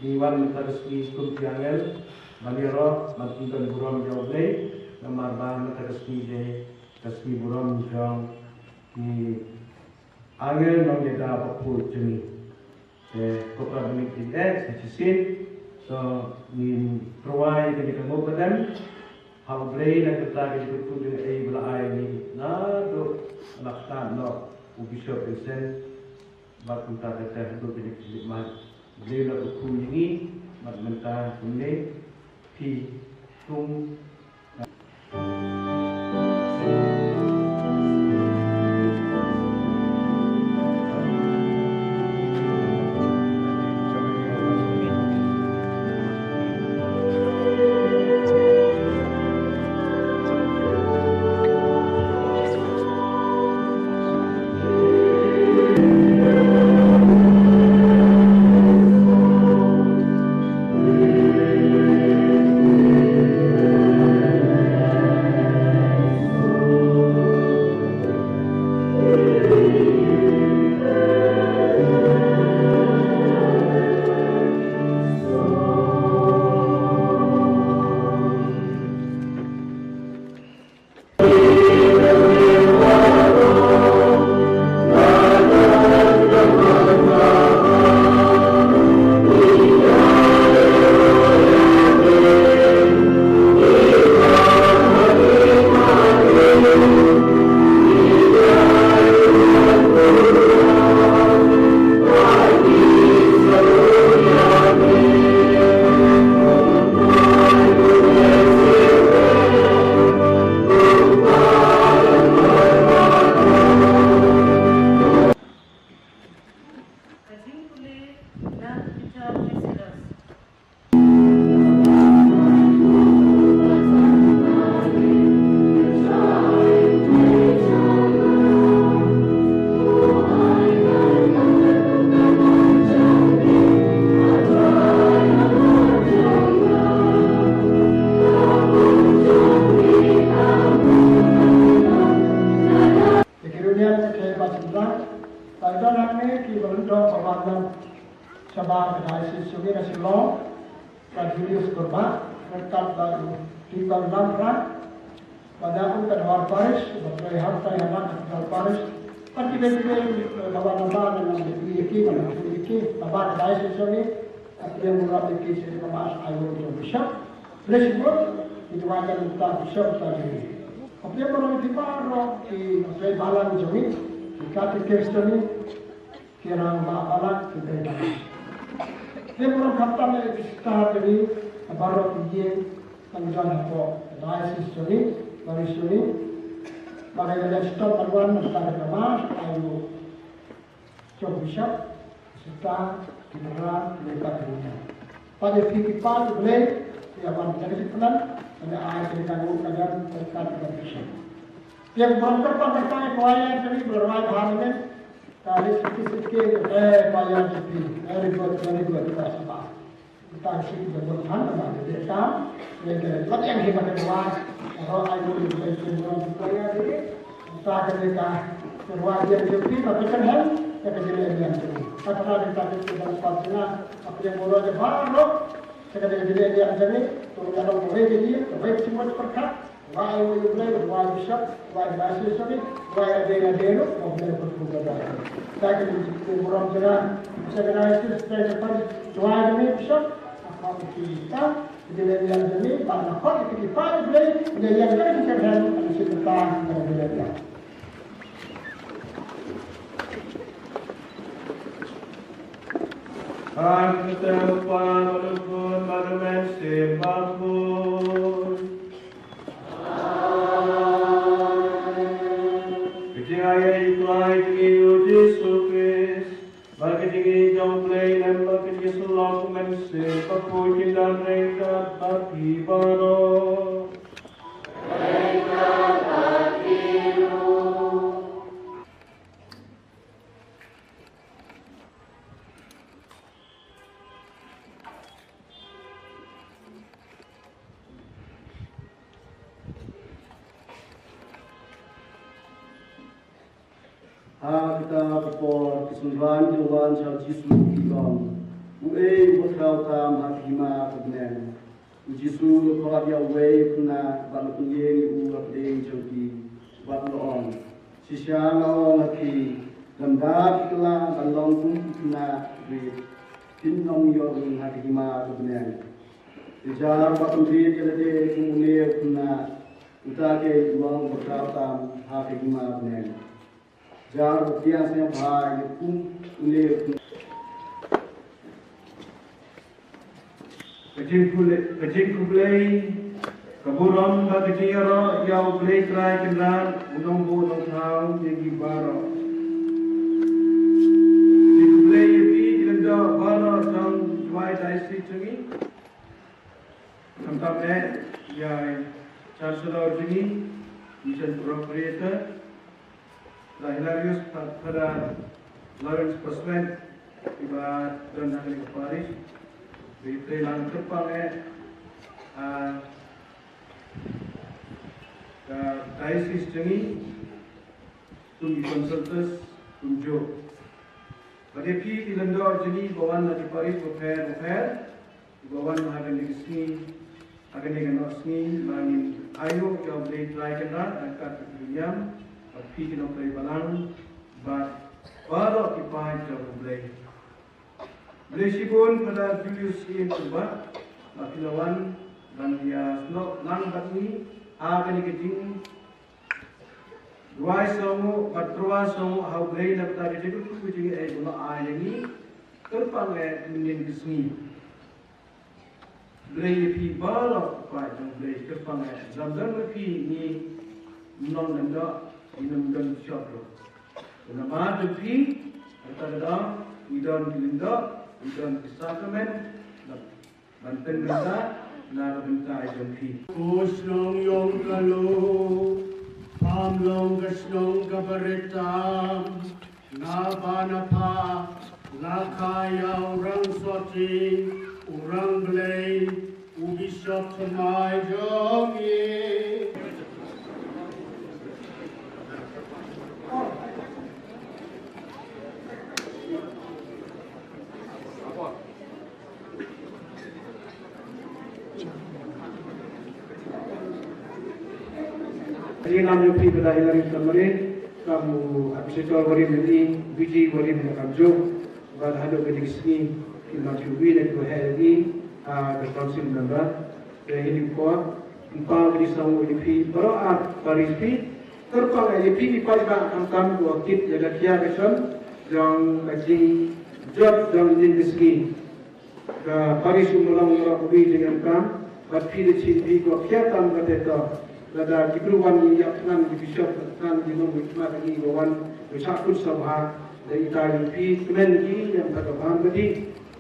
ngi wan mynta ka sngi kum ki angel ban ïaroh, ban pynbeit burom ïa U Blei, namar ba mynta ka sngi dei ka sngi burom jong ki angel nongïada bakhuid jong ngi. Te ko Kpa ba ngi ïeit, sa shisien to ngin rwai ïa kane ka Nguh Badem ha U Blei na ka bynta ka jingkyrkhu jong U Blei ba la ai ïa ngi naduh la stad noh u Bishop Vincent bad kumta kata haduh kine ki khlieh mat. U Blei u la kyrkhu ïa ngi bad mynta kumne phi kum Te ki riewniam ka thei ba sngewbha, ba don hangne ki volunteer ba wan shabar ka diocese jong ngi na Shillong, ka Julius Kurbah, ryngkat bad u Dikon Lamphra, bad u Kadwar Parish, bad u Hartai Hanak Kadwar Parish, bad kiwei kiwei, eh, ba wan namar na nang ïa ki, ba nang ïa ki, namar ka diocese jong ngi, ka pdiang burom ïa ki sha ka mass ai u jong u bishop. Blei shibun, ngi duwai ïa u ta bishop ta jong ngi. Ka pdiang burom ïa ki baroh ki nongtrei balang jong ngi, ki katekis jong ngi, ki rangbah balang, ki briew balang. Te burom khamtam ïa ki star jong ngi, baroh ki ïing, ki don hapoh diocese jong ngi, parish jong ngi. Ba ka ïa leh stok ban wan, ban wan ka mass, ai u jong u bishop, star, ki para, ki nongtrei balang. Bad ïa phi ki paid U Blei, ïa wan ïa ka jingpynlong, ban ai ka jingkyrkhu ka jan, ka jan ka bishop. Ïa burom kyrpang ka choir jong ngi, ba la rwai bha mynne. Ka list ki sitke, eh, ba ïa ki pi. Very good, very good, ka sngewbha. Kita ki sitke ba bun than, ba ïa ka. Ïa ka, ba ïa ki ba ka rwai. Ro ai bu ki ba ki burom ki choir jong ngi. Kita ka ïa ka, ka rwai ïa ki pi, ba ka kan hem, ïa ka jingïa ïa ki. Ka ta kita ki ba ka pat jong nga, ka ïa burom jong baroh. Ka ïa ka jingïa ïa ki, to ïa long kawei ka ïa, kawei ka jingmut pyrkhat. Wai u Blei, wai bishop, wai diocese, wai ade ade ruh, wai Blei pun pun ade. Sa ka ni burom jera, sa ka diocese, sa ka parish, wai bishop, apa mesti kita, jadi dia yang demi, pada kot kita Blei, dia yang kan kita kan, kita kita, kita. Ar te Kpa bad u Khun bad u Mynsiem Bakhuid. Ka jingaiei U Trai jong ngi U Jisu Khrist, bad ka jingïeit jong U Blei Lem, bad ka jingïasyllok U Mynsiem Bakhuid, kin don ryngkat bad phi baroh. Ha kata ka por ki synran ki la wan sha u Jisu, ki ong, uei uba khraw tam ha ka hima ka bneng? U Jisu u la khot ïa uwei u khynnah bad u la pynïeng ïa u ha pdeng jong ki, bad u la ong, shisha nga ong ha phi, lymda phi kylla ban long kum u khynnah rit, phin ym ïoh rung ha ka hima ka bneng. Te jar uba pynrit ïa lade kum une u khynnah, uta keiñ u long uba khraw tam ha ka hima ka bneng. Jar uba pdiang sngewbha ïa u kum une u khynnah. Ka jingkhublei, ka jingkhublei, ka burom bad ka jingïaroh ïa U Blei Trai Kynrad, U Nongbuh Nongthaw ïa ngi baroh. Jingkhublei ïa phi ki lyngdoh baroh jong Jowai Diocese jong ngi. Khamtam eh ïa i Chancellor jong ngi, Mission Procurator, Father Hilarius, Father Lawrence Paswen, iba don ha kane ka parish. Bad ïa i Trei Lang kyrpang eh, ah, ka diocese jong ngi, kum ki consultors kumjuh. Bad ïa phi ki lyngdoh jong ngi ba wan na ki parish bapher bapher, ba wan ha kane ka sngi, ha kane ka noh sngi, ba ngin aïu ïa U Blei Trai Kynrad ryngkat bad ki niam, bad phi ki nongtrei balang, bad baroh ki paid jong U Blei. Khublei shibun Father Julius Ian Kuba, ba phi la wan ban ïa snoh lang bad ngi ha kane ka jingduwai sngewnguh bad tyrwa sngewnguh ha U Blei na ka bynta ka jingkyrkhu ka jong ngi, eh, ba u la ai ïa ngi kyrpang eh mynnin ka sngi. Khublei ïa phi baroh, paid jong U Blei, kyrpang eh, lymda ym don phi ngi ym long lyngdoh, ngim don shop ruh. Namar jong phi, kata ka daw, ngi don ki lyngdoh, ngi don ki sakramen, ban pynbynta na ka bynta jong phi. Ko shnong ïong ka Lum, pham long ka shnong kaba rit tam, na ba na pha, la kha ïa u rang sotti, u rang Blei, u Bishop thymmai jong ngi. Ngi ïalam ïa phi Brother Hilary Tamare, kum u Archbishop barim, ïa i Viji barim, ïa kamjuh, bad haduh kane ka sngi, ki long kiwei na kiba heh ïa ngi, ah, ka council member, te ha kane ka por, ym pat, ngi sngewnguh ïa phi baroh ar parish phi, kyrpang ïa phi, i paidbah khamtam kiba kit ïa ka khia ka shon jong ka jingjop jong kane ka sngi. Ka parish u Mawlong Mawlong ka wi jingem tam, bad phi da shin phi ko khia tam ka te to. Lada ki bru wan ngi ïa thngan ki bishop, thngan ki nongmihkhmat ngi ba wan, ba shah kut sngewbha, da ita ïa phi kmen ki ïa ka bam ka di.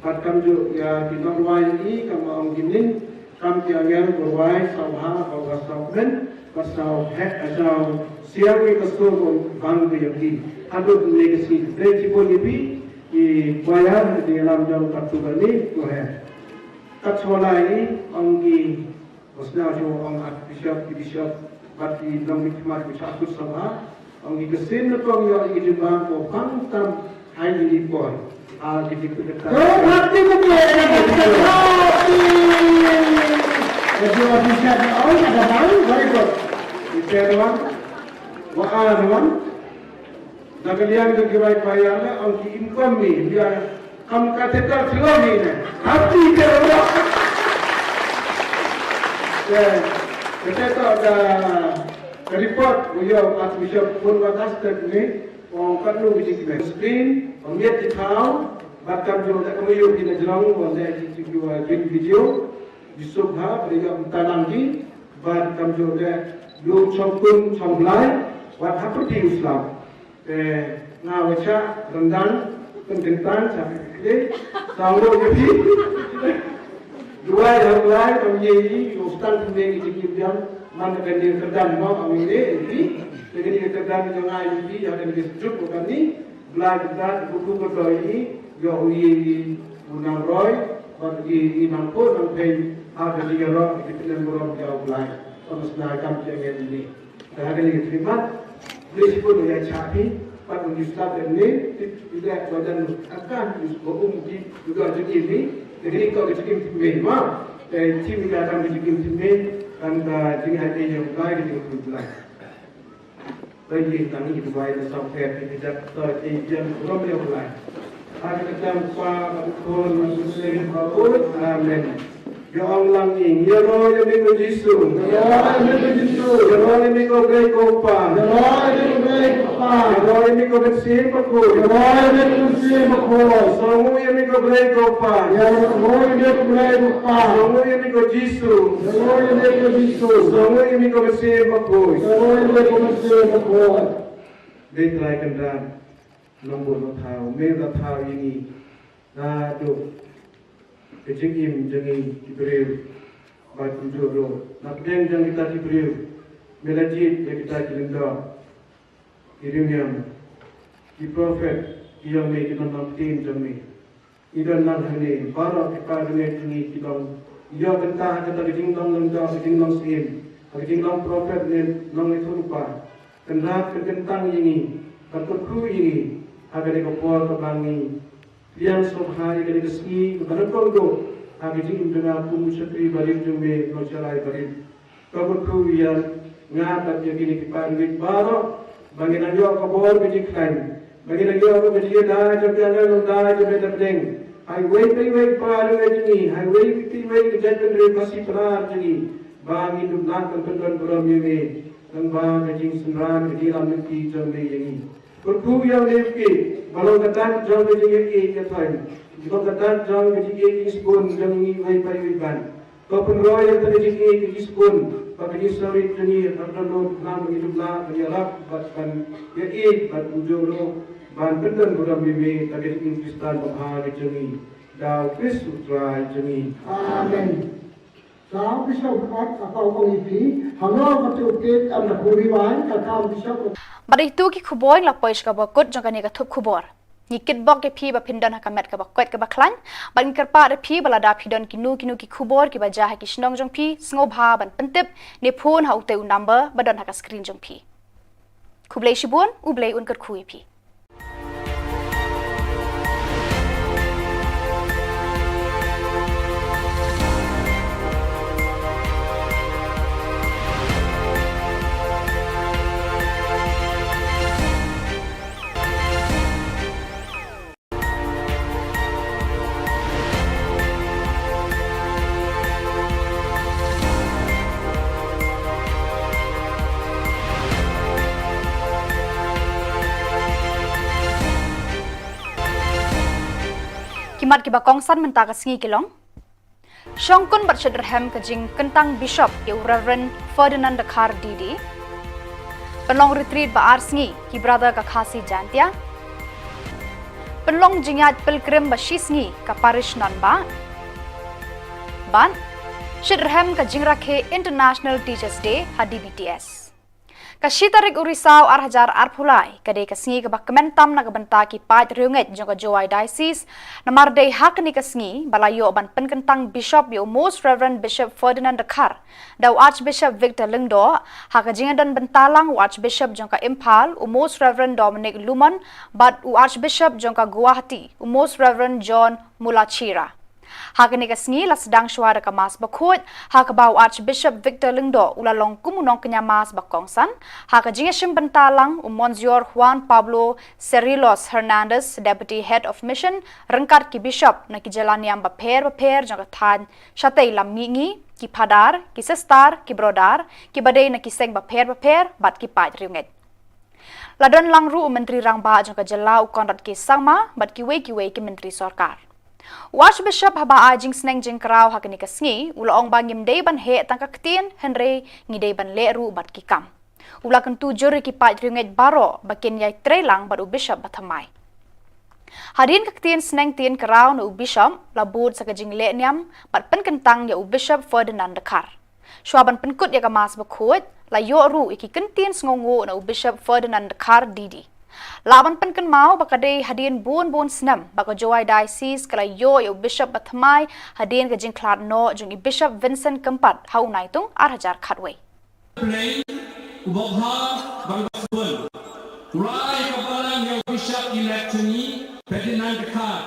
Bad kamjuh ïa ki nongrwai ngi, kam ong ki ning, kam ki angel ba rwai sngewbha, ba rwai sngewkmen, ba sngewheh, ba sngewsiang ïa ka sur ba bang ka ïa ki. Haduh kane ka sngi, khublei shibun ïa phi, i choir, ki ïalam jong ka tu ka ni, ko he. Kat shuwa lai ong ki, ba sngewsih ong Archbishop, ki bishop, bad ki nongmihkhmat ki shah kut sngewbha, ong ki, ka sien na kong ïoh ki jingbam ko pang tam ha ïing i por. Ah, ki jingkyrkhu. Oh, hati ko pia, hati. Ka jingkyrkhu ong ka bang, very good. Ite ruang, wa ruang. Na ka liang jong ki bai payar ne, ong ki income ni, ïa, kam ka teta silo ni ne. Hati te ro. Te, te teta ka, ka report, u ïoh Archbishop pun wa tas tek ni, ong kat nu biji ki screen, ong ïa ki thaw, bad kamjuh te kam ïoh ki na jrong, ong te ki ki wa jin video, Yusuf ha, bad ïa ki tanang ki, bad kamjuh te, ïoh chong kun, chong lai, wat hapur ti Islam. Te nga wa shah ryndang, pynkyntang, shah kli, shah ngu ïa phi. Duwai ha u Blei, kam ïa i, u stang pynbeit ki jingim biang, man ka dei kyrdan mo, kam ïa i, ïa phi. Te kane ka kyrdan jong nga ïa phi, ïa kane ka sjuk ko kane, Blei kyrdan, buku ko doi i, ïa u ïa i, u nang roi, bad i, i nang po, nang pei, ha ka jingïaroh, ki pynlem burom ïa u Blei. Kam sna kam ïa ngi ni. Te ha kane ka khmat, Blei shibun ïa shah phi, Ba ngi start da ni, ti ida ba dan akan ba um ki juga jingim ni, jadi ko jingim ti me ma. Te ti mi ka kan jingim ti me, kan ka jingim ai yang bai jingim tu lai. Ba yi tang yi bai na sa phe ti dak to ti yang rom yang lai. Ai ka tam pa ba ko na su se ba. Amen. Ïa ong lang ïing, ïaroh ïa me ko Jisu. Ïaroh ïa me ko Jisu. Ïaroh ïa me ko Blei ko Pa. Ïaroh ïa me ko Blei ko Pa. Ïaroh ïa me ko Mynsiem Bakhuid. Ïaroh ïa me ko Mynsiem Bakhuid. Sngewnguh ïa me ko Blei ko Pa. Ïaroh ïa me ko Blei ko Pa. Sngewnguh ïa me ko Jisu. Ïaroh ïa me ko Jisu. Sngewnguh ïa me ko Mynsiem Bakhuid. Ïaroh ïa me ko Mynsiem Bakhuid. Dei Trai Kynrad, nongbud ba thaw, me ba thaw ïa ngi. Naduh ka jingim jong ngi ki briew, bad kumjuh ruh na pdeng jong kita ki briew, me la jied ïa kita ki lyngdoh, ki riewniam, ki prophet, ki ïong me, ki nongtien jong me. Ngi don lang hangne, baroh ki para bangeit jong ngi ki long, ïoh bynta ha kata ka jinglong lyngdoh, ka jinglong syiem, ha ka jinglong prophet ne nongïathuhlypa. Kynrad, pynkyntang ïa ngi, bad kyrkhu ïa ngi ha kane ka por kaba ngi pdiang sngewbha ïa kane ka sngi kaba nyngkong duh ha ka jingim jong nga kum u shakri barit jong me, Nongshakri Barit. To kyrkhu ïa nga bad ïa kine ki para bangeit baroh ba ngin nang ïoh ka bor ka jingkhlaiñ, ba ngin nang ïoh ka jingïada jong ka nongïada jong ka pdeng. Ha iwei pa iwei i para bangeit jong ngi, ha iwei pa iwei ka jaitbynriew Khasi Pnar jong ngi, ba ngin dup lah ban pyndon burom ïa me. Tang ba ka jingsynran ka jingïalam lynti jong me ïa ngi. Kyrkhu ïa u Levi ba long ka dak jong ka jingïaid ïathoh, ba long ka dak jong ka jingïaid jingsbun jong ngi iwei pa iwei ban. To pynroi ïa ka jingïaid jingsbun bad ka jingsawrit jong ngi, ha ka dohnud khnang ba ngin dup lah ban ïarap bad ban ïaid bad kumjuh ruh ban pyndon burom ïa me da ka jingim Khristan babha ka jong ngi. Da u Khrist u Trai jong ngi. Amen. Sa u Bishop Robert, ap ong ïa phi, halor katu u tip em da khuri wai, ka kam Bishop. Bad ito ki khubor la poi sha kaba kut jong kane ka thup khubor. Ngi kitbok ïa phi ba phin don ha ka met kaba koit kaba khlaiñ, bad ngi kyrpad ïa phi ba lada phi don kino kino ki khubor kiba jia ha ki shnong jong phi, sngewbha ban pyntip ne phone ha utei u number ba don ha ka screen jong phi. Khublei shibun, U Blei un kyrkhu ïa phi. Ki mat kiba kongsan mynta ka sngi ki long: shongkun bad shitrhem ka jingkyntang Bishop ïa u Reverend Ferdinand Dkhar D D. Pynlong retreat ba ar sngi ki Brother ka Khasi Jaintia. Pynlong jingïaid pilgrim ba shi sngi ka Parish Nanbah. Bad shitrhem ka jingrakhe International Teachers Day ha D B T S. Ka shi tarik u Risaw ar hajar arphew lai ka dei ka sngi kaba kmen tam na ka bynta ki paid riewngeit jong ka Jowai Diocese, namar dei ha kane ka sngi ba la ïoh ban pynkyntang Bishop ïa u Most Reverend Bishop Ferdinand Dkhar da u Archbishop Victor Lyngdoh, ha ka jingdon bynta lang u Archbishop jong ka Imphal, u Most Reverend Dominic Lumon, bad u Archbishop jong ka Guwahati, u Most Reverend John Mulachira. Ha kane ka sngi la sdang shuwa da ka Mass bakhuid, ha kaba u Archbishop Victor Lyngdoh u la long kum u nongkñia Mass ba kongsan, ha ka jingïashim bynta lang u Monsignor Juan Pablo Cerrillos Hernandez, Deputy Head of Mission, ryngkat ki Bishop na ki jylla niam bapher bapher jong ka thaiñ shatei lam mihngi, ki Phadar, ki Sister, ki Brother, kiba dei na ki seng bapher bapher, bad ki paid riewngeit. La don lang ruh u Myntri Rangbah jong ka jylla u Conrad K Sangma, bad kiwei kiwei ki myntri sorkar. U Archbishop haba ai jingsneng jingkraw ha kane ka sngi, u la ong ba ngim dei ban heh tang ka ktien, hynrei ngi dei ban leh ruh bad ki kam. U la kyntu jur ïa ki paid riewngeit baroh ba kin ïai trei lang bad u Bishop bathymmai. Hadien ka ktien sneng ktien kraw na u Bishop, la bud sa ka jingleh niam bad pynkyntang ïa u Bishop Ferdinand Dkhar. Shuwa ban pynkut ïa ka Mass bakhuid, la ïoh ruh ïa ki kyntien sngewnguh na u Bishop Ferdinand Dkhar D D. Lah ban pynkynmaw ba ka dei hadien bun bun snem ba ka Jowai Diocese ka la ïoh ïa u Bishop bathymmai hadien ka jingkhlad noh jong i Bishop Vincent Kympat ha u Naitung ar hajar khatwei. Play, u bok ha, bang bok bun. Rai ka ïa u Bishop Elect jong ngi, Ferdinand Dkhar,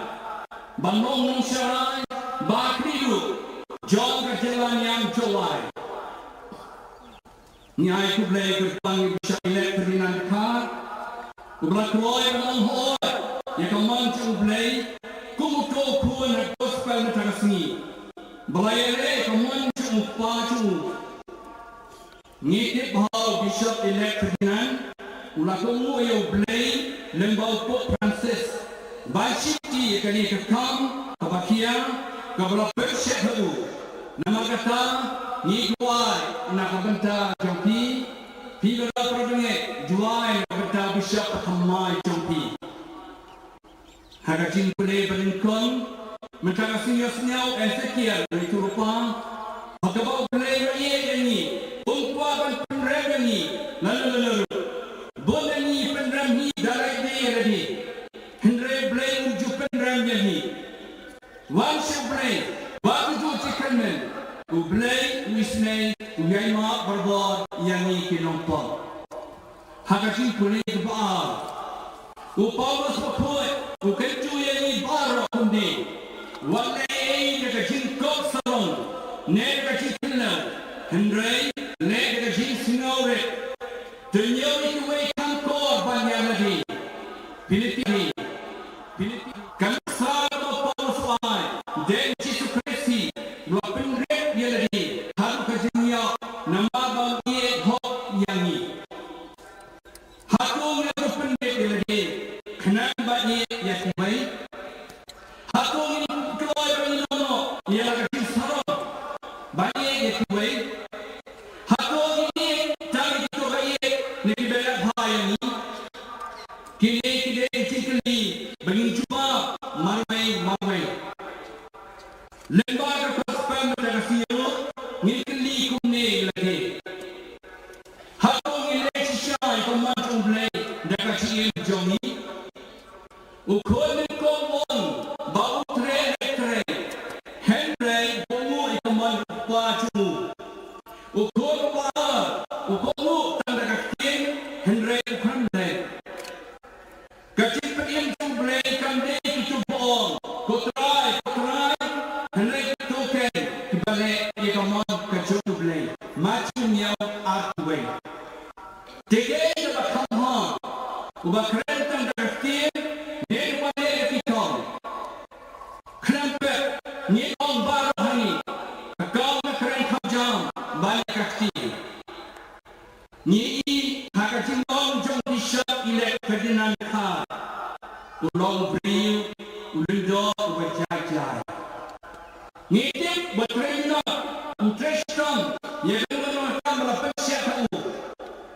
ban long nongshakri ba kyrduh jong ka jylla Niam Jowai. Ngi ai khublei kyrpang ïa u Bishop Elect Ferdinand Dkhar, uba la kloi ban ong hooid ïa ka mon jong U Blei kum uto u khun ha gospel mynta ka sngi, ba la ïaleh ïa ka mon jong u kpa jong u. Ngi tip ba u Bishop Elect Ferdinand u la kohnguh ïa U Blei lyngba u Pope Francis ban shim ïa kane ka kam kaba khia kaba la pynshet ha u. Namar kata ngi duwai na ka bynta jong phi, phi baroh para bangeit, duwai na ka bynta u Bishop ba thymmai jong phi. Ha ka jingpule ba nyngkong, mynta ka sngi ïohsngew Ezekiel u ïathuhlypa ba kaba U Blei u la ïeit ïa ngi, um kwah ban pynrem ïa ngi lano lano ruh. Bun na ngi pynrem hi da lade ïa lade, hynrei U Blei um ju pynrem ïa ngi. Wan sha U Blei bad to ju jingkyrmen, U Blei u isynei, u ïaimap barabor ïa ngi ki nongpop. Ha ka jingpule kaba ar, u Paulus bakhuid u kyntu ïa ngi baroh kumne: wat leh ei ei da ka jingkop sarong ne da ka jingkynlew, hynrei leh da ka jingsngewrit. To ñiew ïa kiwei kham kor ban ïa lade. Philippi, Philippi. Ka nuksa kaba u Paulus u ai, dei U Jisu Khrist hi u la pynrit ïa lade haduh ka jingïap namar ba u ïeit hok ïa ngi. Hato ngi la pynrit ïa lade khnang ban ïeit ïa kiwei? Hato ngi kloi ban ïehnoh ïa la ka jingsarong ban ïeit ïa kiwei? Hato ngi ïeit tang ïa kito ba ïeit ne kiba ïeit bha ïa ngi? Kine ki dei ki jingkylli ba ngin jubab marwei marwei. Lyngba ka gospel mynta ka sngi ruh ngin kylli kumne ïa lade: hato ngi leh shisha ïa ka mon jong U Blei da ka jingim jong ngi? U khun nyngkong u ong ba u trei leh trei, hynrei u kohnguh ïa ka mon u kpa jong u. U khun uba ar u kohnguh tang da ka ktien, hynrei u khlem leh. Ka jingpynim jong U Blei kam dei kito ba ong, ko Trai, ko Trai, hynrei kito keiñ kiba leh ïa ka mon ka jong U Blei. Mathaiw hynñiew, arphew wei. Te kaei kaba kham bha, uba kren tang da ka ktien ne uba leh da ki kam? Khlem pep, ngi ong baroh hangne, ka kam ka kren kham jam ban leh ka ktien. Ngi ïohi ha ka jinglong jong Bishop Elect Ferdinand Dkhar, u long u briew u lyngdoh uba jai jai. Ngi tip ba trei minot, u trei shitom ïa ka kam ba la pynshai ha u.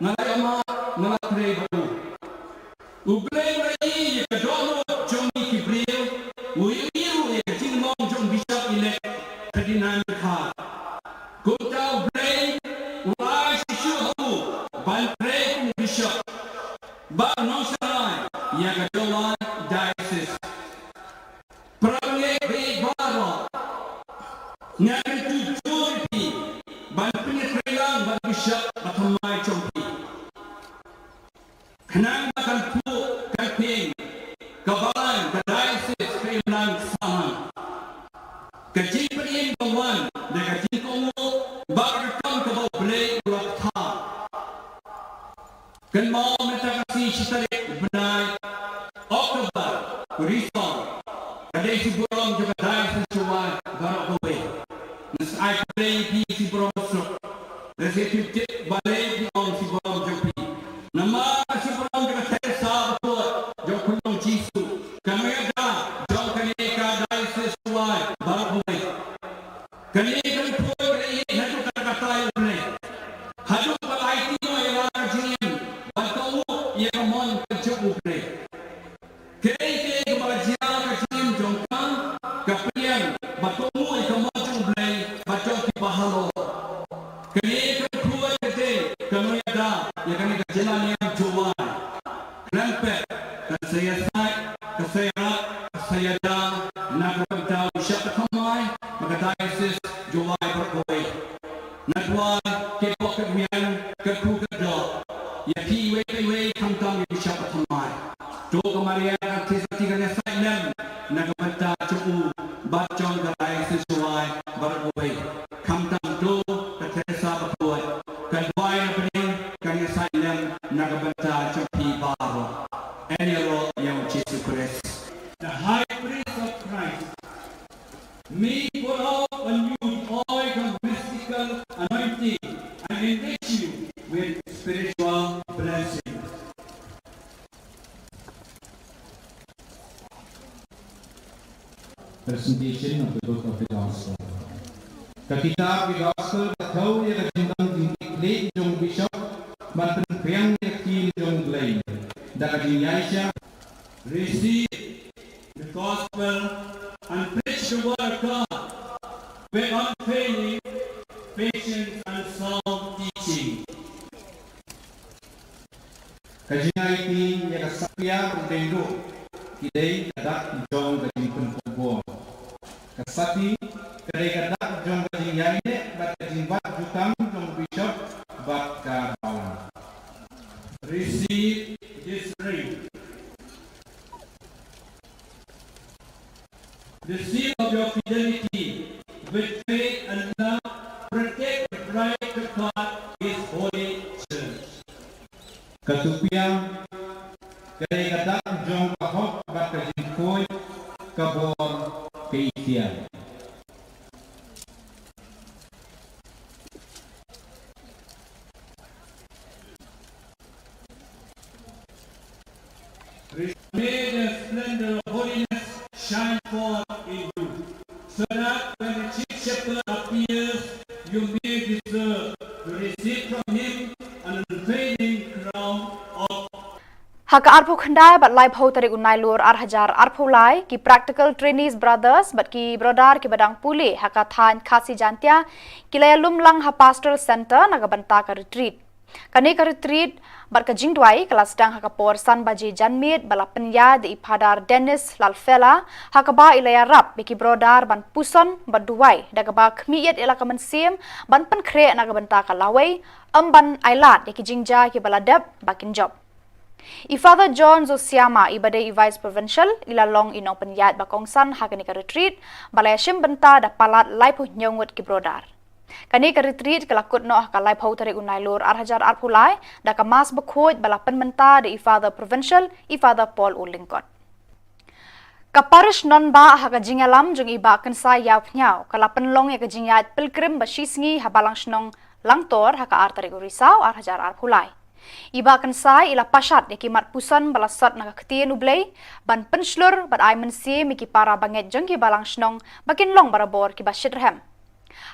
Nga la ïa ma, nga la trei bad u. U Blei u la ïohi ïa ka dohnud jong ngi ki briew, u ïohi ruh ïa ka jinglong jong Bishop Elect Ferdinand Dkhar. Kumta U Blei u ai shisha ha u ban trei kum u bishop bad u nongshakri ïa ka Jowai Diocese. Para bangeit baroh, nga kyntu jur ïa phi ban pynïatreilang bad u bishop ba thymmai jong phi. Khnang ba kan phuh kan pyrshang ka balang ka diocese ka imlang ka sahlang. Ka jingpynim ka wan da ka jingkohnguh bad ka kam kaba U Blei u la kthah. Kynmaw mynta ka sngi shi tarik u bnai October, Risong, ka dei shi burom jong ka diocese Jowai baroh kawei. Nga sa ai khublei ïa phi shi burom suk. Lehse phi tip balei phi ong shi burom jong phi. Namar ka shi burom jong ka Theresa bakhuid jong u Khunlung Jisu, ka nongïada jong kane ka diocese Jowai baroh kawei. Kane ka nongkhuid ka la ïeit haduh katta katta ïa U Blei, haduh ba la aiti noh ïa la ka jingim ban kohnguh ïa ka mon ka jong U Blei. Kaei kaei kaba la jia ka jingim jong ka, ka pyrshang ban kohnguh ïa ka mon jong U Blei bad jong kiba halor. Kane ka nongkhuid ka dei ka nongïada ïa kane ka jylla niam Jowai. Khlem pep kan sa ïasaid, kan sa ïarap, kan sa ïada na ka bynta u bishop ba thymmai bad ka diocese Jowai baroh kawei. Nga duwai, katba kat wei, kat khuid kat doh, ïa phi iwei pa iwei, khamtam ïa u bishop ba thymmai. To ka Maria ka Theisotti kan ïasaid lem na ka bynta jong u bad jong ka Rai Kynshwai baroh kawei. Khamtam to ka Theresa Bakhuid kan duwai na bneng, kan ïasaid lem na ka bynta jong phi baroh. Ïaroh ïa u Jisu Khrist. The High Priest of Christ, may pour out on you the oil of mystical anointing and enrich you with spiritual blessing. Presentation of the Book of the Gospel. Ka kitab ki Gospel ka thew ïa ka jingdon jingkitkhlieh jong u Bishop ban pynphriang ïa ka ktien jong U Blei da ka jingïaishah. Receive the Gospel and preach the word of God with unfailing patience and sound teaching. Ka jingaiti ïa ka Satia Rudengduh ki dei ka dak jong ka jingpynkup bor. Ka Sati ka dei ka dak jong ka jingïaineh bad ka jingbat jutang jong u Bishop bad ka balang. Receive this ring. The seal of your fidelity with faith and love, protect the bride of God, His holy church. Ka Tupiang ka dei ka dak jong ka hok bad ka jingkhuid, ka bor, ka iktiar. May the splendor of holiness shine forth in you, so that when the chief shepherd appears, you may deserve to receive from him an unfailing crown of Ha ka arphew khyndai bad laiphew tarik u Nailur ar hajar arphew lai, ki Practical Trainees Brothers bad ki Brodar kiba dang pule ha ka thaiñ Khasi Jaintia ki la ïalum lang ha Pastoral Centre na ka bynta ka retreat. Kane ka retreat bad ka jingduwai ka la sdang ha ka por san baje janmiet ba la pynïaid da i Phadar Dennis Lalfela, ha kaba i la ïarap ïa ki Brodar ban puson bad duwai da kaba khmih ïa la ka mynsiem ban pynkhreh na ka bynta ka lawei, ym ban ailad ïa ki jingjia kiba la dep ba kin jop. I Father John Zosiama, iba dei i Vice Provincial, i la long i nongpynïaid ba kongsan ha kane ka retreat ba la ïashim bynta da palat laiphew hynñiew ngut ki Brodar. Kane ka retreat ka la kut noh ha ka laiphew tarik u Nailur ar hajar arphew lai da ka Mass bakhuid ba la pynmynta da i Father Provincial, i Father Paul U Lyngkot. Ka Parish Nongbah ha ka jingïalam jong i Bah Kynsai Ïawphniaw ka la pynlong ïa ka jingïaid pilgrim ba shisngi ha Balang Shnong Langtor ha ka ar tarik u Risaw ar hajar arphew lai. I Bah Kynsai i la pashat ïa ki mat puson ba la sot na ka Ktien U Blei ban pynshlur bad ai mynsiem ïa ki para bangeit jong ki Balang Shnong ba kin long barabor kiba shitrhem.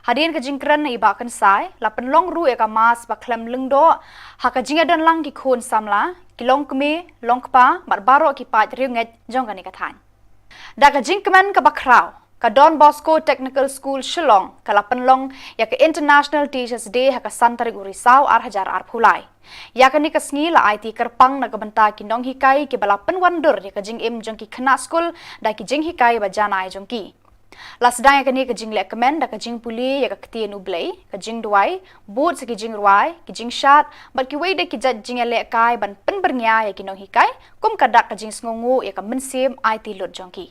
Hadien ka jingkren na i Bah Kynsai, la pynlong ruh ïa ka Mass ba khlem lyngdoh ha ka jingïadon lang ki khun samla, ki longkmie, longkpa bad baroh ki paid riewngeit jong kane ka thaiñ. Da ka jingkmen kaba khraw, ka Don Bosco Technical School Shillong ka la pynlong ïa ka International Teachers Day ha ka san tarik u Risaw ar hajar arphew lai. Ïa kane ka sngi la aiti kyrpang na ka bynta ki nonghikai kiba la pynwandur ïa ka jingim jong ki khynnah skul da ki jinghikai ba janai jong ki. La sdang ïa kane ka jingleh kmen da ka jingpule ïa ka Ktien U Blei, ka jingduwai, bud sa ki jingrwai, ki jingshad bad kiwei de ki jait jingïalehkai ban pynbyrngia ïa ki nonghikai, kum ka dak ka jingsngewnguh ïa ka mynsiem aiti lut jong ki.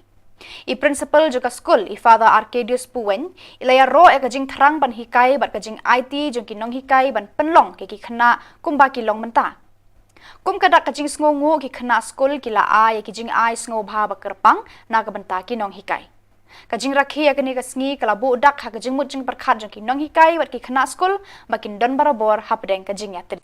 I Principal jong ka skul, i Father Arcadius Puwein, i la ïaroh ïa ka jingthrang ban hikai bad ka jingaiti jong ki nonghikai ban pynlong ïa ki khynnah kumba ki long mynta. Kum ka dak ka jingsngewnguh, ki khynnah skul ki la ai ïa ki jingai sngewbha ba kyrpang na ka bynta ki nonghikai. Ka jingrakhe ïa kane ka sngi ka la buh dak ha ka jingmut jingpyrkhat jong ki nonghikai bad ki khynnah skul ba kin don barabor hapdeng ka jingïatrei.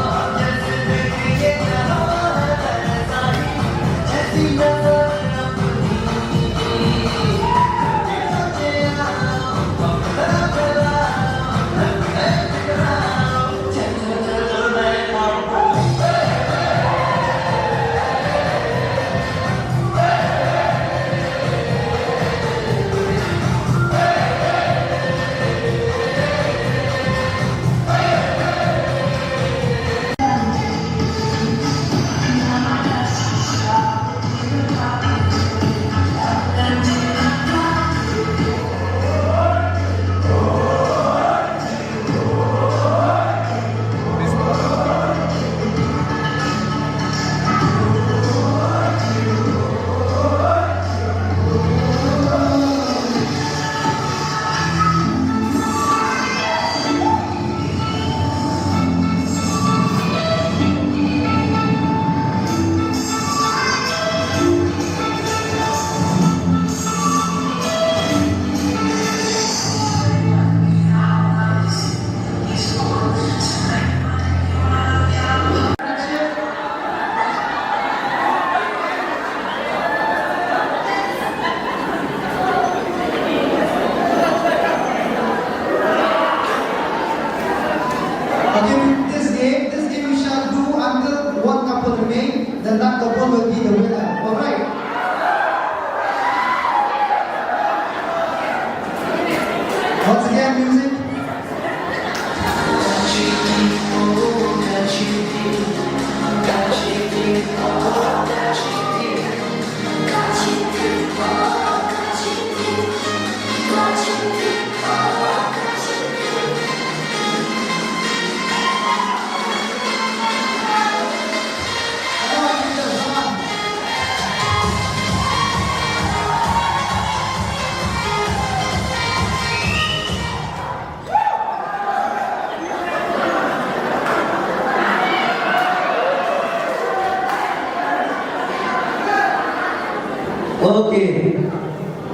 Okay.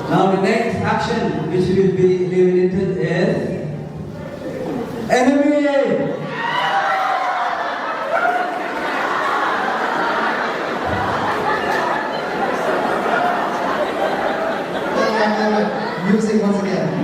Now the next action which will be eliminated is enemy. Music once again.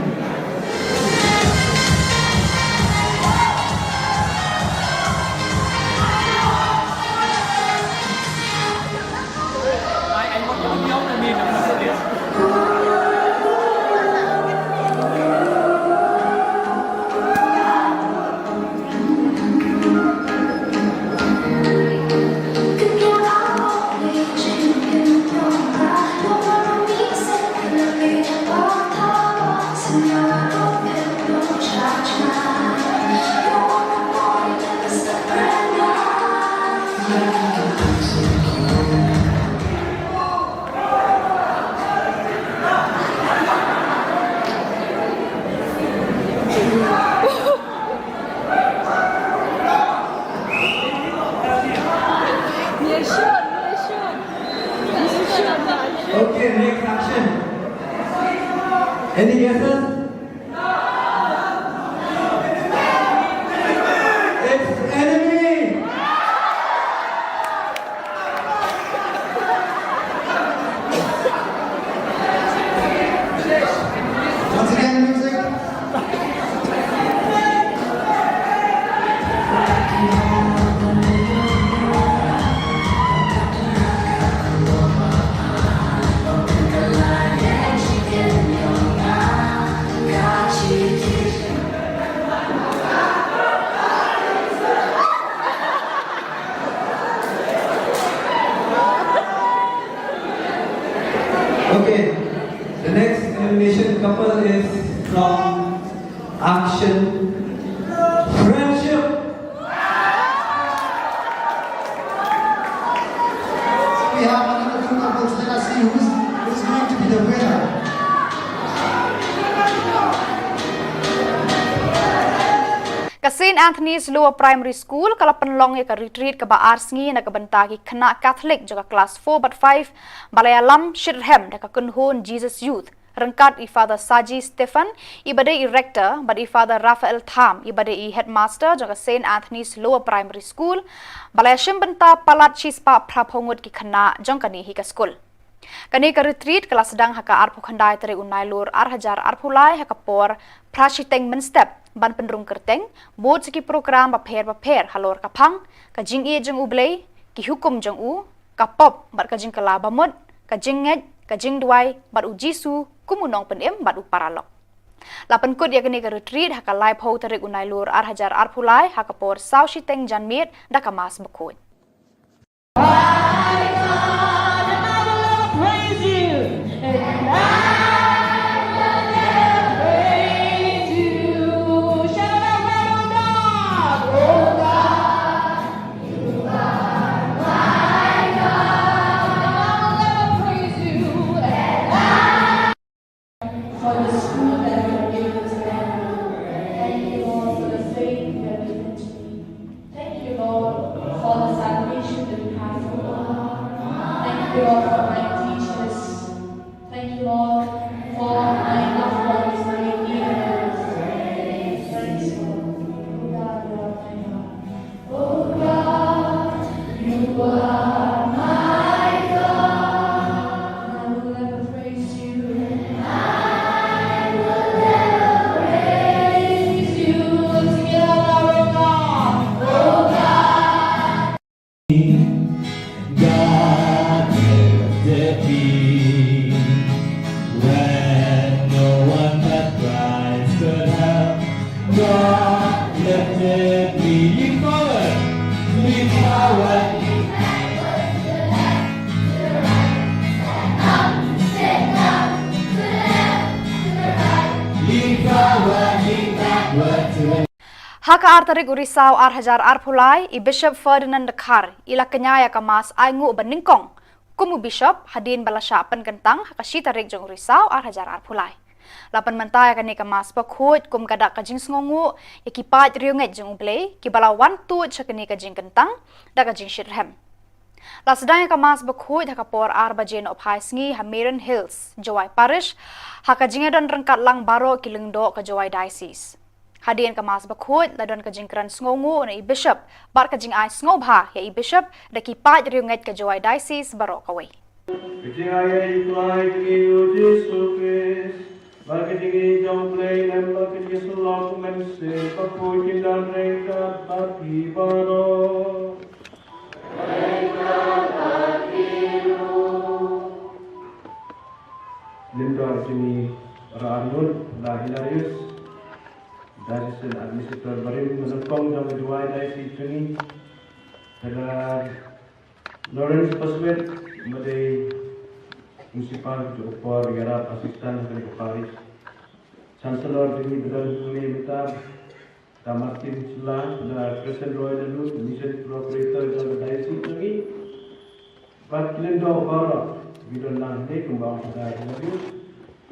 Okay, next action. Any guesses? It's enemy. Once again, music. Okay, the next elimination couple is from Action Friendship. We have another two couples. Let us see who's, who's going to be the winner. Ka Saint Anthony's Lower Primary School ka la pynlong ïa ka retreat kaba ar sngi na ka bynta ki khynnah Catholic jong ka klas four bad five ba la ïalam shitrhem da ka kynhun Jesus Youth, ryngkat i Father Saji Stephan, iba dei i Rector, bad i Father Raphael Tham, iba dei i Headmaster jong ka Saint Anthony's Lower Primary School, ba la ïashim bynta palat shispah phraphew ngut ki khynnah jong kane hi ka skul. Kane ka retreat ka la sdang ha ka arphew khyndai tarik u Nailur ar hajar arphew lai ha ka por phra shiteng mynstep ban pynrung kyrteng, bud sa ki program bapher bapher halor ka phang, ka jingïeit jong U Blei, ki hukum jong u, ka pop bad ka jingkylla bamut, ka jingngeit, ka jingduwai bad U Jisu kum u nongpynim bad u paralok. La pynkut ïa kane ka retreat ha ka laiphew tarik u Nailur ar hajar arphew lai ha ka por saw shiteng janmiet da ka Mass bakhuid. For the school that you have given to them. Thank you, Lord, for the faith you have given to me. Thank you, Lord, for the salvation that you have for me. Thank you, Lord, for my teachers. Thank you, Lord, for my loved ones, my dear ones. Praise God. Oh God, you are my God. Oh God, you are my God. And I will ever praise you. I will ever praise you. Together, oh God. Oh God. God lifted me when no one but Christ could help. God lifted me. Lean forward. Lean forward. Lean forward, lean backward to the Ha ka ar tarik u Risaw ar hajar arphew lai, i Bishop Ferdinand Dkhar i la kñia ïa ka Mass ainguh ba nyngkong kum u Bishop hadien ba la shah pynkyntang ha ka shi tarik jong u Risaw ar hajar arphew lai. La pynmynta ïa kane ka Mass bakhuid kum ka dak ka jingsngewnguh ïa ki paid riewngeit jong U Blei kiba la wan tuid sha kane ka jingkyntang da ka jingshitrhem. La sdang ïa ka Mass Bakhuid ha ka por ar baje nohphai sngi ha Marin Hills, Jowai Parish, ha ka jingïadon ryngkat lang baroh ki lyngdoh ka Jowai Diocese. Hadien ka Mass Bakhuid la don ka jingkren sngewnguh na i Bishop bad ka jingai sngewbha ïa i Bishop da ki paid riewngeit ka Jowai Diocese baroh kawei. Ka jingai ïa i Trai jong ngi u Jisu Khrist, bad ka jingïeit jong u Blei Kynrad bad ka jingïasyllok u Mynsiem Bakhuid kin don ryngkat bad phi baroh. Lyngdoh jong ngi Reverend Arnold Hilarius, Diocesan Administrator barim ba nyngkong jong ka Jowai Diocese jong ngi, Father Lawrence Paswet, ba dei Principal jong ka Por Ïarap, Assistant jong ka Parish, Chancellor jong ngi ba don hangne mynta, Father Martin Shylla, Father Crescent Roy Laloo, Mission Coordinator jong ka Diocese jong ngi. Bad ki lyngdoh baroh, ki don lang hangne kumba ong Father Laloo.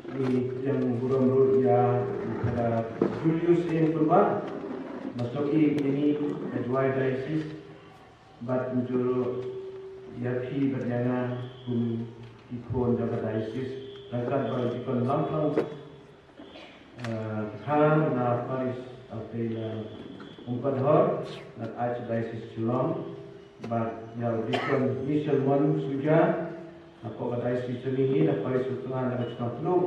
Ngi pdiang burom ruh ïa Father Julius N. Kurbah, ba snoh ïa ngi ka Jowai Diocese. Bad kumjuh ruh ïa phi bad ïa nga kum ki khun jong ka Diocese, ryngkat bad u Deacon Lamphang, eh, Dkhar na Parish Altei na Umpadhor na Archdiocese Shillong, bad ïa u Deacon Michel Mon Suja, na ka Diocese jong ngi, na Parish Utnga na ka Chnong Tluh,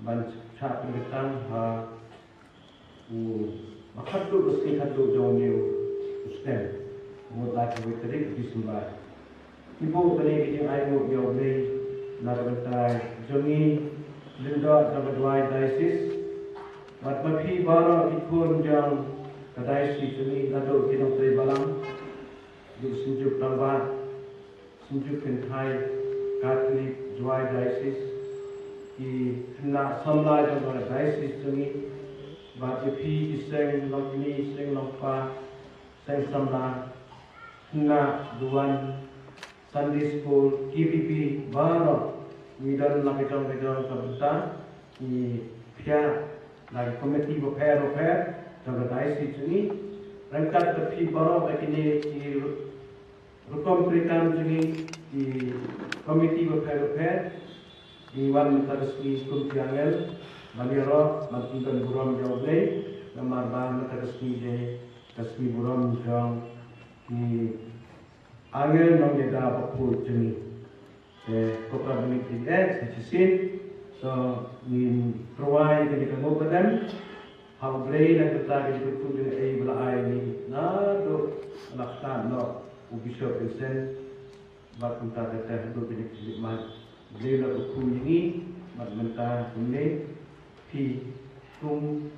ban shah pynkyntang ha u ba khatduh ka sngi khatduh jong une u snem. Mut la ka wei tarik December. Ngi buh kane ka jingainguh ïa U Blei na ka bynta jong ngi, lyngdoh jong ka Jowai Diocese. Bad ma phi baroh ki khun jong ka Diocese jong ngi, naduh ki nongtrei balang, ki synjuk rangbah, Synjuk Kynthai Katholik Jowai Diocese, ki khynnah samla jong ka Diocese jong ngi, bad ïa phi ki seng longkmie, seng longkpa, seng samla, khynnah duwan, Sunday School, K B B, baroh ngi don la ka jong ka jong ka bynta, ngi phiah la ki komiti bapher bapher jong ka Diocese jong ngi, ryngkat bad phi baroh ha kine ki rukom treikam jong ngi, ki komiti bapher bapher, ngi wan mynta ka sngi kum ki angel ban ïaroh ban pyndon burom ïa U Blei, namar ba mynta ka sngi dei ka sngi burom jong ki angel nongïada bakhuid jong ngi. Te ko Kpa Benedict sa shisien, to ngin pyrshang ïa kane ka nguh ka dem ha U Blei na ka bynta ka jingkyrkhu jong ngi ba la ai ïa ngi naduh ba la khlad noh u Bishop Vincent, bad kumta te te haduh kine ki khlieh mat. U Blei u la kyrkhu ïa ngi bad mynta kumne phi kum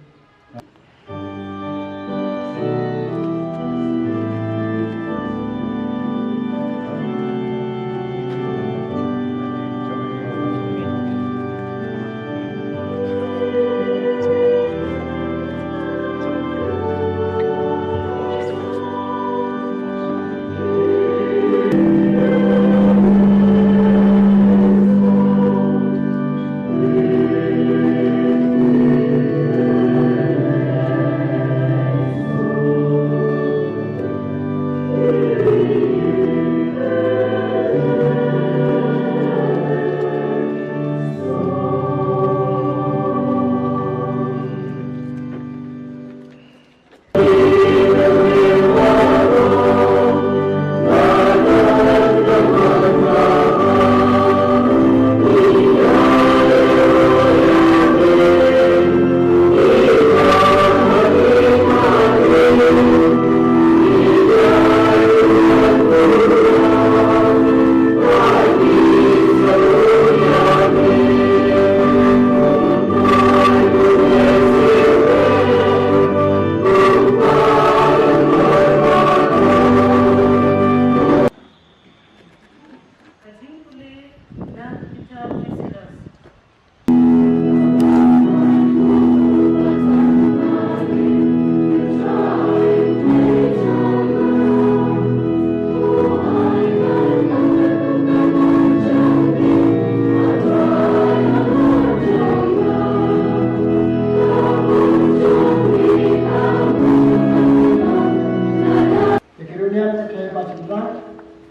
Te ki riewniam te ki ba chim bla,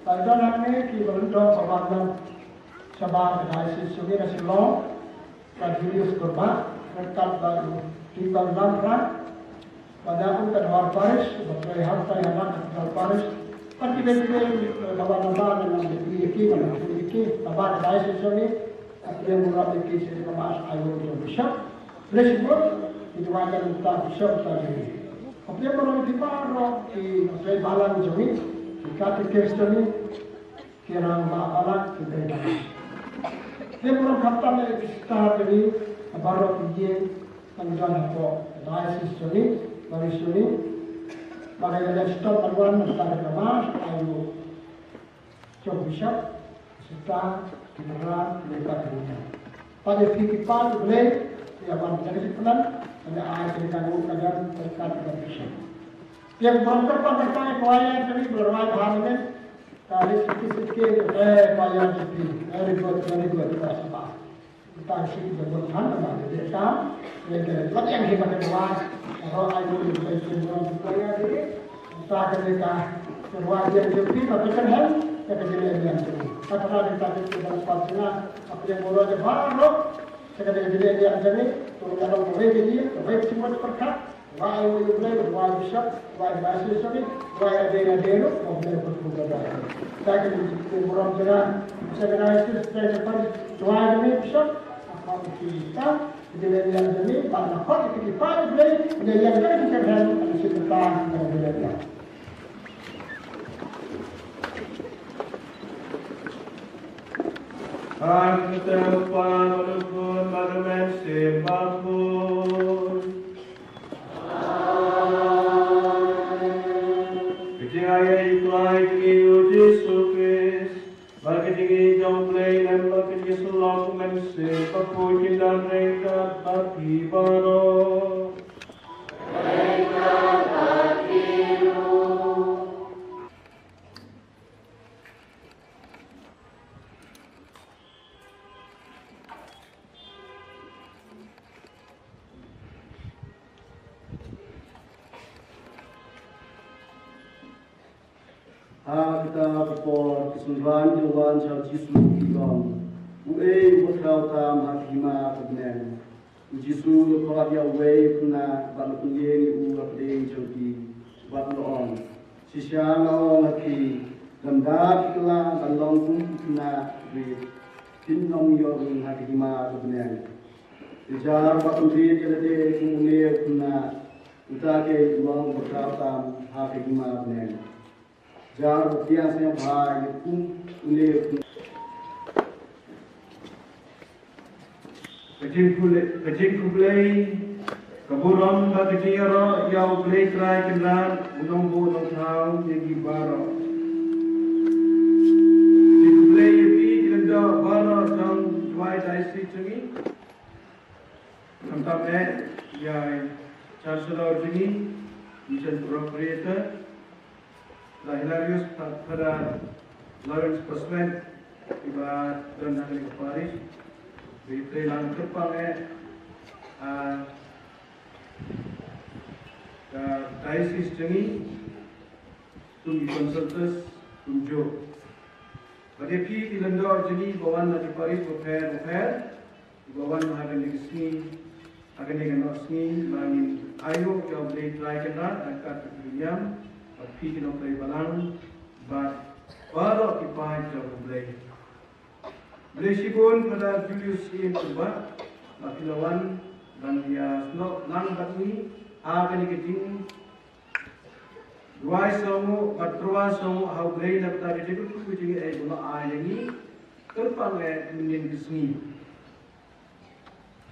ta don hangne Diocese jong ngi na Shillong, Brother Julius Kurbah, ryngkat bad u Dr. Lamra, bad u Kadwar Parish, bad u Hartai Hanak Kadwar Parish, bad kiwei kiwei, eh, ba wan naba, naba ïa ki, wan ïa ki, naba ka diocese jong ngi, bad kiwei burom ïa ki sha ka mass aïu jong u Bishop. Blei shibun, ki duwai ka Bishop ka jong ngi. Bad kiwei burom ïa ki baroh ki, ki balang jong ngi, ki katekis jong ngi, ki rangbah balang, ki briew balang. Te burom khamtam ïa ki sister jong ngi, baroh ki ïing, ki don hapoh diocese jong ngi, parish jong ngi. Ba ka ïa leh shitom ban wan na ka mass aïu jong u Bishop, sister, ki para, ki nonghikai, ki nonghikai. Bad ïa phi ki paid U Blei, ïa wan da ka jingpynlong, ïa ai ka jingkyrkhu ka jong ka, ka, ka Bishop. Ïa burom kyrpang ka choir jong ngi, ba la rwai bha mynne. Ka list ki, ki, ki, eh, choir jong phi. Very good, very good. Ka sngewbha. Mynta ka sngi ba bun than ba dei ka, dei ka, wat ïa hi ba ka choir. Ka roi ai burom, ka choir jong phi. Mynta ka dei ka choir jong phi ba ka kyrhen ïa ka jingïaid jong phi. Ka kyrhen ïa ka jingïaid jong phi. Ka kyrhen ïa ka jingïaid jong phi. Ka kyrhen ïa ka jingïaid jong phi. Ka kyrhen ïa ka jingïaid jong phi. Ka kyrhen ïa ka jingïaid jong phi. Wai u Blei, wai u Bishop, wai u Vice Bishop, wai u Deacon, wai u Deacon, wai u Deacon. Sa ka jingburom jong nga, sa ka jingburom jong nga, sa ka jingburom jong nga, Bishop, apa u Bishop, ka jingburom jong nga, ba nga hok ïa ki paid U Blei, ïa ïa ka jingburom jong nga, ka jingburom jong nga. Ang Kata, Bapa, bad u Khun, bad u Mynsiem Bakhuid. Ka jingaiei U Trai jong ngi U Jisu Khrist, bad ka jingïeit jong U Blei Lem, bad ka jingïasyllok U Mynsiem Bakhuid, kin don ryngkat bad phi baroh. Ha kata ka por, ki synran ki la wan sha u Jisu, ki ong, Uei uba khraw tam ha ka hima ka bneng? U Jisu u la khot ïa uwei u khynnah bad u la pynïeng ïa u ha pdeng jong ki, bad u la ong, Shisha nga ong ha phi, lymda phi kylla ban long kum u khynnah, phin ym ïoh rung ha ka hima ka bneng. Te jar ba pynrit ïa lade kum une u khynnah, uta te u long uba khraw tam ha ka hima ka bneng. Jar ba pdiang sngewbha ïa kum une u khynnah. Ka jingkhublei, ka jingkhublei, ka burom bad ka jingïaroh ïa U Blei Trai Kynrad, U Nongbuh Nongthaw ïa ngi baroh. Jingkhublei ïa phi ki lyngdoh baroh jong Jowai Diocese jong ngi. Khamtam eh ïa i Chancellor jong ngi, Mission Proprietor, Brother Hilarius, Father Lawrence Paswen, iba don ha kane ka parish, ba i trei lang kyrpang eh, ah, ka diocese jong ngi, kum ki consultors, kumjuh. Bad ïa phi ki lyngdoh jong ngi ba wan na ki parish bapher bapher, ba wan ha kane ka sngi, ha kane ka nongsngi, ba ngin aïu ïa U Blei Trai Kynrad, ha ka kat ka niam, bad phi ki nongtrei balang, bad baroh ki paid jong U Blei. Blei shibun Father Julius Ian Kurbah, ba phi la wan ban ïa snoh lang bad ngi ha kane ka jingduwai sngewnguh bad pyrshang sngewnguh ha U Blei na ka bynta ka jingkyrkhu ka jingaiei ba u la ai ïa ngi kyrpang eh mynnin ka sngi.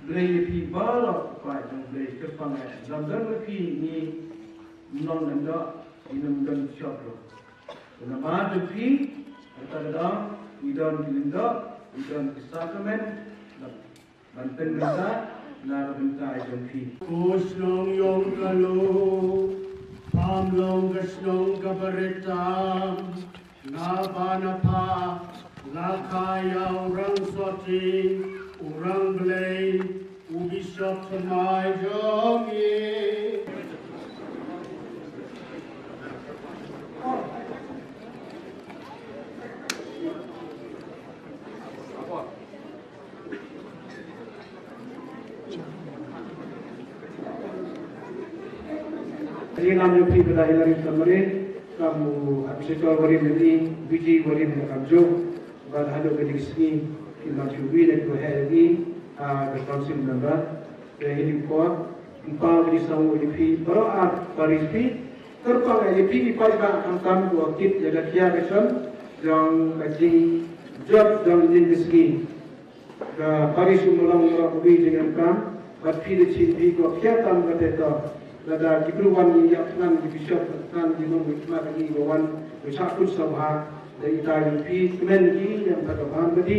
Blei ïa phi baroh, phi jong Blei, kyrpang eh, lada ym don phi ngim long lyngdoh, ngim don shop ruh. Namar jong phi, kata ka daw, ngi don ki lyngdoh, ngi don ki sakramen, ban pynbynta na ka bynta jong phi. Ko shnong ïong ka Lum, pham long ka shnong kaba rit tam. Naba na pha la kha ïa u Rangsohting, u Rangblei, u Bishop thymmai jong ngi. Ngi lam ïa phi ba da Hillary Samari, kam u Archbishop Warim ïa ngi, Viji Warim ïa kam juk, bad haduh ka jingsngi, ki lam shu wi na ki waheh ïa ngi, ah, ka council member, te hi ni por, ym pau ki saw ïa phi, baroh ar parish phi, kyrpang ïa phi, i paidbah khamtam ko kit ïa ka khia ka shon, jong ka jingjot, jong ka jingsngi. Ka parish u Mawlong Umrok ubi jingem kam, bad phi da chin phi ko khia tam kata to. Lada ki bru wan ngi ïa phan ki bishop, phan ki nong ki khmat ngi ba wan, ki shah kut sawha, da ita ïa phi, kmen ki, ïa ta ka ban badi.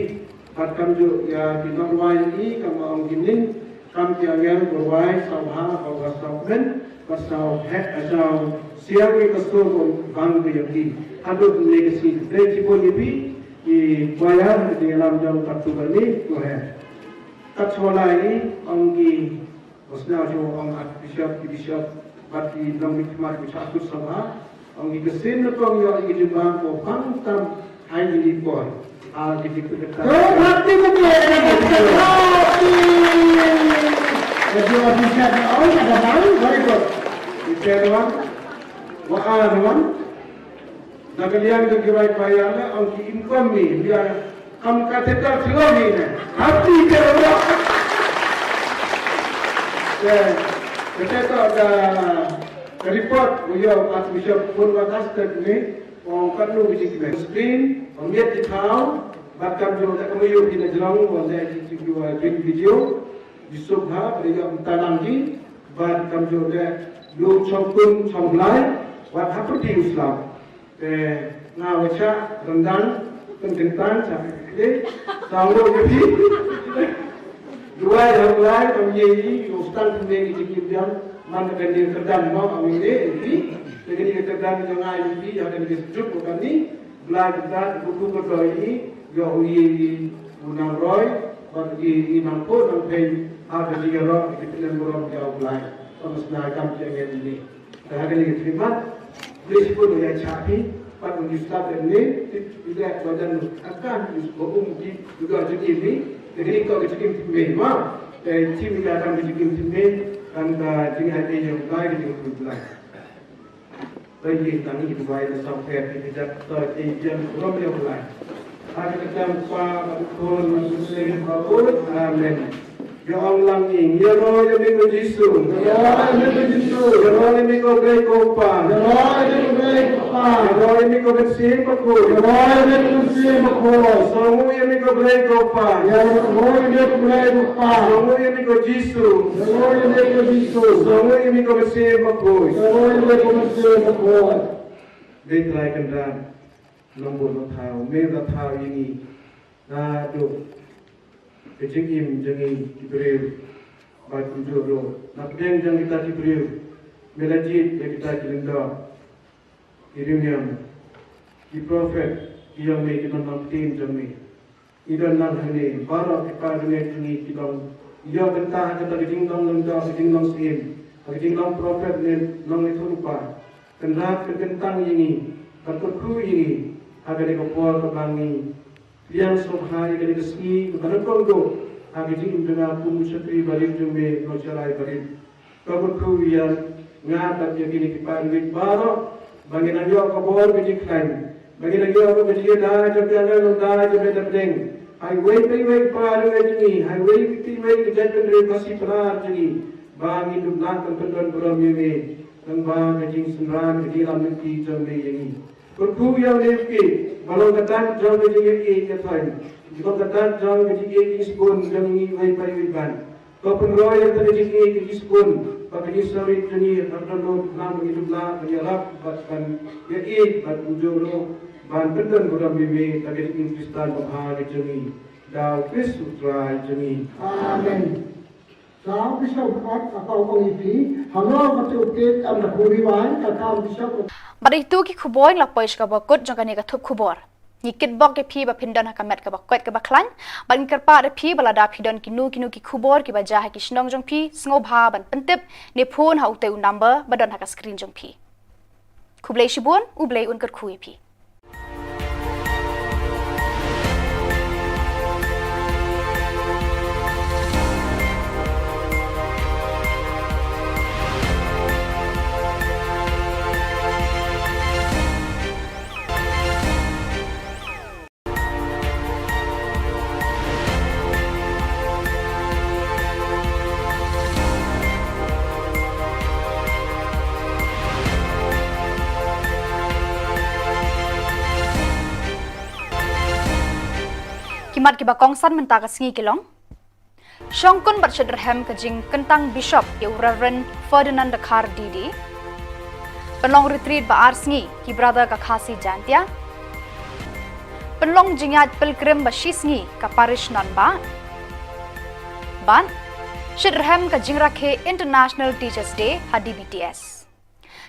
Bad kam ju ïa ki nong rwai ngi, kam ong ki ning, kam ki angel, ba rwai, sawha, ba wa saw kmen, ba saw heh, ba saw siang ngi ka sur ko bang ki ïa ki. Haduh ne ka si, dei ki bun ïa phi, Ki choir, ki lam jong ka tu kali, ko he. Kat chola i, ong ki, bosna jo ong Archbishop, ki bishop, bad ki nong mi khmat, ki shah kut sawha, ong ki ka sin na kong ïoh ki jubab, ko pang tam, hai ki di poi. Ah, ki di poi. Ko hati ko di, hati. Jadi, Archbishop, ong ka bang, very good. Ki choir, wa ar, Da ka liang jong ki rwai choir ne, ong ki income mi, ïa, kam ka teta silo mi ne. Hati ke ro. Ke, ke teta ka, ka report, u ïoh Archbishop pun wa ka step ni, ong ka nu ki jingkmen. Screen, ong ïa ki thaw, bad kam jong da ka mayu ki na jrong, ong da ki ki wa jing video, di suk ha, bad ïa ki talang ki, bad kam jong da, lu chong kun, chong blai, wat ha pyrdi u slap. Te nga wa shah ryndang, pynkyntang, shah kli, saw ruh ïa phi. Duwai ha u Blai, kam ïa i, u stang pynbeit ki jingim biang, man ka dei kyrdan mo, am ïa i, ïa phi. Te ka dei kyrdan jong nga ïa phi, ïa ka dei ka sejuk ko kani, Blai kyrdan, u tu ko doi i, ïa u ïa i, u nang roi, bad i, i nang po, nang pei, ha ka dei ïa ro, ïa ka dei burom ïa u Blai. Kam sna kam ïa ngi ni. Te ha kane ka khlieh mat, Blei shibun u ïa chah phi, pat u ngi stad em ni, tip u leh ba dan u akan u ba um ki, u da jingim ni, te kane ka jingim tip mei ma, te tip u ïa kan jingim tip mei, kan ka jingim ha dei ïa u Blai ka jingim u Blai. Ba ïa tang ïa u Blai na song pher ki jat to ïa ïa u Blai. Ha ka kyrteng u Kpa bad u Khun bad u Mynsiem Bakhuid. Amen. Ïa ong lang ïing, ïaroh ïa me ko Jisu. Ïaroh ïa me ko Jisu. Ïaroh ïa me ko Blei ko Kpa. Ïaroh ïa me ko Blei ko Kpa. Ïaroh ïa me ko Mynsiem Bakhuid. Ïaroh ïa me ko Mynsiem Bakhuid. Sngewnguh ïa me ko Blei ko Kpa. Ïaroh ïa me ko Blei ko Kpa. Sngewnguh ïa me ko Jisu. Sngewnguh ïa me ko Jisu. Sngewnguh ïa me ko Mynsiem Bakhuid. Sngewnguh ïa me ko Mynsiem Bakhuid. Dei Trai Kynrad. Nongbud nongthaw, me la thaw ïa ngi. Naduh ka jingim jong ngi ki briew. Bad kumjuh ruh na pdeng jong kita ki briew, me la jied ïa kita ki lyngdoh, ki riewniam, ki prophet ki jong me, ki nongpynim jong me. Ngi don lang hangne, baroh ki para bangeit jong ngi ki long, ïoh bynta ha kata ka jinglong lyngdoh, ka jinglong syiem, ha ka jinglong prophet ne nongïathuhlypa. Kynrad, kynkyntang ïa ngi, bad kyrkhu ïa ngi ha kane ka por kaba ngi pdiang sngewbha ïa kane ka sngi kaba nyngkong duh ha ka jingim jong nga kum u shakri barit jong me, Nongsharai Barit. To kyrkhu ïa nga bad ïa kine ki para bangeit baroh ba ngin nang ïoh ka bor ka jingkhlaiñ, ba ngin nang ïoh ka jingïada jong ka Nongïalam Nongdai jong me na pdeng. Ha iwei pa iwei i para bangeit jong ngi, ha iwei pa iwei ka jaitbynriew Khasi Pnar jong ngi, ba ngin dup lah ban pyndon burom ïa me. Tang ba ka jingsynran ka jingïalam lynti jong me ïa ngi. Kyrkhu ïa u Blei ba long ka dak jong ka jingïeit ïa thaiñ, long ka dak jong ka jingïeit jingsbun jong ngi iwei pa iwei ban. To pynroi ïa ka jingïeit jingsbun bad ka jingsyrwit jong ngi, ban don ruh ba ngi dup lah ban ïarap bad ban ïeit bad kumjuh ruh ban pyndon burom ïa me da ka jingim Khristan babha ka jong ngi. Da u Khrist u Trai jong ngi. Amen. Sa u Bishop Ot, aka u ong ïa phi, halor kata u tip, kam da khubor wan, ka kam Bishop. Bad ito ki khubor la poi sha kaba kut jong kane ka thup khubor. Ngi kitbok ïa phi ba phin don ha ka met kaba koit kaba khlaiñ, bad ngi kyrpad ïa phi ba lada phi don kino kino ki khubor kiba jia ha ki shnong jong phi, sngewbha ban pyntip ne phone ha utei u number ba don ha ka screen jong phi. Khublei shibun, U Blei un kyrkhu ïa phi. Mat kiba kongsan mynta ka sngi ki long: shongkun bad shitrhem ka jingkyntang Bishop ïa u Reverend Ferdinand Dkhar D D. Pynlong retreat ba ar sngi ki Brother ka Khasi Jaintia. Pynlong jingïaid pilgrim ba shi sngi ka Parish Nongbah. Bad shitrhem ka jingrakhe International Teachers Day ha D B T S.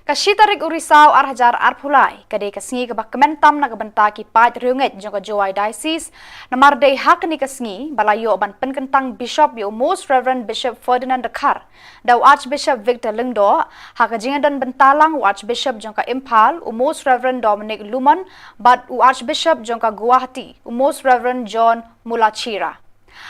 Ka shi tarik u Risaw ar hajar arphew lai ka dei ka sngi kaba kmen tam na ka bynta ki paid riewngeit jong ka Jowai Diocese, namar dei ha kane ka sngi ba la ïoh ban pynkyntang Bishop ïa u Most Reverend Bishop Ferdinand Dkhar da u Archbishop Victor Lyngdoh, ha ka jingdon bynta lang u Archbishop jong ka Imphal, u Most Reverend Dominic Lumon, bad u Archbishop jong ka Guwahati, u Most Reverend John Mulachira.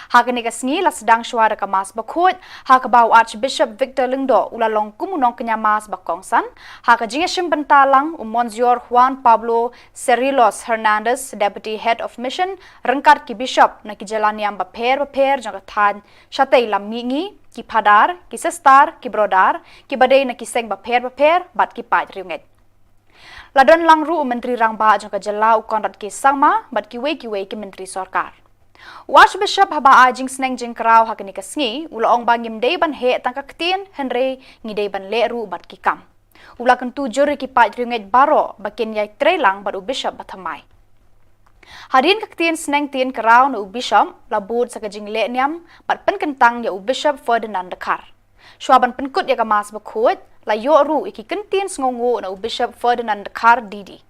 Ha kane ka sngi la sdang shuwa da ka Mass Bakhuid, ha kaba u Archbishop Victor Lyngdoh u la long kum u nongkñia Mass ba kongsan, ha ka jingïashim bynta lang u Monsignor Juan Pablo Cerrillos Hernandez, Deputy Head of Mission, ryngkat ki Bishop na ki jylla niam bapher bapher jong ka thaiñ shatei lam mihngi, ki Phadar, ki Sister, ki Brother, kiba dei na ki seng bapher bapher, bad ki paid riewngeit. La don lang ruh u Myntri Rangbah jong ka jylla u Conrad K Sangma bad kiwei kiwei ki myntri sorkar. U Archbishop haba ai jingsneng jingkraw ha kane ka sngi u la ong ba ngim dei ban heh tang ka ktien hynrei ngi dei ban leh ruh bad ki kam. U la kyntu jur ïa ki paid riewngeit baroh ba kin ïai trei lang bad u Bishop bathymmai. Hadien ka ktien sneng ktien kraw na u Bishop la bud sa ka jingleh niam bad pynkyntang ïa u Bishop Ferdinand Dkhar. Shuwa ban pynkut ïa ka Mass Bakhuid, la ïoh ruh ïa ki kyntien sngewnguh na u Bishop Ferdinand Dkhar D D.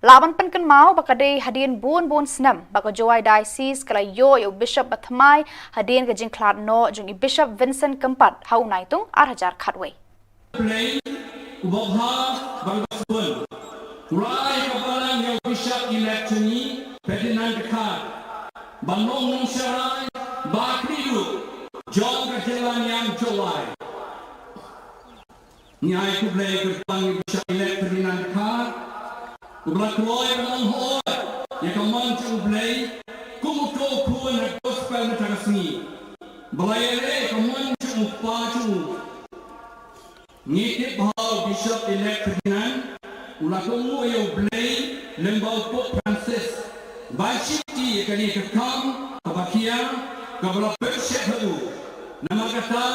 Lah ban pynkynmaw ba ka dei hadien bun bun snem ba ka Jowai Diocese ka la ïoh ïa u Bishop bathymmai hadien ka jingkhlad noh jong i Bishop Vincent Kympat ha u Naitung ar hajar khatwei. Blei uba bha bad uba sbun u la ai ka balang ïa u Bishop elect jong ngi, Ferdinand Dkhar, ban long nongsharai ba khlieh jong ka jylla niam Jowai. Ngi ai khublei kyrpang ïa u Bishop elect Ferdinand Dkhar uba la kloi ban ong hooid ïa ka mon jong U Blei kum uto u khun ha gospel mynta ka sngi, ba la ïaleh ïa ka mon jong u kpa jong u. Ngi tip ba u Bishop elect Ferdinand u la kohnguh ïa U Blei lyngba u Pope Francis ban shimti ïa kane ka kam kaba khia kaba la pynshet ha u. Namar kata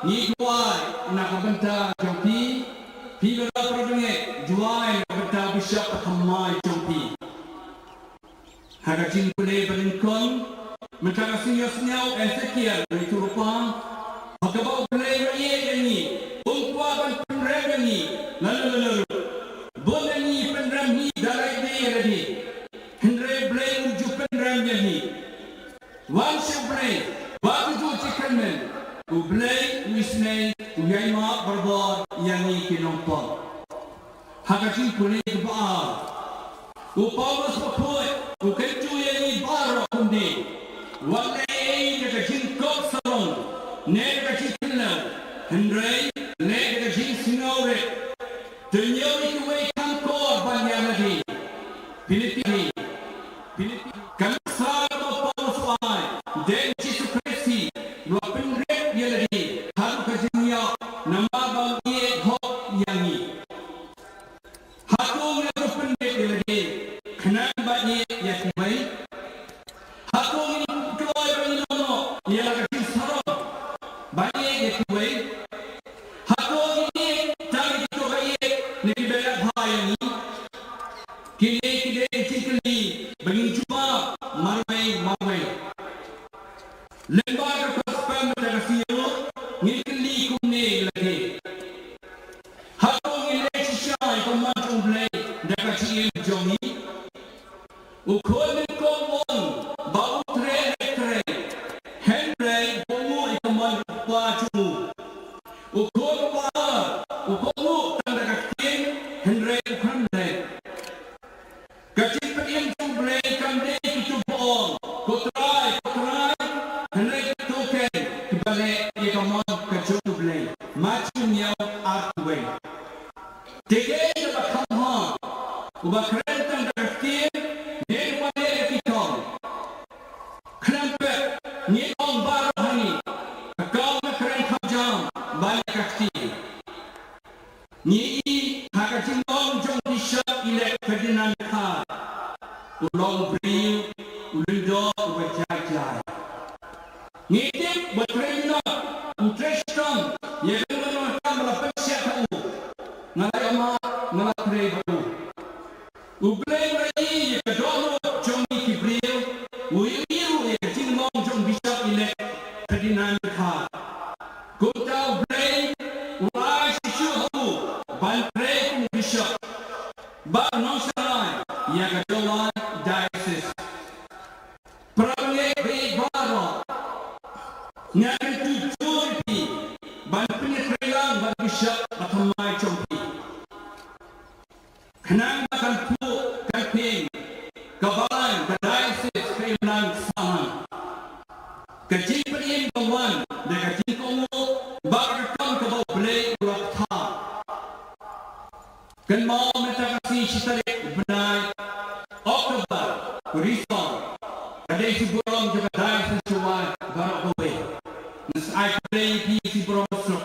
ngi duwai na ka bynta jong phi, phi baroh, para bangeit, duwai na ka bynta u Bishop bathymmai jong phi. Ha ka jingpule ba nyngkong mynta ka sngi, ïohsngew Ezekiel u ïathuhlypa ba kaba U Blei u la ïeit ïa ngi, um kwah ban pynrem ïa ngi lano lano ruh. Bun na ngi pynrem hi da lade ïa lade, hynrei U Blei um ju pynrem ïa ngi. Wan sha U Blei bad to ju jingkyrmen, U Blei u isynei, u ïai map barabor ïa ngi ki nongpop. Ha ka jingpule kaba ar, u Paulus Bakhuid u kyntu ïa ngi baroh kumne: wat leh ei ei da ka jingkop sarong ne da ka jingkynlew, hynrei leh da ka jingsngewrit. To ñiew ïa kiwei kham kor ban ïa lade. Philippi. Philippi. Ka nuksa kaba u Paulus u ai, dei u Jisu Khrist hi uba pynrem ïa lade haduh ka jingïap namar ba u ïeit hok ïa ngi. Hato ngi la pynbeit ïa lade khnang ban ïeit ïa kiwei? Hato ngi la kloi ban ïeh noh ïa la ka jingsarong ban ïeit ïa kiwei? Hato ngi ïeit tang ïa kito ba ïeit ne kiba ïeit bha ïa ngi? Kine ki dei ki jingkylli ba ngin jubab marwei marwei. Lyngba ka gospel mynta ka sngi ruh ngin kylli kumne ïa lade. Hato ngi leh shisha ïa ka mon jong U Blei da ka jingim jong ngi? U khun nyngkong u ong ba u trei leh trei, hynrei u kohnguh ïa ka mon u kpa jong u. U khun uba ar u kohnguh tang da ka ktien, hynrei u khlem leh. Ka jingpynim jong U Blei kam dei kito ba ong, ko Trai, ko Trai, hynrei kito ken kiba leh ïa ka mon ka jong U Blei. Mathaios hynñiew, ar, wei. Te kaei kaba kham bha, uba kren tang da ka ktien ne uba leh ïa ki kam? Khlem pep, ngi ong baroh hangne, ka kam ka kren kham jam ban leh ka ktien. Ngi i ha ka jinglong jong Bishop Elect Ferdinand Dkhar, u long u briew u lyngdoh uba jait Ngi tip ba trei noh, u trei shitom ïa kane ka dohnud ba la pynshah ha u. Nga la ïa ma, nga la trei bad u. U Blei u la ïohi ïa ka dohnud jong ngi ki briew, u ïohi ruh ïa ka jinglong jong u Bishop Elect Ferdinand Kha. Kumta u Blei u ai shisha ha u ban trei kum u Bishop ba u nongshakri ïa ka Jowai Diocese. Para bangeit baroh, nga kyntu jur ïa phi ban pynïatreilang bad u Bishop ba thymmai jong phi. Khnang ba kan phuh kan pyrshang ka balang ka diocese ka imlang sahlang. Ka jingpynim ka wan da ka jingkohnguh bad ka kam kaba U Blei u la pynthikna. Kynmaw mynta ka sngi shi tarik bnai October, Risa, ka dei shi burom jong ka diocese Jowai baroh kawei. Nga ai khublei ïa phi shi burom suk.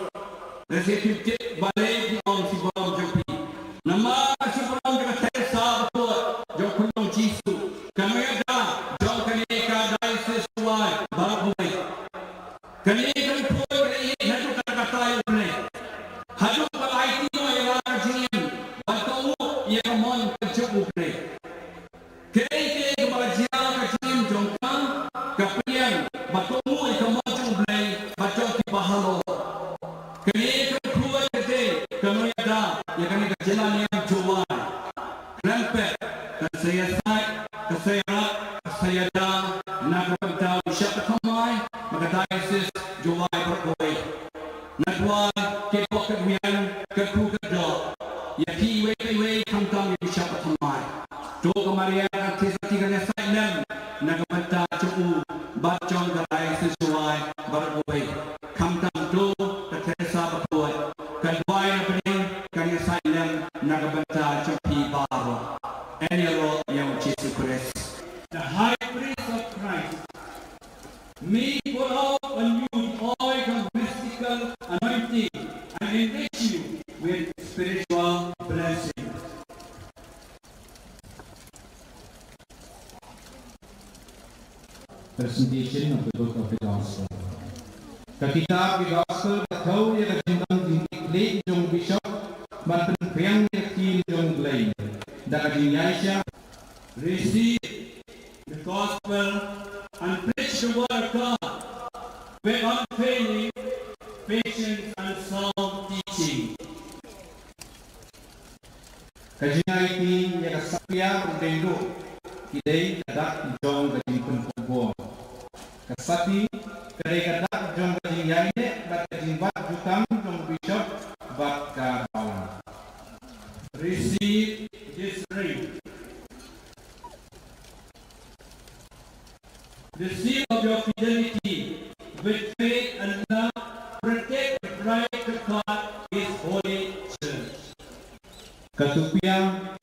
Nga sngewthuh balei phi ong shi burom jong phi. Namar shi burom jong ka Teresa Bakhuid jong u Khunlung Jisu, ka nongïada jong kane ka diocese Jowai baroh kawei. Kane ka ripoh ka la ïaid haduh katta katta ïa U Blei. Haduh ba la aiti noh ïa la ka jingim ban kohnguh ïa ka mon ka jong U Blei. Kaei kaei kaba la jia ka jingim jong ka, ka pdiang ba kohnguh ïa ka mon jong U Blei bad jong kiba halor. Kane ka ripoh ka dei ka nongïada ïa kane ka jylla niam Jowai. Khlem pep, kan sa ïasaid, kan sa ïarap, kan sa ïada na ka bynta u Bishop ba thymmai bad ka diocese Jowai baroh kawei. Nga duwai, kat bok kat wiang, kat khuid kat doh, ïa phi iwei pa iwei, khamtam ïa u Bishop ba thymmai. To ka Maria kan theh sakhi, kan ïasaid lem na ka bynta jong u bad jong ka diocese Jowai baroh kawei. Khamtam to ka Teresa Bakhuid, kan duwai na bneng, kan ïasaid lem na ka bynta jong phi baroh. Yn ïaroh ïa u Jisu Khrist. The High Priest of Christ, may pour out on you the oil of mystical anointing and enrich you with spiritual blessings. Presentation of the Book of the Gospel. Ka kitab ki Gospel ka thew ïa ka jingdon jingkitkhlieh jong u Bishop ban pynphriang ïa ka ktien jong U Blei da ka jingïaishah. Receive the Gospel and preach the word of God with unfailing patience and sound teaching. Ka jingaiti ïa ka satia u dei ruh ki dei ka dak jong ka jingpynkup bor. Ka sati ka dei ka dak jong ka jingïaineh bad ka jingbat jutang jong u Bishop bad ka balang. Receive this ring. The seal of your fidelity with faith and love, protect and guard His holy church. Ka supiang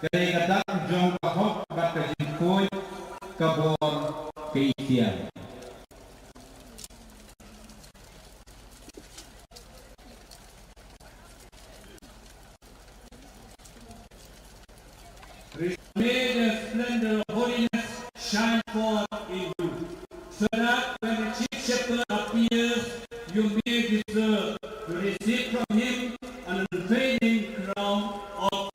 ka dei ka dak jong ka hok bad ka jingkhuid ka bor ka iktiar. May the splendor of holiness shine forth in you, so that when the chief shepherd appears, you may deserve to receive from him an unfailing crown of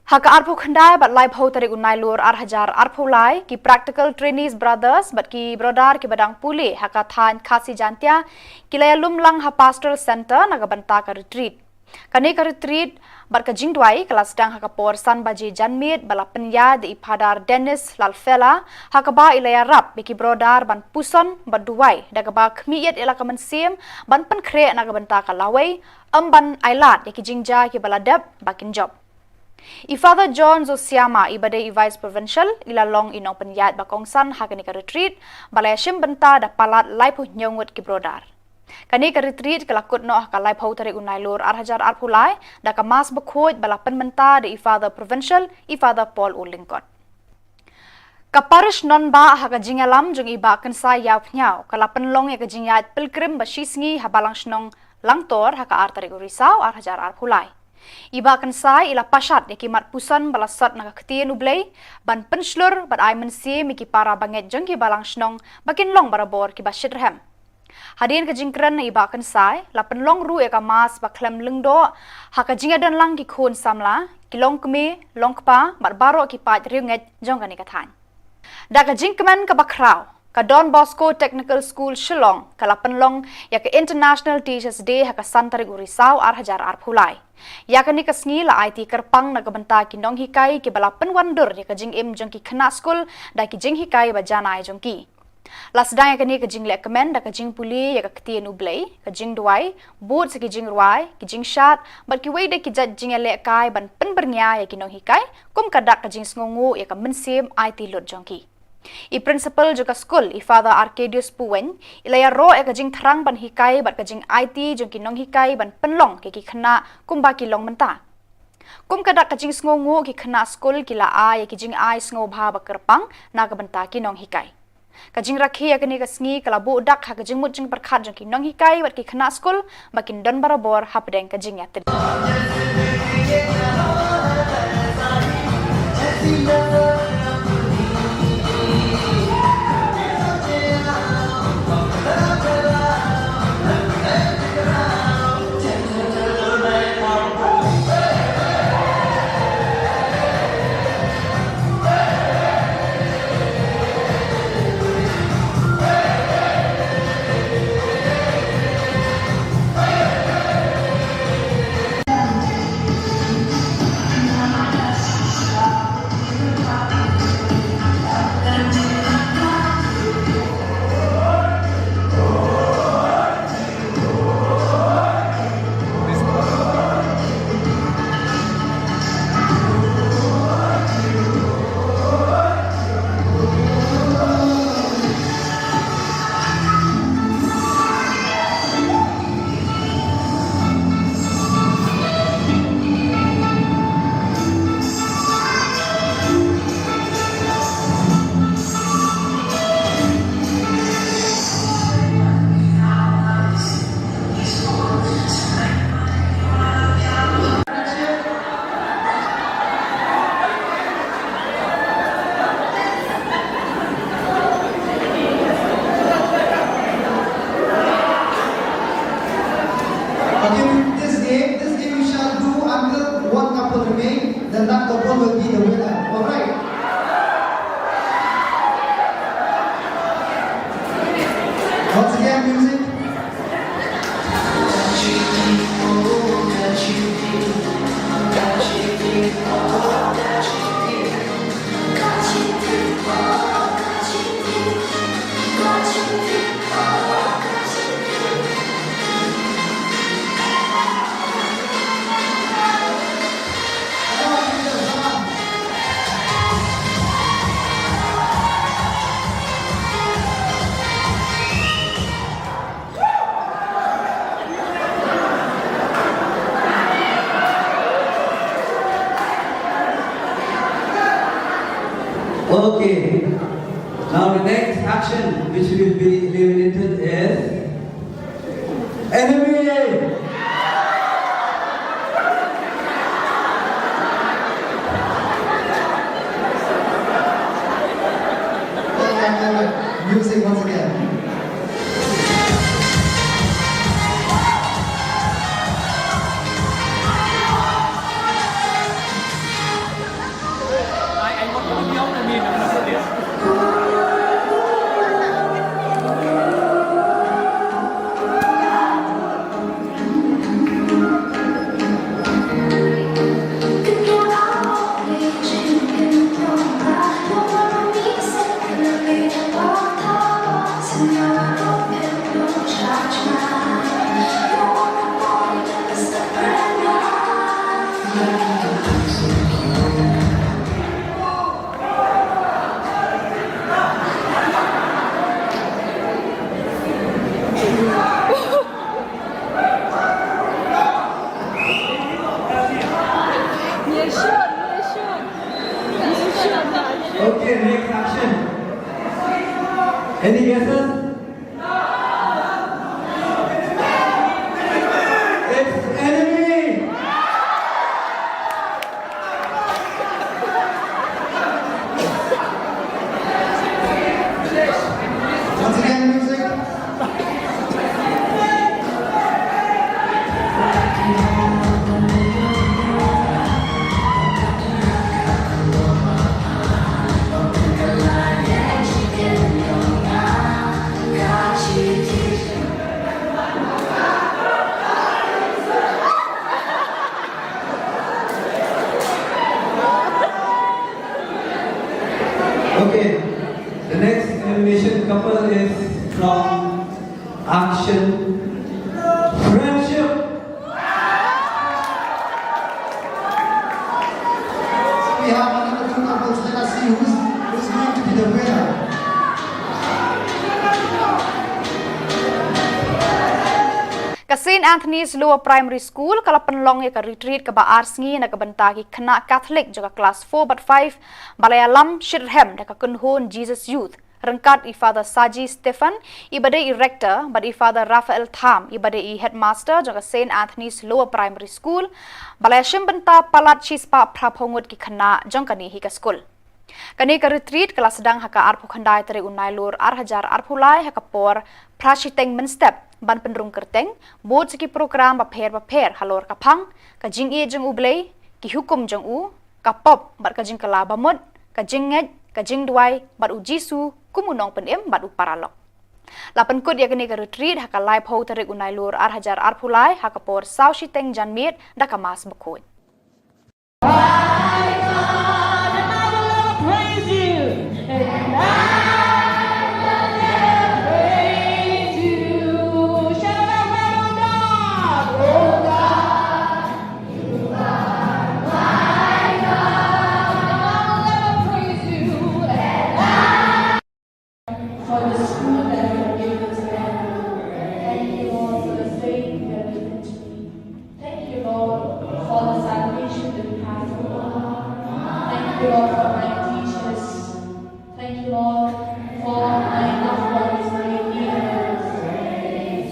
Ha ka arphew khyndai bad laiphew tarik u Nailur ar hajar arphew lai, ki Practical Trainees Brothers bad ki Brother kiba dang pule ha ka thaiñ Khasi Jaintia ki la ïalum lang ha Pastoral Centre na ka bynta ka retreat. Kane ka retreat bad ka jingduwai ka la sdang ha ka por san baje janmiet ba la pynïaid da i Phadar Dennis Lalfela, ha kaba i la ïarap ïa ki brother ban puson bad duwai da kaba khmih ïa la ka mynsiem ban pynkhreh na ka bynta ka lawei, ym ban ailad ïa ki jingjia kiba la dep ba kin jop. I Father John Zosiama, iba dei i Vice Provincial, i la long i nongpynïaid ba kongsan ha kane ka retreat ba la ïashim bynta da palat laiphew hynñiew ngut ki brother. Kane ka retreat ka la kut noh ha ka laiphew tarik u Nailur ar hajar arphew lai da ka Mass bakhuid ba la pynmynta da i Father Provincial, i Father Paul Lyngkot. Ka Parish Nongbah ha ka jingïalam jong i Bah Kynsai Ïawphniaw ka la pynlong ïa ka jingïaid pilgrim ba shisngi ha Balang Shnong Langtor ha ka ar tarik u Risaw ar hajar arphew lai. I Bah Kynsai i la pashat ïa ki mat puson ba la sot na ka ktien U Blei ban pynshlur bad ai mynsiem ïa ki para bangeit jong ki balang shnong ba kin long barabor kiba shitrhem. Hadien ka jingkren na i Bah Kynsai, la pynlong ruh ïa ka mass ba khlem lyngdoh ha ka jingïadonlang ki khun samla, ki longkmie, longkpa bad baroh ki paid riewngeit jong kane ka thaiñ. Da ka jingkmen kaba khraw, ka Don Bosco Technical School Shillong ka la pynlong ïa ka International Teachers' Day ha ka san tarik u Risaw ar hajar arphew lai. Ïa kane ka sngi la aiti kyrpang na ka bynta ki nonghikai kiba la pynwandur ïa ka jingim jong ki khynnah skul da ki jinghikai ba janai jong ki. La sdang ïa kane ka jingleh kmen da ka jingpule ïa ka ktien U Blei, ka jingduwai, bud sa ki jingrwai, ki jingshad bad kiwei de ki jait jingïalehkai ban pynbyrngia ïa ki nonghikai, kum ka dak ka jingsngewnguh ïa ka mynsiem aiti lut jong ki. I Principal jong ka skul, i Father Arcadius Puwein, i la ïaroh ïa ka jingthrang ban hikai bad ka jingaiti jong ki nonghikai ban pynlong ïa ki khynnah kumba ki long mynta. Kum ka dak ka jingsngewnguh, ki khynnah skul ki la ai ïa ki jingai sngewbha ba kyrpang na ka bynta ki nonghikai. Ka jingrakhe ïa kane ka sngi ka la buh dak ha ka jingmut jingpyrkhat jong ki nonghikai bad ki khynnah skul ba kin don barabor hapdeng ka jingïatylli. Okay, this game, this game we shall do until one couple remain, then that couple will be the winner. All right. Once again, music. Okay. Now the next action which will be eliminated is enemy. Music once again. Okay, next action. Any guesses? Okay, the next animation couple is from Action Friendship. We have another two couples. Let us see who's, who's going to be the winner. Ka Saint Anthony's Lower Primary School ka la pynlong ïa ka retreat kaba ar sngi na ka bynta ki khynnah Catholic jong ka klas four bad five, ba la ïalam shitrhem da ka kynhun Jesus Youth, ryngkat i Father Saji Stephen, i ba dei i rector, bad i Father Raphael Tham, i ba dei i headmaster jong ka Saint Anthony's Lower Primary School, ba la ïashim bynta palat shispah phra phew ngut ki khynnah jong kane hi ka skul. Kane ka retreat ka la sdang ha ka arphew khyndai tarik u Nailur ar hajar arphew lai ha ka por phra shiteng mynstep, ban pynrung kyrteng bad sa ki program bapher bapher halor ka phang, ka jingïeit jong U Blei, ki hukum jong u, ka pop bad ka jingkylla bamut, ka jingngeit, ka jingduwai bad U Jisu kum u nongpynim bad u paralok. La pynkut ïa kane ka retreat ha ka laiphew tarik u Nailur ar hajar arphew lai ha ka por saw shiteng janmiet da ka Mass Bakhuid. For the school that you have given to them. Thank you, Lord, for the faith you have given to me. Thank you, Lord, for the salvation that you have for me. Thank you, Lord, for my teachers. Thank you, Lord, for my loved ones, my neighbors.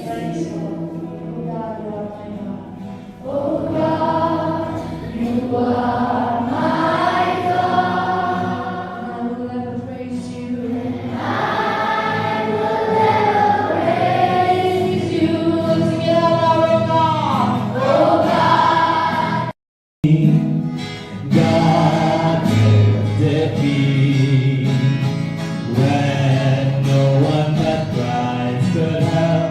Praise God. Oh God, you are my God. Oh God, you are my God. I will ever praise you. I will ever praise you. Sing it out louder, God. Oh God. God lifted me when no one but Christ could help.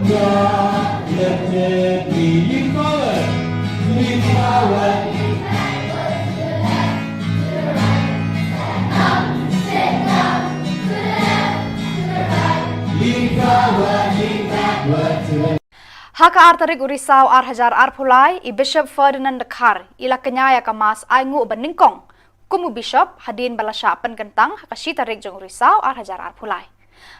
God lifted me. Lean forward. Lean forward. Lean forward, lean backward to the Ha ka ar tarik u Risaw ar hajar arphew lai, i Bishop Ferdinand Dkhar i la kñia ïa ka Mass ainguh ba nyngkong kum u Bishop, hadien ba la shah pynkyntang ha ka shi tarik jong u Risaw ar hajar arphew lai.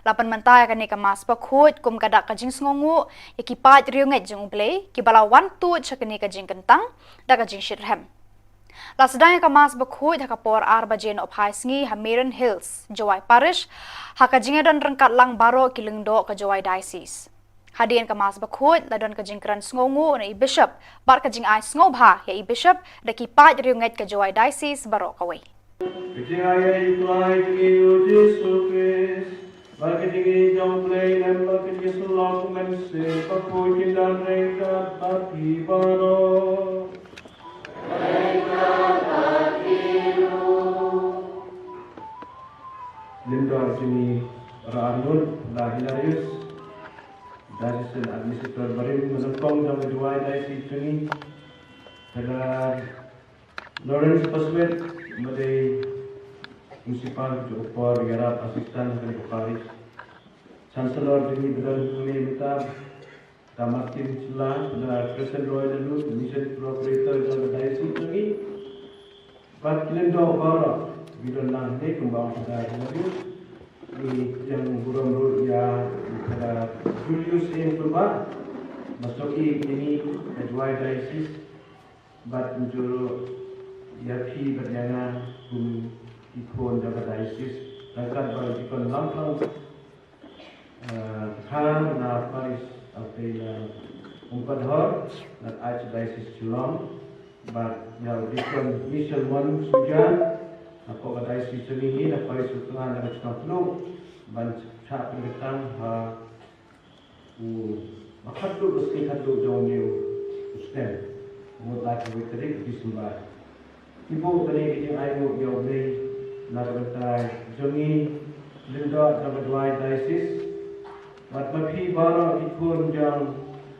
La pynmynta ïa kane ka Mass Bakhuid kum ka dak ka jingsngewnguh ïa ki paid riewngeit jong U Blei kiba la wan tuid sha kane ka jingkyntang da ka jingshitrhem. La sdang ïa ka Mass Bakhuid ha ka por ar baje nohphai sngi ha Merryn Hills, Jowai Parish, ha ka jingïadon ryngkat lang baroh ki lyngdoh ka Jowai Diocese. Hadien ka Mass Bakhuid la don ka jingkren sngewnguh na i Bishop bad ka jingai sngewbha ïa i Bishop da ki paid riewngeit ka Jowai Diocese baroh kawei. Ka jingai ïa i Trai jong ngi u Jisu Khrist, bad ka jingïeit jong U Blei Lem, bad ka jingïasyllok u Mynsiem Bakhuid kin don ryngkat bad phi baroh. Lyngdoh jong ngi, Reverend Hilarius, Diocesan Administrator barim ba nyngkong jong ka Jowai Diocese jong ngi, Father Lawrence Paswet, ba dei Principal jong ka por ïarap assistant ha kane ka parish. Chancellor jong ngi ba don hangne mynta, Doctor Martin Shylla, Doctor Crescent Roy Lalut, Mission Coordinator jong ka Diocese jong ngi. Bad ki lyngdoh baroh, ki don lang hangne kumba ong Doctor Hilarius. Ngi ïeng burom ruh ïa Doctor Julius Eng Pynbah, ba snoh ïa ngi ka Jowai Diocese. Bad mynjur ruh ïa phi bad ïa nga kum ki khun jong ka diocese. Ryngkat bad u Deacon Lamphang, eh, Dkhar na parish, eh, Umpadhor, na Archdiocese Shillong. Bad ïa u Deacon Michel Mon Suja, na ka diocese jong ngi na parish u Kyngan na ka Chnong Tnum. Bad Shah pynkyntang ha u ba khatduh ka sngi khatduh jong une u snem. Mut lai ka wei tarik December. Ki buh kane ka jingainguh ïa U Blei na ka bynta jong ngi, lyngdoh jong ka Jowai Diocese. Bad ma phi baroh ki khun jong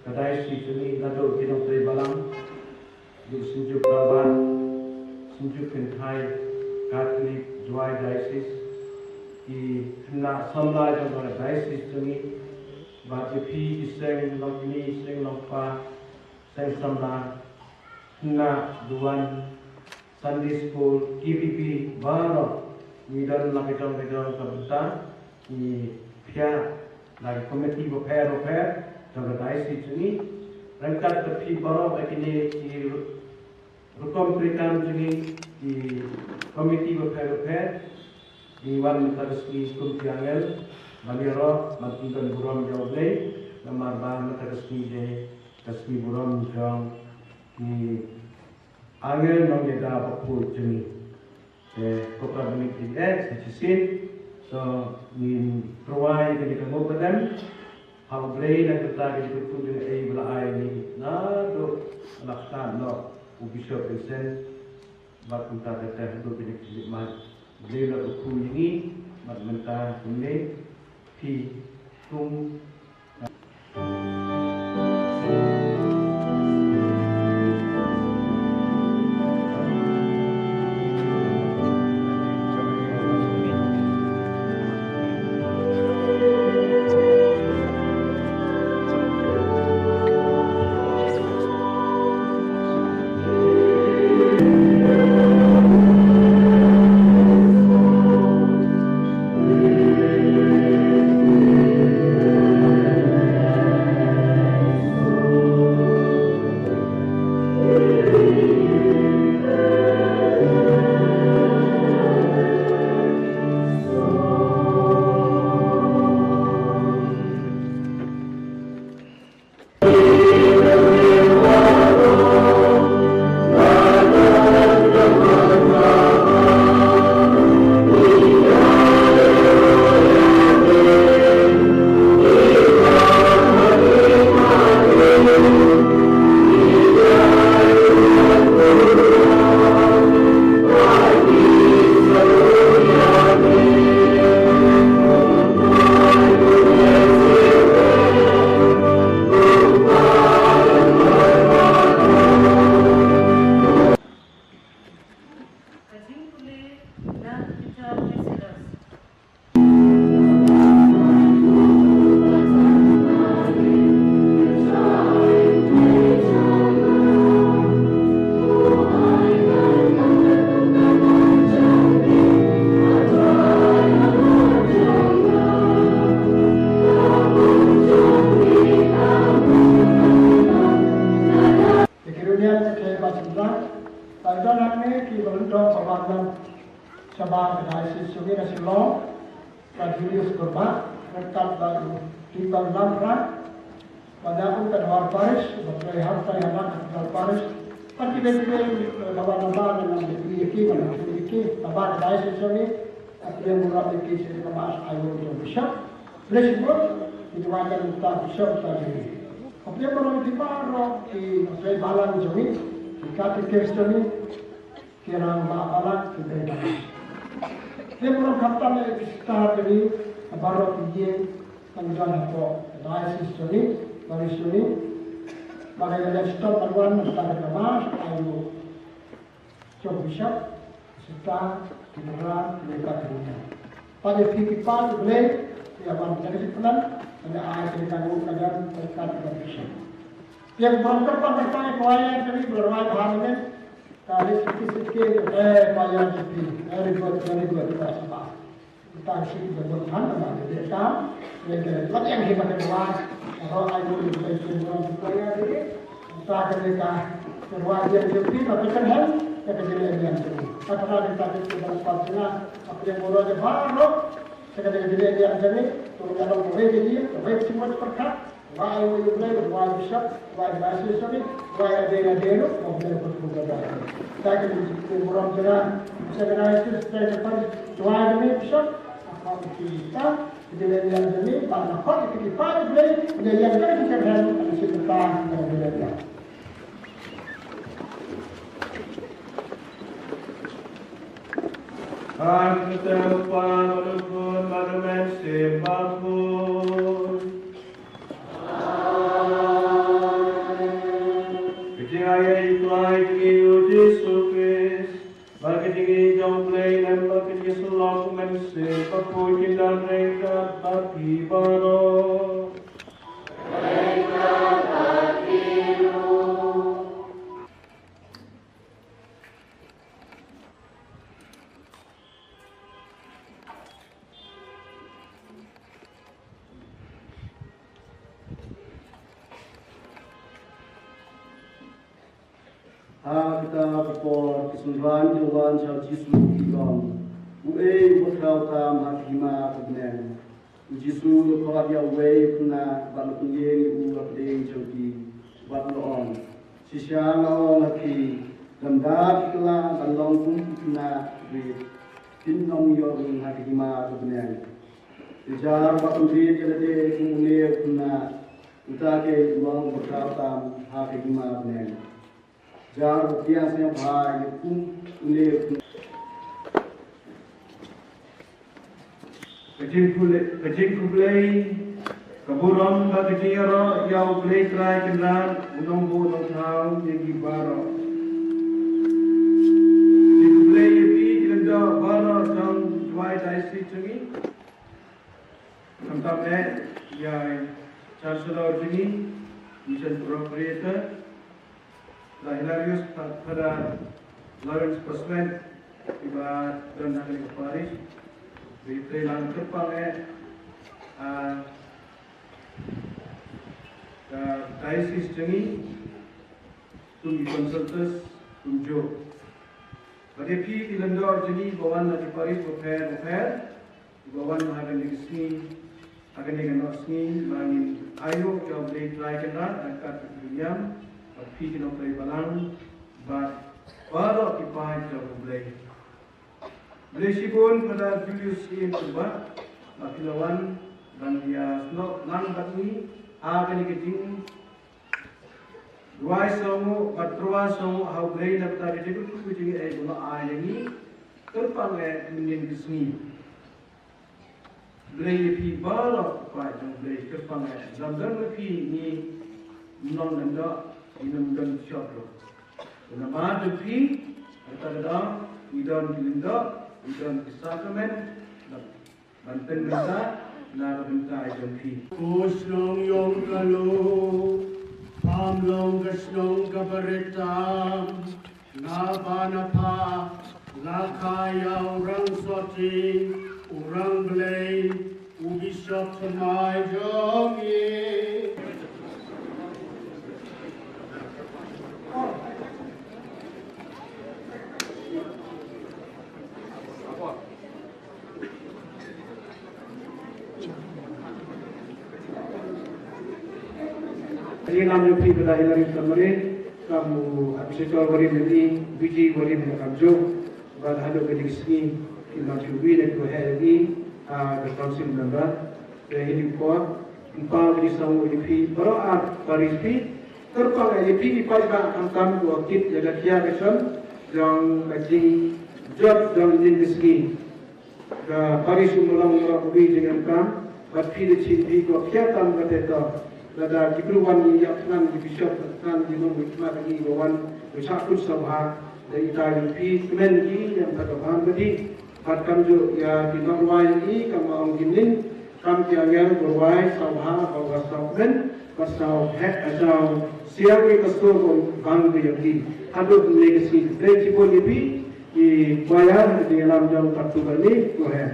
ka diocese jong ngi, naduh ki nongtrei balang, ki synjuk rangbah, synjuk kynthai Catholic Jowai Diocese, ki khynnah samla jong ka diocese jong ngi, bad ïa phi ki seng longkmie, seng longkpa, seng samla, khynnah duwan, Sunday School, K B B, baroh ngi don la ka jong ka jong ka bynta, ngi phiah la ki komiti bapher bapher jong ka diocese jong ngi. Ryngkat bad phi baroh ba kine ki rukom treikam jong ngi, ki komiti bapher bapher, ngi wan mynta ka sngi kum ki angel ban ïaroh ban pyndon burom ïa U Blei, namar ba mynta ka sngi dei ka sngi burom jong ki angel nongïada bakhuid jong ngi. Te ko Kpa Benedict sa shisien, to ngin pyrshang ïa kane ka nguh ka dem ha U Blei na ka bynta ka jingkyrkhu jong U Blei ba la ai ïa ngi naduh la stad noh u Bishop Vincent bad kumta ka teh haduh kane ka jingmut. U Blei la kyrkhu ïa ngi bad mynta kumne phi kum Te ki runiat te ba sendang, ba don hangne ki ba lyngdoh ba wan shabar ka diocese jong ngi na Shillong, ka Julius Kurbah, ryngkat bad u Tibang Lamra, bad u Kadwar Parish, bad u Rehab Taihanak Kadwar Parish, bad kiwei kiwei, eh, ba wan na ba na nang ïa ki, ba na ïa ki, ba ka diocese jong ngi, ka pdiang burom ïa ki sha ka mass aiu jong u Bishop. Bless you, Lord. Kita wajah kita Bishop tadi. Ka pdiang burom ïa ki baroh ki, ki balang jong ngi, ki katekis jong ngi, ki rangbah balang, ki dei balang. Ki burom khamtam ïa ki sister jong ngi, baroh ki ïing, ki don hapoh diocese jong ngi, parish jong ngi. Ba ka ïa leh stop ban wan, mynta ka mass aiu jong u Bishop, sister, ki para, ki lei pat ki rynïeng. Pat ïa phi ki para, U Blei, ïa wan ïa ka jingpynlong, ïa ai ka jingkyrkhu ka jingkyrkhu ka Bishop. Ïa burom kyrpang kyrpang ïa ka choir jong ngi ba la rwai bha mynne. Ka list ki list ki, eh, choir jong phi. Very good, very good, ka sngewbha. Tang shi ba don han ba de kam, ne ke la yang hi ba ke wa, ro ai bu de ke ro ko ya de. Ta ke de ka, ke wa de de pi ba ke kan han, ke ke de ne yan de. Ta ka de ta ke ba pa na, apa yang ro de ba ro, ke de de ne yan de, to ya lo ko de de, ko de cuma perkat. Wai u Blei, wai bishop, wai diocese, wai ade ade ruh, wai Blei pun pun ade. Dagi burom jera, sebenarnya itu sebenarnya wai bishop, apa kita Jingïalam jong ngi, ba nga khot ïa ki paid U Blei, ïa ïa ka jingkyrmen, ka jingkyrmen, ka jingkyrmen. Ka jingkyrmen, ka jingkyrmen, ka jingkyrmen. Ka jingaiei U Trai jong ngi U Jisu Khrist. Bad ka jingïeit jong U Blei lem bad ka jingïasyllok u Mynsiem Bakhuid kin don ryngkat bad phi baroh. Ha kata ka por ki synran ki la wan sha U Jisu, ki ong, Uei uba khraw tam ha ka hima ka bneng? U Jisu u la khot ïa uwei u khynnah bad u la pynïeng ïa u ha pdeng jong ki, bad u la ong, Shisha nga ong ha phi, lymda phi kylla ban long kum ki khynnah rit, phin ym ïoh rung ha ka hima ka bneng. Te jar ba pynrit ïa lade kum une u khynnah, uta keiñ u long uba khraw tam ha ka hima bneng. Jar ba pdiang sngewbha ïa kum une u khynnah. Ka jingkhublei, ka jingkhublei, ka burom bad ka jingïaroh ïa U Blei Trai Kynrad, U Nongbuh Nongthaw ïa ngi baroh. Jingkhublei ïa phi ki lyngdoh baroh jong Jowai Diocese jong ngi. Khamtam eh ïa i Chancellor jong ngi, Mission Procurator, Brother Hilarius, Fa-, Father Lawrence Paswen, iba don ha kane ka parish, ba i trei lang kyrpang eh, ah, ka diocese jong ngi, kum ki consultors, kumjuh. Bad ïa phi ki lyngdoh jong ngi ba wan na ki parish bapher bapher, ba wan ha kane ka sngi, ha kane ka noh sngi, ba ngin aïu ïa U Blei Trai Kynrad, ryngkat bad ki nongïalam, bad phi ki nongtrei balang, bad baroh ki paid jong U Blei. Blei shibun Father Julius Ian Kuba, ba phi la wan, ban ïa snoh lang bad ngi, ha kane ka jing Duwai sngewnguh bad tyrwa sngewnguh ha U Blei na ka bynta ka jingkyrkhu ka jingaiei ba u la ai ïa ngi. Kyrpang eh mynnin ka sngi. Blei ïa phi baroh, ko paid jong U Blei, kyrpang eh. Lada ym don ïa phi ngim long lyndoh, ngim don shop ruh. Namar jong phi, kata ka daw, ngi don ki lyngdoh, ngi don ki sakramen, ban pynbynta na ka bynta jong phi. Ko shnong ïong ka Lum, pham long ka shnong kaba rit tam, na ba na pha, la kha ïa u Rangsohting, u Rangblei, u Bishop thymmai jong ngi. Ngi lam ïa phi Brother Hilary Samari, kum u Archbishop barim ïa ngi, B G barim ïa kamjuh, bad haduh ka jingsngi, ki lam shu wi na ki ba heh ïa ngi, ah, ka council member, te hi dei por, ym pat ka jingsngew ïa phi, baroh ar parish phi, kyrpang ïa phi ki paidbah khamtam ko kit ïa ka khia ka shon, jong ka jingjot jong ka jingsngi. Ka parish u Mawlong Norok ubi jingem kam, bad phi da chin phi ko khia tam kata to. Lada ki briew wan ïa thngan ki bishop, thngan ki nongmihkhmat ki ba wan, ba shah kut sngewbha, da ita ki phi kmen ki ïa kata ka bam ka dih. Bad kamjuh ïa ki nongrwai ki kam ong ki ning, kam ki angel ba rwai sngewbha, ba sngewkmen, ba sngewheh, ba sngewsiang ïa ka sur ba bang ka ïa ki. Haduh ne ka sngi, dei ki bun ïa phi, I choir, i lam jong ka tu bani, ko he.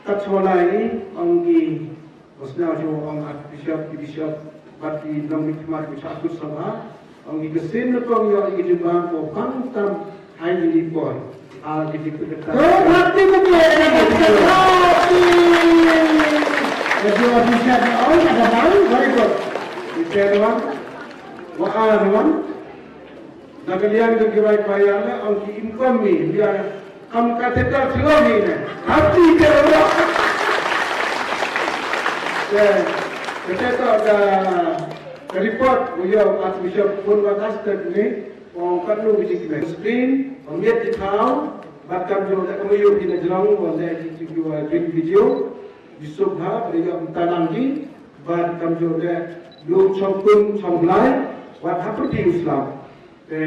Kat shuwa lai, ong ki, ko sñiaw shuwa ong Archbishop, ki bishop, bad ki nongmihkhmat ki shakut sabha, ong ki ksien nyngkong ïoh i jingbam ko pang tam hai i por. Ah, ki jingkyrkhu. Oh, hati betul, hati. Jadi, Archbishop, oh, ada bang, very good. Di Penang, wa, ah, Penang. Na ka liang jong ki bai choir ne, ong ki income ni, ïa, kam cathedral Shillong hi ne. Hati te ro. Te, te to ka, ka report u ïa u Archbishop pun wa ka step ni, ong katno ka jingkmen. Screen, ong miet ki thaw, bad kam ju da kam ju ki na jrong, ong da ki ki wa jin video, di suk ha, bad ïa um tanang ki, bad kam ju da lu chong kun chong blai, wat ha pyrdi u Islam. Te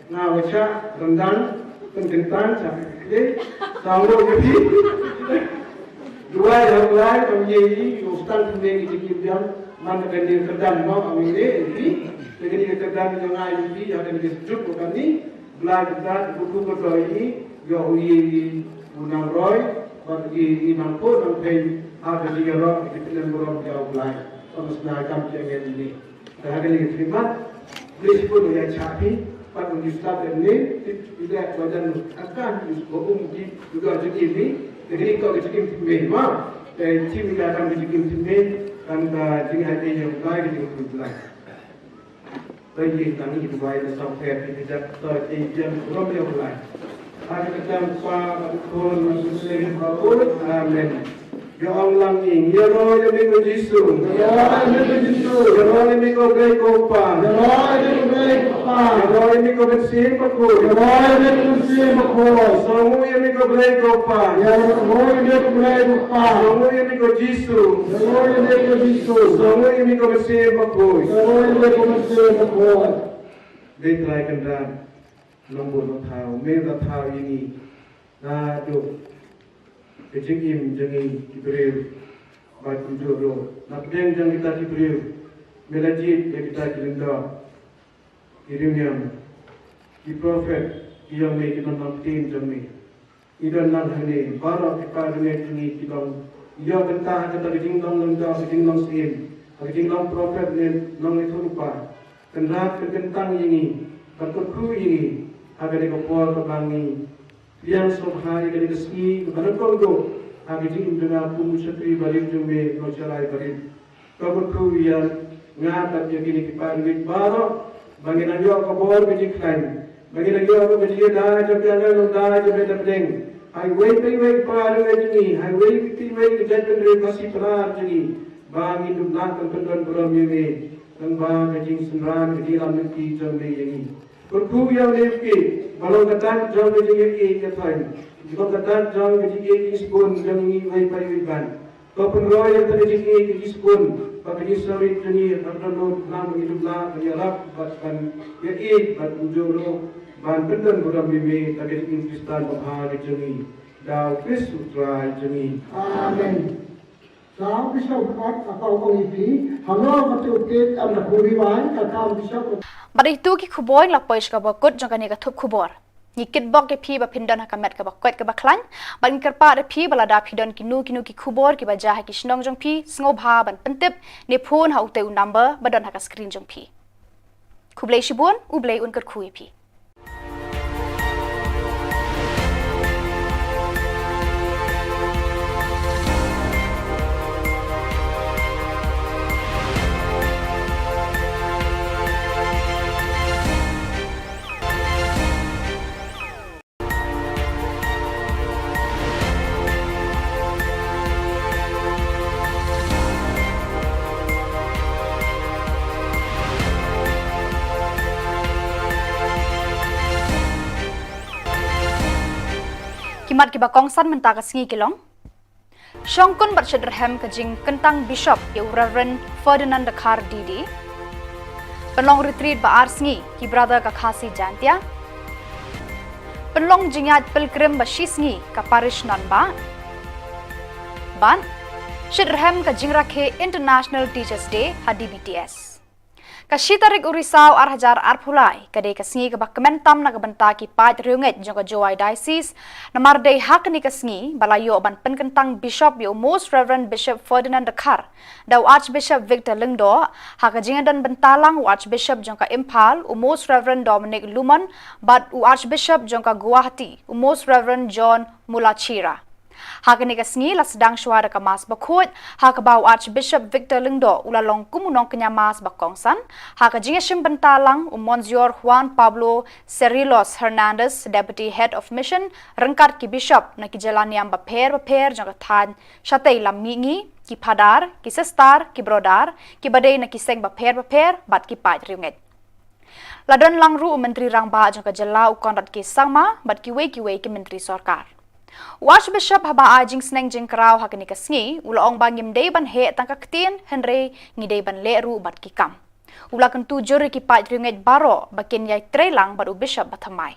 nga wa cha randang, pynkyntang cha kli, sa ngo ïa phi. Duwai ha u Blai kam ïa i, u stang pynmeng i jingim biang, man ka kane ka kyrdan mo kam ïa i phi. Te kane ka kyrdan ïa nga ïa phi, ïa kane ka sjuk ko kane, Blai kyrdan, buku ko doi i, ïa u ïa i, u nang roi, bad i, i nang po nang pei, ha ka jingïaroh, i pynlem burom ïa u Blai. Kam sna kam ïa ngi ni. Te ha kane ka khidmat, lei shibun u ïa chah phi, pat u ngi stad em ne, tip u ïa wa jan u, aka u ko um ki, u doi jingim ni, te kane ko ka jingim tip me, ma, te tip u ïa kam ka jingim tip me, kan ka jingim ha ïa u Blai ka jingim u Blai. Te ïa tang ïa u Blai na song pher ki jingim, te ïa u Blai. Ha ka kyrteng u Kpa bad u Khun bad u Mynsiem Bakhuid. Amen. Ïa ong lang ïing, ïaroh ïa me ko Jisu. Ïaroh ïa me ko Jisu. Ïaroh ïa me ko Blei ko Kpa. Ïaroh ïa me ko Blei ko Kpa. Ïaroh ïa me ko Mynsiem Bakhuid. Ïaroh ïa me ko Mynsiem Bakhuid. Sngewnguh ïa me ko Blei ko Kpa. Ïaroh ïa me ko Blei ko Kpa. Sngewnguh ïa me ko Jisu. Sngewnguh ïa me ko Jisu. Sngewnguh ïa me ko Mynsiem Bakhuid. Sngewnguh ïa me ko Mynsiem Bakhuid. Dei Trai Kynrad. Nongbuh nongthaw, me la thaw ïa ngi. Naduh ka jingim jong ngi ki briew. Bad kumjuh ruh na pdeng jong kita ki briew, me la jied ïa kita ki lyngdoh, ki riewniam, ki prophet, ki ïong me, ki nongpynïaid jong me. Ngi don lang hangne, baroh ki para bangeit jong ngi ki long, ïoh bynta ha kata ka jinglong lyngdoh, ka jinglong syiem, ha ka jinglong prophet ne nongïathuhlypa. Kynrad, kynkyntang ïa ngi, bad kyrkhu ïa ngi ha kane ka por kaba ngi pdiang sngewbha ïa kane ka sngi kaba nyngkong duh ha ka jingim jong nga kum u shakri barit jong me, u nongshakri barit. Kyrkhu ïa nga bad ïa kine ki para bangeit baroh ba ngin nang ïoh ka bor ka jingkhlaiñ, ba ngin nang ïoh ka jingïada jong ka nongïada jong ka pdeng. Ha iwei pa iwei i para bangeit jong ngi, ha iwei pa iwei ka jaitbynriew Khasi Pnar jong ngi, ba ngin dup lah ban pyndon burom ïa me. Tang ba ka jingsynran ka jingïalam lynti jong me ïa ngi. Kyrkhu ïa u Blei ba long ka dak jong ka jingïeit ïa thaiñ, long ka dak jong ka jingïeit ïa ngi shibun jong ngi iwei pa iwei ban. To pynroi ïa ka jingïeit ïa ngi shibun, ba ka jingsngewrit jong ngi ka don lut lang ba ngi dup lah ban ïarap bad ban ïaieit bad kumjuh ruh ban pyndon burom ïa me da ka jingim Khristan babha ka jong ngi. Da u Khrist u Trai jong ngi. Amen. Sa u Bishop Art, aka u ong ïa phi, halor kata u kit, am da khuri wai, kata u Bishop. Bad ito ki khubor la poi sha kaba kut jong kane ka thup khubor. Ngi kitbok ïa phi ba phin don ha ka met kaba koit kaba khlaiñ. Bad ngi kyrpad ïa phi ba lada phi don kino kino ki khubor kiba jia ha ki shnong jong phi, sngewbha ban pyntip ne phone ha utei u number ba don ha ka screen jong phi. Khublei shibun, U Blei un kyrkhu ïa phi. Ki mat kiba kongsan mynta ka sngi ki long: Shongkun bad shitrhem ka jingkyntang bishop ïa u Reverend Ferdinand Dkhar D D. Pynlong retreat ba ar sngi ki brother ka Khasi Jaintia. Pynlong jingïaid pilgrim ba shi sngi ka parish Nonbah. Bad shitrhem ka jingrakhe International Teachers Day ha D B T S. Ka shi tarik u Risaw ar hajar arphew lai ka dei ka sngi kaba kmen tam na ka bynta ki paid riewngeit jong ka Jowai Diocese. Namar dei ha kane ka sngi ba la ïoh ban pynkyntang bishop ïa u Most Reverend Bishop Ferdinand Dkhar da u Archbishop Victor Lyngdoh, ha ka jingdon bynta lang u Archbishop jong ka Imphal u Most Reverend Dominic Lumon bad u Archbishop jong ka Guwahati u Most Reverend John Mulachira. Ha kane ka sngi la sdang shwa da ka Mass bakhuid, ha kaba u Archbishop Victor Lyngdoh u la long kum u nongkñia Mass ba kongsan, ha ka jingïashim bynta lang u Monsignor Juan Pablo Cerrillos Hernandez, Deputy Head of Mission, ryngkat ki Bishop na ki jylla niam bapher bapher jong ka thaiñ, shatei lam mihngi, ki Phadar, ki Sister, ki Brother, ki ba dei na ki seng bapher bapher, bad ki paid riewngeit. La don lang ruh u Myntri Rangbah jong ka jylla u Conrad K Sangma, bad kiwei kiwei ki Myntri Sorkar. U Archbishop haba ai jingsneng jingkraw ha kane ka sngi, u la ong ba ngim dei ban heh tang ka ktien, hynrei ngi dei ban leh ruh bad ki kam. U la kyntu jur ïa ki paid riewngeit baroh, ba kin ïai trei lang bad u Bishop bathymmai.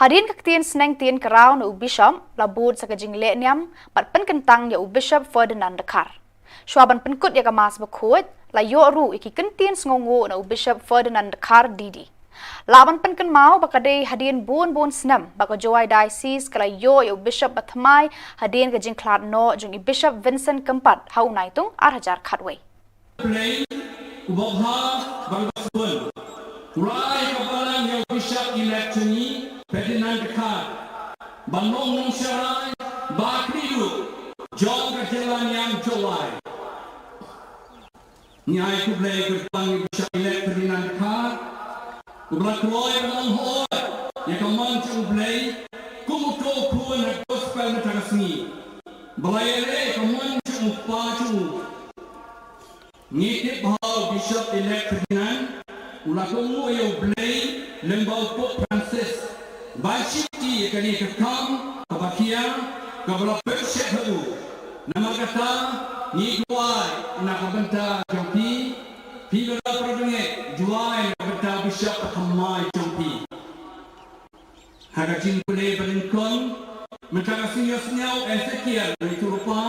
Hadien ka ktien sneng ktien kraw na u Bishop, la bud sa ka jingleh niam, bad pynkyntang ïa u Bishop Ferdinand Dkhar. Shwa ban pynkut ïa ka Mass bakhuid, la ïoh ruh ïa ki kyntien sngewnguh na u Bishop Ferdinand Dkhar D D. Lah ban pynkynmaw ba ka dei hadien bun bun snem, ba ka Jowai Diocese ka la ïoh ïa u Bishop bathymmai, hadien ka jingkhlad noh jong i Bishop Vincent Kympat, ha u Naitung ar hajar khatwei. Blei, u babha, bad u basbun. U la ai ka balang ïa u Bishop elect jong ngi, Ferdinand Dkhar. Ban long nongsharai, ba khlieh ruh, jong ka jylla niam Jowai. Ngi ai khublei kyrpang ïa u Bishop elect Ferdinand Dkhar. U ba la kloi ban ong hooid ïa ka mon jong u Blei, kum uto u khun ha gospel mynta ka sngi. Ba la ïaleh ïa ka mon jong u kpa jong u. Ngi tip ba u Bishop elect Ferdinand u la kohnguh ïa u Blei lyngba u Pope Francis ban shimti ïa kane ka kam kaba khia kaba la pynshet ha u. Namar kata ngi duwai na ka bynta jong phi, phi baroh para bangeit, duwai na ka bynta u Bishop bathymmai jong phi. Ha ka jingpule ba nyngkong, mynta ka sngi ïohsngew Ezekiel, u ïathuhlypa,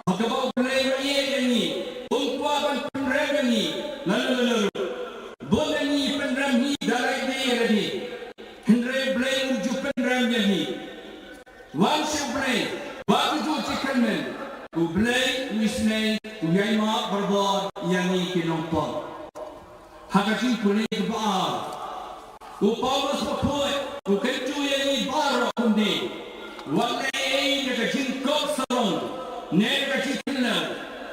ha kaba u Blei u ïeit ïa ngi, um kwah ban pynrem ïa ngi, lano lano ruh. Bun ïa ngi pynrem hi da lade ïa lade. Hynrei u Blei um ju pynrem ïa ngi. Wan sha u Blei, ba ka juh jingkyrmen, u Blei u isynei, u ïaimap barabor ïa ngi ki nongpop. Ha ka jingpule kaba ar, u Paulus bakhuid u kyntu ïa ngi baroh kumne, wat leh ei da ka jingkop sarong ne da ka jingkynlew,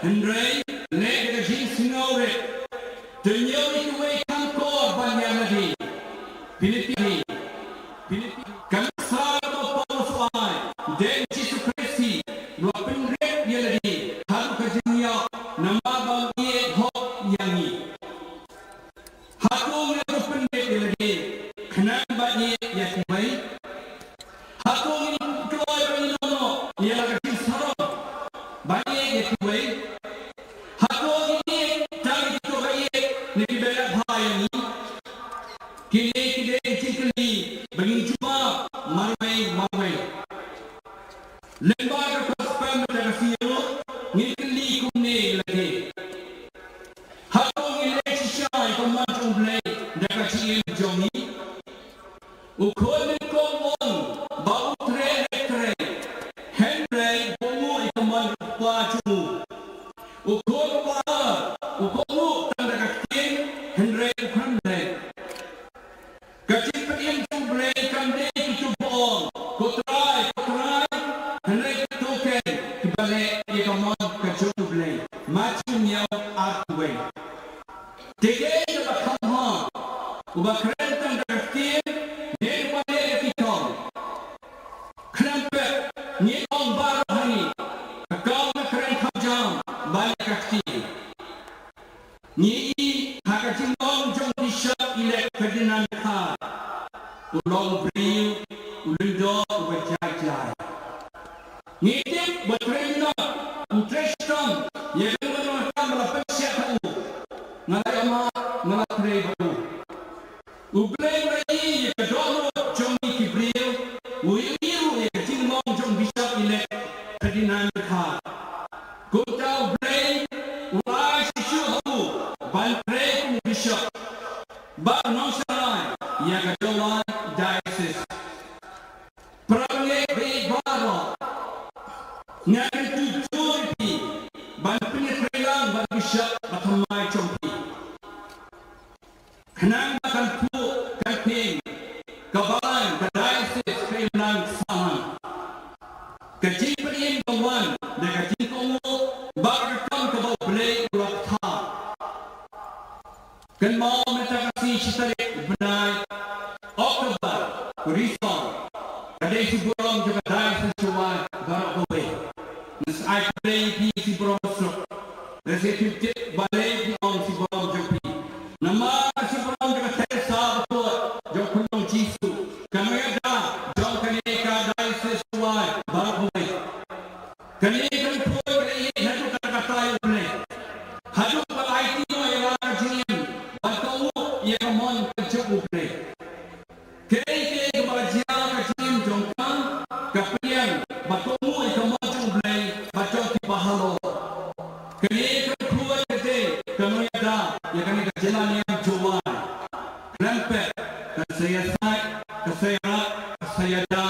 hynrei leh da ka jingsngewrit. To ñiew ïa kiwei kham kor ban ïa lade. Philippi, Philippi. Ka nuksa kaba u Paulus u ai, dei u Jisu Khrist hi u la pynrem ïa lade haduh ka jingïap, namar ba u ïeit hok ïa ngi. Hato ngi la pynrem ïa lade khnang ban ïeit ïa kiwei? Hato ngi kloi ban ïehnoh ïa la ka jingsarong ban ïeit ïa kiwei? Hato ngi ïeit tang ïa kito ba ïeit ne kiba ïeit bha ïa ngi? Kine ki dei ki jingkylli ba ngin jubab marwei marwei. Lyngba ka gospel mynta ka sngi ruh ngin kylli kumne ïa lade. Hato ngi leh shisha ïa ka mon jong u Blei da ka jingim jong ngi? U khun nyngkong u ong ba u trei, u trei, hynrei ba u nguh ïa ka mon u kpa jong u. U khun uba ar u kohnguh tang da ka ktien, hynrei u khlem leh. Ka jingpynim jong u Blei kam dei kito ba ong, ko Trai, ko Trai, hynrei kito keiñ kiba leh ïa ka mon ka jong u Blei. Mathaios hynñiew, arphew wei. Te keiñ kaba kham bha, uba kren tang da ka ktien, ne uba leh ïa ki kam. Khlem pep, ngi ong baroh hangne, ka kam ka kren kham jam ban ïa ka kti. Ngi ïohi ha ka jinglong jong u Bishop Elect Ferdinand Dkhar, u long u briew, u lyngdoh, uba jai jai. Ngi tip ba trei minot, u trei shitom ïa kano kano ka kam ba la pynshai ha u. Nga la ïa ma, nga la trei bad u. U Blei u la ïohi ïa ka dohnud jong ngi ki briew, u ïohi ruh ïa ka jinglong jong u Bishop Elect Ferdinand Dkhar. Kumta u Blei u la ai shisha ha u ban trei kum u Bishop bad nongshakri ïa ka Jowai Diocese. Para bangeit baroh, nga kyntu jur ïa phi ban pynïatreilang bad u Bishop bathymmai jong phi. Kynmaw mynta ka sngi shi tarik bnai October, Risong, ka dei shi burom jong ka Diocese Jowai baroh kawei. Ngi sa ai khublei ïa phi shi burom suk. Ngi sa ai khublei ïa phi ong shi burom jong phi. Namar ka shi burom jong ka Teresa Bakhuid jong u Khunlung Jisu, ka nongïada jong kane ka Diocese Jowai baroh kawei. Kane ka jingpynpaw ka dei haduh katta katta ïa U Blei. Haduh ba la aiti noh ïa la ka jingim ban kohnguh ïa ka mon ka jong U Blei. Kaei kaei kaba la jia ka jingim jong ka, ka pynïeng ba kohnguh ïa ka mon jong U Blei bad jong kiba halor. Kane ka jingpynpaw ka dei ka nongïada ïa kane ka jylla niam Jowai. Khlem pep, kan sa ïasaid, kan sa ïarap, kan sa ïada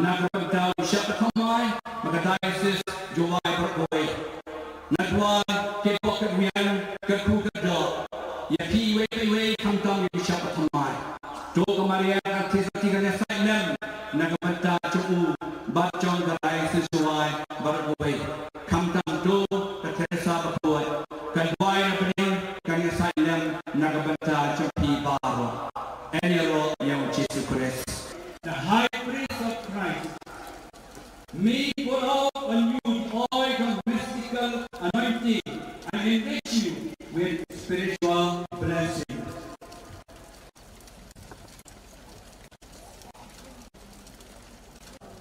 na ka bynta u Bishop ka thymmai bad ka Diocese Jowai baroh kawei. Nga duwai, kit bok kit wiang, kyrkhu kyrdoh ïa phi iwei pa iwei, khamtam ïa u Bishop ka thymmai. To ka Maria ka Theisotti kan ïasaid lem na ka bynta jong u bad jong ka Diocese Jowai baroh kawei. Khamtam to ka Teresa Bakhuid, ka duwai na bneng kan ïasaid lem na ka bynta jong phi baroh. Yn ïaroh ïa U Jisu Khrist. The High Priest of Christ, may pour out on you the oil of mystical anointing and enrich you with spiritual blessing.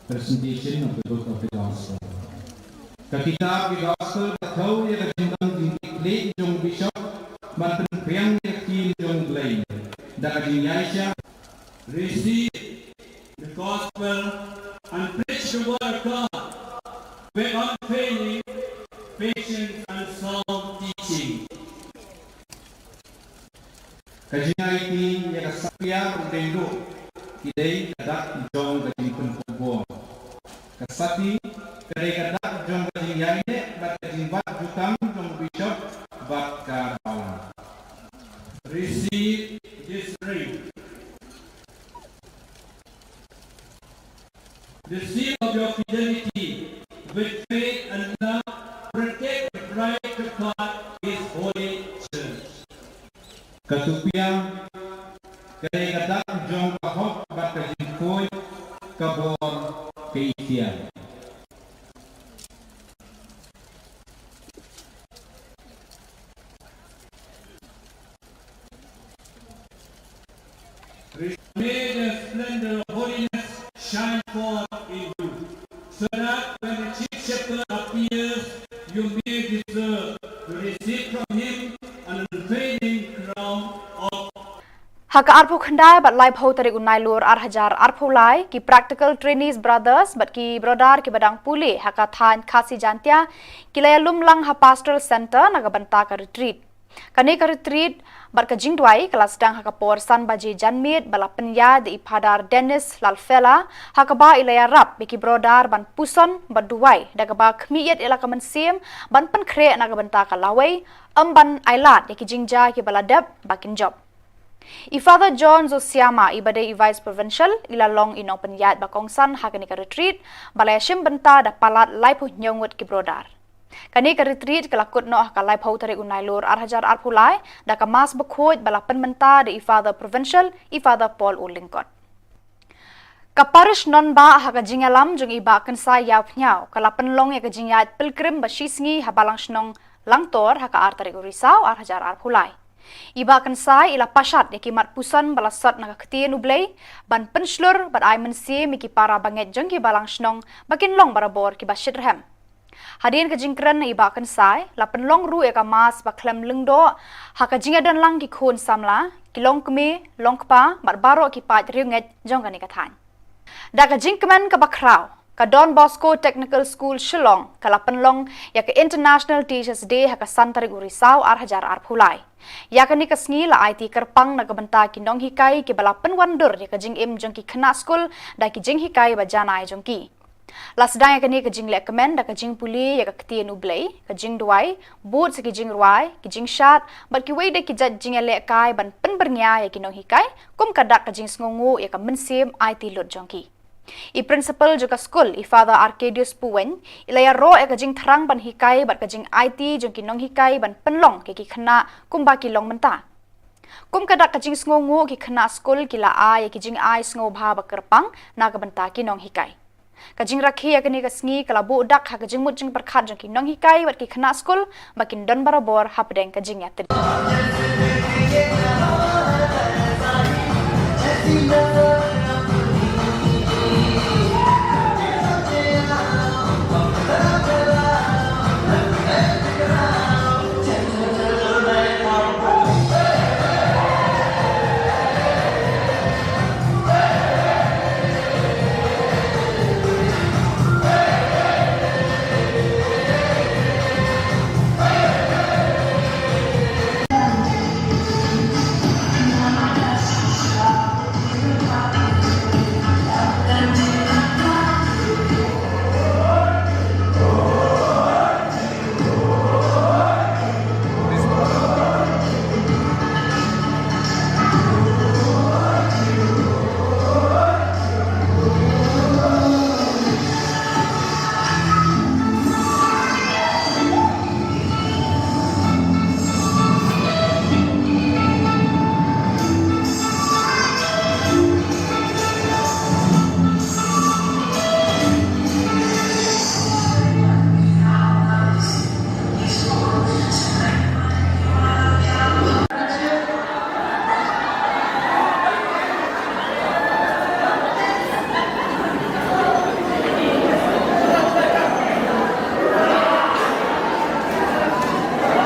Presentation of the Book of the Gospel. Ka kitab ki Gospel ka thew ïa ka jingdon jingkitkhlieh jong u Bishop ban pynphriang ïa ka ktien jong U Blei da ka jingïaishah. Receive the Gospel and preach the word of God with unfailing patience and sound teaching. Ka jingaiti ïa ka Satia bad u Diengduh ki dei ka dak jong ka jingpynkup bor. Ka Sati ka dei ka dak jong ka jingïaineh bad ka jingbat jutang jong u Bishop bad ka balang. Receive this ring. The seal of your fidelity with faith and love, protect the bride of God, His holy church. Ka Tupiang ka dei ka dak jong ka hok bad ka jingkhuid, ka bor, ka ithiang. May the splendor of holiness shine forth in you, so that when the chief shepherd appears, you may deserve to receive from him an unfailing crown of Ha ka arphew khyndai bad laiphew tarik u Nailur ar hajar arphew lai, ki Practical Trainees Brothers bad ki Brother kiba dang pule ha ka thaiñ Khasi Jaintia ki la ïalum lang ha Pastoral Centre na ka bynta ka retreat. Kane ka retreat bad ka jingduwai ka la sdang ha ka por san baje janmiet ba la pynïaid da i Phadar Dennis Lalfela, ha kaba i la ïarap ïa ki brother ban puson bad duwai da kaba khmih ïa la ka mynsiem ban pynkhreh na ka bynta ka lawei, ym ban ailad ïa ki jingjia kiba la dep ba kin jop. I Father John Zosiama, iba dei i Vice Provincial, i la long i nongpynïaid ba kongsan ha kane ka retreat ba la ïashim bynta da palat laiphew hynñiew ngut ki brother. Kane ka retreat ka la kut noh ha ka laiphew tarik u Nailur ar hajar arphew lai da ka Mass bakhuid ba la pynmynta da i Father Provincial, i Father Paul U Lyngkot. Ka Parish Nongbah ha ka jingïalam jong i Bah Kynsai Ïawphniaw ka la pynlong ïa ka jingïaid pilgrim ba shisngi ha Balang Shnong Langtor ha ka ar tarik u Risaw ar hajar arphew lai. I Bah Kynsai i la pashat ïa ki mat puson ba la sot na ka Ktien U Blei ban pynshlur bad ai mynsiem ïa ki para bangeit jong ki Balang Shnong ba kin long barabor kiba shitrhem. Hadien ka jingkren na i Bah Kynsai, la pynlong ruh ïa ka Mass ba khlem lyngdoh ha ka jingïadon lang ki khun samla, ki longkmie, longkpa bad baroh ki paid riewngeit jong kane ka thaiñ. Da ka jingkmen kaba khraw, ka Don Bosco Technical School Shillong ka la pynlong ïa ka International Teachers Day ha ka san tarik u Risaw ar hajar arphew lai. Ïa kane ka sngi la aiti kyrpang na ka bynta ki nonghikai kiba la pynwandur ïa ka jingim jong ki khynnah skul da ki jinghikai ba janai jong ki. La sdang ïa kane ka jingleh kmen da ka jingpule ïa ka Ktien U Blei, ka jingduwai, bud sa ki jingrwai, ki jingshad bad kiwei de ki jait jingïalehkai ban pynbyrngia ïa ki nonghikai kum ka dak ka jingsngewnguh ïa ka mynsiem aiti lut jong ki. I Principal jong ka skul, i Father Arcadius Puwein, i la ïaroh ïa ka jingthrang ban hikai bad ka jingaiti jong ki nonghikai ban pynlong ïa ki khynnah kumba ki long mynta. Kum ka dak ka jingsngewnguh, ki khynnah skul ki la ai ïa ki jingai sngewbha ba kyrpang na ka bynta ki nonghikai. Ka jingrakhe ïa kane ka sngi ka la buh dak ha ka jingmut jingpyrkhat jong ki nonghikai bad ki khynnah skul ba kin don barabor hapdeng ka jingïatreilang.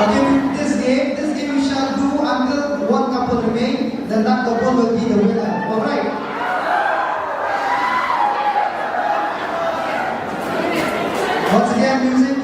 Okay, this game, this game we shall do until one couple remain, then that couple will be the winner. All right. Once again, music.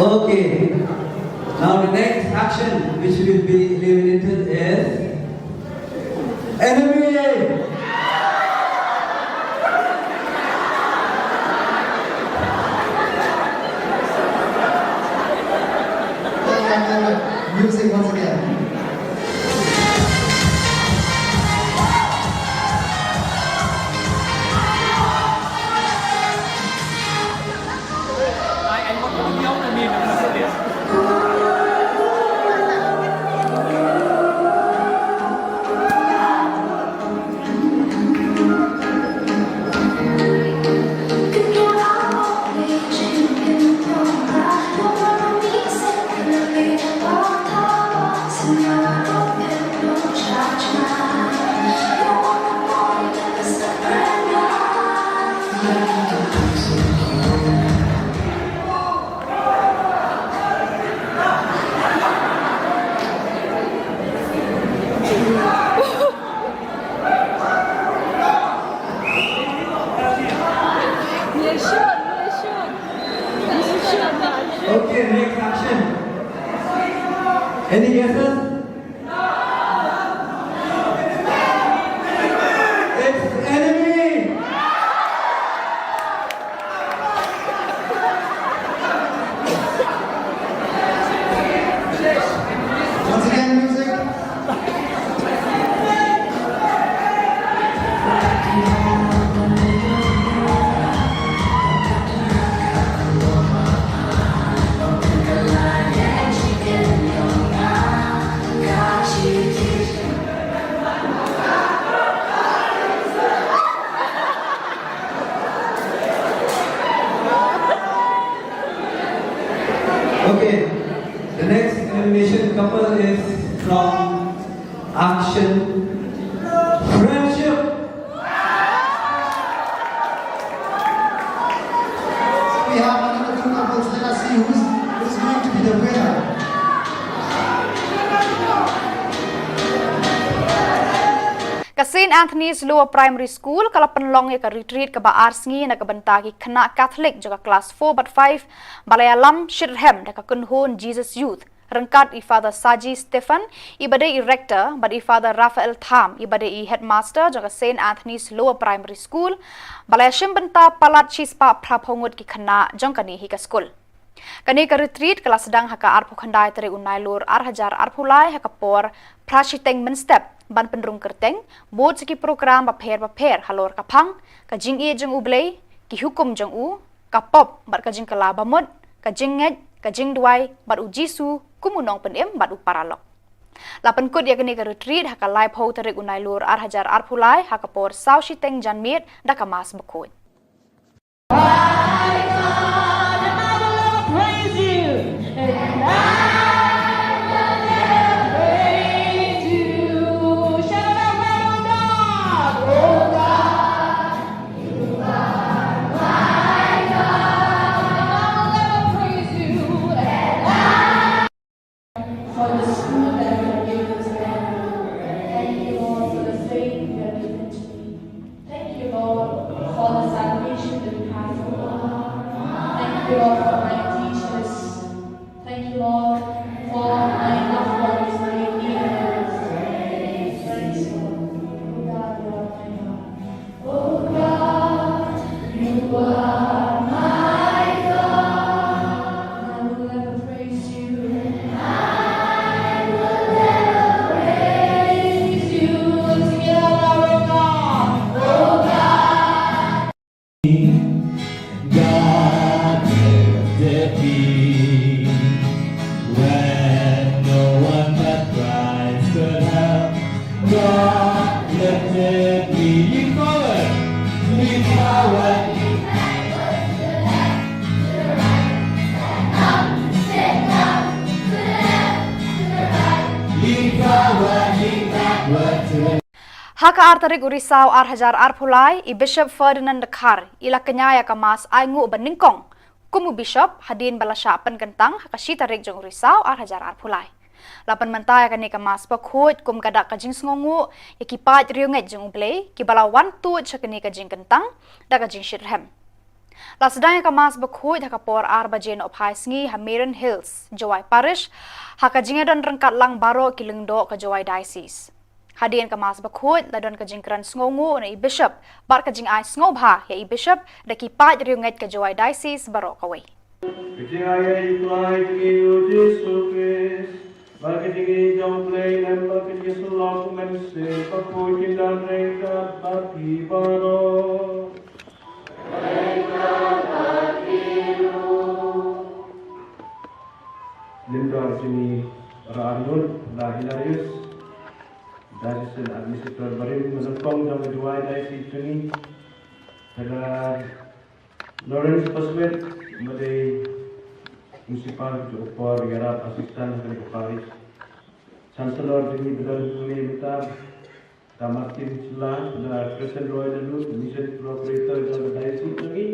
Okay. Now the next action which will be eliminated is enemy. Music once again. Okay, next action. Any guesses? It's enemy. Once again, music. Okay, the next elimination couple is from Action Friendship. We have another two couples. Let us see who's, who's going to be the winner. Ka sien Na Anthony's Lower Primary School ka la pynlong ïa ka retreat kaba ar sngi na ka bynta ki khynnah Catholic jong ka klas four bad five, ba la ïalam shitrhem da ka kynhun Jesus Youth, ryngkat i Father Saji Stephen, iba dei i Rector, bad i Father Raphael Tham, iba dei i Headmaster jong ka Saint Anthony's Lower Primary School, ba la ïashim bynta palat shispah phraphew ngut ki khynnah jong kane hi ka skul. Kane ka retreat ka la sdang ha ka arphew khyndai tarik u Nailur ar hajar arphew lai ha ka por phra shiteng mynstep, ban pynrung kyrteng bud sa ki program bapher bapher halor ka phang, ka jingïeit jong U Blei, ki hukum jong u, ka pop bad ka jingkylla bamut, ka jingngeit, ka jingduwai bad U Jisu kum u nongpynim bad u paralok. La pynkut ïa kane ka retreat ha ka laiphew tarik u Nailur ar hajar arphew lai ha ka por saw shiteng janmiet da ka Mass bakhuid. For the school that you have given to them. Thank you, Lord, for the faith you have given to me. Thank you, Lord, for the salvation that you have for me. Thank you, Lord, for my teachers. Thank you, Lord, for my loved ones, my neighbors. Praise you, Lord. Oh God, you are my God. Oh God, you are my God. I will ever praise you. I will ever praise you. Together, oh God. Oh God. God lifted me when no one but Christ could help. God lifted me. Lean forward, lean forward. Lean forward, lean backward to the Ha ka ar tarik u Risaw ar hajar arphew lai, i Bishop Ferdinand Dkhar i la kñia ïa ka Mass ainguh ba nyngkong kum u Bishop, hadien ba la shah pynkyntang ha ka shi tarik jong u Risaw ar hajar arphew lai. La pynmynta ïa kane ka Mass bakhuid kum ka dak ka jingsngewnguh ïa ki paid riewngeit jong U Blei kiba la wan tuid sha kane ka jingkyntang da ka jingshitrhem. La sdang ïa ka Mass bakhuid ha ka por ar baje nohphai sngi ha Maiden Hills, Jowai Parish, ha ka jingïadon ryngkat lang baroh ki lyngdoh ka Jowai Diocese. Hadien ka Mass bakhuid la don ka jingkren sngewnguh na i Bishop bad ka jingai sngewbha ïa i Bishop da ki paid riewngeit ka Jowai Diocese baroh kawei. Ka jingaiei U Trai jong ngi U Jisu Khrist, bad ka jingïeit jong U Blei Lem, bad ka jingïasyllok U Mynsiem Bakhuid kin don ryngkat bad phi baroh. Lyngdoh jong ngi baroh arngut, Phadar Hilarius, Diocesan Administrator barim ba nyngkong jong ka Jowai Diocese jong ngi, Phadar Lawrence Paswit, ba dei Principal jong ka por, ïarap Assistant ha kane ka parish. Chancellor jong ngi ba don hangne mynta, Phadar Martin Shylla, Phadar Crescent Roy Laloo, Mission Coordinator jong ka Diocese jong ngi.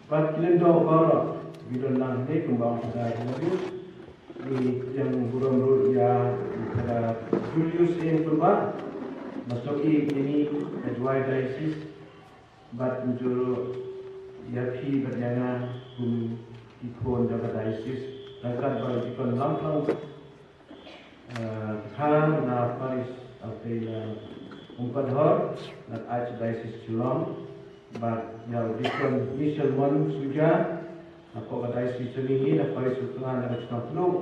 Bad ki lyngdoh baroh kiba don lang hangne kumba ong Phadar Hilarius, ngi ïeng burom ruh ïa Phadar Julius Ïing Pynbah, ba snoh ïa ngi ka Jowai Diocese. Bad mynjur ruh ïa phi bad ïa nga kum ki khun jong ka diocese, ryngkat bad u Deacon Lamthang, eh, Dkhar na parish, eh, Umpadhor na Archdiocese Shillong, bad ïa u Deacon Michel Mon Suja, na ka diocese jong ngi na parish Utnga na ka Chnong Khlung,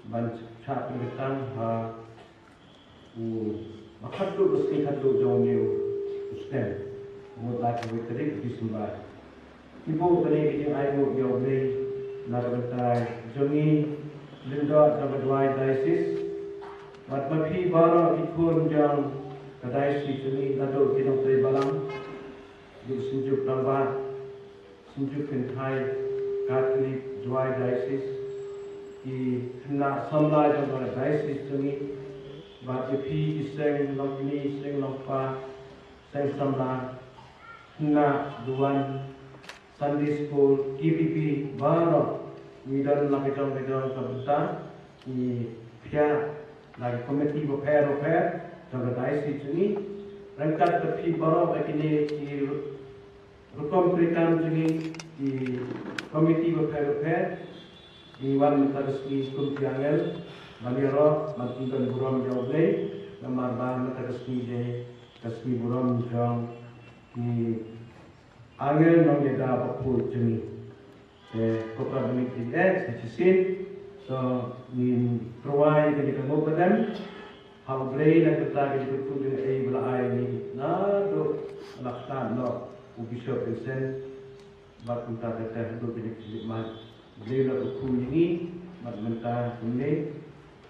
ban shah pynkyntang ha u ba khatduh, u sngi khatduh jong une u snem, u mut lai ka wei tarik December. Ki buh kane ka jingainguh ïa U Blei na ka bynta jong ngi, lyngdoh jong ka Jowai Diocese. Bad ma phi baroh ki khun jong ka diocese jong ngi, naduh ki nongtrei balang, ki synjuk rangbah, Synjuk Kynthai Katholik Jowai Diocese, ki khynnah samla jong ka diocese jong ngi, bad ïa phi ki seng longkmie, seng longkpa, seng samla, khynnah duwan, Sunday School, K B B, baroh ngi don la ka jong ka jong ka bynta, ngi phiah na ki komiti bapher bapher jong ka diocese jong ngi. Ryngkat bad phi baroh ba kine ki rukom treikam jong ngi, ki komiti bapher bapher, ngi wan mynta ka sngi kum ki angel ban ïaroh, ban kynthoh burom ïa U Blei, namar ba mynta ka sngi dei ka sngi burom jong ki angel nongïada bakhuid jong ngi. Te ko para bangeit, eh, sa shisien. So, ngin tyrwa ïa kane ka nguh ka dem ha U Blei na ka bynta ka jingkyrkhu jong U Blei ba la ai ïa ngi naduh la khlad noh u Bishop Vincent. Bad kumta kata haduh kine ki khlieh mat, U Blei u la kyrkhu ïa ngi bad mynta kumne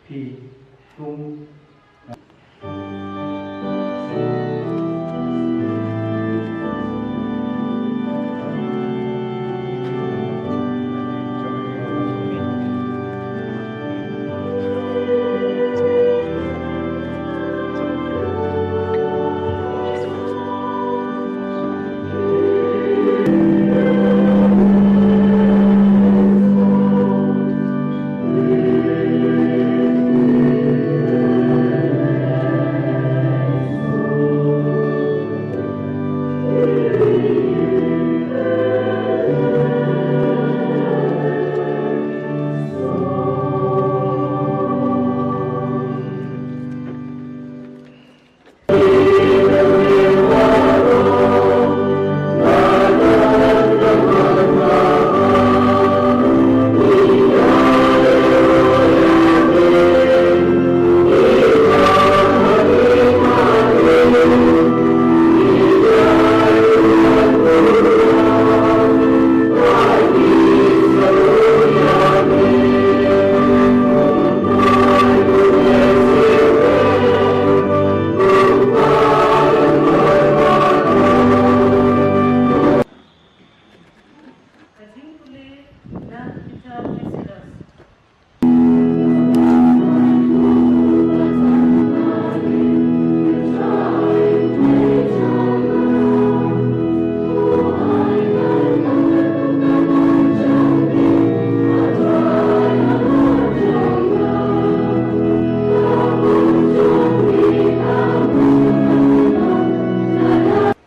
phi kum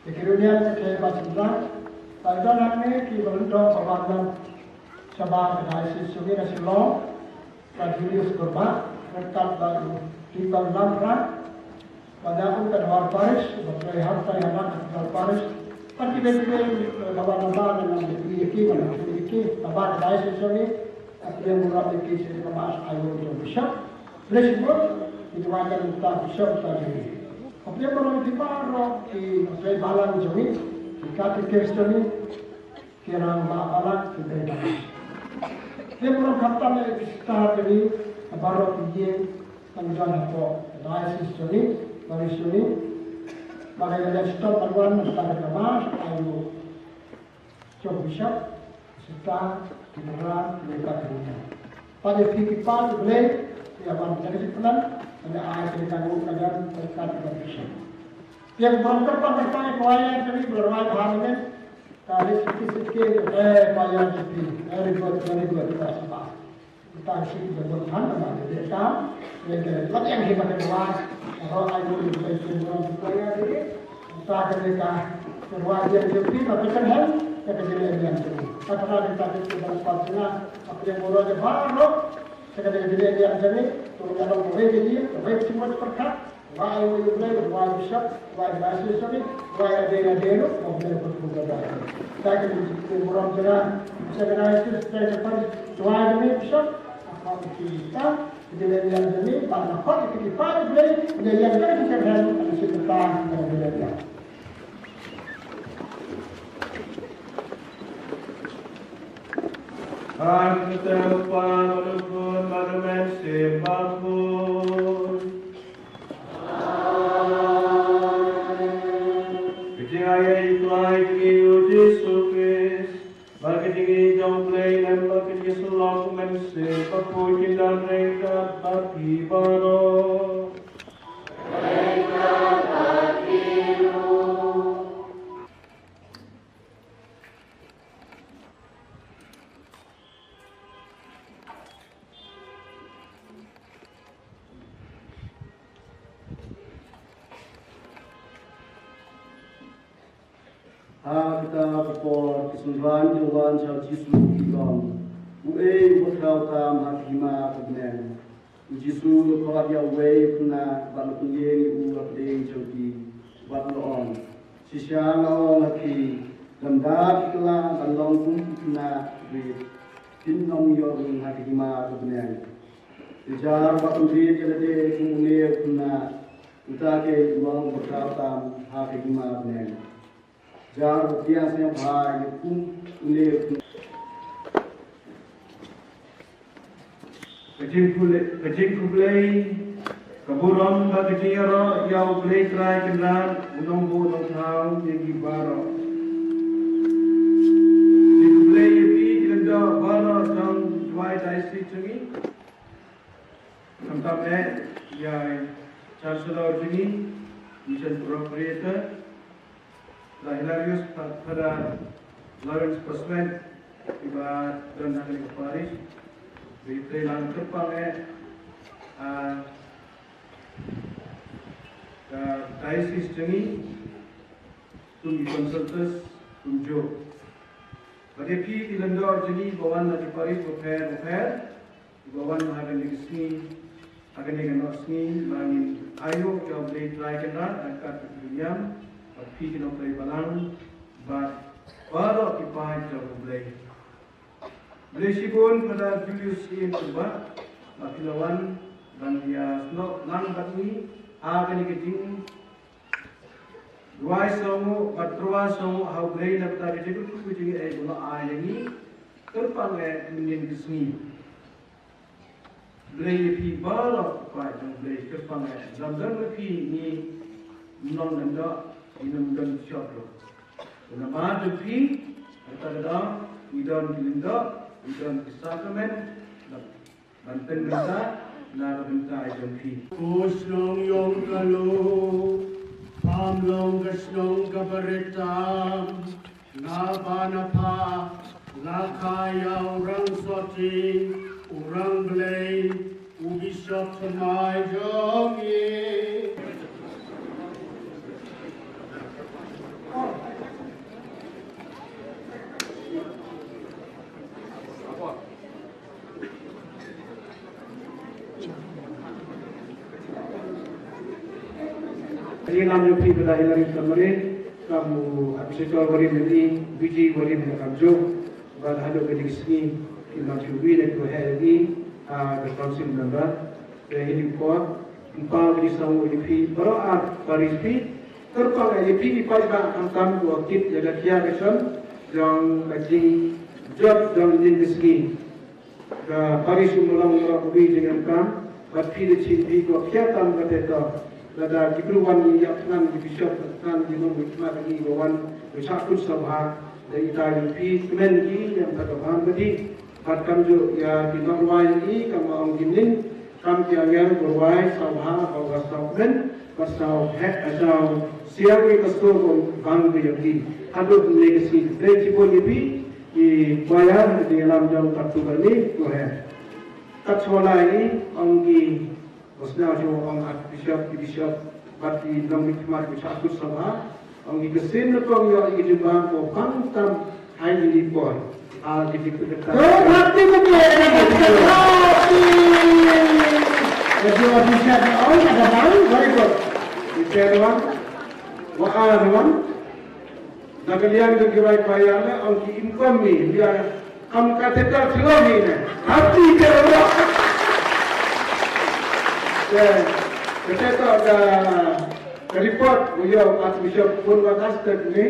Te ki runiat te ki ba sendang, ba don hangne ki ba lyngdoh ba wan shabar ka diocese jong ngi na Shillong, ka Julius Kurbah, ryngkat bad u Deacon Lamphra, bad u Kadwar Parish, bad u Hartai Hanak Kadwar Parish, bad kiwei kiwei, eh, ba wan na ba na nang ïa ki, ba nang ïa ki, ba ka diocese jong ngi, ka pdiang burom ïa ki sha ka mass aïu jong u Bishop. Blei shibun, ngi duwai ïa uta u Bishop uta jong ngi. Ka pdiang burom ïa phi baroh ki, ki balang jong ngi, ki katikis jong ngi, ki rangbah balang, ki dei balang. Pdiang burom khamtam ïa ki sister jong ngi, baroh ki ïing, tang jan hapoh ka diocese jong ngi, parish jong ngi. Ba ka ïa leh shitom ban wan, ban ïa ka mass aïu jong u Bishop, sister, ki para, ki nonghikai, ki nonghikai. Pat ïa phi ki para, U Blei u ïa wan da ka jingpynlong, ban ïa ai kane ka nguh ka dem ryngkat bad u Bishop. Pdiang burom kyrpang kyrpang ïa ka choir jong ngi ba la rwai bha mynne. Ka list ki list ki, eh, choir jong phi. Very good, very good. Ka sngewbha. Kita ki shu ki jabun than namar ka dei ka, dei ka lad ïa ki ba ka dei. Ro ai bu dei ka jingburom ki choir dei. Kita ka dei ka, ka rwai ïa ki ba ka kynhun ïa ka jingïaid ïa ki. Ka kynhun kita ki ba ka pynhun. Ka pynhun burom ïa baroh. Ka dei ka jingïaid ïa ki. Ka dei ka jingburom ïa ki. Ka dei ka jingburom ïa ki. Wai u Blei, wai u Bishop, wai u Bishop, wai u Deacon, wai u Blei, wai u Bishop. Dei ka jingburom jong nga, jong nga, jong nga, jong nga, jong nga, Bishop, apa u Bishop, jong nga, jong nga, bad nga pat u Bishop, u Blei, jong nga, jong nga, jong nga, jong nga, jong nga. Bad ka kyrteng u Kpa bad u Khun bad u Mynsiem Bakhuid. Ka jingaiei U Trai jong ngi U Jisu Khrist, bad ka jingïeit jong U Blei Nongpynim, bad ka jingïasyllok U Mynsiem Bakhuid, kin don ryngkat bad phi baroh. Ha kata ka por ki synran ki la wan sha u Jisu, ki ong, "Uei uba khraw tam ha ka hima ka bneng?" U Jisu u la khot ïa uwei u khynnah bad u la pynïeng ïa u ha pdeng jong ki, bad u la ong, "Shisha nga ong ha phi, lymda phi kylla ban long kum ki khynnah rit, phin ym ïoh rung ha ka hima ka bneng. Te jar uba pynrit ïa lade kum une u khynnah, uta keiñ u long uba khraw tam ha ka hima bneng." Jar ba pdiang sngewbha ïa kum une u khynnah. Ka jingkhublei, ka jingkhublei, ka burom bad ka jingïaroh ïa U Blei Trai Kynrad, U Nongbuh Nongthaw ïa ngi baroh. Jingkhublei ïa phi ki lyngdoh baroh jong Jowai Diocese jong ngi. Khamtam eh ïa i Chancellor jong ngi, Mission Procurator, Brother Hilarius, Fa-, Father Lawrence Pasmet, iba don ha kane ka parish, ba i trei lang kyrpang eh, ah, ka diocese jong ngi, kum ki consultors, kumjuh. Bad ïa phi ki lyngdoh jong ngi ba wan na ki parish bapher bapher, ba wan ha kane ka sngi, ha kane ka noh sngi, ba ngin ayu ïa U Blei Trai Kynrad, ryngkat bad ki nongtrei balang, bad baroh ki paid jong U Blei. Blei shibun Father Julius Ian Kuba, ba phi la wan ban ïa snoh lang bad ngi ha kane ka jingduwai sngewnguh bad tyrwa sngewnguh ha U Blei na ka bynta ka jingkyrkhu ka jingaiei ba u la ai ïa ngi kyrpang eh mynnin ka sngi. Blei ïa phi baroh, paid jong U Blei, kyrpang eh, lada ym don ma phi ngi ym long lyngdoh, ngim don shop ruh. Namar jong phi, kata ka daw ngi don ki lyngdoh, ngi don ki sakramen ban, ban pynbynta na ka bynta jong phi. Ko shnong ïong ka Lum, pham long ka shnong kaba rit tam. Naba na pha la kha ïa u Rang Sohting, u Rang Blei, u Bishop thymmai jong ngi. Ngi lam ïa phi Brother Hilary Samari, kum u Archbishop barim, ngi Bishop barim, ïa kamjuh bad haduh kane ka sngi, ki long kiwei na kiba heh ïa ngi, ah, ka council member. Te ha kane ka por, ym pat, ngi sngew ïa phi baroh ar parish phi, kyrpang ïa phi ki paidbah, khamtam kiba kit ïa ka khia ka shon jong ka jingjot jong kane ka sngi. Ka parish Umlong baroh kawei jingïakam, bad phi da shisha phi ko khia tam kata to. Lada ki briew wan ïa khnang ki bishop, khnang ki nongmihkhmat, ki ba wan ïa shah kut sngewbha, da ita ïa phi kmen ki ïa kata ka bam ka dih. Bad kamjuh ïa ki nongrwai ki, kam ong ki ning, kam ki angel ba rwai sngewbha, ba sngewkmen, ba sngewheh, ba sngewsiang ïa ka sur ba bang ka ïa ki. Haduh kane ka sngi, dei shibun ïa phi, i choir, i lam jong ka tu bani, ko he. Kat shuwa lai ong ki, ba sñiaw shuwa ong Archbishop, ki bishop, bad ki nongmihkhmat ki shah kut sngewbha, ong ki ksien na pong ïoh ki jingbam ko pang tam hai ni por. Ah, ki dik dik tam. Oh, hati ko ko. Hati. Jadi, Archbishop, oh, ada bang, very good. Ite ruang, wa ruang. Na ka liang jong ki rwai choir ne, ong ki im kum mi, ïa, kam cathedral silo mi ne. Hati te ro. Te, te te to ka, ka report, u ïoh Archbishop pun wa kastet ni,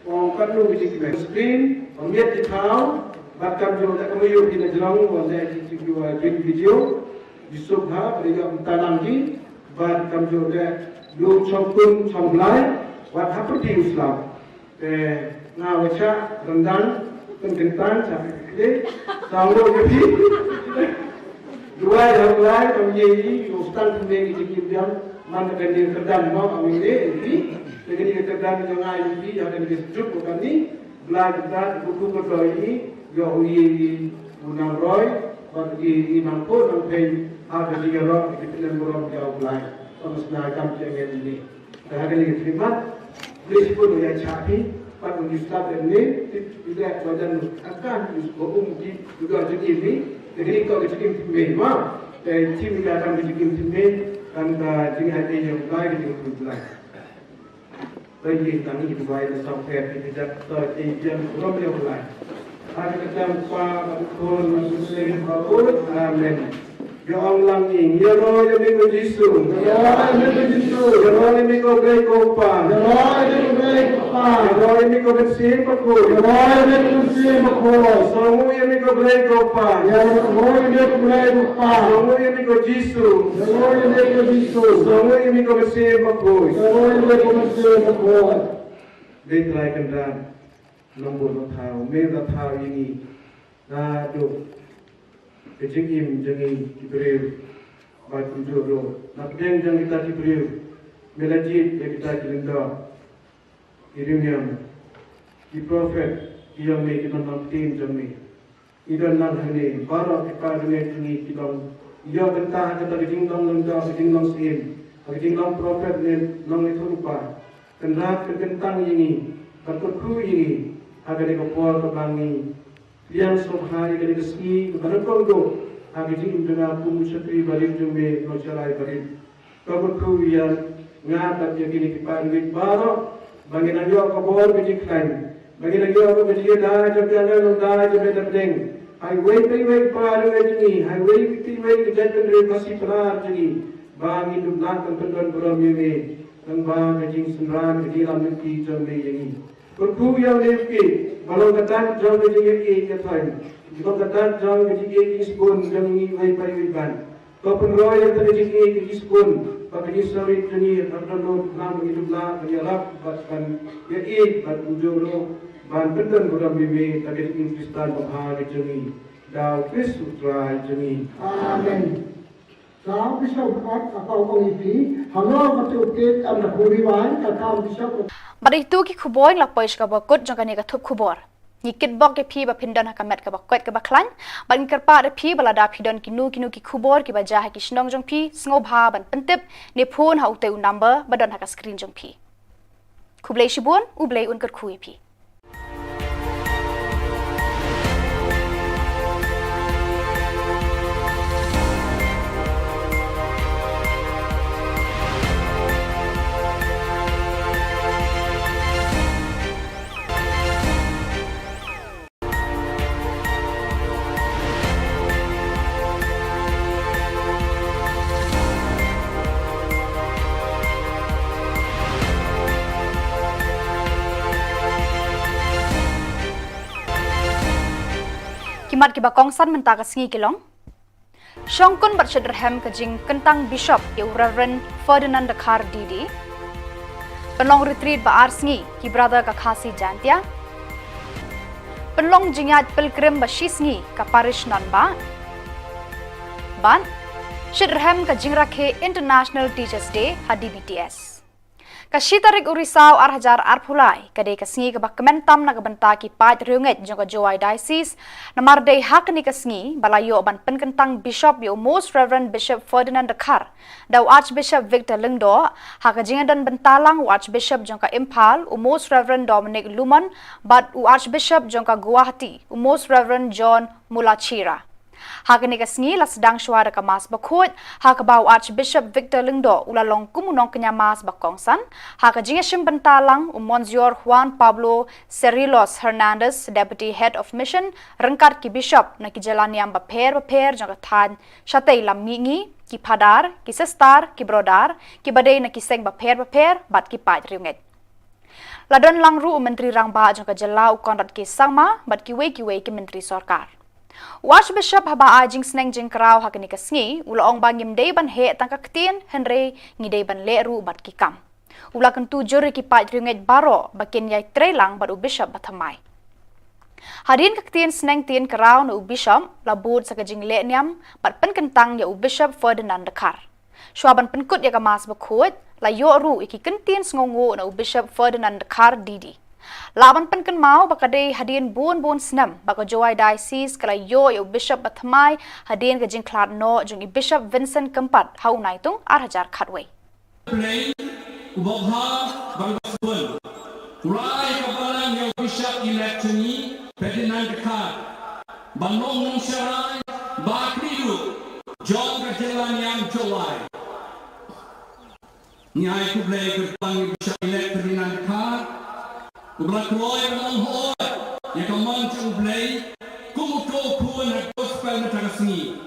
ong katno ki jingkmen. Screen, ong miet ki thaw, bad kamjuh da ka mayu ki na jrong, ong da ki jingkmen video, Yusuf ha, bad ïoh mtanang ki, bad kamjuh da, ïoh chong kum, chong blai, wat hapti u slam. Te nga wa chah ryndang, pynkyntang, chah kli, sawo ïa phi. Duwai ha u Blei, kam ïa i, u stang pynbeit i jingim biang, man ka kane ka kyrdan mo, kam ïa i phi. Te kane ka kyrdan jong nga ïa phi, ïa kane ka sjuk ko kane, Blei kyrdan, ku ku ko doi i, ïa u ïa i, u nang roi, bad i, i nang ko, nang pei, ha ka jingïaroh, i pynlem burom ïa u Blei. Kam sna kam ïa ngi ni. Te ha kane ka khidmat, Blei shibun u ïa chah phi, Pat u ju slap ïa ne, ti, ti leh ba jan akan u ko um ti, u da jingim ni, te kini ko ka jingim ti me ma. Te ti mi ka kan ka jingim ti me, kan ka jingim ai ïa u Blai, ka jingim u Blai. Te ïa tang ïa u Blai na sa phet ïa ka jaka to ïa ïa u rom ïa u Blai. Ha ka kyrteng u Kpa bad u Khun bad u Mynsiem Bakhuid. Amen. Ïa ong lang ïing, ïaroh ïa me ko Jisu. Ïaroh ïa me ko Jisu. Ïaroh ïa me ko Blei ko Kpa. Ïaroh ïa me ko Blei ko Kpa. Ïaroh ïa me ko Mynsiem Bakhuid. Ïaroh ïa me ko Mynsiem Bakhuid. Sngewnguh ïa me ko Blei ko Kpa. Ïaroh ïa me ko Blei ko Kpa. Sngewnguh ïa me ko Jisu. Ïaroh ïa me ko Jisu. Sngewnguh ïa me ko Mynsiem Bakhuid. Ïaroh ïa me ko Mynsiem Bakhuid. Dei Trai Kynrad. Nongbud ba thaw, me ba thaw ïa ngi. Naduh ka jingim jong ngi ki briew. Bad kumjuh ruh na pdeng jong kita ki briew, me la jied ïa kita ki lyngdoh, ki riewniam, ki prophet, ki ïong me, ki nongpynbtien jong me. Ngi don lang hangne, baroh ki para bangeit jong ngi ki long, ïoh bynta ha kata ka jinglong lyngdoh, ka jinglong syiem, ha ka jinglong prophet ne nongïathuhlypa. Kynrad, kynkyntang ïa ngi, bad kyrkhu ïa ngi ha kane ka por kaba ngi pdiang sngewbha ïa kane ka sngi kaba nyngkong duh ha ka jingim jong nga kum u shakri barit jong me, Nongsharai Barit. Ka kyrkhu ïa nga bad ïa kine ki para bangeit baroh ba ngin nang ïoh ka bor ka jingkhlaiñ, ba ngin nang ïoh ka jingïada jong ka nongïada jong ka pdeng ha iwei pa iwei i para bangeit jong ngi, ha iwei pa iwei ka jaitbynriew Khasi Pnar jong ngi, ba ngin dup lad ban pyndon burom ïa me. Tang ba ka jingsynran ka jingïalam lynti jong me ïa ngi. Kyrkhu ïa u Nephi ba long ka dak jong ka jingïeit ïa thaiñ, ba long ka dak jong ka jingïeit jingsbun jong ngi iwei pa iwei ban. To pynroi ïa ka jingïeit jingsbun bad ka jingsngewrit jong ngi, ha ka dohnud ba ngi dup lad ban ïarap bad ban ïeit bad kumjuh ruh ban pyndon burom ïa me da ka jingim Khristan babha ka jong ngi. Da u Khrist u Trai jong ngi. Amen. Sa u Bishop Hart, ka pau kong ïa phi, halor katu u case, am da khuri wai, ka kam Bishop. Bad ito ki khubor la poi sha kaba kut jong kane ka thup khubor. Ngi kitbok ïa phi ba phin don ha ka met kaba koit kaba khlaiñ, bad ngi kyrpad ïa phi ba lada phi don kino kino ki khubor kiba jia ha ki shnong jong phi, sngewbha ban pyntip ne phone ha utei u number ba don ha ka screen jong phi. Khublei shibun, U Blei un kyrkhu ïa phi. Ki mat kiba kongsan mynta ka sngi ki long: Shongkun bad shitrhem ka jingkyntang Bishop ïa u Reverend Ferdinand Dkhar D D. Pynlong retreat ba ar sngi ki Brother ka Khasi Jaintia. Pynlong jingïaid pilgrim ba shi sngi ka Parish Nanbah. Bad shitrhem ka jingrakhe International Teachers Day ha D B T S. Ka shi tarik u Risaw ar hajar arphew lai ka dei ka sngi kaba kmen tam na ka bynta ki paid riewngeit jong ka Jowai Diocese, namar dei ha kane ka sngi ba la ïoh ban pynkyntang Bishop ïa u Most Reverend Bishop Ferdinand Dkhar da u Archbishop Victor Lyngdoh, ha ka jingdon bynta lang u Archbishop jong ka Imphal, u Most Reverend Dominic Lumon, bad u Archbishop jong ka Guwahati, u Most Reverend John Mulachira. Ha kane ka sngi la sdang shuwa da ka Mass bakhuid, ha kaba u Archbishop Victor Lyngdoh u la long kum u nongkñia Mass ba kongsan, ha ka jingïashim bynta lang u Monsignor Juan Pablo Cerrillos Hernandez, Deputy Head of Mission, ryngkat ki Bishop na ki jylla niam bapher bapher jong ka thaiñ shatei lam mihngi, ki Phadar, ki Sister, ki Brother, kiba dei na ki seng bapher bapher, bad ki paid riewngeit. La don lang ruh u Myntri Rangbah jong ka jylla u Conrad K Sangma, bad kiwei kiwei ki myntri sorkar. U Archbishop haba ai jingsneng jingkraw ha kane ka sngi, u la ong ba ngim dei ban heh tang ka ktien, hynrei ngi dei ban leh ruh bad ki kam. U la kyntu jur ïa ki paid riewngeit baroh ba kin ïai trei lang bad u Bishop bathymmai. Hadien ka ktien sneng ktien kraw na u Bishop, la bud sa ka jingleh niam bad pynkyntang ïa u Bishop Ferdinand Dkhar. Shuwa ban pynkut ïa ka Mass bakhuid, la ïoh ruh ïa ki kyntien sngewnguh na u Bishop Ferdinand Dkhar D D. Lah ban pynkynmaw ba ka dei hadien bun bun snem ba ka Jowai Diocese ka la ïoh ïa u Bishop bathymmai hadien ka jingkhlad noh jong i Bishop Vincent Kympat ha u Naitung ar hajar khatwei. Blei, u bok ha, bang bok bun. Rai ka balang ïa u Bishop Elect jong ngi, Ferdinand Dkhar, ban long nongshakri ba khlieh jong ka jylla Niam Jowai. Ngi ai khublei kyrpang ïa u Bishop Elect Ferdinand Dkhar, uba la kloi ban ong hooid ïa ka mon jong U Blei, kum uto u khun ha gospel mynta ka sngi,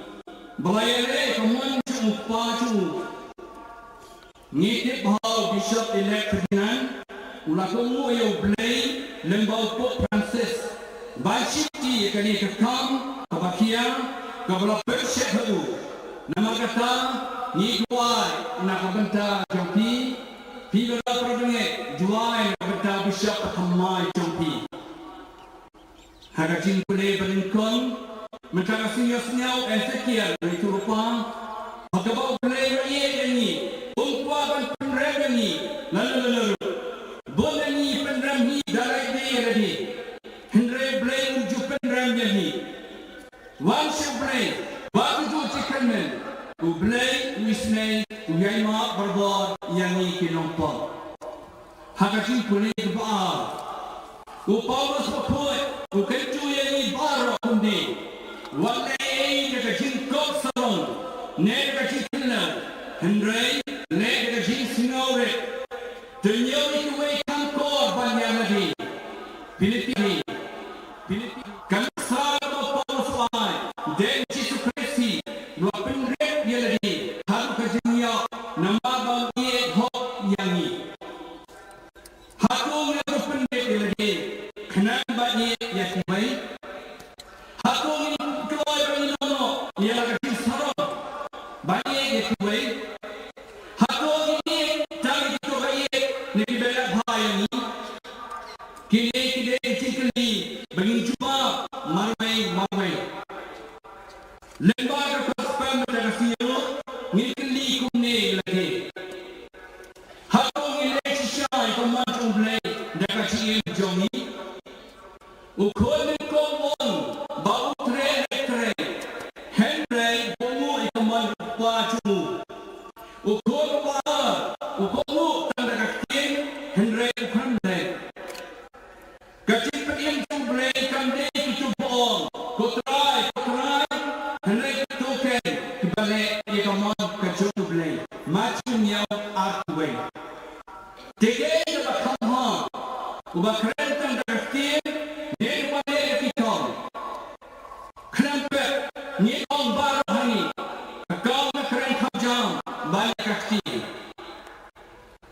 ba la ïaleh ïa ka mon jong u kpa jong u. Ngi tip ba u Bishop Elect Ferdinand u la kohnguh ïa U Blei lyngba u Pope Francis ban shimti ïa kane ka kam kaba khia kaba la pynshet ha u. Namar kata ngi duwai na ka bynta jong phi, phi baroh para bangeit, duwai na ka bynta u Bishop ba thymmai jong phi. Ha ka jingpule ba nyngkong, mynta ka sngi ïohsngew Ezekiel u ïathuhlypa ba kaba U Blei u la ïeit ïa ngi, um kwah ban pynrem ïa ngi lano lano ruh. Bun na ngi pynrem hi da lade ïa lade, hynrei U Blei um ju pynrem ïa ngi. Wan sha U Blei bad to ju jingkyrmen, U Blei u isynei, u ïai map barabor ïa ngi ki nongpop. Ha ka jingpule kaba ar, u Paulus bakhuid u kyntu ïa ngi baroh kumne: wat leh ei ei da ka jingkop sarong ne da ka jingkynlew, hynrei leh da ka jingsngewrit. To ñiew ïa kiwei kham kor ban ïa lade. Philippi, Philippi. Ka nuksa kaba u Paulus u ai, dei u Jisu Khrist hi u la pynrit ïa lade haduh ka jingïap namar ba u ïeit hok ïa ngi. Hato ngi la pynbeit ïa lade khnang ban ïeit ïa kiwei? Hato ngi kloi ban ïeh noh ïa la ka jingsarong ban ïeit ïa kiwei? Hato ngi ïeit tang ïa kito ba ïeit ne kiba ïeit bha ïa ngi? Kine ki dei ki jingkylli ba ngin jubab marwei marwei. Lyngba ka gospel mynta ka sngi ruh ngin kylli kumne ïa lade. Hato ngi leh shisha ïa ka mon jong U Blei da ka jingim jong ngi? U khun nyngkong u ong ba u trei leh trei, hynrei u kohnguh ïa ka mon u kpa jong u. U khun uba ar u kohnguh tang da ka ktien, hynrei u khlem leh. Ka jingpynim jong U Blei kam dei kito ba ong, ko Trai, ko Trai, hynrei kito ken kiba leh ïa ka mon ka jong U Blei. Mathaios arphew wei. Te kaei kaba kham bha, uba kren tang da ka ktien ne uba leh ïa ki kam? Khlem pep, ngi ong baroh hangne, ka kam ka kren kham jam ban leh ka ktien.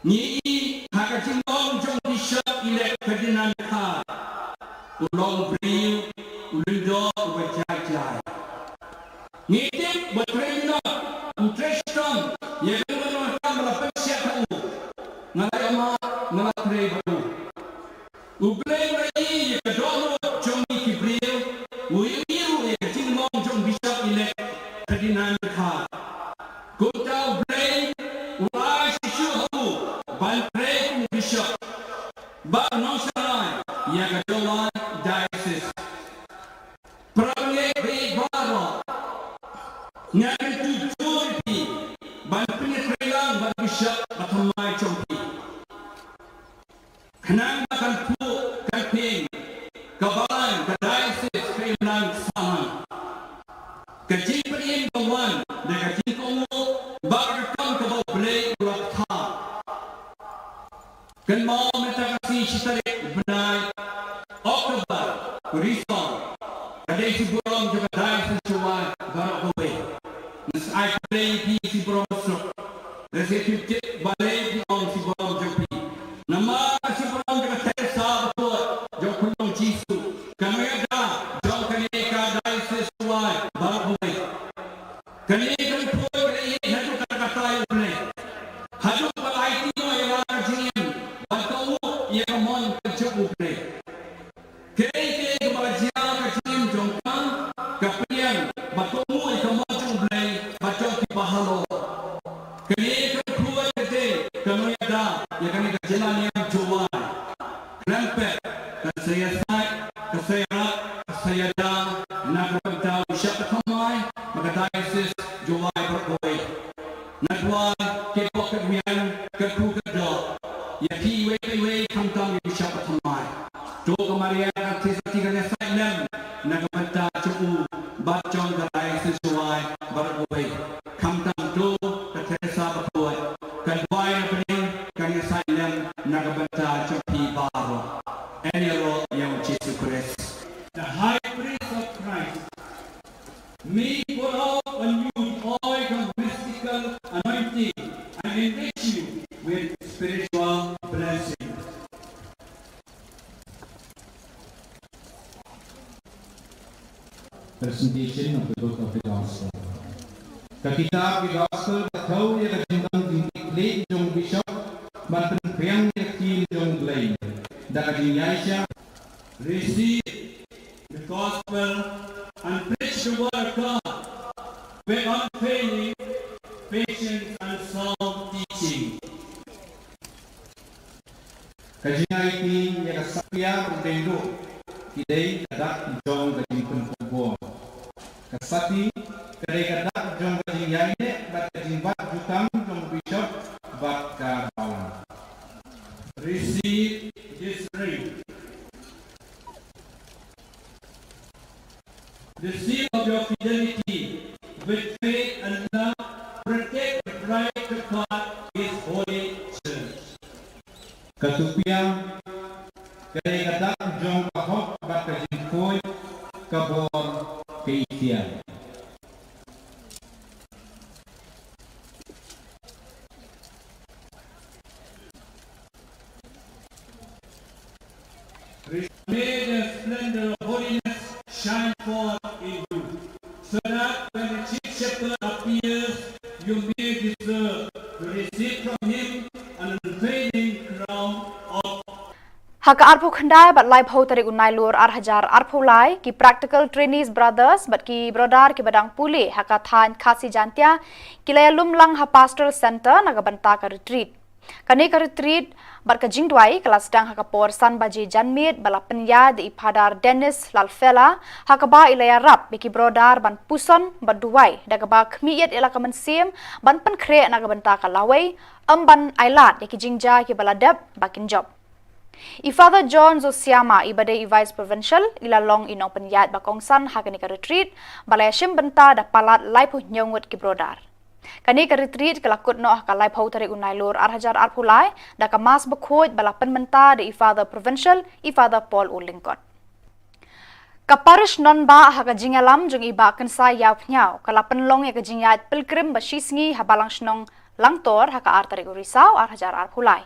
Ngi i ha ka jinglong jong Bishop Elect Ferdinand Dkhar, u long u briew u lyngdoh uba jai jai. Ngi tip ba trei minot, u trei shitom ïa kano kano ka kam ba la pynshai ha u. Nga la ïa mad, nga la trei bad u. U Blei u la ïohi ïa ka dohnud jong ngi ki briew, u ïohi ruh ïa ka jinglong jong Bishop Elect Ferdinand Dkhar. Kumta U Blei u la ai shisha ha u ban trei kum u bishop bad nongshakri ïa ka Jowai Diocese. Para bangeit baroh, nga kyntu jur ïa phi ban pynïatreilang bad u bishop ba thymmai jong phi. Khnang ba kan phuh kan pyrshang ka balang ka diocese ka imlang samla. Ka jingpynim ka wan da ka jingkohnguh bad ka kam kaba U Blei u la pynthikna. Kynmaw mynta ka sngi shi tarik bnai October, Risong, ka dei shi burom jong ka diocese Jowai baroh kawei. Nga ai khublei ïa phi shi burom suk. Nga sngewthuh balei phi ong shi burom jong phi. Namar shi burom jong ka Theresa bakhuid jong u Khunlung Jisu, ka nongïada jong kane ka diocese Jowai baroh kawei. Kane ka nongpynim ka la ïaid haduh katta katta ïa U Blei, haduh ba la aiti noh ïa la ka jingim ban kohnguh ïa ka mon ka jong U Blei. Kaei kaei kaba la jia ka jingim jong ka, ka pyrshang ban kohnguh ïa ka mon jong U Blei bad jong kiba halor. Kane ka nongpynim ka dei ka nongïada ïa kane ka jylla Niam Jowai. Khlem pep, kan sa ïasaid, kan sa ïarap, kan sa ïada na ka bynta u bishop ba thymmai bad ka diocese Jowai baroh kawei. Nga duwai, katkum ka win, ka kyrkhu ka doh ïa phi iwei pa iwei, khamtam ïa u bishop ba Maria ka Theresa kan ïasaid lem na ka bynta jong u bad jong ka Rai Seng Shawai baroh kawei. Khamtam to ka Theresa bakhuid, ka duwai na bneng kan ïasaid lem na ka bynta jong phi baroh. Ïaroh ïa u Jisu Khrist. The High Priest of Christ may pour out on you the oil of mystical anointing and enrich you with spiritual blessing. Presentation of the Book of the Gospel. Ka kitab ki Gospel ka thew ïa ka jingdon jingkitkhlieh jong u Bishop ban pynphriang ïa ka ktien jong U Blei da ka jingïaishah. Receive the gospel and preach the word of God with unfailing patience and sound teaching. Ka jingaiti ïa ka Satia Rudengduh ki dei ka dak jong ka jingpynkup bor. Ka Sati ka dei ka dak jong ka jingïaineh bad ka jingbat jutang jong u Bishop bad ka balang. Receive this ring. The seal of your fidelity with faith and love, protect the bride of God, His holy church. Ka Tupiang ka dei ka dak jong ka hok bad ka jingkhuid, ka bor, ka iktiar. May the splendor of holiness shine forth in you, so that when the chief shepherd appears, you may deserve to receive from him an unfailing crown of Ha ka arphew khyndai bad laiphew tarik u Nailur ar hajar arphew lai, ki Practical Trainees Brothers bad ki Brodar kiba dang pule ha ka thaiñ Khasi Jaintia ki la ïalum lang ha Pastoral Centre na ka bynta ka retreat. Kane ka retreat bad ka jingduwai ka la sdang ha ka por san baje janmiet ba la pynïaid da i Phadar Dennis Lalfela, ha kaba i la ïarap ïa ki Brodar ban puson bad duwai da kaba khmih ïa la ka mynsiem ban pynkhreh na ka bynta ka lawei, ym ban ailad ïa ki jingjia kiba la dep ba kin jop. I Father John Zosiama, iba dei i Vice Provincial, i la long i nongpynïaid ba kongsan ha kane ka retreat ba la ïashim bynta da palat laiphew hynñiew ngut ki Brodar. Kane ka retreat ka la kut noh ha ka laiphew tarik u Nailur ar hajar arphew lai da ka Mass bakhuid ba la pynmynta da i Father Provincial, i Father Paul U Lyngkot. Ka Parish Nongbah ha ka jingïalam jong i Bah Kynsai Ïawphniaw ka la pynlong ïa ka jingïaid pilgrim ba shisngi ha Balang Shnong Langtor ha ka ar tarik u Risaw ar hajar arphew lai.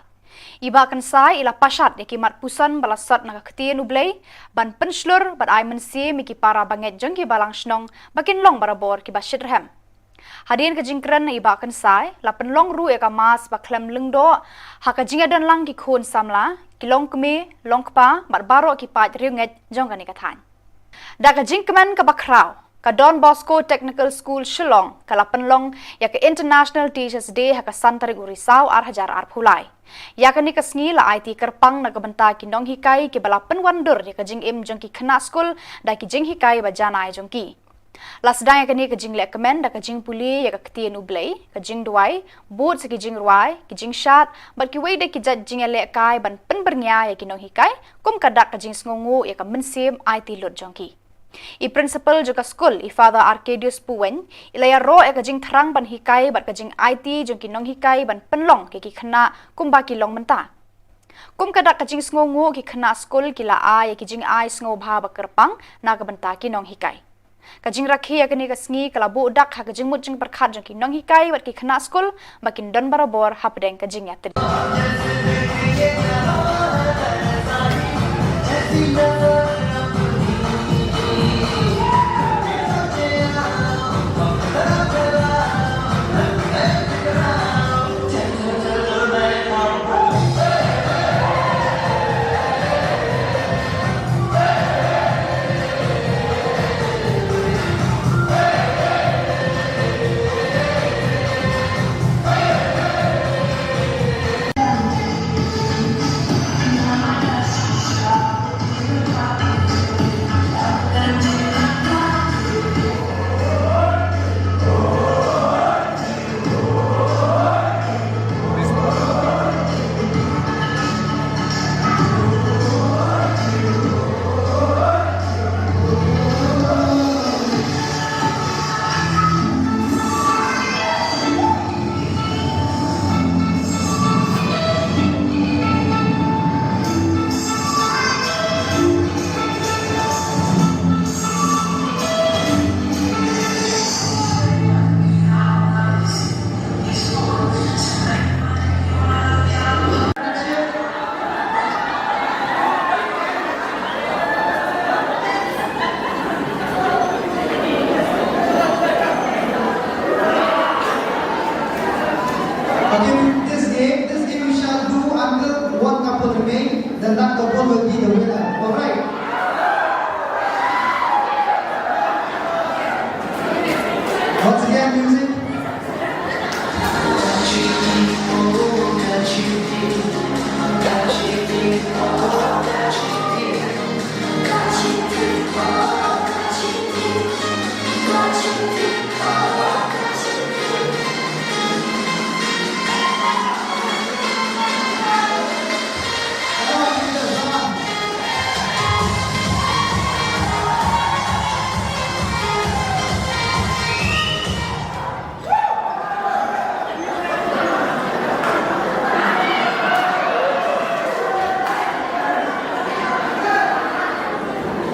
I Bah Kynsai i la pashat ïa ki mat puson ba la sot na ka ktien U Blei ban pynshlur bad ai mynsiem ïa ki para bangeit jong ki Balang Shnong ba kin long barabor kiba shitrhem. Hadien ka jingkren na i Bah Kynsai, la pynlong ruh ïa ka Mass ba khlem lyngdoh ha ka jingïadon lang ki khun samla, ki longkmie, longkpa bad baroh ki paid riewngeit jong kane ka thaiñ. Da ka jingkmen kaba khraw, ka Don Bosco Technical School Shillong ka la pynlong ïa ka International Teachers' Day ha ka san tarik u Risaw ar hajar arphew lai. Ïa kane ka sngi la aiti kyrpang na ka bynta ki nonghikai kiba la pynwandur ïa ka jingim jong ki khynnah skul da ki jinghikai ba janai jong ki. La sdang ïa kane ka jingleh kmen da ka jingpule ïa ka ktien U Blei, ka jingduwai, bud sa ki jingrwai, ki jingshad bad kiwei de ki jait jingïalehkai ban pynbyrngia ïa ki nonghikai, kum ka dak ka jingsngewnguh ïa ka mynsiem aiti lut jong ki. I Principal jong ka skul, i Father Arcadius Puweiñ, i la ïaroh ïa ka jingthrang ban hikai bad ka jingaiti jong ki nonghikai ban pynlong ïa ki khynnah kumba ki long mynta. Kum ka dak ka jingsngewnguh, ki khynnah skul ki la ai ïa ki jingai sngewbha ba kyrpang na ka bynta ki nonghikai. Ka jingrakhe ïa kane ka sngi ka la buh dak ha ka jingmut jingpyrkhat jong ki nonghikai bad ki khynnah skul ba kin don barabor hapdeng ka jingïatylli.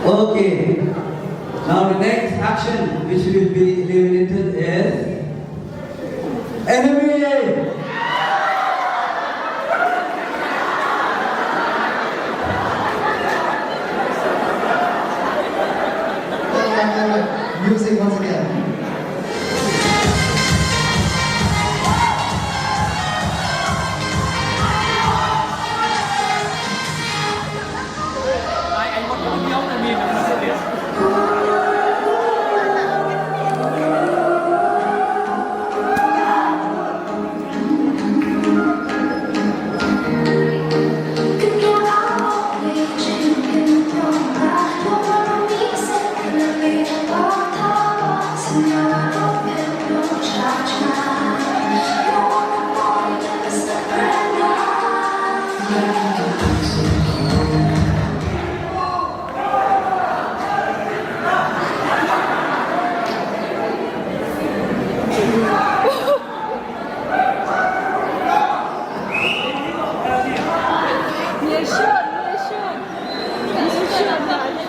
Okay. Now the next action which will be eliminated is enemy. Music once again.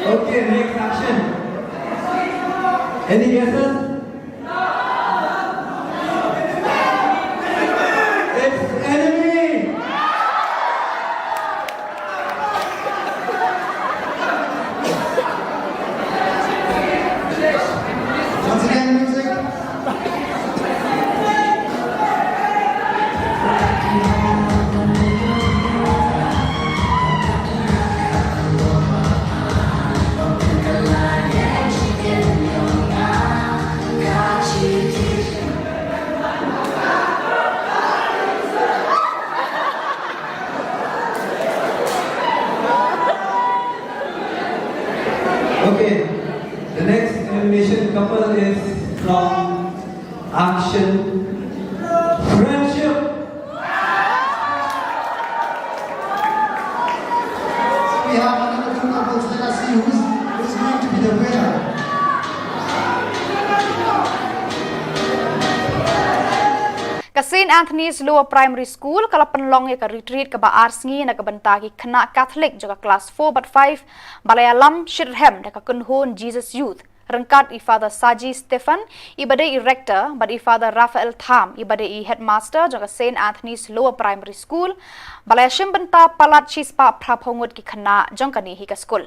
Okay, next action. Any guesses? It's enemy. Once again, music. Okay, the next elimination couple is from Action Friendship. We have another two couples. Let us see who's, who's going to be the winner. Ka Saint Anthony's Lower Primary School ka la pynlong ïa ka retreat kaba ar sngi na ka bynta ki khynnah Catholic jong ka klas four bad five ba la ïalam shitrhem da ka kynhun Jesus Youth, ryngkat i Father Saji Stephan, iba dei i Rector, bad i Father Raphael Tham, iba dei i Headmaster jong ka Saint Anthony's Lower Primary School, ba la ïashim bynta palat shispah phraphew ngut ki khynnah jong kane hi ka skul.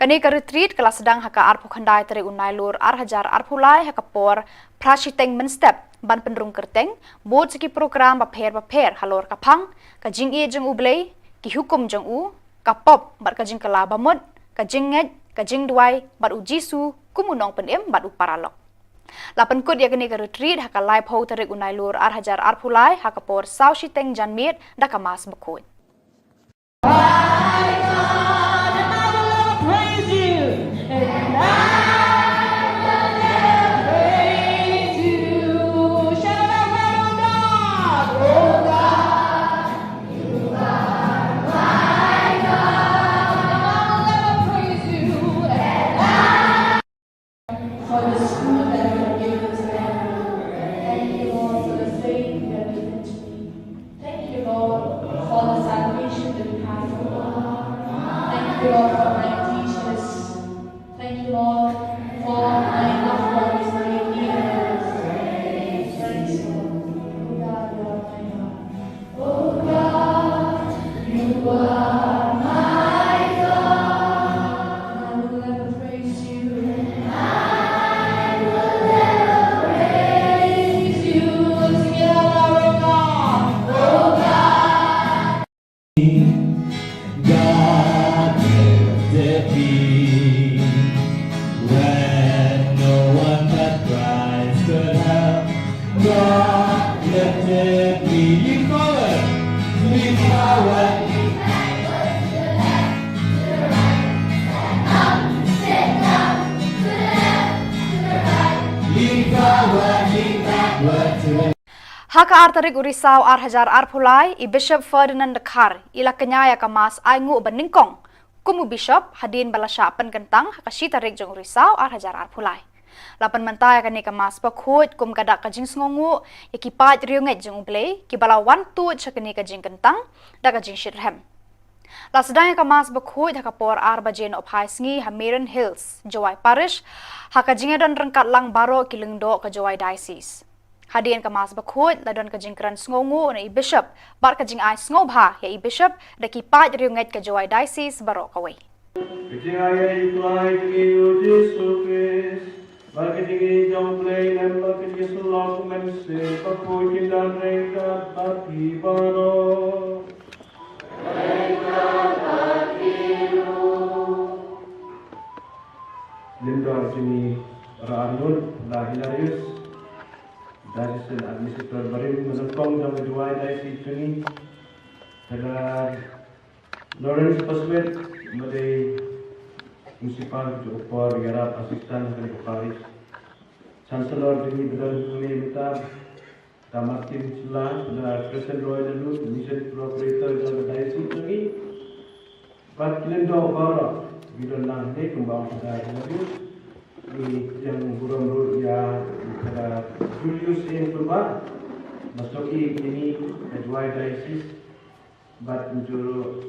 Kane ka retreat ka la sdang ha ka arphew khyndai tarik u Nailur ar hajar arphew lai ha ka por phra shiteng mynstep ban pynrung kyrteng, bud sa ki program bapher bapher halor ka phang, ka jingïeit jong U Blei, ki hukum jong u, ka pop bad ka jingkylla bamut, ka jingngeit, ka jingduwai bad U Jisu kum u nongpynim bad u paralok. La pynkut ïa kane ka retreat ha ka laiphew tarik u Nailur ar hajar arphew lai ha ka por saw shiteng janmiet da ka Mass bakhuid. For the school that you have given to them. Thank you, Lord, for the faith you have given to me. Thank you, Lord, for the salvation that you have for me. Thank you, Lord, for my teachers. Thank you, Lord, for my loved ones, my dear ones. Praise God. Oh God, you are my God. Oh God, you are my God. And I will ever praise you. And I will ever praise you. Together, oh God. Oh God. God lifted me when no one but Christ could help. God lifted me. Lean forward. Lean forward. Lean forward, lean backward to the Ha ka ar tarik u Risaw ar hajar arphew lai, i Bishop Ferdinand Dkhar i la kñia ïa ka Mass ainguh ba nyngkong kum u Bishop hadien ba la shah pynkyntang ha ka shi tarik jong u Risaw ar hajar arphew lai. La pynmynta ïa kane ka Mass bakhuid kum ka dak ka jingsngewnguh ïa ki paid riewngeit jong U Blei kiba la wan tuid sha kane ka jingkyntang da ka jingshitrhem. La sdang ïa ka Mass Bakhuid ha ka por ar baje nohphai sngi ha Marin Hills, Jowai Parish, ha ka jingïadon ryngkat lang baroh ki lyngdoh ka Jowai Diocese. Hadien ka Mass Bakhuid la don ka jingkren sngewnguh na i Bishop bad ka jingai sngewbha ïa i Bishop da ki paid riewngeit ka Jowai Diocese baroh kawei. Ka jingai ïa i Trai jong ngi u Jisu Khrist, bad ka jingïeit jong u Blei Lem, bad ka jingïasyllok u Mynsiem Bakhuid kin don ryngkat bad phi baroh. Lyngdoh jong ngi Brother Arnold, Brother Hilarius, Diocesan Administrator barim, ba nyngkong jong ka Jowai Diocese jong ngi, Brother Lawrence Pasmit, ba dei Principal jong ka por ïarap, Assistant ha kane ka parish. Chancellor jong ngi ba don hangne mynta, Doctor Martin Shylla, Doctor Crescent Roy Lalut, Mission Coordinator jong ka Diocese jong ngi. Bad ki lyngdoh baroh, ki don lang hangne kumba ong Brother Lalut. Ngi ïeng burom ruh ïa Brother Julius Eng Kurbah, ba snohkti ïa ngi ka Jowai Diocese. Bad kumjuh ruh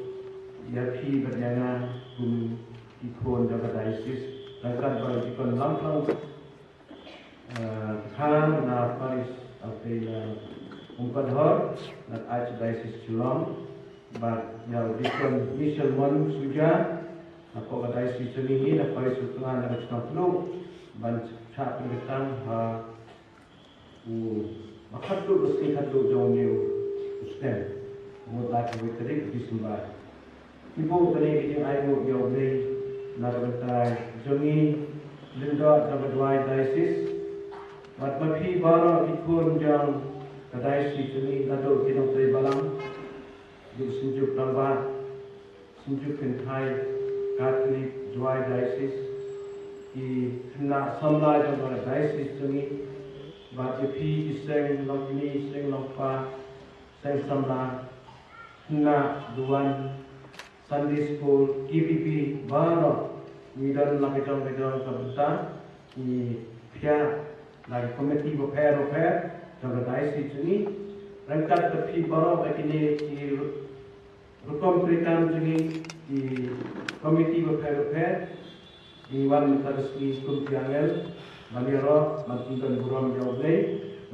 ïa phi bad ïa nga kum ki khun jong ka Diocese. Ryngkat bad u Deacon Lamphrang, eh, Dkhar na Parish Alpei na Umpadhor na Archdiocese Shillong. Bad ïa u Deacon Michel Mon Suja, na ka Diocese jong ngi na Parish Utnga na ka Chnong Tluh. Ban shah pynkyntang ha u ba khatduh ka sngi khatduh jong une u snem. Mut la ka wei tarik December. Ngi buh kane ka jingainguh ïa u Blei na ka bynta jong ngi, lyngdoh jong ka Jowai Diocese. Bad ma phi baroh ki khun jong ka Diocese jong ngi, naduh ki nongtrei balang, ki synjuk rangbah, Synjuk Kynthai Katholik Jowai Diocese, ki khynnah samla jong ka Diocese jong ngi, bad ïa phi ki seng longkmie, seng longkpa, seng samla, khynnah duwan, Sunday School, K B B, baroh ngi don la ka jong ka jong ka bynta, ngi phiah la ki komiti bapher bapher jong ka Diocese jong ngi, ryngkat bad phi baroh ha kine ki rukom treikam jong ngi, ki komiti bapher bapher, ngi wan mynta ka sngi kum ki angel ban ïaroh ban pyndon burom ïa u Blei,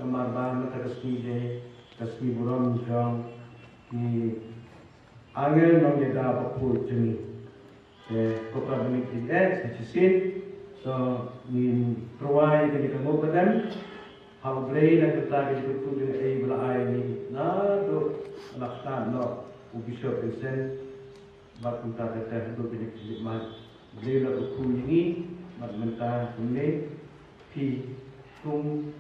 namar ba mynta ka sngi dei ka sngi burom jong ki angel nongïada bakhuid jong ngi. Te ko Kpa Benedict sa shisien, to ngin pyrshang ïa kane ka nguh ka dem ha u Blei na ka bynta ka jingkyrkhu jong ngi ba la ai ïa ngi naduh ba la khlad noh u Bishop Vincent, bad kumta kata haduh kine ki jingmut. U Blei u la kyrkhu ïa ngi bad mynta kumne phi kum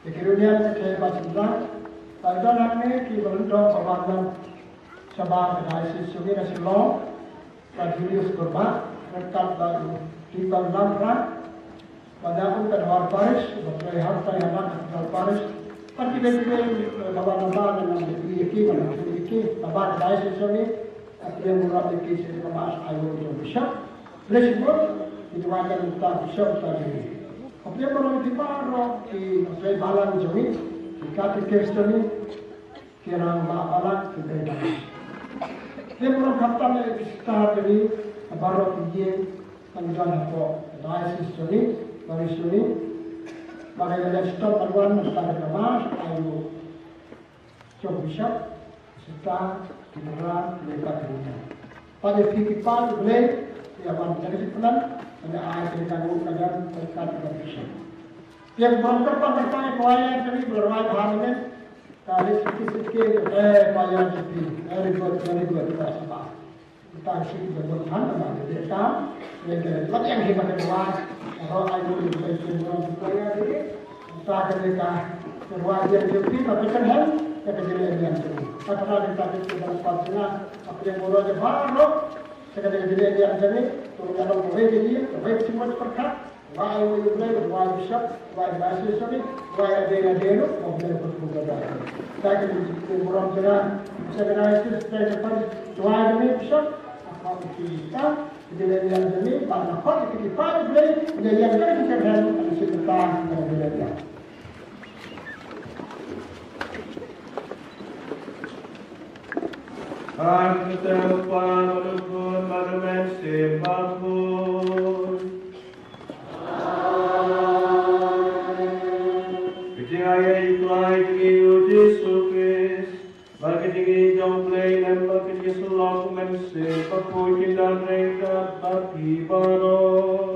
Te ki runiat te ke ba chimra, ta don hangne Shabar ka Diocese jong ngi na Shillong, ka Julius Kurbah, ryngkat bad u Peter Lamra, bad u Kadwar Parish, bad u Hartai Hanak Kadwar Parish, bad kiwei kiwei, eh, ba wan naba na nang ïa ki, ba nang ïa ki, shabar ka Diocese jong ngi, ka pdiang burom ïa ki sha ka Mass Aïu jong u Bishop. Blei shibun, ki duwai na ka bynta u Bishop jong ngi. Ka pdiang burom ïa ki baroh ki nongtrei balang jong ngi, ki katikis jong ngi, ki rangbah balang, ki briew balang. Te burom khamtam ïa ki sister jong ngi, baroh ki ïing, ki don hapoh Diocese jong ngi, Parish jong ngi. Ba ka ïa leh shitom ban wan, ban ïa ka Mass Aïu jong u Bishop, sister, ki para, ki lei, ki briew. Bad ïa phi ki paid U Blei, ïa wan ïa ka jingpynlong, ban ïa ai ka jingkyrkhu ka jan, ka kat ka Bishop. Ïa burom kyrpang kyrpang ïa ka choir jong ngi, ba la rwai bha mynne. Ka list ki sit ki, eh, choir jong phi. Very good, very good, ka sngewbha. Kita ki sit ki burom bha, ba la dei kam. Ïa ka, la ïa hi ba ka choir. Ro ai bu ïa ka choir jong phi. Kita ka dei ka, ka choir jong phi, ba ka kan hem, ïa ka jingïaid jong phi. Ka para kita ki sit ki burom bha, ba ka dei burom jong phi. Sa ka dei ka jingïaid jong ngi, to ngin ïa long kawei ka ïing, kawei ka jingmut pyrkhat, wai u Blei, wai u Bishop, wai u Diocese jong ngi, wai ïa dei ïa dei ruh, u Blei u pynkup ïa ka. Sa ka dei ka jingburom jong nga, sa ka dei ka jingburom jong ngi, Bishop, ka khot ïa ki kita, ka jingïaid jong ngi, bad ka khot ïa ki paid U Blei, ïa ïa ka jingkyrkhu, ka jingkyrkhu, ka jingkyrkhu. Bad ka kyrteng u Kpa bad u Khun bad u Mynsiem Bakhuid. Ka jingaiei U Trai jong ngi U Jisu Khrist, bad ka jingïeit jong U Blei Kynrad, bad ka jingïasyllok U Mynsiem Bakhuid, kin don ryngkat bad phi baroh.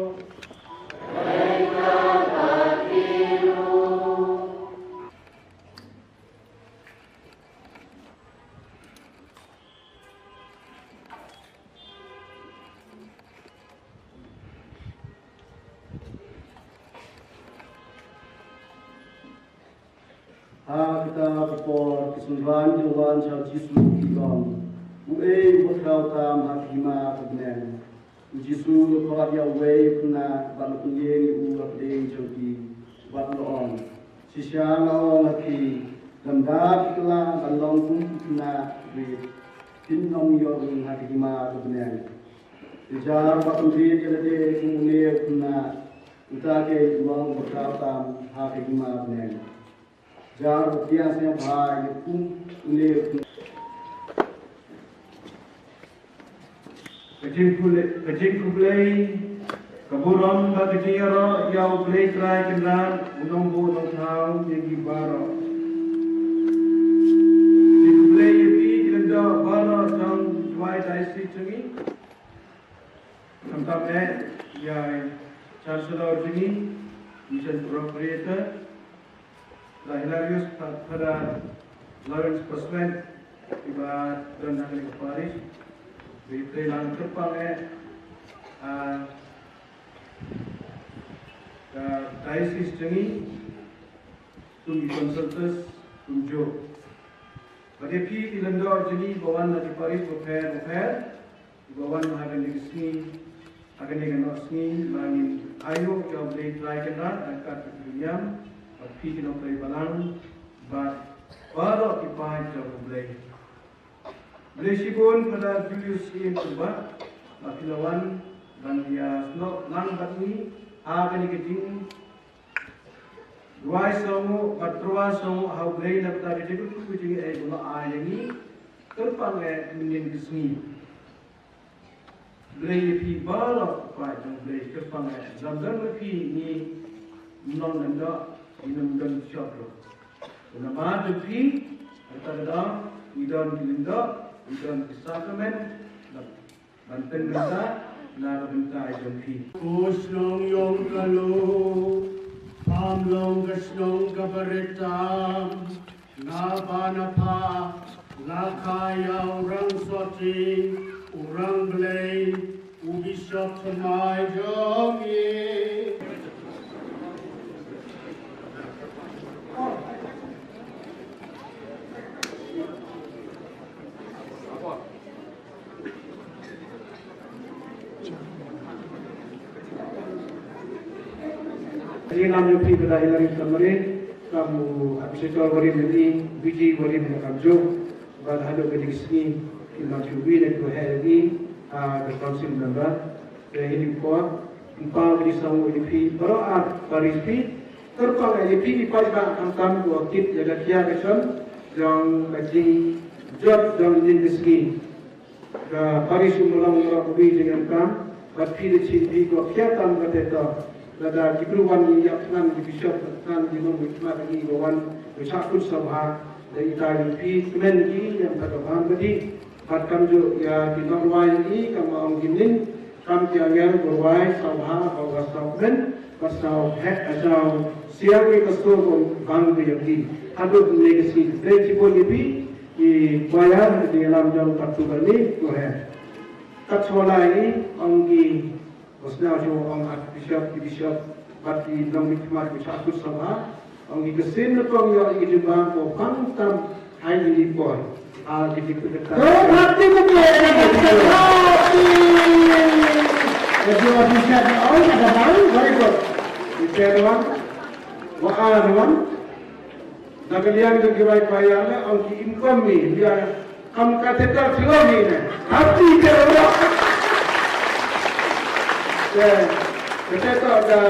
Ha kata ka por ki synran ki la wan sha U Jisu, ki ong, uei uba khraw tam ha ka hima ka bneng? U Jisu u la khot ïa uwei u khynnah bad u la pynïeng ïa u ha pdeng jong ki, bad u la ong, shisha nga ong ha phi, lymda phi kylla ban long kum u khynnah, phin ym ïoh rung ha ka hima ka bneng. Te jar ba pynrit ïa lade kum une u khynnah, uta te u long uba khraw tam ha ka hima bneng. Jar ba pdiang sngewbha ïa kum une u khynnah. Ka jingkhublei, ka jingkhublei, ka burom bad ka jingïaroh ïa U Blei Trai Kynrad, U Nongbuh Nongthaw ïa ngi baroh. Jingkhublei ïa phi ki lyngdoh baroh jong Jowai Diocese jong ngi. Khamtam eh ïa i Chancellor jong ngi, Mission Procurator, Brother Hilarius, Father Lawrence Paswen, iba don ha kane ka parish, ba i trei lang kyrpang eh, ah, ka diocese jong ngi, kum ki consultors, kumjuh. Bad ïa phi ki lyngdoh jong ngi ba wan na ki parish bapher bapher, ba wan ha kane ka sngi, ha kane ka noh sngi, ba ngin aïu ïa U Blei Trai Kynrad, ha ka kat ka niam, bad phi ki nongtrei balang, bad baroh ki paid jong U Blei. Blei shibun Father Julius Ian Kurbah, ba phi la wan ban ïa snoh lang bad ngi ha kane ka jingduwai sawdong bad tyrwa sawdong ha U Blei na ka bynta ka jingkyrkhu ka jingaiei ba la ai ïa ngi kyrpang eh mynnin ka sngi. Blei ïa phi baroh, paid jong U Blei, kyrpang eh, lada ym don ma phi ngim long lyngdoh, ngim don shop ruh. Namar jong phi, kata ka daw, ngi don ki lyngdoh, ngi don ki sakramen, ban pynbynta na ka bynta jong phi. Ko shnong jong ka Lum, pham long ka shnong kaba rit tam. Naba na pha la kha ïa u rang sotti, u rang Blei, u Bishop thymmai jong ngi. Ngi lam ïa phi ba da Hillary Samari, kam u Archbishop Warim ïa ngi, Biji Warim ïa kam juk, bad haduh ka jingsngi, ki lam shu wi na ki waheh ïa ngi, ah, ka council member, te hi ni por, ym pau ki saw ïa phi, baroh ar parish phi, kyrpang ïa phi, i paidbah khamtam ko kit ïa ka khia ka shon, jong ka jingjot, jong ka jingsngi. Ka parish u Mawlong Umrok ubi jingem kam, bad phi da chin phi ko khia tam ka te to. Lada ki bru wan ngi ïap ngan ki bishop, ngan ki nong ki khmat ngi ba wan, ki shah kut sawha, da ita ïa phi, kmen ki, ïa ta ka bam ka di. Bad kam ju ïa ki nong rwai ngi, kam ong ki ning, kam ki angel ba rwai, sawha, ba wa saw kmen, ba saw heh, ba saw siang ngi ka so ko bang ka ïa ki. Haduh ne ka si, dei ki bun ïa phi, I choir, i lam jong patu bani, go ahead. Kat chola i, ong ki, bosna jo ong Archbishop, ki bishop, bad ki nong ki khmat ki shah kut sawha, ong ki ka sien na kong ïoh i ki jubab ko pang tam hai i poi. Ah, ki ki kut tam. Oh, hati betul, hati. Jadi, Archbishop, oh, ada bang, very good. Di Teruan, Wa Aruan, Na ka liang jong ki bai choir ne, ong ki income mi, ïa, kam ka te ta silo mi ne. Hati te ro. Te, te te ta ka,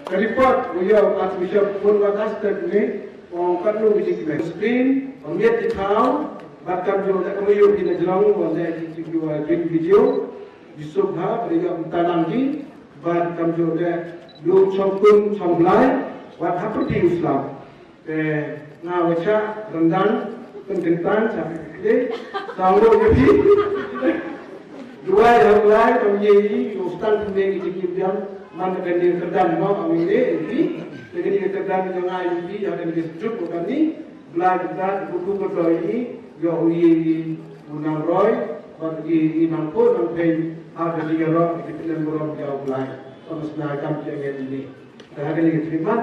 ka report, u ïoh Archbishop pun wa ka step ni, ong ka nu ki jik me. Screen, ong ïa ki thaw, bad kam jong ka mu ïoh ki na jrong, ong ïa ki ki wa green video, Yusuf ha, bad ïa ki tanang ki, bad kam jong ka, lu chong kun, chong blai, wat hapur di Islam. Te nga wa chah ryndang, pynkyntang, chah kle, saw ruh ïa phi. Duwai ha u Blai, kam ïa i, u stang pynbeit ki jingim biang, man ka kane ka kyrdan mo, kam ïa i, ïa phi. Te kane ka kyrdan jong nga ïa phi, ïa kane ka sjuk ko kane, Blai ka kyrdan, u tu ko doi i, ïa u ïa i, u nang roi, bad i, i nang po, nang pei, ha ka jingïaroh, ki kyrdan burom ïa u Blai. Kam sna kam ïa ngi ni. Te ha kane ka khidmat,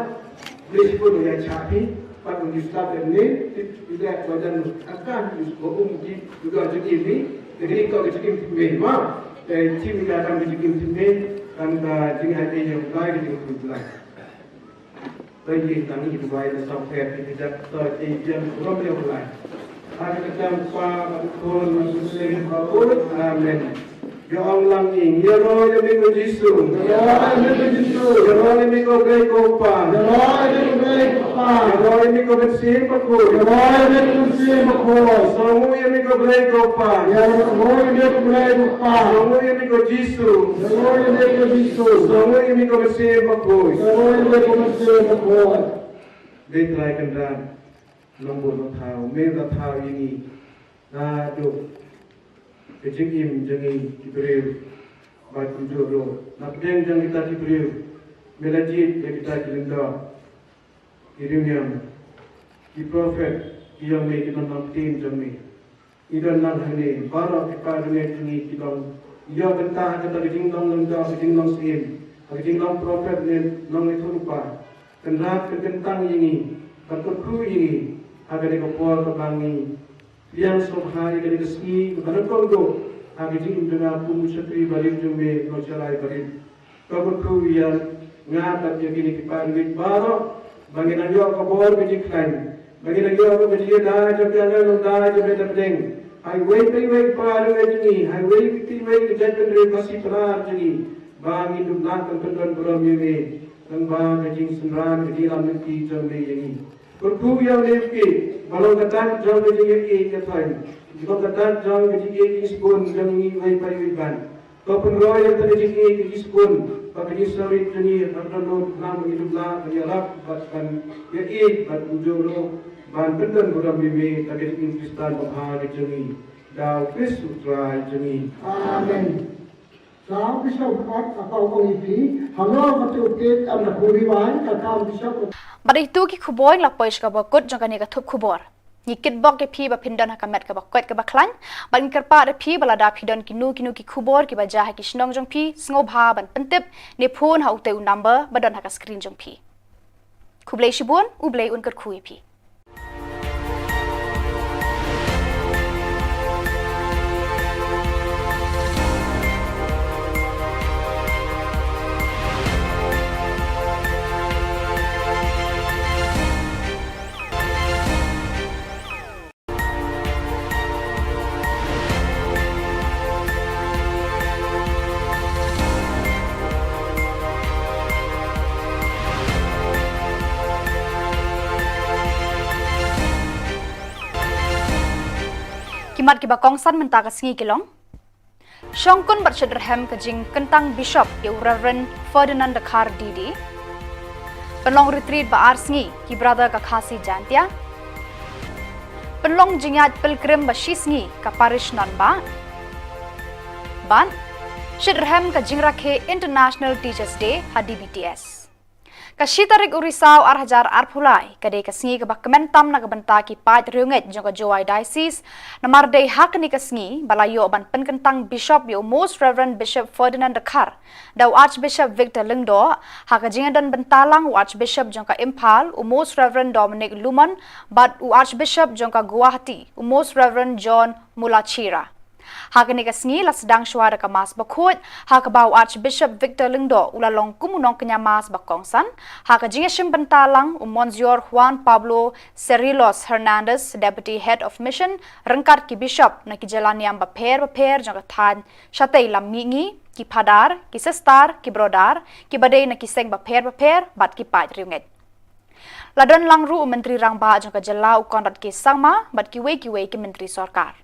Blei shibun ïa cha phi, pat u slap ïa ne, tip ïa ba dan akan u ba um ki, u da jingim ni, te kane ka jingim tip me ma, te tip ïa kan jingim tip me, kan ka jingim ha ïa ïa ka jingim tip me. Te ïa tang ïa duwai na sa pher ki jingim to ïa ïa rom ïa Blei. Ha ka kyrteng u Kpa, bad u Khun, bad u Mynsiem Bakhuid. Amen. Ïa ong lang ïing, ïaroh ïa me ko Jisu. Ïaroh ïa me ko Jisu. Ïaroh ïa me ko Blei ko Kpa. Ïaroh ïa me ko Blei ko Kpa. Ïaroh ïa me ko Mynsiem Bakhuid. Ïaroh ïa me ko Mynsiem Bakhuid. Sngewnguh ïa me ko Blei ko Kpa. Ïaroh ïa me ko Blei ko Kpa. Sngewnguh ïa me ko Jisu. Sngewnguh ïa me ko Jisu. Sngewnguh ïa me ko Mynsiem Bakhuid. Sngewnguh ïa me ko Mynsiem Bakhuid. Dei Trai Kynrad. Nongbuh nongthaw, me la thaw ïa ngi. Naduh ka jingim jong ngi ki briew. Bad kumjuh ruh na pdeng jong kita ki briew, me la jied ïa kita ki lyngdoh, ki riewniam, ki prophet ki jong me, ki nongpynim jong me. Ngi don lang hangne, baroh ki para bangeit jong ngi ki long, ïoh bynta ha kata ka jinglong lyngdoh, ka jinglong syiem, ha ka jinglong prophet ne nongïathuhlypa. Kynrad, kynkyntang ïa ngi, bad kyrkhu ïa ngi ha kane ka por kaba ngi pdiang sngewbha ïa kane ka sngi kaba nyngkong duh ha ka jingim jong nga kum u shakri barit jong me, Nongshakri Barit. To kyrkhu ïa nga bad ïa kine ki para bangeit baroh ba ngin nang ïoh ka bor ka jingkhlaiñ, ba ngin nang ïoh ka jingïada jong ki angel, nongdai jong me na pdeng. Ha iwei pa iwei i para bangeit jong ngi, ha iwei pa iwei ka jaitbynriew Khasi Pnar jong ngi, ba ngin dup lah ban pyndon burom ïa me. Tang ba ka jingsynran ka jingïalam lynti jong me ïa ngi. Kyrkhu ïa u Blei ba long ka dak jong ka jingïeit ïa thaiñ, long ka dak jong ka jingïeit jingsbun jong ngi iwei pa iwei ban. To pynroi ïa ka jingïeit jingsbun bad ka jingsngewnguh jong ngi, ban don ruh nang ba ngi dup lah ban ïarap bad ban ïaieit bad kumjuh ruh ban pyndon burom ïa me da ka jingim Khristan babha ka jong ngi. Da u Khrist u Trai jong ngi. Amen. Sa u Bishop Ot, apa u ong ïa phi? Hano ka tu pit am na khuri wai, ka kam Bishop. Bad ito ki khubor la poi sha kaba kut jong kane ka thup khubor. Ngi kitbok ïa phi ba phin don ha ka met kaba koit kaba khlaiñ. Bad ngi kyrpad ïa phi ba lada phi don kino kino ki khubor kiba jia ha ki shnong jong phi, sngewbha ban pyntip ne phone ha utei u number ba don ha ka screen jong phi. Khublei shibun, U Blei un kyrkhu ïa phi. Mat kiba kongsan mynta ka sngi ki long: shongkun bad shitrhem ka jingkyntang Bishop ïa u Reverend Ferdinand Dkhar D D. Pynlong retreat ba ar sngi ki Brother ka Khasi Jaintia. Pynlong jingïaid pilgrim ba shi sngi ka Parish Nonbah. Bad shitrhem ka jingrakhe International Teachers Day ha D B T S. Ka shi tarik u Risaw ar hajar arphew lai ka dei ka sngi kaba kmen tam na ka bynta ki paid riewngeit jong ka Jowai Diocese, namar dei ha kane ka sngi ba la ïoh ban pynkyntang Bishop ïa u Most Reverend Bishop Ferdinand Dkhar da u Archbishop Victor Lyngdoh, ha ka jingdon bynta lang u Archbishop jong ka Imphal, u Most Reverend Dominic Lumon, bad u Archbishop jong ka Guwahati, u Most Reverend John Mulachira. Ha kane ka sngi la sdang shuwa da ka Mass Bakhuid, ha kaba u Archbishop Victor Lyngdoh u la long kum u nongkñia Mass ba kongsan, ha ka jingïashim bynta lang u Monsignor Juan Pablo Cerrillos Hernandez, Deputy Head of Mission, ryngkat ki Bishop na ki jylla niam bapher bapher jong ka thaiñ shatei lam mihngi, ki Phadar, ki Sister, ki Brother, kiba dei na ki seng bapher bapher, bad ki paid riewngeit. La don lang ruh u Myntri Rangbah jong ka jylla u Conrad K Sangma, bad kiwei kiwei ki Myntri Sorkar.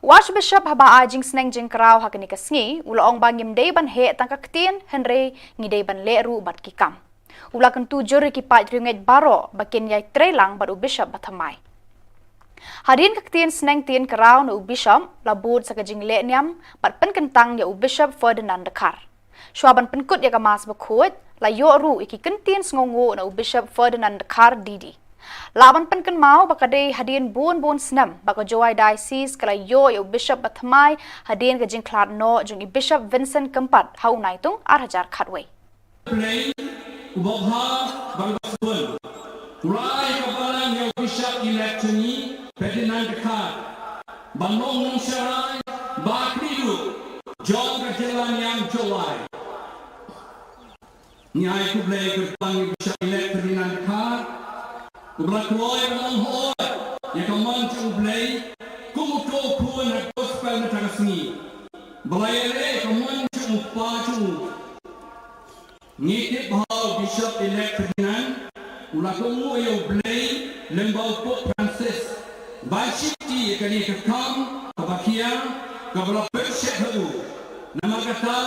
U Archbishop haba ai jingsneng jingkraw ha kane ka sngi, u la ong ba ngim dei ban heh tang ka ktien, hynrei ngi dei ban leh ruh bad ki kam. U la kyntu jur ïa ki paid riewngeit baroh ba kin ïai trei lang bad u Bishop bathymmai. Hadien ka ktien sneng ktien kraw na u Bishop, la bud sa ka jingleh niam bad pynkyntang ïa u Bishop Ferdinand Dkhar. Shuwa ban pynkut ïa ka Mass Bakhuid, la ïoh ruh ïa ki kyntien sngewnguh na u Bishop Ferdinand Dkhar D D. Lah ban pynkynmaw ba ka dei hadien bun bun snem ba ka Jowai Diocese ka la ïoh ïa u Bishop bathymmai hadien ka jingkhlad noh jong i Bishop Vincent Kympat ha u Naitung ar hajar khatwei. Blei uba bha bad uba sbun, u la ai ka balang ïa u Bishop elect jong ngi, Ferdinand Dkhar, ban long nongsharai ba khlieh jong ka jylla niam Jowai. Ngi ai khublei kyrpang ïa u Bishop elect Ferdinand Dkhar, uba la kloi ban ong hooid ïa ka mon jong U Blei kum uto u khun ha ka gospel mynta ka sngi, ba la ïaleh ïa ka mon jong u kpa jong u. Ngi tip ba u Bishop elect Ferdinand u la kohnguh ïa U Blei lyngba u Pope Francis ban shimti ïa kane ka kam kaba khia kaba la pynshet ha u. Namar kata,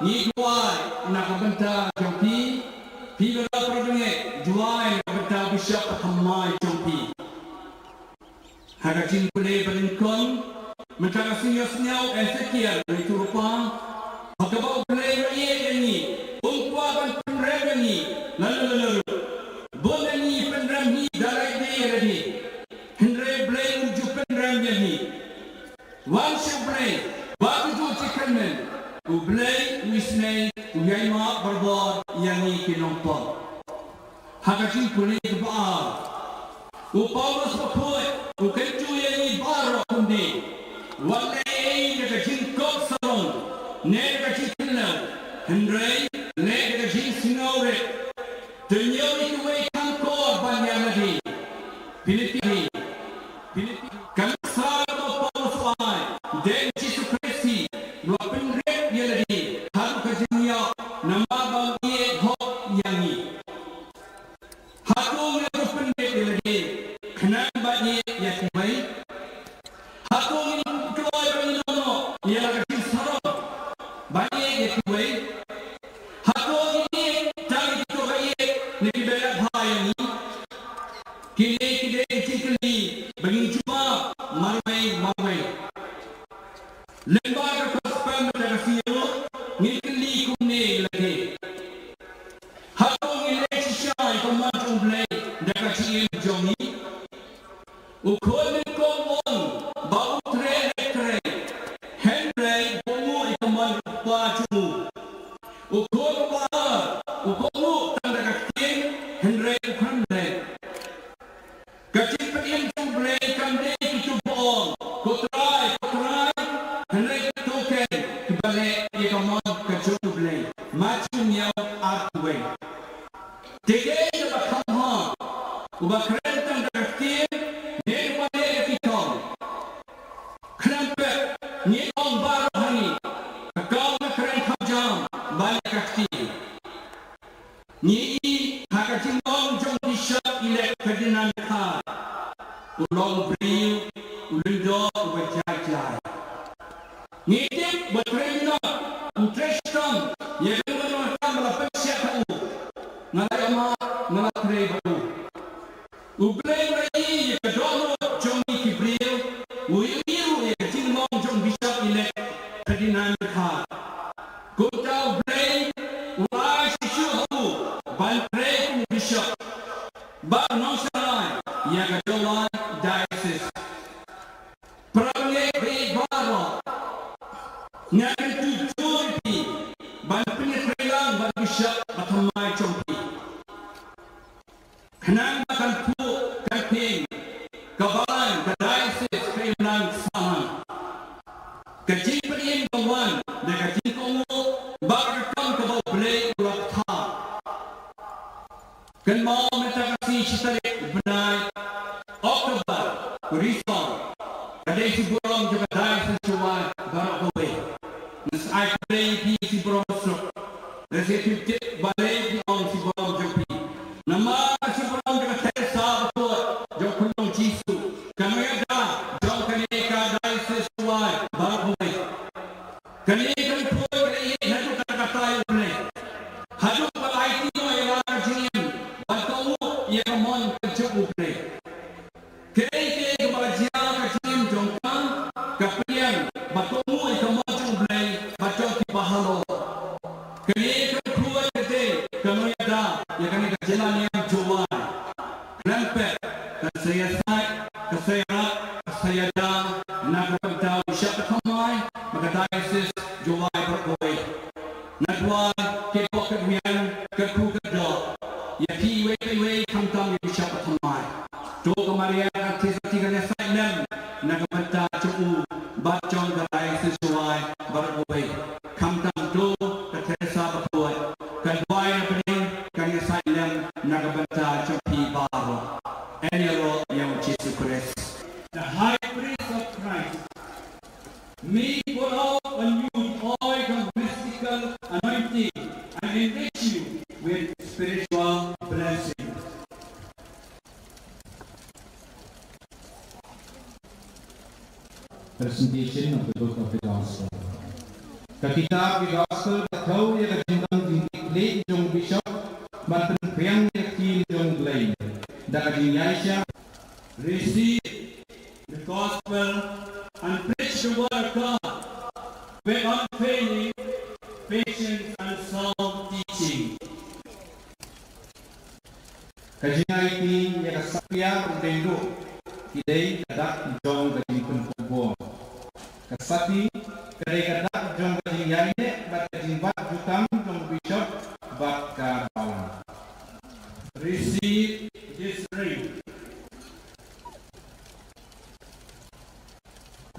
ngi duwai na ka bynta jong phi, phi baroh, para bangeit, duwai na ka bynta u Bishop bathymmai jong phi. Ha ka jingpule ba nyngkong, mynta ka sngi ïohsngew Ezekiel, u riewtyrwa, ba kaba U Blei u la ïeit ïa ngi, um kwah ban pynrem ïa ngi lano lano ruh. Bun na ngi pynrem hi da lade ïa lade, hynrei U Blei um ju pynrem ïa ngi. Wan sha U Blei bad to ju jingkyrmen, U Blei u isynei, u ïai map barabor ïa ngi ki nongpop. Ha ka jingpule kaba ar, u Paulus Bakhuid u kyntu ïa ngi baroh kumne: wat leh ei ei da ka jingkop sarong ne da ka jingkynlew, hynrei leh da ka jingsngewrit. To ñiew ïa kiwei kham kor ban ïa lade. Philippi. Philippi. Ka nuksa kaba u Paulus u ai, dei u Jisu Khrist hi u la pynrit ïa lade haduh ka jingïap namar ba u ïeit hok ïa ngi. Hato ngi la pynbeit ïa lade khnang ban ïeit ïa kiwei? Hato ngi kloi ban ïeh noh ïa la ka jingsarong ban ïeit ïa kiwei? Hato ngi ïeit tang ïa kito ba ïeit ne kiba ïeit bha ïa ngi? Kine ki dei ki jingkylli ba ngin jubab marwei marwei. Lyngba ka gospel mynta ka sngi ruh ngin kylli kumne ïa lade. Hato ngi leh shisha ïa ka mon jong U Blei da ka jingim jong ngi? U khun nyngkong u ong ba u trei leh trei, hynrei u kohnguh ïa ka mon u kpa jong u. U khun uba ar u kohnguh tang da ka ktien, hynrei u khlem leh. Ka jingpynim jong U Blei kam dei kito ba ong, ko Trai, ko Trai, hynrei kito ken kiba leh ïa ka mon ka jong U Blei. Mathaios hynñiew, arphew wei. Te kaei kaba kham bha, uba kren tang da ka ktien ne uba leh ïa ki kam? Khlem pep, ngi ong baroh ha ngi, ka kam ka kren kham jam ban leh ka ktien. Ngi i ha ka jinglong jong Bishop Elect Ferdinand Dkhar, u long u briew u lyngdoh uba jait Ngi tip ba trei minot, um trei shitom ïa kano kano ka kam ba la pynshai ha u. Nga la ïa ma, nga la trei bad u. U Blei u la ïohi ïa ka dohnud jong ngi ki briew, u ïohi ruh ïa ka jinglong jong u Bishop Elect Ferdinand Kha. Kumta u Blei u ai shisha ha u ban trei kum u Bishop ba u nongshakri ïa ka Jowai Diocese. Para bangeit baroh, nga kyntu jur ïa phi ban pynïatreilang bad u Bishop ba thymmai jong phi. Khnang ba kan phuh kan pdiang ka balang ka diocese ka imlang sahlang. Ka jingpynim ka wan da ka jingkohnguh bad ka kam kaba U Blei u la pynthah. Kynmaw mynta ka sngi shi tarik bnai October, Risong, ka dei shi burom jong ka diocese Jowai baroh kawei. Nga sa ai khublei ïa phi shi burom suk. Nga sa ai khublei ïa phi ong shi burom jong phi. Namar ka shi burom jong ka Teresa Bakhuid jong u Khunlung Jisu, ka nongïada jong kane ka diocese Jowai baroh kawei. Kane ka ripoh ka la ïaid haduh katta katta ïa U Blei. Haduh ba la aiti noh ïa la ka jingim ban kohnguh ïa ka mon ka jong U Blei. Kaei kaei kaba la jia ka jingim jong ka, ka pdiang ba kohnguh ïa ka mon jong U Blei bad jong kiba halor. Kane ka ripoh ka dei ka nongïada ïa kane ka jylla niam Jowai. Khlem pep, kan sa ïasaid, kan sa ïarap, kan sa ïada na ka bynta u Bishop ba thymmai bad ka diocese Jowai baroh kawei. Nga duwai, kat bok kat wiang, kat khuid kat doh, ïa phi iwei pa iwei, khamtam ïa u Bishop ba thymmai. To ka Maria kan theh sakhi, kan ïasaid lem na ka bynta jong u bad jong ka diocese Jowai baroh kawei. Khamtam to ka Teresa Bakhuid, kan duwai na bneng, kan ïasaid lem na ka bynta jong phi baroh. Yn ïaroh ïa u Jisu Khrist. The High Priest of Christ, may pour out on you the oil of mystical anointing and enrich you with spiritual blessing. Presentation of the Book of the Gospel. Ka kitab ki Gospel ka thew ïa ka jingdon jingkitkhlieh jong u Bishop ban pynphriang ïa ka ktien jong U Blei da ka jingïaishah. Receive the Gospel and preach the word of God with unfailing patience and sound teaching. Ka jingaiti ïa ka satia bad u dei ruh ki dei ka dak jong ka jingpynkup bor. Ka sati ka dei ka dak jong ka jingïaineh bad ka jingbat jutang jong u Bishop bad ka balang. Receive this ring.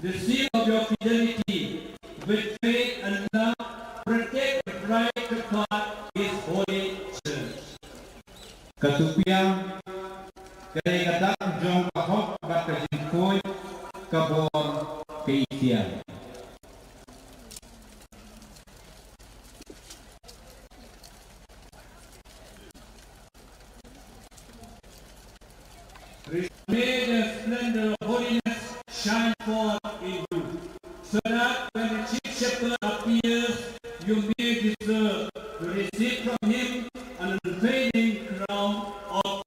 The seal of your fidelity with faith and love, protect the bride of God, His holy church. Ka supiang ka dei ka dak jong ka hok bad ka jingkhuid ka bor ka ïing. May the splendor of holiness shine forth in you, so that when the chief shepherd appears, you may deserve to receive from him an unfailing crown of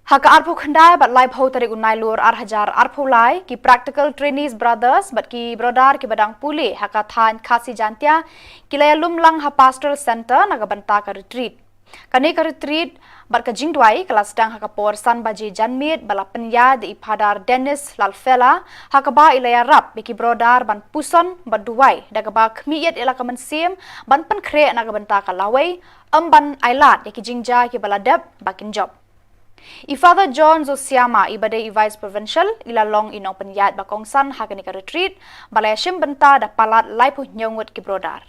Ha ka arphew khyndai bad laiphew tarik u Nailur ar hajar arphew lai, ki Practical Trainees Brothers bad ki Brother kiba dang pule ha ka thaiñ Khasi Jaintia ki la ïalum lang ha Pastoral Centre na ka bynta ka retreat. Kane ka retreat bad ka jingduwai ka la sdang ha ka por san baje janmiet ba la pynïaid da i Phadar Dennis Lalfela, ha kaba i la ïarap ïa ki Brother ban puson bad duwai da kaba khmih ïa la ka mynsiem ban pynkhreh na ka bynta ka lawei, ym ban ailad ïa ki jingjia kiba la dep ba kin jop. I Father John Zosiama, iba dei i Vice Provincial, i la long i nongpynïaid ba kongsan ha kane ka retreat ba la ïashim bynta da palat laiphew hynñiew ngut ki Brother.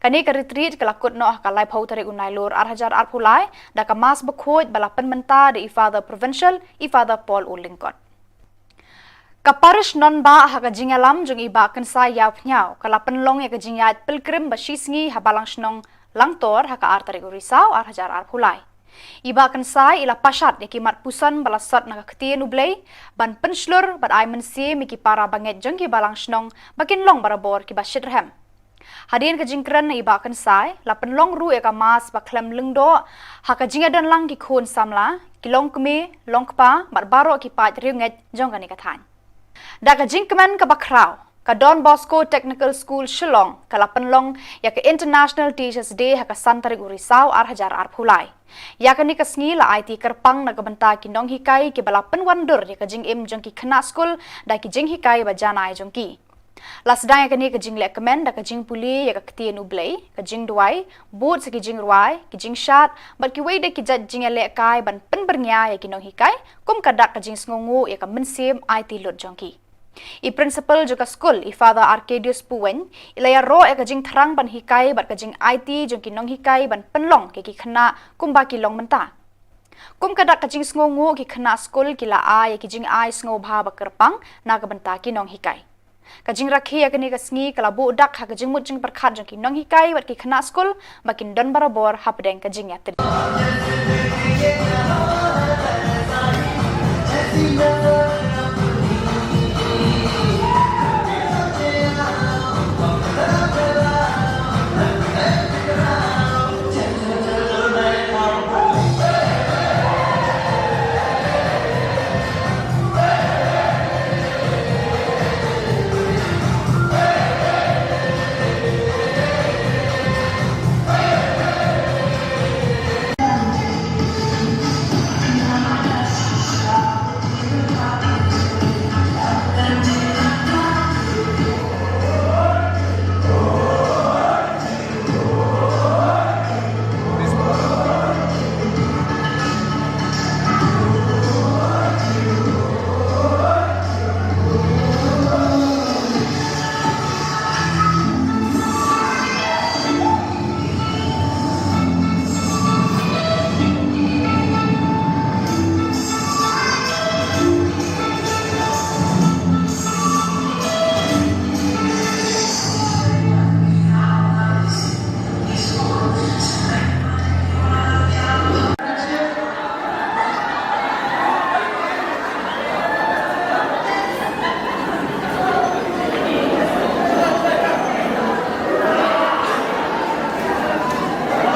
Kane ka retreat ka la kut noh ha ka laiphew tarik u Nailur ar hajar arphew lai da ka Mass bakhuid ba la pynmynta da i Father Provincial, i Father Paul U Lyngkot. Ka Parish Nongbah ha ka jingïalam jong i Bah Kynsai Ïawphniaw ka la pynlong ïa ka jingïaid pilgrim ba shisngi ha Balang Shnong Langtor ha ka ar tarik u Risaw ar hajar arphew lai. I Bah Kynsai i la pashat ïa ki mat puson ba la sot na ka ktien U Blei ban pynshlur bad ai mynsiem ïa ki para bangeit jong ki balang shnong ba kin long barabor kiba shitrhem. Hadien ka jingkren na i Bah Kynsai, la pynlong ruh ïa ka mass ba khlem lyngdoh ha ka jingïadonlang ki khun samla, ki longkmie, longkpa bad baroh ki paid riewngeit jong kane ka thaiñ. Da ka jingkmen kaba khraw, ka Don Bosco Technical School Shillong ka la pynlong ïa ka International Teachers' Day ha ka san tarik u Risaw ar hajar arphew lai. Ïa kane ka sngi la aiti kyrpang na ka bynta ki nonghikai kiba la pynwandur ïa ka jingim jong ki khynnah skul da ki jinghikai ba janai jong ki. La sdang ïa kane ka jingleh kmen da ka jingpule ïa ka ktien U Blei, ka jingduwai, bud sa ki jingrwai, ki jingshad bad kiwei de ki jait jingïalehkai ban pynbyrngia ïa ki nonghikai, kum ka dak ka jingsngewnguh ïa ka mynsiem aiti lut jong ki. I Principal jong ka skul, i Father Arcadius Puwein, i la ïaroh ïa ka jingthrang ban hikai bad ka jingaiti jong ki nonghikai ban pynlong ïa ki khynnah kumba ki long mynta. Kum ka dak ka jingsngewnguh, ki khynnah skul ki la ai ïa ki jingai sngewbha ba kyrpang na ka bynta ki nonghikai. Ka jingrakhe ïa kane ka sngi ka la buh dak ha ka jingmut jingpyrkhat jong ki nonghikai bad ki khynnah skul ba kin don barabor hapdeng ka jingïatylli.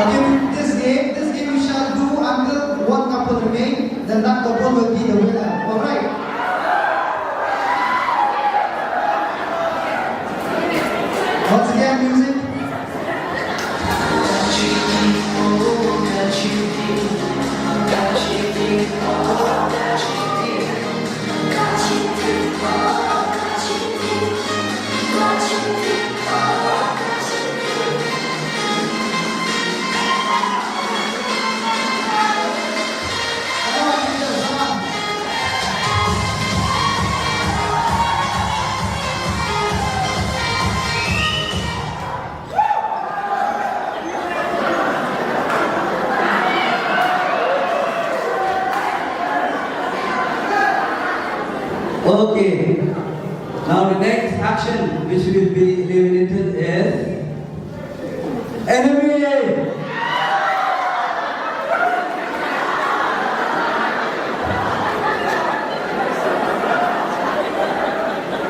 Okay, this game, this game we shall do until one couple remain, then that couple will be the winner. All right. Once again, music. Okay. Now the next action which will be eliminated is enemy.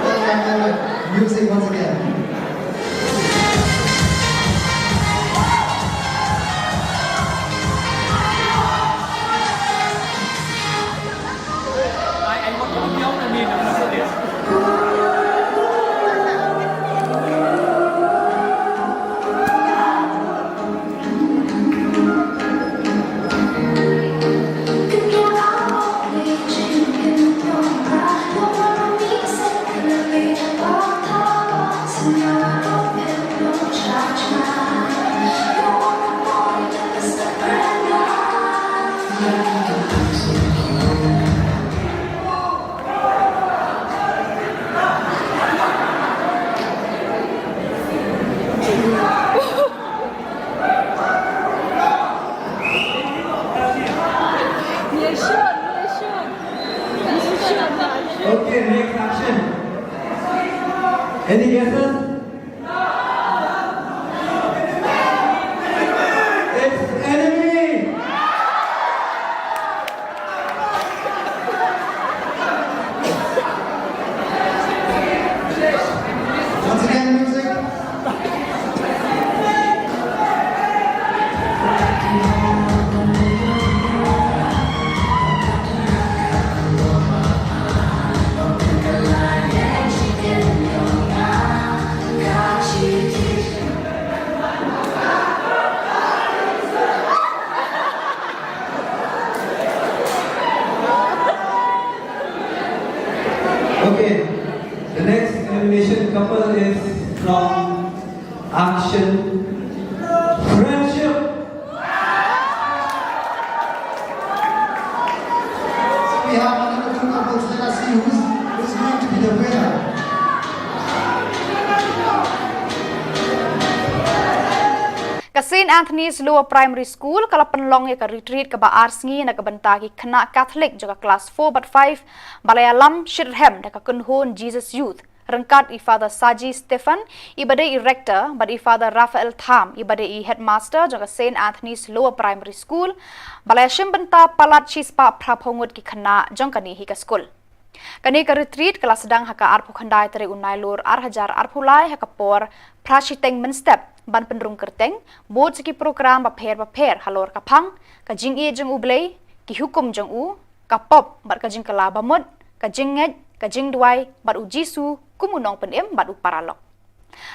All right, all right. Music once again. Okay, next action. Any guesses? It's enemy. From Action Friendship. We have another two couples. Let us see who's, who's going to be the winner. Ka Saint Anthony's Lower Primary School ka la pynlong ïa ka retreat kaba ar sngi na ka bynta ki khynnah Catholic jong ka klas four bad five, ba la ïalam shitrhem da ka kynhun Jesus Youth, ryngkat i Father Saji Stephen, i ba dei i rector, bad i Father Raphael Tham, i ba dei i headmaster jong ka Saint Anthony's Lower Primary School, ba la ïashim bynta palat shispah phraphew ngut ki khynnah jong kane hi ka skul. Kane ka retreat ka la sdang ha ka arphew khyndai tarik u Nailur ar hajar arphew lai ha ka por phra shiteng mynstep, ban pynrung kyrteng bad sa ki program bapher bapher halor ka phang, ka jingïeit jong U Blei, ki hukum jong u, ka pop bad ka jingkylla bamut, ka jingngeit, ka jingduwai bad U Jisu kum u nongpynim bad u paralok.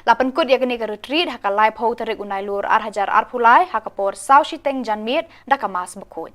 La pynkut ïa kane ka retreat ha ka laiphew tarik u Nailur ar hajar arphew lai ha ka por saw shiteng janmiet da ka Mass Bakhuid.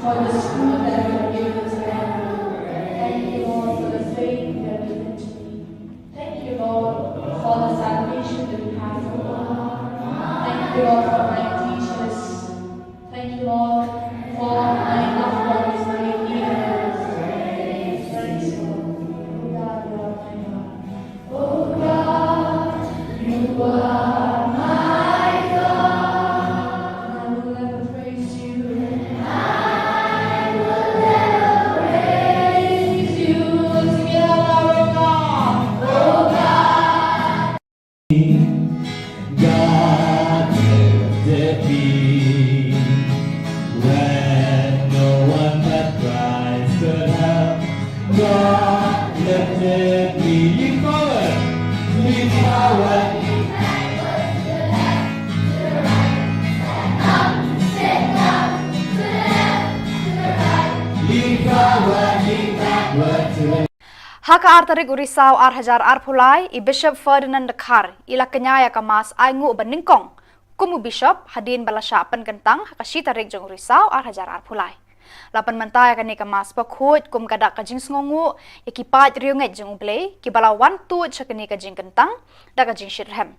For the school that you have given to them. Thank you, Lord, for the faith you have given to me. Thank you, Lord, for the salvation that you have for me. Thank you, Lord, for my teachers. Thank you, Lord, for my loved ones, my neighbors. Praise you, Lord. Oh God, you are my God. Oh God, you are my God. I will ever praise you. I will ever praise you. Sing it out loud, oh God. Oh God. God lifted me when no one but Christ could help. God lifted me. Lean forward. Lean forward. Lean forward, lean backward to the Ha ka ar tarik u Risaw ar hajar arphew lai, i Bishop Ferdinand Dkhar i la kñia ïa ka Mass ainguh ba nyngkong kum u Bishop hadien ba la shah pynkyntang ha ka shi tarik jong u Risaw ar hajar arphew lai. La pynmynta ïa kane ka Mass Bakhuid kum ka dak ka jingsngewnguh ïa ki paid riewngeit jong U Blei kiba la wan tuid sha kane ka jingkyntang da ka jingshitrhem.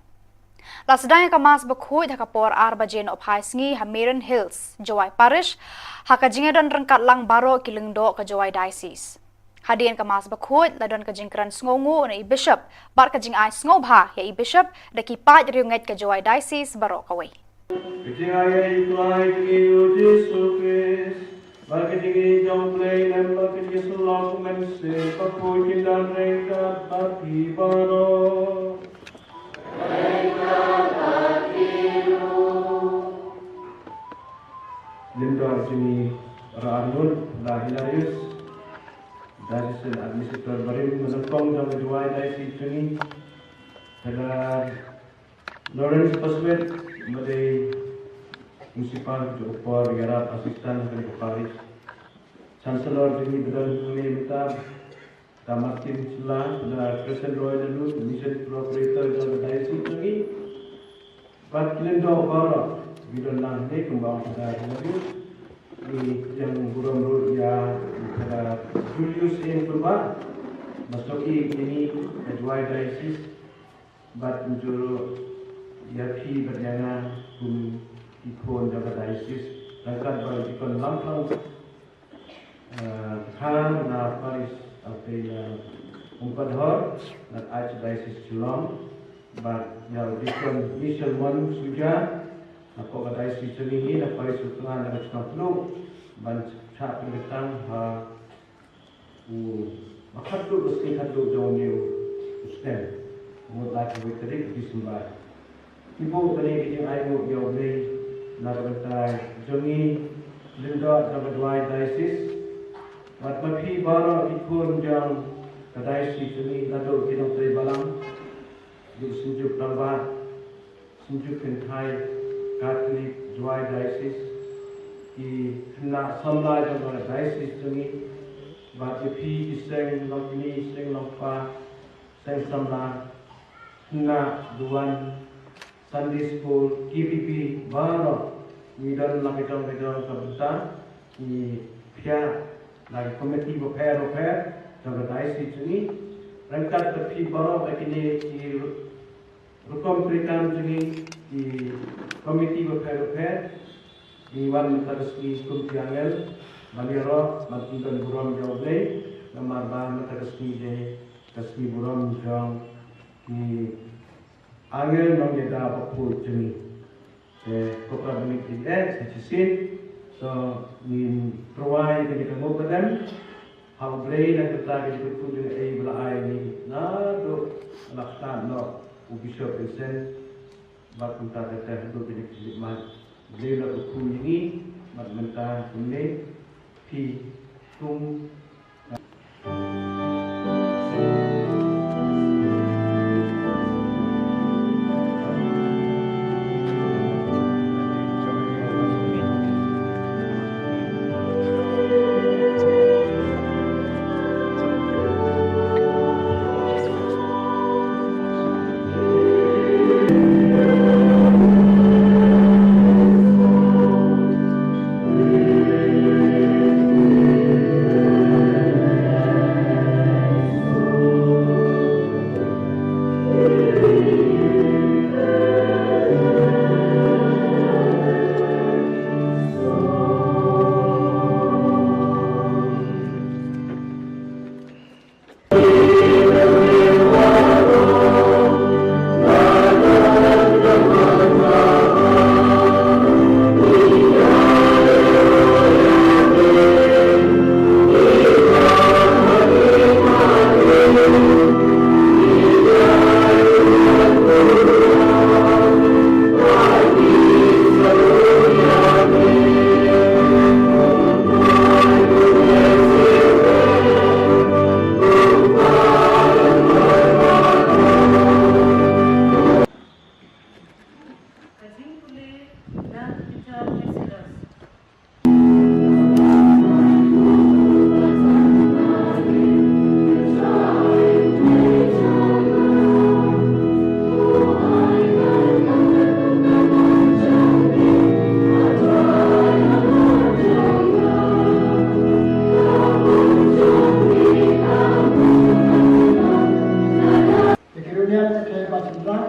La sdang ïa ka Mass Bakhuid ha ka por ar baje nohphai sngi ha Merryn Hills, Jowai Parish, ha ka jingïadon ryngkat lang baroh ki lyngdoh ka Jowai Diocese. Hadien ka Mass Bakhuid la don ka jingkren sngewnguh na i Bishop bad ka jingai sngewbha ïa i Bishop da ki paid riewngeit ka Jowai Diocese baroh kawei. Ka jingai ïa i Trai jong ngi u Jisu Khrist, bad ka jingïeit jong U Blei lem bad ka jingïasyllok u Mynsiem Bakhuid kin don ryngkat bad phi baroh. Lyngdoh jong ngi, Reverend Hilarius, Diocesan Administrator barim ba nyngkong jong ka Jowai Diocese jong ngi, Father Lawrence Paswit, ba dei Principal jong ka por ïarap assistant ha kane ka parish. Chancellor jong ngi ba don hangne mynta, Doctor Martin Shylla, Doctor Crescent Roy Lalun, Mission Coordinator jong ka Diocese jong ngi. Bad ki lyngdoh baroh, ki don lang hangne kumba ong ka Hilarius. Ngi pdiang burom ruh ïa Doctor Julius N Kurbah, ba snohkti ïa kane ka Jowai Diocese. Bad mynjur ruh ïa phi bad ïa nga kum ki khun jong ka diocese, ryngkat bad u Deacon Lamphang, eh, Khan na parish, eh, Umpadhor, na Archdiocese Shillong, bad ïa u Deacon Michel Mon Suja, na ka diocese jong ngi, na parish u Khan na ka Chnong Khlung, ban shah pynkyntang ha u, ba khatduh, ba sngi khatduh jong une u snem. Mut lai ka wei tarik December. Ki buh kane ka jingainguh ïa U Blei na ka bynta jong ngi, lyngdoh jong ka Jowai Diocese. Bad ma phi baroh ki khun jong ka diocese jong ngi, naduh ki nongtrei balang, ki synjuk rangbah, Synjuk Kynthai Katholik Jowai Diocese, ki khynnah samla jong ka diocese jong ngi, bad ïa phi ki seng longkmie, seng longkpa, seng samla, khynnah duwan, Sunday school, K B B, baroh ngi don la ka jong ka jong ka bynta, ngi phiah la ki komiti bapher bapher jong ka diocese jong ngi. Ryngkat bad phi baroh ha kine ki rukom treikam jong ngi, ki komiti bapher bapher, ngi wan mynta ka sngi kum ki angel ban ïaroh ban pyndon burom ïa U Blei, namar ba mynta ka sngi dei ka sngi burom jong ki angel nongïada bakhuid jong ngi. Te ko Kpa Benedict sa shisien, to ngin pyrshang ïa kane ka nguh ka dem ha U Blei na ka bynta ka jingkyrkhu jong ngi ba la ai ngi naduh la stad noh u Bishop Vincent, bad kumta kata haduh kine ki khlieh mat. U Blei la kyrkhu ïa ngi bad mynta kumne phi kum Te ki runiat te ba sendang,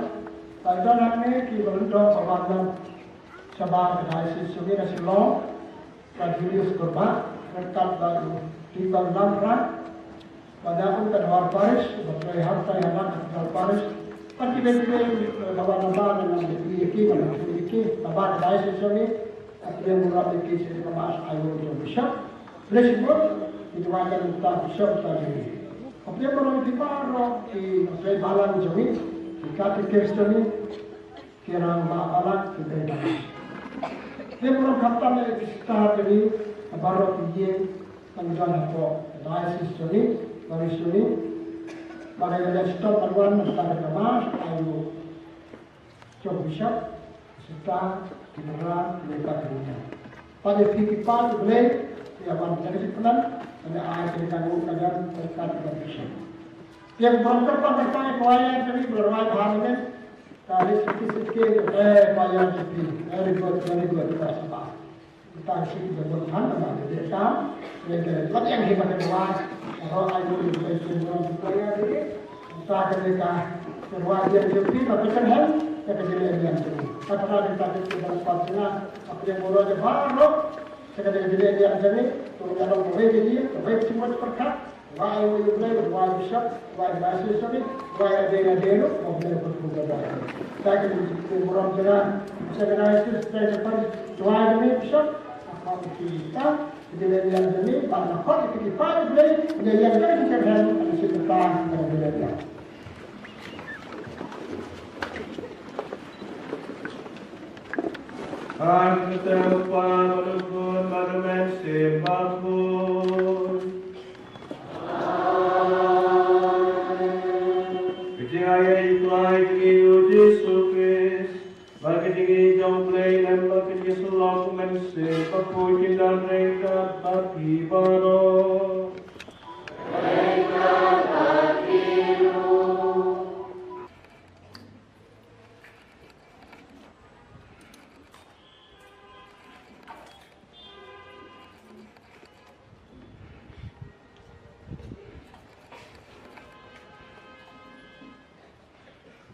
ba don hangne ki ba lyngdoh ba wan lang shabar ka diocese jong ngi na Shillong, ka Julius Kurbah, ryngkat bad u Deacon Lamphra, bad u Tadhor Parish, bad u Hartai Hanak Tadhor Parish, bad kiwei kiwei, eh, ba wan lang ba nang ïa ki, ba nang ïa ki, ba ka diocese jong ngi, Ka pdiang burom ïa ki sha ka Mass Aïu jong u Bishop. Blei shibun, ngi duwai ïa uta u Bishop uta jong ngi. Ka pdiang burom ïa ki baroh ki nongtrei balang jong ngi, ki katekis jong ngi, ki rangbah balang, ki briew balang. Pdiang burom khamtam ïa ki sister jong ngi, ki baroh ki ïing, ki nongïalam hapoh ka diocese jong ngi, parish jong ngi. Ba ka ïa leh shitom ban wan na ka Mass Aïu jong u Bishop, sister, ki para, ki nongtrei balang. Bad ïa phi ki paid U Blei, ïa wan ïa ka jingpynlong, ïa ai ka jingkyrkhu ka jong u Bishop. Ïa burom kyrpang kyrpang ïa ka choir jong ngi ba la rwai bha mynne. Ka list ki list ki, eh, choir jong phi. Very good, very good, ka sngewbha. Tang shi ki jabun than ba ka dei kam, ne ka wat ïa hi ba ka dei wa, ro ai bu dei ka dei ka dei ka, ta ka dei ka, ka wa dei ka dei ka, ka kan hem, ka ka dei ka dei ka dei. Ka ta dei ka dei ka dei ka dei ka dei, ka dei ka dei ka dei, ka dei ka dei ka dei, ka dei ka dei ka dei. Wai u Blei, wai u Bishop, wai u Vice Bishop, wai u Deacon, wai u Deacon, wai u Deacon. Sa ka dei ka burom jong nga, sa ka dei ka dei ka burom jong nga, wai u Bishop, apa u Bishop, ka dei ka dei ka dei, ba na hot ka dei ka dei, ka dei ka dei ka dei. Ar ka kyrteng u Kpa bad u Khun bad u Mynsiem Bakhuid. Ka jingaiei U Trai jong ngi U Jisu Khrist, bad ka jingïeit jong U Blei Nen, bad ka jingïasyllok U Mynsiem Bakhuid.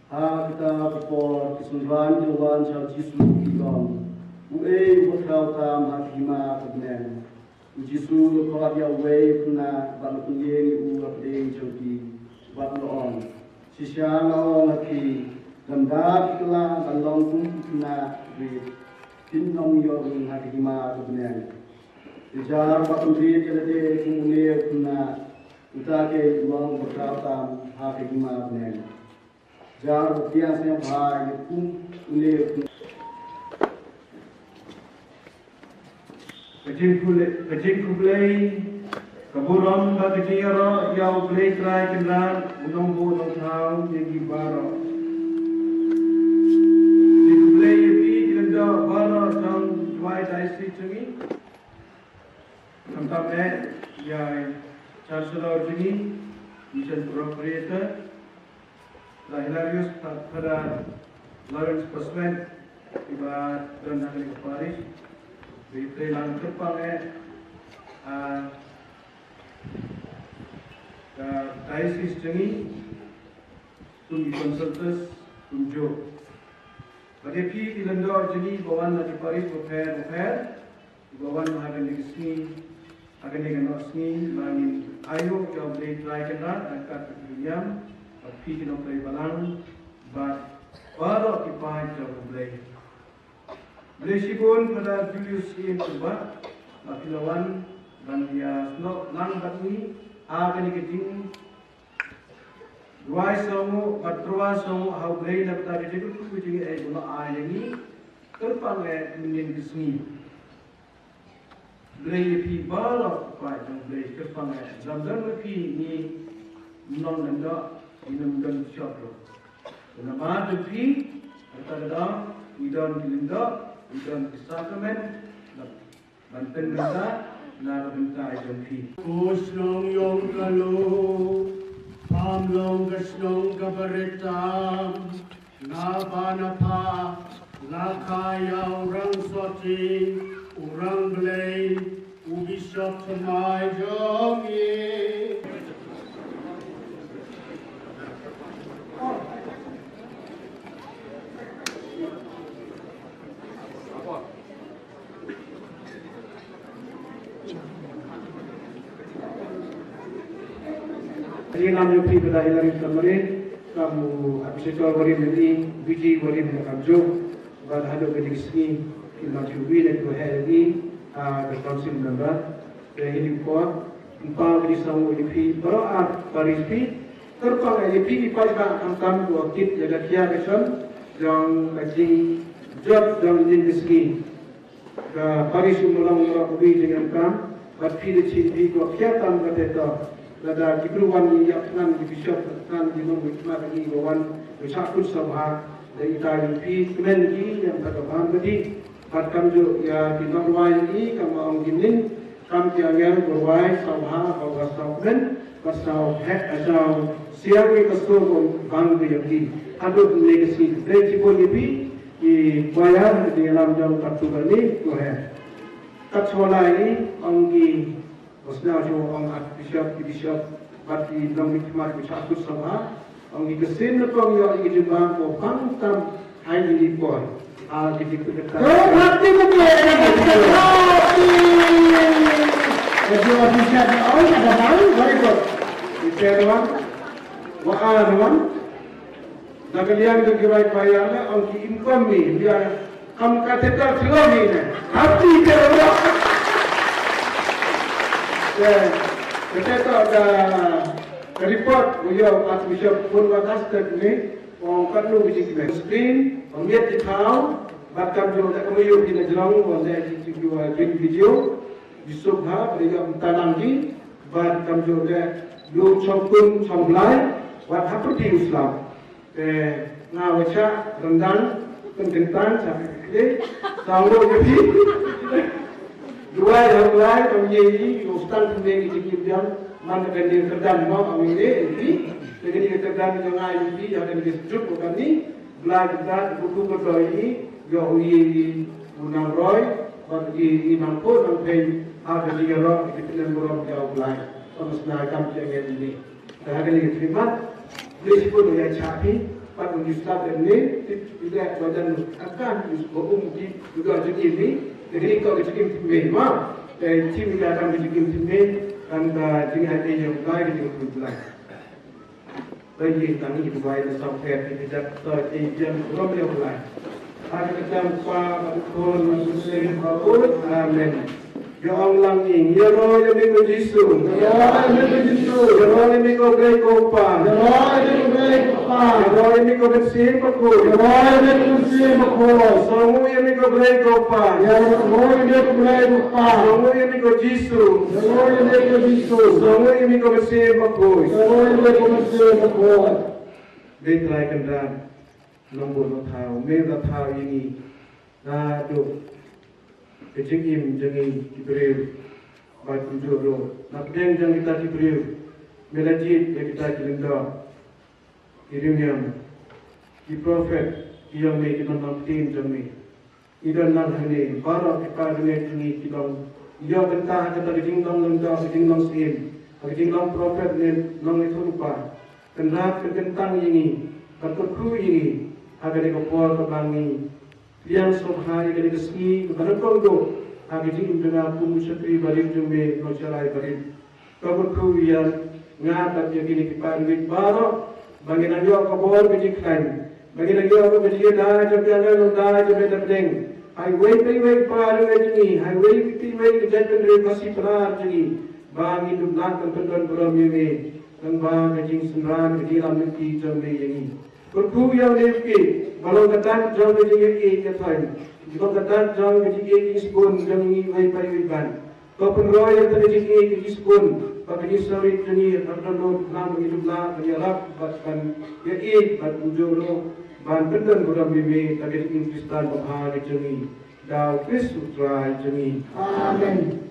Ha kata ka por ki synran ki la wan sha u Jisu, ki ong, "Uei uba khraw tam ha ka hima ka bneng?" U Jisu u la khot ïa uwei u khynnah bad u la pynïeng ïa u ha pdeng jong ki bad u la ong, "Shisha nga ong ha phi, lada phi kylla ban long kum ki khynnah rit, phin ym ïoh rung ha ka hima ka bneng. Te jar ba pynrit ïa lade kum une u khynnah, uta keiñ u long uba khraw tam ha ka hima ka bneng." Jar ba pdiang sngewbha ïa kum une u khynnah. Ka jingkhublei, ka jingkhublei, ka burom bad ka jingïaroh ïa U Blei Trai Kynrad, U Nongbuh Nongthaw ïa ngi baroh. Jingkhublei ïa phi ki lyngdoh baroh jong Jowai Diocese jong ngi. Khamtam eh ïa i Chancellor jong ngi, Mission Procurator, Brother Hilarius, Brother Lawrence Paswen, iba don ha kane ka parish. Bad i trei lang kyrpang eh, ah, ka diocese jong ngi, kum ki consultors kumjuh. Bad ïa phi ki lyngdoh jong ngi ba wan na ki parish bapher bapher, ba wan ha kane ka sngi, ha kane ka noh sngi, ba ngin ayu ïa U Blei Trai Kynrad, ha ka kat ka niam, bad phi ki nongtrei balang, bad baroh ki paid jong U Blei. Khublei shibun Father Julius Ian Kuba, ba phi la wan ban ïa snoh lang bad ngi ha kane ka jingduwai sngewnguh bad tyrwa sngewnguh ha U Blei na ka bynta ka jingkyrkhu ka jingaiei ba u la ai ïa ngi kyrpang eh mynnin ka sngi. Blei ïa phi baroh, phi jong Blei, kyrpang eh, lada ym don ïa phi ngi ym long lyngdoh, ngim don shop ruh. Namar jong phi, kata ka daw, ngi don ki lyngdoh, ngi don ki sakramen, ban pynbynta na ka bynta jong phi. Ko shnong ïong ka Lum, pham long ka shnong kaba rit tam, na ba na pha, la kha ïa u rang soti, u rang Blei, u Bishop thymmai jong ngi. Ngi lam ïa phi Brother Hilary Tamare, kum u Archbishop barim ïa ngi, B G barim ïa kamjuh, bad haduh kane ka sngi, ki Matthew wi ne ki heh ïa ngi, ah, ka council member, te ïa ngi por, ym pau ki sngewnguh ïa phi, baroh ar parish phi, kyrpang ïa phi ki paidbah khamtam ko kit ïa ka khia ka shon, jong ka jingjot, jong ka jingkyrkhu. Ka parish u Mawlong Mawlong ka wi jingem tam, bad phi da shin phi ko khia tam ka te to. Lada ki bru wan ngi ïa thngan ki bishop, thngan ki nong ki khmat ngi ko wan, ko shah kut sngewbha, da ita ïa phi, kmen ki, ïa ta ka bam ka di. Bad kamjuh ïa ki nongrwai ngi, kam ong ki ning, kam ki angel ko rwai, sngewbha, ba ka sngewkmen, ba sngewheh, sngewsiang ngi ka sngewbha bang ka ïa ki. Haduh ne ka sngi, dei ki bun ïa phi, Ki choir, ki lam jong ka tu kali, ko he. Kat shuwa lai, ong ki, ko sñiaw shuwa ong Archbishop, ki bishop, bad ki nongmihkhmat, ki shah kut sabha, ong ki ksien na kong ïoh ki jingbam, ko pang tam, hai ki li poi. Ah, ki dik dik. Ko pang tam, ko pang tam. Ka jiwa bishop, oh, ka bang, very good. Ki pen wan, wa an wan. Na ka liang jong ki rai choir ne, ong ki income mi, ïa, kam ka te ta thlo mi ne. Happy te ro. Te, te ta ka, ka report, u ïoh Archbishop pun wa ka step ni, ong ka nu ki jingkmen. Screen, ong ïa ki thaw, bad kamjuh da ka mayu ki na jrong, ong da ki ki wa jin video, Yusuf ha, bad ïa ka talang ki, bad kamjuh da, yu chong kun, chong blai, wat ha pyrdi u slam. Te nga wa chah ryndang, pynkyntang, chah kle, saw ro ïa phi. Duwai ha u Blai, kam ïa i, u stang pynbeit ki jingim biang, man ka dei kyrdan mo, kam ïa i, phi. Te ka dei kyrdan jong nga ïa phi, ïa ka dei sejuk ko kani, Blai kyrdan, buku ko doi i, ïa u ïa i, u nang roi, bad i, i nang po, nang pei, ha ka dei ro, ki tinen burom ïa u Blai. Kam sna kam ïa ngi ni. Te ha kane ka khmat, Blei shibun ïa cha phi, Pat u slap em ni, tip ila wajan akan u um ki, u da jingim ni, jadi ko jingim tip me ma. Te tip ila kan jingim tip me, kan ka jingim ai yang kai jingim tip lai. Te ye tang ni bai na sa phe ki dak to ye yang rom le lai. Ha ka jam pa ba ko na su se ba. Amen. Ïa ong lang ïing, ïaroh ïa me ko Jisu. Ïaroh ïa me ko Jisu. Ïaroh ïa me ko Blei ko Pa. Ïaroh ïa me ko Blei ko Pa. Ïaroh ïa me ko Mynsiem Bakhuid. Ïaroh ïa me ko Mynsiem Bakhuid. Sngewnguh ïa me ko Blei ko Pa. Ïaroh ïa me ko Blei ko Pa. Sngewnguh ïa me ko Jisu. Sngewnguh ïa me ko Jisu. Sngewnguh ïa me ko Mynsiem Bakhuid. Sngewnguh ïa me ko Mynsiem Bakhuid. Dei Trai Kynrad, nongbud ba thaw, me ba thaw ïa ngi. Naduh ka jingim jong ngi ki briew, bad kumjuh ruh na pdeng jong kita ki briew, me la jied ïa kita ki lyngdoh, ki riewniam, ki prophet, ki ïong me, ki nongpynbna jong me. Ngi don lang hangne, baroh ki para bangeit jong ngi ki don. Ïoh bynta ha kata ka jinglong lyngdoh, ka jinglong syiem, ha ka jinglong prophet ne nongïathuhlypa. Kynrad, kynkyntang ïa ngi, bad kyrkhu ïa ngi ha kane ka por kaba ngi pdiang sngewbha ïa kane ka sngi kaba nyngkong duh ha ka jingim jong nga kum u shakri barit jong me, nongshakri barit. To kyrkhu ïa nga bad ïa kine ki para bangeit baroh ba ngin nang ïoh ka bor ka jingkhlaiñ, ba ngin nang ïoh ka jingïada jong ka nongïada jong ka pdeng. Ha iwei pa iwei i para bangeit jong ngi, ha iwei pa iwei ka jaitbynriew Khasi Pnar jong ngi, ba ngin dup lad ban pyndon burom ïa me. Tang ba ka jingsynran ka jingïalam lynti jong me ïa ngi. Kyrkhu ïa u Blei ba long ka dak jong ka jingïeit ïa thaiñ, long ka dak jong ka jingïeit ïa ngi sbun jong ngi iwei pa iwei ban. To pynroi ïa ka jingïeit ïa ngi sbun, ba ka jingsawrit jong ngi ka don lut lang ba ngi dup lah ban ïarap bad ban ïeit bad kumjuh ruh ban pyndon burom ïa me da ka jingim Khristan babha ka jong ngi. Da u Khrist u Trai jong ngi. Amen.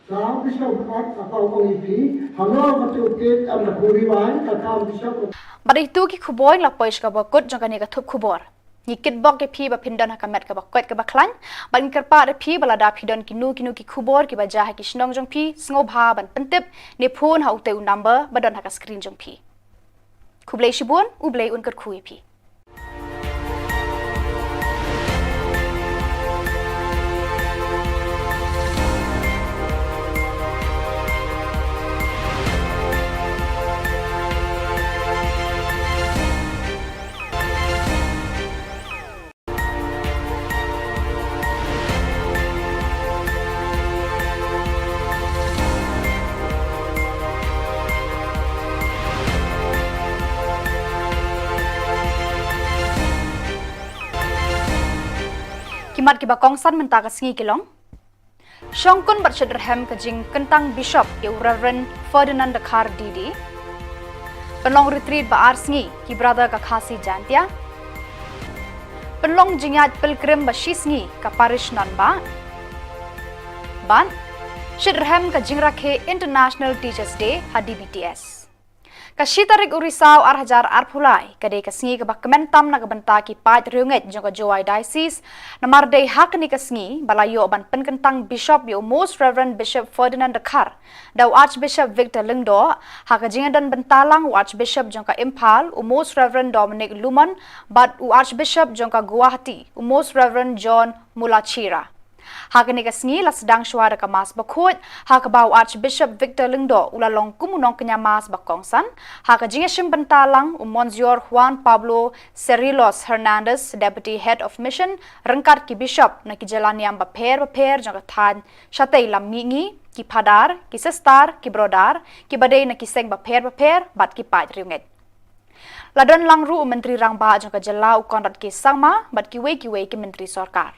Sa pisa u kat apa u ong ïa phi, hangno ka tu pit am da khuri wai, ka kam pisa u. Bad ito ki khubor la poi sha kaba kut jong kane ka thup khubor. Ngi kitbok ïa phi ba phin don ha ka met kaba koit kaba khlaiñ, bad ngi kyrpad ïa phi ba lada phi don kino kino ki khubor kiba jia ha ki shnong jong phi, sngewbha ban pyntip ne phone ha utei u number ba don ha ka screen jong phi. Khublei shibun, U Blei un kyrkhu ïa phi. Ki mat kiba kongsan mynta ka sngi ki long: Shongkun bad shitrhem ka jingkyntang Bishop ïa u Reverend Ferdinand Dkhar D D. Pynlong retreat ba ar sngi ki Brother ka Khasi Jaintia. Pynlong jingïaid pilgrim ba shi sngi ka Parish Nanbah. Bad shitrhem ka jingrakhe International Teachers Day ha D B T S. Ka shi tarik u Risaw ar hajar arphew lai ka dei ka sngi kaba kmen tam na ka bynta ki paid riewngeit jong ka Jowai Diocese, namar dei ha kane ka sngi ba la ïoh ban pynkyntang Bishop ïa u Most Reverend Bishop Ferdinand Dkhar da u Archbishop Victor Lyngdoh, ha ka jingdon bynta lang u Archbishop jong ka Imphal u Most Reverend Dominic Lumon bad u Archbishop jong ka Guwahati u Most Reverend John Mulachira. Ha kane ka sngi la sdang shuwa da ka Mass bakhuid, ha kaba u Archbishop Victor Lyngdoh u la long kum u nongkñia Mass ba kongsan, ha ka jingïashim bynta lang u Monsignor Juan Pablo Cerrillos Hernandez, Deputy Head of Mission, ryngkat ki Bishop na ki jylla niam bapher bapher jong ka thaiñ shatei lam mihngi, ki Phadar, ki Sister, ki Brother, kiba dei na ki seng bapher bapher, bad ki paid riewngeit. La don lang ruh u Myntri Rangbah jong ka jylla u Conrad K Sangma, bad kiwei kiwei ki myntri sorkar.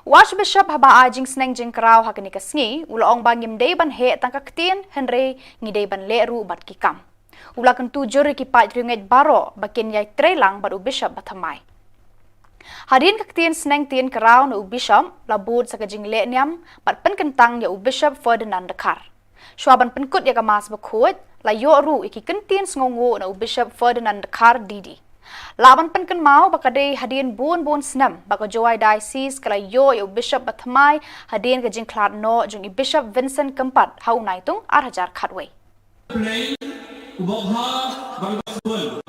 U Archbishop haba ai jingsneng jingkraw ha kane ka sngi, u la ong ba ngim dei ban heh tang ka ktien, hynrei ngi dei ban leh ruh bad ki kam. U la kyntu jur ïa ki paid riewngeit baroh ba kin ïai trei lang bad u Bishop bathymmai. Hadien ka ktien sneng ktien kraw na u Bishop, la bud sa ka jingleh niam bad pynkyntang ïa u Bishop Ferdinand Dkhar. Shuwa ban pynkut ïa ka Mass bakhuid, la ïoh ruh ïa ki kyntien sngewnguh na u Bishop Ferdinand Dkhar D D. Lah ban pynkynmaw ba ka dei hadien bun bun snem ba ka Jowai Diocese ka la ïoh ïa u Bishop bathymmai hadien ka jingkhlad noh jong i Bishop Vincent Kympat ha u Naitung ar hajar khatwei. Play, u bok ha, bang bas bun.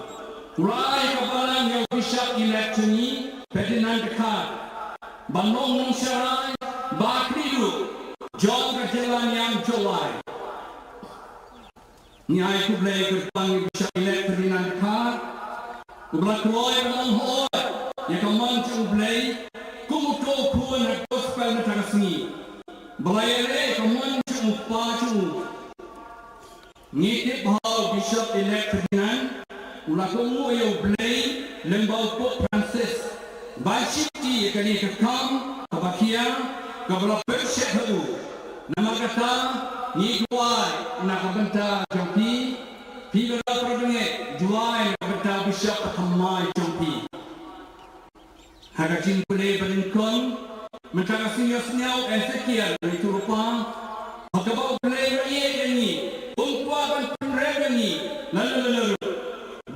Rai ka ïa u Bishop Elect jong ngi, Ferdinand Dkhar, ban long nongshakri ba kyrduh jong ka jylla Niam Jowai. Ngi ai khublei kyrpang ïa u Bishop Elect Ferdinand Dkhar, uba la kloi ban long hooid ïa ka mon jong U Blei kum uto u khun ha gospel mynta ka sngi, ba la ïaleh ïa ka mon jong u kpa jong u. Ngi tip ba u Bishop Elect Ferdinand u la kohnguh ïa U Blei lyngba u Pope Francis ban shim ïa kane ka kam kaba khia kaba la pynshet ha u. Namar kata ngi duwai na ka bynta jong phi, phi baroh para bangeit, duwai na ka bynta u Bishop ba thymmai jong phi. Ha ka jingpule ba nyngkong, mynta ka sngi ïohsngew Ezekiel u ïathuhlypa ba kaba U Blei u la ïeit ïa ngi, um kwah ban pynrem ïa ngi lano lano ruh.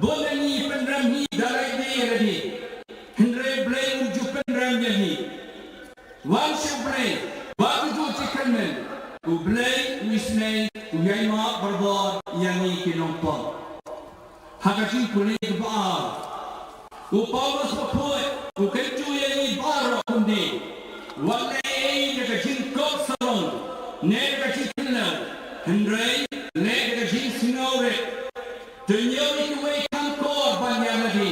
Bun na ngi pynrem hi da lade ïa lade, hynrei U Blei um ju pynrem ïa ngi. Wan sha U Blei bad to ju jingkyrmen, U Blei u isynei, u ïaimap barabor ïa ngi ki nongpop. Ha ka jingpule kaba ar, u Paulus bakhuid u kyntu ïa ngi baroh kumne: wat leh ei ei da ka jingkop sarong ne da ka jingkynlew, hynrei leh da ka jingsngewrit. To ñiew ïa kiwei kham kor ban ïa lade.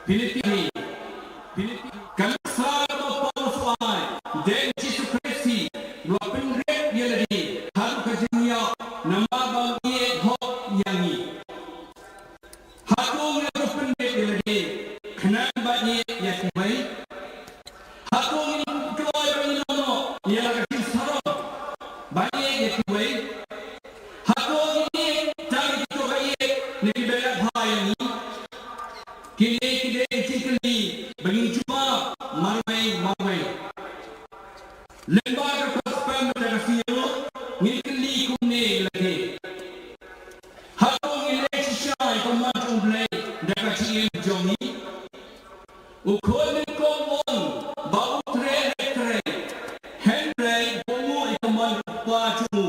Philippi, Philippi. Ka nuksa kaba u Paulus u ai, dei U Jisu Khrist hi u la pynrit ïa lade haduh ka jingïap namar ba u ïeit hok ïa ngi. Hato ngi la pynrit ïa lade khnang ban ïeit ïa kiwei? Hato ngi kloi ba ngin ïoh noh ïa la ka jingsarong ban ïeit ïa kiwei? Hato ngi ïeit tang ïa kito ba ïeit ne kiba ïeit bha ïa ngi? Kine ki dei ki jingkylli ba ngin jubab marwei marwei. Lyngba ka gospel mynta ka sngi ruh ngin kylli kumne ïa lade: hato ngi leh shisha ïa ka mon jong U Blei da ka jingim jong ngi? U khun nyngkong u ong ba u trei leh trei, hynrei u kohnguh ïa ka mon u kpa jong u.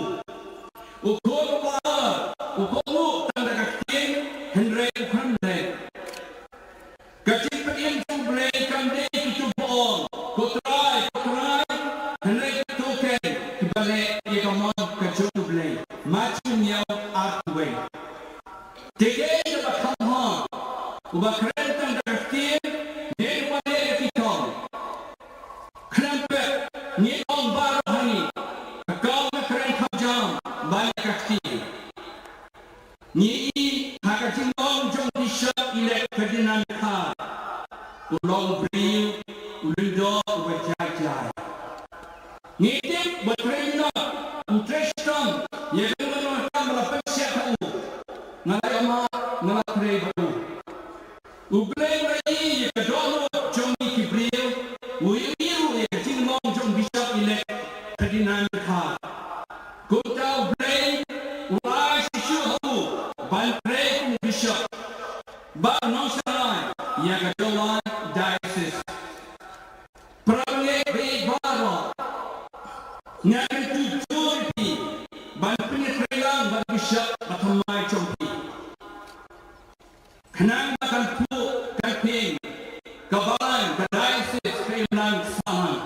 U khun uba ar u kohnguh tang da ka ktien, hynrei u khlem leh. Ka jingpynim jong U Blei kam dei kito ba ong, ko Trai, ko Trai, hynrei kito keiñ kiba leh ïa ka mon ka jong U Blei. Mathaiw hynñiew, arphew wei. Te kaei kaba kham bha, uba kren tang da ka ktien ne uba leh da ki kam? Khlem pep, ngi ong baroh hangne, ka kam ka kren kham jam ban leh ka ktien. Ngi i ha ka jinglong jong Bishop Elect Ferdinand Dkhar, u long u briew u lyngdoh uba jai jai. Ngi tip ba trei minot, u trei shitom ïa ka kam ba la pynshai ha u. Nga la ïa ma, nga la trei bad u. U Blei u la ïohi ïa ka dohnud jong ngi ki briew, u ïohi ruh ïa ka jinglong jong Bishop Elect Ferdinand Dkhar. Kumta U Blei u ai shisha ha u ban trei kum u bishop bad u nongshakri ïa ka Jowai Diocese. Para bangeit baroh, nga kyntu jur ïa phi ban pynïatreilang bad u bishop ba thymmai jong phi. Khnang ba kan phuh kan pyrshang ka balang ka diocese ka imlang sahlang.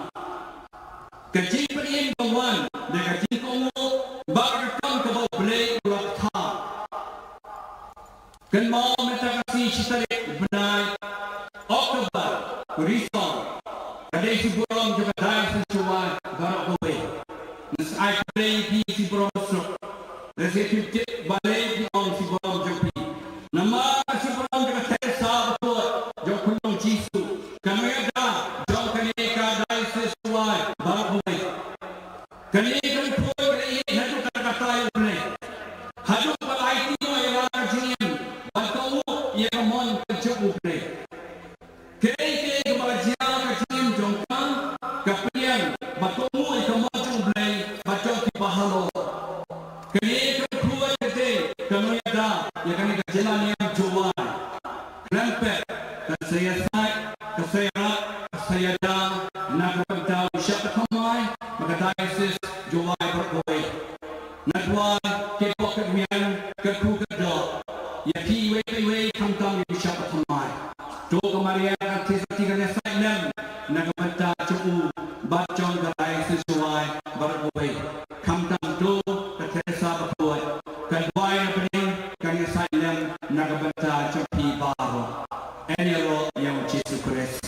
Ka jingpynim ka wan da ka jingkohnguh bad ka kam kaba U Blei u la pynthah. Kynmaw mynta ka sngi shi tarik u bnai October, Risong, ka dei shi burom jong ka diocese Jowai baroh kawei. Ngi sa ai khublei ïa phi shi burom suk. Lehse phim tip balei phi ong shi burom jong phi. Namar ka shi burom jong ka Theresa bakhuid jong u Khunlung Jisu, ka nongïada jong kane ka diocese Jowai baroh kawei. Kane ka nongpoi ka la ïeit haduh katta katta ïa U Blei, haduh ba la aiti noh ïa la ka jingim ban kohnguh ïa ka mon ka jong U Blei. Kaei kaei kaba la jia ka jingim jong ka, ka pyrshang ban kohnguh ïa ka mon jong U Blei bad jong kiba halor. Kane ka nongpoi ka dei ka nongïada ïa kane ka jylla niam Jowai. Khlem pep, kan sa ïasaid, kan sa ïarap, kan sa ïada na ka bynta u bishop ba thymmai bad ka diocese Jowai baroh kawei. Nga duwai, katba kat wei, kat khuid kat doh, ïa phi iwei pa iwei, khamtam ïa u bishop ba thymmai. To bneng kan ïasaid lem na ka bynta jong phi baroh. Ïaroh ïa U Jisu Khrist.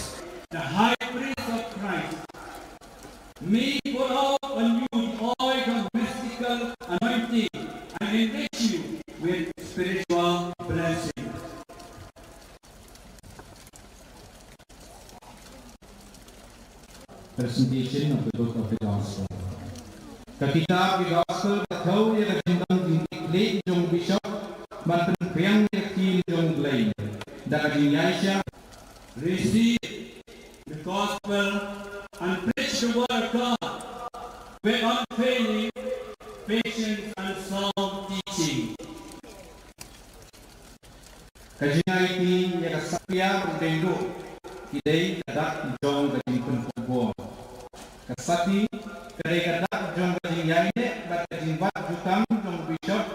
The High Priest of Christ, may pour out on you the oil of mystical anointing and enrich you with spiritual blessing. Presentation of the Book of the Gospel. Ka kitab ki Gospel ka thew ïa ka jingdon jingkitkhlieh jong u Bishop, ban pynphriang ïa ka ktien jong U Blei da ka jingïaishah. Receive the Gospel and preach the word of God with unfailing patience and sound teaching. Ka jingaiti ïa ka Satia u Dengduh ki dei ka dak jong ka jingpynkup bor. Ka Sati ka dei ka dak jong ka jingïaineh bad ka jingbat jutang jong u Bishop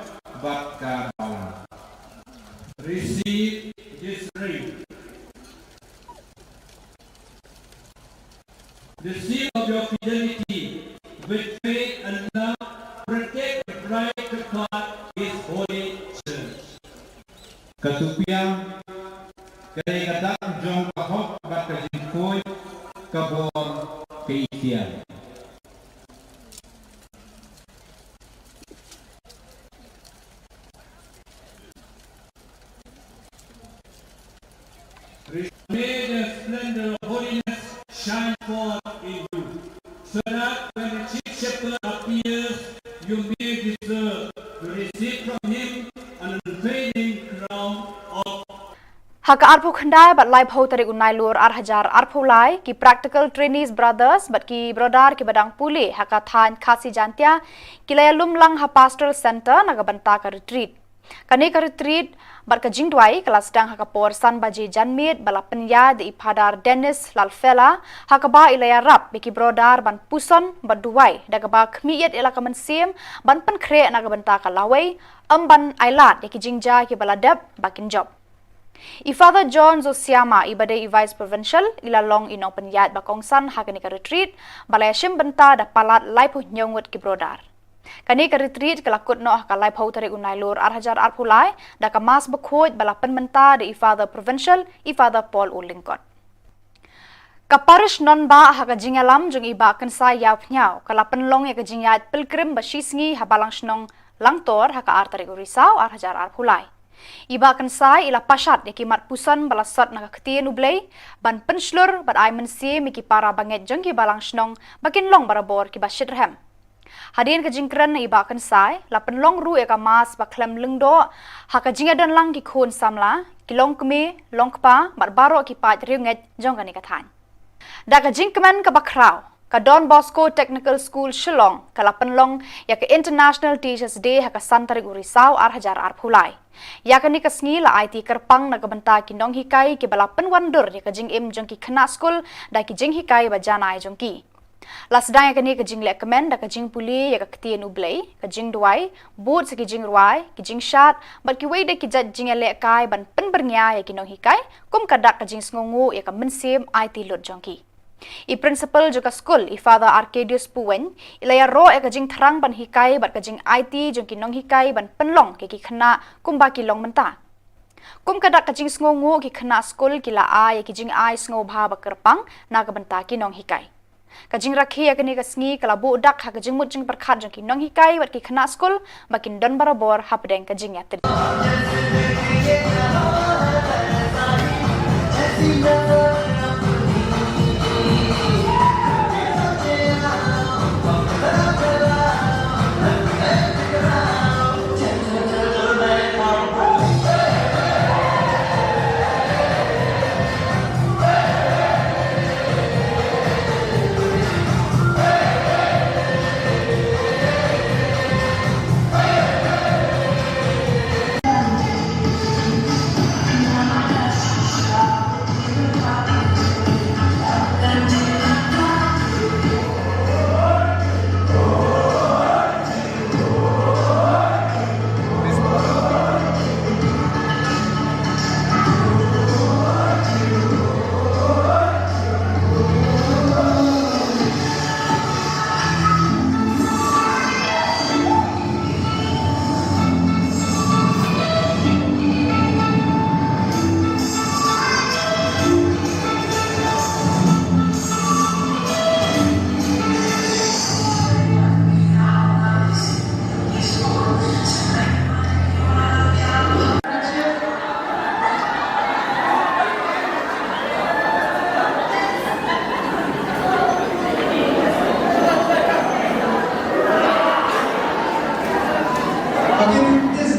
bad ka balang. Receive this ring. The seal of your fidelity with faith and love, protect the bride of God, His holy church. Ka Tupiang ka dei ka dak jong ka hok bad ka jingkhuid, ka bor, ka iktiar. May the splendor of holiness shine forth in you, so that when the chief shepherd appears, you may deserve to receive from him an unfailing crown of Ha ka arphew khyndai bad laiphew tarik u Nailur ar hajar arphew lai, ki Practical Trainees Brothers bad ki Brodar kiba dang pule ha ka thaiñ Khasi Jaintia ki la ïalum lang ha Pastoral Centre na ka bynta ka retreat. Kane ka retreat bad ka jingduwai ka la sdang ha ka por san baje janmiet ba la pynïaid da i Phadar Dennis Lalfela, ha kaba i la ïarap ïa ki Brodar ban puson bad duwai da kaba khmih ïa la ka mynsiem ban pynkhreh na ka bynta ka lawei, ym ban ailad ïa ki jingjia kiba la dep ba kin jop. I Father John Zosiama, iba dei i Vice Provincial, i la long i nongpynïaid ba kongsan ha kane ka retreat ba la ïashim bynta da palat laiphew hynñiew ngut ki Brodar. Kane ka retreat ka la kut noh ha ka laiphew tarik u Nailur ar hajar arphew lai da ka Mass bakhuid ba la pynmynta da i Father Provincial, i Father Paul U Lyngkot. Ka Parish Nongbah ha ka jingïalam jong i Bah Kynsai Ïawphniaw ka la pynlong ïa ka jingïaid pilgrim ba shisngi ha Balang Shnong Langtor ha ka ar tarik u Risaw ar hajar arphew lai. I Bah Kynsai i la pashat ïa ki mat puson ba la sot na ka ktien U Blei ban pynshlur bad ai mynsiem ïa ki para bangeit jong ki Balang Shnong ba kin long barabor kiba shitrhem. Hadien ka jingkren na i Bah Kynsai, la pynlong ruh ïa ka Mass ba khlem lyngdoh ha ka jingïadon lang ki khun samla, ki longkmie, longkpa bad baroh ki paid riewngeit jong kane ka thaiñ. Da ka jingkmen kaba khraw, ka Don Bosco Technical School Shillong ka la pynlong ïa ka International Teachers' Day ha ka san tarik u Risaw ar hajar arphew lai. Ïa kane ka sngi la aiti kyrpang na ka bynta ki nonghikai kiba la pynwandur ïa ka jingim jong ki khynnah skul da ki jinghikai ba janai jong ki. La sdang ïa kane ka jingleh kmen da ka jingpule ïa ka ktien U Blei, ka jingduwai, bud sa ki jingrwai, ki jingshad bad kiwei de ki jait jingïalehkai ban pynbyrngia ïa ki nonghikai, kum ka dak ka jingsngewnguh ïa ka mynsiem aiti lut jong ki. I Principal jong ka skul, i Father Arcadius Puwein, i la ïaroh ïa ka jingthrang ban hikai bad ka jingaiti jong ki nonghikai ban pynlong ïa ki khynnah kumba ki long mynta. Kum ka dak ka jingsngewnguh, ki khynnah skul ki la ai ïa ki jingai sngewbha ba kyrpang na ka bynta ki nonghikai. Ka jingrakhe ïa kane ka sngi ka la buh dak ha ka jingmut jingpyrkhat jong ki nonghikai bad ki khynnah skul ba kin don barabor hapdeng ka jingïatrei.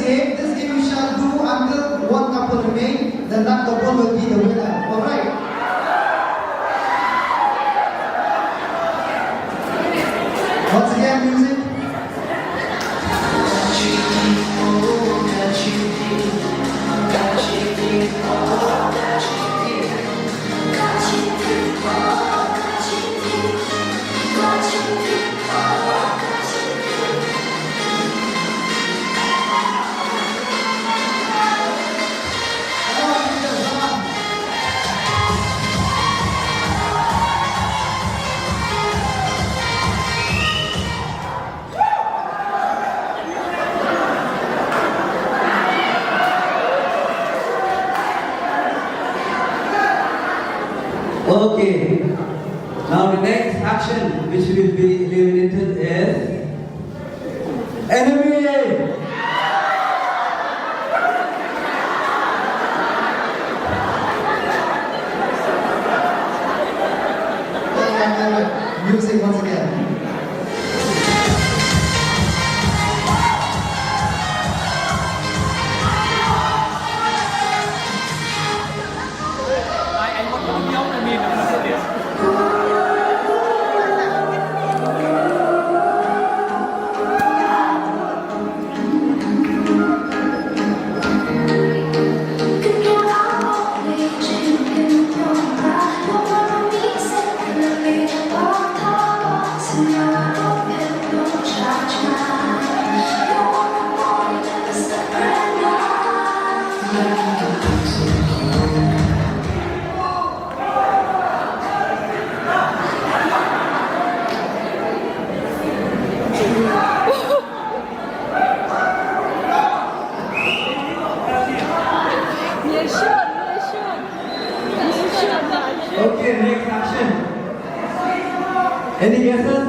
This game we shall do until one couple remain, then that couple will be the winner. All right. Once again, music. Okay. Now the next action which will be eliminated is enemy. Music once again. Okay, next action. Any guesses?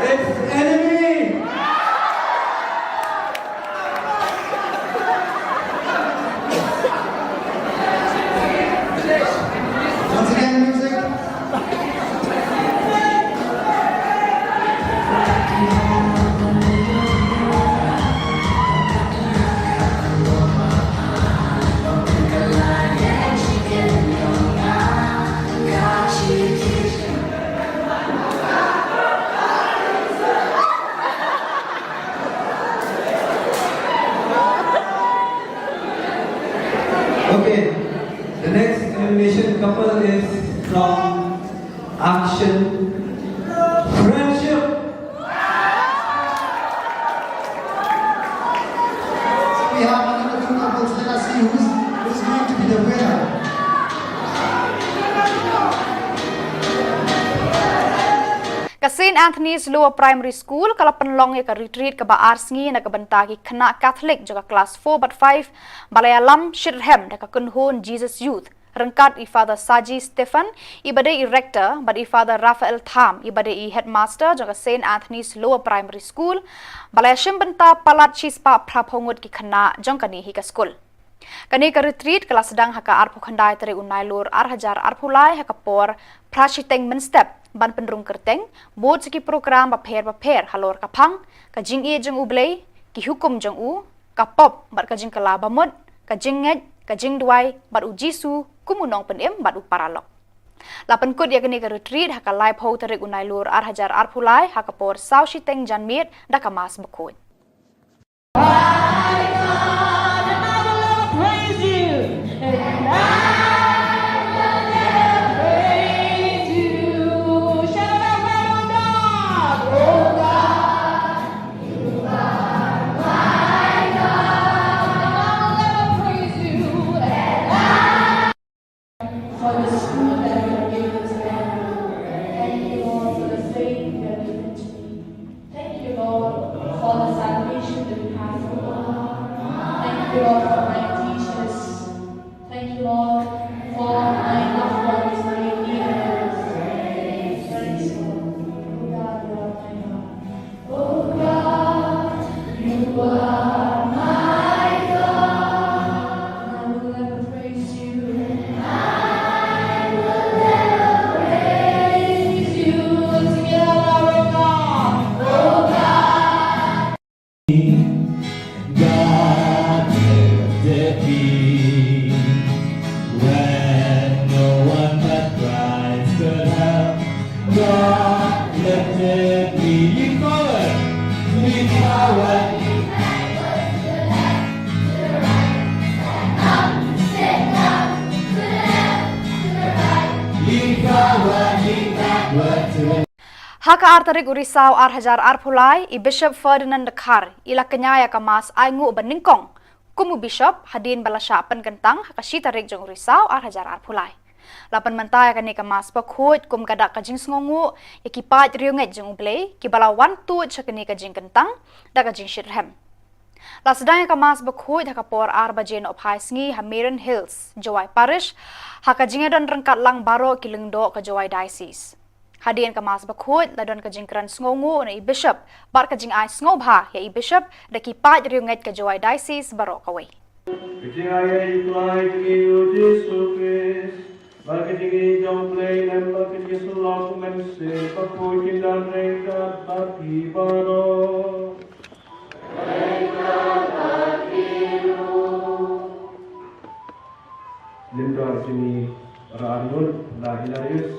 It's enemy. Once again, music. Okay, the next elimination couple is from Action Friendship. We have another two couples. Let us see who's, who's going to be the winner. Ka Saint Anthony's Lower Primary School ka la pynlong ïa ka retreat kaba ar sngi na ka bynta ki khynnah Catholic jong ka klas four bad five, ba la ïalam shitrhem da ka kynhun Jesus Youth, ryngkat i Father Saji Stephan, iba dei i Rector, bad i Father Raphael Tham, iba dei i Headmaster jong ka Saint Anthony's Lower Primary School, ba la ïashim bynta palat shispah phraphew ngut ki khynnah jong kane hi ka skul. Kane ka retreat ka la sdang ha ka arphew khyndai tarik u Nailur ar hajar arphew lai ha ka por phra shiteng mynstep, ban pynrung kyrteng bud sa ki program bapher bapher halor ka phang, ka jingïeit jong U Blei, ki hukum jong u, ka pop bad ka jingkylla bamut, ka jingngeit, ka jingduwai bad U Jisu kum u nongpynim bad u paralok. La pynkut ïa kane ka retreat ha ka laiphew tarik u Nailur ar hajar arphew lai ha ka por saw shiteng janmiet da ka Mass bakhuid. For the school that you have given to them. Thank you, Lord, for the faith you have given to me. Thank you, Lord, for the salvation that you have for me. Thank you, Lord, for my teachers. Thank you, Lord, for my loved ones, my neighbors. Praise God. Oh God, you are my God. Oh God, you are my God. And I will ever praise you. I will ever praise you. Together, oh God. Oh God. God lifted me when no one but Christ could help. God lifted me. Lean forward. Lean forward. Lean forward, lean backward to the Ha ka ar tarik u Risaw ar hajar arphew lai, i Bishop Ferdinand Dkhar i la kñia ïa ka Mass ainguh ba nyngkong kum u Bishop hadien ba la shah pynkyntang ha ka shi tarik jong u Risaw ar hajar arphew lai. La pynmynta ïa kane ka Mass bakhuid kum ka dak ka jingsngewnguh ïa ki paid riewngeit jong U Blei kiba la wan tuid sha kane ka jingkyntang da ka jingshitrhem. La sdang ïa ka Mass bakhuid ha ka por ar baje nohphai sngi ha Marin Hills, Jowai Parish, ha ka jingïadon ryngkat lang baroh ki lyngdoh ka Jowai Diocese. Hadien ka Mass bakhuid la don ka jingkren sngewnguh na i Bishop bad ka jingai sngewbha ïa i Bishop da ki paid riewngeit ka Jowai Diocese baroh kawei. Ka jingai ïa i Trai jong ngi u Jisu Khrist, bad ka jingïeit jong U Blei Lem, bad ka jingïasyllok u Mynsiem Bakhuid kin don ryngkat bad phi baroh. Lyngdoh jong ngi, Reverend Hilarius,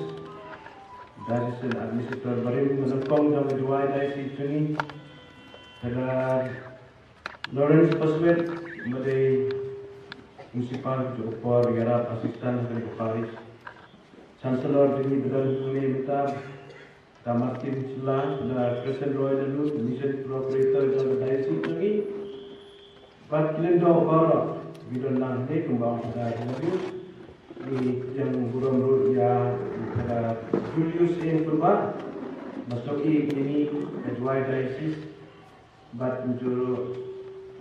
Diocesan Administrator barim ba nyngkong jong ka Jowai Diocese jong ngi, Father Lawrence Paswet, ba dei Principal jong ka por ïarap assistant jong ka parish. Chancellor jong ngi ba don hangne mynta, Father Martin Shylla, Father Crescent Roy Laloo, Mission Coordinator jong ka Diocese jong ngi. Bad ki lyngdoh baroh ba don lang hangne kumba ong Father Laloo. Ngi pdiang burom ruh ïa Father Julius N Kurbah, ba snohkti ïa kane ka Jowai Diocese. Bad kumjuh ruh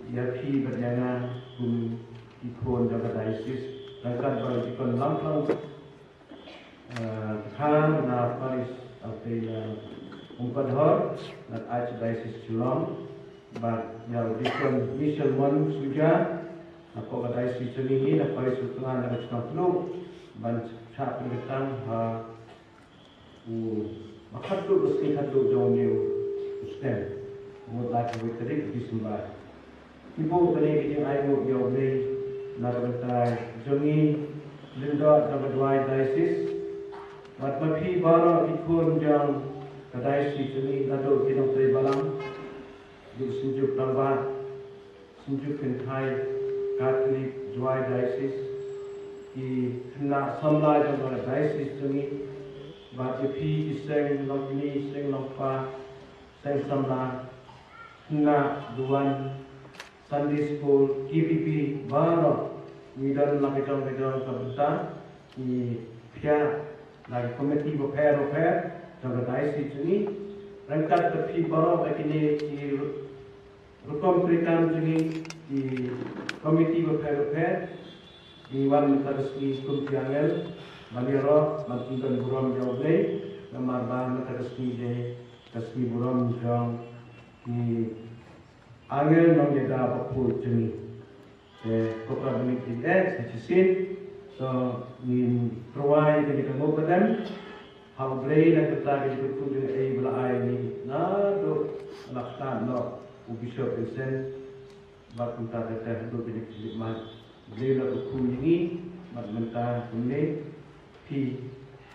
ïa phi bad ïa nga kum ki khun jong ka diocese, ryngkat bad u Deacon Lamphang, eh, Dkhar na parish, eh, Umpadhor na Archdiocese Shillong, bad ïa u Deacon Michel Mon Suja na ka diocese jong ngi na parish u Tngan na ka Chnong Tnum, ban shah pynkyntang ha u, ba khatduh, ba sngi khatduh jong une u snem, mut lai ka wei tarik December. Ki buh kane ka jingainguh ïa U Blei na ka bynta jong ngi, lyngdoh jong ka Jowai Diocese. Bad ma phi baroh ki khun jong ka diocese jong ngi, naduh ki nongtrei balang, ki synjuk rangbah, Synjuk Kynthai Katholik Jowai Diocese, ki khynnah samla jong ka diocese jong ngi, bad ïa phi ki seng longkmie, seng longkpa, seng samla, khynnah duwan, Sunday school, K B B, baroh ngi don la ka jong ka jong ka bynta, ngi phiah la ki komiti bapher bapher jong ka diocese jong ngi, ryngkat bad phi baroh ha kine ki rukom treikam jong ngi, ki komiti bapher bapher, ngi wan mynta ka sngi kum ki angel ban ïaroh ban pyndon burom ïa U Blei, namar ba mynta ka sngi dei ka sngi burom jong ki angel nongïada bakhuid jong ngi. Te ko Kpa ba ngi ïeit, sa shisien, to ngin pyrshah ïa kane ka nguh ka dem ha U Blei na ka bynta ka jingkyrkhu jong ngi ba la ai ïa ngi naduh la khlad noh u Bishop Vincent, bad kumta te haduh kine ki khlieh mat. U Blei u la kyrkhu ïa ngi bad mynta kumne phi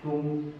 kum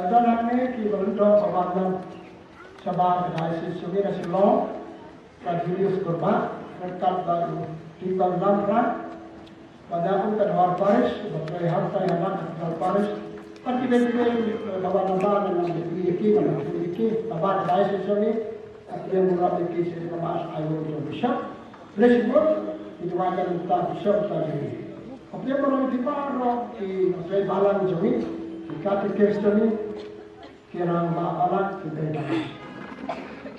Don hangne kiba lyngdoh ba wan shabar ka diocese jong ngi na Shillong, ka Julius Kurbah, ryngkat bad u Dr. Lamra, bad u Kadwar Parish, bad u Hartai Hamat Kadwar Parish, bad kiba kiba ba wan shabar na ngi ki ba ki ba diocese jong ngi, bad kiba wan ki sha ka mass aïu jong u Bishop. Blei shibun, ki wan ka bishop ta jong ngi. Bad kiba wan ki baroh ki balang jong ngi, ki katikis jong ngi, ki rangbah balang, ki dei balang.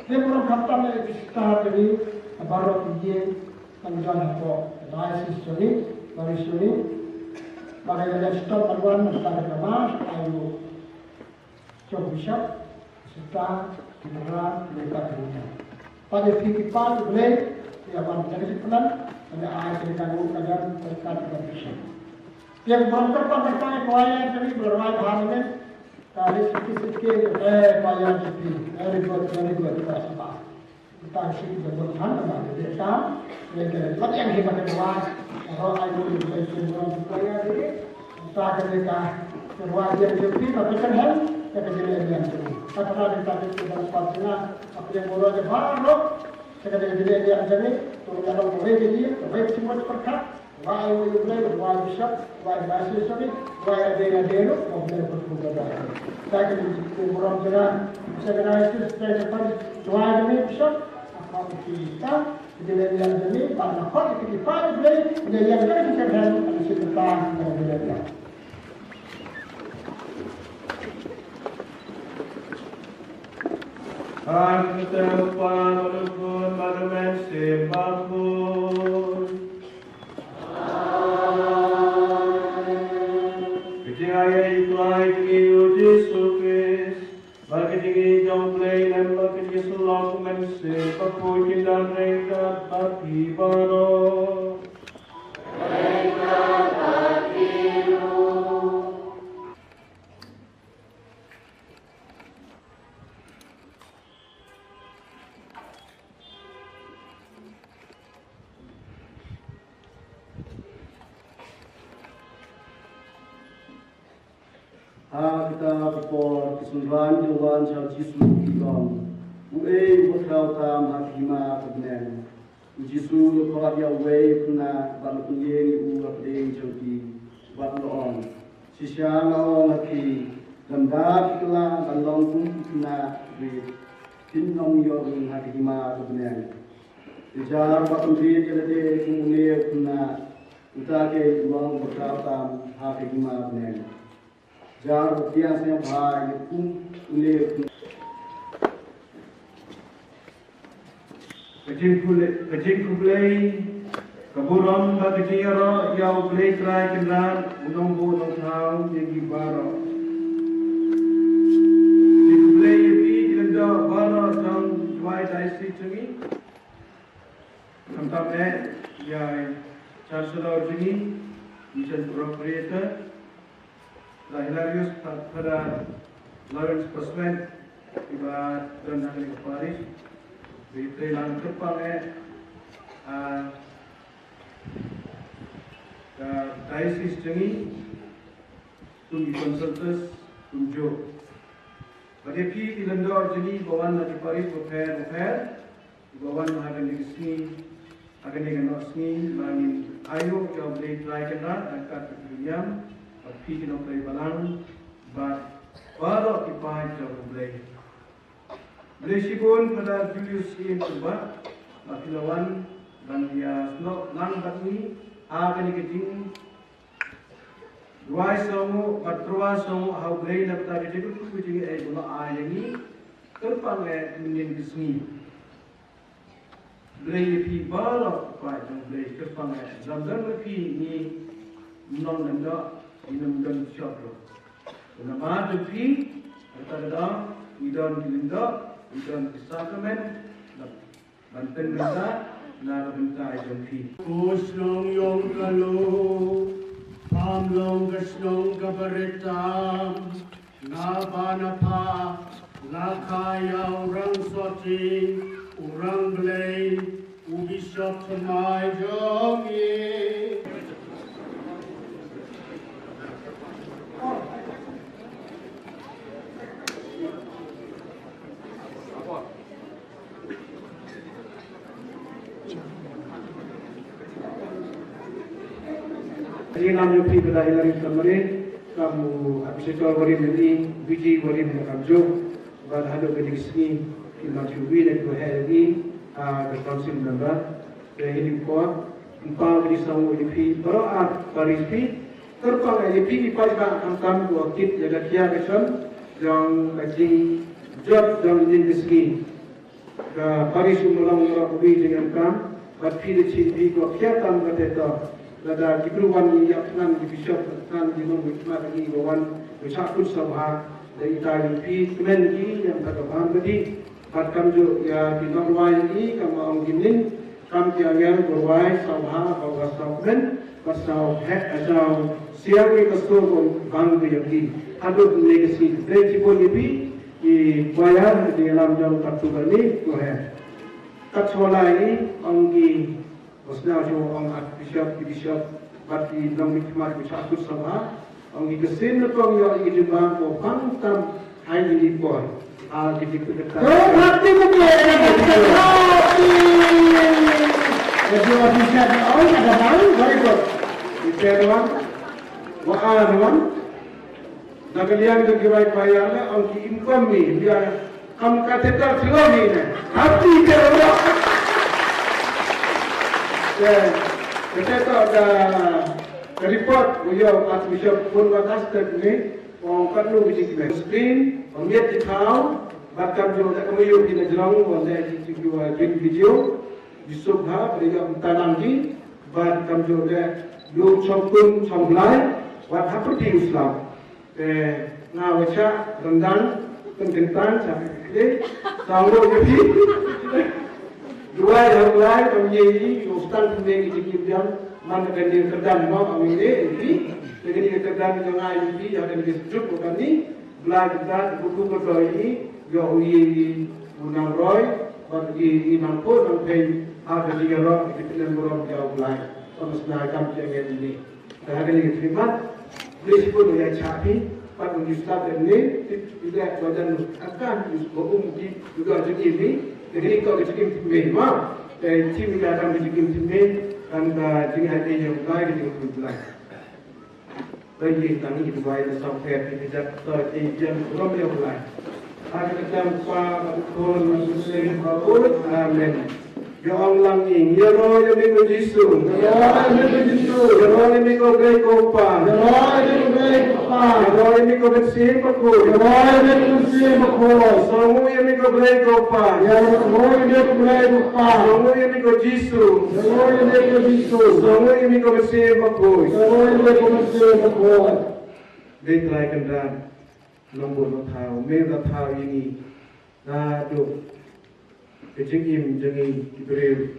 Te burom khamtam ïa ki sister jong ngi, baroh ki ïing, kan jon hapoh diocese jong ngi, parish jong ngi. Ba ka ïa leh stok ban wan, ban wan ka mass aïu jong u bishop, sister, ki para, ki nonghikai. Bad ïa phi ki paid U Blei, ïa wan ïa ka jingpynlong, ïa ai ka jingkyrkhu ka jan, ka jingkyrkhu ka bishop. Ïa burom kyrpang ka choir jong ngi, ba la rwai bha mynne. Ka list ki sik ki, eh, ba ïa ki pi. Very good, very good, ba sha ba. Kita sik ki ba don han ba ïa ka. Ïa ka, ba ïa ki ba ka choir. Ro ai bu ïa ki burom ki choir ïa ki. Kita ka ïa ka, ka choir ïa ki pi, ba ka kan han, ïa ka ïa ïa ki. Ka ka ïa ka ki ba pat na, apa ïa burom ïa ba ro. Ka ka ïa ïa ki, tu ïa long ka ïa ki, ka ïa ki semua seperti. Wai u Blei, wai bishop, wai diocese, wai ade ade ruh, wai ade ruh, wai ade ruh. Sa ka burom jong nga, sa ka diocese, sa ka parish, wai ade bishop, apa kita, kita ade ade, ba na hot kita ki paid U Blei, ïa ïa ka kita ïa kita. Ang teu pa manusun manumen sim bakun. Ka jingaiei Trai jong ngi u Jisu Khrist, bad ka jingïeit jong U Blei lem bad ka jingïasyllok u Mynsiem Bakhuid kin don ryngkat bad phi baroh. Ha kata ka por ki synran ki la wan sha u Jisu, ki ong, uei uba khraw tam ha ka hima ka bneng? U Jisu u la khot ïa uwei u khynnah bad u la pynïeng ïa u ha pdeng jong ki, bad u la ong, shisha nga ong ha phi, lymda phi kylla ban long kum ki khynnah rit, phin ym ïoh rung ha ka hima ka bneng. Te jar ba pynrit ïa lade kum une u khynnah, uta keiñ u long uba khraw tam ha ka hima ka bneng. Jar ba pdiang sngewbha ïa kum une u khynnah. Ka jingkhublei, ka jingkhublei, ka burom bad ka jingïaroh ïa U Blei Trai Kynrad, U Nongbuh Nongthaw ïa ngi baroh. Jingkhublei ïa phi ki lyngdoh baroh jong Jowai Diocese jong ngi. Khamtam eh ïa i Chancellor jong ngi, Mission Proprietor, Brother Hilarius, Father Lawrence Paswen, kiba don ha kane ka parish. Bad ïa i lang kyrpang eh, ah, ka diocese jong ngi, kum ki consultors kumjuh. Bad ïa phi ki lyngdoh jong ngi ba wan na ki parish bapher bapher, ba wan ha kane ka sngi, ha kane ka noh sngi, ba ngin aïu ïa U Blei Trai Kynrad, ha ka kat ka niam, bad phi ki nongtrei balang, bad baroh ki paid jong U Blei. Blei shibun Father Julius Ian Kurbah, ba phi la wan ban ïa snoh lang bad ngi ha kane ka jingduwai sngewnguh bad tyrwa sngewnguh ha U Blei na ka bynta ka jingkyrkhu ka jingaiei ba u la ai ïa ngi. Kyrpang eh mynnin ka sngi. Blei ïa phi baroh, phi paid jong U Blei, kyrpang eh, lada ym don phi ngim long lyngdoh, ngim don shop ruh. Namar jong phi, kata ka daw, ngi don ki lyngdoh, ngi don ki sakramen, ban pynbynta na ka bynta jong phi. Ko shnong ïong ka lum, pham long ka shnong kaba rit tam. Naba na pha la kha ïa u rang sotti, u rang Blei, u bishop thymmai jong ngi. Ngam ïohi ba da Hillary Samari, kam u Archbishop Warim ïa ngi, Viji Warim ïa kam juk, bad haduh kane ka sngi, ki la shu wi na ki waheh ïa ngi, ah, ka council member, te ïa ngi por, ym pau ki saw ïa phi, baroh ar parish phi, kyrpang ïa phi, i paidbah khamtam ko kit ïa ka khia ka shon, jong ka jingjot, jong ka jingsngi. Ka parish u Mawlong Mawlong ka wi jingem kam, bad phi da chim phi ko khia tam ka te to. Lada ki bru wan ngi ïa phan ki bishop, phan ki nong ki khmat ngi ba wan, ba chah kut sngewbha, da ita ïa phi, kmen ki, ïa ta ka bam ka di. Bad kam ju ïa ki nongrwai ngi, kam ong ki ning, kam ki angel, ba rwai, sngewbha, ba wa sngewkmen, ba sngewheh, ba sngewsiang ïa ka sur, ba bang ka ïa ki. Haduh ne ka si, dei ki bun ïa phi, Ki choir, ki lam jong ka tu kali, ko he. Kat chola i, ong ki, bos na jo ong Archbishop, ki bishop, bad ki nong mi khmat, ki chah kut sabha, ong ki ka sin na kong yo, ki jumba, ko pang tam, hai ki di poi. Ah, ki di kut tam. Oh, hati betul, hati. Jadi, official, oh, ada bang, very good. Kita doang, wa doang. Na ka liang jong ki rwai choir leh, ong ki im kum mi, ïa, kam ka teta silo mi ne. Hati ka ro. Te, ka teta ka, ka report, u ïoh Archbishop pun wa ka step ni, ong ka nu ki jingkmen. Screen, ong ïa ki thaw, bad kam jong ka kam ïoh ki na jrong, ong ïa ki, ki, ki, ki video, di suk ha, bad ïa ki tanang ki, bad kam jong ka, ïoh chong kun, chong blai, wat hapur di u slap. Te nga wa chah ryndang, pynkyntang, chah kle, saw lo ïa phi. Duwai ha u Blai, kam ïa i, u stang pynbeit ki jingim biang, man ka dei kyrdan mo, kam ïa i, phi. Te ka dei kyrdan jong nga ïa phi, ïa ka dei ka sejuk ko kane, Blai kyrdan, u tu ko doi i, ïa u ïa i, u nang roi, bad i, i nang po, nang pei, ha ka dei ïa ro, i pynlem burom ïa u Blai. Kam sna kam ïa ngi ni. Te ha kane ka khlieh mat, Blei shibun u ïa chah phi, pat u ïa stad ïa ne, tip ïa da wajan u akan u ba um ki, u da jingim ni, te kane ka jingim tip mei ma, te tip ïa da ka jingim tip mei, kan da jingim ha ïa u Blai, ka jingim u Blai. Ba ïa tang ïa u Blai na sa pher, ïa ka jat, to ïa ïa u Blai. Ha ka kyrteng u Kpa bad u Khun bad u Mynsiem Bakhuid. Amen. Ïa ong lang ïing, ïaroh ïa me ko Jisu. Ïaroh ïa me ko Jisu. Ïaroh ïa me ko Blei ko Kpa. Ïaroh ïa me ko Blei ko Kpa. Ïaroh ïa me ko Mynsiem Bakhuid. Ïaroh ïa me ko Mynsiem Bakhuid. Sngewnguh ïa me ko Blei ko Kpa. Ïaroh ïa me ko Blei ko Kpa. Sngewnguh ïa me ko Jisu. Sngewnguh ïa me ko Jisu. Sngewnguh ïa me ko Mynsiem Bakhuid. Sngewnguh ïa me ko Mynsiem Bakhuid. Dei Trai Kynrad. Nongbud nongthaw, me la thaw ïa ngi. Naduh ka jingim jong ngi ki briew.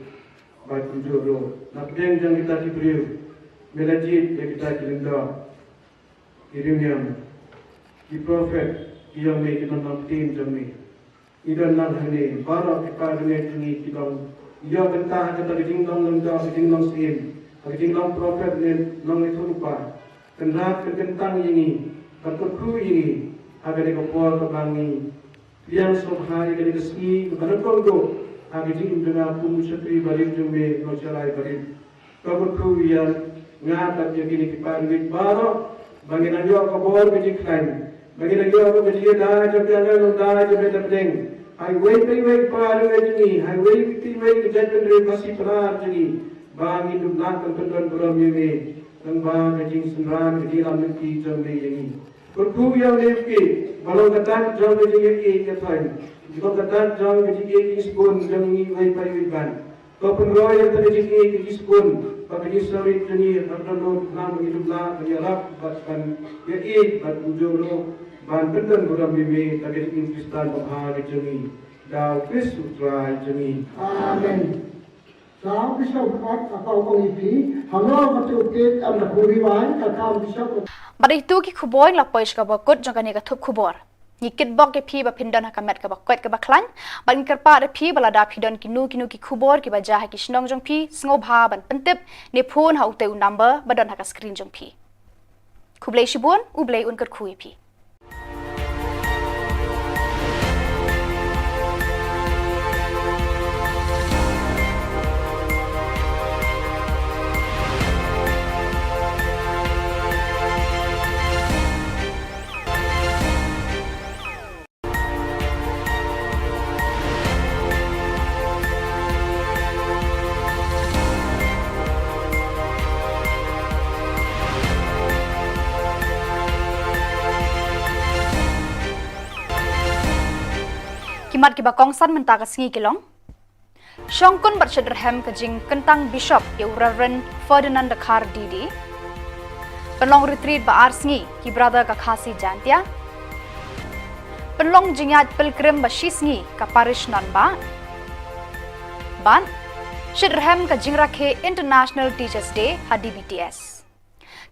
Bad kumjuh ruh na pdeng jong kita ki briew, me la jied ïa kita ki lyngdoh, ki riewniam, ki prophet, ki ïong me, ki nongpynim jong me. Ngi don lang hangne, baroh ki para bangeit jong ngi ki don. Ïoh bynta ha kata ka jinglong lyngdoh, ka jinglong syiem, ha ka jinglong prophet ne nongïathuhlypa. Kynrad, kynkyntang ïa ngi, bad kyrkhu ïa ngi ha kane ka por kaba ngi pdiang sngewbha ïa kane ka sngi kaba nyngkong duh ha ka jingim jong nga kum u shakri barit jong me, nongshakri barit. To kyrkhu ïa nga bad ïa kine ki para bangeit baroh ba ngin nang ïoh ka bor ka jingkhlaiñ, ba ngin nang ïoh ka jingïada jong ki angel, nongdie jong me na pdeng. Ha iwei pa iwei i para bangeit jong ngi, ha iwei pa iwei ka jaitbynriew Khasi Pnar jong ngi, ba ngin dup lad ban pyndon burom ïa me. Lyngba ka jingsynran ka jingïalam lynti jong me ïa ngi. Kyrkhu ïa u Blei ba long ka dak jong ka jingïeit ïa thaiñ, ba long ka dak jong ka jingïeit jingsbun jong ngi iwei pa iwei ban. To pynroi ïa ka jingïeit jingsbun bad ka jingsngewnguh jong ngi, bad ban long nam ngi dup lad ban ïarap bad ban ïeit bad kumjuh ruh ban pyndon burom ïa me da ka jingim Khristan babha ka jong ngi. Da u Khrist u Trai jong ngi. Amen. Sa u Bishop Robert, ka pau kong ïa phi, halor katu u tip, kam da khuri wai, ka kam Bishop. Bad ïa tu ki khubor la poi sha kaba kut jong kane ka thup khubor. Ngi kitbok ïa phi ba phin don ha ka met kaba koit kaba khlaiñ, bad ngi kyrpad ïa phi ba lada phi don kino kino ki khubor kiba jia ha ki shnong jong phi, sngewbha ban pyntip ne phone ha utei u number ba don ha ka screen jong phi. Khublei shibun, U Blei un kyrkhu ïa phi. Ki mat kiba kongsan mynta ka sngi ki long: shongkun bad shitrhem ka jingkyntang Bishop ïa u Reverend Ferdinand Dkhar D D. Pynlong retreat ba ar sngi ki Brother ka Khasi Jaintia. Pynlong jingïaid pilgrim ba shi sngi ka Parish Nonbah. Bad shitrhem ka jingrakhe International Teachers Day ha D B T S.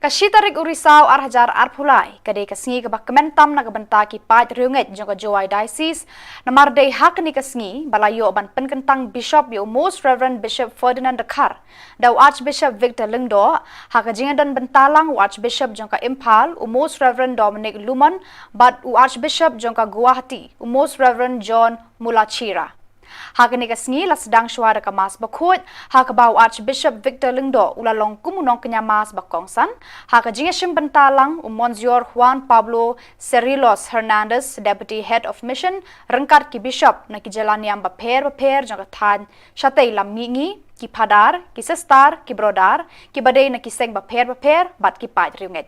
Ka shi tarik u Risaw ar hajar arphew lai ka dei ka sngi kaba kmen tam na ka bynta ki paid riewngeit jong ka Jowai Diocese, namar dei ha kane ka sngi ba la ïoh ban pynkyntang Bishop ïa u Most Reverend Bishop Ferdinand Dkhar da u Archbishop Victor Lyngdoh, ha ka jingdon bynta lang u Archbishop jong ka Imphal u Most Reverend Dominic Lumon bad u Archbishop jong ka Guwahati u Most Reverend John Mulachira. Ha kane ka sngi la sdang shuwa da ka Mass Bakhuid, ha kaba u Archbishop Victor Lyngdoh u la long kum u nongkñia Mass ba kongsan, ha ka jingïashim bynta lang u Monsignor Juan Pablo Cerrillos Hernandez, Deputy Head of Mission, ryngkat ki Bishop na ki jylla niam bapher bapher jong ka thaiñ shatei lam mihngi, ki Phadar, ki Sister, ki Brother, kiba dei na ki seng bapher bapher bad ki paid riewngeit.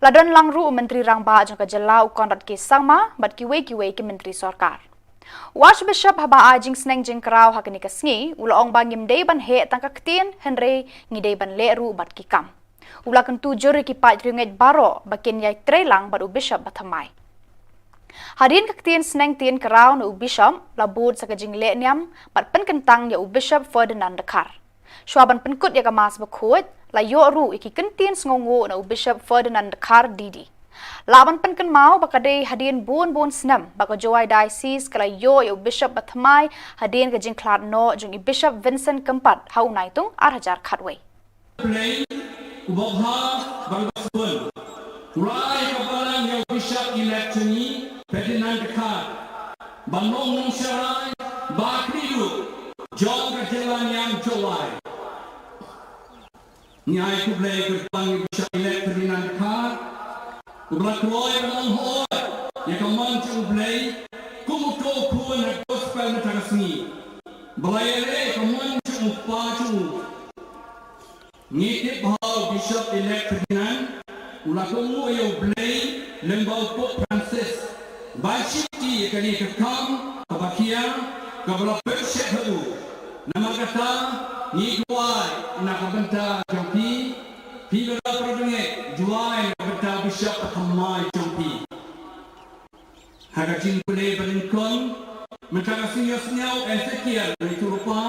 La don lang ruh u Myntri Rangbah jong ka jylla u Conrad K Sangma bad kiwei kiwei ki myntri sorkar. U Archbishop haba ai jingsneng jingkraw ha kane ka sngi u la ong ba ngim dei ban heh tang ka ktien hynrei ngi dei ban leh ruh bad ki kam. U la kyntu jur ïa ki paid riewngeit baroh ba kin ïai trei lang bad u Bishop bathymmai. Hadien ka ktien sneng ktien kraw na u Bishop la bud sa ka jingleh niam bad pynkyntang ïa u Bishop Ferdinand Dkhar. Shuwa ban pynkut ïa ka Mass Bakhuid, la ïoh ruh ïa ki kyntien sngewnguh na u Bishop Ferdinand Dkhar D D. Lah ban pynkynmaw ba ka dei hadien bun bun snem ba ka Jowai Diocese ka la ïoh ïa u Bishop bathymmai hadien ka jingkhlad noh jong i Bishop Vincent Kympat ha u Naitung ar hajar khatwei. Blei uba bha bad uba sbun u la ai ka balang ïa u Bishop elect jong ngi, Ferdinand Dkhar, ban long nongsharai ba khlieh jong ka jylla niam Jowai. Ngi ai khublei kyrpang ïa u Bishop elect Ferdinand Dkhar uba la kloi ban ong hooid ïa ka mon jong U Blei kum uto u khun ha ka gospel mynta ka sngi, ba la ïaleh ïa ka mon jong u kpa jong u. Ngi tip ba u Bishop elect Ferdinand u la kohnguh ïa U Blei lyngba u Pope Francis ban shimti ïa kane ka kam kaba khia kaba la pynshet ha u. Namar kata ngi duwai na ka bynta jong phi, phi baroh, para bangeit, duwai na ka bynta u Bishop bathymmai jong phi. Ha ka jingpule ba nyngkong mynta ka sngi, ïohsngew Ezekiel u riewtyrwa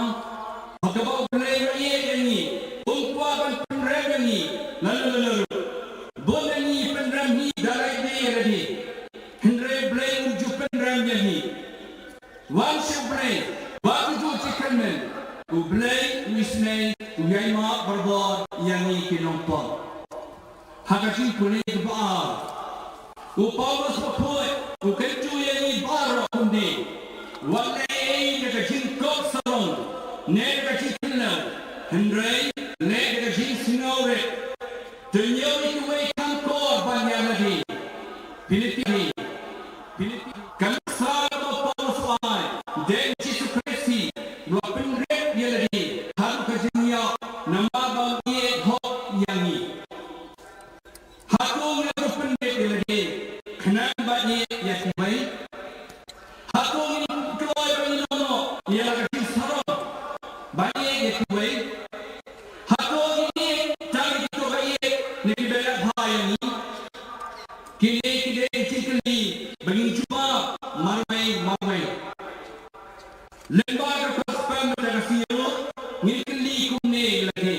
ba kaba U Blei u la ïeit ïa ngi, um kwah ban pynrem ïa ngi lano lano ruh. Bun na ngi pynrem hi da lade ïa lade, hynrei U Blei um ju pynrem ïa ngi. Wan sha U Blei bad to ju jingkyrmen, U Blei u isynei, u ïai map barabor ïa ngi ki nongpop. Ha ka jingpule kaba ar, u Paulus Bakhuid u kyntu ïa ngi baroh kumne: wat leh ei ei da ka jingkop sarong ne da ka jingkynlew, hynrei leh da ka jingsngewrit. To ñiew ïa kiwei kham kor ban ïa lade. Philippi. Philippi. Ka nuksa kaba u Paulus u ai, dei u Jisu Khrist hi uba pynrem ïa lade haduh ka jingïap namar ba u ïeit hok ïa ngi. Hato ngi la pynrem ïa lade khnang ban ïeit ïa kiwei? Hato ngi la kloi ban ïeh noh ïa la ka jingsarong ban ïeit ïa kiwei? Hato ngi ïeit tang ïa kito ba ïeit ne kiba ïeit bha ïa ngi? Kine ki dei ki jingkylli ba ngin jubab marwei marwei. Lyngba ka gospel mynta ka sngi ruh ngin kylli kumne ïa lade: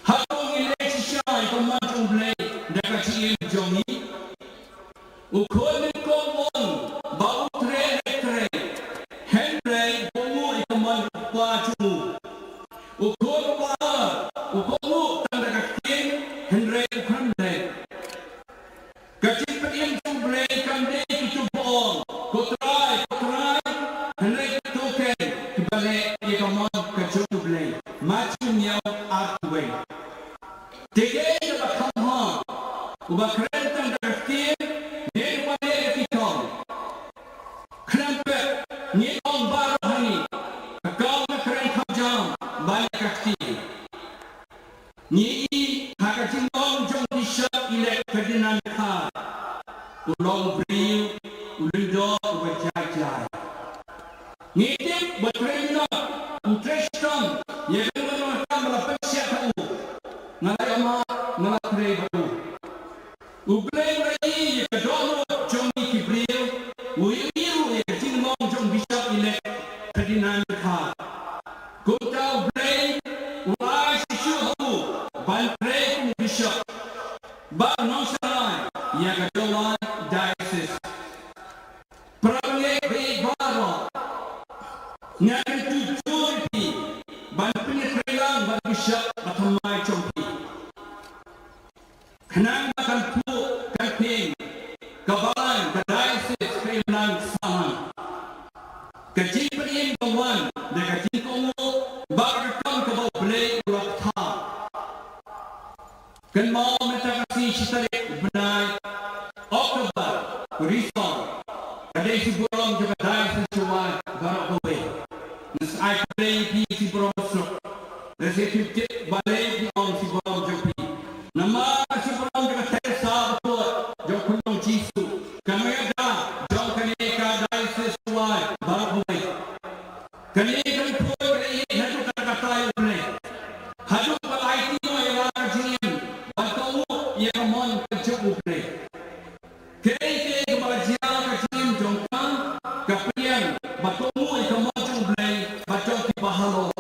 hato ngi leh shisha ïa ka mon jong U Blei da ka jingim jong ngi? U khun nyngkong u ong ba u trei, u trei, hynrei u kohnguh ïa ka mon u kpa jong u. U khun uba ar u kohnguh tang da ka ktien, hynrei u khlem leh. Ka jingpynim jong U Blei kam dei kito ba ong, ko Trai, ko Trai, hynrei kito ken kiba leh ïa ka mon ka jong U Blei. Mathaios hynñiew, arphew wei. Te kaei kaba kham bha, uba kren tang da ka ktien ne uba leh da ki kam? Khlem pep, ngi ong baroh hangne, ka kam ka kren kham jam ban leh ka ktien. Ngi ïohi ha ka jinglong jong u Bishop Elect Ferdinand Dkhar, u long u briew u lyngdoh, uba jai jai. Ngi tip ba trei noh, trei shitom ïa kane ka dohnud ba la pynshah ha u. Nga la ïa ma, nga la trei bad u. U Blei u la ïohi ïa ka dohnud jong ngi ki briew, u ïohi ruh ïa ka jinglong jong u Bishop Elect Ferdinand Kha. Kumta u Blei u ai shisha ha u ban trei kum u Bishop ba u nongshakri ïa ka Jowai Diocese. Para bangeit baroh, nga kyntu jur ïa phi ban pynïatreilang bad u Bishop ba thymmai jong phi. Khnang ba kan phuh kan pynïeng ka balang ka diocese ka imlang sahlang. Ka jingpynim ka wan da ka jingkohnguh bad ka kam kaba U Blei u la pynthikna. Kynmaw mynta ka sngi shi tarik bnai October, Risong, ka dei shi burom jong ka diocese Jowai baroh kawei. Nga ai khublei ïa phi shi burom suk. Nga sngewthuh balei phi ong shi burom jong phi. Namar ka shi burom jong ka Teresa bakhuid jong u Khunlung Jisu, ka nongïada jong kane ka diocese Jowai baroh kawei. Kane ka jingphuh ka la ïaid haduh katta katta ïa U Blei. Haduh ba la aiti noh ïa la ka jingim ban kohnguh ïa ka mon ka jong U Blei. Kaei kaei kaba la jia ka jingim jong ka, ka pynïeng ba kohnguh ïa ka mon jong U Blei bad jong kiba halor.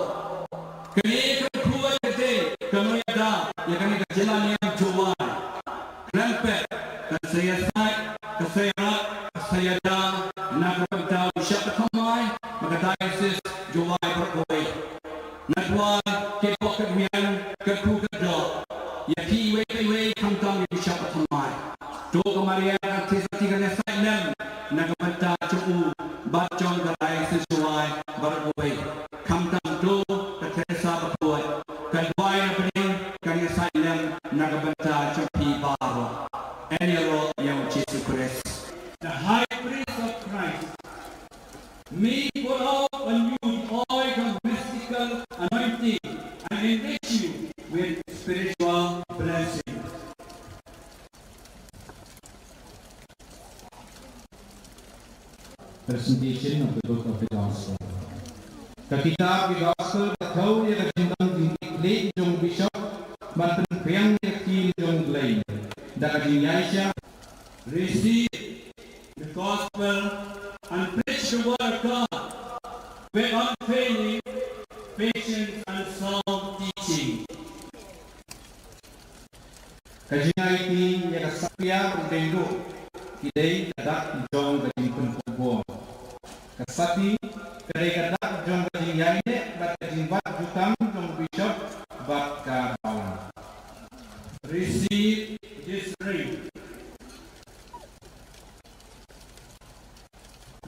Kane ka jingphuh ka dei ka nongïada ïa kane ka jylla niam Jowai. Khlem pep, kan sa ïasaid, kan sa ïarap, kan sa ïada na ka bynta u Bishop ba thymmai bad ka diocese Jowai baroh kawei. Nga duwai, kat bok kat wiang, kat khuid kat doh, ïa phi iwei pa iwei, khamtam ïa u Bishop ba thymmai. To ka Maria kan theh sati kan ïasaid lem na ka bynta jong u bad jong ka diocese Jowai baroh kawei. Khamtam to ka Teresa bakhuid kan duwai na bneng, kan ïasaid lem na ka bynta jong phi baroh. Yn ïaroh ïa u Jisu Khrist. The High Priest of Christ, may you pour out on you the oil of mystical anointing and enrich you with spiritual blessing. Presentation of the Book of the Gospel. Ka kitab ki Gospel ka thew ïa ka jingdon jingkitkhlieh jong u Bishop ban pynphriang ïa ka ktien jong U Blei da ka jingïaishah. Receive the Gospel and preach the word of God with unfailing patience and sound teaching. Ka jingaiti ïa ka Sapphire u Dengduh ki dei ka dak jong ka jingpynkup bor. Ka Sati ka dei ka dak jong ka jingïaineh bad ka jingbat jutang jong u Bishop bad ka balang. Receive this ring.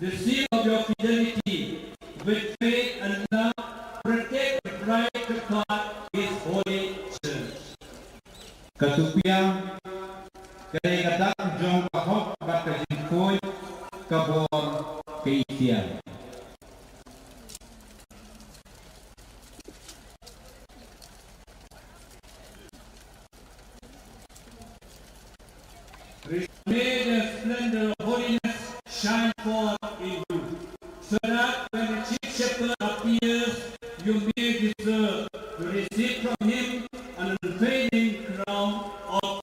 The seal of your fidelity with faith and love, protect and guard the God, His holy church. Ka Supiang ka dei ka dak jong ka hok bad ka jingkhuid, ka bor, ka iktiar. May the splendor of holiness shine forth in you, so that when the chief shepherd appears, you may deserve to receive from him an unfailing crown of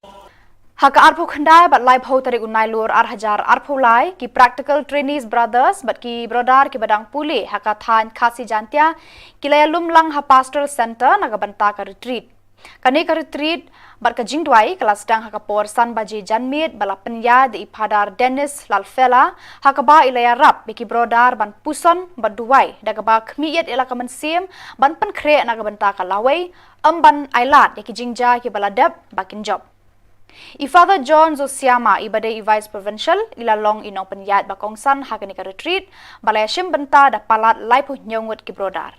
Ha ka arphew khyndai bad laiphew tarik u Nailur ar hajar arphew lai, ki Practical Trainees Brothers bad ki Brodar kiba dang pule ha ka thaiñ Khasi Jaintia ki la ïalum lang ha Pastoral Centre na ka bynta ka retreat. Kane ka retreat bad ka jingduwai ka la sdang ha ka por san baje janmiet ba la pynïaid da i Phadar Dennis Lalfela, ha kaba i la ïarap ïa ki Brodar ban puson bad duwai da kaba khmih ïa la ka mynsiem ban pynkhreh na ka bynta ka lawei, ym ban ailad ïa ki jingjia kiba la dep ba kin jop. I Father John Zosiama, iba dei i Vice Provincial, i la long i nongpynïaid ba kongsan ha kane ka retreat ba la ïashim bynta da palat laiphew hynñiew ngut ki Brodar.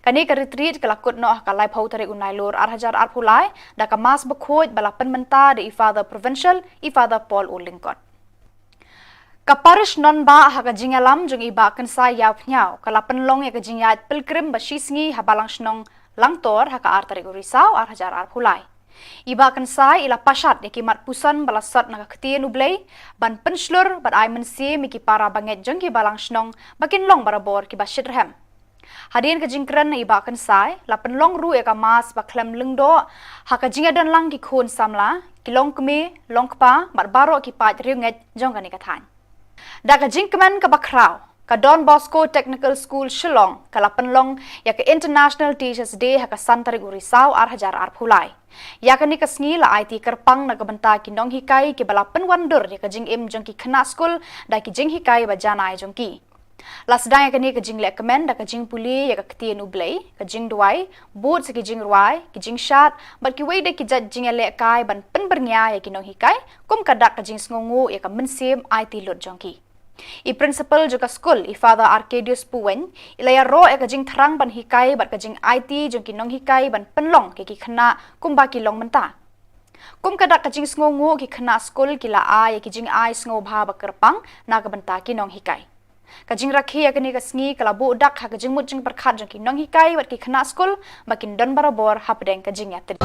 Kane ka retreat ka la kut noh ha ka laiphew tarik u Nailur ar hajar arphew lai da ka Mass bakhuid ba la pynmynta da i Father Provincial, i Father Paul U Lyngkot. Ka Parish Nongbah ha ka jingïalam jong i Bah Kynsai Ïawphniaw ka la pynlong ïa ka jingïaid pilgrim ba shisngi ha Balang Shnong Langtor ha ka ar tarik u Risaw ar hajar arphew lai. I Bah Kynsai i la pashat ïa ki mat puson ba la sot na ka ktien U Blei ban pynshlur bad ai mynsiem ïa ki para bangeit jong ki balang shnong ba kin long barabor kiba shitrhem. Hadien ka jingkren na i Bah Kynsai, la pynlong ruh ïa ka mass ba khlem lyngdoh ha ka jingïadonlang ki khun samla, ki longkmie, longkpa bad baroh ki paid riewngeit jong kane ka thaiñ. Da ka jingkmen kaba khraw, ka Don Bosco Technical School Shillong ka la pynlong ïa ka International Teachers' Day ha ka san tarik u Risaw ar hajar arphew lai. Ïa kane ka sngi la aiti kyrpang na ka bynta ki nonghikai kiba la pynwandur ïa ka jingim jong ki khynnah skul da ki jinghikai ba janai jong ki. La sdang ïa kane ka jingleh kmen da ka jingpule ïa ka ktien U Blei, ka jingduwai, bud sa ki jingrwai, ki jingshad bad kiwei de ki jait jingïalehkai ban pynbyrngia ïa ki nonghikai kum ka dak ka jingsngewnguh ïa ka mynsiem aiti lut jong ki. I Principal jong ka skul, i Father Arcadius Puwein, i la ïaroh ïa ka jingthrang ban hikai bad ka jingaiti jong ki nonghikai ban pynlong ïa ki khynnah kumba ki long mynta. Kum ka dak ka jingsngewnguh, ki khynnah skul ki la ai ïa ki jingai sngewbha ba kyrpang na ka bynta ki nonghikai. Ka jingrakhe ïa kane ka sngi ka la buh dak ha ka jingmut jingpyrkhat jong ki nonghikai bad ki khynnah skul ba kin don barabor hapdeng ka jingïatylli.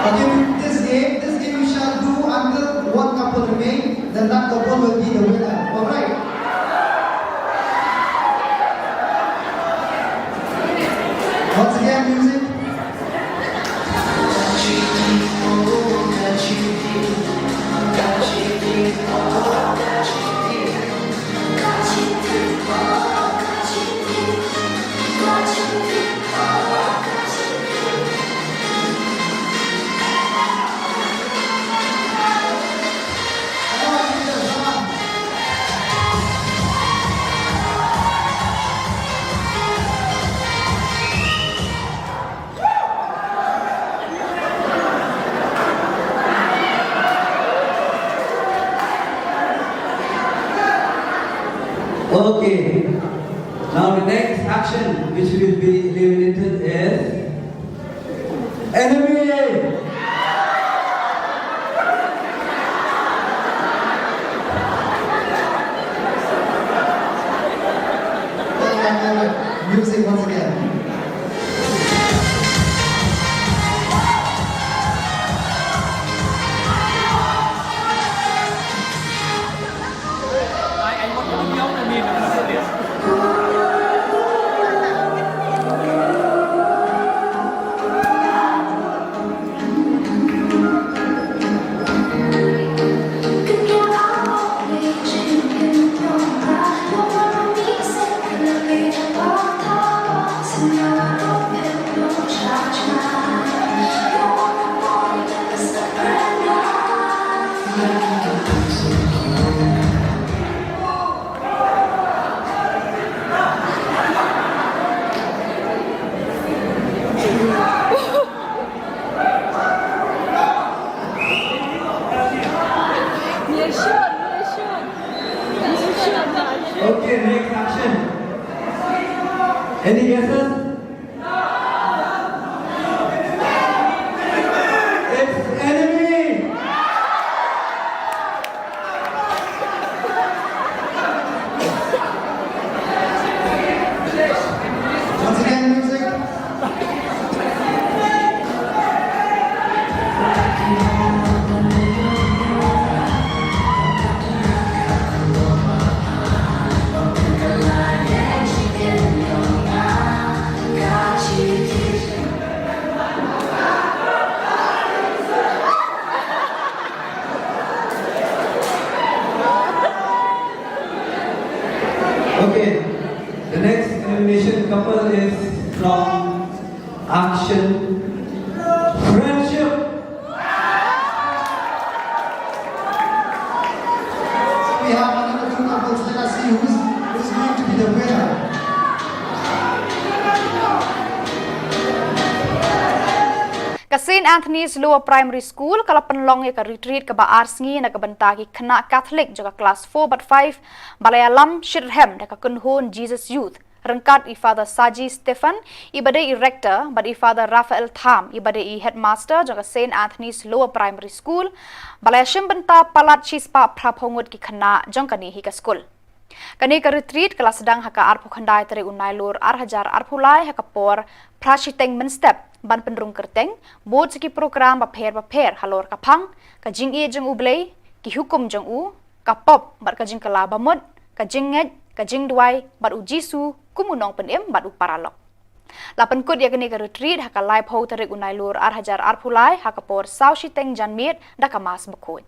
Okay, this game, this game we shall do until one couple remain, then that couple will be the winner. All right. Once again, music. Okay. Now the next action which will be eliminated is enemy. Music once again. Okay, next action. Any guesses? It's enemy. Okay, the next animation couple is from Action Friendship. We have another two couples. Let us see who's, who's going to be the winner. Ka Saint Anthony's Lower Primary School ka la pynlong ïa ka retreat kaba ar sngi na ka bynta ki khynnah Catholic jong ka klas four bad five, ba la ïalam shitrhem da ka kynhun Jesus Youth, ryngkat i Father Saji Stephen, i ba dei i rector, bad i Father Raphael Tham, i ba dei i headmaster jong ka Saint Anthony's Lower Primary School, ba la ïashim bynta palat shispah phraphew ngut ki khynnah jong kane hi ka skul. Kane ka retreat ka la sdang ha ka arphew khyndai tarik u Nailur ar hajar arphew lai ha ka por phra shiteng mynstep, ban pynrung kyrteng bud sa ki program bapher bapher halor ka phang, ka jingïeit jong U Blei, ki hukum jong u, ka pop bad ka jingkylla bamut, ka jingngeit, ka jingduwai bad U Jisu kum u nongpynim bad u paralok. La pynkut ïa kane ka retreat ha ka laiphew tarik u Nailur ar hajar arphew lai ha ka por saw shiteng janmiet da ka Mass bakhuid.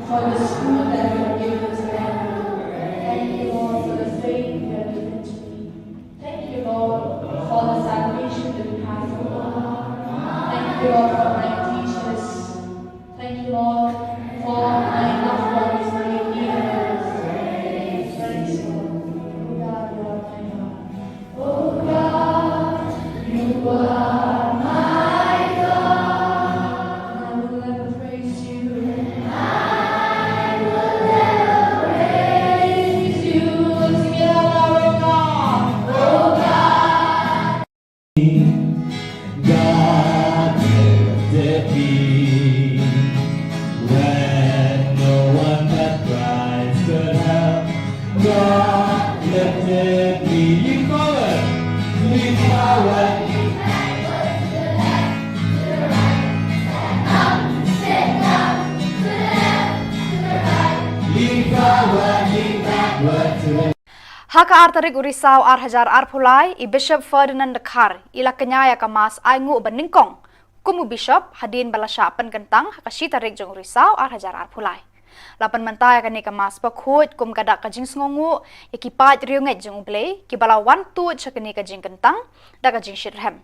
For the school that you have given to them. Thank you, Lord, for the faith you have given to me. Thank you, Lord, for the salvation that you have given me. Thank you, Lord, for my teachers. Thank you, Lord, for my loved ones, my dear ones. Praise God. Oh God, you are my God. Oh God, you are my God. And I will ever praise you. I will ever praise you. Sing it out loud, oh God. Oh God. God lifted me when no one but Christ could help. God lifted me. Lean forward. Lean forward. Lean forward, lean backward to the Ha ka ar tarik u Risaw ar hajar arphew lai, i Bishop Ferdinand Dkhar i la kñia ïa ka Mass ainguh ba nyngkong kum u Bishop hadien ba la shah pynkyntang ha ka shi tarik jong u Risaw ar hajar arphew lai. La pynmynta ïa kane ka Mass bakhuid kum ka dak ka jingsngewnguh ïa ki paid riewngeit jong U Blei kiba la wan tuid sha kane ka jingkyntang da ka jingshitrhem.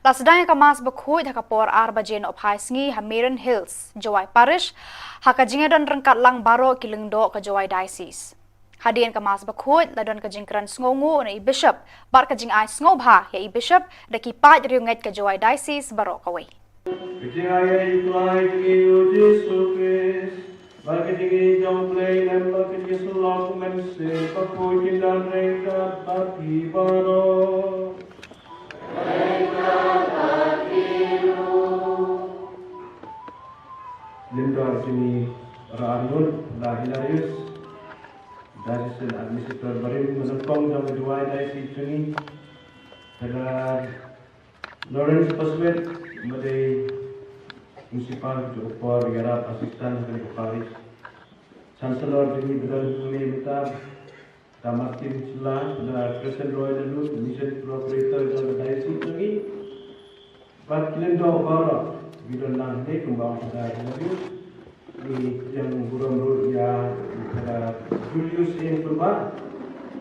La sdang ïa ka Mass bakhuid ha ka por ar baje nohphai sngi ha Maiden Hills, Jowai Parish, ha ka jingïadon ryngkat lang baroh ki lyngdoh ka Jowai Diocese. Hadien ka Mass bakhuid la don ka jingkren sngewnguh na i Bishop bad ka jingai sngewbha ïa i Bishop da ki paid riewngeit ka Jowai Diocese baroh kawei. Ka jingai ïa i Trai jong ngi u Jisu Khrist, bad ka jingïeit jong U Blei Lem, bad ka jingsylloh u Mynsiem Bakhuid kin don ryngkat bad phi baroh. Lyngdoh jong ngi, Reverend Hilarius, Diocesan Administrator barim ba nyngkong jong ka Jowai Diocese jong ngi, Father Lawrence Paswet, ba dei Principal jong ka por ïarap assistant jong ka parish. Chancellor jong ngi ba don mynta, Doctor Martin Shylla, Doctor Crescent Roy Laloo, Mission Coordinator jong ka Diocese jong ngi. Bad ki lyngdoh baroh kiba don lang hangne kumba ong Doctor Laloo. Ngi ïeng burom ruh ïa Doctor Julius Eng Pynbah,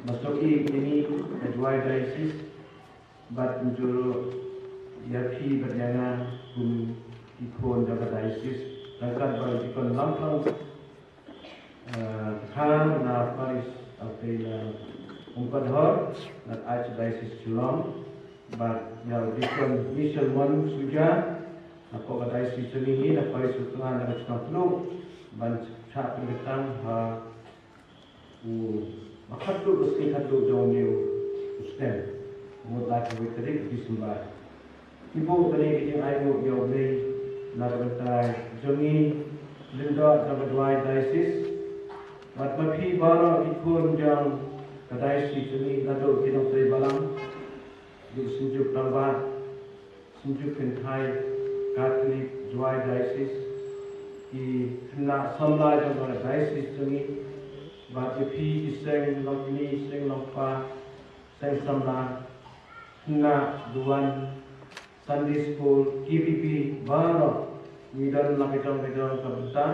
ba snoh ïa ngi ka Jowai Diocese. Bad ngi ju ïa phi bad ïa nga kum ki khun jong ka diocese. Ryngkat bad ki khun lam plang, eh, ka na parish Alpei na Umpadhor na Archdiocese Shillong. Bad ïa u Deacon Michel Mon Suja na ka diocese jong ngi na parish u Kyngan na ka Chnong Khlung. Ban sa pynkyntang ha u ba khatduh, u sngi khatduh jong une u snem, mut laiphew wei tarik December. Ki buh kane ka jingainguh ïa U Blei na ka bynta jong ngi, lyngdoh jong ka Jowai Diocese. Bad ma phi baroh ki khun jong ka diocese jong ngi, naduh ki nongtrei balang, ki synjuk rangbah, Synjuk Kynthai Katholik Jowai Diocese, ki khynnah samla jong ka diocese jong ngi, bad ïa phi ki seng longkmie, seng longkpa, seng samla, khynnah duwan, Sunday school, K B B, baroh ngi don la ka jong ka jong ka bynta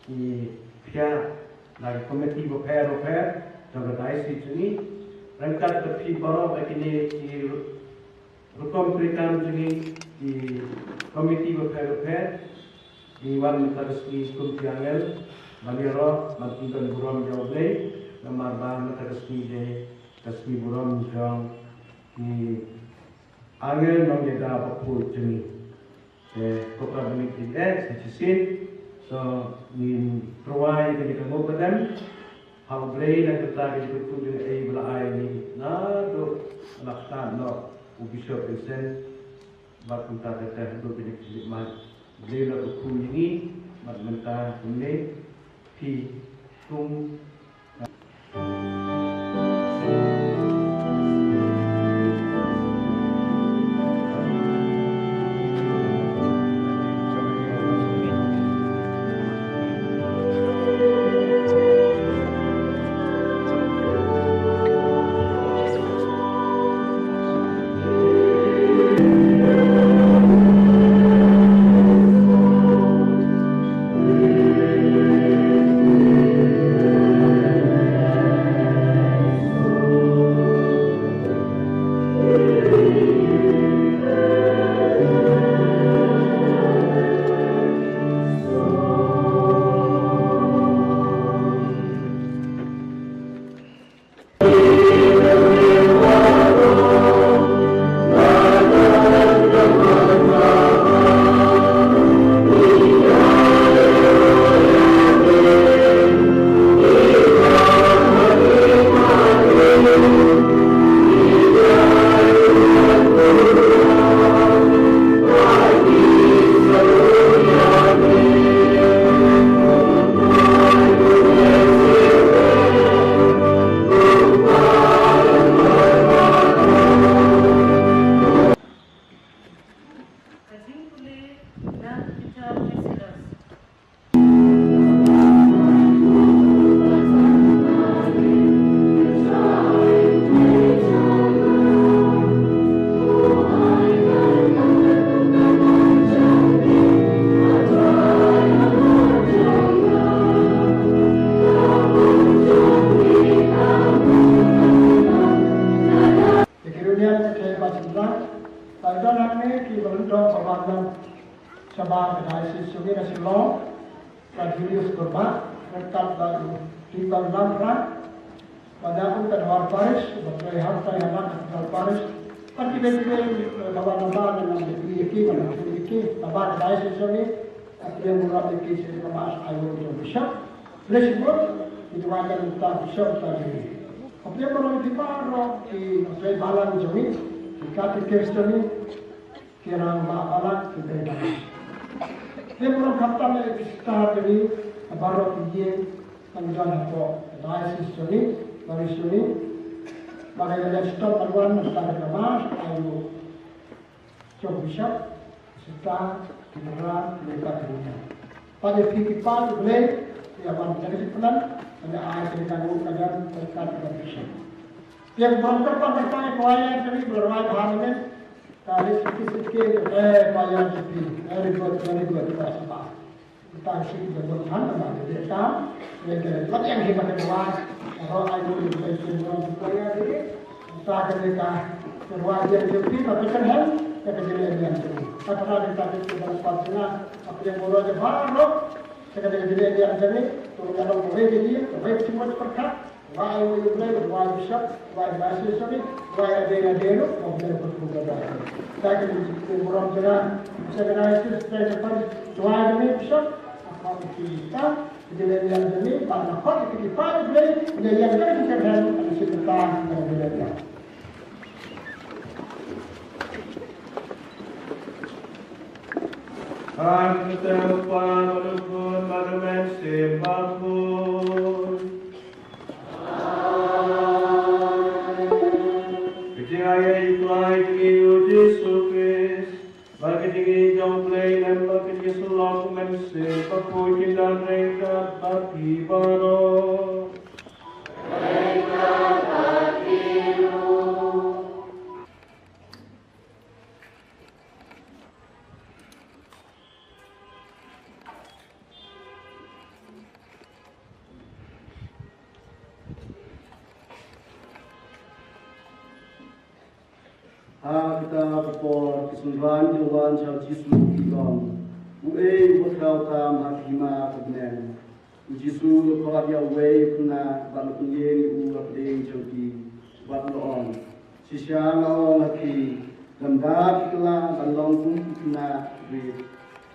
ngi phiah na ka komiti bapher bapher jong ka diocese jong ngi. Ryngkat bad phi baroh ha kine ki rukom treikam jong ngi, ki komiti bapher bapher, ngi wan mynta ka sngi kum ki angel ban ïaroh ban pyndon burom ïa U Blei, namar ba mynta ka sngi dei ka sngi burom jong ki angel nongïada bakhuid jong ngi. Te ko Kpa ba ngi ïeit sa shisien, to ngin pyrshang ïa kane ka nguh ka dem ha U Blei na ka bynta ka jingkyrkhu jong U Blei ba la ai ïa ngi naduh la khlad noh u Bishop Vincent. Bad kumta kata haduh kine ki khlieh mat, U Blei la kyrkhu ïa ngi bad mynta kumne phi kum Te ki runiang te ba sendang, ta don hangne ki ba lyndong ba ban lam shabar ka diocese jong ngi na Shillong, ka Julius Kurbah, ryngkat bad u Peter Lamra, bad u Tadwar Parish, bad u Hartai Hanak Tadwar Parish, bad kiwei kiwei, eh, ba wan naba na nang ki ki, ba nang ki ki, naba ka diocese jong ngi, Ka pdiang burom ïa ki sha ka Mass Aïu jong u Bishop. Lei shibun ki duwai ka bynta u Bishop ka jong ngi. Ka pdiang burom ïa ki baroh ki trei balang jong ngi, ki katekis jong ngi, ki rangbah balang, ki trei balang. Pdiang burom khamtam ïa ki sister jong ngi, ki baroh ki ïing, ki don hapoh ka diocese jong ngi, parish jong ngi. Ba ka ïa leh shitom ban wan na ka Mass Aïu jong u Bishop, sister, ki para, ki nonghikai, ki nonghikai. Bad ïa phi ki para, U Blei u ïa wan da ka jingpynlong, ban ïa ai kane ka nguh ka dem ryngkat bad u Bishop. Pdiang burom kyrpang kyrpang ïa ka choir jong ngi ba la rwai bha mynne. Ka list ki list ki, eh, choir jong phi. Very good, very good, ka sngewbha. Tang shi da bun than ma de kam, ne ke lat yang hi ma ke wa, ro ai mu de ke mu ro ko ya de. Ta ke de ka, ke wa de de pi ma ke kan han, ke ke de le yang de. Ta ka de ta ke de ba pa na, apa yang ro de ba ro, ke ke de le yang de, to ya ro ko de de, ko de mo ko ka. Wai u Blei, wai u Bishop, wai u Vice Bishop, wai u Deacon, wai u Deacon, wai u Deacon. Thank you, Bishop. Wai u Bishop, wai u Bishop. Amen. Ka jingaiei u Trai jong ngi u Jisu Khrist, bad ka jingïeit jong u Blei, bad ka jingïasyllok Shisien pat ki don ryngkat bad phi baroh. Ha kata ka por ki synran ki la wan sha u Jisu, ki ong, uei uba khraw tam ha ka hima ka bneng? U Jisu u la khot ïa uwei u khynnah bad u la pynïeng ïa u ha pdeng jong ki bad u la ong, shisha nga ong ha phi, lada phi kylla ban long kum u khynnah rit,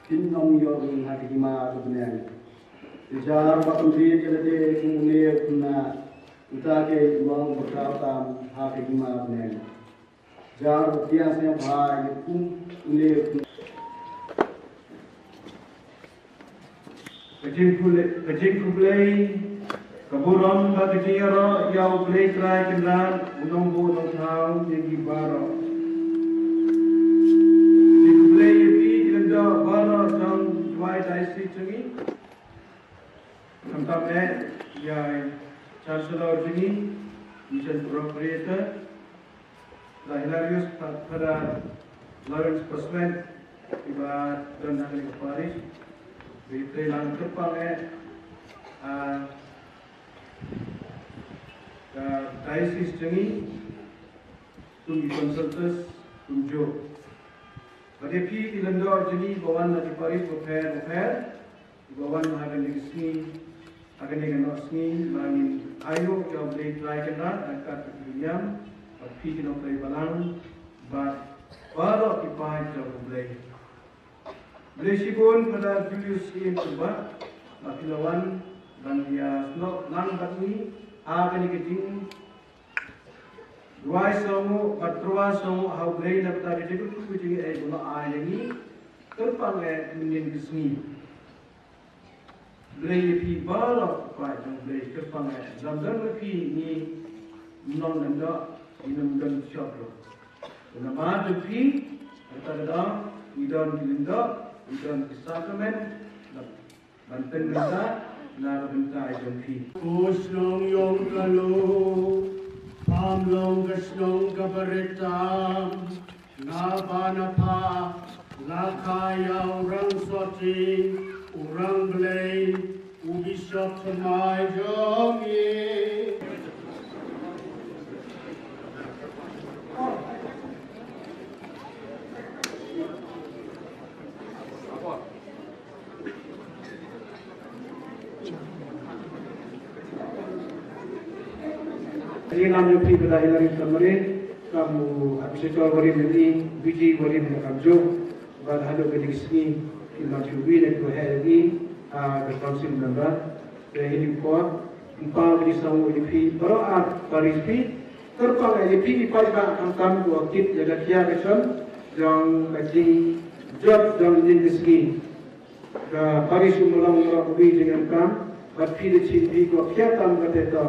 phin ym ïoh rung ha ka hima ka bneng. Te jar ba pynrit ïa lade kum une u khynnah, uta te u long uba khraw tam ha ka hima bneng. Jar ba pdiang sngewbha ïa kum une u khynnah. Ka jingkhublei, ka jingkhublei, ka burom bad ka jingïaroh ïa U Blei Trai Kynrad, U Nongbuh Nongthaw ïa ngi baroh. Jingkhublei ïa phi ki lyngdoh baroh jong Jowai Diocese jong ngi. Khamtam eh ïa i Chancellor jong ngi, Mission Procurator, Brother Hilarius, Fa-, Father Lawrence Pasmet, iba don ha kane ka parish, iba trei lang kyrpang eh, ah, ka diocese jong ngi, kum ki consultors, kumjuh. Bad ïa phi ki lyngdoh jong ngi ba wan na ki parish bapher bapher, ba wan ha kane ka sngi, ha kane ka noh sngi, ba ngin aïu ïa U Blei Trai Kynrad, ryngkat bad ki niam, bad phi ki nongtrei balang, bad baroh ki paid jong U Blei. Blei shibun Father Julius Ian Kumbah, ba phi la wan, ban ïa snoh lang bad ngi, ha kane ka jing Duwai sngewnguh bad tyrwa sngewnguh ha U Blei na ka bynta ka jingkyrkhu ka jingaiei ba u la ai ïa ngi. Kyrpang eh mynnin ka sngi. Blei ïa phi baroh, paid jong U Blei, kyrpang eh. Lada ym don phi ngim long lyngdoh, ngim don shop ruh. Namar jong phi, kata ka daw, ngi don ki lyngdoh, ngi don ki sakramen, ban pynbynta na ka bynta jong phi. Ko shnong ïong ka Lum, pham long ka shnong kaba rit tam, naba na pha la kha ïa u rang sotti, u rang Blei, u Bishop thymmai jong ngi. Ïa nga, ïa phi, Brother Hilary Samari, kum u administrator barim ïa ngi, B G barim ïa ngi kumjuh, bad haduh kane ka sngi, ki long kiwei na kiba heh ïa ngi, ah, ka council member, te ha kane ka por, ym pat, kane ka sngi ïa phi, baroh ar parish phi, kyrpang ïa phi, ïa phi paidbah khamtam kiba kit ïa ka khia ka shon jong ka jingjop jong kane ka sngi. Ka parish Umlong baroh kawei jingem tam, bad phi da shisien phi ko khia tam kata to.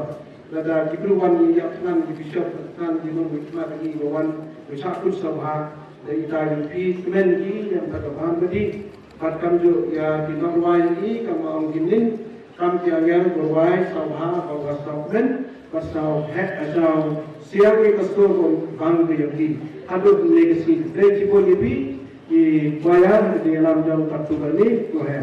Lada ki briew wan ïa thngan ki bishop, thngan ki nongmihkhmat ki ba wan, ba shah kut sngewbha, da ita ïa phi kmen ki ïa kata ka bam ka dih. Bad kumjuh ïa ki nongrwai ki, kum ong ki ning, kam ki angel ba rwai sngewbha, ba rwai sngewkmen, bad sngewheh, sngewsiang ïa ka sur ba bang ka ïa ki. Haduh kane ka sngi, dei ki bun ïa phi, Ki choir, ki ïalam jong ka tu kali, ko he.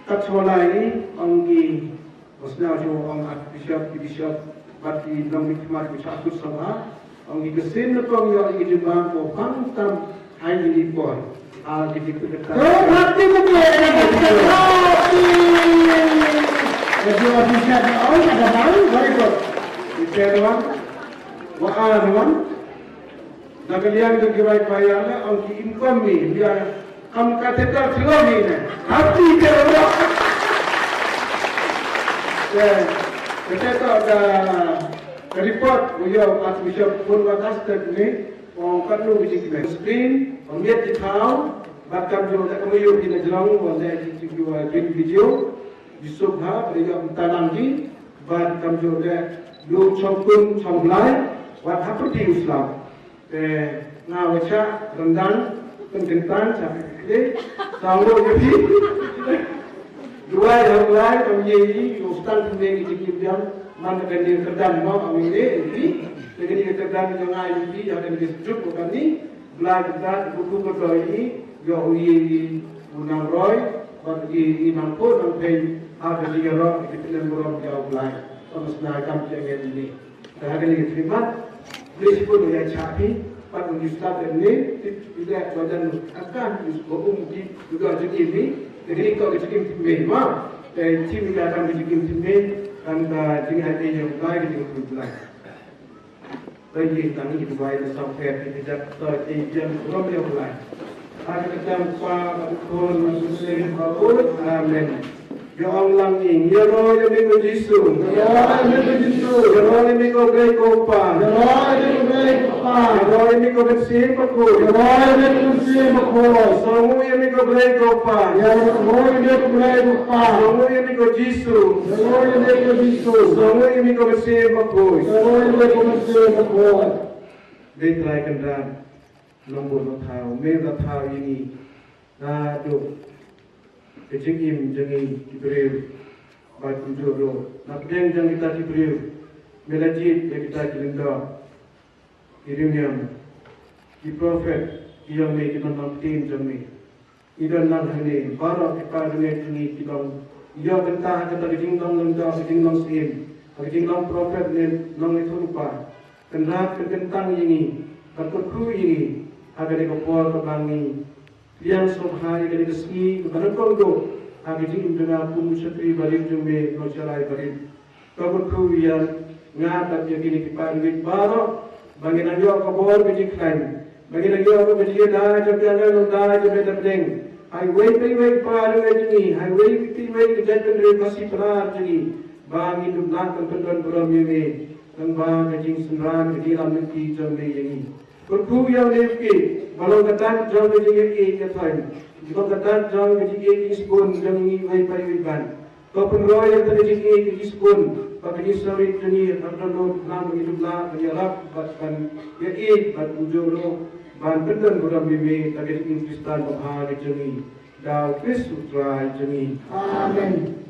Kat shuwa lai, ong ki, ba sniaw shuwa ong Archbishop, ki bishop, bad ki nongmihkhmat, ki shah kut sngewbha, ong ki, ka sien nyngkong ïoh ïa ki jingbam, ko pang tam, hai ki por. Ah, ki jingkyrkhu. Oh, hati betul, hati. Ka jiwa bishop, oh, ada bang, very good. Kita ruang, wa ruang. Na ka liang jong ki rwai choir ne, ong ki, im kum mi, ïa, kam catheter shuh mi ne. Hati te ro. Te, te to ka, ka report, u ïoh Archbishop Paul Augustine ne, ong katno ki jingkmen. Screen, ong miet ki thaw, bad kumjuh da ka mayu ki na jrong, ong da ki ki wa jin video, Yusuf ha, bad ïa ka tanang ki, bad kumjuh da, lu chong kun, chong blai, wat ha pyrdi u slap. Te nga wa shah ryndang, pynkyntang shah. Sa ngo ïa phi. Duwai ha U Blai, kam ïa i, u stang pynbeit ki jingim biang, man ka kane ka kyrdan mo, kam ïa i, phi. Te kane ka kyrdan jong nga ïa phi, ha kane ka juk ko kane, Blai kyrdan, u tu ko to i, ïa u ïa i, u nang roi, bad i, i nang po, nang pei, ha ka jingïaroh, ki pynlong burom ïa U Blai. Kam sna kam ïa ngi ni. Te ha kane ka khmat, lei shibun u ïa chah phi, pat u ïa stad ïa ne, tip ïa ba jan u aka, u ba um ki, u da jingim ni, te kane ka jingim tip mei ma, te tip ïa ka jingim tip mei, kan ka jingim ha ïa ka jingim tip mei. Te ïa tang ïa ki duwai na song pher ki jingïaroh ïa U Blai. Ha ka kyrteng U Kpa, bad U Khun, bad U Mynsiem Bakhuid. Amen. Ïa ong lang ïa ngi, ïaroh ïa me ko Jisu. Ïaroh ïa me ko Jisu. Ïaroh ïa me ko Blei ko Kpa. Ïaroh ïa me ko Blei ko Kpa. Ïaroh ïa me ko Mynsiem Bakhuid. Ïaroh ïa me ko Mynsiem Bakhuid. Sngewnguh ïa me ko Blei ko Kpa. Ïaroh ïa me ko Blei ko Kpa. Sngewnguh ïa me ko Jisu. Sngewnguh ïa me ko Jisu. Sngewnguh ïa me ko Mynsiem Bakhuid. Sngewnguh ïa me ko Mynsiem Bakhuid. Dei Trai Kynrad. Nongbud nongthaw, me la thaw ïa ngi naduh ka jingim jong ngi ki briew, bad kumjuh ruh na pdeng jong kita ki briew, me la jied ïa kita ki lyngdoh, ki riewniam, ki prophet ki jong me, ki nongpynim jong me. Ngi don lang hangne, baroh ki para bangeit jong ngi ki long, ïoh bynta ha kata ka jinglong lyngdoh, ka jinglong syiem, ha ka jinglong prophet ne nongïathuhlypa. Kynrad, kynkyntang ïa ngi, bad kyrkhu ïa ngi ha kane ka por kaba ngi pdiang sngewbha ïa kane ka sngi kaba nyngkong duh ha ka jingim jong nga kum u shakri barit jong me, Nongshakri Barit. To kyrkhu ïa nga bad ïa kine ki para bangeit baroh, ba ngin nang ïoh ka bor ka jingkhlaiñ, ba ngin nang ïoh ka jingïada jong ka nongïada jong me na pdeng. Ha iwei pa iwei i para bangeit jong ngi, ha iwei pa iwei ka jaitbynriew Khasi Pnar jong ngi, ba ngin dup lah ban pyndon burom ïa me. Tang ba ka jingsynran ka jingïalam lynti jong me ïa ngi. Kyrkhu ïa u Blei, ba long ka dak jong ka jingïeit ïa thaiñ, ba long ka dak jong ka jingïeit jingsbun jong ngi iwei pa iwei ban. To pynroi ïa ka jingïeit ka jingsbun, ba ka jingsngew rit jong ngi, ba ka dohnud ba ngi dup lah ban ïarap bad ban ïaieit bad kumjuh ruh ban pyndon burom ïa me da ka jingim Khristan babha ka jong ngi. Da u Khrist u Trai jong ngi. Amen.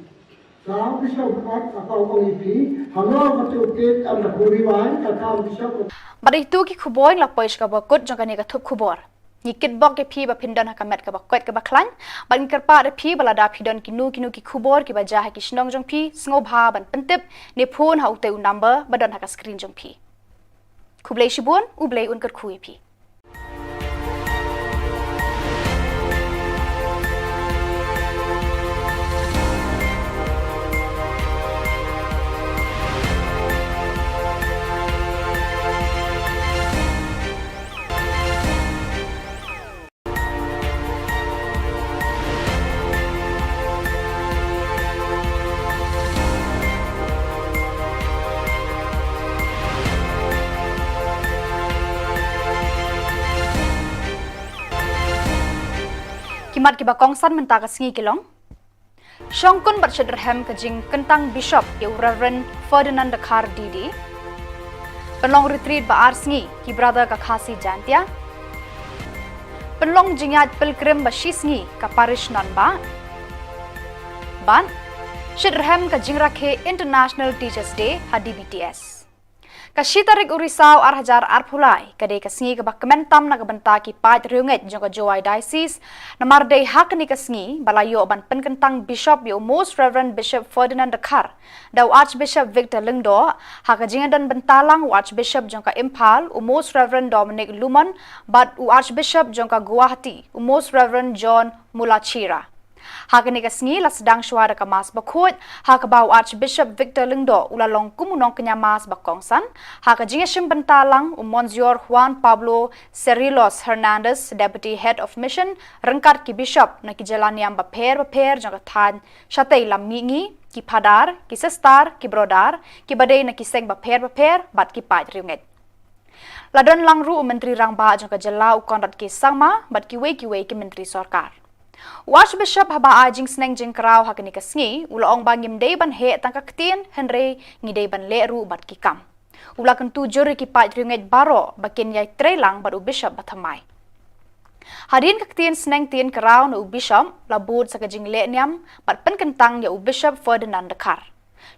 Sa u Bishop Mat, ka pau kong ïa phi, halor ka tu pit, am da kuri wai, ka kam Bishop. Bad ïa tu ki khubor la poi sha kaba kut jong kane ka thup khubor. Ngi kitbok ïa phi ba phin don ha ka met kaba koit kaba khlaiñ, bad ngi kyrpad ïa phi ba lada phi don kino kino ki khubor kiba jia ha ki shnong jong phi, sngewbha ban pyntip ne phone ha utei u number ba don ha ka screen jong phi. Khublei shibun, U Blei un kyrkhu ïa phi. Ki mat kiba kongsan mynta ka sngi ki long: shongkun bad shitrhem ka jingkyntang Bishop ïa u Reverend Ferdinand Dkhar D D. Pynlong retreat ba ar sngi ki Brother ka Khasi Jaintia. Pynlong jingïaid pilgrim ba shi sngi ka Parish Nongbah. Bad shitrhem ka jingrakhe International Teachers Day ha D B T S. Ka shi tarik u Risaw ar hajar arphew lai ka dei ka sngi kaba kmen tam na ka bynta ki paid riewngeit jong ka Jowai Diocese, namar dei ha kane ka sngi ba la ïoh ban pynkyntang Bishop ïa u Most Reverend Bishop Ferdinand Dkhar da u Archbishop Victor Lyngdoh, ha ka jingdon bynta lang u Archbishop jong ka Imphal, u Most Reverend Dominic Lumon, bad u Archbishop jong ka Guwahati, u Most Reverend John Mulachira. Ha kane ka sngi la sdang shuwa da ka Mass bakhuid, ha kaba u Archbishop Victor Lyngdoh u la long kum u nongkñia Mass ba kongsan, ha ka jingïashim bynta lang u Monsignor Juan Pablo Cerrillos Hernandez, Deputy Head of Mission, ryngkat ki Bishop na ki jylla niam bapher bapher jong ka thaiñ, shatei lam mihngi, ki Phadar, ki Sister, ki Brother, kiba dei na ki seng bapher bapher, bad ki paid riewngeit. La don lang ruh u Myntri Rangbah jong ka jylla u Conrad K Sangma, bad kiwei kiwei ki myntri sorkar. U Archbishop haba ai jingsneng jingkraw ha kane ka sngi, u la ong ba ngim dei ban heh tang ka ktien, hynrei ngi dei ban leh ruh bad ki kam. U la kyntu jur ïa ki paid riewngeit baroh ba kin ïai trei lang bad u Bishop bathymmai. Hadien ka ktien sneng tien kraw na u Bishop, la bud sa ka jingleh niam bad pynkyntang ïa u Bishop Ferdinand Dkhar.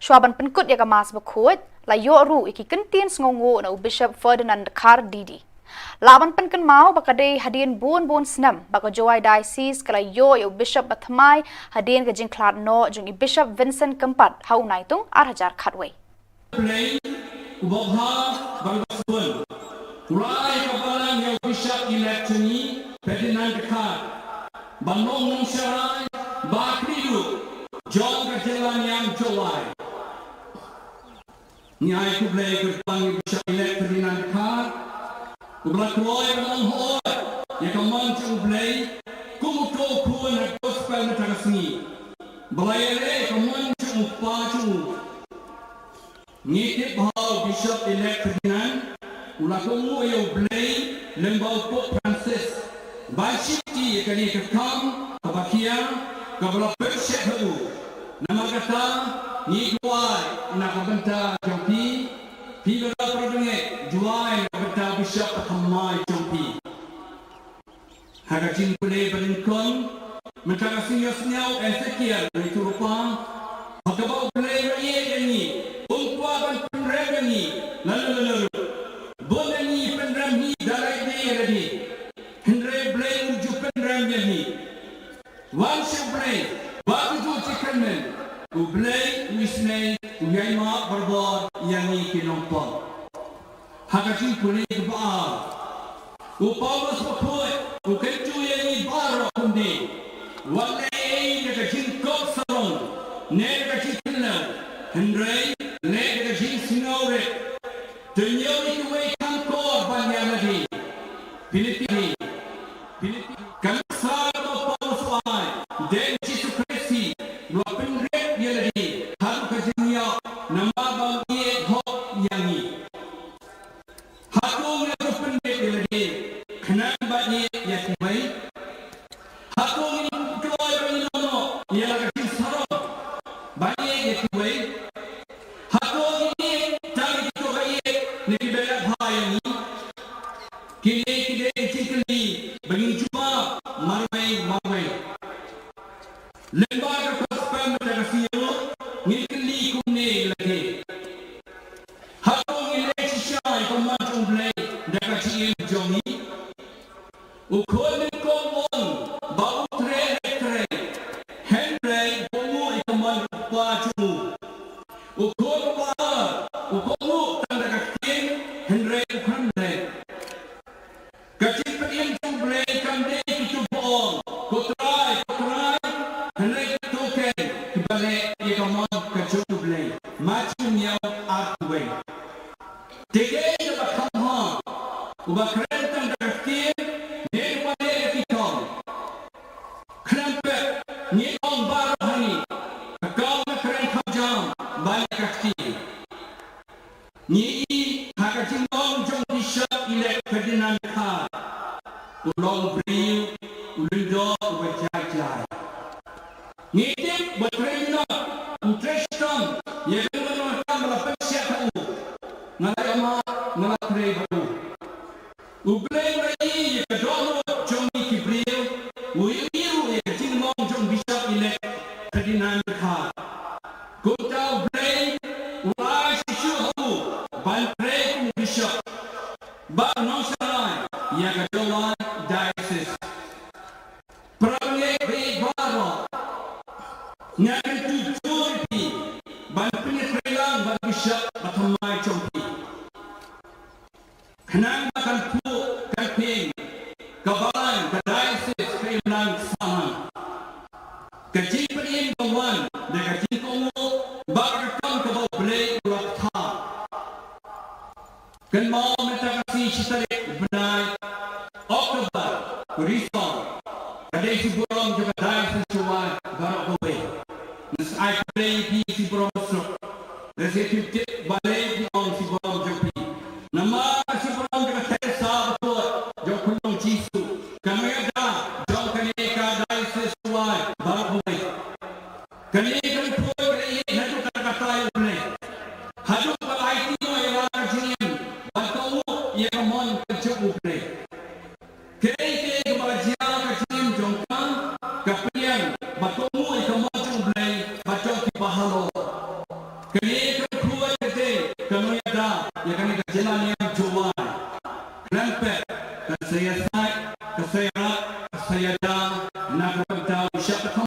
Shuwa ban pynkut ïa ka Mass bakhuid, la ïoh ruh ïa ki kyntien sngewnguh na u Bishop Ferdinand Dkhar D D. Lah ban pynkynmaw ba ka dei hadien bun bun snem ba ka Jowai Diocese ka la ïoh ïa u Bishop bathymmai hadien ka jingkhlad noh jong i Bishop Vincent Kympat ha u Naitung ar hajar khatwei. Blei, uba bha bad uba sbun, u la ai ka balang ïa u Bishop Elect jong ngi, Ferdinand Dkhar, ban long nongsharai ba khlieh jong ka jylla niam Jowai. Ngi ai khublei kyrpang ïa u Bishop Elect Ferdinand Dkhar, uba la kloi ban ong hooid ïa ka mon jong U Blei kum uto u khun ha gospel mynta ka sngi, ba la ïaleh ïa ka mon jong u kpa jong u. Ngi tip ba u Bishop Elect Ferdinand u la kohnguh ïa U Blei lyngba u Pope Francis, ban shimti ïa kane ka kam kaba khia kaba la pynshet ha u. Namar kata, ngi duwai na ka bynta jong phi, phi baroh para bangeit, duwai na ka bynta u Bishop bathymmai jong phi. Ha ka jingpule banyngkong, mynta ka sngi ïohsngew Ezekiel, u riewtyrwa, ba kaba U Blei u la ïeit ïa ngi, um kwah ban pynrem ïa ngi lano lano ruh. Bun na ngi pynrem hi da lade ïa lade, hynrei U Blei um ju pynrem ïa ngi. Wan sha U Blei bad kajuh jingkyrmen, U Blei u isynei, u ïaimap barabor ïa ngi ki nongpop. Ha ka jingpule kaba ar, u Paulus bakhuid u kyntu ïa ngi baroh kumne: wat leh ei ei da ka jingkop sarong ne da ka jingkynlew, hynrei leh da ka jingsngewrit. To ñiew ïa kiwei kham kor ban ïa lade. Philippi. Philippi. Ka nuksa kaba u Paulus u ai, dei U Jisu Khrist hi u la pynrit ïa lade haduh ka jingïap namar ba u ïeit hok ïa ngi. Hato ngi la pynbeit ïa lade khnang ban ïeit ïa kiwei? Hato ngi la kloi ban ïehnoh ïa la ka jingsarong ban ïeit ïa kiwei? Hato ngi ïeit tang ïa kito ba ïeit ne kiba ïeit bha ïa ngi? Kine ki dei ki jingkylli ba ngin jubab marwei marwei. Lyngba ka Gospel mynta ka sngi ruh ngin kylli kumne ïa lade. Hato ngi leh shisha ïa ka mon jong U Blei da ka jingim jong ngi? U khun nyngkong u ong ba u trei, u trei, hynrei u kohnguh ïa ka mon u kpa jong u. U khun uba ar u kohnguh tang da ka ktien, hynrei u khlem leh. Ka jingpynim jong U Blei kam dei kito ba ong, ko Trai, ko Trai, hynrei kito ken kiba leh ïa ka mon ka jong U Blei. Mathaios hynñiew, arphew wei. Te kaei kaba kham bha, uba kren tang da ka ktien ne uba leh da ki kam? Khlem pep, ngi ong baroh hangne, ka kam ka kren kham jam ban leh ka ktien. Ngi i ha ka jinglong jong Bishop Elect Ferdinand Dkhar, u long u briew u lyngdoh uba jai jai. Ngi tip ba trei minot, u trei shitom ïa kano kano ka kam ba la pynshai ha u. Nga la ïohmad, nga la trei bad u. U Blei u la ïohi ïa ka dohnud jong ngi ki briew, u ïohi ruh ïa ka jinglong jong Bishop Elect Ferdinand Dkhar. Kumta U Blei u ai shisha ha u ban trei kum u Bishop bad nongsharai ïa ka Jowai Diocese. Para bangeit baroh, nga kyntu jur ïa phi ban pynïatreilang bad u Bishop bathymmai jong phi. Khnang ba kan phuh kan phieng, ka balang, ka diocese ka imlang sahlang. Ka jingpynim ka wan da ka jingkohnguh bad ka kam kaba U Blei u la pynthar. Kynmaw mynta ka sngi shi tarik u bnai October, u Risong, ka dei shi burom jong ka diocese Jowai baroh kawei. Nga sa ai khublei ïa phi shi burom suk. Lehse phi tip balei phi ong shi burom jong phi. Namar ka shi burom jong ka Theresa bakhuid jong u Khunlung Jisu, ka nongïada jong kane ka diocese Jowai baroh kawei. Kane ka nongphuh ka la ïeit haduh katta katta ïa U Blei, haduh ba la aiti noh ïa la ka jingim ban kohnguh ïa ka mon ka jong U Blei. Kaei kaei kaba la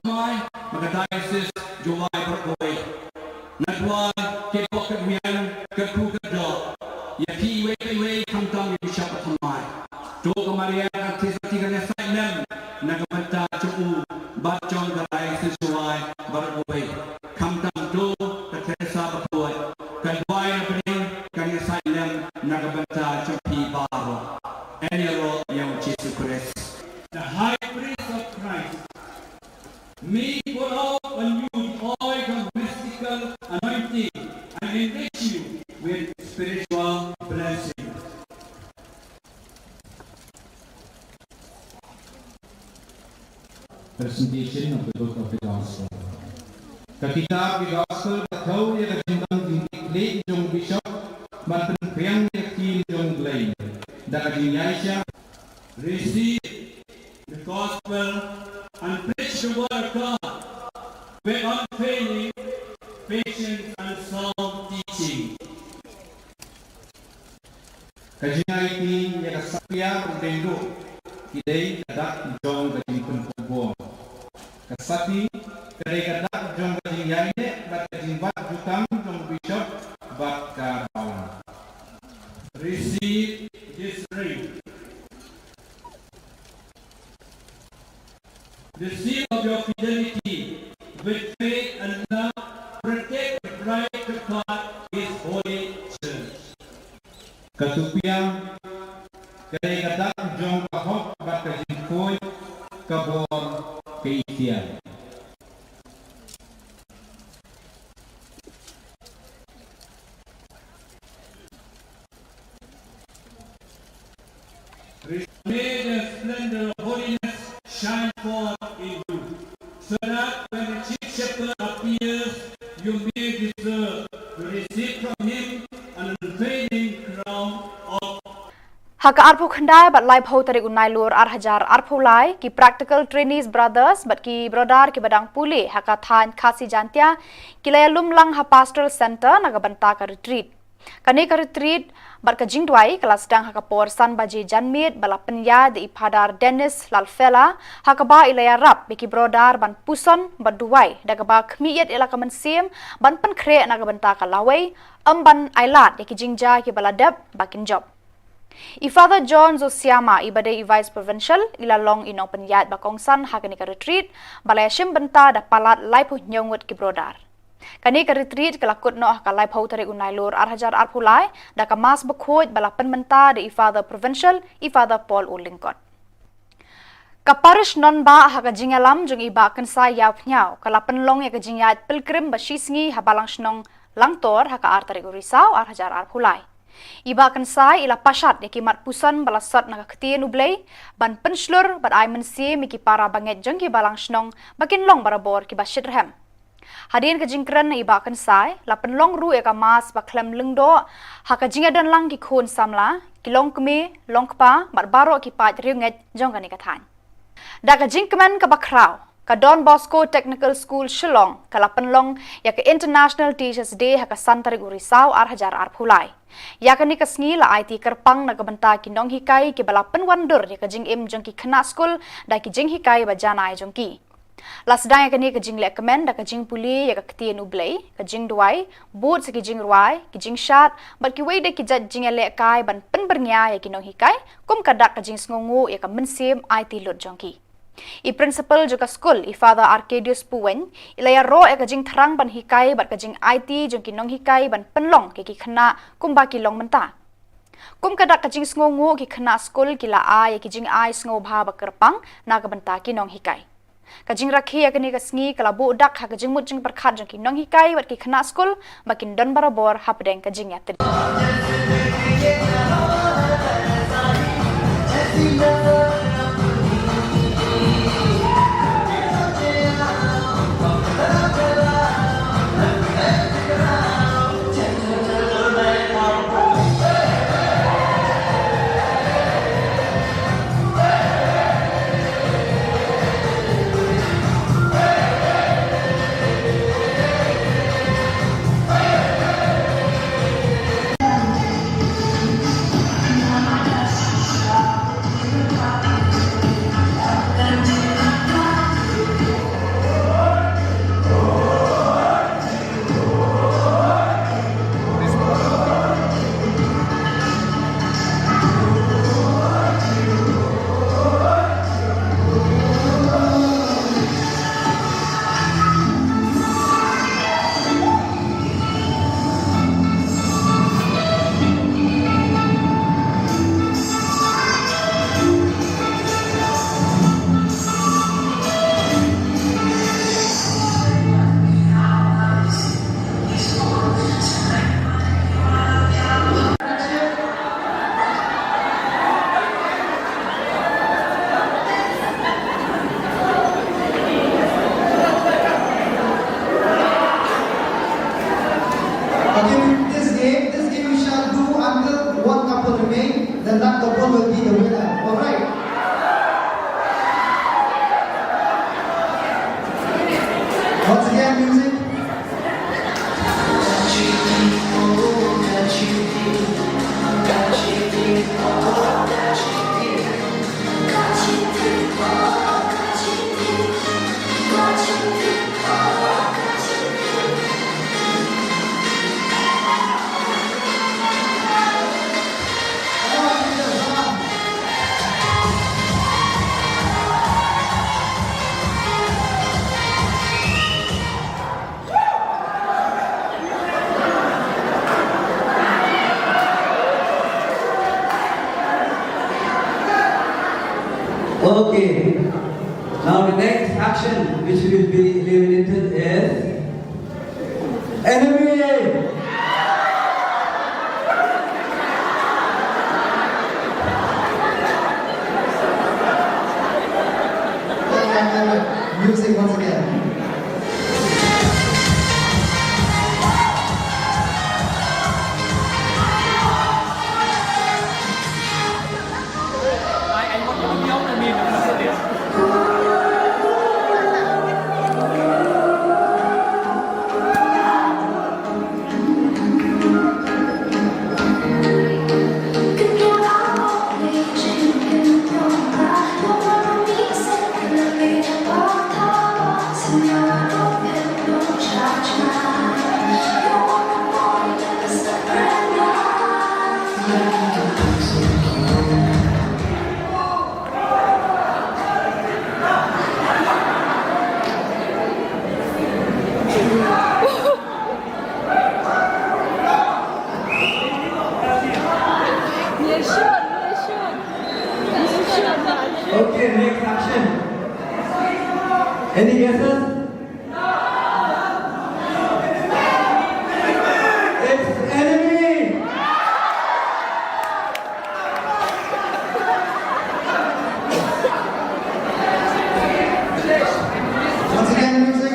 thymmai na ka diocese jong u Lai baroh kawei. Nga duwai, katto katne, katto katne, ïa phi iwei pa iwei, khamtam ïa u Bishop thymmai. To ka Maria ka Theisotti kan ïasaid lem na ka bynta jong u bad jong ka diocese jong u Lai baroh kawei. Khamtam to ka Teresa bakhuid, ka duwai na bneng kan ïasaid lem na ka bynta jong phi baroh. Ïaroh ïa u Jisu Khrist. The High Priest of Christ, may pour out on you the oil of mystical anointing and enrich you with spiritual blessing. Presentation of the Book of the Gospel. Ka kitab ki Gospel ka thew ïa ka jingdon jingkitkhlieh jong u Bishop ban pynphriang ïa ka ktien jong U Blei da ka jingïaishah. Receive the Gospel and preach the word of God with unfailing patience and sound teaching. Ka jingaiti ïa ka Satia Rudengduh ki dei ka dak jong ka jingpynkup bor. Ka Sati ka dei ka dak jong ka jingïaineh bad ka jingbat jutang jong u Bishop bad ka balang. Receive this ring. The seal of your fidelity with faith and love, protect the bride of God, His holy church. Ka Tupiang ka dei ka dak jong ka hok bad ka jingkhuid, ka bor, ka iktiar. May the splendor of holiness shine forth in you, so that when the chief shepherd appears, you may deserve to receive from him an unfailing crown of Ha ka arphew khyndai bad laiphew tarik u Nailur ar hajar arphew lai, ki Practical Trainees Brothers bad ki Brother kiba dang pule ha ka thaiñ Khasi Jaintia ki la ïalum lang ha Pastoral Centre na ka bynta ka retreat. Kane ka retreat bad ka jingduwai ka la sdang ha ka por san baje janmiet ba la pynïaid da i Phadar Dennis Lalfela, ha kaba i la ïarap ïa ki Brother ban puson bad duwai da kaba khmih ïa la ka mynsiem ban pynkhreh na ka bynta ka lawei, ym ban ailad ïa ki jingjia kiba la dep ba kin jop. I Father John Zosiama, iba dei i Vice Provincial, i la long i nongpynïaid ba kongsan ha kane ka retreat ba la ïashim bynta da palat laiphew hynñiew ngut ki Brother. Kane ka retreat ka la kut noh ha ka laiphew tarik u Nailur ar hajar arphew lai da ka Mass bakhuid ba la pynmynta da i Father Provincial, i Father Paul U Lyngkot. Ka Parish Nongbah ha ka jingïalam jong i Bah Kynsai Ïawphniaw ka la pynlong ïa ka jingïaid pilgrim ba shisngi ha Balang Shnong Langtor ha ka ar tarik u Risaw ar hajar arphew lai. I Bah Kynsai i la pashat ïa ki mat puson ba la sot na ka Ktien U Blei ban pynshlur bad ai mynsiem ïa ki para bangeit jong ki Balang Shnong ba kin long barabor kiba shitrhem. Hadien ka jingkren na i Bah Kynsai, la pynlong ruh ïa ka Mass ba khlem lyngdoh ha ka jingïadon lang ki khun samla, ki longkmie, longkpa bad baroh ki paid riewngeit jong kane ka thaiñ. Da ka jingkmen kaba khraw, ka Don Bosco Technical School Shillong ka la pynlong ïa ka International Teachers Day ha ka san tarik u Risaw ar hajar arphew lai. Ïa kane ka sngi la aiti kyrpang na ka bynta ki nonghikai kiba la pynwandur ïa ka jingim jong ki khynnah skul da ki jinghikai ba janai jong ki. La sdang ïa kane ka jingleh kmen da ka jingpule ïa ka Ktien U Blei, ka jingduwai, bud sa ki jingrwai, ki jingshad bad kiwei de ki jait jingïalehkai ban pynbyrngia ïa ki nonghikai, kum ka dak ka jingsngewnguh ïa ka mynsiem aiti lut jong ki. I Principal jong ka skul, i Father Arcadius Puwein, i la ïaroh ïa ka jingthrang ban hikai bad ka jingaiti jong ki nonghikai ban pynlong ïa ki khynnah kumba ki long mynta. Kum ka dak ka jingsngewnguh, ki khynnah skul ki la ai ïa ki jingai sngewbha ba kyrpang na ka bynta ki nonghikai. Ka jingrakhe ïa kane ka sngi ka la buh dak ha ka jingmut jingpyrkhat jong ki nonghikai bad ki khynnah skul ba kin don barabor hapdeng ka jingïatylli. And that couple will be the winner. All right. Once again, music. Okay. Now the next action which will be eliminated is enemy. Music once again. Okay, next action. Any guesses? It's enemy. Once again, music.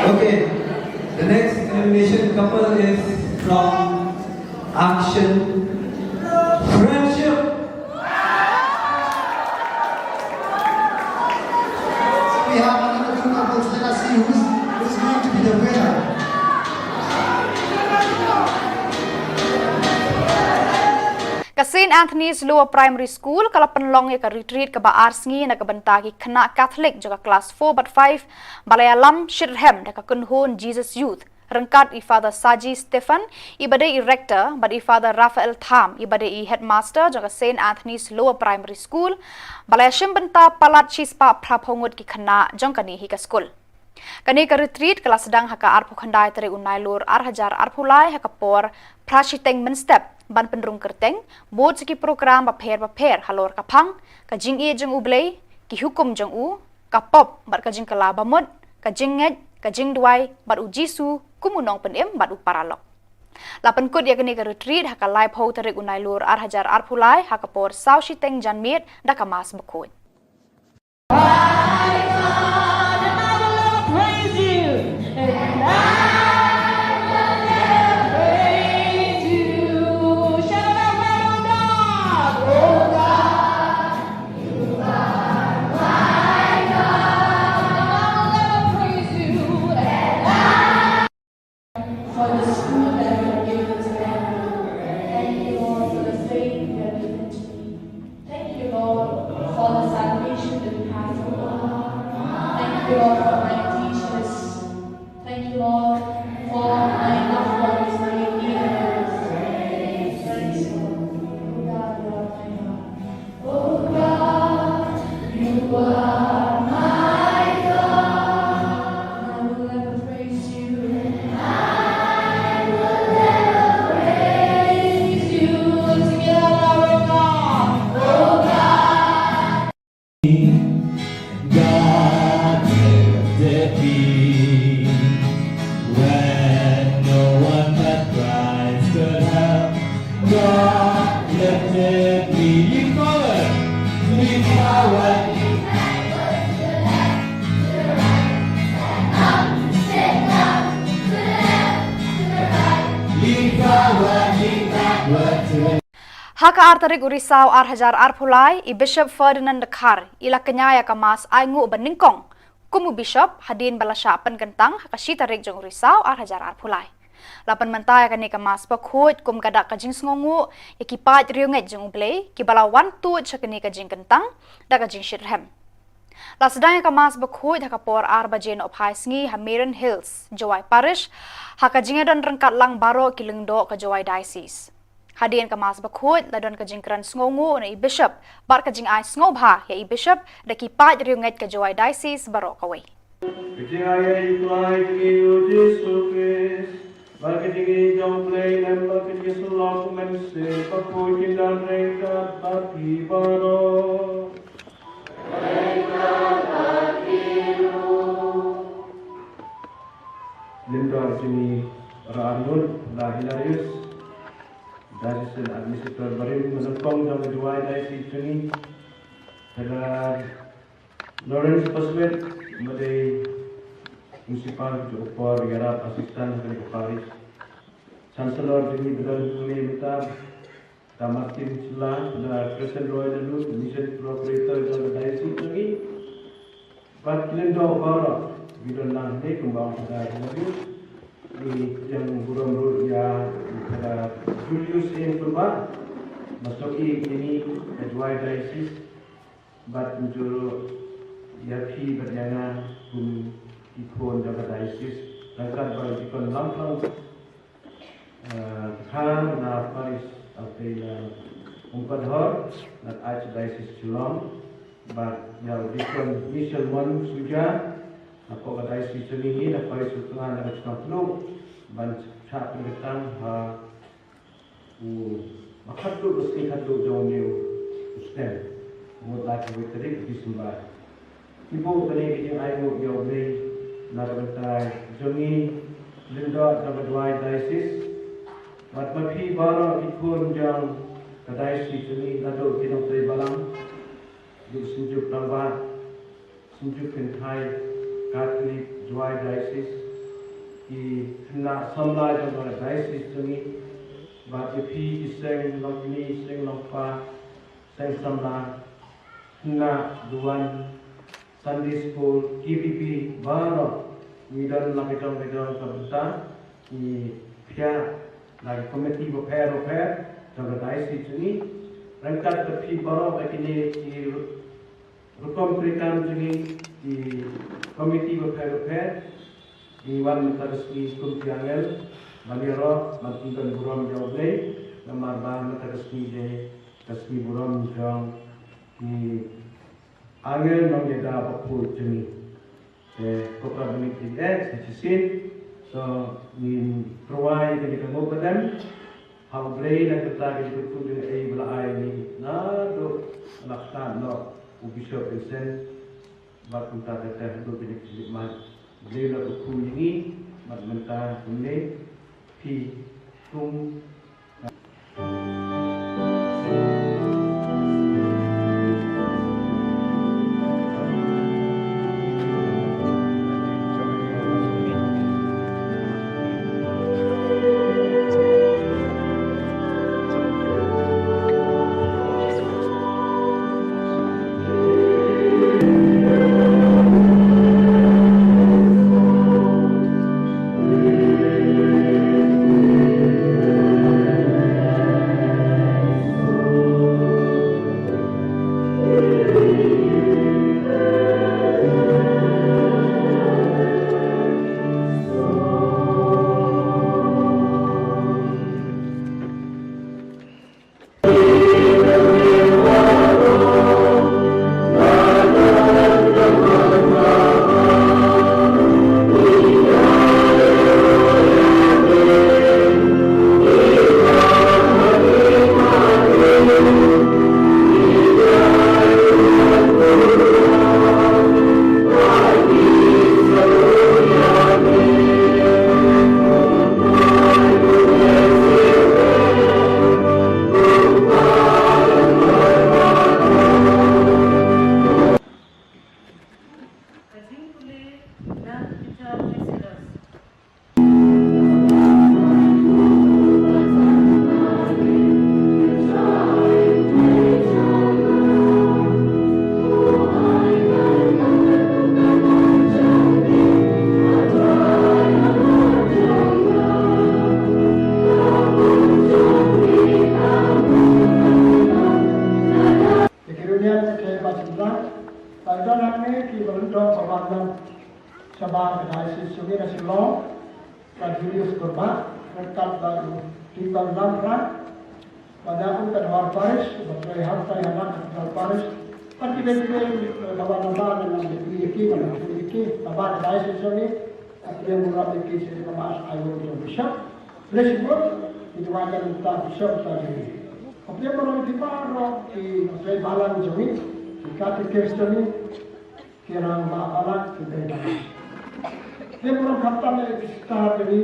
Okay, the next elimination couple is from Action Friendship. So we have another two couples. Let us see who's, who's going to be the winner. Ka Saint Anthony's Lower Primary School ka la pynlong ïa ka retreat kaba ar sngi na ka bynta ki khynnah Catholic jong ka klas four bad five, ba la ïalam shitrhem da ka kynhun Jesus Youth, ryngkat i Father Saji Stephan, iba dei i Rector, bad i Father Raphael Tham, iba dei i Headmaster jong ka Saint Anthony's Lower Primary School, ba la ïashim bynta palat shispah phra phew ngut ki khynnah jong kane hi ka skul. Kane ka retreat ka la sdang ha ka arphew khyndai tarik u Nailur ar hajar arphew lai ha ka por phra shiteng mynstep, ban pynrung kyrteng bud sa ki program bapher bapher halor ka phang, ka jingïeit jong U Blei, ki hukum jong u, ka pop bad ka jingkylla bamut, ka jingngeit, ka jingduwai bad U Jisu kum u nongpynim bad u paralok. La pynkut ïa kane ka retreat ha ka laiphew tarik u Nailur ar hajar arphew lai ha ka por saw shiteng janmiet da ka Mass bakhuid. For the school that you have given to them. Thank you, Lord, for the faith you have given to me. Thank you, Lord, for the Ha ka ar tarik u Risaw ar hajar arphew lai, i Bishop Ferdinand Dkhar i la kñia ïa ka Mass ainguh ba nyngkong kum u Bishop hadien ba la shah pynkyntang ha ka shi tarik jong u Risaw ar hajar arphew lai. La pynmynta ïa kane ka Mass bakhuid kum ka dak ka jingsngewnguh ïa ki paid riewngeit jong U Blei kiba la wan tuid sha kane ka jingkyntang da ka jingshitrhem. La sdang ïa ka Mass bakhuid ha ka por ar baje nohphai sngi ha Merryn Hills, Jowai Parish, ha ka jingïadon ryngkat lang baroh ki lyngdoh ka Jowai Diocese. Hadien ka Mass bakhuid la don ka jingkren sngewnguh na i Bishop bad ka jingai sngewbha ïa i Bishop da ki paid riewngeit ka Jowai Diocese baroh kawei. Ka jingai ïa i Trai jong ngi u Jisu Khrist, bad ka jingïeit jong U Blei Lem, bad ka jingïasyllok u Mynsiem Bakhuid kin don ryngkat bad phi baroh. Lyngdoh jong ngi, Reverend Arnold da Hilarius, Diocesan Administrator barim ba nyngkong jong ka Jowai Diocese jong ngi, Father Lawrence Paswet, ba dei Principal jong ka por ïarap Assistant jong ka Parish, Chancellor jong ngi ba don hangne mynta, Doctor Martin Shylla, Doctor Crescent Roy Laloo, Mission Coordinator jong ka Diocese jong ngi. Bad ki lyngdoh baroh kiba don lang hangne kumba ong ka Doctor Laloo. Ngi pdiang burom ruh ïa Doctor Julius N Kurbah, ba snoh ïa kane ka Jowai Diocese. Bad kumjuh ruh ïa phi bad ïa nga kum ki khun jong ka Diocese. Ryngkat bad u Deacon Lamphang, eh, Dkhar na Parish Alpei na Umpadhor na Archdiocese Shillong. Bad ïa u Deacon Michel Mon Suja, na ka Diocese jong ngi na Parish Utnga na ka Chnong Tnuk. Ban shah pynkyntang ha u ba khatduh, u sngi khatduh jong une u snem. Mut lai ka wei tarik December. Ki buh kane ka jingainguh ïa U Blei na ka bynta jong ngi, lyngdoh jong ka Jowai Diocese. Bad ma phi baroh ki khun jong ka Diocese jong ngi, naduh ki nongtrei balang, ki synjuk rangbah, Synjuk Kynthai Katholik Jowai Diocese, ki khynnah samla jong ka Diocese jong ngi, bad ïa phi ki seng longkmie, seng longkpa, seng samla, khynnah duwan, Sunday School, K B B, baroh, ngi don la ka jong ka jong ka bynta, ngi phiah la ki komiti bapher bapher jong ka Diocese jong ngi, ryngkat bad phi baroh ba kine ki rukom treikam jong ngi, ki komiti bapher bapher, ngi wan mynta ka sngi kum ki angel ban ïaroh ban pyndon burom ïa U Blei, namar ba mynta ka sngi dei ka sngi burom jong ki angel nongïada bakhuid jong ngi. Te ko ka ba ngi ïeit sa shisien, to ngin pyrshang ïa kane ka nguh ka dem ha U Blei na ka bynta ka jingkyrkhu jong U Blei ba la ai ïa ngi naduh la khlad noh u Bishop Vincent bad kumta ter ter haduh kine ki khlieh mat. U Blei u la kyrkhu ïa ngi bad mynta kumne phi kum Ba don ba ban shabar ka diocese jong ngi na Shillong, ka Julius Kurbah, ryngkat bad u Peter Lamra, ba da u ka Dwar Parish, ba trei ha trei ha ka Dwar Parish. Bad kiwei kiwei, eh, ba ban ba ban ïa ki, ba ban ïa ki, ba ban ka diocese jong ngi, ka pdiang burom ïa ki sha ka Mass Aïu jong u Bishop. Lei shibun, ki dwai ka mynta Bishop ka jong ngi. Ka pdiang burom ïa ki baroh ki trei balang jong ngi, ki katekis jong ngi, ki rangbah balang, ki dei balang. Te burom khamtam ïa ki sister jong ngi,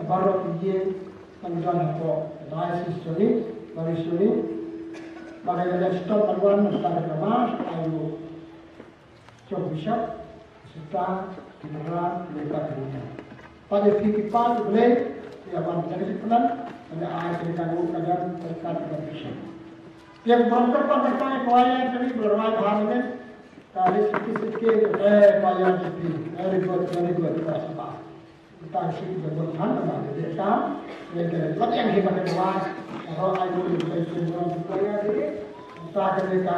baroh ki ïing, ki don hapoh diocese jong ngi, parish jong ngi. Ba ka ïa leh shitom ban wan, ban ïa ka Mass Aïu jong u Bishop, sister, ki para, ki nonghikai, ki nonghikai. Bad ïa phi ki paid U Blei, ïa wan ïa ka jingpynlong, ban ïa ai ka jingkyrkhu ka jong u Bishop. Ïa burom kyrpang kyrpang ïa ka choir jong ngi ba la rwai bha mynne. Ka list ki sit ki, eh, choir jong phi. Very good, very good. Ka sngewbha. Tang shi ba bun than ba de kam. Ïa ka la ïa hi ba ka choir. Ro ai bu ïa ka choir jong phi. Ta ka de ka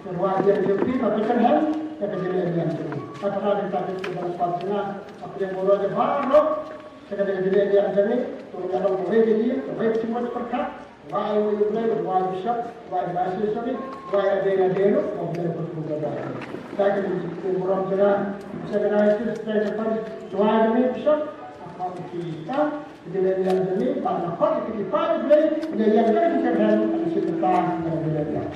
choir jong phi ba ka kan hem. Ïa ka jingïa jong phi. Ta ka de ta ka ba pat na. Apa yang baru aja baru. Ta ka de jingïa jong phi. Tu ka long ka wei ka jingïa, ka wei ka jingmut pyrkhat. Wai u Blei, wai u Bishop, wai u Vice Bishop, wai u Deacon, wai u Deacon, wai u Deacon. Sa ka jingburom jong nga, sa ka jingburom jong nga, wai u Bishop, apa u Bishop, u Deacon, wai u Deacon, ba na hok u Bishop, u Blei, u Deacon, u Deacon, u Bishop, u Deacon.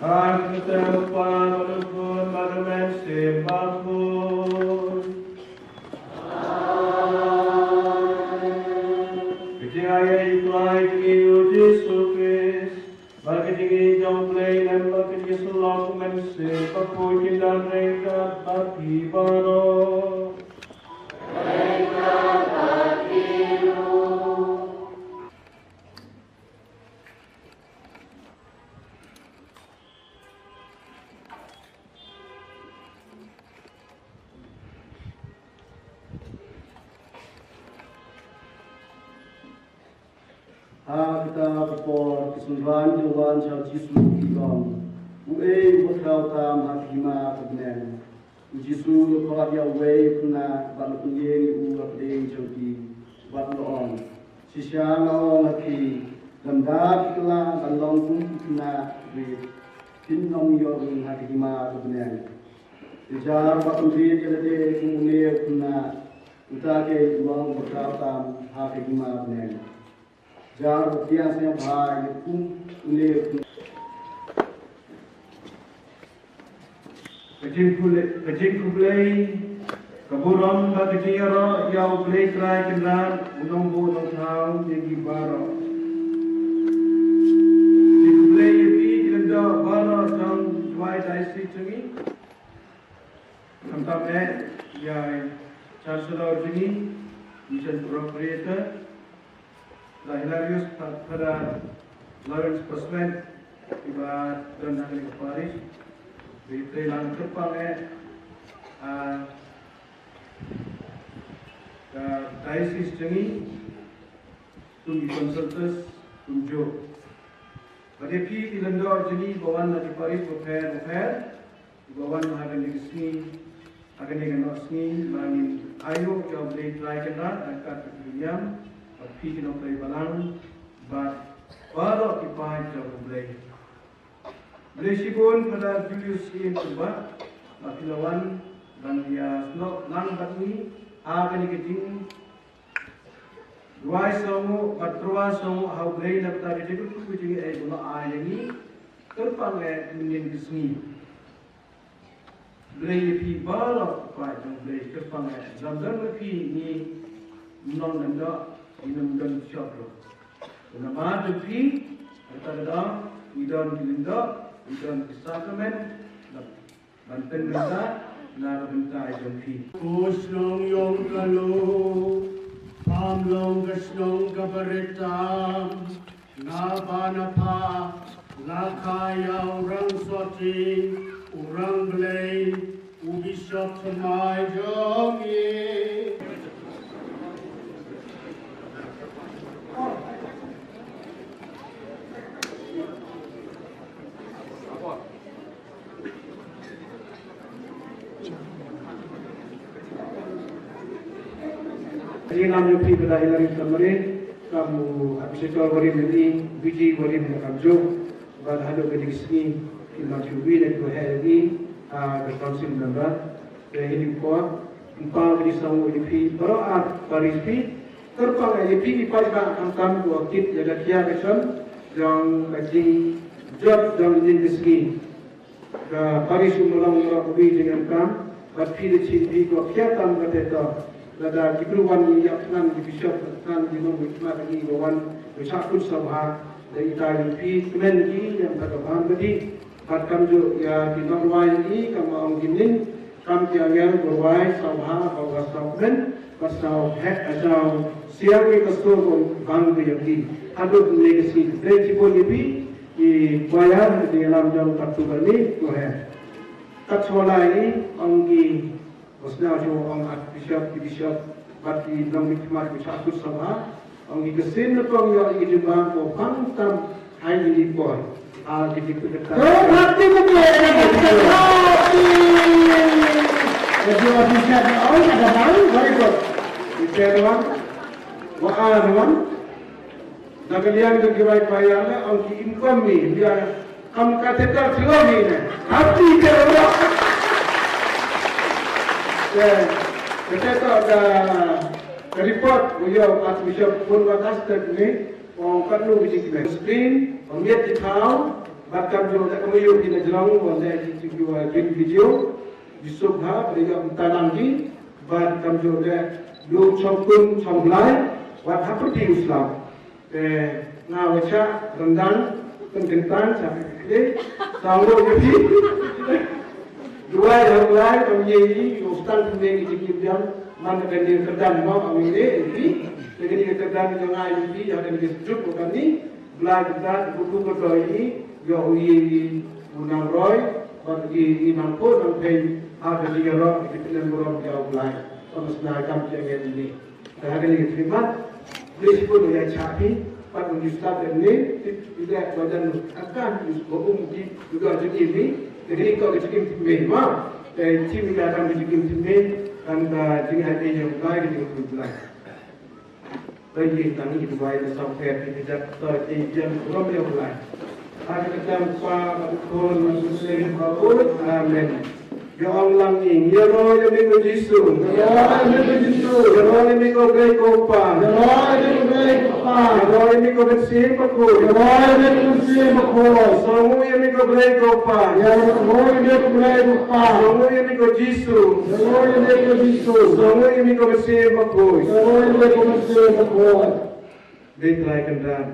Ang Kpa, bad u Khun, bad u Mynsiem Bakhuid. Ka jingaiei U Trai jong ngi U Jisu Khrist, bad ka jingïeit jong U Blei, lem bad ka jingïasyllok U Mynsiem Bakhuid, kin don ryngkat bad phi baroh. Ha kata ka por ki synran ki la wan sha U Jisu, ki ong, uei uba khraw tam ha ka hima ka bneng? U Jisu u la khot ïa uwei u khynnah bad u la pynïeng ïa u ha pdeng jong ki bad u la ong, shisha nga ong ha phi, lymda phi kylla ban long kum u khynnah rit, phin ym ïoh rung ha ka hima ka bneng. Te jar ba pynrit ïa lade kum une u khynnah, uta keiñ u long uba khraw tam ha ka hima bneng. Jar ba pdiang sngewbha ïa u kum une u khynnah. Ka jingkhublei, ka jingkhublei, ka burom bad ka jingïaroh ïa U Blei Trai Kynrad, U Nongbuh Nongthaw ïa ngi baroh. Jingkhublei ïa phi ki lyngdoh baroh jong Jowai Diocese jong ngi. Khamtam eh ïa i Chancellor jong ngi, Mission Procurator, Brother Hilarius, Fa-, Father Lawrence Paswen, iba don ha kane ka parish. Bad i trei lang kyrpang eh, ah, ka diocese jong ngi, kum ki consultors, kumjuh. Bad ïa phi ki lyngdoh jong ngi ba wan na ki parish bapher bapher, ba wan ha kane ka sngi, ha kane ka noh sngi, ba ngin aïu ïa U Blei Trai Kynrad, ha ka kat ka niam, bad phi ki nongtrei balang, bad baroh ki paid jong U Blei. Khublei shibun Father Julius Ian Kurbah, ba phi la wan ban ïa snoh lang bad ngi ha kane ka jingduwai sngewnguh bad tyrwa sngewnguh ha U Blei na ka bynta ka jingkyrkhu ka jingaiei ba la ai ïa ngi kyrpang eh mynnin ka sngi. Khublei ïa phi baroh, paid jong U Blei, kyrpang eh, lymda ym don phi ngim long lyngdoh, ngim don shop ruh. Namar jong phi, kata ka daw, ngi don ki lyngdoh, ngi don ki sakramen, ban pynbynta na ka bynta jong phi. Ko Shnong Ïong Kano, pham long ka shnong kaba rit tam, na ba na pha, la kha ïa u Rangsohting, u Rang Blei, u Bishop thymmai jong ngi. Jinglam jong phi ba da Hillary Samari, kam u Abisechor Warim ni, Biji Warim na kam jong, bad haduh ka jingsngi, ki lam shu wi na ki waheh ni, ah, ka council member, te hi ni por, ympa ka jingsngew ïa phi, baroh ar baris phi, kyrpang ïa phi, i paidbah khamtam ko kit ïa ka khia ka shon, jong ka jingjot, jong ka jingsngi. Ka parish u Mawlong Norok ubi jingem kam, bad phi da chin phi ko khia tam kata to. Lada ki bru wan ïa khnang ki bishop, khnang ki nong ki khmat ki ba wan, ki shah kut sabha, da ita ïa phi kmen ki ïa ta ka bam ka di. Bad kam ju ïa ki nong rwai ki kam ong ki ning, kam ki angel ko rwai sabha, ba wa saw kmen, ba saw hek, ba saw siang ki ka so ko bang ki ïa ki. Haduh ne ki si, dei ki pun ïa phi, Ki choir, ki lam jong ka tu kali, ko he. Kat chola i, ong ki, bosna jo ong Archbishop, ki Bishop, bad ki nong ki khmat ki shah kut sabha, ong ki ka sien na kong ïoh ki jingmang ko pang tam hai ni poi. Ah, ki jingkyrkhu. Oh, hati betul, hati. Jadi, Archbishop, oh, ada bang, very good. Kita ruang, wa ruang. Na ka liang jong ki rwai choir ne, ong ki income mi, ïa, kam ka teta thilo mi ne. Happy ke ro. Te, te teta ka, ka report, u ïa, Archbishop pun wa ka step ni, ong ka nu ki jingkmen. Screen, ong ïa ki thaw, bad kam jong ka mu ïa ki na jrong, ong ïa ki, ki, ki, ki video, di sub ha, bad ïa ki tanang ki, bad kam jong ka, lu chong kun, chong blai, wat ha pyrdi u slap. Te nga wa chah ryndang, pynkyntang, chah kli, saw ruh ïa phi. Duwai ha u Blai, kam ïa i, u stang pynbeit ki jingim biang, man ka dei kyrdan mo, kam ïa i, phi. Te ka dei kyrdan jong nga ïa phi, ïa ka dei sejuk ko kani, Blai kyrdan, buku ko doi i, ïa u ïa i, u nang roi, bad i, i nang po, nang pei, ha ka dei ïa ro, ki pynlem burom ïa u Blai. Kam sna kam ïa ngi ni. Te ha kane ka khidmat, lei shibun u ïa chah phi, pat u ngi stad ïa ne, tip ïa ba jan u aka, u ba um ki, u da jingim ni, te kane ka jingim tip me, ma, te tip ïa ka jingim tip me, kan ka jingim ha ïa u Blai, ka jingim u Blai. Te ïa tang ïa u Blai, na sa pher, ïa ka jingim, te ïa u Blai. Ha ka kyrteng u Kpa, bad u Khun, bad u Mynsiem Bakhuid. Amen. Ïa ong lang ïing, ïaroh ïa me ko Jisu. Ïaroh ïa me ko Jisu. Ïaroh ïa me ko Blei ko Kpa. Ïaroh ïa me ko Blei ko Kpa. Ïaroh ïa me ko Mynsiem Bakhuid. Ïaroh ïa me ko Mynsiem Bakhuid. Sngewnguh ïa me ko Blei ko Kpa. Ïaroh ïa me ko Blei ko Kpa. Sngewnguh ïa me ko Jisu. Sngewnguh ïa me ko Jisu. Sngewnguh ïa me ko Mynsiem Bakhuid. Sngewnguh ïa me ko Mynsiem Bakhuid. Dei Trai Kynrad.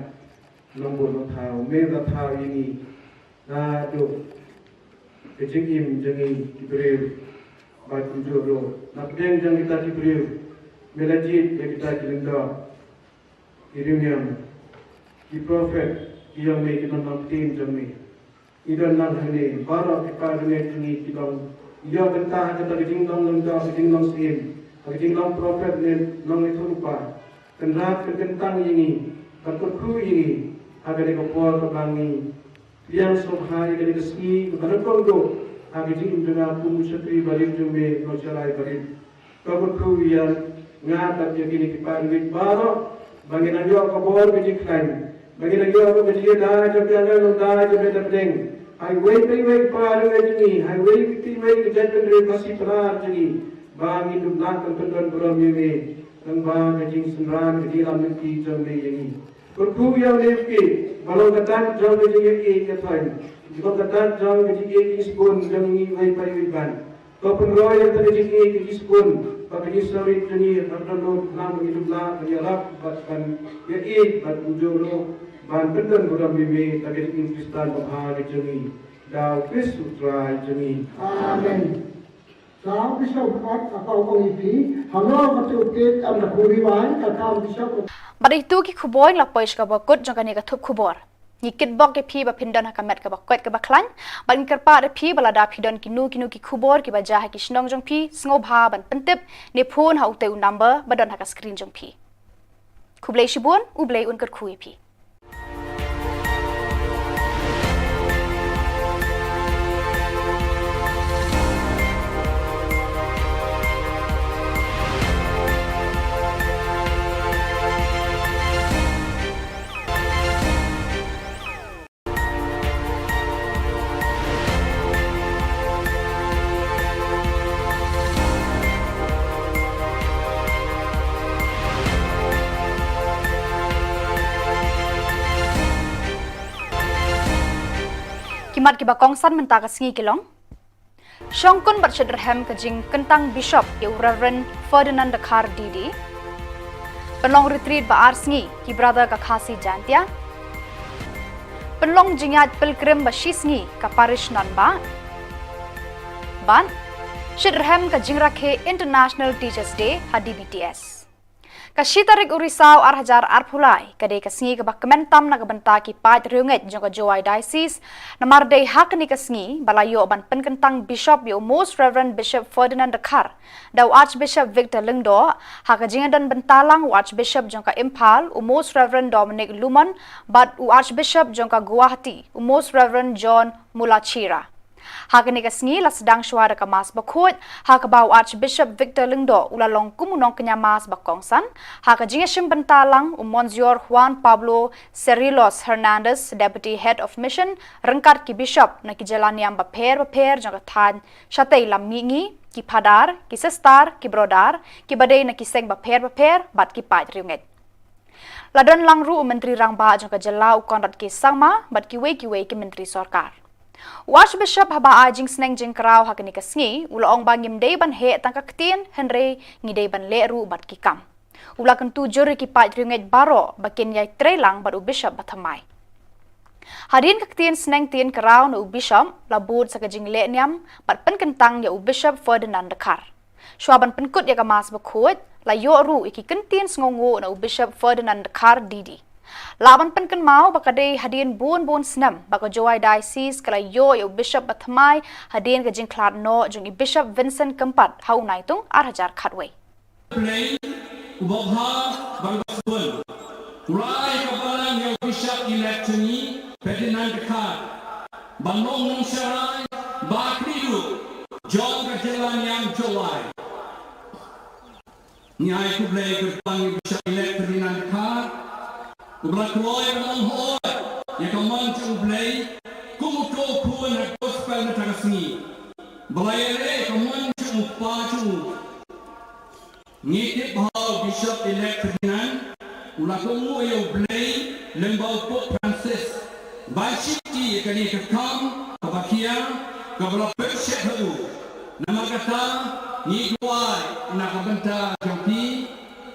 Nongbud nongthaw, me la thaw ïa ngi. Naduh ka jingim jong ngi ki briew. Bad kumjuh ruh na pdeng jong kita ki briew, me la jied ïa kita ki lyngdoh, ki riewniam, ki prophet, ki ïong me, ki nongpynim jong me. Ngi don lang hangne, baroh ki para bangeit jong ngi ki don. Ïoh bynta ha kata ka jinglong lyngdoh, ka jinglong syiem, ha ka jinglong prophet ne nongïathuhlypa. Kynrad, kynkyntang ïa ngi, bad kyrkhu ïa ngi ha kane ka por kaba ngi pdiang sngewbha ïa kane ka sngi kaba nyngkong duh ha ka jingim jong nga kum u shakri barit jong me, u nongshakri barit. Ka kyrkhu ïa nga bad ïa kine ki para bangeit baroh ba ngin nang ïoh ka bor ka jingkhlaiñ, ba ngin nang ïoh ka jingïada jong ki angel, ïada jong me na pdeng. Ha iwei pa iwei i para bangeit jong ngi, ha iwei pa iwei ka jaitbynriew Khasi Pnar jong ngi, ba ngin dup lah ban pyndon burom ïa me, tang ba ka jingsynran ka jingïalam lynti jong me ïa ngi. Kyrkhu ïa u Blei, ba long ka dak jong ka jingïeit ïa thaiñ, ba long ka dak jong ka jingïeit ïa sbun jong ngi iwei pa iwei ban. To pynroi ïa ka jingïeit ïa sbun, ba ka jingsngewrit jong ngi, ba ka dohnud lang ba ngi dup lah ban ïarap bad ban ïeit bad kumjuh ruh ban pyndon burom ïa me da ka jingim Khristan babha ka jong ngi. Da u Khrist u Trai jong ngi. Amen. Sa u Bishop Art, aka u ong ïa phi, halor kata u peit, am da khuri wai, kata u Bishop. Bad ito ki khubor la poi sha kaba kut jong kane ka thup khubor. Ngi kitbok ïa phi ba phin don ha ka met kaba koit kaba khlaiñ, bad ngi kyrpad ïa phi ba lada phi don kino kino ki khubor kiba jia ha ki shnong jong phi, sngewbha ban pyntip ne phone ha utei u number ba don ha ka screen jong phi. Khublei shibun, U Blei un kyrkhu ïa phi. Mat kiba kongsan mynta ka sngi ki long: shongkun bad shitrhem ka jingkyntang Bishop ïa u Reverend Ferdinand Dkhar D D. Pynlong retreat ba ar sngi ki Brother ka Khasi Jaintia. Pynlong jingïaid pilgrim ba shi sngi ka Parish Nanba. Bad shitrhem ka jingrakhe International Teachers Day ha D B T S. Ka shi tarik u Risaw ar hajar arphew lai ka dei ka sngi kaba kmen tam na ka bynta ki paid riewngeit jong ka Jowai Diocese, namar dei ha kane ka sngi ba la ïoh ban pynkyntang Bishop ïa u Most Reverend Bishop Ferdinand Dkhar da u Archbishop Victor Lyngdoh, ha ka jingdon bynta lang u Archbishop jong ka Imphal, u Most Reverend Dominic Lumon, bad u Archbishop jong ka Guwahati, u Most Reverend John Mulachira. Ha kane ka sngi la sdang shuwa da ka Mass Bakhuid, ha kaba u Archbishop Victor Lyngdoh u la long kum u nongkñia Mass ba kongsan, ha ka jingïashim bynta lang u Monsignor Juan Pablo Cerrillos Hernandez, Deputy Head of Mission, ryngkat ki Bishop na ki jylla niam bapher bapher jong ka thaiñ shatei lam mihngi, ki Phadar, ki Sister, ki Brother, kiba dei na ki seng bapher bapher, bad ki paid riewngeit. La don lang ruh u Myntri Rangbah jong ka jylla u Conrad K Sangma bad kiwei kiwei ki myntri sorkar. U Archbishop haba ai jingsneng jingkraw ha kane ka sngi u la ong ba ngim dei ban heh tang ka ktien hynrei ngi dei ban leh ruh bad ki kam. U la kyntu jur ïa ki paid riewngeit baroh ba kin ïai trei lang bad u Bishop ba thymmai. Hadien ka ktien sneng ktien kraw na u Bishop la bud sa ka jingleh niam bad pynkyntang ïa u Bishop Ferdinand Dkhar. Shuwa ban pynkut ïa ka Mass Bakhuid, la ïoh ruh ïa ki kyntien sngewnguh na u Bishop Ferdinand Dkhar D D. Lah ban pynkynmaw ba ka dei hadien bun bun snem ba ka Jowai Diocese ka la ïoh ïa u Bishop ba thymmai hadien ka jingkhlad noh jong i Bishop Vincent Kympat ha u Naitung ar hajar khatwei. Play, u babha, bad u basbun. Rai ka balang ïa u Bishop elect jong ngi, Ferdinand Dkhar. Ban long nongsharai, ba khlieh ruh jong ka jylla niam Jowai. Ngi ai khublei kyrpang ïa u Bishop elect Ferdinand Dkhar, uba la kloi ban ong hooid ïa ka mon jong U Blei kum uto u khun ha gospel mynta ka sngi. Ba la ïaleh ïa ka mon jong u kpa jong u. Ngi tip ba u Bishop elect Ferdinand u la kohnguh ïa U Blei lyngba u Pope Francis ban shimti ïa kane ka kam kaba khia kaba la pynshet ha u. Namar kata ngi duwai na ka bynta jong phi,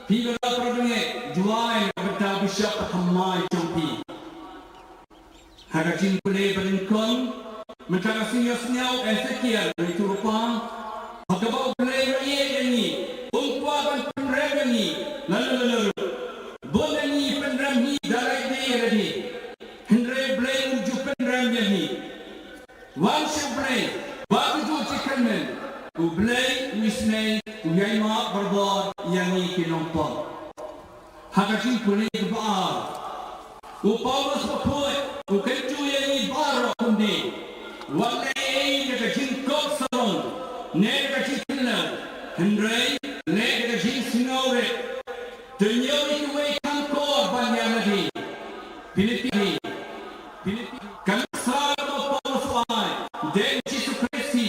phi baroh para bangeit, duwai na ka bynta u Bishop ba thymmai jong phi. Ha ka jingpule ba nyngkong, mynta ka sngi ïohsngew Ezekiel, ngi ïathuh lypa ba kaba U Blei u la ïeit ïa ngi, um kwah ban pynrem ïa ngi lano lano ruh. Bun na ngi pynrem hi da lade ïa lade, hynrei U Blei um ju pynrem ïa ngi. Wan sha U Blei, ba ka juh jingkyrmen, U Blei u isynei, u ïai map barabor ïa ngi ki nongpop. Ha ka jingpule kaba ar, u Paulus Bakhuid u kyntu ïa ngi baroh kumne: wat leh ei ei da ka jingkop sarong ne da ka jingkynlew, hynrei leh da ka jingsngewrit. To ñiew ïa kiwei kham kor ban ïa lade. Philippi. Philippi. Ka nuksa kaba u Paulus u ai, dei u Jisu Khrist hi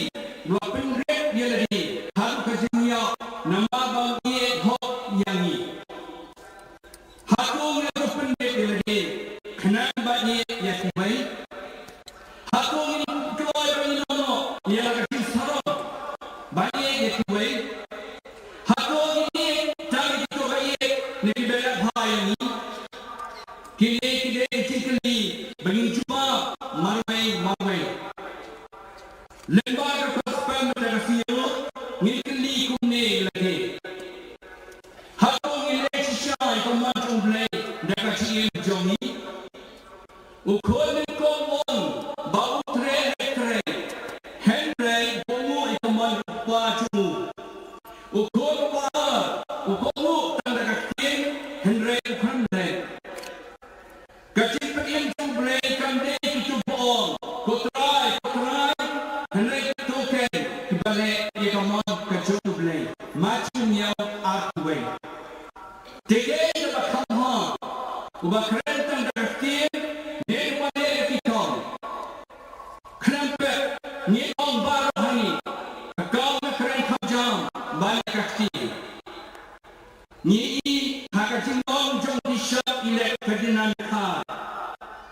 uba pynrit ïa lade haduh ka jingïap namar ba u ïeit hok ïa ngi. Hato ngi la pynbeit ïa lade khnang ban ïeit ïa kiwei? Hato ngi la kloi ban ïehnoh ïa la ka jingsarong ban ïeit ïa kiwei? Hato ngi ïeit tang ïa kito ba ïeit ne kiba ïeit bha ïa ngi? Kine ki dei ki jingkylli ba ngin jubab marwei marwei. Lyngba ka gospel mynta ka sngi ruh ngin kylli kumne ïa lade. Hato ngi leh shisha ïa ka mon jong U Blei da ka jingim jong ngi? U khun nyngkong u ong ba u trei, u trei, hynrei u kohnguh ïa ka mon u kpa jong u. U khun uba ar u kohnguh tang da ka ktien, hynrei u khlem leh. Ka jingpynim jong U Blei kam dei kito ba ong, ko Trai, ko Trai, hynrei kito keiñ kiba leh ïa ka mon ka jong U Blei. Mathaios ar, wei. Te kaei kaba kham bha, uba kren tang da ka ktien ne uba leh ïa ki kam? Khlem pep, ngi ong baroh ha ngi, ka kam ka kren kham jam ban leh ka ktien. Ngi ïohi ha ka jinglong jong u Bishop Elect Ferdinand Dkhar,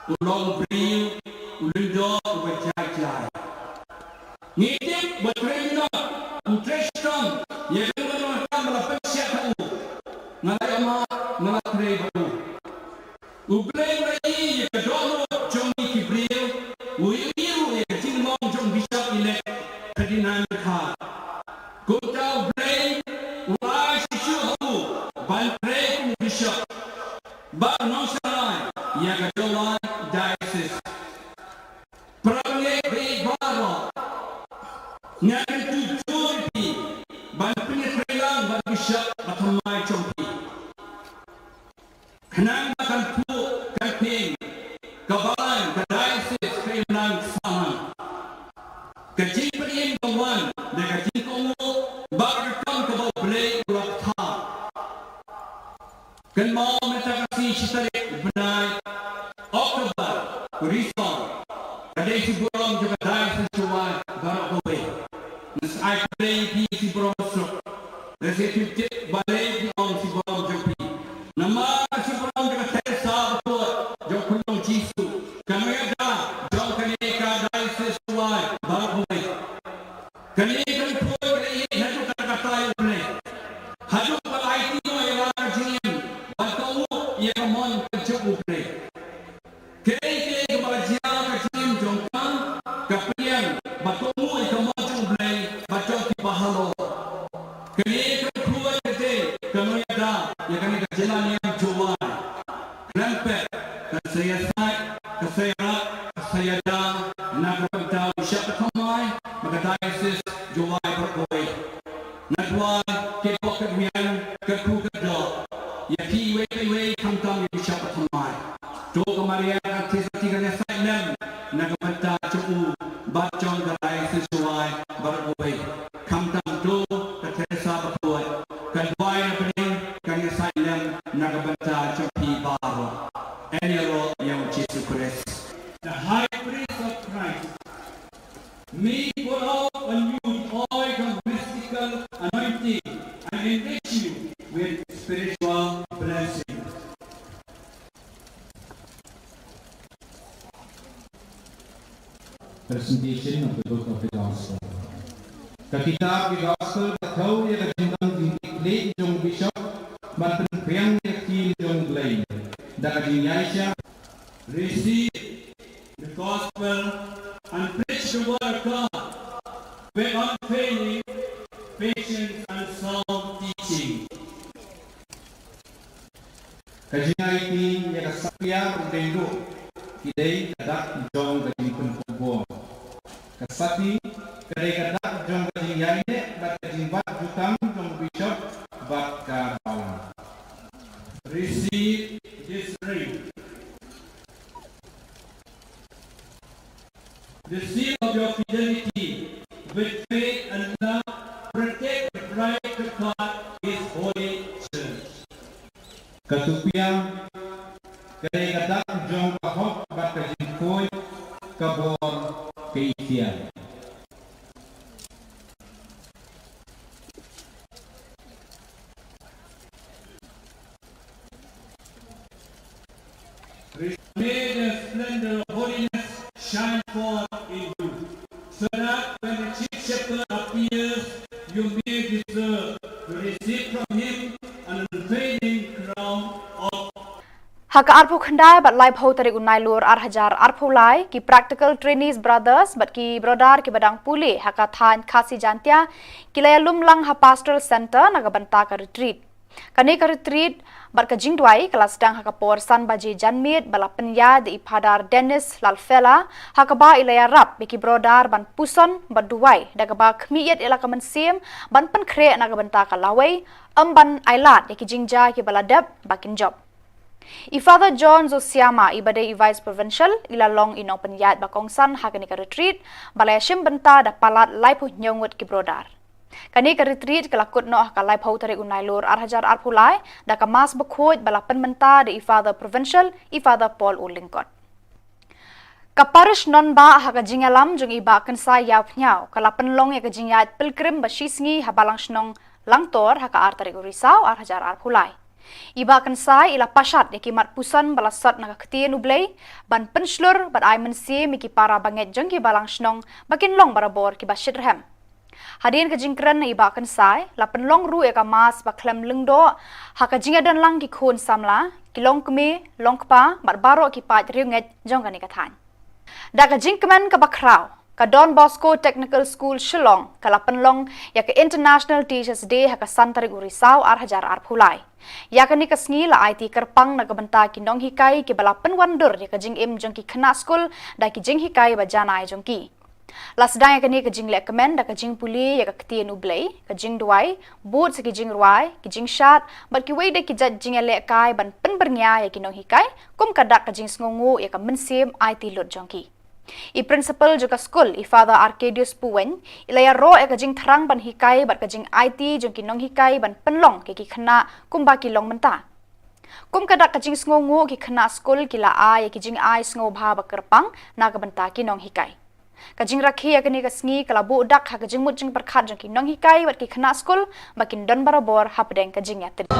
u long u briew, u lyngdoh, uba jai trei bad u. U Blei u la ïohi ïa ka dohnud jong ngi ki briew, u ïohi ruh ïa ka jinglong jong u Bishop Elect Ferdinand Kha. Kumta u Blei u ai shisha ha u ban trei kum u Bishop bad nongshakri ïa ka Jowai Diocese. Para bangeit baroh, nga kyntu jur ïa phi ban pynïatreilang bad u Bishop ba thymmai jong phi. Khnang ba kan phuh kan pdiang ka balang ka diocese ka imlang ka sahlang. Ka jingpdiang ka wan da ka jingkohnguh bad ka kam kaba U Blei u la pynthikna. Kynmaw mynta ka sngi shi tarik u bnai October, Risaw, ka dei shi burom jong ka Diocese Jowai baroh kawei. Nga sa ai khublei ïa phi shi burom suk. Nga sa ai khublei ïa phi shi burom jong phi. Namar ka shi burom jong ka Teresa Bakhuid jong u Khunlung Jisu, ka nongïada jong kane ka Diocese Jowai baroh kawei. Kane ka riewkhuid ka la ïeit haduh katta katta ïa U Blei. Haduh ba la aiti noh ïa la ka jingim ban kohnguh ïa ka mon ka jong U Blei. Kaei kaei kaba la jia ka jingim jong ka, ka pdiang bad kohnguh ïa ka mon jong U Blei bad jong kiba halor. Kane ka riewkhuid ka dei ka nongïada ïa kane ka jylla niam Jowai. Khlem pep, kan sa ïasaid, kan sa ïarap, kan sa ïada na ka bynta u Bishop ba thymmai bad ka Diocese Jowai baroh kawei. Nga duwai, katba kat wei, kat khuid kat doh, ïa phi iwei pa iwei, khamtam ïa u Bishop ba thymmai. To ka Maria ka Theisotti kan ïasaid lem na ka bynta jong u bad jong ka Diocese Jowai baroh kawei. Khamtam to ka Teresa Bakhuid, ka duwai na bneng kan ïasaid lem na ka bynta jong phi baroh. Yn ïaroh ïa u Jisu Khrist. The High Priest of Christ, may pour out on you the oil of mystical anointing and enrich you with spiritual blessing. Presentation of the Book of the Gospel. Ka kitab ki Gospel ka thew ïa ka jingdon jingkitkhlieh jong u Bishop ban pynphriang ïa ka ktien jong U Blei da ka jingïaishah. Receive the Gospel and preach the word of God with unfailing patience and sound teaching. Ka jingaiti ïa ka Satia ruh dei ruh ki dei ka dak jong ka jingpynkup bor. Ka Sati ka dei ka dak jong ka jingïaineh bad ka jingbat jutang jong u Bishop bad ka balang. Receive this ring. The seal of your fidelity with faith and love, protect the bride of God, His holy church. Ka Tupiang ka dei ka dak jong ka hok bad ka jingkhuid, ka bor, ka iktiar. May the splendor of holiness shine forth in you, so that when the chief shepherd appears, you may deserve to receive from him an unfailing crown of Ha ka arphew khyndai bad laiphew tarik u Nailur ar hajar arphew lai, ki Practical Trainees Brothers bad ki Brother kiba dang pule ha ka thaiñ Khasi Jaintia ki la ïalum lang ha Pastoral Centre na ka bynta ka retreat. Kane ka retreat bad ka jingduwai ka la sdang ha ka por san baje janmiet ba la pynïaid da i Phadar Dennis Lalfela, ha kaba i la ïarap ïa ki brother ban puson bad duwai da kaba khmih ïa la ka mynsiem ban pynkhreh na ka bynta ka lawei, ym ban ailad ïa ki jingjia kiba la dep ba kin jop. I Father John Zosiama, iba dei i Vice Provincial, i la long i nongpynïaid ba kongsan ha kane ka retreat ba la ïashim bynta da palat laiphew hynñiew ngut ki brother. Kane ka retreat ka la kut noh ha ka laiphew tarik u Nailur ar hajar arphew lai da ka Mass bakhuid ba la pynmynta da i Father Provincial, i Father Paul U Lyngkot. Ka Parish Nongbah ha ka jingïalam jong i Bah Kynsai Ïawphniaw ka la pynlong ïa ka jingïaid pilgrim ba shisngi ha Balang Shnong Langtor ha ka ar tarik u Risaw ar hajar arphew lai. I Bah Kynsai i la pashat ïa ki mat puson ba la sot na ka ktien U Blei ban pynshlur bad ai mynsiem ïa ki para bangeit jong ki Balang Shnong ba kin long barabor kiba shitrhem. Hadien ka jingkren na i Bah Kynsai, la pynlong ruh ïa ka mass ba khlem lyngdoh ha ka jingïadonlang ki khun samla, ki longkmie, longkpa, bad baroh ki paid riewngeit jong kane ka thaiñ. Da ka jingkmen kaba khraw, ka Don Bosco Technical School Shillong ka la pynlong ïa ka International Teachers' Day ha ka san tarik u Risaw ar hajar arphew lai. Ïa kane ka sngi la aiti kyrpang na ka bynta ki nonghikai kiba la pynwandur ïa ka jingim jong ki khynnah skul da ki jinghikai ba janai jong ki. La sdang ïa kane ka jingleh kmen da ka jingpule ïa ka ktien U Blei, ka jingduwai, bud sa ki jingrwai, ki jingshad, bad kiwei de ki jait jingïalehkai ban pynbyrngia ïa ki nonghikai, kum ka dak ka jingsngewnguh ïa ka mynsiem aiti lut jong ki. I principal jong ka skul, i Father Arcadius Puwein, i la ïaroh ïa ka jingthrang ban hikai bad ka jingaiti jong ki nonghikai ban pynlong ïa ki khynnah kumba ki long mynta. Kum ka dak ka jingsngewnguh, ki khynnah skul ki la ai ïa ki jingai sngewbha ba kyrpang na ka bynta ki nonghikai. Ka jingrakhe ïa kane ka sngi ka la buh dak ha ka jingmut jingpyrkhat jong ki nonghikai bad ki khynnah skul ba kin don barabor hapdeng ka jingïatylli.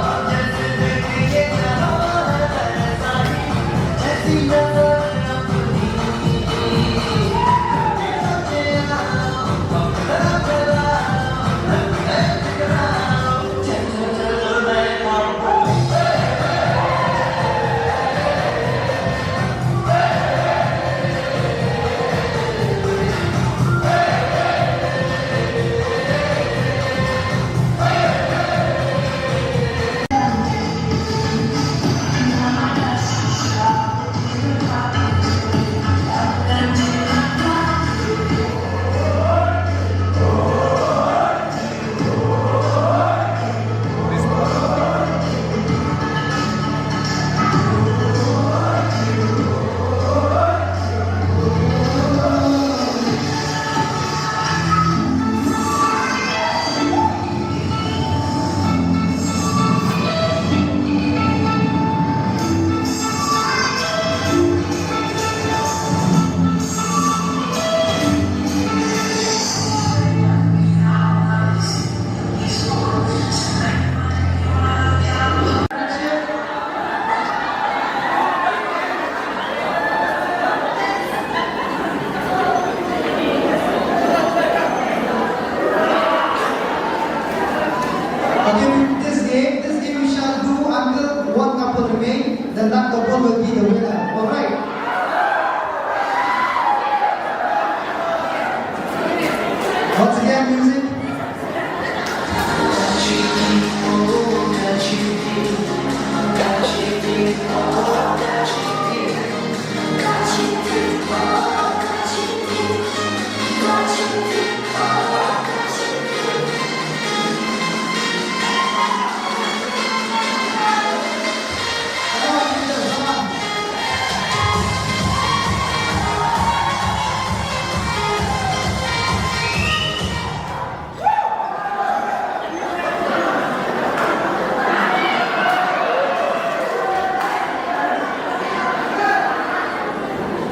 Okay, this game, this game we shall do until one couple remain, then that couple will be the winner. All right. Once again, music.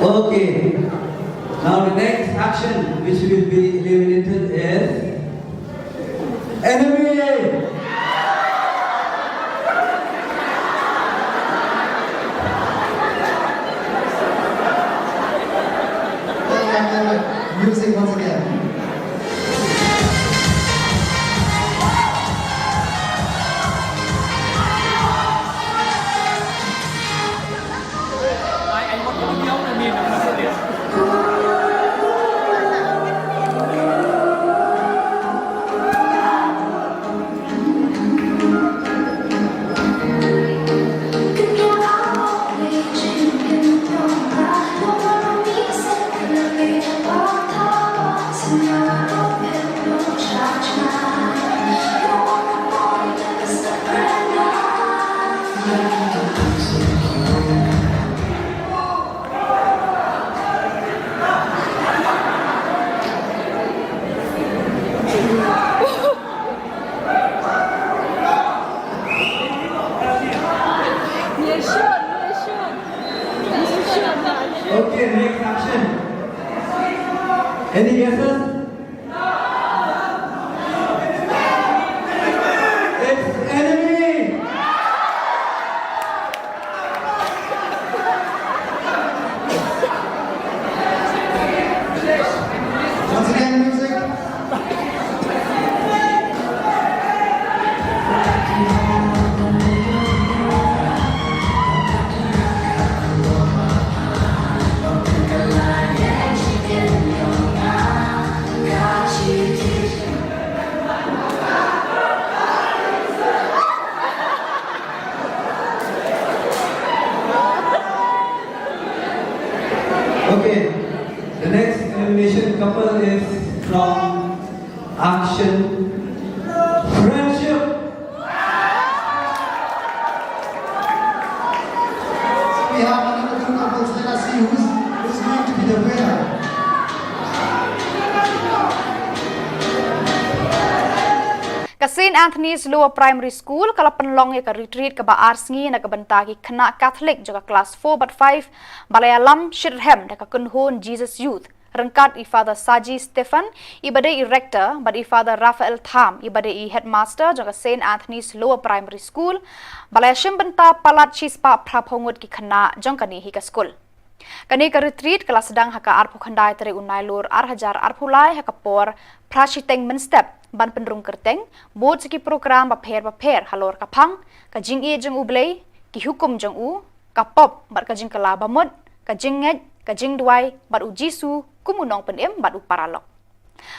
Okay. Now the next action which will be eliminated is enemy. Music once again. Okay, next action. Any guesses? It's enemy. Once again, music. Anthony's Lower Primary School ka la pynlong ïa ka retreat kaba ar sngi na ka bynta ki khynnah Katholik jong ka klas four bad five, ba la ïalam shitrhem da ka kynhun Jesus Youth, ryngkat i Father Saji Stephen, iba dei i rector, bad i Father Raphael Tham, iba dei i headmaster jong ka Saint Anthony's Lower Primary School, ba la ïashim bynta palat shispah phraphew ngut ki khynnah jong kane hi ka skul. Kane ka retreat ka la sdang ha ka arphew khyndai tarik u Nailur ar hajar arphew lai ha ka por phra shiteng mynstep, ban pynrung kyrteng bud sa ki program bapher bapher halor ka phang, ka jingïeit jong U Blei, ki hukum jong u, ka pop bad ka jingkylla bamut, ka jingngeit, ka jingduwai bad U Jisu kum u nongpynim bad u paralok.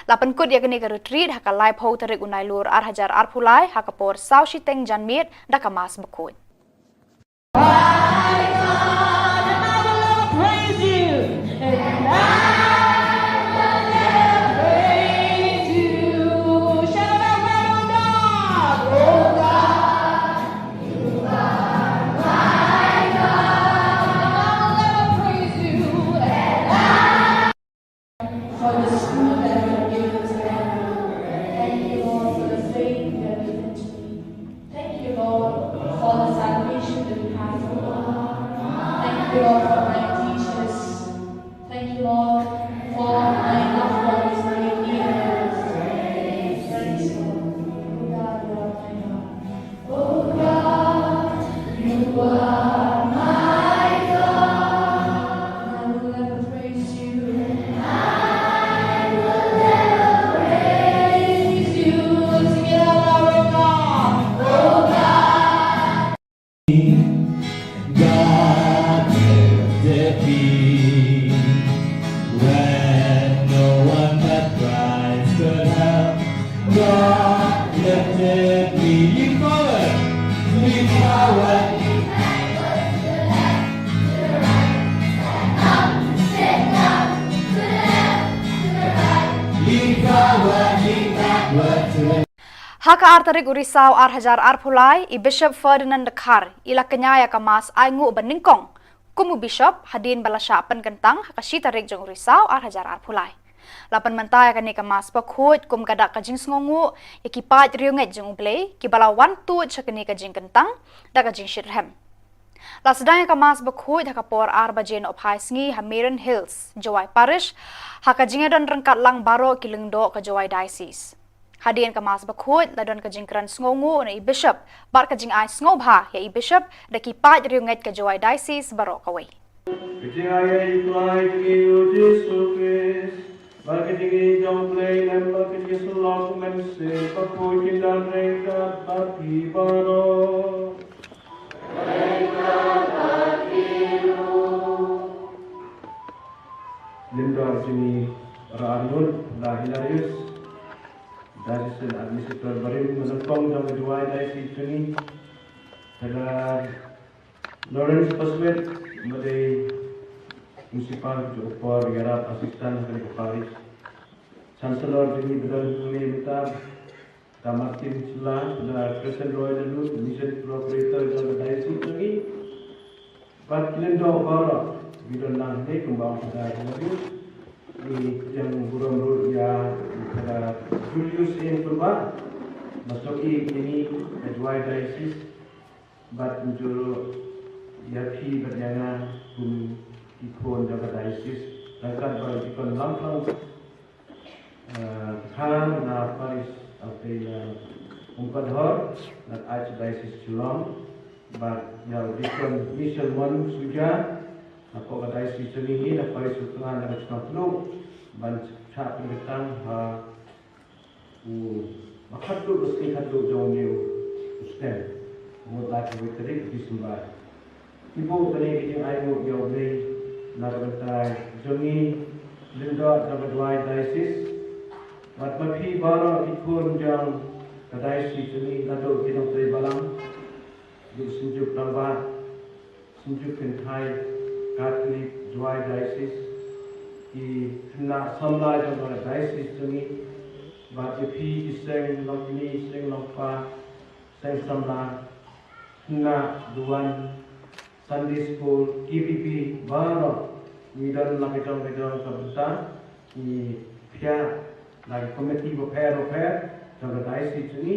La pynkut ïa kane ka retreat ha ka laiphew tarik u Nailur ar hajar arphew lai ha ka por saw shiteng janmiet da ka Mass bakhuid. For the school that you have given to them. Thank you, Lord, for the faith you have given to me. Thank you, Lord, for the salvation that you have given me. Thank you, Lord, for my teachers. Thank you, Lord, for my loved ones, my dear ones. Praise you, Lord. Oh God, you are my God. Oh God, you are my God. I will ever praise you. I will ever praise you. Sing it out loud, oh God. Oh God. God lifted me when no one but Christ could help. God lifted me. Lean forward, lean forward. Lean forward, lean backward to the Ha ka ar tarik u Risaw ar hajar arphew lai, i Bishop Ferdinand Dkhar i la kñia ïa ka Mass ainguh ba nyngkong kum u Bishop, hadien ba la shah pynkyntang ha ka shi tarik jong u Risaw ar hajar arphew lai. La pynmynta ïa kane ka Mass bakhuid kum ka dak ka jingsngewnguh ïa ki paid riewngeit jong U Blei kiba la wan tuid sha kane ka jingkyntang da ka jingshitrhem. La sdang ïa ka Mass bakhuid ha ka por ar baje nohphai sngi ha Marian Hills, Jowai Parish, ha ka jingïadon ryngkat lang baroh ki lyngdoh ka Jowai Diocese. Hadien ka Mass bakhuid la don ka jingkren sngewnguh na i Bishop bad ka jingai sngewbha ïa i Bishop da ki paid riewngeit ka Jowai Diocese baroh kawei. Ka jingaiei U Trai jong ngi U Jisu Khrist, bad ka jingïeit jong U Blei Lem, bad ka jingïasyllok U Mynsiem Bakhuid, kin don ryngkat bad phi baroh. Lyngdoh jong ngi baroh arngut, Phadar Hilarius, Diocesan Administrator barim ba nyngkong jong ka Jowai Diocese jong ngi, Phadar Lawrence Paswit, ba dei Principal jong ka por, Ïarap Assistant ha kane ka parish. Chancellor jong ngi ba don hangne mynta, Phadar Martin Shylla, Phadar Crescent Roy Laloo, Mission Coordinator jong ka Diocese jong ngi. Bad ki lyngdoh baroh kiba don lang hangne kumba ong Phadar Hilarius, ngi ïeng burom ruh ïa Phadar Julius N Pynbah, ba snoh ïa ngi ka Jowai Diocese. Bad mynjur ruh ïa phi bad ïa nga kum ki khun jong ka diocese, ryngkat bad u Deacon Lamphang, eh, Dkhar na parish, eh, Umpadhor na Archdiocese Shillong, bad ïa u Deacon Michel Mon Suja, napoh ka diocese jong ngi na parish Utngan na ka Chnong Tnuk, ban shah pynkyntang ha u ba khatduh ka sngi khatduh jong une u snem, u mut lai phew wei tarik December. Ki buh kane ka jingainguh ïa U Blei na ka bynta jong ngi, lyngdoh jong ka Jowai Diocese. Bad ma phi baroh ki khun jong ka diocese jong ngi, naduh ki nongtrei balang, ki synjuk rangbah, Synjuk Kynthai Katholik Jowai Diocese, ki khynnah samla jong ka diocese jong ngi, bad ïa phi ki seng longkmie, seng longkpa, seng samla, khynnah duwan, Sunday School, K B B, baroh ngi don la ka jong ka jong ka bynta, ngi phiah na ki komiti bapher bapher jong ka diocese jong ngi,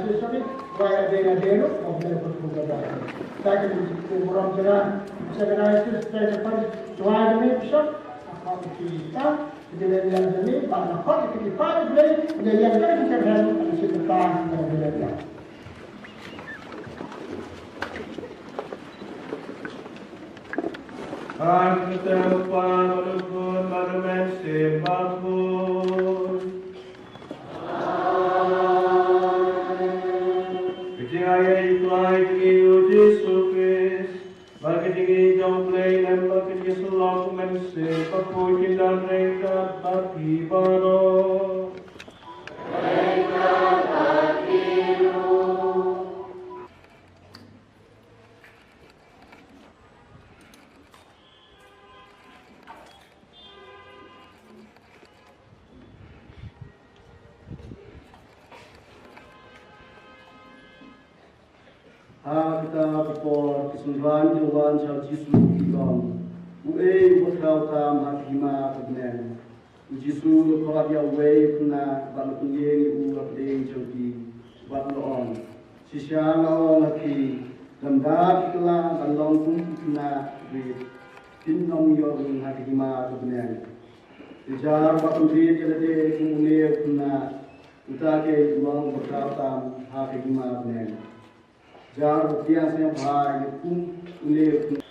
diocese jong ngi, duwai ïa dei ïa dei ruh ba U Blei un kyrkhu ïa ka diocese. Sa ka jingkyrkhu burom jong nga, sa ka diocese, sa ka parish, duwai ïa ngi bishop, ha ka khmat jong U Trai, ka jingïaid lynti jong ngi, ba nga khot ïa ki paid U Blei, ïa ïa ka jingkyrkhu, ka jingkyrkhu, ka jingkyrkhu. Bad ka kyrteng U Kpa bad U Khun bad U Mynsiem Bakhuid. Ka jingaiei U Trai jong ngi U Jisu Khrist, bad ka jingïeit jong U Blei Lem, bad ka jingïasyllok U Mynsiem Bakhuid, kin don ryngkat bad phi baroh. Ha kata ka por ki synran ki la wan sha u Jisu, ki ong, uei uba khraw tam ha ka hima ka bneng? U Jisu u la khot ïa uwei u khynnah bad u la pynïeng ïa u ha pdeng jong ki, bad u la ong, shisha nga ong ha phi, lymda phi kylla ban long kum ki khynnah rit, phin ym ïoh rung ha ka hima ka bneng. Te jar uba pynrit ïa lade kum une u khynnah, uta keiñ u long uba khraw tam ha ka hima bneng. Jar uba pdiang sngewbha ïa kum une u khynnah.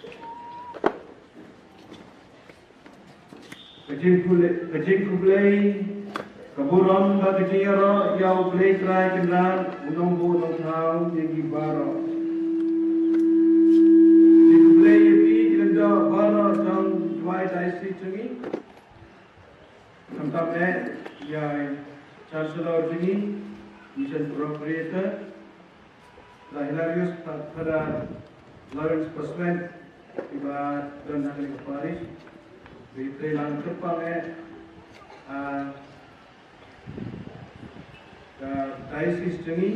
Ka jingkhublei, ka jingkhublei, ka burom bad ka jingïaroh ïa U Blei Trai Kynrad, U Nongbuh Nongthaw jong ngi baroh. Jingkhublei ïa phi ki lyngdoh baroh jong Jowai Diocese jong ngi. Khamtam eh ïa i Chancellor jong ngi, Mission Procurator, Brother Hilarius, Fa-, Father Lawrence Paswen, iba don ha kane ka parish, ba i trei lang kyrpang eh, ah, ka diocese jong ngi,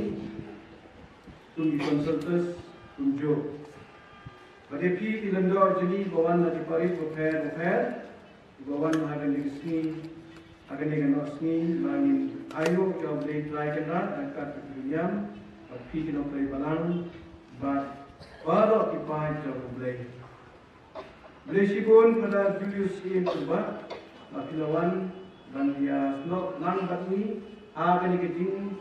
kum ki consultors, kumjuh. Bad ïa phi ki lyngdoh jong ngi ba wan na ki parish bapher bapher, ba wan ha kane ka sngi, ha kane ka noh sngi, ba ngin ayu ïa U Blei Trai Kynrad, ryngkat bad ki nongñiam, bad phi ki nongtrei balang, bad baroh ki paid jong U Blei. Blei shibun Father Julius Ian Kuba, ba phi la wan ban ïa snoh lang bad ngi ha kane ka jingduwai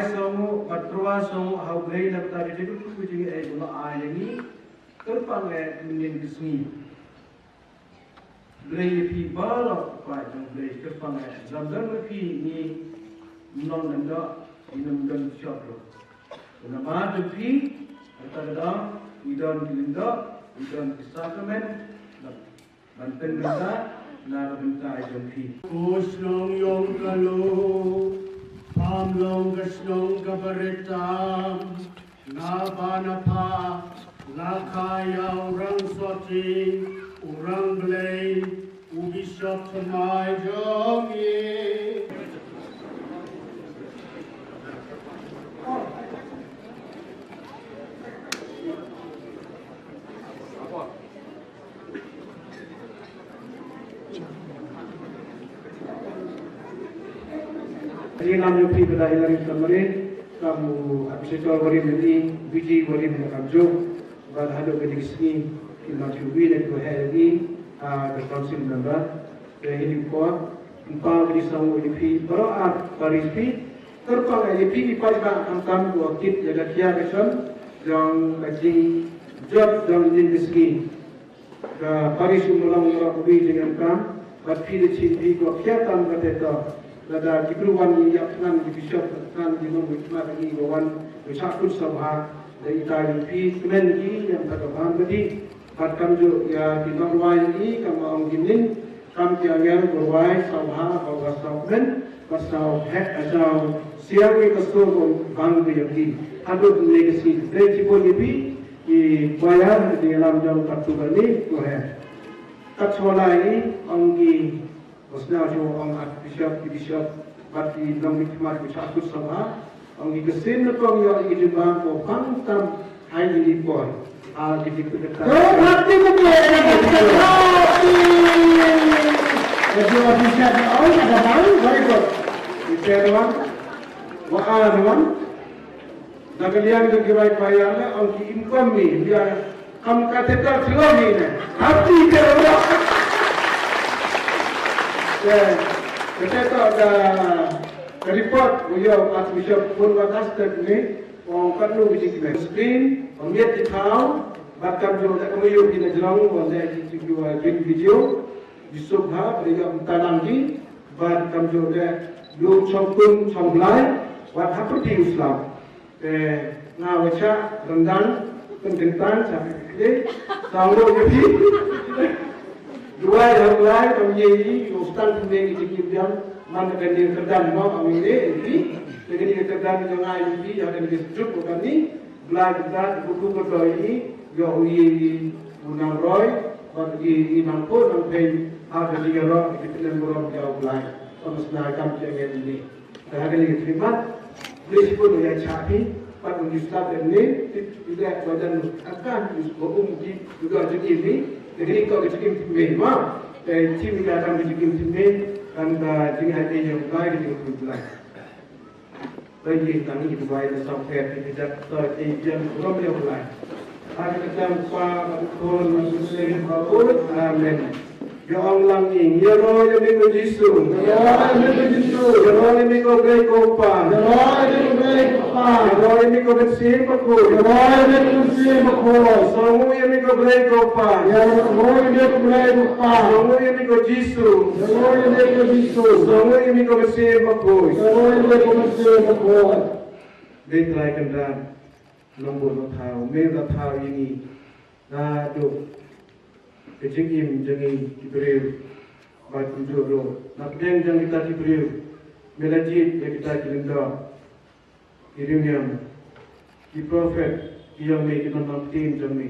sngewnguh bad tyrwa sngewnguh ha U Blei na ka bynta ka jingkyrkhu ka jingaiei ba u la ai ïa ngi kyrpang eh mynnin ka sngi. Blei ïa phi baroh, paid jong U Blei, kyrpang eh, lada ym don ma phi ngi ym long lyngdoh, ngim don shop ruh. Namar jong phi, kata ka daw ngi don ki lyngdoh, ngi don ki sakramen ban, ban pynbynta na ka bynta jong phi. Ko shnong ïong ka Lum, pham long ka shnong kaba rit tam. Naba na pha la kha ïa u Rang Sohting, u Rang Blei, u Bishop thymmai jong ngi. Ngi lam ïa phi Brother Hilary Samari, kum u Archbishop barim, ngi Viji barim, ïa kamjuh bad haduh kane ka sngi ki martyr wi ne ko he ïa ngi, ah, ka council member. Te hi ki por, ym pat ki song ïa phi baroh ar parish phi. Kyrpang ïa phi ki paidbah khamtam ko kit ïa ka khia ka shon jong ka jingjot jong ine ka sngi. Ka parish u Mawlong Mawlong u bi jingem kam, bad phi da chim phi ko khia tam kata to. Lada ki bru wan ngi ïap thngan ki bishop, thngan ki nongmihkhmat ngi ba wan, ngi shah kut sngewbha, da ita ïa phi kmen ki ïa ka bam ka di. Bad kamjuh ïa ki nongrwai ngi, kam ong ki nin, kam ki angel ba rwai sngewbha, ba, ba sngewkmen, ba sngewheh, ba sngewsiang ïa ka sur ba bang ka ïa ki. Haduh ne ka sngi, dei ki bun ïa phi, Ki choir, ki lam jong ka tu bani, ko he. Kat shuwa lai, ong ki, ko sna shu ong Archbishop, ki bishop, bad ki nongmihkhmat, ki shah kut sngewbha, ong ki, ka sien na kong ïoh ki jingbam ko pang tam hai ni por. Ah, ki dik dik. Ko hati ko ko. Ka jiwa bishop ni ong ada bang, very good. Ki pen wan, wa an wan. Na ka liang jong ki rai choir ne, ong ki, im kham mih, ïa, kam cathedral jong ngi ne. Hati te ro. Te, te te ka, ka report u ïoh Archbishop Paul Augustine ne, ong katno ki jingkmen. Screen, ong ïa ki thaw, bad kamjuh da ka mayu ki na jrong, ong da ki jingkmen video, Yusuf ha, bad ïa ka tanang ki, bad kamjuh da, ïoh chong kum, chong blai, bad ha pyrthei u Islam. Te nga wa chah ryndang, pynkyntang, chah kli, tang lo ïa phi. Duwai ha U Blei, tang ïa i, u stang pynbeit ïa ki biang, man ka dei kyrdan mo, ong ïa i, te kane ka kyrdan ïa nga ïa phi, ïa kane ka juk ko kane, Blei kyrdan, buku ko doi i, ïa u ïa i, u nang roi, bad i, i nang po, nang pei, ha ka dei ïa ro, ki pynlem burom ïa U Blei. Tang sna kam ki angel ni. Te ha kane ka khidmat, Blei shibun ïa chah phi, Pat u ju slap ïa ne, ti ti leh ba jan akan u ba um ti u da jingim ni, te kini ko ka jingim ti me ma. Te ti mi ka kan ka jingim ti me, kan ka jingim ai ïa u Blai ka jingim u Blai. Ba ïa tang ïa u Blai na song phet ïa ka jaka to ïa ïa u Blai. Ha ka kyrteng u Kpa bad u Khun bad u Mynsiem Bakhuid. Amen. Ïa ong lang ïing, ïaroh ïa me ko Jisu. Ïaroh ïa me ko Jisu. Ïaroh ïa me ko Blei ko Kpa. Ïaroh ïa me ko Blei ko Kpa. Ïaroh ïa me ko Mynsiem Bakhuid. Ïaroh ïa me ko Mynsiem Bakhuid. Sngewnguh ïa me ko Blei ko Kpa. Ïaroh ïa me ko Blei ko Kpa. Sngewnguh ïa me ko Jisu. Ïaroh ïa me ko Jisu. Sngewnguh ïa me ko Mynsiem Bakhuid. Ïaroh ïa me ko Mynsiem Bakhuid. Dei Trai Kynrad. Nongbud ba thaw, me ba thaw ïa ngi. Naduh ka jingim jong ngi ki briew. Bad kumjuh ruh na pdeng jong kita ki briew, me la jied ïa kita ki lyngdoh, ki riewniam, ki prophet, ki ïong me, ki nongpynbtien jong me.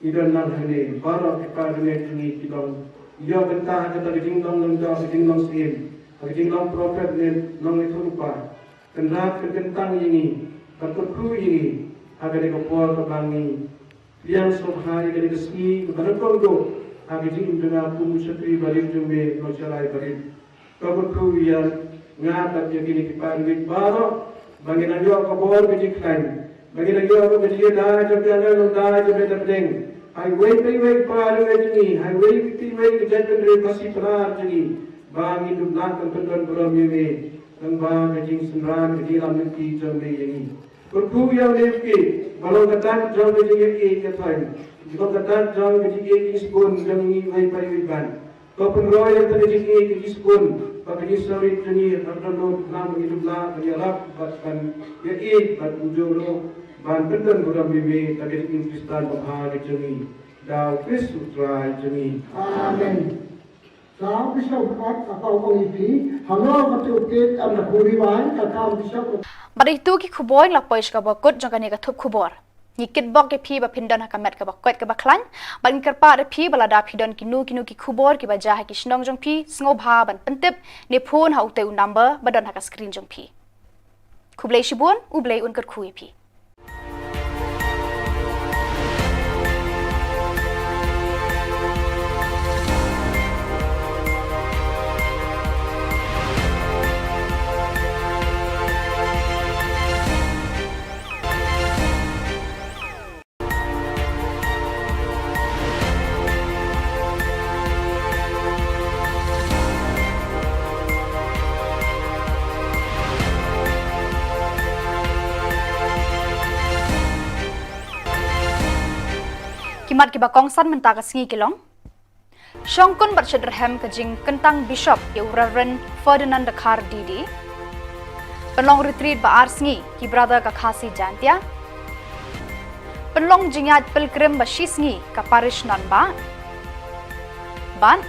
Ngi don lang hangne, baroh ki para bangeit jong ngi ki long, ïoh bynta ha kata ka jinglong lyngdoh, ka jinglong syiem, ha ka jinglong prophet ne nongïathuhlypa. Kynrad, kynkyntang ïa ngi, bad kyrkhu ïa ngi ha kane ka por kaba ngi pdiang sngewbha ïa kane ka sngi kaba nyngkong duh ha ka jingim jong nga kum u shakri barit jong me, Nongsharai Barit. To kyrkhu ïa nga bad ïa kine ki para bangeit baroh ba ngin nang ïoh ka bor ka jingkhlaiñ, ba ngin nang ïoh ka jingïada jong ka nongïada jong ka pdeng ha iwei pa iwei i para bangeit jong ngi, ha iwei pa iwei ka jaitbynriew Khasi Pnar jong ngi, ba ngin dup lah ban pyndon burom ïa me. Tang ba ka jingsynran ka jingïalam lynti jong me ïa ngi. Kyrkhu ïa u Nephi ba long ka dak jong ka jingïakhih ïathaiñ, ba long ka dak jong ka jingïakhih jingsbun jong ngi iwei pa iwei ban. To pynroi ïa ka jingïakhih jingsbun bad ka jingsngewrit jong ngi, ha ka dohnud ba ngin dup lah ban ïarap bad ban ïakhih bad kumjuh ruh ban pyndon burom ïa me da ka jingim Khristan babha ka jong ngi. Da u Khrist u Trai jong ngi. Amen. Sa u bishop, ka kong ong ïa phi, halor katu ka case em na Khuri Wai, ka kam bishop. Bad ito ki khubor la poi sha kaba kut jong kane ka thup khubor. Ngi kitbok ïa phi ba phin don ha ka met kaba koit kaba khlaiñ, bad ngi kyrpad ïa phi ba lada phi don kino kino ki khubor kiba jia ha ki shnong jong phi, sngewbha ban pyntip ne phone ha utei u number ba don ha ka screen jong phi. Khublei shibun, U Blei un kyrkhu ïa phi. Ki mat kiba kongsan mynta ka sngi ki long: Shongkun bad shitrhem ka jingkyntang Bishop ïa u Reverend Ferdinand Dkhar D D. Pynlong retreat ba ar sngi ki Brother ka Khasi Jaintia. Pynlong jingïaid pilgrim ba shi sngi ka Parish Nanbah. Bad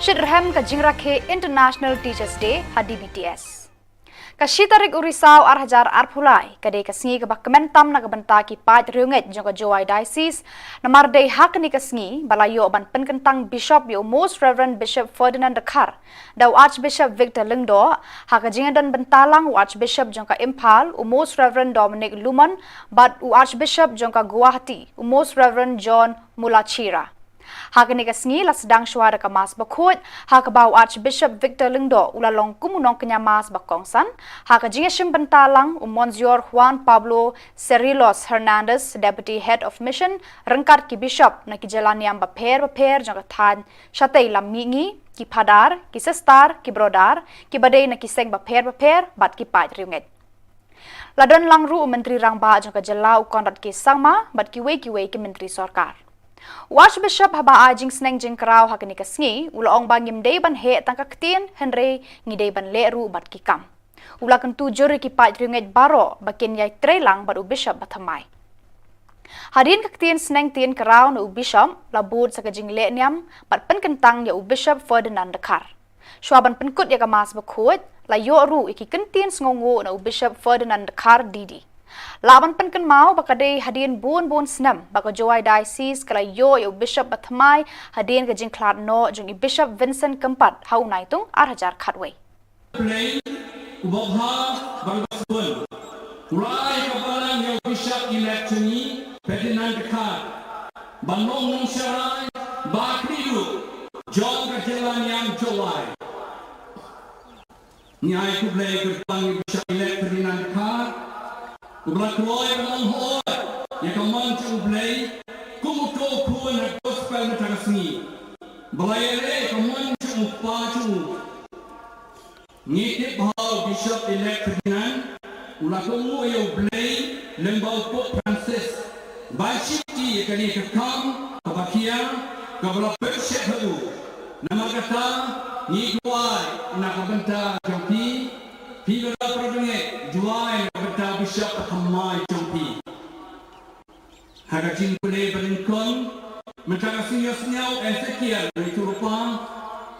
shitrhem ka jingrakhe International Teachers Day ha D B T S. Ka shi tarik u Risaw ar hajar arphew lai ka dei ka sngi kaba kmen tam na ka bynta ki paid riewngeit jong ka Jowai Diocese, namar dei ha kane ka sngi ba la ïoh ban pynkyntang Bishop ïa u Most Reverend Bishop Ferdinand Dkhar da u Archbishop Victor Lyngdoh, ha ka jingdon bynta lang u Archbishop jong ka Imphal, u Most Reverend Dominic Lumon, bad u Archbishop jong ka Guwahati, u Most Reverend John Mulachira. Ha kane ka sngi la sdang shuwa da ka Mass bakhuid, ha kaba u Archbishop Victor Lyngdoh u la long kum u nongkñia Mass ba kongsan, ha ka jingïashim bynta lang u Monsignor Juan Pablo Cerrillos Hernandez, Deputy Head of Mission, ryngkat ki Bishop na ki jylla niam bapher bapher jong ka thaiñ shatei lam mihngi, ki Phadar, ki Sister, ki Brother, kiba dei na ki seng bapher bapher, bad ki paid riewngeit. La don lang ruh u Myntri Rangbah jong ka jylla u Conrad K Sangma, bad kiwei kiwei ki Myntri Sorkar. U Archbishop haba ai jingsneng jingkraw ha kane ka sngi, u la ong ba ngim dei ban heh tang ka ktien, hynrei ngi dei ban leh ruh bad ki kam. U la kyntu jur ïa ki paid riewngeit baroh ba kin ïai trei lang bad u Bishop bathymmai. Hadien ka ktien sneng ktien kraw na u Bishop, la bud sa ka jingleh niam bad pynkyntang ïa u Bishop Ferdinand Dkhar. Shuwa ban pynkut ïa ka Mass bakhuid, la ïoh ruh ïa ki kyntien sngewnguh na u Bishop Ferdinand Dkhar D D. Lah ban pynkynmaw ba ka dei hadien bun bun snem ba ka Jowai Diocese ka la ïoh ïa u Bishop bathymmai hadien ka jingkhlad noh jong i Bishop Vincent Kympat ha u Naitung ar hajar khatwei. Play, u babha, bad u basbun. Rai ka balang Bishop Elect jong ngi, Ferdinand Dkhar, ban long nongsharai ba khlieh ruh jong ka jylla Niam Jowai. Ngi ai khublei kyrpang ïa u Bishop Elect Ferdinand Dkhar, uba la kloi ban ong hooid ïa ka mon jong U Blei kum uto u khun ha ka gospel mynta ka sngi, ba la ïaleh ïa ka mon jong u kpa jong u. Ngi tip ba u Bishop Elect Ferdinand u la kohnguh ïa U Blei lyngba u Pope Francis ban shimti ïa kane ka kam kaba khia, kaba la pynshet ha u. Namar kata, ngi duwai na ka bynta jong phi, phi baroh para bangeit, duwai na ka bynta u Bishop ba thymmai jong phi. Ha ka jingpule ba nyngkong, mynta ka sngi ïohsngew Ezekiel u ïathuhlypa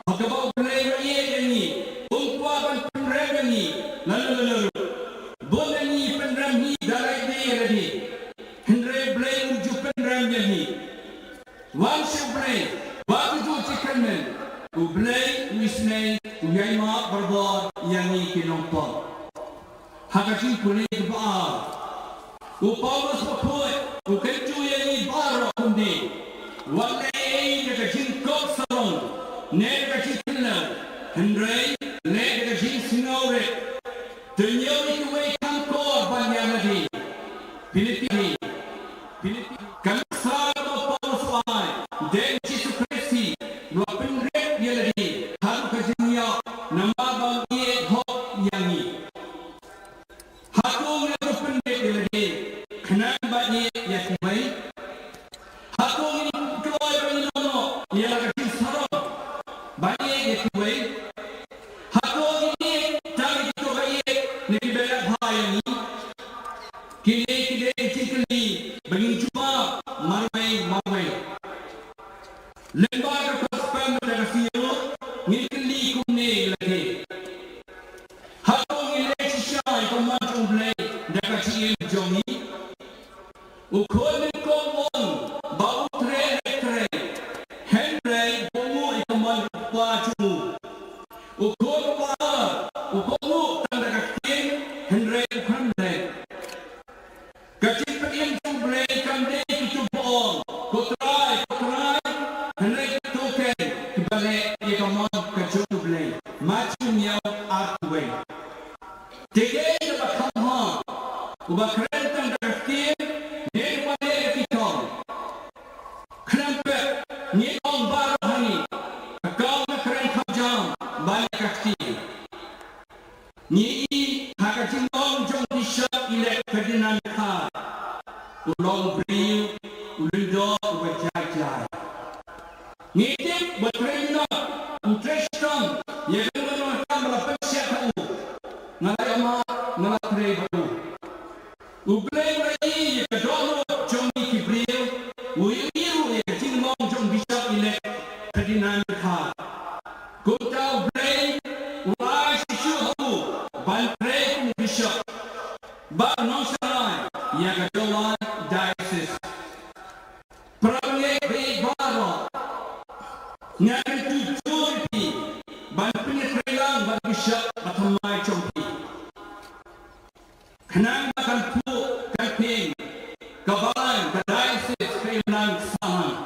ba kaba U Blei u la ïeit ïa ngi, um kwah ban pynrem ïa ngi lano lano ruh. Bun na ngi pynrem hi da lade lade, hynrei U Blei um ju pynrem ïa ngi. Wan sha U Blei, wat ju jikynmen. U Blei u isynei, u ïai map barabor ïa ngi ki nongpop. Ha ka jingpule kaba ar, u Paulus bakhuid u kyntu ïa ngi baroh kumne: Wat leh ei ei da ka jingkop sarong ne da ka jingkynlew, hynrei leh da ka jingsngewrit. To ñiew ïa kiwei kham kor ban ïa lade. Philippi, Philippi. Ka nuksa kaba u Paulus u ai, dei U Jisu Khrist hi u la pynrit ïa lade haduh ka jingïap namar ba u ïeit hok ïa ngi. Hato ngi la pynrit ïa lade khnang ban ïeit ïa kiwei? Hato ngi la kloi ba ngin ïoh ïa la ka jingsarong ban ïeit ïa kiwei? Hato ngi ïeit tang ïa kito ba ïeit ne kiba ïeit bha ïa ngi? Kine ki dei ki jingkylli ba ngin jubab marwei marwei. Lyngba ka gospel mynta ka sngi ruh ngin kylli kumne ïa lade: Hato ngi leh shisha ïa ka mon jong U Blei da ka jingim jong ngi? U khun nyngkong u ong ba u trei, u trei, hynrei u kohnguh ïa ka mon u kpa jong u. U khun uba ar u kohnguh tang da ka ktien, hynrei u khlem leh. Ka jingpynim jong U Blei kam dei kito ba ong, Ko Trai, Ko Trai, hynrei kito ken kiba leh ïa ka mon ka jong U Blei. Mathaios arphew wei. Te kaei kaba kham bha, uba kren tang da ka ktien ne uba leh da ki kong? Khlem pep, ngi ong baroh hangne, ka kong ka kren kham jam ban ïa ka ktien. Ngi ïohi ha ka jinglong jong u Bishop Elect Ferdinand Dkhar, u long u briew, u lyngdoh, uba jai jai. Ngi tip ba u trei minot, u trei shitom ïa kano kano ka kam ba la pynshai ha u. Nga la ïohmad, nga la trei bad u. U Blei u la ïohi ïa ka dohnud jong ngi ki briew, u ïohi ruh ïa ka jinglong jong u Bishop Elect Ferdinand Dkhar. Kumta U Blei u ai shisha ha u ban trei kum u bishop bad nongsharai ïa ka Jowai Diocese. Para bangeit baroh, nga kyntu jur ïa phi ban pynïatreilang bad u bishop ba thymmai jong phi. Khnang ba kan phuh kan phieng ka balang ka diocese ka imlang ka sahlang.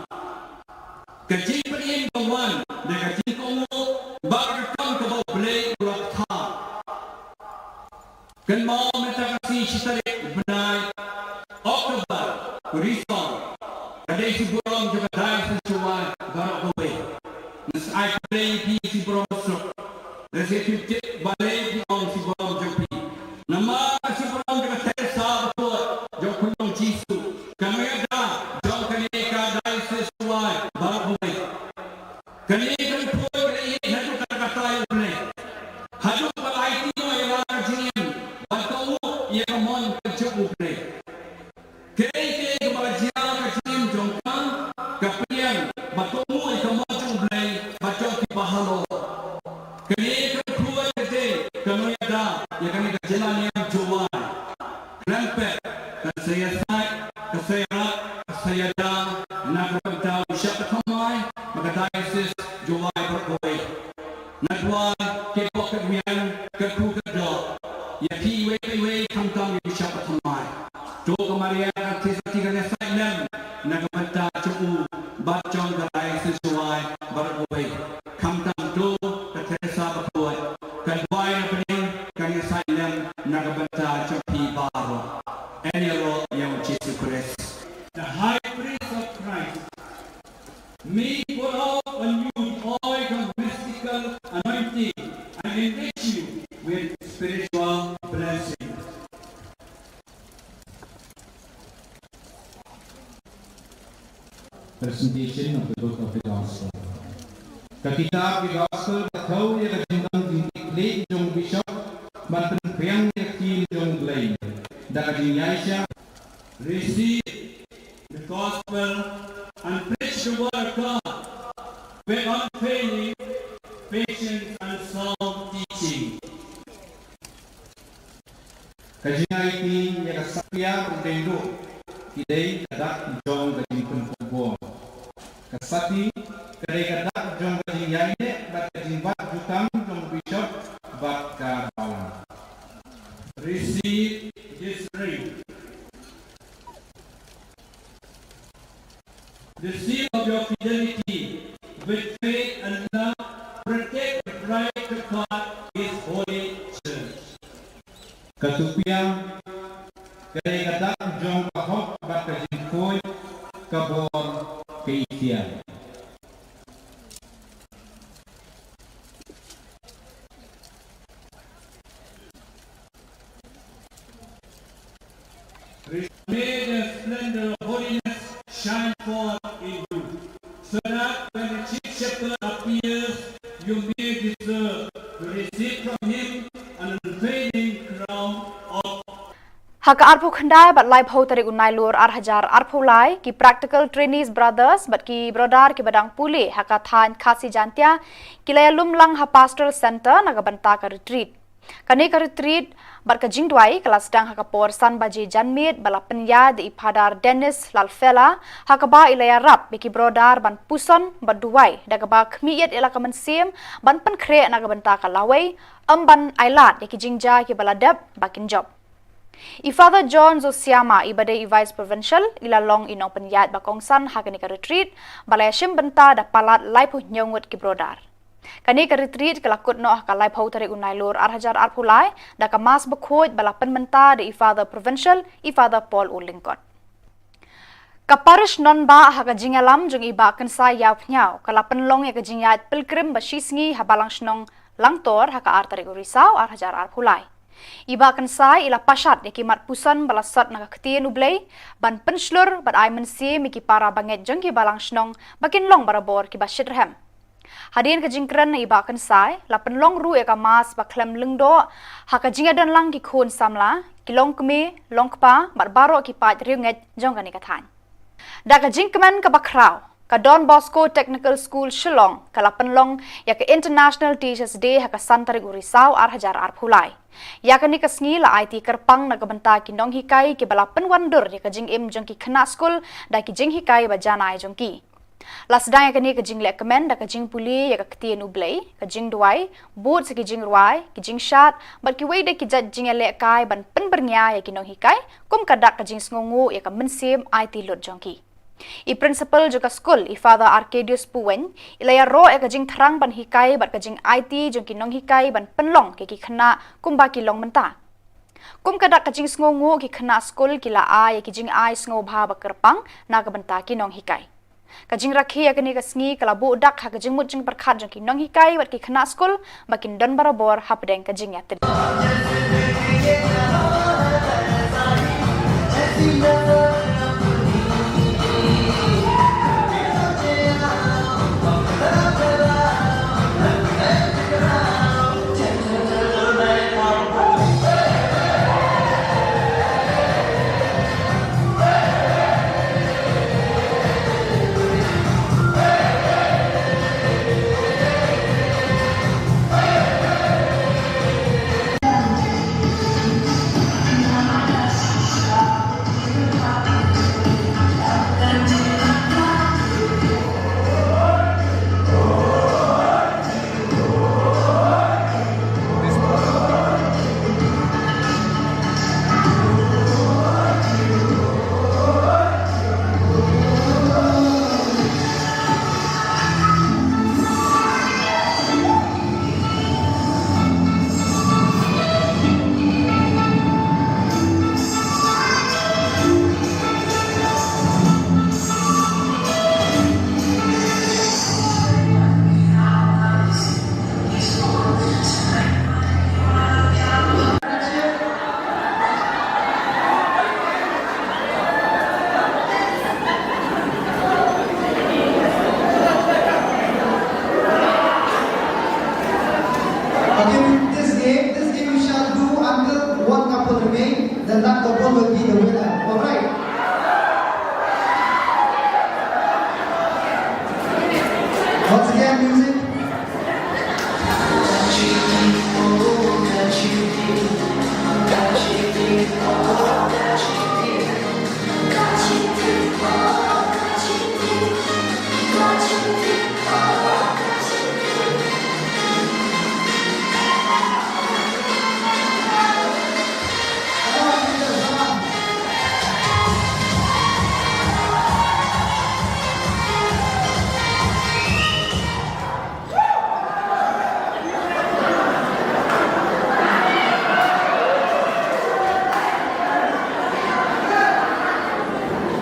Ka jingpynim ka wan da ka jingkohnguh bad ka kam kaba U Blei u la pynthah. Kynmaw mynta ka sngi shi tarik bnai October, Risong, ka dei shi burom jong ka diocese Jowai baroh kawei. Nga sa ai khublei ïa phi shi burom suk. Nga sa tip balei phi ong shi burom jong phi. Namar ka shi burom jong ka Teresa bakhuid jong u Khunlung Jisu, ka nongïada jong kane ka diocese Jowai baroh kawei. Kane ka nongkhuid ka la ïeit haduh katta katta ïa U Blei, haduh ba la aiti noh ïa la ka jingim ban kohnguh ïa ka mon ka jong U Blei. Kaei kaei kaba la jia ha ka jingim jong ka, ka pynïeng ba kohnguh ïa ka mon jong U Blei bad jong kiba halor. Kane ka nongkhuid ka dei ka nongïada ïa kane ka jylla niam Jowai. Khlem pep, kan sa ïasaid, kan sa ïarap, kan sa ïada na ka bynta u bishop ba thymmai bad ka diocese Jowai baroh kawei. Nga duwai, katba kat wei, kat khuid kat doh, ïa phi iwei pa iwei, khamtam ïa u bishop ba thymmai. To ka Maria ka Theisotti kan ïasaid lem na ka bynta jong u bad jong ka Diocese Jowai baroh kawei. Khamtam to ka Teresa Bakhuid kan duwai na bneng, kan ïasaid lem na ka bynta jong phi baroh. Ïaroh ïa u Jisu Khrist. The High Priest of Christ, may pour out on you the oil of mystical anointing and enrich you with spiritual blessing. Presentation of the Book of the Gospel. Ka kitab ki Gospel ka thew ïa ka jingdon jingkitkhlieh jong u Bishop ban pynphriang ïa ka ktien jong U Blei da ka jingïaishah. Receive the Gospel and preach the word of God with unfailing patience and sound teaching. Ka jingaiti ïa ka satia u dei ruh ki dei ka dak jong ka jingpynpubor. Ka sati ka dei ka dak jong ka jingïaineh bad ka jingbat jutang jong u Bishop bad ka balang. Receive this ring. The seal of your fidelity with faith and love, protect the bride of God, His holy church. Ka tupiang ka dei ka dak jong ka hok bad ka jingkhuid, ka bor ka ïthiar. May the splendor of holiness shine forth in you, so that when the chief shepherd appears, you may deserve to receive from him an unfailing crown of Ha ka arphew khyndai bad laiphew tarik u Nailur ar hajar arphew lai, ki Practical Trainees Brothers bad ki Brodar kiba dang pule ha ka thaiñ Khasi Jaintia ki la ïalum lang ha Pastoral Centre na ka bynta ka retreat. Kane ka retreat bad ka jingduwai ka la sdang ha ka por san baje janmiet ba la pynïaid da i Phadar Dennis Lalfela, ha kaba i la ïarap ïa ki Brodar ban puson bad duwai da kaba khmih ïa la ka mynsiem ban pynkhreh na ka bynta ka lawei, ym ban ailad ïa ki jingjia kiba la dep ba kin jop. I Father John Zosiama, iba dei i Vice Provincial, i la long i nongpynïaid ba kongsan ha kane ka retreat ba la ïashim bynta da palat laiphew hynñiew ngut ki Brodar. Kane ka retreat ka la kut noh ha ka laiphew tarik u Nailur ar hajar arphew lai da ka Mass bakhuid ba la pynmynta da i Father Provincial, i Father Paul U Lyngkot. Ka Parish Nongbah ha ka jingïalam jong i Bah Kynsai Ïawphniaw ka la pynlong ïa ka jingïaid pilgrim ba shisngi ha Balang Shnong Langtor ha ka ar tarik u Risaw ar hajar arphew lai. I Bah Kynsai i la pashat ïa ki mat puson ba la sot na ka Ktien U Blei ban pynshlur bad ai mynsiem ïa ki para bangeit jong ki Balang Shnong ba kin long barabor kiba shitrhem. Hadien ka jingkren na i Bah Kynsai, la pynlong ruh ïa ka Mass ba khlem lyngdoh ha ka jingïadon lang ki khun samla, ki longkmie, longkpa bad baroh ki paid riewngeit jong kane ka thaiñ. Da ka jingkmen kaba khraw, ka Don Bosco Technical School Shillong ka la pynlong ïa ka International Teachers Day ha ka san tarik u Risaw ar hajar arphew lai. Ïa kane ka sngi la aiti kyrpang na ka bynta ki nonghikai kiba la pynwandur ïa ka jingim jong ki khynnah skul da ki jinghikai ba janai jong ki. La sdang ïa kane ka jinglehkmen da ka jingpule ïa ka Ktien U Blei, ka jingduwai, bud sa ki jingrwai, ki jingshad bad kiwei de ki jait jingïalehkai ban pynbyrngia ïa ki nonghikai kum ka dak ka jingsngewnguh ïa ka mynsiem aiti lut jong ki. I Principal jong ka skul, i Father Arcadius Puwein, i la ïaroh ïa ka jingthrang ban hikai bad ka jingaiti jong ki nonghikai ban pynlong ïa ki khynnah kumba ki long mynta. Kum ka dak ka jingsngewnguh, ki khynnah skul ki la ai ïa ki jingai sngewbha ba kyrpang na ka bynta ki nonghikai. Ka jingrakhe ïa kane ka sngi ka la buh dak ha ka jingmut jingpyrkhat jong ki nonghikai bad ki khynnah skul ba kin don barabor hapdeng ka jingïatylli.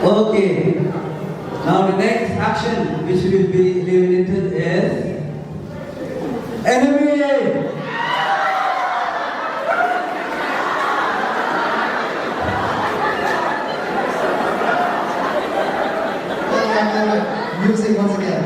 Okay. Now the next action which will be eliminated is enemy. Music once again.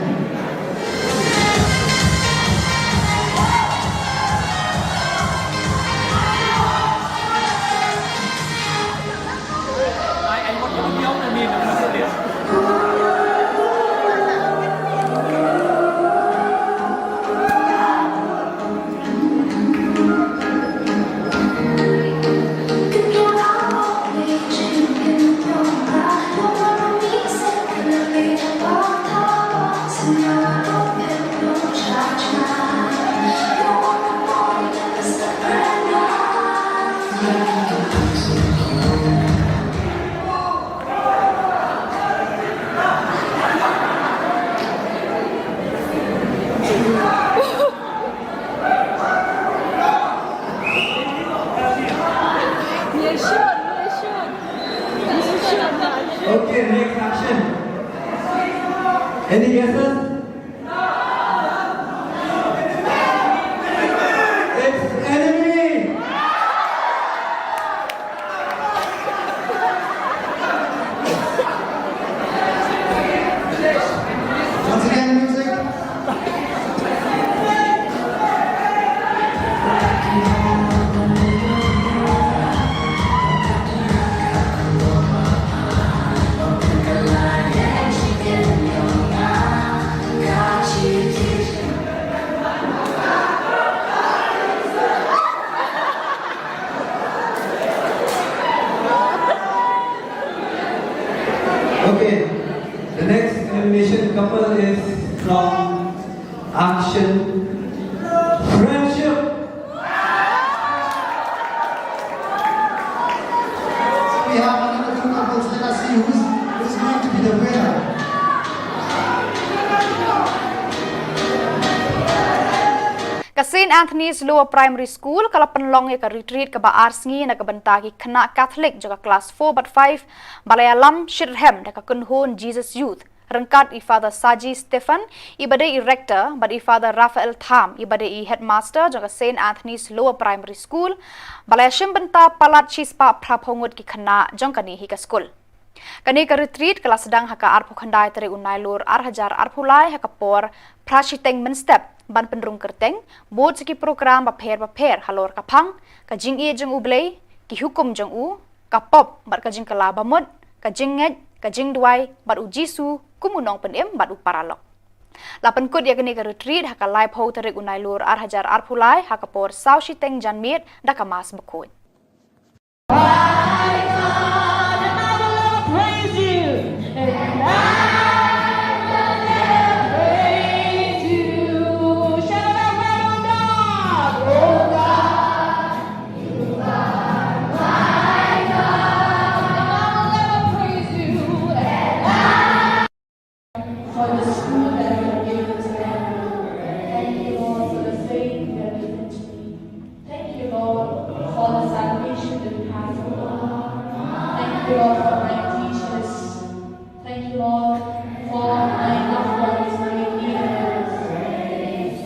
Okay, next action. Any guesses? It's enemy. Once again, music. Okay, the next elimination couple is from Action Friendship. We have another two couples. Let us see who's, who's going to be the winner. Ka Saint Anthony's Lower Primary School ka la pynlong ïa ka retreat kaba ar sngi na ka bynta ki khynnah Catholic jong ka klas four bad five, ba la ïalam shitrhem da ka kynhun Jesus Youth, ryngkat i Father Saji Stephen, i ba dei i rector, bad i Father Raphael Tham, i ba dei i headmaster jong ka Saint Anthony's Lower Primary School, ba la ïashim bynta palat shispah phraphew ngut ki khynnah jong kane hi ka skul. Kane ka retreat ka la sdang ha ka arphew khyndai tarik u Nailur ar hajar arphew lai ha ka por phra shiteng mynstep ban pynrung kyrteng, bud sa ki program bapher bapher halor ka phang, ka jingïeit jong U Blei, ki hukum jong u, ka pop bad ka jingkylla bamut, ka jingngeit, ka jingduwai bad U Jisu kum u nongpynim bad u paralok. La pynkut ïa kane ka retreat ha ka laiphew tarik u Nailur ar hajar arphew lai ha ka por saw shiteng janmiet da ka Mass bakhuid. For the school that you have given to them. Thank you, Lord, for the faith you have given to me. Thank you, Lord, for the salvation that you have for me. Thank you, Lord, for my teachers. Thank you, Lord, for my loved ones, my leaders.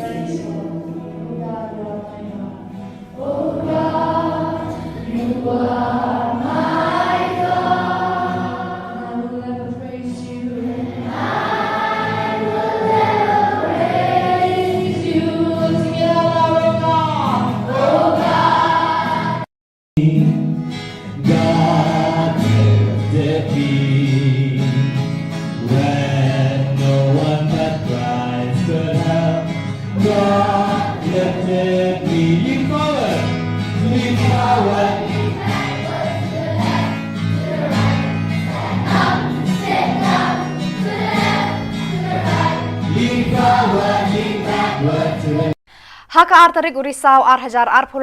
Praise you, Lord. Oh God, you are my God. Oh God, you are my God. I will ever praise you. I will ever praise you. Sing it out loud, oh God. Oh God. God lifted me when no one but Christ could help. God lifted me. Lean forward. Lean forward. Lean forward, lean backward to the Ha ka ar tarik u Risaw ar hajar arphew